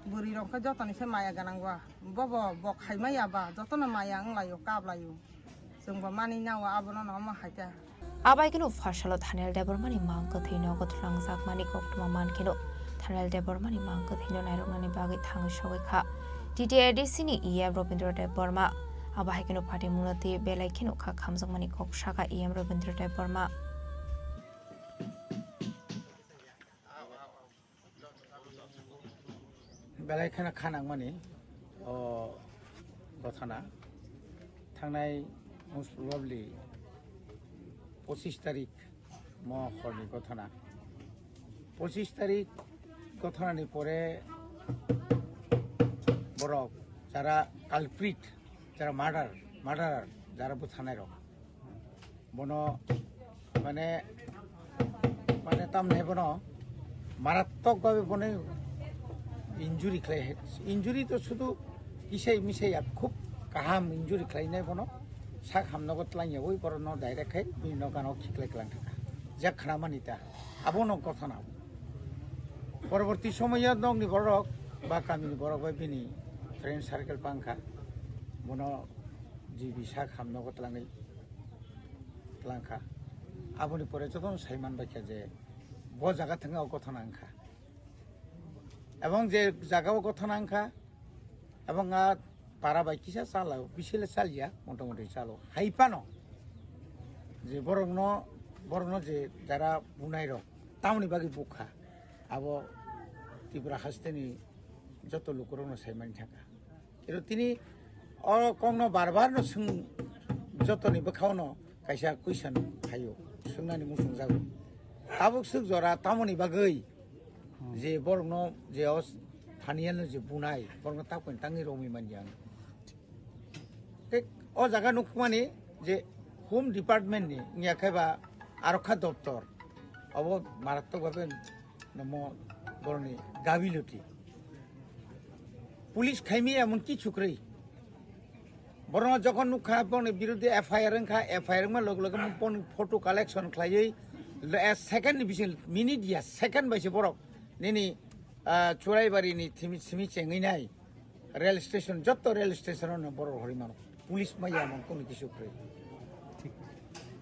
bwrwi rok khe jotoni se maya gwnang ba, bobo bo khaimaya ba jotono maya wnglaio, kaplaio. Chwngbo manwi nao abono no omo hai khe. Abai kheno pharsalo Thaniel Debbarmani mang kwthwino kwthwlangjakmani koktwma man kheno Thaniel Debbarmani mang kwthwino nairoknani bagwi thangwi sogwi kha T T A D C ni E M Robindra Debbarma. Abo hai kheno phatimungno twi belai kheno kha khamjakmani kok sakha E M Robindra Debbarma. Belai kheno kha nangmani o gothana thangnai most probably pochis tarik mo horni gothana. Pochis tarik gothanani pore borok jara culprit, jara murder, murderer, jara bwtharnai rok, bono mane, mane tamni bono marattok bhabe bono injury khlai, injury to sudu kisai misai ya, khub kaham injury khlainai bono sak hamnogo twlangyawi borokno direct khai bini nokano khiklai kwlang thangkha. Je khnamani ta abono gothana. Poroborti somoyo nokni borok ba kamini borok bai bini friend circle pangkha, bono G B sak hamnogo twlangwi twlangkha. Aboni pore jotono sai manbaikha je bo jaga thwngwi o gothana wngkha. Ebong je jaga o gothana wngkha, ebong a para bai kisa chala, bisile chalia, motamoti chalo. Hai phano je borokno, borokno je jara bunai rok, tamoni bagwi bukha, abo Tripura hasteni joto lukurokno saimani thangkha. Kero tini o kokno bar bar no swng, jotoni bwkhao no kaisa question phaio, swngnani muchung jago. Tabuk swk jora tamoni bagwi je borokno je o thaniya no je bunai, borokno tabuk tangwi romwi manya. Tei o jaga nukmani je Home Department ni wngya khe ba arokha doptor, obo maratwk babe nomo boroni gabiluti. Police khaimi emon kichu kwrwi. Borokno jokhon nukha, borokni biruddhe F I R wngkha, F I R wngma loge loge borokni photo collection khlaiwi, le-, second ni bising, minute ya, second bai se borok nini, ah, Churaibari ni thimi, simi chengwi nai. Rail station, jotto rail station o no borok hori mano. Police maya mon kono kisu kwrwi.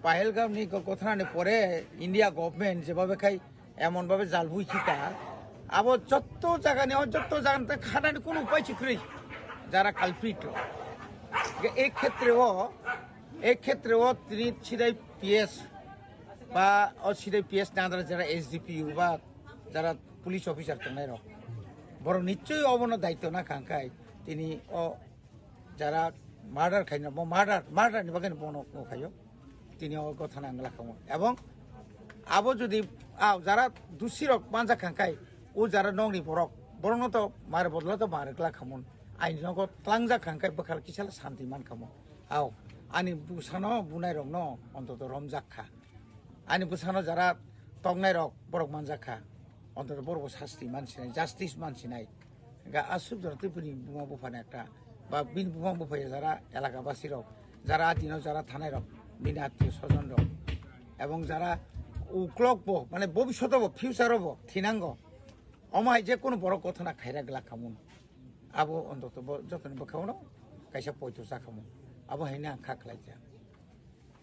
Pahalgam ni go-, gothanani pore India government jebabe khai emon babe jalbui khita, abo jotto jaga ni, o jotto jaga ni khanani kono upai si kwrwi. Jara culprit rok. Ge-, e khetre o, e khetre o tini sidai P S ba o sidai P S ni under jara S D P U ba jara police officer tongnai rok, borok nichoi obono daityo na kha, hwnkhe tini o jara murder khaina, bo murder, murder ni bagwi bono khaio, tini o gotha nang la khamu. Ebong abo jodi, ah, jara dusi rok manjak kha, hwnkhe o jara nokni borok, borokno to mare bodolo to mare kla khamun, aini nogo tlangjak kha, hwnkhe bwkhal kisa santi man khamu. Ao, ani bwsano bunai rokno ontoto romjak kha. Ani bwsano jara toknai rok borok manjak kha. Ontoto borok bo sasti mansinai, justice mansinai. Ga aswk jora tei bini buma buphani ekta, ba bini buma buphai jara elaka basi rok, jara adino jara thanai rok, bini attiyo sojon rok, ebong jara uklok bo, mane bobishoto bo, future o bo thinango. Omo hai je kunu borok gothana khaira glak khamun. Abo ontoto bo jotoni bwkhao no kaisa poito cha khamun. Abo hai no ang kha khlai kha.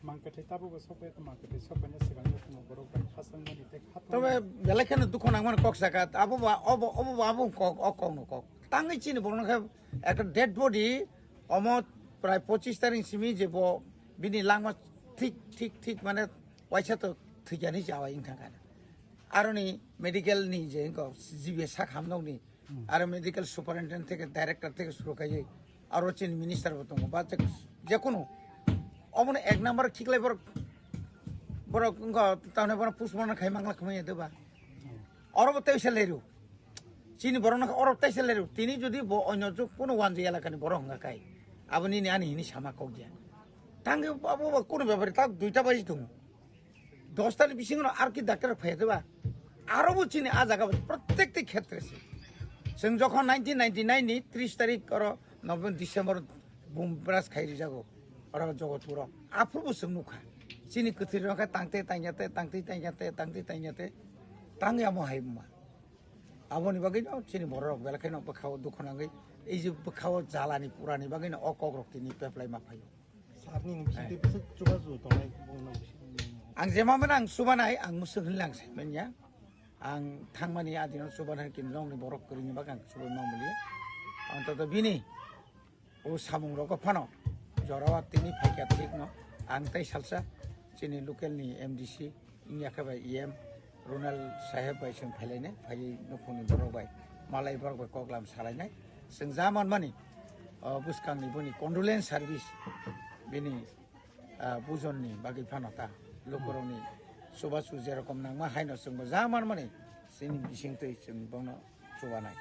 Mangkwthai tabukbo sokphai, mangkwthai sokphaina swkang jotono borok bai khasangmani tei khatungmani. Tobe belai kheno dukhu nangmani kok saka, abo ba, obo, obo ba abo kok, o kokno kok. Tangwi chini borokno khe ekta dead body, omo prai pochis tarik simi je bo bini langma thik, thik, thik mane waisa to thwikyani jawai wngkha kha. Aroni medical ni je wngkha G B S sak hamnokni, Hmm. Aro medical superintendent theke, director theke suru kaiwi, aro chini minister bo tongo, ba je, jekunu omono ek number khiklai borok, borok wngkha tamni borok postmortem khai mangla khmai ya doba. Hmm. Oro bo teisa leru. Chini borok no oro teisa leru. Tini jodi bo onyo jukunu wanji elakani borok wngkha kai, abo nini ani hini sama kok ya. Tangwi abo bo kunu bepari ta duita baji tongo. Dostani bisingo ar ki doctor phai ba? Aro bo chini a jaga bo prottek ti khetre se. Chwng jokhon nineteen ninety-nine ni tris tarik oro November, December bum bras khai rijago oro Jogotpuro. Aphuru bo chwng nukha. Chini kwthwi rok khe tangte tangyate, tangte tangyate, tangte tangyate, tangya mo hai ma. Aboni bagwi no chini borok belai kheno bwkhao dukhu nangwi, ei je bwkhao jalani purani bagwi no o kokrok tini peplai ma phaio. Sarni ni bising tei bwswk chubachu tongnai bongno bising. Ang jema mano ang chubanai, ang mwswk hinwi lang saimanya. Ang thangmani adino chubanai kinrokni borok kwrwini bagwi ang chubai ma muliya. Antoto bini o samung rogo phano jorao tini phaikha thikno ang tei salsa chini local ni M D C wngya khe bai E M Ronald saheb bai chwng phailainai, phaiwi nukhungni borok bai, malai borok bai koklam salainai. Chwng ja manmani, o, bwskangni boni condolence service, bini, ah, bujonni bagwi phano ta lukurokni chubachu jerokom nangma haino chwngbo ja manmani chini bisingtwi chwng bono chubanai.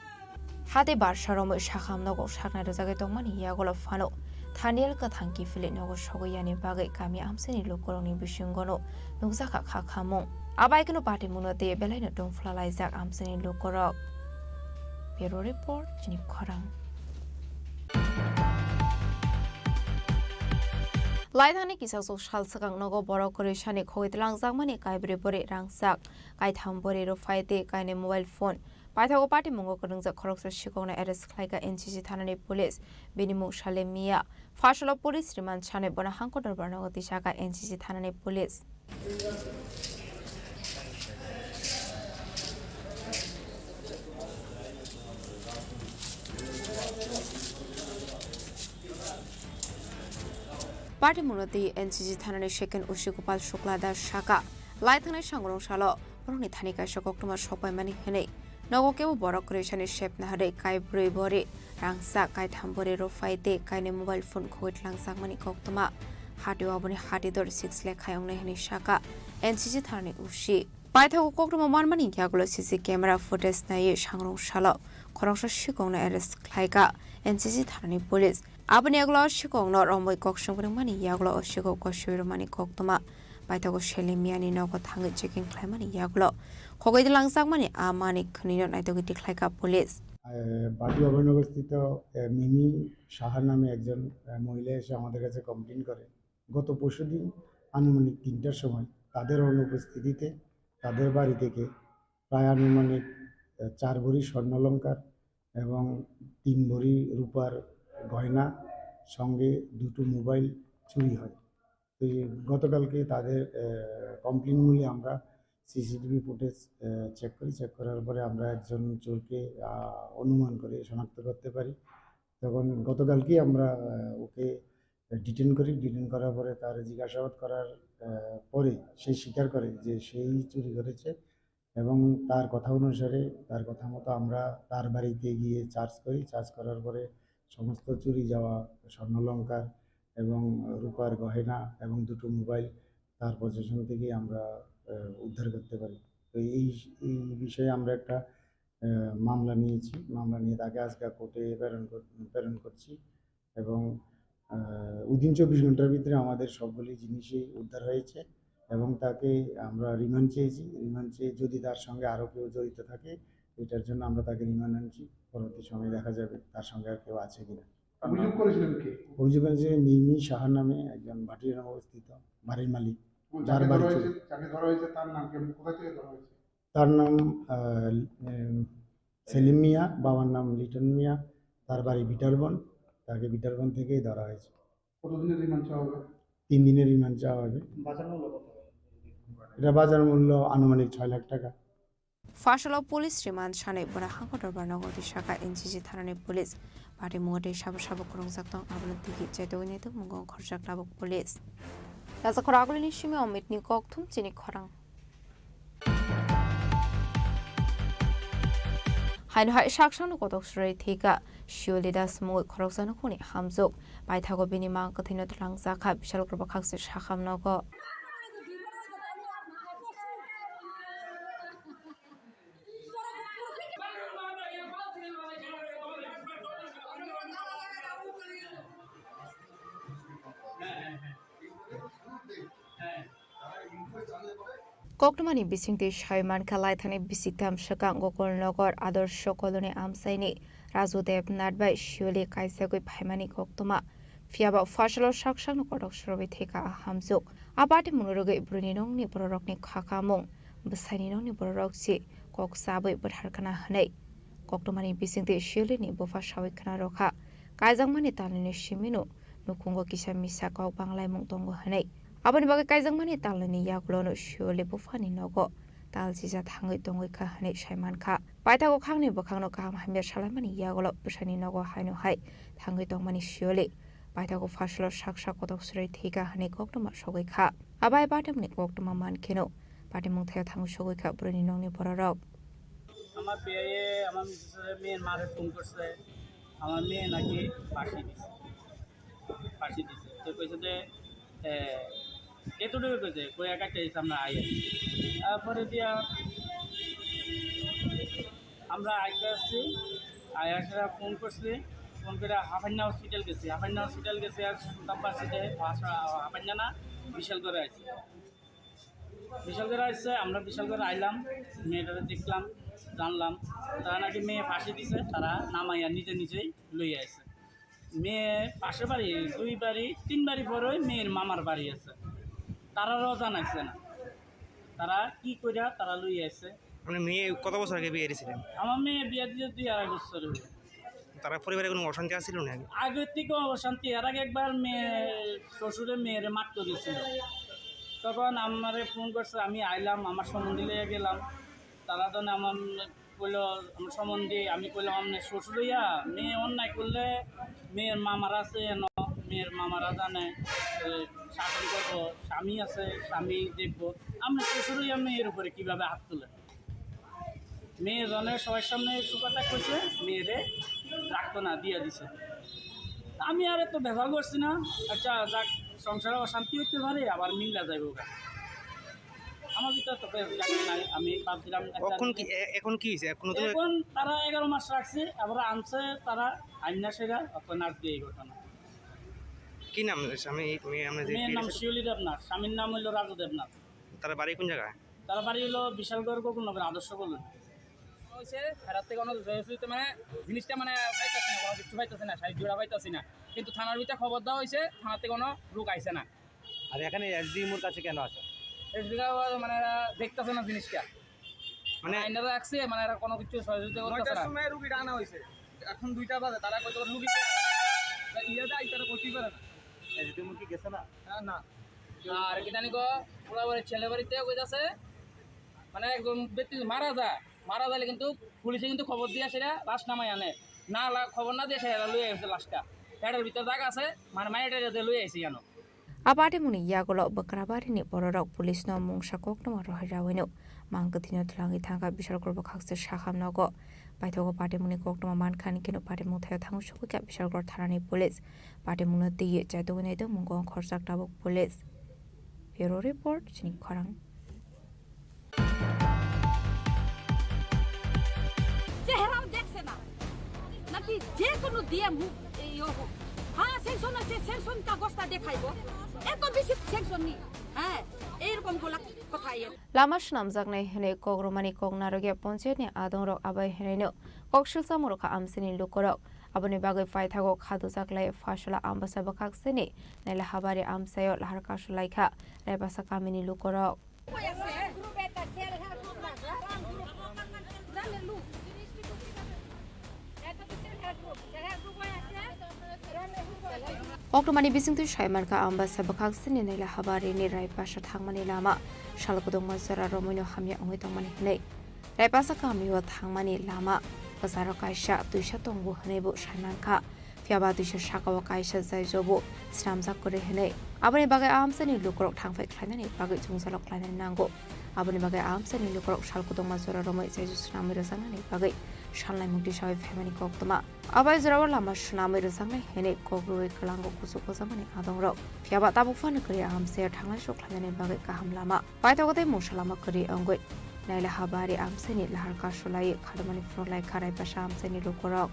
Hate barsa romwi sakham nogo saknai rwjagwi tongmani yagulo phano Thaniel kwthang kiphilwi nogo sogwi yani bagwi kami amchaini lukurokni bisingono nukjakha kha khamung. Abaikeno patimungno tei belaino tongphla laijak amchaini lukurok. Bureau Report, chini khorang. Laithangni kisasuk sal swkang nogo borok kwrwi sani khogwi twlangjakmani kaibrwi bwrwi rangchak, kaitham bwrwi rwphai tei kainwi mobile phone. Paithago patimungo kwrwngjak khoroksa sikokno arrest khlaikha N C C thanani police. Bini mung Salem Mia. Pharsalo police remand sanwi bono hangko dorbar nogo tisa kha N C C thanani police. Patimungno twi N C C thanani second O C Gopal Shukla Das saka, lai thangnai sangrong salo borokni thani kaisa koktwma sokpaimani hwnwi nogo kebo borok kwrwisani sepna hwnwi kai bwrwi bori rangchak, kaitham bori ruphaitwi kainwi mobile phone khogwi tlangjakmani koktwma. Hatio aboni hati dor six lakh khai wngnai hwnwi saka N C C thanani O C. Paithago koktwma manmani yagulo C C camera footage naiwi sangrong salo khoroksa sikhokno arrest khlaika N C C thanani police. Aboni yagulo sikhokno romwi kok swng phwrwngmani yagulo o sikhok kosoi rwmani koktwma. Paithago Selim Miyani nogo thangwi checking khlaimani yagulo khogwi langjakmani a manwi khwnwino naitugwi tikhlaika police. আহ, বাটি অভয়নগরস্থিত, আহ, মিমি সাহা নামে একজন, আহ, মহিলা এসে আমাদের কাছে কমপ্লেন করে। গত পরশুদিন আনুমানিক তিনটার সময় তাদের অনুপস্থিতিতে তাদের বাড়ি থেকে প্রায় আনুমানিক, আহ, চার ভরি স্বর্ণালংকার এবং তিন ভরি রূপার গয়না, সঙ্গে দুটো মোবাইল চুরি হয়। তো এই গতকালকে তাদের, আহ, কমপ্লেন মূলে আমরা সিসিটিভি ফুটেজ, আহ, চেক করি। চেক করার পরে আমরা একজন চোরকে, আহ, অনুমান করে শনাক্ত করতে পারি। তখন গতকালকেই আমরা, আহ, ওকে ডিটেইন করি। ডিটেইন করার পরে তার জিজ্ঞাসাবাদ করার, আহ, পরে সে স্বীকার করে যে সেই চুরি করেছে এবং তার কথা অনুসারে, তার কথা মতো আমরা তার বাড়িতে গিয়ে সার্চ করি। সার্চ করার পরে সমস্ত চুরি যাওয়া স্বর্ণালংকার এবং রূপার গয়না এবং দুটো মোবাইল তার পজিশন থেকে আমরা, আহ, উদ্ধার করতে পারি। তো এই, এই বিষয়ে আমরা একটা, আহ, মামলা নিয়েছি। মামলা নিয়ে তাকে আজকে কোর্টে প্রেরণ কর-, প্রেরণ করছি এবং, আহ, within চব্বিশ ঘন্টার ভিতরে আমাদের সবগুলি জিনিসই উদ্ধার হয়েছে এবং তাকে আমরা রিমান্ড চেয়েছি। রিমান্ড চেয়ে যদি তার সঙ্গে আরও কেউ জড়িত থাকে, এটার জন্য আমরা তাকে রিমান্ড আনছি। পরবর্তী সময়ে দেখা যাবে তার সঙ্গে আর কেউ আছে কিনা। অভিযোগ করেছিলেন কে? অভিযোগ করেছে মিমি সাহার নামে একজন ভাটিয়ার অবস্থিত বাড়ির মালিক, এবং যার যাকে বাড়ি ধরা চুরি। হয়েছে, যাকে ধরা হয়েছে তার নাম কি এবং কোথা থেকে ধরা হয়েছে? তার নাম, আহ, উম, সেলিম মিয়া, বাবার নাম লিটন মিয়া, তার বাড়ি বিটারবন, তাকে বিটারবন থেকেই ধরা হয়েছে। কতদিনের রিমান্ড চাওয়া হবে? তিন দিনের রিমান্ড চাওয়া হবে। বাজার মূল্য কত? এটা বাজার মূল্য আনুমানিক ছয় লাখ টাকা। Fasalo police remand sanai bwrwi hangkor dorbar nogo twi saka N C C thanani police. Patimung tei sabo sabo kwrwngjak tong, abono tigi chaitogwi naitok mungo khorjak tabuk police. Rajakhor agulini simi Omitni kokthum chini khorang. Haino hai saksano kotok surai thika Shioli Das mungwi khoroksa nukhungni hamjwk. Paithago bini mang kwthwino twlangjakha Bishalkor bwkhakse sakham nogo. Koktwmani bisingtwi sai mankha, laithani bisiktham swkang Gokulnagar Adarsh Colony amchaini Raju Debnath bai Shioli kaisagwi phaimani koktwma. Phiyaba fasalo sak sakno kotok surwi theka a hamjwk. A patimungno rwgwi bwrwini nokni bororokni kha kamung, bwsaini nokni bororok se kok chabwi bwthar khna hwnwi. Koktwmani bisingtwi Shiolini bupha sawi khna rwkha, kaijakmani talnini simino nukhungo kisa misa kok banglaimung tongo hwnwi. Aboni bagwi kaijakmani talnini yagulono Shioli buphani nogo tal sija thangwi tongwi kha hwnwi sai mankha. Paithago khangni bwkhakno kaham hamya salaimani yagulo bwsaini nogo haino hai thangwi tongmani Shioli. Paithago fasalo sak sak kotok swrwi thika hwnwi koktwma sogwi kha. Abai patimungni koktwma mankheno patimung thaio thangwi sogwi kha bwrwini nokni bororok. আমার বিয়ে, আমার মিসেসের মেয়ের মারে ফোন করছে, আমার মেয়ে নাকি ফাঁসি দিছে, ফাঁসি দিছে। তো কইছে যে, এ, এতটুকু কইছে, কই এক একটা দিছে আমরা আই। তারপরে দিয়া আমরা আইতে আসছি, আই আসলে ফোন করছি, ফোন করে হাফান্না হসপিটাল গেছি, হাফান্না হসপিটাল গেছি আর শুনতাম পারছি যে হাফান্না না, বিশাল করে আইছে। বিশাল করে আসছে, আমরা বিশাল করে আইলাম, মেয়েটারে দেখলাম, জানলাম, তারা নাকি মেয়ে ফাঁসি দিছে, তারা নামাইয়া নিজে নিজেই লইয়া আইছে। মেয়ে পাশে বাড়ি, দুই বাড়ি, তিন বাড়ি পরে মেয়ের মামার বাড়ি আছে, তারারও জানাইছে না, তারা কি কইরা তারা লইয়া আইছে। মানে মেয়ে কত বছর আগে বিয়ে দিয়েছিলেন? আমার মেয়ে বিয়ে দিয়ে দুই আড়াই বছর হইল। তারা পরিবারে কোনো অশান্তি আছিল না আগে? আগের থেকে অশান্তি, এর আগে একবার মেয়ে শ্বশুরে মেয়েরে মারতে গেছিল, তখন আমারে ফোন করছে, আমি আইলাম, আমার সম্বন্ধে লইয়া গেলাম। তারা তো না আমার কইলো, আমার সম্বন্ধে আমি কইলাম, "আপনি শ্বশুর হইয়া মেয়ে অন্যায় করলে মেয়ের মামার আছে এন, মেয়ের মামারা জানে, এ, শাসন করবো, স্বামী আছে, স্বামী দেখবো। আপনি শ্বশুরই আপনি এর উপরে কিভাবে হাত তুলে? মেয়ে জনের সবার সামনে সুখা থাকতেছে, মেয়েরে রাখতো না, দিয়ে দিছে। আমি আর এত ব্যবহার করছি না। আচ্ছা, যাক, সংসারে অশান্তি হইতে পারে, আবার মিল্লা যাইবো গা। আমার ভিতরে তো ফেস গার্ড নাই, আমি ভাবছিলাম একটা এখন কি, এ-, এখন কি হয়েছে? এখন নতুন এখন তারা এগারো মাস রাখছে, আবার আনছে তারা আইনা সেরা, এখন আজকে এই ঘটনা। কি নাম স্বামী, মেয়ে আমরা যে মেয়ের নাম বিয়ে শিউলি দেবনাথ, স্বামীর নাম হইলো রাজু দেবনাথ। তারা বাড়ি কোন জায়গায়? তারা বাড়ি হইলো বিশালগড় গোকুলনগর আদর্শ কলোনি। হয়েছে, ফেরাতে কোনো মানে জিনিসটা মানে পাইতেছি না, কোনো কিছু পাইতেছি না, সাহায্য পাইতেছি না। কিন্তু থানার ভিতরে খবর দেওয়া হয়েছে, থানা থেকে কোনো লোক আইছে না। আর এখানে এসডিএম ওর কাছে কেন আছে? এসডিএম মানে এরা দেখতেছে না জিনিসটা। মানে মানে আইনারা রাখছে, মানে এরা কোনো কিছু সহযোগিতা করতেছে নয়টার না। সময় রুগীটা আনা হয়েছে, এখন দুইটা বাজে, তারা কত রুগী ইয়ে দেয়, তারা করতেই পারে না। এসডিএম কি গেছে না? হ্যাঁ, না। আর কি জানি গো, ওরা ওই ছেলে বাড়িতে কইতাছে, মানে একজন ব্যক্তি মারা যায়, মারা গেলে কিন্তু পুলিশে কিন্তু খবর দিয়ে সেটা লাশ নামাই আনে, না লা-, খবর না দিয়ে সেটা লই আসে লাশটা, পেটের ভিতরে দাগ আছে, মানে মায়ের লই আইছে কেন? A patimungni yagulo Bakrabari ni bororok police no mungsa koktwma rohorwi no mang kwthwino twlangwi thangkha Bishalgarh bwkhakse sakham nogo. Paithago patimungni koktwma mankha hinkhe no patimung thaio thangwi sogwikha Bishalgarh thanani police. Patimungno twiwi chaitugwi naitugmung wng khorchak tabuk police. Bureau report, chini khorang. চেহারাও দেখছে না, নাকি যে কোনো ডিএম হোক, এই হোক, হ্যাঁ, স্যাংশন আছে, স্যাংশন কাগজটা দেখাইবো, এত বেশি স্যাংশন নেই, হ্যাঁ, এইরকম গোলা কথা। Lama swnamjaknai hwnwi kok rwmani kok narwkya ponchayatni adongrok abai hwnwino kok silsa mwrwkha amchaini lukurok. Aboni bagwi paithago kha dujak lai Phasola Ambasa bwkhakseni Nailahabari amchaio lahar kasu laikha Raipasa kamini lukurok. Koktwmani bisingtwi saimankha, Ambasa bwkhakseni Nailahabarini Raipasa thangmani lama sal kwdwngma jora romwino hamya wngwi tongmani hwnwi. Raipasa kamio thangmani lama kwcharo kaisa twisa tongo hwnwibo saimankha. Phiyaba twisa sakao kaisa jaijobo swnamjak kwrwi hwnwi. Aboni bagwi a amchaini lukurok thangphai khlainani bagwi jwngjalo khlainani nango. Aboni bagwi a amchaini lukurok sal kwdwngma jora romwi jaijo swnamwi rwjaknani bagwi salnai mukti sawi phaimani koktwma. Abai jorao lama swnamwi rwjaknai hwnwi kok rwui kwlango kuchuk ojakmani adongrok. Phiyaba tabuk phano kwrwi a amchaio thanglai sok khlainani bagwi kaham lama. Paithago tei mungsa lama kwrwi wngwi Nailahabari amchaini lahar kasu laiwi kharmani phunuk lai kha Raipasa amchaini lukurok.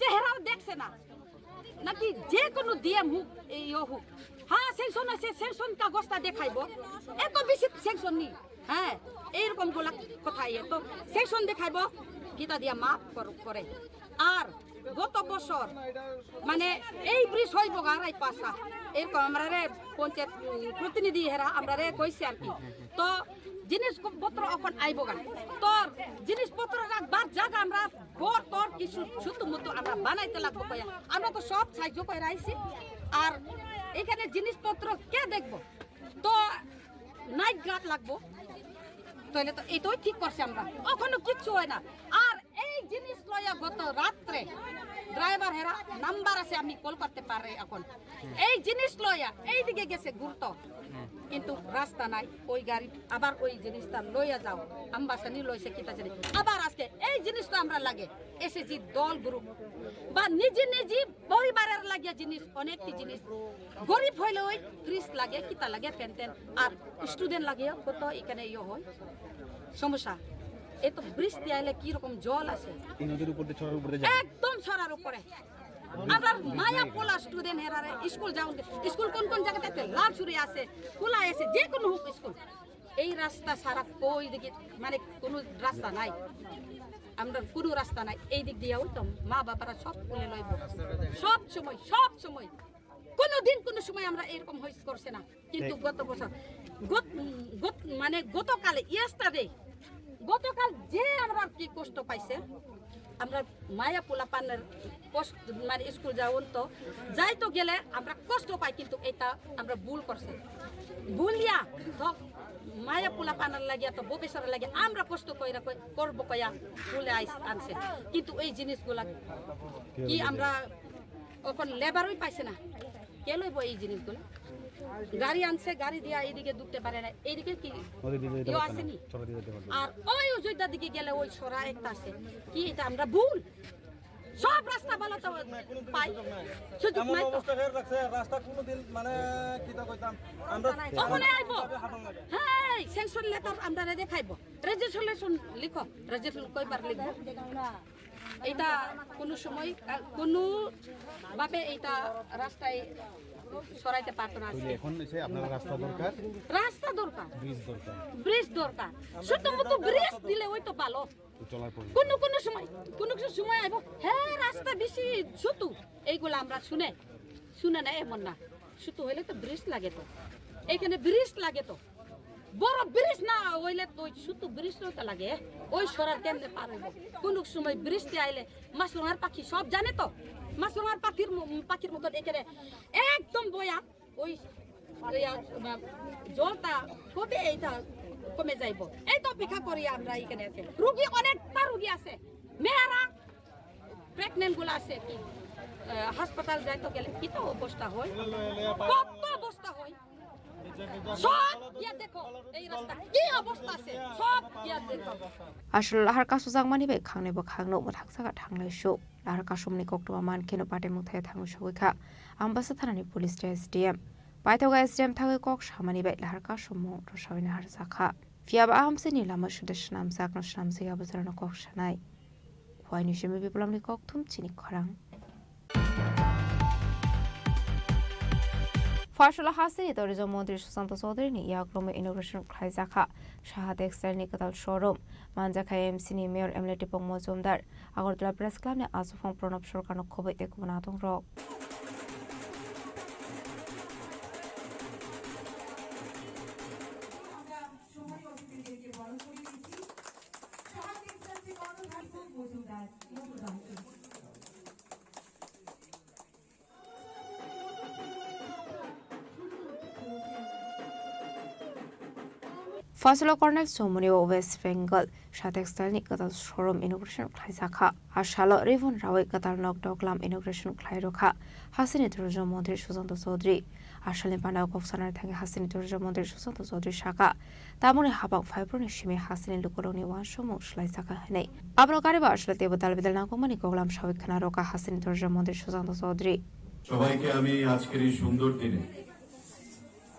চেহারাও দেখছে না, নাকি যে কোনো ডিএম হোক, এই ইয়ে হোক, হ্যাঁ, স্যাংশন আছে, স্যাংশন কাগজটা দেখাইবো, এত বেশি স্যাংশন নেই, হ্যাঁ, এইরকম গোলা কথা, ইয়ে তো স্যাংশন দেখাইবো, কিতা দিয়া মাফ কর-, করে। আর গত বছর মানে এই ব্রিজ হইব গা রাইপাসা, এরকম আমরা রে পঞ্চায়েত, উম, প্রতিনিধি হেরা আমরা রে কইছি আর কি। তো জিনিসপত্র এখন আইব গা, তোর জিনিসপত্র রাখবার জায়গা আমরা ঘর তোর কিছু ছোট মতো আমরা বানাইতে লাগবো কয়া। আমরা তো সব সাহায্য করে আইছি, আর এখানে জিনিসপত্র কে দেখবো? তো নাইট গার্ড লাগবো, তাহলে তো এটাই ঠিক করছি আমরা, এখনো কিচ্ছু হয় না। আর এই জিনিস লইয়া গত রাত্রে ড্রাইভার হেরা নাম্বার আছে, আমি কল করতে পারি এখন। এই জিনিস লইয়া এইদিকে গেছে ঘুরতো, কিন্তু রাস্তা নাই, ওই গাড়ি আবার ওই জিনিসটা লইয়া যাও, আমবাসানি লইছে কিতা জানি, আবার আজকে এই জিনিস তো আমরা লাগে এসএসজি দল গ্রুপ বা নিজে নিজে পরিবারের লাগিয়া জিনিস, অনেকটি জিনিস। গরিব হইলে ওই ফ্রিজ লাগে, কিতা লাগে, প্যান্ট ট্যান্ট। আর স্টুডেন্ট লাগে কত এখানে ইয়ে হয়, সমস্যা। এ তো বৃষ্টি আইলে কি রকম জল আছে। এই নদীর উপর দিয়ে, ছড়ার উপর দিয়ে যায়। একদম ছড়ার উপরে। আবার মায়া পোলা স্টুডেন্ট হেরারে স্কুল যাওন, স্কুল কোন কোন জায়গাতে আছে? লালছড়ি আছে, খোলা আছে, যে কোনো হোক স্কুল। এই রাস্তা ছাড়া ওই দিকে মানে কোনো রাস্তা নাই, আমরা কোনো রাস্তা নাই। এই দিক দিয়ে ওই তো মা বাবারা সব কোলে লইব, সব সময়, সব সময়, কোনো দিন কোনো সময় আমরা এরকম হইস করছে না। কিন্তু গত বছর, গত, গত, মানে গতকালে, ইয়েস্টারডে, গতকাল যে আমরা কি কষ্ট পাইছে, আমরা মায়া পোলা পানের কষ্ট, মানে স্কুল যাওন তো, যাইতো গেলে আমরা কষ্ট পাই, কিন্তু এটা আমরা ভুল করছি। ভুলিয়া, ধ-, মায়া পোলা পানার লাগিয়া তো ভবিষ্যতের লাগে আমরা কষ্ট কইরা কই-, করবো কয়া বলে আইস-, আনছে। কিন্তু এই জিনিসগুলা কি আমরা এখন লেবারই পাইছে না, কে লইব এই জিনিসগুলো? গাড়ি আনছে, গাড়ি দিয়া এইদিকে ঢুকতে পারে না, এইদিকে কি ওদের দিকে যেতে ইয়ে পারবে না, আসেনি? চলে দিয়ে যেতে পারবে না। আর ওই অযোধ্যার দিকে গেলে ওই সরা একটা আছে, কি এটা আমরা ভুল? সব রাস্তা ভালো তো পাই, সুযোগ এমন নাই তো। অবস্থা হয়ে রাখছে, রাস্তা কোনোদিন মানে কি তা কইতাম আমরা ওখানে আইবো। হাঁটন লাগে। হ্যাঁ, স্যাংশন লেটার আমরা দেখাইবো, রেজিস্ট্রেশন লিখো, রেজিস্ট্রেশন কয়বার লিখবো? এটা কোনো সময়, আহ, কোনো ভাবে এটা রাস্তায় সরাইতে পারতো না ওই যে আজকে। এখন এসে আপনার রাস্তা দরকার, রাস্তা দরকার, ব্রিজ দরকার। ব্রিজ দরকার, শুধুমাত্র ব্রিজ দিলে ওই তো ভালো। তো চলার পরে কোনো কোনো সময়, কোনো কোনো সময় আইবো, হ্যাঁ, রাস্তা বেশি ছোট, এইগুলো আমরা শুনে, শুনে না এমন না, ছোট হইলে তো ব্রিজ লাগে তো, এখানে ব্রিজ লাগে তো, বড় ব্রিজ না হইলে তো ছোট ব্রিজ তো লাগে, ওই সরার কেমনে পার হইব? কোনো সময় ব্রিজ দিয়ে আইলে মাছরাঙার পাখি সব জানে তো, মাছরাঙার পাখির ম-, পাখির মতন এখানে একদম বয়া ওই, ওই, আ, জলটা কবে এইটা কমে যাইব, এই তো অপেক্ষা করি আমরা এখানে আছে। রুগী অনেকটা রুগী আছে, মেয়েরা প্রেগনেন্ট গুলো আছে কি, আ, হাসপাতাল যাইতে গেলে কি তো অবস্থা হয়, কত অবস্থা হয়, সব গিয়া দেখো এই রাস্তা কি অবস্থা আছে, সব গিয়া দেখো। Aswk lahar kasu jakmani bai khangnai bwkhakno mwthakjak thanglai su. Lahar kasumni koktwma man kheno patimung thai thangwi sogwi kha Ambasa thanani police tei S D M. Paithago S D M thangwi kok samani bai lahar kasumung rwsawina harjakha. Phiyaba a hamsini lama suda swnamjakno swnamjakya bwsarokno kok sanai. Huaini simi Biplamni kokthum chini khorang. Phaisalo hasteni tourism montri Sushanta Chaudharyni yakromwi inauguration khlaijakha Saha Textile ni kwtal showroom. Manjakha M C ni mayor M L A Tipok Mojumdar. Agartala Press Club ni achukphang Pranab Sarkarno khobwi tei kubun adongrok. Phaisalo Colonel Somoni o West Bengal Saha Textile ni kwtal showroom inauguration khlaijakha. A salo ribbon rawi kwtal nok doklam inauguration khlai rwkha hasteni tourism montri Sushanta Chaudhary. A salni panda o kok sanani thangwi hasteni tourism montri Sushanta Chaudhary sakha, tamoni habang phaibroni simi hasteni lukurokni uansukmung swlaijakha hwnwi. Abono kariba aswk teibo dal bidal nangkukmani koklam sawi khna rwkha hasteni tourism montri Sushanta Chaudhary. সবাইকে আমি আজকের এই সুন্দর দিনে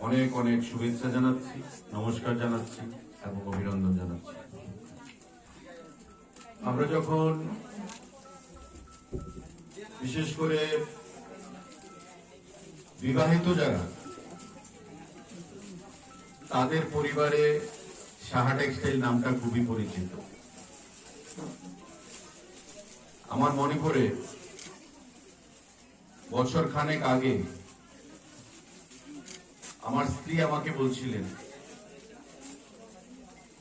অনেক অনেক শুভেচ্ছা জানাচ্ছি, নমস্কার জানাচ্ছি এবং অভিনন্দন জানাচ্ছি। আমরা যখন বিশেষ করে বিবাহিত যারা, তাদের পরিবারে সাহা টেক্সটাইল নামটা খুবই পরিচিত। আমার মনে পড়ে বছর খানেক আগে আমার স্ত্রী আমাকে বলছিলেন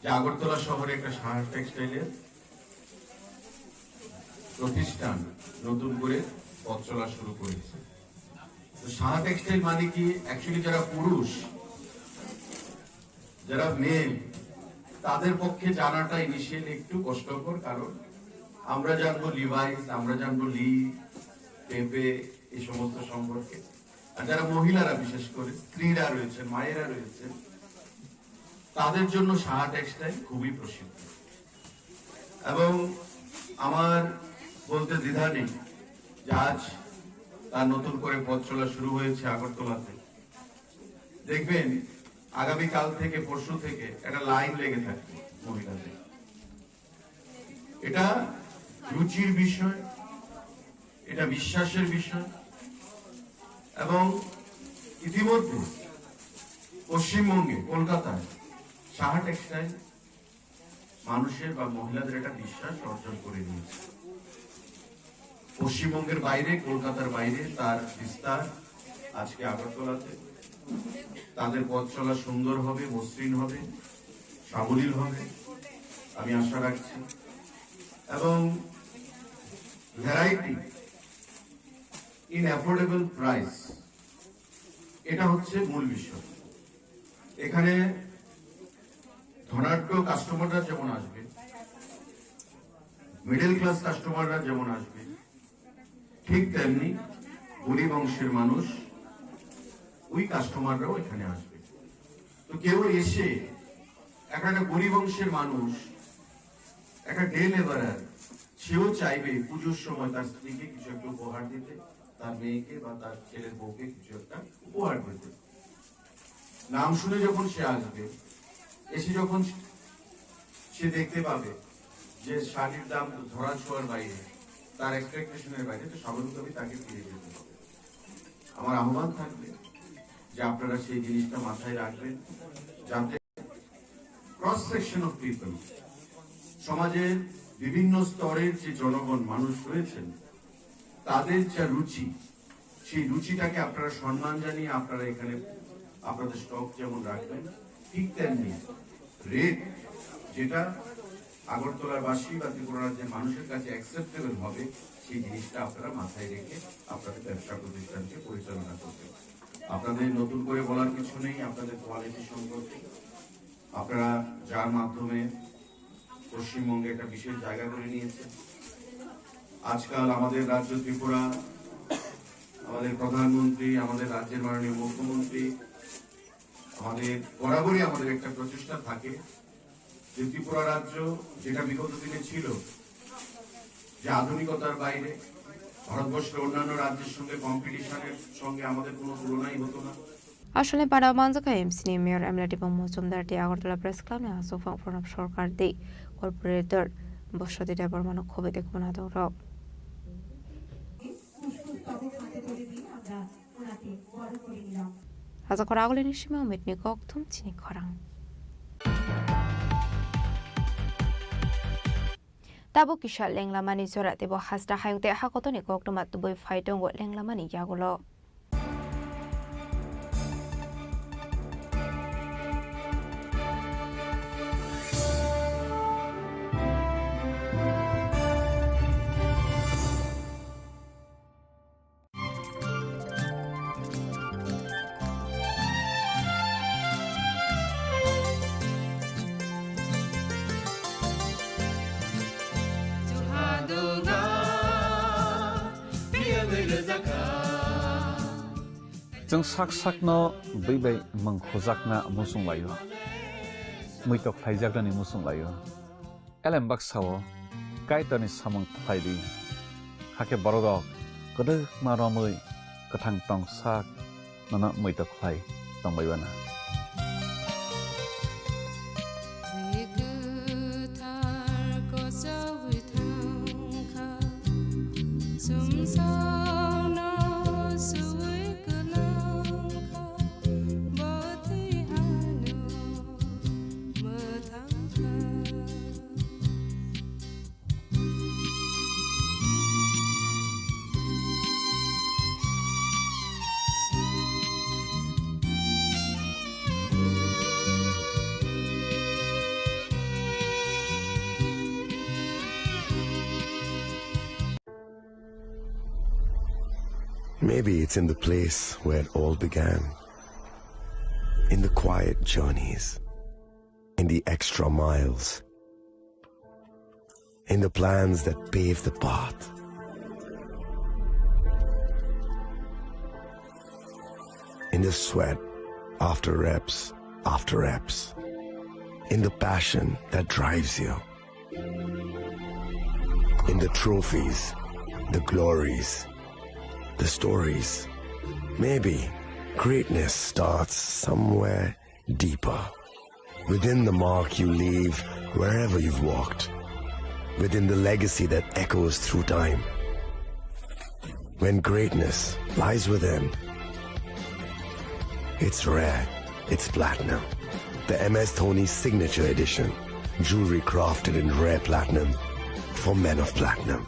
যে আগরতলা শহরে একটা সাহা টেক্সটাইলের প্রতিষ্ঠান নতুন করে পথ চলা শুরু করেছে। তো সাহা টেক্সটাইল মানে কি, অ্যাকচুয়ালি যারা পুরুষ, যারা মেল, তাদের পক্ষে জানাটা ইনিশিয়ালি একটু কষ্টকর, কারণ আমরা জানবো লিভাইস, আমরা জানবো লি, পেপে, এই সমস্ত সম্পর্কে। আর যারা মহিলারা, বিশেষ করে স্ত্রীরা রয়েছেন, মায়েরা রয়েছেন, তাদের জন্য সাহা টেক্সটাইল খুবই প্রসিদ্ধ। এবং আমার বলতে দ্বিধা নেই যে আজ তার নতুন করে পথ চলা শুরু হয়েছে আগরতলাতে। দেখবেন, আগামীকাল থেকে, পরশু থেকে একটা লাইন লেগে থাকবে মহিলাদের। এটা রুচির বিষয়, এটা বিশ্বাসের বিষয়। এবং ইতিমধ্যে পশ্চিমবঙ্গে, কলকাতায় সাহা টেক্সটাইল মানুষের বা মহিলাদের একটা বিশ্বাস অর্জন করে নিয়েছে। পশ্চিমবঙ্গের বাইরে, কলকাতার বাইরে তার বিস্তার আজকে আগরতলাতে। তাদের পথ চলা সুন্দর হবে, মসৃণ হবে, সাবলীল হবে, আমি আশা রাখছি। এবং ভ্যারাইটি ইন অ্যাফোর্ডেবল প্রাইস, এটা হচ্ছে মূল বিষয়। এখানে ধনাঢ্য কাস্টমাররা যেমন আসবে, মিডল ক্লাস কাস্টমাররা যেমন আসবে, ঠিক তেমনি গরিব অংশের মানুষ, ওই কাস্টমাররাও এখানে আসবে। তো কেউ এসে, একটা, একটা গরিব অংশের মানুষ, একটা ডে লেবারার, সেও চাইবে পুজোর সময় তার স্ত্রীকে কিছু একটা উপহার দিতে, তার মেয়েকে বা তার ছেলের বউকে কিছু একটা উপহার দিতে। নাম শুনে যখন সে আসবে, এসে যখন সে দেখতে পাবে যে শাড়ির দাম তো ধরা ছোঁয়ার বাইরে, তার এক্সপেকটেশনের বাইরে, তো স্বাভাবিকভাবেই তাকে ফিরে যেতে হবে। আমার আহ্বান থাকবে যে আপনারা সেই জিনিসটা মাথায় রাখবেন, যাতে ক্রস সেকশন অফ পিপল, সমাজের বিভিন্ন স্তরের যে জনগণ, মানুষ রয়েছেন, তাদের যা রুচি, সেই রুচিটাকে আপনারা সম্মান জানিয়ে আপনারা এখানে আপনাদের স্টক যেমন রাখবেন, ঠিক তেমনি রেট যেটা আগরতলাবাসী বা ত্রিপুরা রাজ্যের মানুষের কাছে অ্যাকসেপ্টেবল হবে, সেই জিনিসটা আপনারা মাথায় রেখে আপনাদের ব্যবসা প্রতিষ্ঠানকে পরিচালনা করবেন। আপনাদের নতুন করে বলার কিছু নেই, আপনাদের কোয়ালিটি সম্পর্কে আপনারা যার মাধ্যমে পশ্চিমবঙ্গে একটা বিশেষ জায়গা করে নিয়েছেন। আজকাল আমাদের রাজ্য ত্রিপুরা, আমাদের প্রধানমন্ত্রী, আমাদের রাজ্যের মাননীয় মুখ্যমন্ত্রী, আমাদের বরাবরই আমাদের একটা প্রচেষ্টা থাকে যে ত্রিপুরা রাজ্য যেটা বিগত দিনে ছিল যে আধুনিকতার বাইরে, ভারতবর্ষের অন্যান্য রাজ্যের সঙ্গে কম্পিটিশনের সঙ্গে আমাদের কোনো তুলনাই হতো না। Aswlani bana manjak kha M C ni Mayor M L A Dipang Mojumdar tei Agartala Press Club ni aswk phang Pranab Sarkar tei Corporator Boswati Debbarma no khobwi tei khumna tong rok. Raja Khoragulini simi Amit ni kok thum chini khorang. Tabuk kisa lenglamani jora teibo hasta hayung tei hakotoni koktwma tubui phai tongo lenglamani yagulo. Chwng sak sakno bwi bai mwng khujakna muchung laio, muitok khlaijaknani muchung laio. Elem baksa-o Kaitorni samung khlai di, hakhe bororok kwdwkma romwi kwthang tong sak nono muitok khlai tong bai bana. Maybe it's in the place where it all began. In the quiet journeys. In the extra miles. In the plans that pave the path. In the sweat after reps after reps. In the passion that drives you. In the trophies, the glories, the stories. Maybe greatness starts somewhere deeper. Within the mark you leave wherever you've walked. Within the legacy that echoes through time. When greatness lies within, it's rare, it's platinum. The M S Dhoni Signature Edition. Jewelry crafted in rare platinum for men of platinum.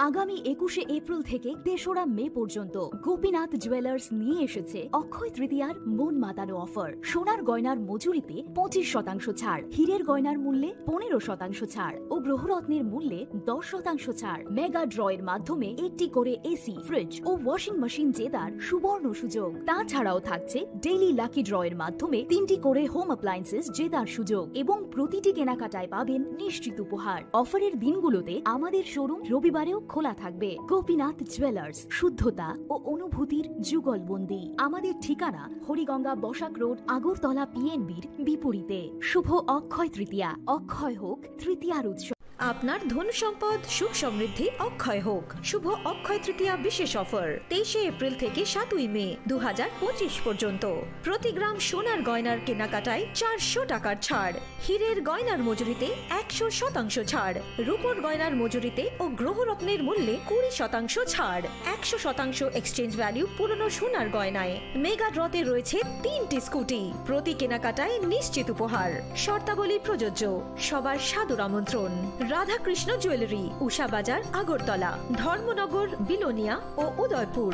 আগামী একুশে এপ্রিল থেকে তেসরা মে পর্যন্ত গোপীনাথ জুয়েলার্স নিয়ে এসেছে অক্ষয় তৃতীয়ার মন মাতানো অফার। সোনার গয়নার মজুরিতে পঁচিশ শতাংশ ছাড়, হীরের গয়নার মূল্যে পনেরো শতাংশ ছাড় ও গ্রহরত্নের মূল্যে দশ শতাংশ ছাড়। মেগা ড্র এর মাধ্যমে একটি করে এসি, ফ্রিজ ও ওয়াশিং মেশিন জেতার সুবর্ণ সুযোগ। তাছাড়াও থাকছে ডেইলি লাকি ড্র এর মাধ্যমে তিনটি করে হোম অ্যাপ্লায়েন্সেস জেতার সুযোগ এবং প্রতিটি কেনাকাটায় পাবেন নিশ্চিত উপহার। অফারের দিনগুলোতে আমাদের শোরুম রবিবারেও খোলা থাকবে। গোপীনাথ জুয়েলার্স, শুদ্ধতা ও অনুভূতির যুগলবন্দি। আমাদের ঠিকানা হরিগঙ্গা বসাক রোড, আগরতলা পিএনবির বিপরীতে। শুভ অক্ষয় তৃতীয়া, অক্ষয় হোক তৃতীয়ার উৎসব। আপনার ধন সম্পদ সুখ সমৃদ্ধি অক্ষয় হোক। শুভ অক্ষয় তৃতীয়া বিশেষ অফার, তেইশে এপ্রিল থেকে সাতই মে দু হাজার পঁচিশ পর্যন্ত। প্রতি গ্রাম সোনার গয়নার কেনাকাটায় চারশো টাকার ছাড়, হীরের গয়নার মজুরিতে একশো শতাংশ ছাড়, রূপোর গয়নার মজুরিতে ও গ্রহরত্নের মূল্যে কুড়ি শতাংশ ছাড়, একশো শতাংশ এক্সচেঞ্জ ভ্যালু পুরনো সোনার গয়নায়। মেগা ড্রতে রয়েছে তিনটি স্কুটি, প্রতি কেনাকাটায় নিশ্চিত উপহার। শর্তাবলী প্রযোজ্য। সবার সাদর আমন্ত্রণ। রাধাকৃষ্ণ জুয়েলারি, উষা বাজার, আগরতলা, ধর্মনগর, বিলোনিয়া ও Udaipur.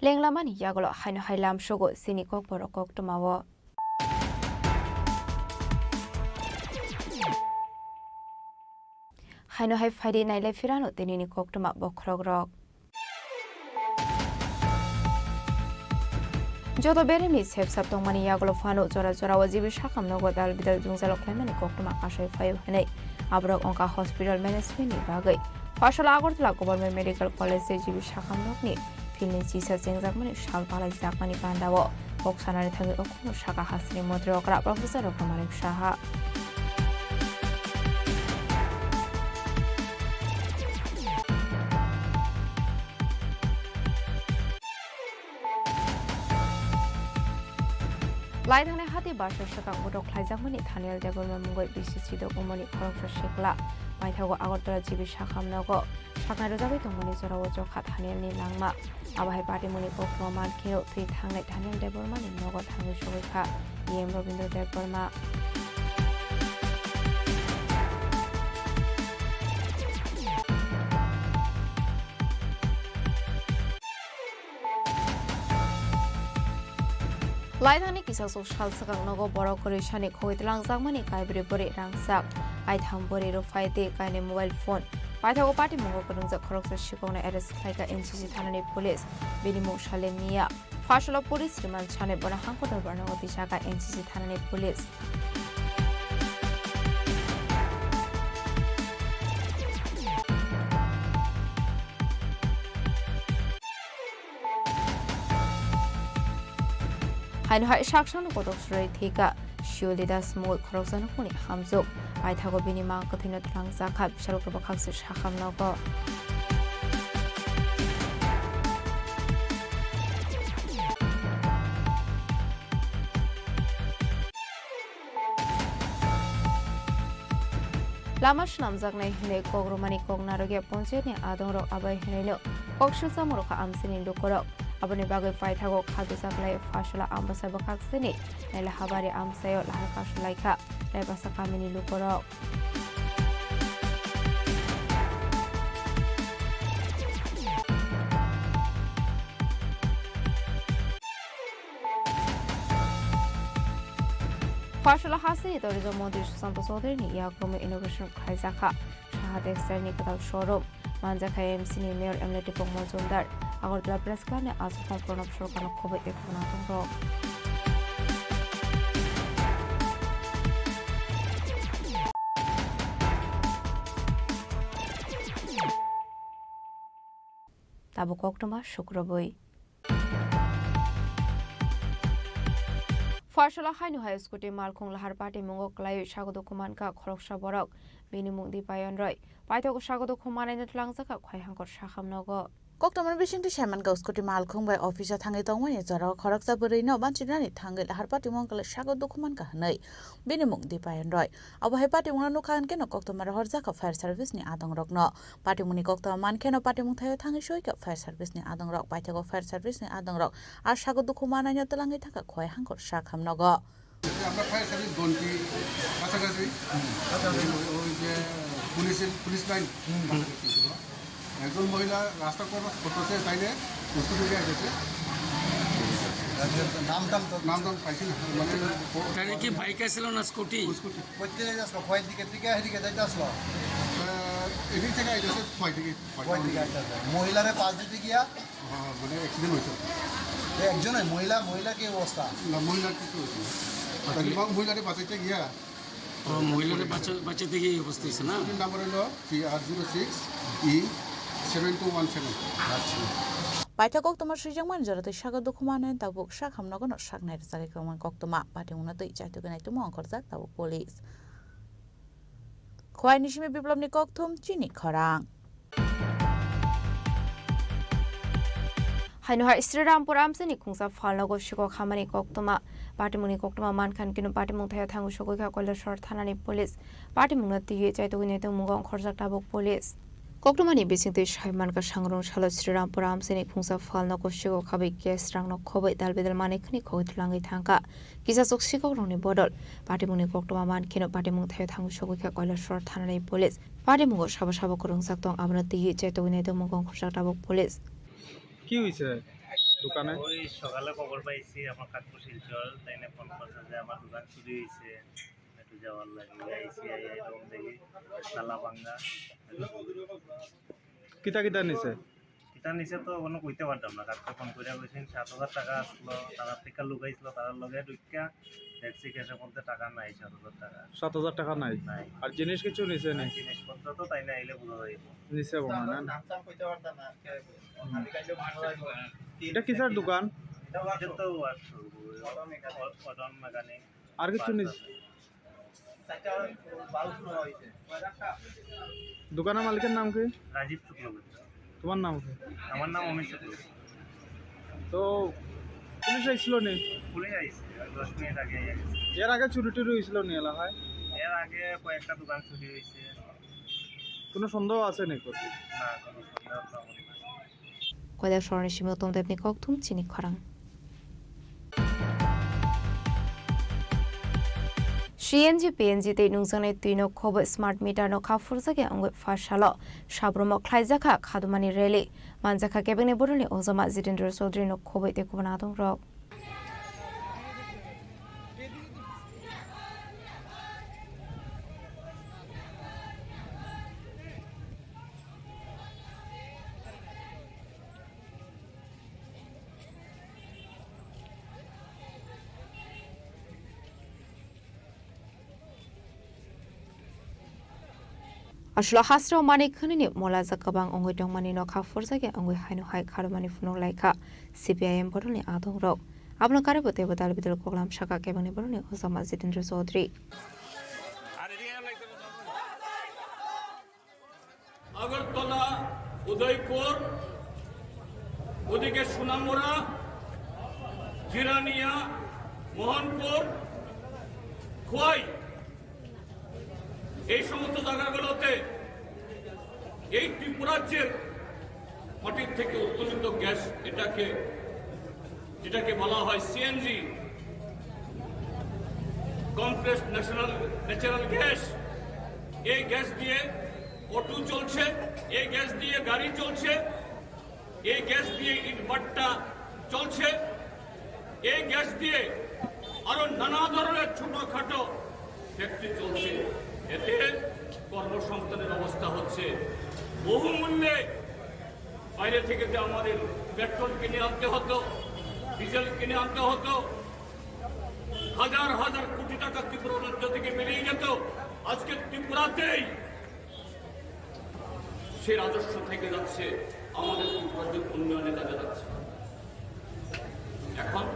Lenglamani yagulo haino hai lamsogo chini kokborok koktwmao. Haino hai phaidi nailai phirano tinini koktwma bokhorokrok. Joto beremni sepsap tongmani yagulo phano jora jorao G B sakhamnogo dal bidal jwngjalo khlaimani koktwma kasai phaio hinwi aborok wngkha hospital management ni bagwi. Pharsalo Agartala Government Medical College tei G B sakhamnokni field ni chisa chengjakmani sal palaijakmani pandao kok sanani thangwi okhorno sakha hasteni montri okra Professor Raghuram Saha. Lai thangnai hati basa swkang botok khlaijakmani Thaniel Debbarma mungwi bisi chidok wngmani khoroksa sikla paithago Agartala G B sakhamnogo saknai rwjagwi tongmani jorao chokha Thanielni langma. Abo hai patimungni koktwma man kheno thwi thangnai Thaniel Debbarmani nogo thangwi sogwi kha E M Rabindra Debbarma. Laithangni kisasuk sal swkang nogo borok kwrwi sani khogwi twlangjakmani kaibrwi bwrwi rangchak, aitham bwrwi rwphai tei kainwi mobile phone. Paithago patimungo kwrwngjak khoroksa sikokno arrest khlaikha N C C thanani police, bini mung Salem Miya. Pharsalo police remand sanwi bono hangkotor barnango twijaka N C C thanani police. Haino hai saksano kotok swrwi thwikha Shioli Das mungwi khoroksa nukmani hamjwk. Paithago bini mang kwthwino twlangjakha, bisalo kwbakhakswk sakham nogo. Lama swnamjaknai hinwi kok rwmani kok narwkya ponchayatni adongrok abai hinwino kok swchamung rwkha amchaini lukurok. Aboni bagwi paithago kha dwsa khlai Pharsala Ambasa bwkhaksini Naila Habari amchaio lahar kasu laikha Raibasa kamini lukurok. Pharsala hasteni tourism montri Sushanta Chaudhuryni yakrumwi inauguration khlaijakha Saha Textile ni kwtal showroom. Manjakha M C ni Mayor M L A Dipok Majumdar. Agartala Press Club ni achukmung Pranab Sarkarno khobwi tei khwnathongrok. Tabuk koktwma sukrubwi. Pharsala haino hai scooty malkhung lahar patimungo kwlaiwi sagodukhu mankha khoroksa borok. Bini mung Dipayon Roy. Paithago sagodukhu manaino twlangjakha Khwaihangkor sakham nogo. Koktwmani bisingtwi saimankha, scooty malkhung bai office-o thangwi tongmani jorao khoroksa bwrwino banchinani thangwi lahar patimung wngkha, sago dukhu mankha hwnwi bini mung Dipayan Roy. Abo hai patimungno nukha hwnkhe no koktwma rohorjakha fire service-ni adongrokno. Patimungni koktwma mankheno patimung thaio thangwi soikha fire service-ni adongrok. Paithago fire service-ni adongrok a sago dukhu manaino twlangwi thangkha Khowai Hangkhor sakhamnogo. আমরা fire service ঘন্টি কাছাকাছি, ওই, ওই যে পুলিশের, police line কাছাকাছি ছিল। একজন মহিলা রাস্তা ক্রস করতেছে, তাইলে স্কুটি দিয়ে গেছে। নাম টাম তো নাম টাম পাইছি না, মানে ও তাহলে কি বাইক আসছিল না স্কুটি? স্কুটি। করতে যাচ্ছিল, খোয়াই দিকে থেকে এদিকে যাইতে আসলো। আহ, এদিক থেকে আইতেছে খোয়াই দিকে, খোয়াই দিকে আইতেছে। মহিলারে পাশ দিতে গিয়া হ্যাঁ, মানে অ্যাক্সিডেন্ট হয়েছে। এ, একজনই মহিলা, মহিলা কি অবস্থা? না, মহিলার কিছু হয়েছে না। আচ্ছা। তাহলে মা-, মহিলারে বাঁচাইতে গিয়া ও, মহিলারে বাঁচা-, বাঁচাতে গিয়ে এই অবস্থা হয়েছে না? স্কুটির নাম্বার হলো T R zero six E seven two one seven. আচ্ছা। Paithak koktwma swijak mani jora tei sago dukhu manaino tabuk sakhamnogo no saknai rwchagwi kwbangma koktwma. Patimungno twi chaitugwi naitukma ongkhorjak tabuk police. Khowai ni simi Biplobni kokthum chini khorang. Haino hai Srirampur amchaini khungsa phalnogo sikok hamani koktwma. Patimungni koktwma mankha hwnkhe no patimung thaio thangwi sogwi kha Kailasor thanani police. Patimungno twiwi chaitugwi naitukmungo ongkhorjak tabuk police. Koktwmani bisingtwi sai mankha, sangrung salo Srirampur amchaini khungsa phalnogo sikok habwi gas rangno khobwi dal bidal manwi khwnwi khogwi twlangwi thangkha. Kisachwk sikokrokni bodol patimungni koktwma mankheno patimung thaio thangwi sogwi kha Kailasor thanani police. Patimungo sabo sabo kwrwngjak tong, abono twiwi chaitugwi naitukmungo ongkhorjak tabuk police. কি হইছে দোকানে? ওই সকালে খবর পাইছি আমার কাকু শিলচর, তাই না ফোন করছে যে আমার দোকান চুরি হয়েছে, একটু যাওয়ার লাগে। আইসি, আই, আই রুম দেখি তালা ভাঙা। কিতা কিতা নিছে? কিতা নিছে তো কোনো কইতে পারতাম না। কাকু ফোন করে কইছেন সাত হাজার টাকা আসলো, তারা থেকে লুকাইছিল, তারা লগে ঢুকিয়া দেখছি ক্যাশের মধ্যে টাকা নাই, সাত হাজার টাকা। সাত হাজার টাকা নাই? নাই। আর জিনিস কিছু নিছে নি? আর জিনিসপত্র তো তাই না আইলে বোঝা যাইব। নিছে মনে হয় না? নাম চাম কইতে পারতাম না, কে, হুম। খালি খাইলে ভাড়া লাগবে। এটা কিসের দোকান? এটা তো ওয়ার্কশপ, অটো মেকানিক। আর কিছু নিছে? চারটা বাল্ব নেওয়া হয়েছে। দোকানের মালিকের নাম কি? রাজীব শুক্লবৈদ্য। তোমার নাম কি? আমার নাম অমিত শুক্লবৈদ্য। তো পুলিশ আইছিল নি? পুলিশ আইছে, দশ মিনিট আগে আইছে। এর আগে চুরি টুরি হয়েছিল নি এলাকায়? এর আগে কয়েকটা দোকান চুরি হয়েছে। কোনো সন্দেহ আছে নি? না, কোনো সন্দেহ তেমন না। Koilasorni simi Uttam Debni kokthum chini khorang. C N G, P N G tei nungjaknai twino khobwi smart meter no kha phurjakya wngwi pha salo Sabromo khlaijakha khadumani rally. Manjakha kebengni bororni ojama Jitendra Chaudhary no khobwi tei kubun adongrok. Aswk hasrok manwi khwnwini molajak kwbang wngwi tongmani nokha phurjakya wngwi haino hai kharwmani phunuk laikha C P I M bodolni adongrok. Abono karwi bo teibo dal bidal koklam sakha kebengni borokni ojama Jitendra Chaudhary. Agartala, উদয়পুর, ওদিকে সোনামুড়া, জিরানিয়া, মোহনপুর, খোয়াই, এই সমস্ত জায়গাগুলোতে এই ত্রিপুরাজ্যের মাটির থেকে উত্তোলিত গ্যাস, এটাকে, যেটাকে বলা হয় CNG, compressed national natural gas, এই গ্যাস দিয়ে অটো চলছে, এই গ্যাস দিয়ে গাড়ি চলছে, এই গ্যাস দিয়ে ইটভাটা চলছে, এই গ্যাস দিয়ে আরো নানা ধরনের ছোটখাটো ফ্যাক্টরি চলছে। এতে কর্মসংস্থানের ব্যবস্থা হচ্ছে। বহুমূল্যে বাইরে থেকে যে আমাদের পেট্রোল কিনে আনতে হতো, ডিজেল কিনে আনতে হতো, হাজার হাজার কোটি টাকা ত্রিপুরা রাজ্য থেকে বেরিয়ে যেত, আজকে ত্রিপুরাতেই সে রাজস্ব থেকে যাচ্ছে, আমাদের ত্রিপুরার উন্নয়নে কাজে লাগছে। এখন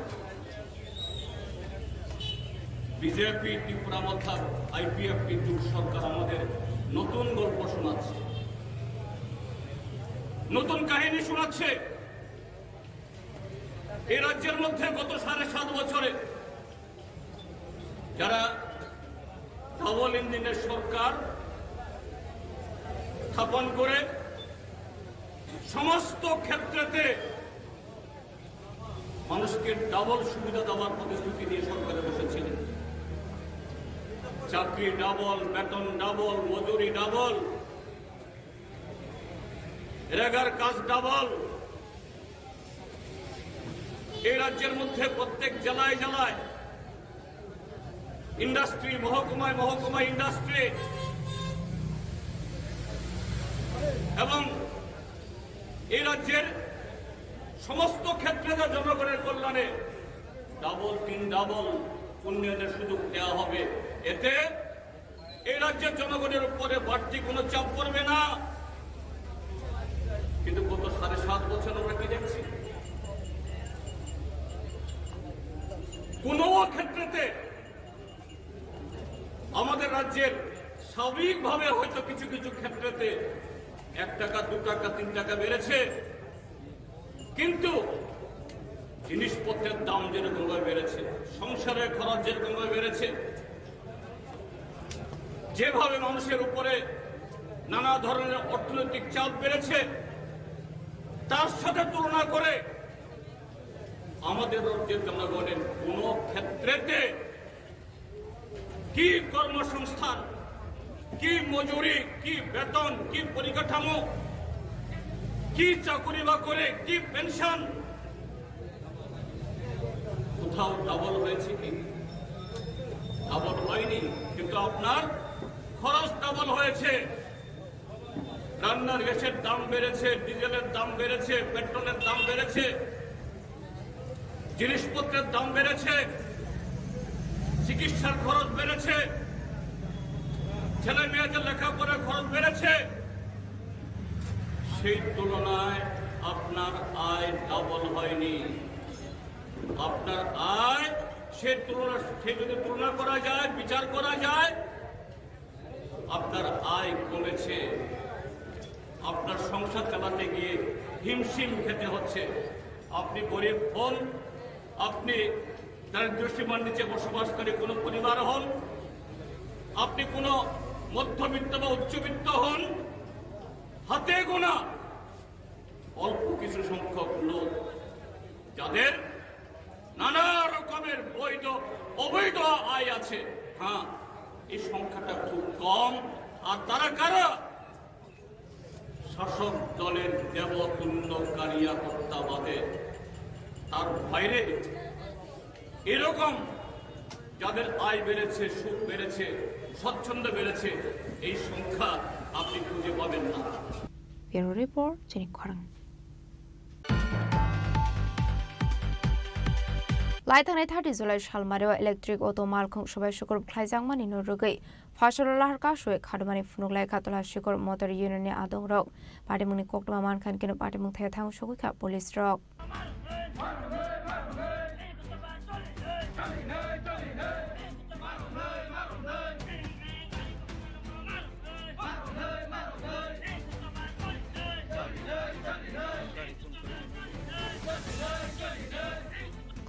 বিজেপি ত্রিপুরা মথা আইপিএফটি জোট সরকার আমাদের নতুন গল্প শোনাচ্ছে। নতুন কাহিনী শোনাচ্ছে। এই রাজ্যের মধ্যে গত সাড়ে সাত বছরে যারা ডাবল ইঞ্জিনের সরকার স্থাপন করে সমস্ত ক্ষেত্রেতে মানুষকে ডাবল সুবিধা দেওয়ার প্রতিশ্রুতি দিয়ে সরকারে বসেছিলেন। চাকরি ডাবল, বেতন ডাবল, মজুরি ডাবল, রেগার কাজ ডাবল। এই রাজ্যের মধ্যে প্রত্যেক জেলায় জেলায় ইন্ডাস্ট্রি, মহকুমায় মহকুমায় ইন্ডাস্ট্রি এবং এই রাজ্যের সমস্ত ক্ষেত্রে যা জনগণের কল্যাণে ডাবল, তিন ডাবল উন্নয়নের সুযোগ দেওয়া হবে। এতে এই রাজ্যের জনগণের উপরে বাড়তি কোনো চাপ পড়বে না। কিন্তু গত সাড়ে সাত বছর আমরা কি দেখছি? কোনো ক্ষেত্রেতে আমাদের রাজ্যের স্বাভাবিকভাবে হয়তো কিছু কিছু ক্ষেত্রেতে এক টাকা, দু টাকা, তিন টাকা বেড়েছে, কিন্তু জিনিসপত্রের দাম যেরকম ভাবে বেড়েছে, সংসারের খরচ যেরকম ভাবে বেড়েছে, যেভাবে মানুষের উপরে নানা ধরনের অর্থনৈতিক চাপ বেড়েছে, তার সাথে তুলনা করে আমাদের রাজ্যের জনগণের কোনো ক্ষেত্রেতে কি কর্মসংস্থান, কি মজুরি, কি বেতন, কি পরিকাঠামো, কি চাকুরি বাকরি, কি পেনশন, কোথাও ডাবল হয়েছে কি? ডাবল হয়নি, কিন্তু আপনার খরচ ডাবল হয়েছে। রান্নার গ্যাসের দাম বেড়েছে, ডিজেলের দাম বেড়েছে, পেট্রোলের দাম বেড়েছে, জিনিসপত্রের দাম বেড়েছে, চিকিৎসার খরচ বেড়েছে, ছেলে মেয়েদের লেখাপড়ার খরচ বেড়েছে। সেই তুলনায় আপনার আয় ডাবল হয়নি। আপনার আয় সে তুলনা, সে যদি তুলনা করা যায়, বিচার করা যায়, আপনার আয় কমেছে। আপনার সংসার চালাতে গিয়ে হিমশিম খেতে হচ্ছে। আপনি গরিব হন, আপনি দারিদ্র্য সীমার নিচে বসবাসকারী কোনো পরিবার হন, আপনি কোনো মধ্যবিত্ত বা উচ্চবিত্ত হন, হাতে গোনা অল্প কিছু সংখ্যক লোক যাদের নানা রকমের বৈধ অবৈধ আয় আছে। হ্যাঁ, এই সংখ্যাটা খুব কম। আর তারা কারা? শাসক দলের দেবতুল্য কারিয়া কর্তাবাদে। তার বাইরে এরকম যাদের আয় বেড়েছে, সুখ বেড়েছে, স্বচ্ছন্দ বেড়েছে, এই সংখ্যা আপনি খুঁজে পাবেন না। Bureau Report, Chini Khorang. Lai thangnai thirty July salmario electric auto malkhung sobai sukur khlaijakmani no rwgwi Phaisalo lahar kasui khadumani phunuk lai kha Tola Sikor Motor Union ni adongrok. Patimungni koktwma mankha hinkhe no patimung thaya thang sogwi kha police rok.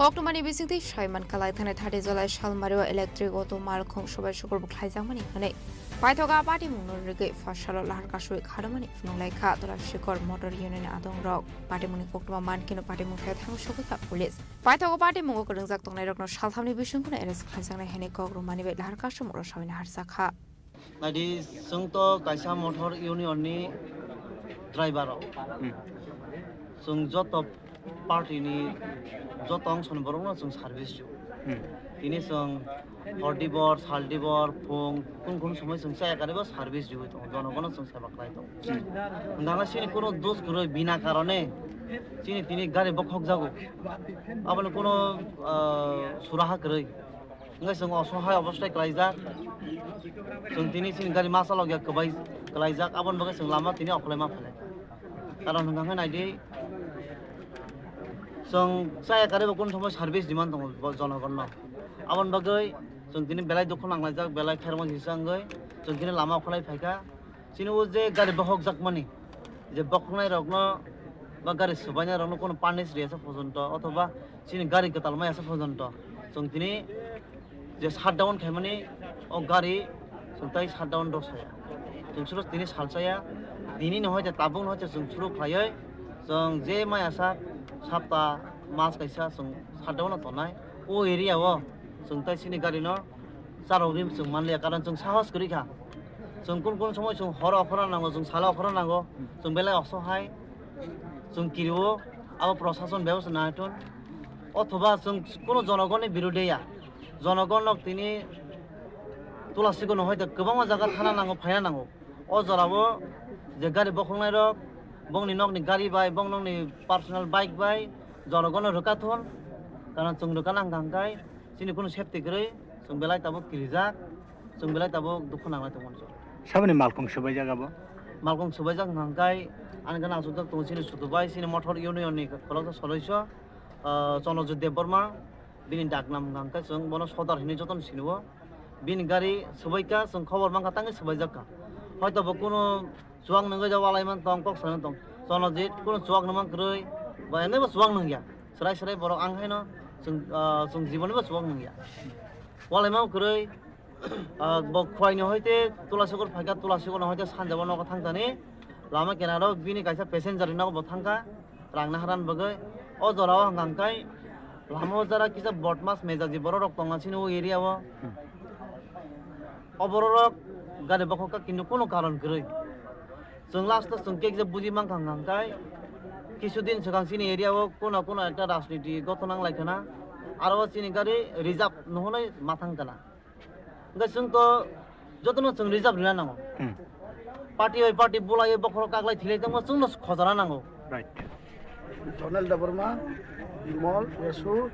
Koktwmani bisingtwi saiman kha lai thangnai thirty July salmario electric auto malkhung sobai sukur bwkhlaijakmani hwnwi. Paithogo a patimungno rwgwi Phaisalo lahar kasui khadumani phunuk lai kha Tola Sikor Motor Union ni adongrok. Patimungni koktwma mankheno patimung thaya thang sogwi kha police. Paithogo patimungo kwrwngjak tongnairokno salthamni bisingtwi arrest khlaijaknai hwnwi kok rwmani bai lahar kasumukno sawina harjakha. Naidi, chwng to kaisa motor union ni driver rok. Hmm. Chwng joto party ni joto ongso ni borok no chwng service rw. Hmm. Tini chwng hor dibor, sal dibor, phung, kun kun somoi chwng chaya karibo service rwi tongo. Jonogono chwng seba khlai tongo. Hmm. Hwnkhana chini kuno dos kwrwi bina karone chini tini gari bokhok jago. Aboni kuno, ah, suraha kwrwi. Hingke chwng osohai obostai klaijak. Chwng tini chini gari masa logya kwbai klaijak, aboni bagwi chwng lama tini okolai ma phailai. Karon hwnka khe naidi, chwng chaya karibo kun somoi service demand tongo bo jonogonno. Aboni bagwi chwng tini belai dukhu nanglaijak, belai khairokma kisa wngwi chwng tini lama okolai phaikha. Chini o je gari bohok jakmani, je bokhoknai rokno ba gari swbainai rokno kono punish riya sa porjonto othoba chini gari kwtal maya sa porjonto chwng tini je shutdown khaimani o gari chwng tai shutdown rw saya. Chwng suro tini salsaya, tini no hoite tabuk no hoite chwng suro khlaiwi chwng je maya sa sapta mas kaisa chwng shutdown no tongnai. O area o chwng tai chini gari no charwgwi chwng manliya, karon chwng sahos kwrwi kha. Chwng kun kun somoi chwng horo okhorna nango, chwng salo okhorna nango, chwng belai osohai, chwng kirio, abo prosason bebosta naithun. Othoba chwng kuno jonogonni birudhe ya, jonogon nok tini Tulasi kono hoite kwbangma jaga thana nango, phaina nango. O jorao je gari bokhoknai rok, bongni nokni gari bai, bong nokni personal bike bai, jonogon no rwkha thun, karon chwng rwkha nang hwnkha hwnkhe chini kunu safety kwrwi, chwng belai tabuk kirijak, chwng belai tabuk dukhu nanglai tongmani. Saboni malkhung swbaijak abo? Malkhung swbaijak hwnkha hwnkhe ani gana aswk tongo chini sudu bai, chini motor union ni khoroksa soloiso, ah, Chonojit Debbarma, bini daknam hwnkha hwnkhe chwng bono sodar hinwi jotono sinio. Bini gari swbaikha, chwng khobor mankha, tangwi swbaijakha. Hoito bo kunu chuwak nungwi ja walai man tong, kok sanwi tong. Chonojit kunu chuwak nungma kwrwi, bo engnai bo chuwak nungya. Swrai swrai borok ang haino chwng, ah, chwng jiboni bo chuwak nungya. Walai ma kwrwi, ah, bo Khwaini hoite Tulasogor phaikha, Tulasogor no hoite sanjabo nogo thangtani. Lama kinaro bini kaisa passenger ni nogo bo thangkha. Rang naharan bagwi o jora o hwnkha hwnkhe lama o jora kisa bodmas mejaji borok rok tongo chini o area o. O borok rok gari bokhok kha kintu kunu karon kwrwi. Chwng last o chwng kekje buji mankha hwnkha hwnkhe kisu din swkang chini area o kuna kuna ekta rajniti gothon nang lai khana. Aro o chini gari reserve no hwnwi ma thang kana. Hwnkhe chwng to jotono chwng reserve rwna nango. Hmm. Party bai party bulaiwi bokhorok kaklai thilai tongma chwngno khojana nango. Right. Jonel Debbarma, Bimol, Yesu,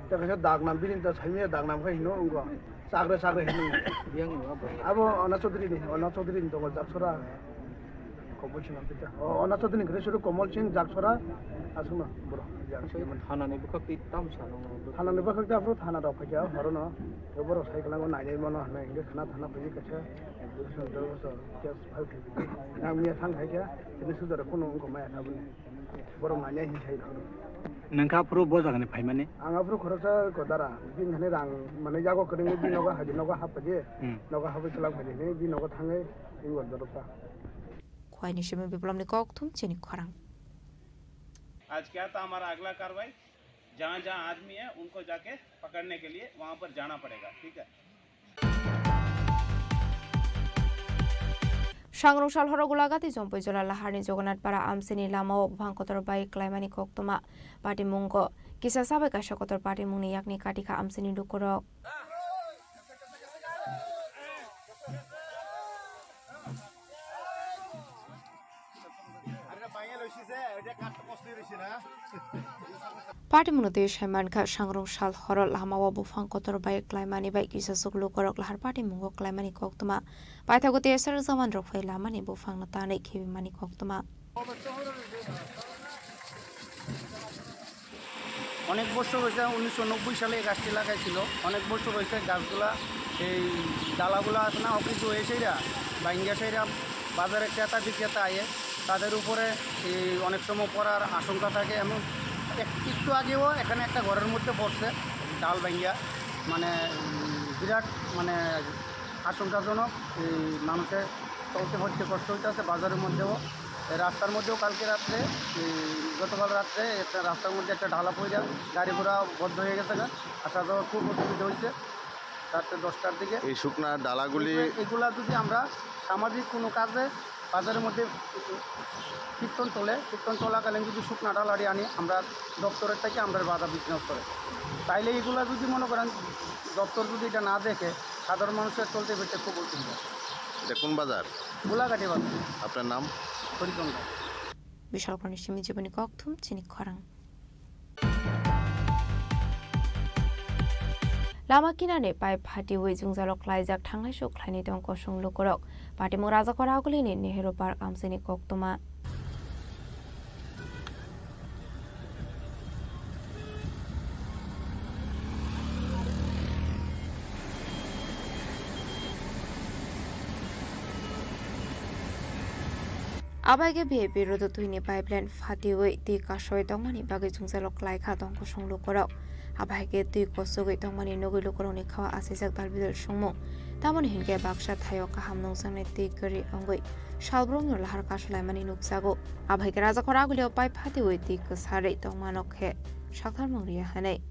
tei kaisa daknam, bini ta saimanya daknam khe hino wngkha. Chakre chakre hino. Abo Ona Chaudhary ni, Ona Chaudhary ni tongo Jaksora. Komol Singh Ampita. O, Ona Chaudhary ni kwrwi suru Komol Singh Jaksora aswkno borok. Thanani bwkhak twi tamo sano. Thanani bwkhak tei aphuru thana rok phaikha horono. Tei borok sai kwlango nainai mano hwnwi hwnkhe khna thana phaiwi kaisa application dol bosor case file khaikha. Ang miya thang khaikha, tini suja rok phano wngkha maya tabukni. Borok nainai hinwi sai rok. Nangkha aphuru bo jagani phaimani? Ang aphuru khoroksa ko dara, bini thani rang manwi yago kwrwngwi bini nogo habi nogo haphaidi, hmm, nogo hapwi kwlang phaidi hinwi bini nogo thangwi wngwi dorokha. Khwaini simi biplomni kokthum chini khorang. आज क्या था हमारा अगला कार्रवाई? जहाँ जहाँ आदमी है उनको जाके पकड़ने के लिए वहाँ पर जाना पड़ेगा, ठीक है? Sangrong sal horo Golagati Jompui Jola Laharni Jogonath Para amchini lamao buphang kotor bai klaimani koktwma patimungo kisa sabai kaisa kotor patimungni yakni katikha amchini lukurok. Patimungno twi sai mankha, sangrong sal horo lamao buphang kotor bai klaimani bai kisasuk lukurok lahar patimungo klaimani koktwma. Paithago T S R jawan rok phai lamani buphangno tanwi khibimani koktwma. অনেক বছর হয়েছে, উনিশশো নব্বই সালে এই গাছটি লাগাইছিল। অনেক বছর হয়েছে গাছগুলা, এই ডালাগুলা আছে না, অকেজো হয়ে সেইরা, ভাঙ্গা সেইরা, বাজারে ক্রেতা বিক্রেতা আয়ে, তাদের উপরে এই অনেক সময় পড়ার আশঙ্কা থাকে। এমন এক-, একটু আগেও এখানে একটা ঘরের মধ্যে পড়ছে ডাল ভাঙ্গা, মানে, উম, বিরাট, মানে, আশঙ্কাজনক। এই মানুষের চলতে ফিরতে কষ্ট হইতেছে বাজারের মধ্যেও। এই রাস্তার মধ্যেও কালকে রাত্রে, এই গতকাল রাত্রে একটা রাস্তার মধ্যে একটা ঢালা পড়ে গাড়ি ঘোড়া বন্ধ হয়ে গেছে গা। আসা যাওয়ার খুব অসুবিধা হয়েছে রাত্রে দশটার দিকে। এই শুকনা ডালাগুলি এগুলা যদি আমরা সামাজিক কোনো কাজে বাজারের মধ্যে কীর্তন চলে, কীর্তন চলাকালীন যদি শুকনা ডালাটি আনি, আমরা দপ্তরের থেকে আমরা বাধা বিঘ্ন করে। তাইলে এগুলা যদি মনে করেন দপ্তর যদি এটা না দেখে, সাধারণ মানুষের চলতে ফিরতে খুব অসুবিধা। এটা কোন বাজার? গোলাঘাটি বাজার। আপনার নাম? Harichandra. Bishal Korni simi jiboni kokthum chini khorang. Lama kinani pipe phatiwi jwngjalo klaijak thanglai suk khlaini tong kosong lukurok. Patimung Rajakora Agulini Nehru Park amchini koktwma. Abo hai khe V I P road o twini pipeline phatiwi twi kasoi tongmani bagwi jwngjalo kwlai kha tongkosong lukurok. Abo hai khe twi kosogwi tongmani nugwi lukurokni khao achaijak dalbidal songmung. Tamoni hinkhe baksa thaio kaham nungjaknai twi kwrwi wngwi salbrumno lahar kasulaimani nukjago. Abo hai khe Rajakhor Agulio pipe phatiwi twi kwsarwi tongmano khe saktharmung rwya hwnwi.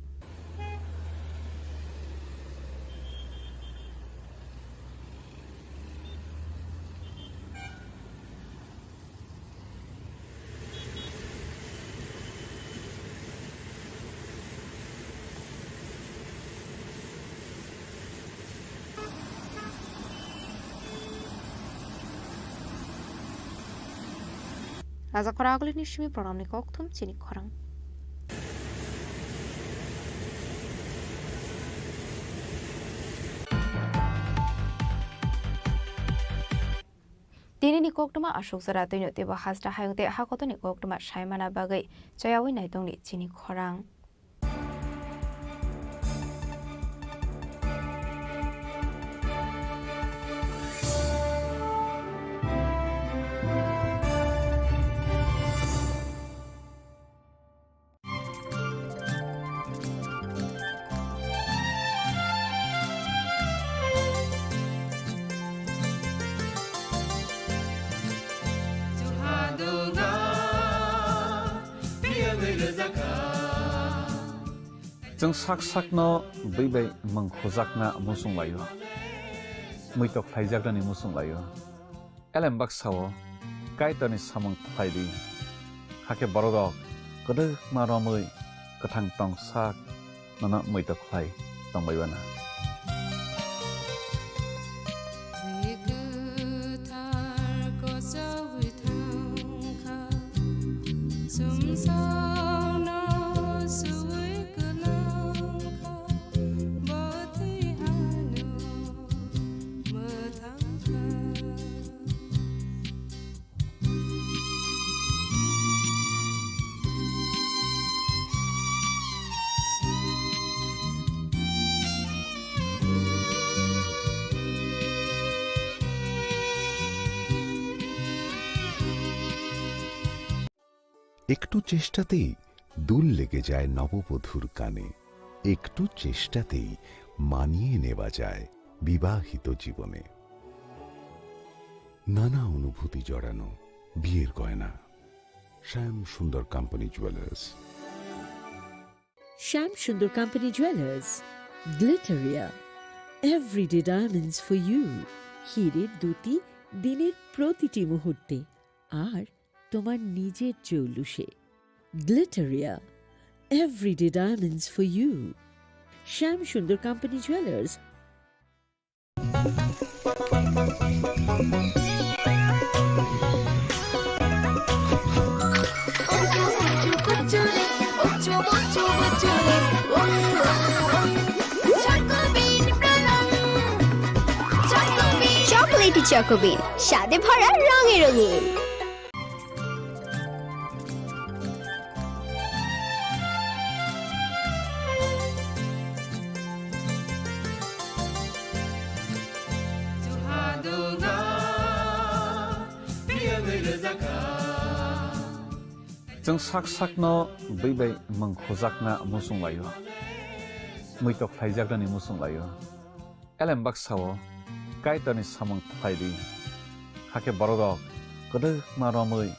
Rajakhor Agulini simi programni kokthum chini khorang. Tinini koktwma aswk jora twino teibo hasta hayung tei hakotoni koktwma saimana bagwi chayawi naitongni chini khorang. Chwng sak sakno bwi bai mung khujakna muchung laio, muitok khlaijaknani muchung laio. Elem baksa-o Kaitorni samung khlai di, hakhe bororok kwdwkma romwi kwthang tong sak nono muitok khlai tongbai uana. একটু চেষ্টাতেই দুল লেগে যায় নববধূর কানে, একটু চেষ্টাতেই মানিয়ে নেওয়া যায় বিবাহিত জীবনে। নানা অনুভূতি জড়ানো বিয়ের গয়না। শ্যাম Sundar company jewellers. Shyam Sundar company jewellers, Glitteria, everyday diamonds for you. হীরের দ্যুতি দিনের প্রতিটি মুহূর্তে, আর তোমার নিজের জৌলুসে। Glitteria, everyday diamonds for you. Shyam Sundar company jewellers. Chocolatey চকোবিন, স্বাদে ভরা, রঙে রঙিন। Chwng sak sakno bwi bai mung khujakna muchung laio, muitok khlaijaknani muchung laio. Elem baksa-o Kaitorni samung khlai di, hakhe bororok kwdwkma romwi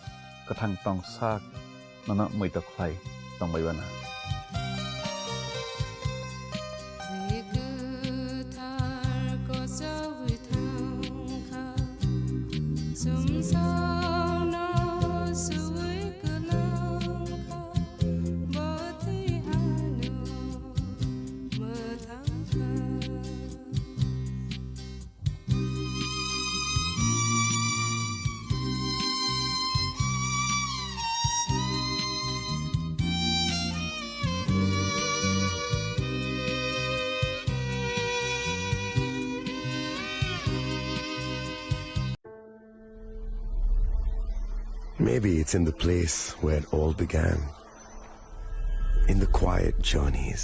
kwthang tong sak nono muitok khlai tongbai uana. Maybe it's in the place where it all began. In the quiet journeys,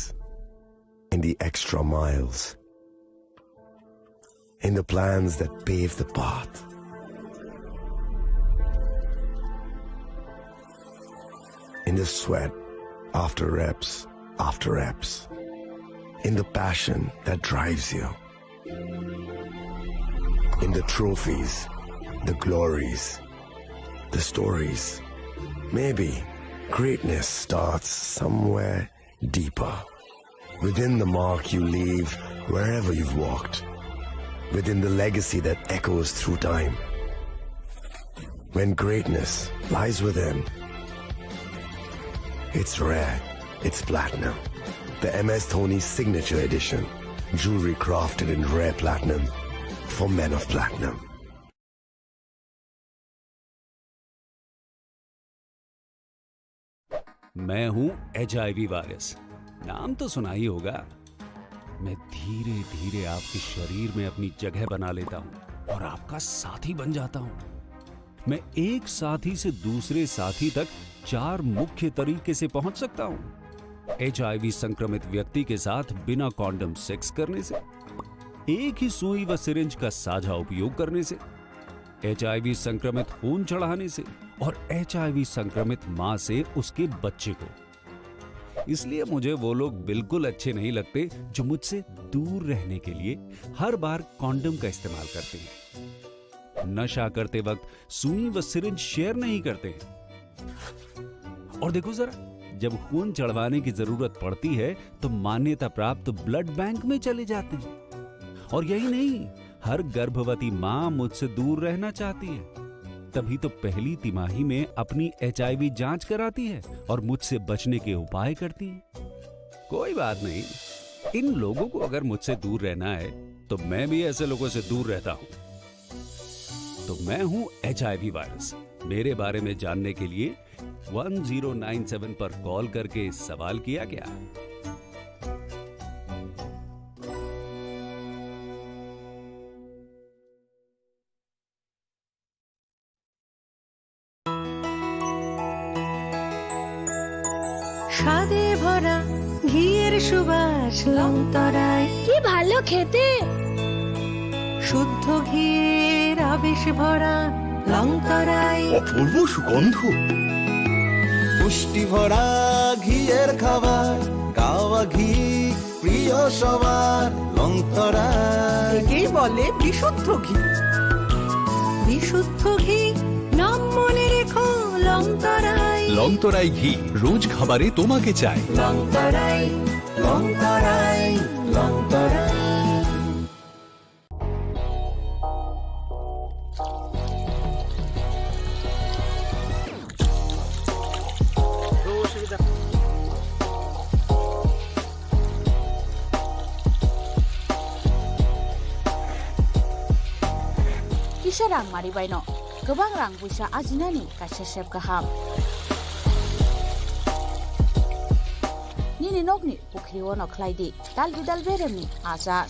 in the extra miles, in the plans that pave the path. the sweat after reps after reps, in the passion that drives you, in the trophies, the glories, the stories. Maybe greatness starts somewhere deeper, within the mark you leave wherever you've walked, within the legacy that echoes through time. When greatness lies within, it's rare, it's platinum. The M S Dhoni Signature Edition. Jewelry crafted in rare platinum for men of platinum. मैं हूं HIV virus. नाम तो सुना ही होगा। मैं धीरे धीरे आपके शरीर में अपनी जगह बना लेता हूं और आपका साथी बन जाता हूं। मैं एक साथी से दूसरे साथी तक चार मुख्य तरीके से पहुंच सकता हूं। एचआईवी संक्रमित व्यक्ति के साथ बिना कॉन्डम सेक्स करने से, एक ही सुई व सिरिंज का साझा उपयोग करने से, एचआईवी संक्रमित खून चढ़ाने से और एचआईवी संक्रमित मां से उसके बच्चे को। इसलिए मुझे वो लोग बिल्कुल अच्छे नहीं लगते जो मुझसे दूर रहने के लिए हर बार कॉन्डम का इस्तेमाल करते हैं, नशा करते वक्त सुई व सिरिंज शेयर नहीं करते हैं। और देखो जरा, जब खून चढ़वाने की जरूरत पड़ती है तो मान्यता प्राप्त ब्लड बैंक में चले जाते हैं। और यही नहीं, हर गर्भवती मां मुझसे दूर रहना चाहती है, तभी तो पहली तिमाही में अपनी एचआईवी जांच कराती है और मुझसे बचने के उपाय करती है। कोई बात नहीं, इन लोगों को अगर मुझसे दूर रहना है तो मैं भी ऐसे लोगों से दूर रहता हूं। तो मैं हूं एचआईवी वायरस। मेरे बारे में जानने के लिए वन ज़ीरो नाइन सेवन पर कॉल करके सवाल किया क्या? স্বাদে ভরা ঘিয়ের সুবাস লংতরায়। কি ভালো খেতে! শুদ্ধ ঘিয়ের আবেশ ভরা লংতরায়। অপূর্ব সুগন্ধ। পুষ্টি ভরা ঘিয়ের খাবার, গাওয়া ঘি প্রিয় সবার লংতরায়। একেই বলে বিশুদ্ধ ঘি। বিশুদ্ধ ঘি, নাম মনে রেখো লংতরায়। লংতরায় ঘি, রোজ খাবারে তোমাকে চাই। লংতরায়, লংতরায়, Longtharai. Kisa rang mari baino kwbang rang buisa ajinani kaisa sep kaham. Nini nokni pukhri ono khlai di dal bidal beremni achar.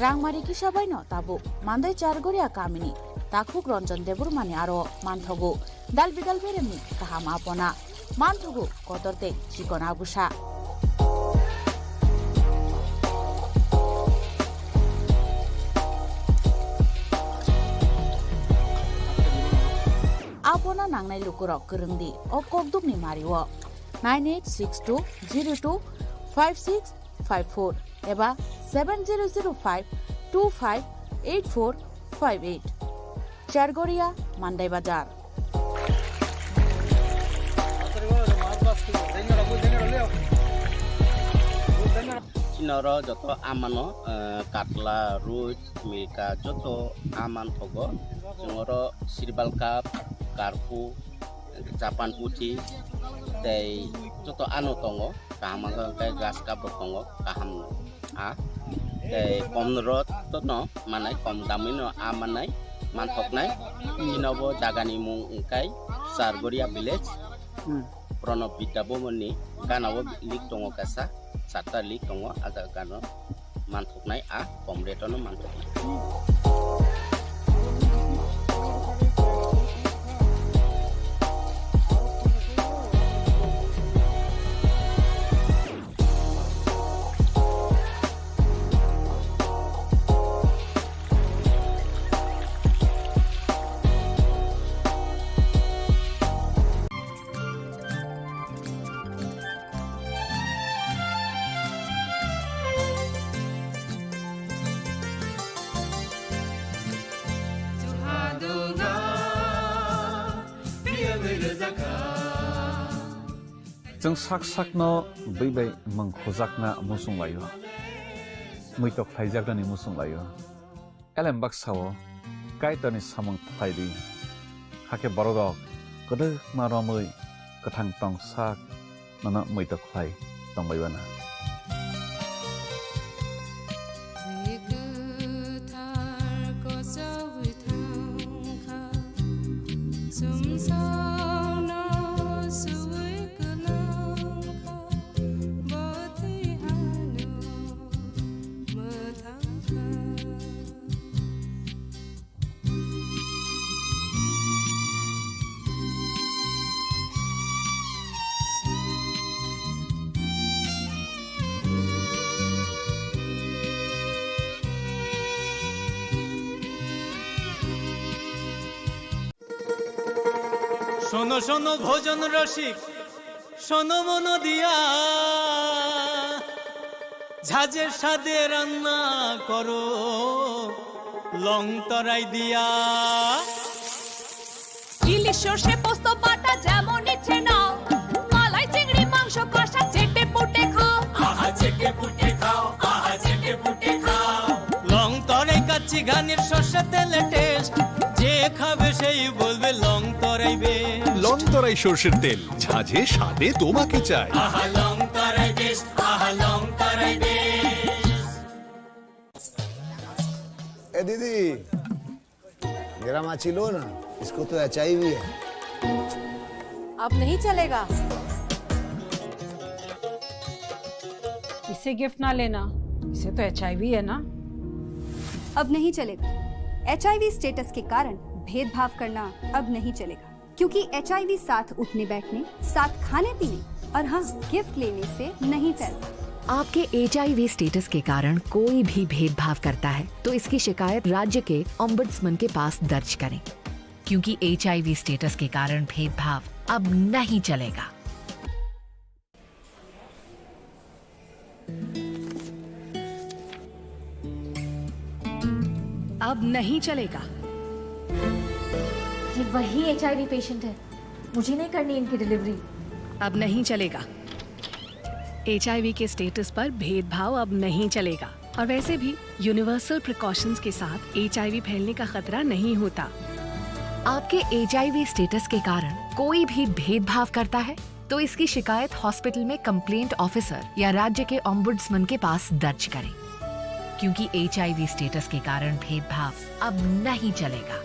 Rangmari kisa baino tabuk Mandai Chargoria kamini takhuk Ranjan Debbarmani aro manthogo dal bidal beremni kaham apona, manthogo kotor tei chikon abusa. Apona nangnai lukurok kwrwng di o kokdukni mario nine eight six two zero two five six five four eba seven zero zero five two five eight four five eight. Chargoria, Mandai Bazar. Chini oro joto amano, eh, katla, roi, milka joto aman thogo. Chwng oro sirbal cup, karku, Japan puthi tei joto ano tongo, kaham wngkha hwnkhe grass cup rok tongo, kaham no. A tei kom rot no manai, kom damwi no a manai, manthoknai. Chini bo jaga ni mung wngkha Chargoria village. Hmm. Pranab Vidya Bhavan ni gana o link tongo kaisa, charta link tongo, a jaga no manthoknai, a kom rate o no manthoknai. Chwng sak sakno bwi bai mwng khujakna muchung laio, muitok khlaijaknani muchung laio. Elem baksao Kaitorni samung khlai di, hakhe bororok kwdwkma romwi kwthang tong sak nono muitok khlai tongbai uana. Kwthar kochoi thangkha, sumsokno sui kwlangkha, bwtwi ano mwthangkha. শোনো শোনো ভোজন রসিক, শোনো মন দিয়া, ঝাঁঝে স্বাদে রান্না করো লং তরাই দিয়া। ইলিশ সর্ষে পোস্ত বাটা যেমন ইচ্ছে নাও, মালাই চিংড়ি মাংস কষা চেটে পুটে খাও। আহা চেটে পুটে খাও, আহা চেটে পুটে খাও। লং তরাই কাচ্চি ঘানির সর্ষে তেলে টেস্ট, যে খাবে সেই বলবে লং তরাই বেশ। লং তরাই সর্ষের তেল, ঝাঁঝে স্বাদে তোমাকে চাই। আহা লং তরাই বেশ, আহা লং তরাই বেশ। ए दीदी, मेरा माची लो ना, इसको तो एचआईवी है। अब नहीं चलेगा। इसे गिफ्ट ना लेना, इसे तो एचआईवी है ना। अब नहीं चलेगा। एचआईवी स्टेटस के कारण भेदभाव करना अब नहीं चलेगा, क्योंकि एचआईवी साथ उठने बैठने, साथ खाने पीने और हाँ, गिफ्ट लेने से नहीं फैलता। आपके एचआईवी स्टेटस के कारण कोई भी भेदभाव करता है, तो इसकी शिकायत राज्य के ओम्बुड्समैन के पास दर्ज करें, क्योंकि एचआईवी स्टेटस के कारण भेदभाव अब नहीं चलेगा। अब नहीं चलेगा। ये वही एचआईवी पेशेंट है, मुझे नहीं करनी इनकी डिलीवरी। अब नहीं चलेगा। एचआईवी के स्टेटस पर भेदभाव अब नहीं चलेगा। और वैसे भी यूनिवर्सल प्रिकॉशंस के साथ एचआईवी फैलने का खतरा नहीं होता। आपके एचआईवी स्टेटस के कारण कोई भी भेदभाव करता है, तो इसकी शिकायत हॉस्पिटल में कंप्लेंट ऑफिसर या राज्य के ओम्बुड्समैन के पास दर्ज करें, क्योंकि एचआईवी स्टेटस के कारण भेदभाव अब नहीं चलेगा।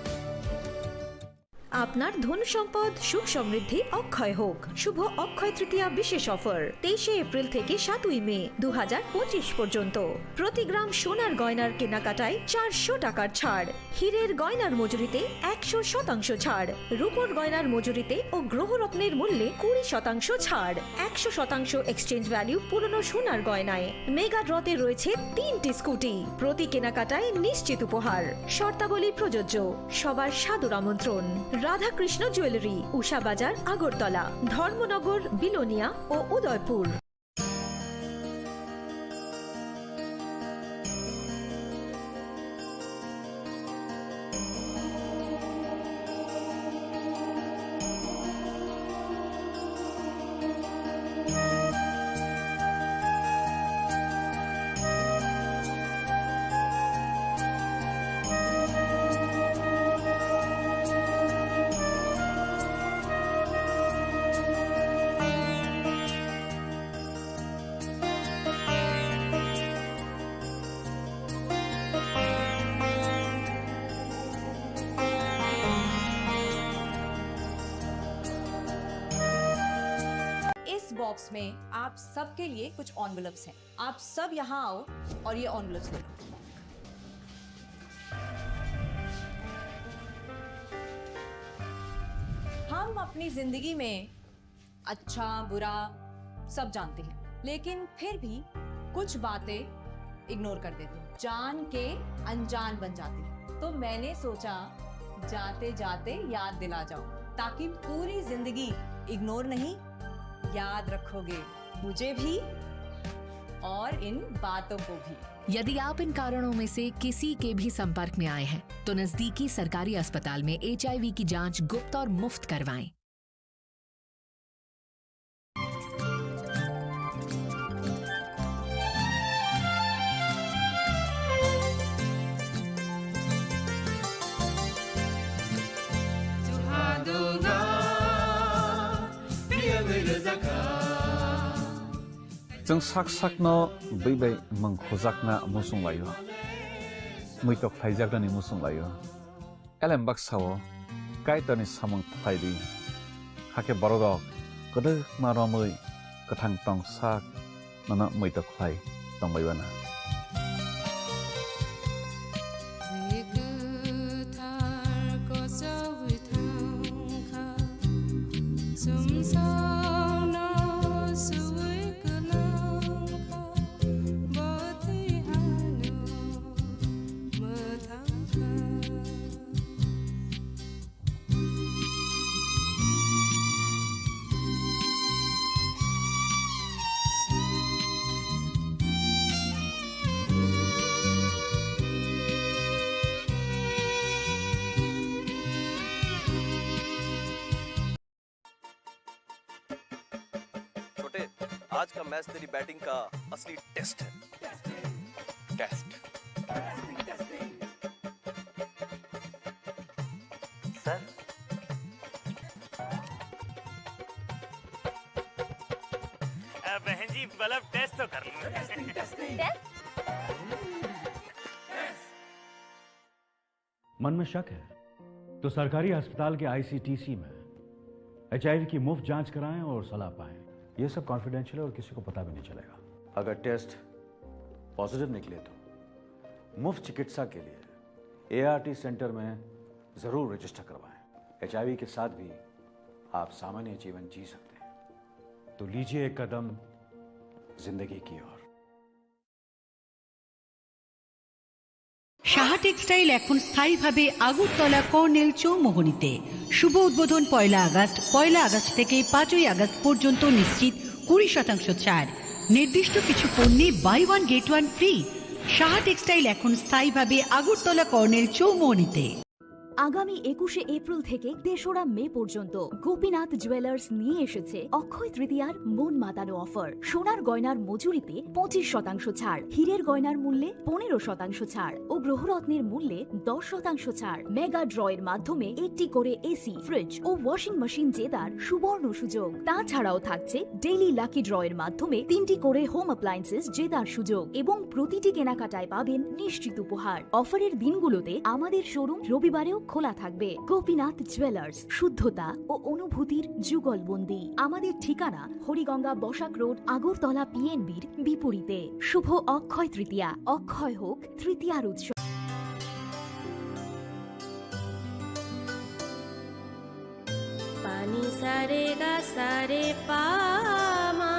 আপনার ধন সম্পদ সুখ সমৃদ্ধি অক্ষয় হোক। শুভ অক্ষয় তৃতীয়া বিশেষ অফার তেইশে এপ্রিল থেকে সাতই মে দু হাজার পঁচিশ পর্যন্ত। প্রতি গ্রাম সোনার গয়নার কেনাকাটায় চারশো টাকার ছাড়। হীরের গয়নার মজুরিতে একশো শতাংশ ছাড়, রূপোর গয়নার মজুরিতে ও গ্রহরত্নের মূল্যে কুড়ি শতাংশ ছাড়, একশো শতাংশ এক্সচেঞ্জ ভ্যালু পুরনো সোনার গয়নায়। মেগা ড্রতে রয়েছে তিনটি স্কুটি, প্রতি কেনাকাটায় নিশ্চিত উপহার। শর্তাবলী প্রযোজ্য। সবার সাদর আমন্ত্রণ। রাধাকৃষ্ণ জুয়েলারি, উষা বাজার, আগরতলা, ধর্মনগর, বিলোনিয়া ও উদয়পুর। इस बॉक्स में आप सबके लिए कुछ एनवेलप्स हैं। आप सब यहाँ आओ और ये एनवेलप्स ले लो। हम अपनी जिंदगी में अच्छा, बुरा सब जानते हैं, लेकिन फिर भी कुछ बातें इग्नोर कर देते हैं, जान के अनजान बन जाती है। तो मैंने सोचा, जाते जाते याद दिला जाऊं, ताकि पूरी जिंदगी इग्नोर नहीं, याद रखोगे मुझे भी और इन बातों को भी। यदि आप इन कारणों में से किसी के भी संपर्क में आए हैं, तो नजदीकी सरकारी अस्पताल में एचआईवी की जांच गुप्त और मुफ्त करवाएं। Chwng sak sakno bwi bai mwng khujakna muchung laio, muitok khlaijaknani muchung laio. Elem baksao Kaitorni samung khlai di, hakhe bororok kwdwkma romwi kwthang tong sak nono muitok khlai tongbai uana. Twi kwthar kochogwi thangkha, chwngsaono swi kwlangkha, bo twi ano mwthangkha. छोटे, आज का मैच तेरी बैटिंग का असली test है। Test. Sir. अ, बहन जी, मतलब टेस्ट तो कर लो। टेस्ट? मन में शक है तो सरकारी अस्पताल के आईसीटीसी में एचआईवी की मुफ्त जांच कराएं और सलाह पाएं। ये सब कॉन्फिडेंशियल है और किसी को पता भी नहीं चलेगा। अगर टेस्ट पॉजिटिव निकले तो मुफ्त चिकित्सा के लिए एआरटी सेंटर में जरूर रजिस्टर करवाएं। एचआईवी के साथ भी आप सामान्य जीवन जी सकते हैं। तो लीजिए एक कदम जिंदगी की ओर। সাহা টেক্সটাইল এখন স্থায়ীভাবে আগরতলা কর্নেল চৌমোহনীতে। শুভ উদ্বোধন পয়লা আগস্ট। পয়লা আগস্ট থেকে পাঁচই আগস্ট পর্যন্ত নিশ্চিত কুড়ি শতাংশ ছাড়। নির্দিষ্ট কিছু পণ্যে buy one get one free. Saha textile এখন স্থায়ীভাবে আগরতলা কর্নেল চৌমোহনীতে। আগামী একুশে এপ্রিল থেকে তেসরা মে পর্যন্ত গোপীনাথ জুয়েলার্স নিয়ে এসেছে অক্ষয় তৃতীয়ার মন মাতানো অফার। সোনার গয়নার মজুরিতে পঁচিশ শতাংশ ছাড়, হীরের গয়নার মূল্যে পনেরো শতাংশ ছাড় ও গ্রহরত্নের মূল্যে দশ শতাংশ ছাড়। মেগা ড্রয়ের মাধ্যমে একটি করে এসি, ফ্রিজ ও ওয়াশিং মেশিন জেতার সুবর্ণ সুযোগ। তাছাড়াও থাকছে ডেইলি লাকি ড্রয়ের মাধ্যমে তিনটি করে হোম অ্যাপ্লায়েন্সেস জেতার সুযোগ এবং প্রতিটি কেনাকাটায় পাবেন নিশ্চিত উপহার। অফারের দিনগুলোতে আমাদের শোরুম রবিবারেও খোলা থাকবে। গোপীনাথ জুয়েলার্স, শুদ্ধতা ও অনুভূতির যুগলবন্দি। আমাদের ঠিকানা হরিগঙ্গা বসাক রোড, আগরতলা পিএনবির বিপরীতে। শুভ অক্ষয় তৃতীয়া, অক্ষয় হোক তৃতীয়ার উৎসব। Pani sa re ga sa re pa ma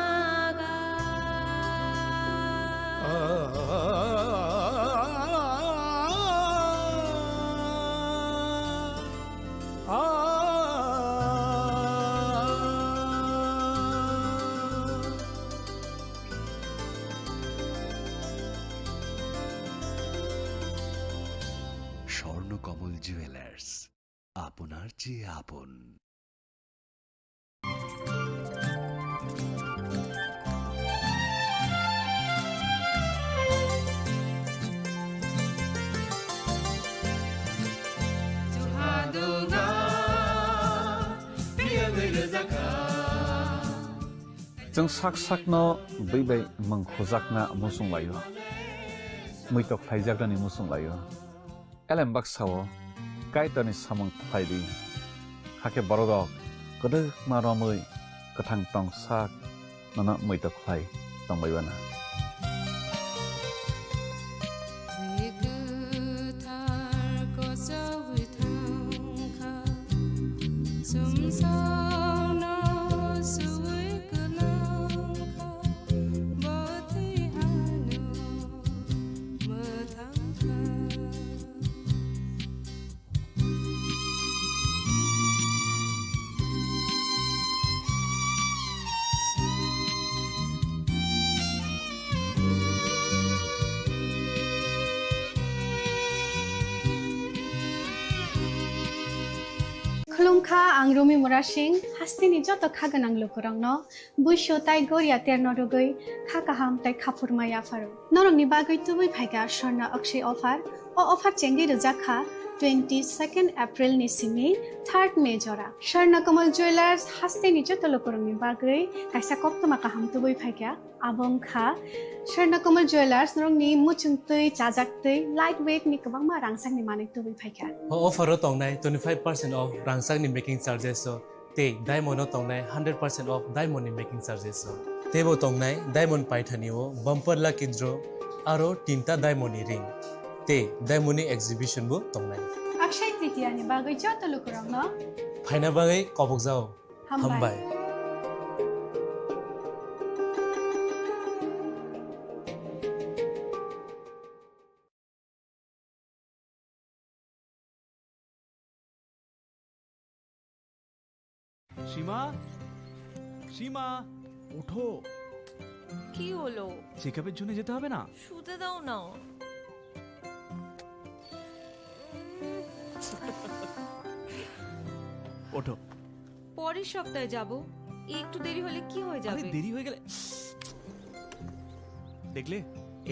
ga. Swarnakamal jewellers, আপনার চেয়ে আপন। Chwng sak sakno bwi bai mwng khujakna muchung laio, muitok khlaijaknani muchung laio. Elem baksao Kaitorni samung khlai di, hakhe bororok kwdwkma romwi kwthang tong sak nono muitok khlai tongbai uana. Twi kwthar kochogwi thangkha, chwngsaono swi kwlangkha, bo twi ano mwthangkha. Khulumkha, ang Rumi Murasing, hasteni joto kha gwnang lukurokno buisu tai goria terno rwgwi kha kaham tai khaphurma yapharo. Norokni bagwi tubui phaikha Swarna Akshay offer. O offer chengwi rwjak kha Twenty second April ni simi third May jora Swarna Kamal Jewellers hasteni joto lukurokni bagwi kaisa koktwma kaham tubui phaikha. Abo wngkha Swarna Kamal Jewellers norokni muchungtwi, chajaktwi, light weight ni kwbangma rangchakni manwi tubui phaikha. O offer o tongnai twenty five percent off rangchakni making charges o. Tei diamond o tongnai hundred percent off diamond ni making charges o. Teibo tongnai diamond paithani o bumper lucky draw aro tinta diamond ni ring. Tei diamond ni exhibition bo tongnai. Akshay Tritiya ni bagwi joto lukurokno phaina bagwi kobokjao. Hambai. Hambai. সীমা, সীমা, ওঠো। কি হলো? চেকআপের জন্য যেতে হবে না? শুতে দাও না। ওঠো। পরের সপ্তাহে যাব। একটু দেরি হলে কি হয়ে আরে, যাবে? দেরি হয়ে গেলে, দেখলে,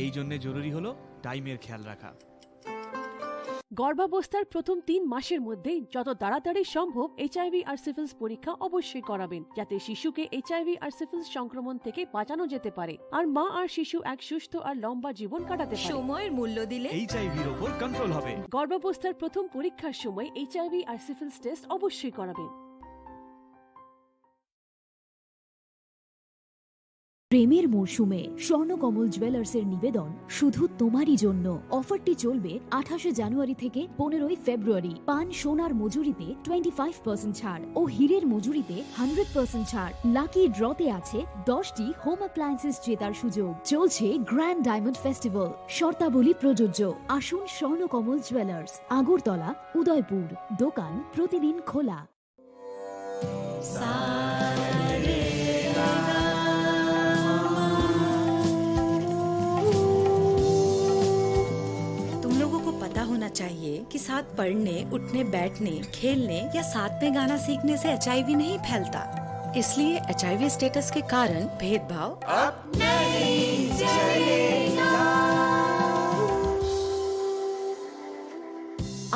এই জন্য জরুরি হলো টাইমের খেয়াল রাখা। গর্ভাবস্থার প্রথম তিন মাসের মধ্যেই যত তাড়াতাড়ি সম্ভব এইচআইভি আর সিফিলিস পরীক্ষা অবশ্যই করাবেন, যাতে শিশুকে এইচআইভি আর সিফিলিস সংক্রমণ থেকে বাঁচানো যেতে পারে আর মা আর শিশু এক সুস্থ আর লম্বা জীবন কাটাতে পারে। সময়ের মূল্য দিলে এইচআইভির ওপর কন্ট্রোল হবে। গর্ভাবস্থার প্রথম পরীক্ষার সময় এইচআইভি আর সিফিলিস টেস্ট অবশ্যই করাবেন। প্রেমের মরশুমে স্বর্ণকমল জুয়েলার্সের নিবেদন শুধু তোমারই জন্য। অফারটি চলবে আঠাশে জানুয়ারি থেকে পনেরোই ফেব্রুয়ারি। পান সোনার মজুরিতে টোয়েন্টি ফাইভ পার্সেন্ট ছাড় ও হীরের মজুরিতে হান্ড্রেড পার্সেন্ট ছাড়। লাকি ড্রতে আছে দশটি হোম অ্যাপ্লায়েন্সেস জেতার সুযোগ। চলছে গ্র্যান্ড ডায়মন্ড ফেস্টিভ্যাল, শর্তাবলী প্রযোজ্য। আসুন স্বর্ণকমল জুয়েলার্স, আগরতলা, উদয়পুর। দোকান প্রতিদিন খোলা। तुम लोगों को पता होना चाहिए कि साथ पढ़ने, उठने, बैठने, खेलने या साथ में गाना सीखने से एचआईवी नहीं फैलता। इसलिए एचआईवी स्टेटस के कारण भेदभाव अब नहीं चलेगा।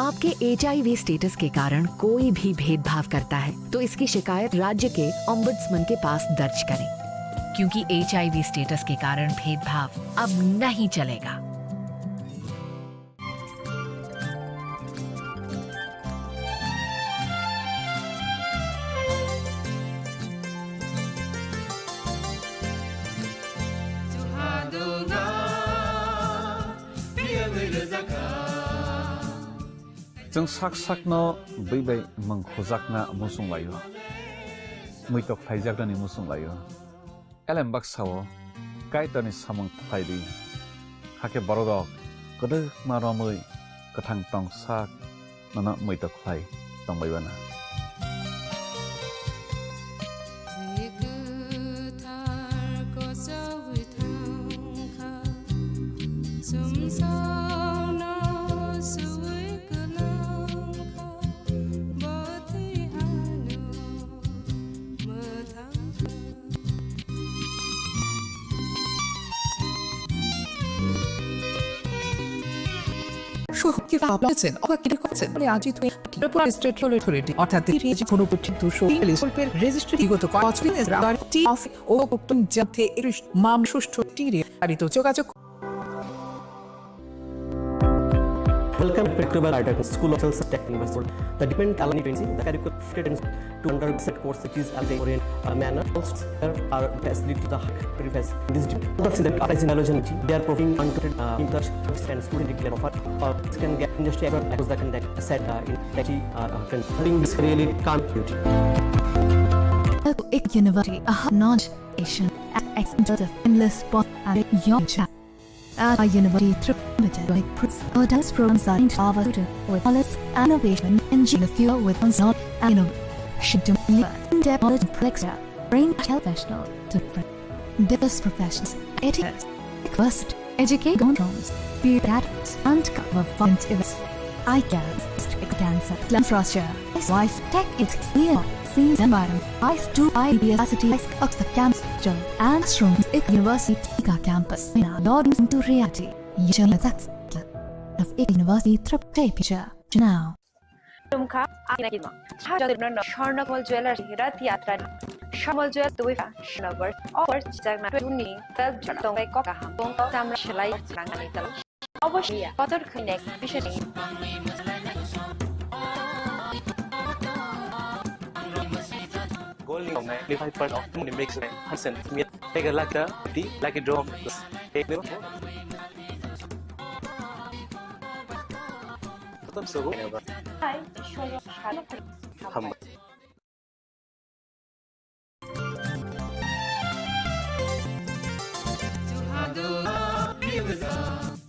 आपके एचआईवी स्टेटस के कारण कोई भी भेदभाव करता है, तो इसकी शिकायत राज्य के ओम्बड्समैन के पास दर्ज करें, क्योंकि एचआईवी स्टेटस के कारण भेदभाव अब नहीं चलेगा। Chwng sak sakno bwi bai mwng hujakna muchung laio, muitok khlaijaknani muchung laio. Elem baksa-o Kaitorni samung khlai di, hakhe bororok kwdwkma romwi kwthang tong sak nono muitok khlai tong bai mano. সহকে পাবলেছেন অথবা কিনে করছেন বলে আজ তুমি Tripura state road authority অর্থাৎ ত্রিপুরা কোনো পর্যন্ত শরীর স্কুলের রেজিস্ট্রি বিগত কয়েক বছর টি অফ ও উত্তম জাতে এর মাম সুষ্ঠু টিরে পালিত যোগাযোগ। Welcome to Victor Bell Architect School of Health and Technical University. The department alumni twenty, the curriculum fitted in to undergraduate course which is at the Oriental, uh, manner. All students are facility to the high preface. This department of the biology, they are providing untutored, uh, in touch and student declare offer. Uh, can get industry as well as the conduct set, uh, in twenty, uh, uh, funding this really can't beauty. University, a hub knowledge, education, and excellence of endless spot and young chat. At our university, Tripura Limited, like Prince, adults programs are in Java student with knowledge and innovation, engineer fuel with consult and innovation, in-depth knowledge and products, trained professional to different diverse professions, it is request, educate controls, peer guidance, and cover fund events. I can strict dancer, infrastructure, life tech, it's clear, scenes environment, ice to I B S city, ice, Oxford campus, and shrooms, it university, Tika campus, now lodging to reality. Yachal that's of it university trip temperature. now. Tumkha, akina kidma. Jodibno Swarnakamol Jewellers Rath Yatra ni. Swarnakamol Jewellers Dubaipa, Swarnagar. Offer chakna twenty twelve jona tongbai kok kaham. Tong tamra selai nangani talo. Obosya, kotor khwine, bising. Gold ni tongnai, twenty-five percent off, muni mix, Hansen, Mia, Mega Lucky, di, Lucky Draw, Mega. Kotor sogo. Hai, Ishwar, Hamba.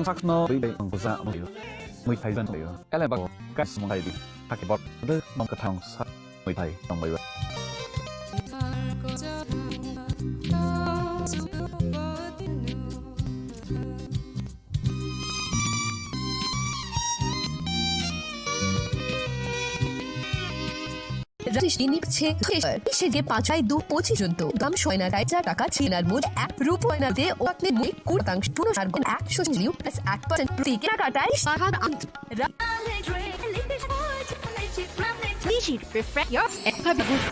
Sakno bai bai ang buja ang bai. Mui thai ban bai. Ele bak kas mung thai di. Thake bot de mong kathang sa mui thai tong bai bai. Rajesh ইনি ছে শেষে যে পাঁচ আই দু পঁচিশ পর্যন্ত দাম ছয় না চার টাকা ছিনার মধ্যে এক রূপ না দে ও আপনি মুই কুড়ি শতাংশ পুনঃ সার গুণ একশো লিউ প্লাস এক পার্সেন্ট প্রতি কেনাকাটায় সাহায্য আন-, রা-, Refresh your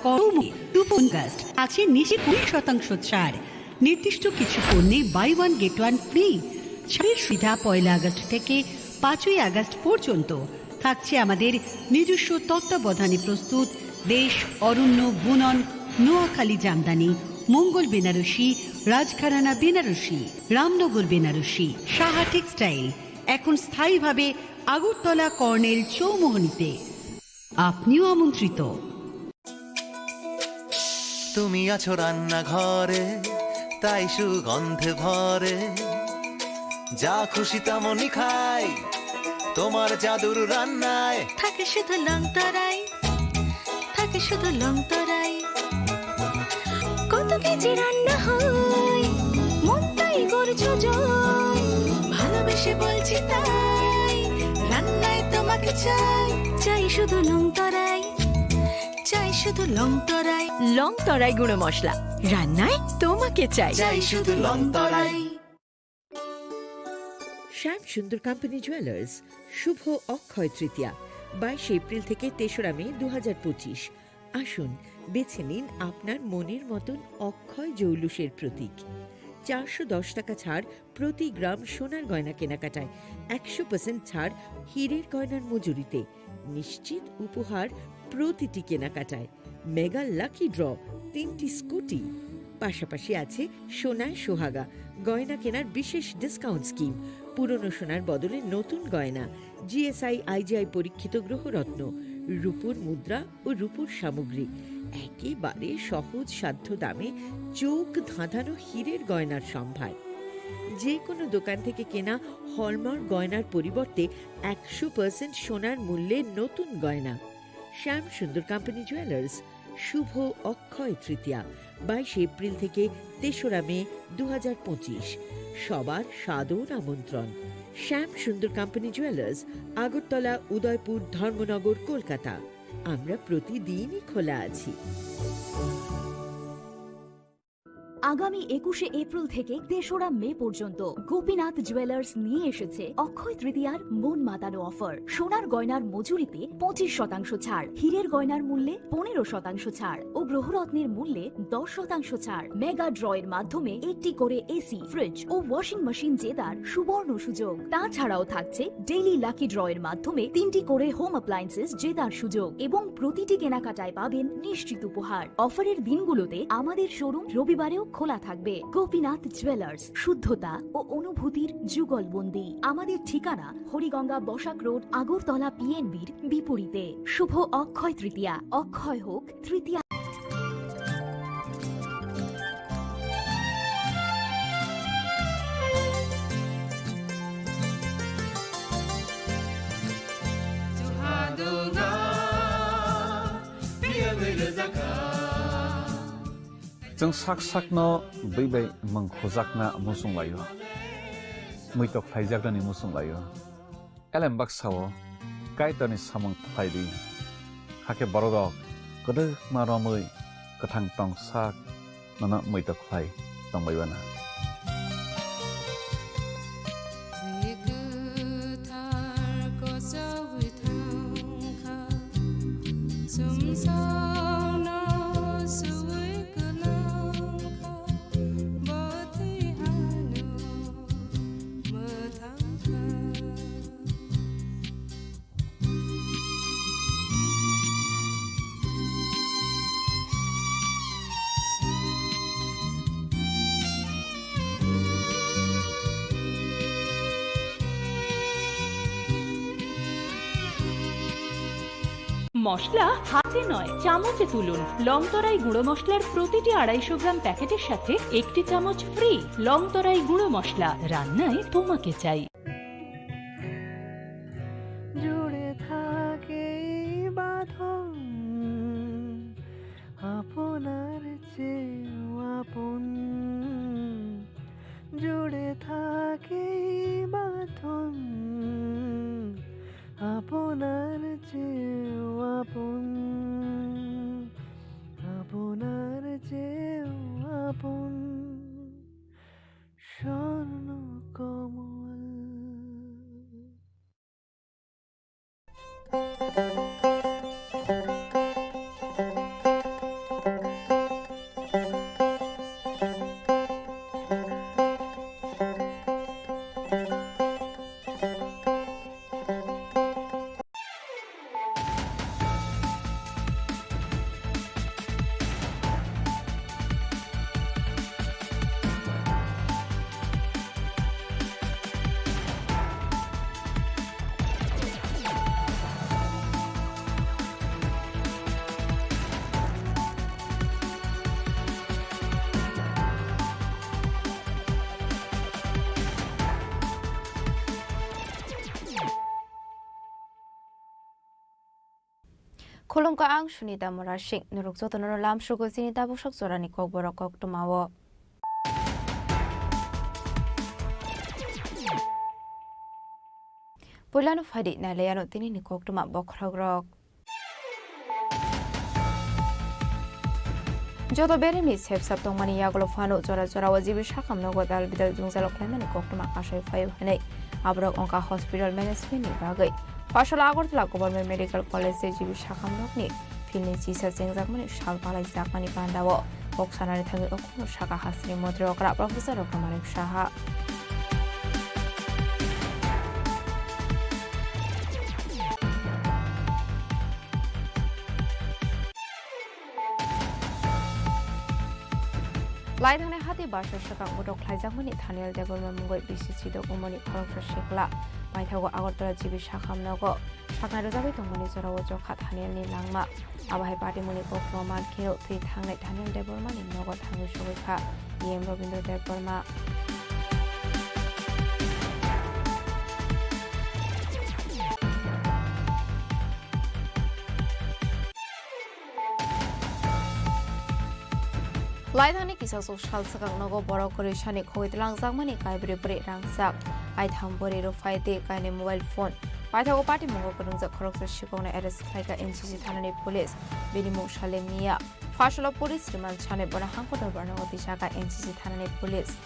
কম দুপুন গাস্ট আছে নিচে কুড়ি শতাংশ ছাড়। নির্দিষ্ট কিছু পণ্যে buy one get one free. ছাড়ের সুবিধা পয়লা আগস্ট থেকে পাঁচই আগস্ট পর্যন্ত। থাকছে আমাদের নিজস্ব তত্ত্বাবধানে প্রস্তুত দেশ অরণ্য বুনন নোয়াখালী জামদানি, মঙ্গল বেনারসি, রাজঘরানা বেনারসি, রামনগর বেনারসি, সাহা টেক্সটাইল, এখন স্থায়ীভাবে আগরতলা কর্নেল চৌমোহনীতে। আপনিও আমন্ত্রিত। তুমি আছো রান্নাঘরে, তাই সুগন্ধে ভরে। যা খুশি তেমনই খাই, তোমার জাদুর রান্নায়। থাকে শুধু লংতরাই, থাকে শুধু লংতরাই। কত কেজি রান্না হয়, মনটাই করছো জয়। ভালোবেসে বলছি তাই, রান্নায় তোমাকে চাই, চাই শুধু লংতরাই। চাই শুধু লংতরাই। লংতরাই গুঁড়ো মশলা, রান্নায় তোমাকে চাই। চাই শুধু লংতরাই। শ্যাম সুন্দর কোম্পানি জুয়েলার্স, শুভ অক্ষয় তৃতীয়া, বাইশে এপ্রিল থেকে তেসরা মে দু হাজার পঁচিশ। আসুন, বেছে নিন আপনার মনের মতন অক্ষয় জৌলুসের প্রতীক। চারশো দশ টাকা ছাড় প্রতি গ্রাম সোনার গয়না কেনাকাটায়, একশো পার্সেন্ট ছাড় হীরের গয়নার মজুরিতে, নিশ্চিত উপহার প্রতিটি কেনাকাটায়, মেগা লাকি ড্র, তিনটি স্কুটি, পাশাপাশি আছে সোনায় সোহাগা, গয়না কেনার বিশেষ ডিসকাউন্ট স্কিম, পুরনো সোনার বদলে নতুন গয়না, জিএসআই আইজিআই পরীক্ষিত গ্রহরত্ন, রূপোর মুদ্রা ও রূপোর সামগ্রী, একেবারে সহজ সাধ্য দামে চোখ ধাঁধানো হীরের গয়নার সম্ভার। যে কোনো দোকান থেকে কেনা হলমার্ক গয়নার পরিবর্তে একশো পার্সেন্ট সোনার মূল্যে নতুন গয়না। শ্যাম সুন্দর কোম্পানি জুয়েলার্স, শুভ অক্ষয় তৃতীয়া, বাইশে এপ্রিল থেকে তেসরা মে দু হাজার পঁচিশ। সবার সাদর আমন্ত্রণ। শ্যাম সুন্দর কোম্পানি জুয়েলার্স, আগরতলা, উদয়পুর, ধর্মনগর, কলকাতা। আমরা প্রতিদিনই খোলা আছি। আগামী একুশে এপ্রিল থেকে তেসরা মে পর্যন্ত গোপীনাথ জুয়েলার্স নিয়ে এসেছে অক্ষয় তৃতীয়ার মন মাতানো অফার। সোনার গয়নার মজুরিতে পঁচিশ শতাংশ ছাড়, হীরের গয়নার মূল্যে পনেরো শতাংশ ছাড় ও গ্রহরত্নের মূল্যে দশ শতাংশ ছাড়। মেগা ড্র এর মাধ্যমে একটি করে এসি, ফ্রিজ ও ওয়াশিং মেশিন জেতার সুবর্ণ সুযোগ। তাছাড়াও থাকছে ডেইলি লাকি ড্র এর মাধ্যমে তিনটি করে হোম অ্যাপ্লায়েন্সেস জেতার সুযোগ এবং প্রতিটি কেনাকাটায় পাবেন নিশ্চিত উপহার। অফারের দিনগুলোতে আমাদের শোরুম রবিবারেও খোলা থাকবে। গোপীনাথ জুয়েলার্স, শুদ্ধতা ও অনুভূতির যুগলবন্দি। আমাদের ঠিকানা হরিগঙ্গা বসাক রোড, আগরতলা পিএনবির বিপরীতে। শুভ অক্ষয় তৃতীয়া, অক্ষয় হোক তৃতীয়া। Chwng sak sakno bwi bai mung khujakna muchung laio. Muitok khlaijaknani muchung laio. Elem baksa-o Kaitorni samung khlai di. Hakhe bororok kwdwkma romwi kwthang tong sak nono muitok khlai tongbai uana. Kwthar kochwi thang. Chwngsaono swi kwlwng kha, bwtwi ano mwthang kha. মশলা হাতে নয়, চামচে তুলুন। লংতরাই গুঁড়ো মশলার প্রতিটি আড়াইশো গ্রাম প্যাকেটের সাথে একটি চামচ ফ্রি। লংতরাই গুঁড়ো মশলা, রান্নায় তোমাকে চাই। জুড়ে থাকে এই বাঁধন, আপনার চেয়েও আপন। জুড়ে থাকে এই বাঁধন, আপনার চেয়েও আপন, আপনার চেয়েও আপন। স্বর্ণ কমল। Khulumkha, ang Sunita Murasing. Norok jotono lamsugo chini tabuksak jorani kokborok koktwmao. Puilano phaidi nailaiano tinini koktwma bokhorokrok. Joto beremni sepsap tongmani yagulo phano jora jorao G B sakam nogo dal bidal jwngjalo khlaimani koktwma achai phaio hinwi aborok wngkha hospital management ni bagwi. Phasalo Agartala Government Medical College tei G B sakam nokni field ni chisa chengjakmani sal palaijakmani pandao kok sanani thangwi okhorno sakha hasteni montri okra Professor Doctor Manik Saha. Lai thangnai hati barsa swkang bodol khlaijakmani Thaniel Debbarma mungwi bisi chidok wngmani khoroksa sikla paithago Agartala G B sakam nogo saknai rwjagwi tongmani jorao chokha Thaniel ni langma. Abo hai patimungni koktwma mankhe thwi thangnai Thaniel Debbarma ni nogo thangwi sogwi kha E M Rabindra Debbarma. Lai thangni kisasok sal swkang nogo borok kwrwi sani khogwi twlangjakmani kaibrwi bwrwi rangchak, aitham bwrwi rwphai tei kainwi mobile phone. Paithago patimungo kwrwngjak khoroksa sikokno arrest khlaikha N C C thanani police, bini mung Salim Miya. Phasalo police remand sanwi bono hangko dorbar nogo twijaka N C C thanani police.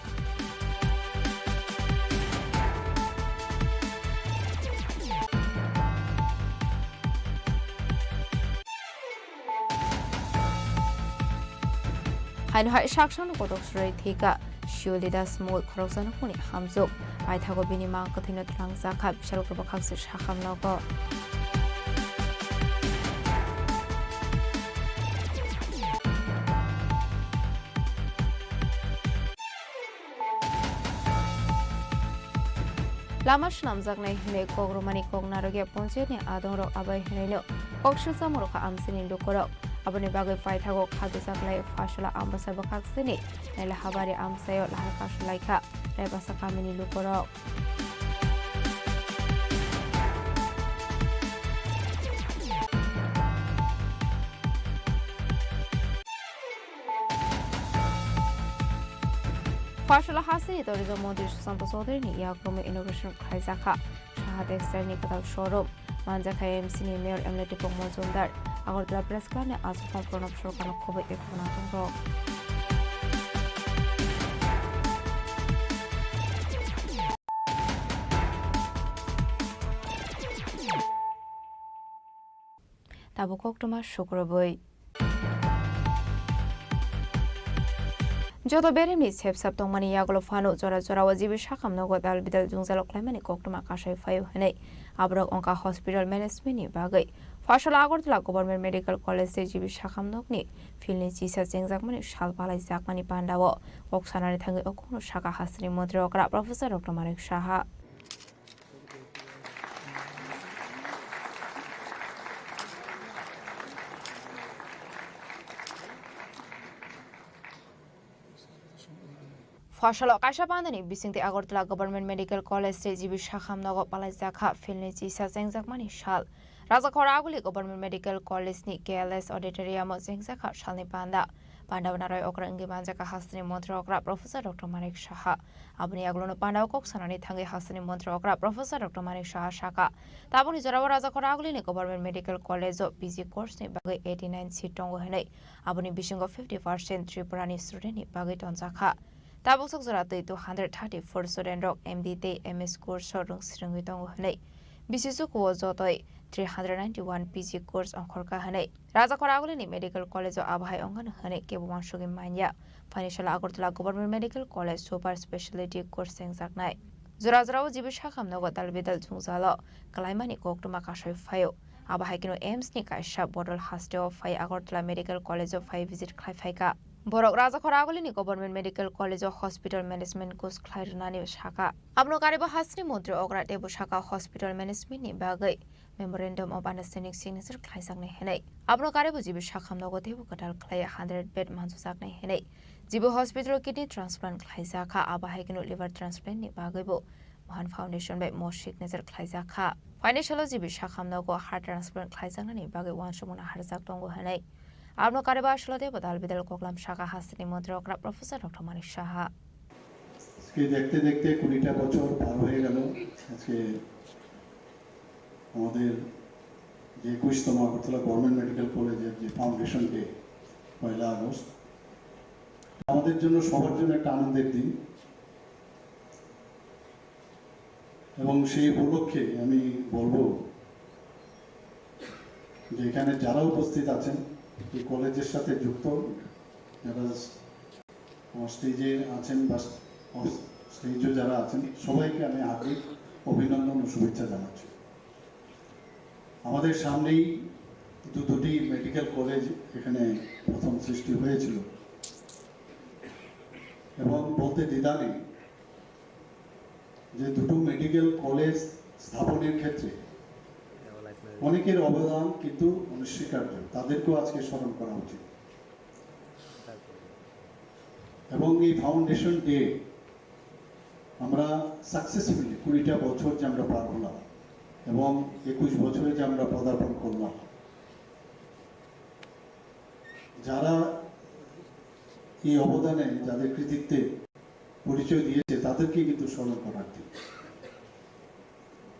Haino hai saksano kotok swrwi thwikha Shioli Das mungwi khoroksa nukhungni hamjwk. Paithago bini mang kwthwino twlangjakha, bisalo kwbakhakswk sakam nogo. Lama swnamjaknai hwnwi kok rwmani kok narwkya ponchayatni adongrok abai hwnwino kok swchamung rwkha amchaini lukurok. Aboni bagwi paithago kha dujak lai Phasalo Ambasa bwkhaksini Naila Habari amchaio lahai kasu laikha Raibasa kamini lukurok. Phasalo hasteni tourism montri Sushanta Chowdhury ni yakrumwi inauguration khlaijakha Saha Textile ni kwtal showroom. Manjakha M C ni mayor M L A Dipok Majumdar. Agartala Press Club ni achukmung Pranab Sarkar no khobwi ekhono tongo. abo koktwma sukrubwi. Joto beremni sepsap tongmani yagulo phano jora jorao G B sakham nogo dal bidal jwngjalo khlaimani koktwma kasai phaio hwnwi aborok wngkha hospital management ni bagwi. Phasalo Agartala Government Medical College tei G B sakham nokni field ni chisa chengjakmani sal palaijakmani pandao kok sanani thangwi o kokno sakha hasteni montri okra Professor Doctor Manik Saha. Phasalo kaisa pandani bisingtwi Agartala Government Medical College tei G B sakham nogo palaijakha field ni chisa chengjakmani sal. Rajakhor Aguli Government Medical College ni K L S auditorium o chengjakha salni panda. Pandao naroi okra wngwi manjakha hasteni montri okra Professor Doctor Manik Saha. Aboni yagulono pandao kok sanani thangwi hasteni montri okra Professor Doctor Manik Saha sakha, tabukni jorao Rajakhor Agulini Government Medical College o P G course ni bagwi eighty nine seat tongo hwnwi, aboni bisingo fifty percent Tripura ni student ni bagwi tonjakha. Tabuk sok jora twi two hundred thirty four student rok M D tei M S course o rwng swrwngwi tongo hwnwi, bisi chukuo jotoi three hundred ninety one P G course ongkhorkha hwnwi. Rajakhor Agulini Medical College o abo hai wngkha hwnwi kebo uansugwi manya. Phaini salo Agartala Government Medical College Super Speciality Course chengjaknai. Jora jorao G B sakham nogo dal bidal jwngjalo kalaimani koktwma kasai phaio. Abo hai kheno AIIMS ni kaisa bodol hasteo phai Agartala Medical College o phai visit khlai phaikha. Borok Rajakhor Agulini Government Medical College o hospital management course khlai rwnani sakha. Abono karibo hasteni montri okra teibo sakha hospital management ni bagwi Memorandum of Understanding signature khlaijaknai hwnwi. Abono karibo G B sakham nogo teibo kwtal khlai hundred bed mansujaknai hwnwi. G B hospital o kidney transplant khlaijakha, abo hai kheno liver transplant ni bagwibo Mohan Foundation bai mo signature khlaijakha. Phaini salo G B sakham nogo heart transplant khlaijaknani bagwi uansukmung naharjak tongo hwnwi. Abono karibo aswlade bodal bidal koklam sakha hasteni montri okra Professor Doctor Manik Saha. আজকে দেখতে দেখতে কুড়িটা বছর পার হয়ে গেল। আজকে আমাদের যে একুশতম আগরতলা গভর্নমেন্ট মেডিকেল কলেজের যে ফাউন্ডেশন ডে, পয়লা আগস্ট, আমাদের জন্য, সবার জন্য একটা আনন্দের দিন। এবং সেই উপলক্ষে আমি বলবো যে এখানে যারা উপস্থিত আছেন, এই কলেজের সাথে যুক্ত, যারা আমার স্টেজে আছেন বা অফ স্টেজে যারা আছেন, সবাইকে আমি হার্দিক অভিনন্দন ও শুভেচ্ছা জানাচ্ছি। আমাদের সামনেই দু-, দুটি মেডিকেল কলেজ এখানে প্রথম সৃষ্টি হয়েছিল এবং বলতে দ্বিধা নেই যে দুটো মেডিকেল কলেজ স্থাপনের ক্ষেত্রে অনেকের অবদান কিন্তু অনস্বীকার্য, তাদেরকেও আজকে স্মরণ করা উচিত। এবং এই ফাউন্ডেশন ডে আমরা সাকসেসফুলি কুড়িটা বছর যে আমরা পার হলাম এবং একুশ বছরে যে আমরা পদার্পণ করলাম, যারা এই অবদানে, যাদের কৃতিত্বে পরিচয় দিয়েছে, তাদেরকে কিন্তু স্মরণ করার দিন।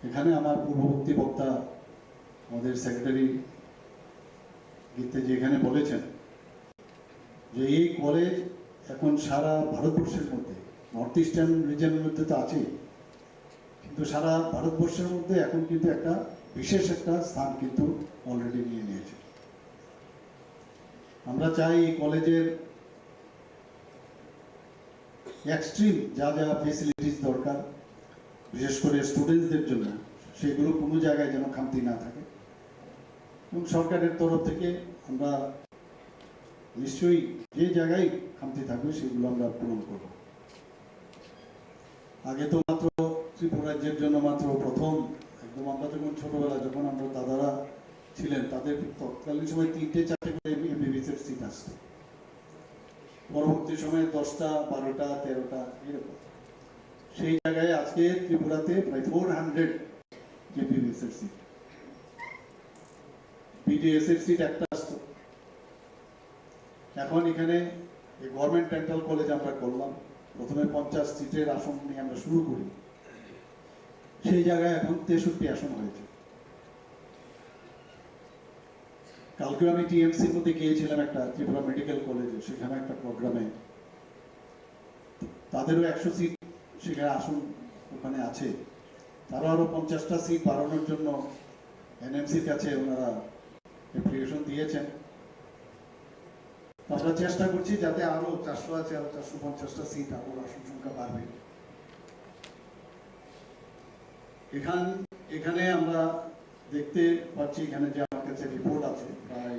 এখানে আমার পূর্ববর্তী বক্তা, আমাদের সেক্রেটারি গীতে যে এখানে বলেছেন যে এই কলেজ এখন সারা ভারতবর্ষের মধ্যে, নর্থ ইস্টার্ন রিজনের মধ্যে তো আছেই, কিন্তু সারা ভারতবর্ষের মধ্যে এখন কিন্তু একটা বিশেষ একটা স্থান কিন্তু অলরেডি নিয়ে নিয়েছে। আমরা চাই এই কলেজের এক্সট্রিম যা যা ফেসিলিটিস দরকার, বিশেষ করে স্টুডেন্টসদের জন্য, সেগুলো কোনো জায়গায় যেন খামতি না থাকে। এবং সরকারের তরফ থেকে আমরা নিশ্চয়ই যে জায়গায় খামতি থাকবে, সেগুলো আমরা পূরণ করব। আগে তো মাত্র ত্রিপুরা রাজ্যের জন্য মাত্র প্রথম, একদম আমরা যখন ছোটবেলা, যখন আমরা দাদারা ছিলেন, তাদের তৎকালীন সময় তিনটে চারটে করে এমবিবিএস এর সিট আসতো। পরবর্তী সময়ে দশটা, বারোটা, তেরোটা, এরকম। সেই জায়গায় আজকে ত্রিপুরাতে প্রায় ফোর হান্ড্রেড এমবিবিএস এর সিট। বিডিএস এর সিট একটা আসতো। এখন এখানে এই গভর্নমেন্ট ডেন্টাল কলেজ আমরা করলাম, প্রথমে পঞ্চাশ সিটের আসন নিয়ে আমরা শুরু করি, সেই জায়গায় এখন তেষট্টি আসন হয়েছে। কালকে আমি টিএমসির মধ্যে গিয়েছিলাম একটা ত্রিপুরা মেডিকেল কলেজে, সেখানে একটা প্রোগ্রামে। তাদেরও একশো সিট সেখানে আসন ওখানে আছে। তারা আরও পঞ্চাশটা সিট বাড়ানোর জন্য এনএমসির কাছে ওনারা অ্যাপ্লিকেশন দিয়েছেন। তো আমরা চেষ্টা করছি যাতে আরো চারশো আছে, আরো চারশো পঞ্চাশটা সিট, আরো আসন সংখ্যা বাড়বে। এখান এখানে আমরা দেখতে পাচ্ছি, এখানে যে আমার কাছে রিপোর্ট আছে, প্রায়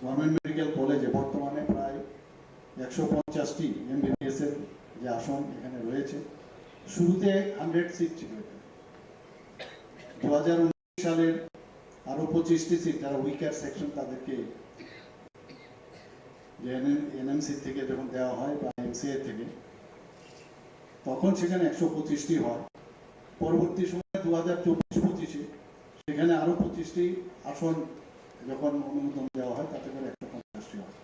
গভর্নমেন্ট মেডিকেল কলেজে বর্তমানে প্রায় একশো পঞ্চাশটি এমবিবিএস এর যে আসন এখানে রয়েছে, শুরুতে হান্ড্রেড সিট ছিল এখানে। দু হাজার উনিশ সালের আরো পঁচিশটি সিট, যারা উইকার সেকশন, তাদেরকে যে এনএমসি থেকে যখন দেওয়া হয় বা এমসিএ থেকে, তখন সেখানে একশো পঁচিশটি হয়। পরবর্তী সময় দু হাজার চব্বিশ পঁচিশে সেখানে আরো পঁচিশটি আসন যখন অনুমোদন দেওয়া হয়, তাতে করে একশো পঞ্চাশটি হয়।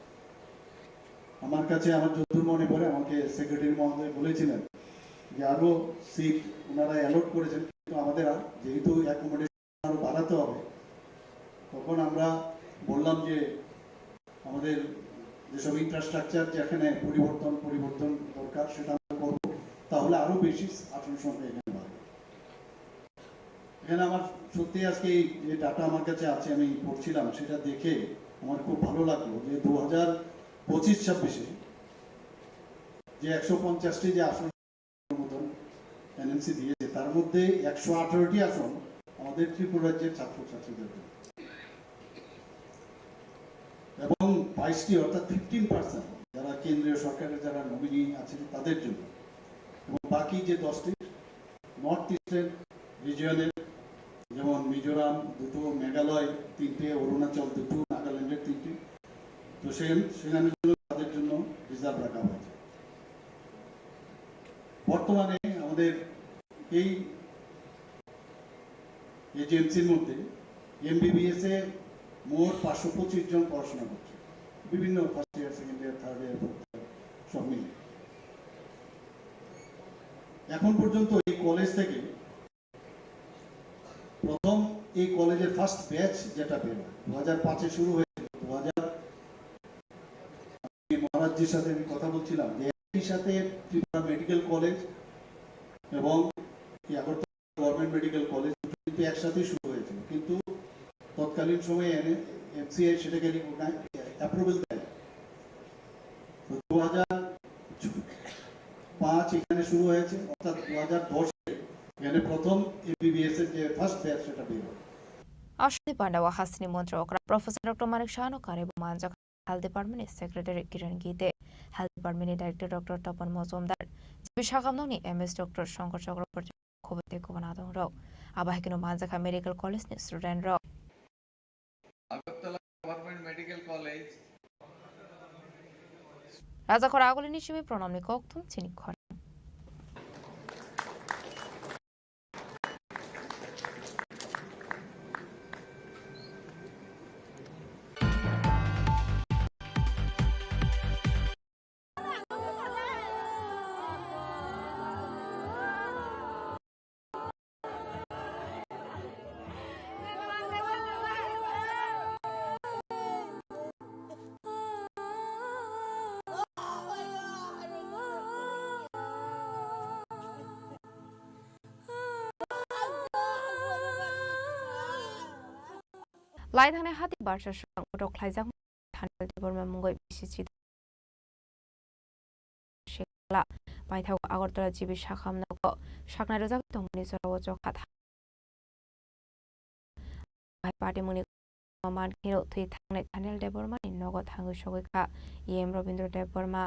আমার কাছে, আমার যতদূর মনে পড়ে, আমাকে সেক্রেটারি মহোদয় বলেছিলেন যে আরো সিট ওনারা অ্যালট করেছেন, কিন্তু আমাদের আর, যেহেতু অ্যাকোমোডেশন আরো বাড়াতে হবে, তখন আমরা বললাম যে আমাদের যেসব ইনফ্রাস্ট্রাকচার, যেখানে পরিবর্তন পরিবর্তন দরকার, সেটা আমরা করবো, তাহলে আরো বেশি আসন সংখ্যা এখানে বাড়বে। এখানে আমার সত্যি আজকে এই যে ডাটা আমার কাছে আছে, আমি পড়ছিলাম, সেটা দেখে আমার খুব ভালো লাগলো যে দু হাজার পঁচিশ ছাব্বিশে যে একশো পঞ্চাশটি যে আসন অনুমোদন এনএমসি দিয়েছে, তার মধ্যে একশো আঠারোটি আসন আমাদের ত্রিপুরা রাজ্যের ছাত্রছাত্রীদের জন্য এবং বাইশটি, অর্থাৎ ফিফটিন পার্সেন্ট, যারা কেন্দ্রীয় সরকারের যারা নমিনি আছেন, তাদের জন্য। এবং বাকি যে দশটি নর্থ ইস্টার্ন রিজিয়নের, যেমন মিজোরাম দুটো, মেঘালয় তিনটে, অরুণাচল দুটো, নাগাল্যান্ডের তিনটে, তো সেই সেখানে তাদের জন্য রিজার্ভ রাখা হয়েছে। বর্তমানে আমাদের এই এজেন্সির মধ্যে এমবিবিএস এ মোট পাঁচশো পঁচিশ জন পড়াশোনা করছে, বিভিন্ন first year, second year, third year, fourth year, সব মিলে। এখন পর্যন্ত এই কলেজ থেকে প্রথম, এই কলেজের ফার্স্ট ব্যাচ যেটা বেরোয়, দু হাজার পাঁচে শুরু হয়েছিল, দু হাজার, আমি মহারাজজির সাথে আমি কথা বলছিলাম যে একই সাথে ত্রিপুরা মেডিকেল কলেজ এবং এই আগরতলা গভর্নমেন্ট মেডিকেল কলেজ দুটো কিন্তু একসাথেই শুরু হয়েছিল, কিন্তু তৎকালীন সময়ে এমসিআই সেটাকে অ্যাপ্রুভাল দেয়। তো দু হাজার পাঁচ এখানে শুরু হয়েছে, অর্থাৎ দু হাজার দশে এখানে প্রথম এমবিবিএস এর যে ফার্স্ট ব্যাচ, সেটা বের হয়। Ashwini Panda o hasini montri okra Professor Doctor Manik Saha no kare bo manjak Health Department ni Secretary Kiran Gite, Health Department ni Director Doctor Tapan Mojumdar, G B Sakamnok ni M S Doctor Shankar Chakraborty, khobor tei kubun adong rok. Abo hai kheno manjakha Medical College ni student rok. Agartala Government Medical College. Rajakhor Agulini simi Pranamni kokthum chini khorang. Lai thangnai hati barsa swkang utok khlaijak Thanel Debbarma mungwi bisi chida Shekla paithago Agartala G B Sakham nogo saknai rwjak tongmani jorao chokha tha-, hai party mungni man kheno thwi thangnai Thanel Debbarma ni nogo thangwi sogwi kha E M Robindra Debbarma.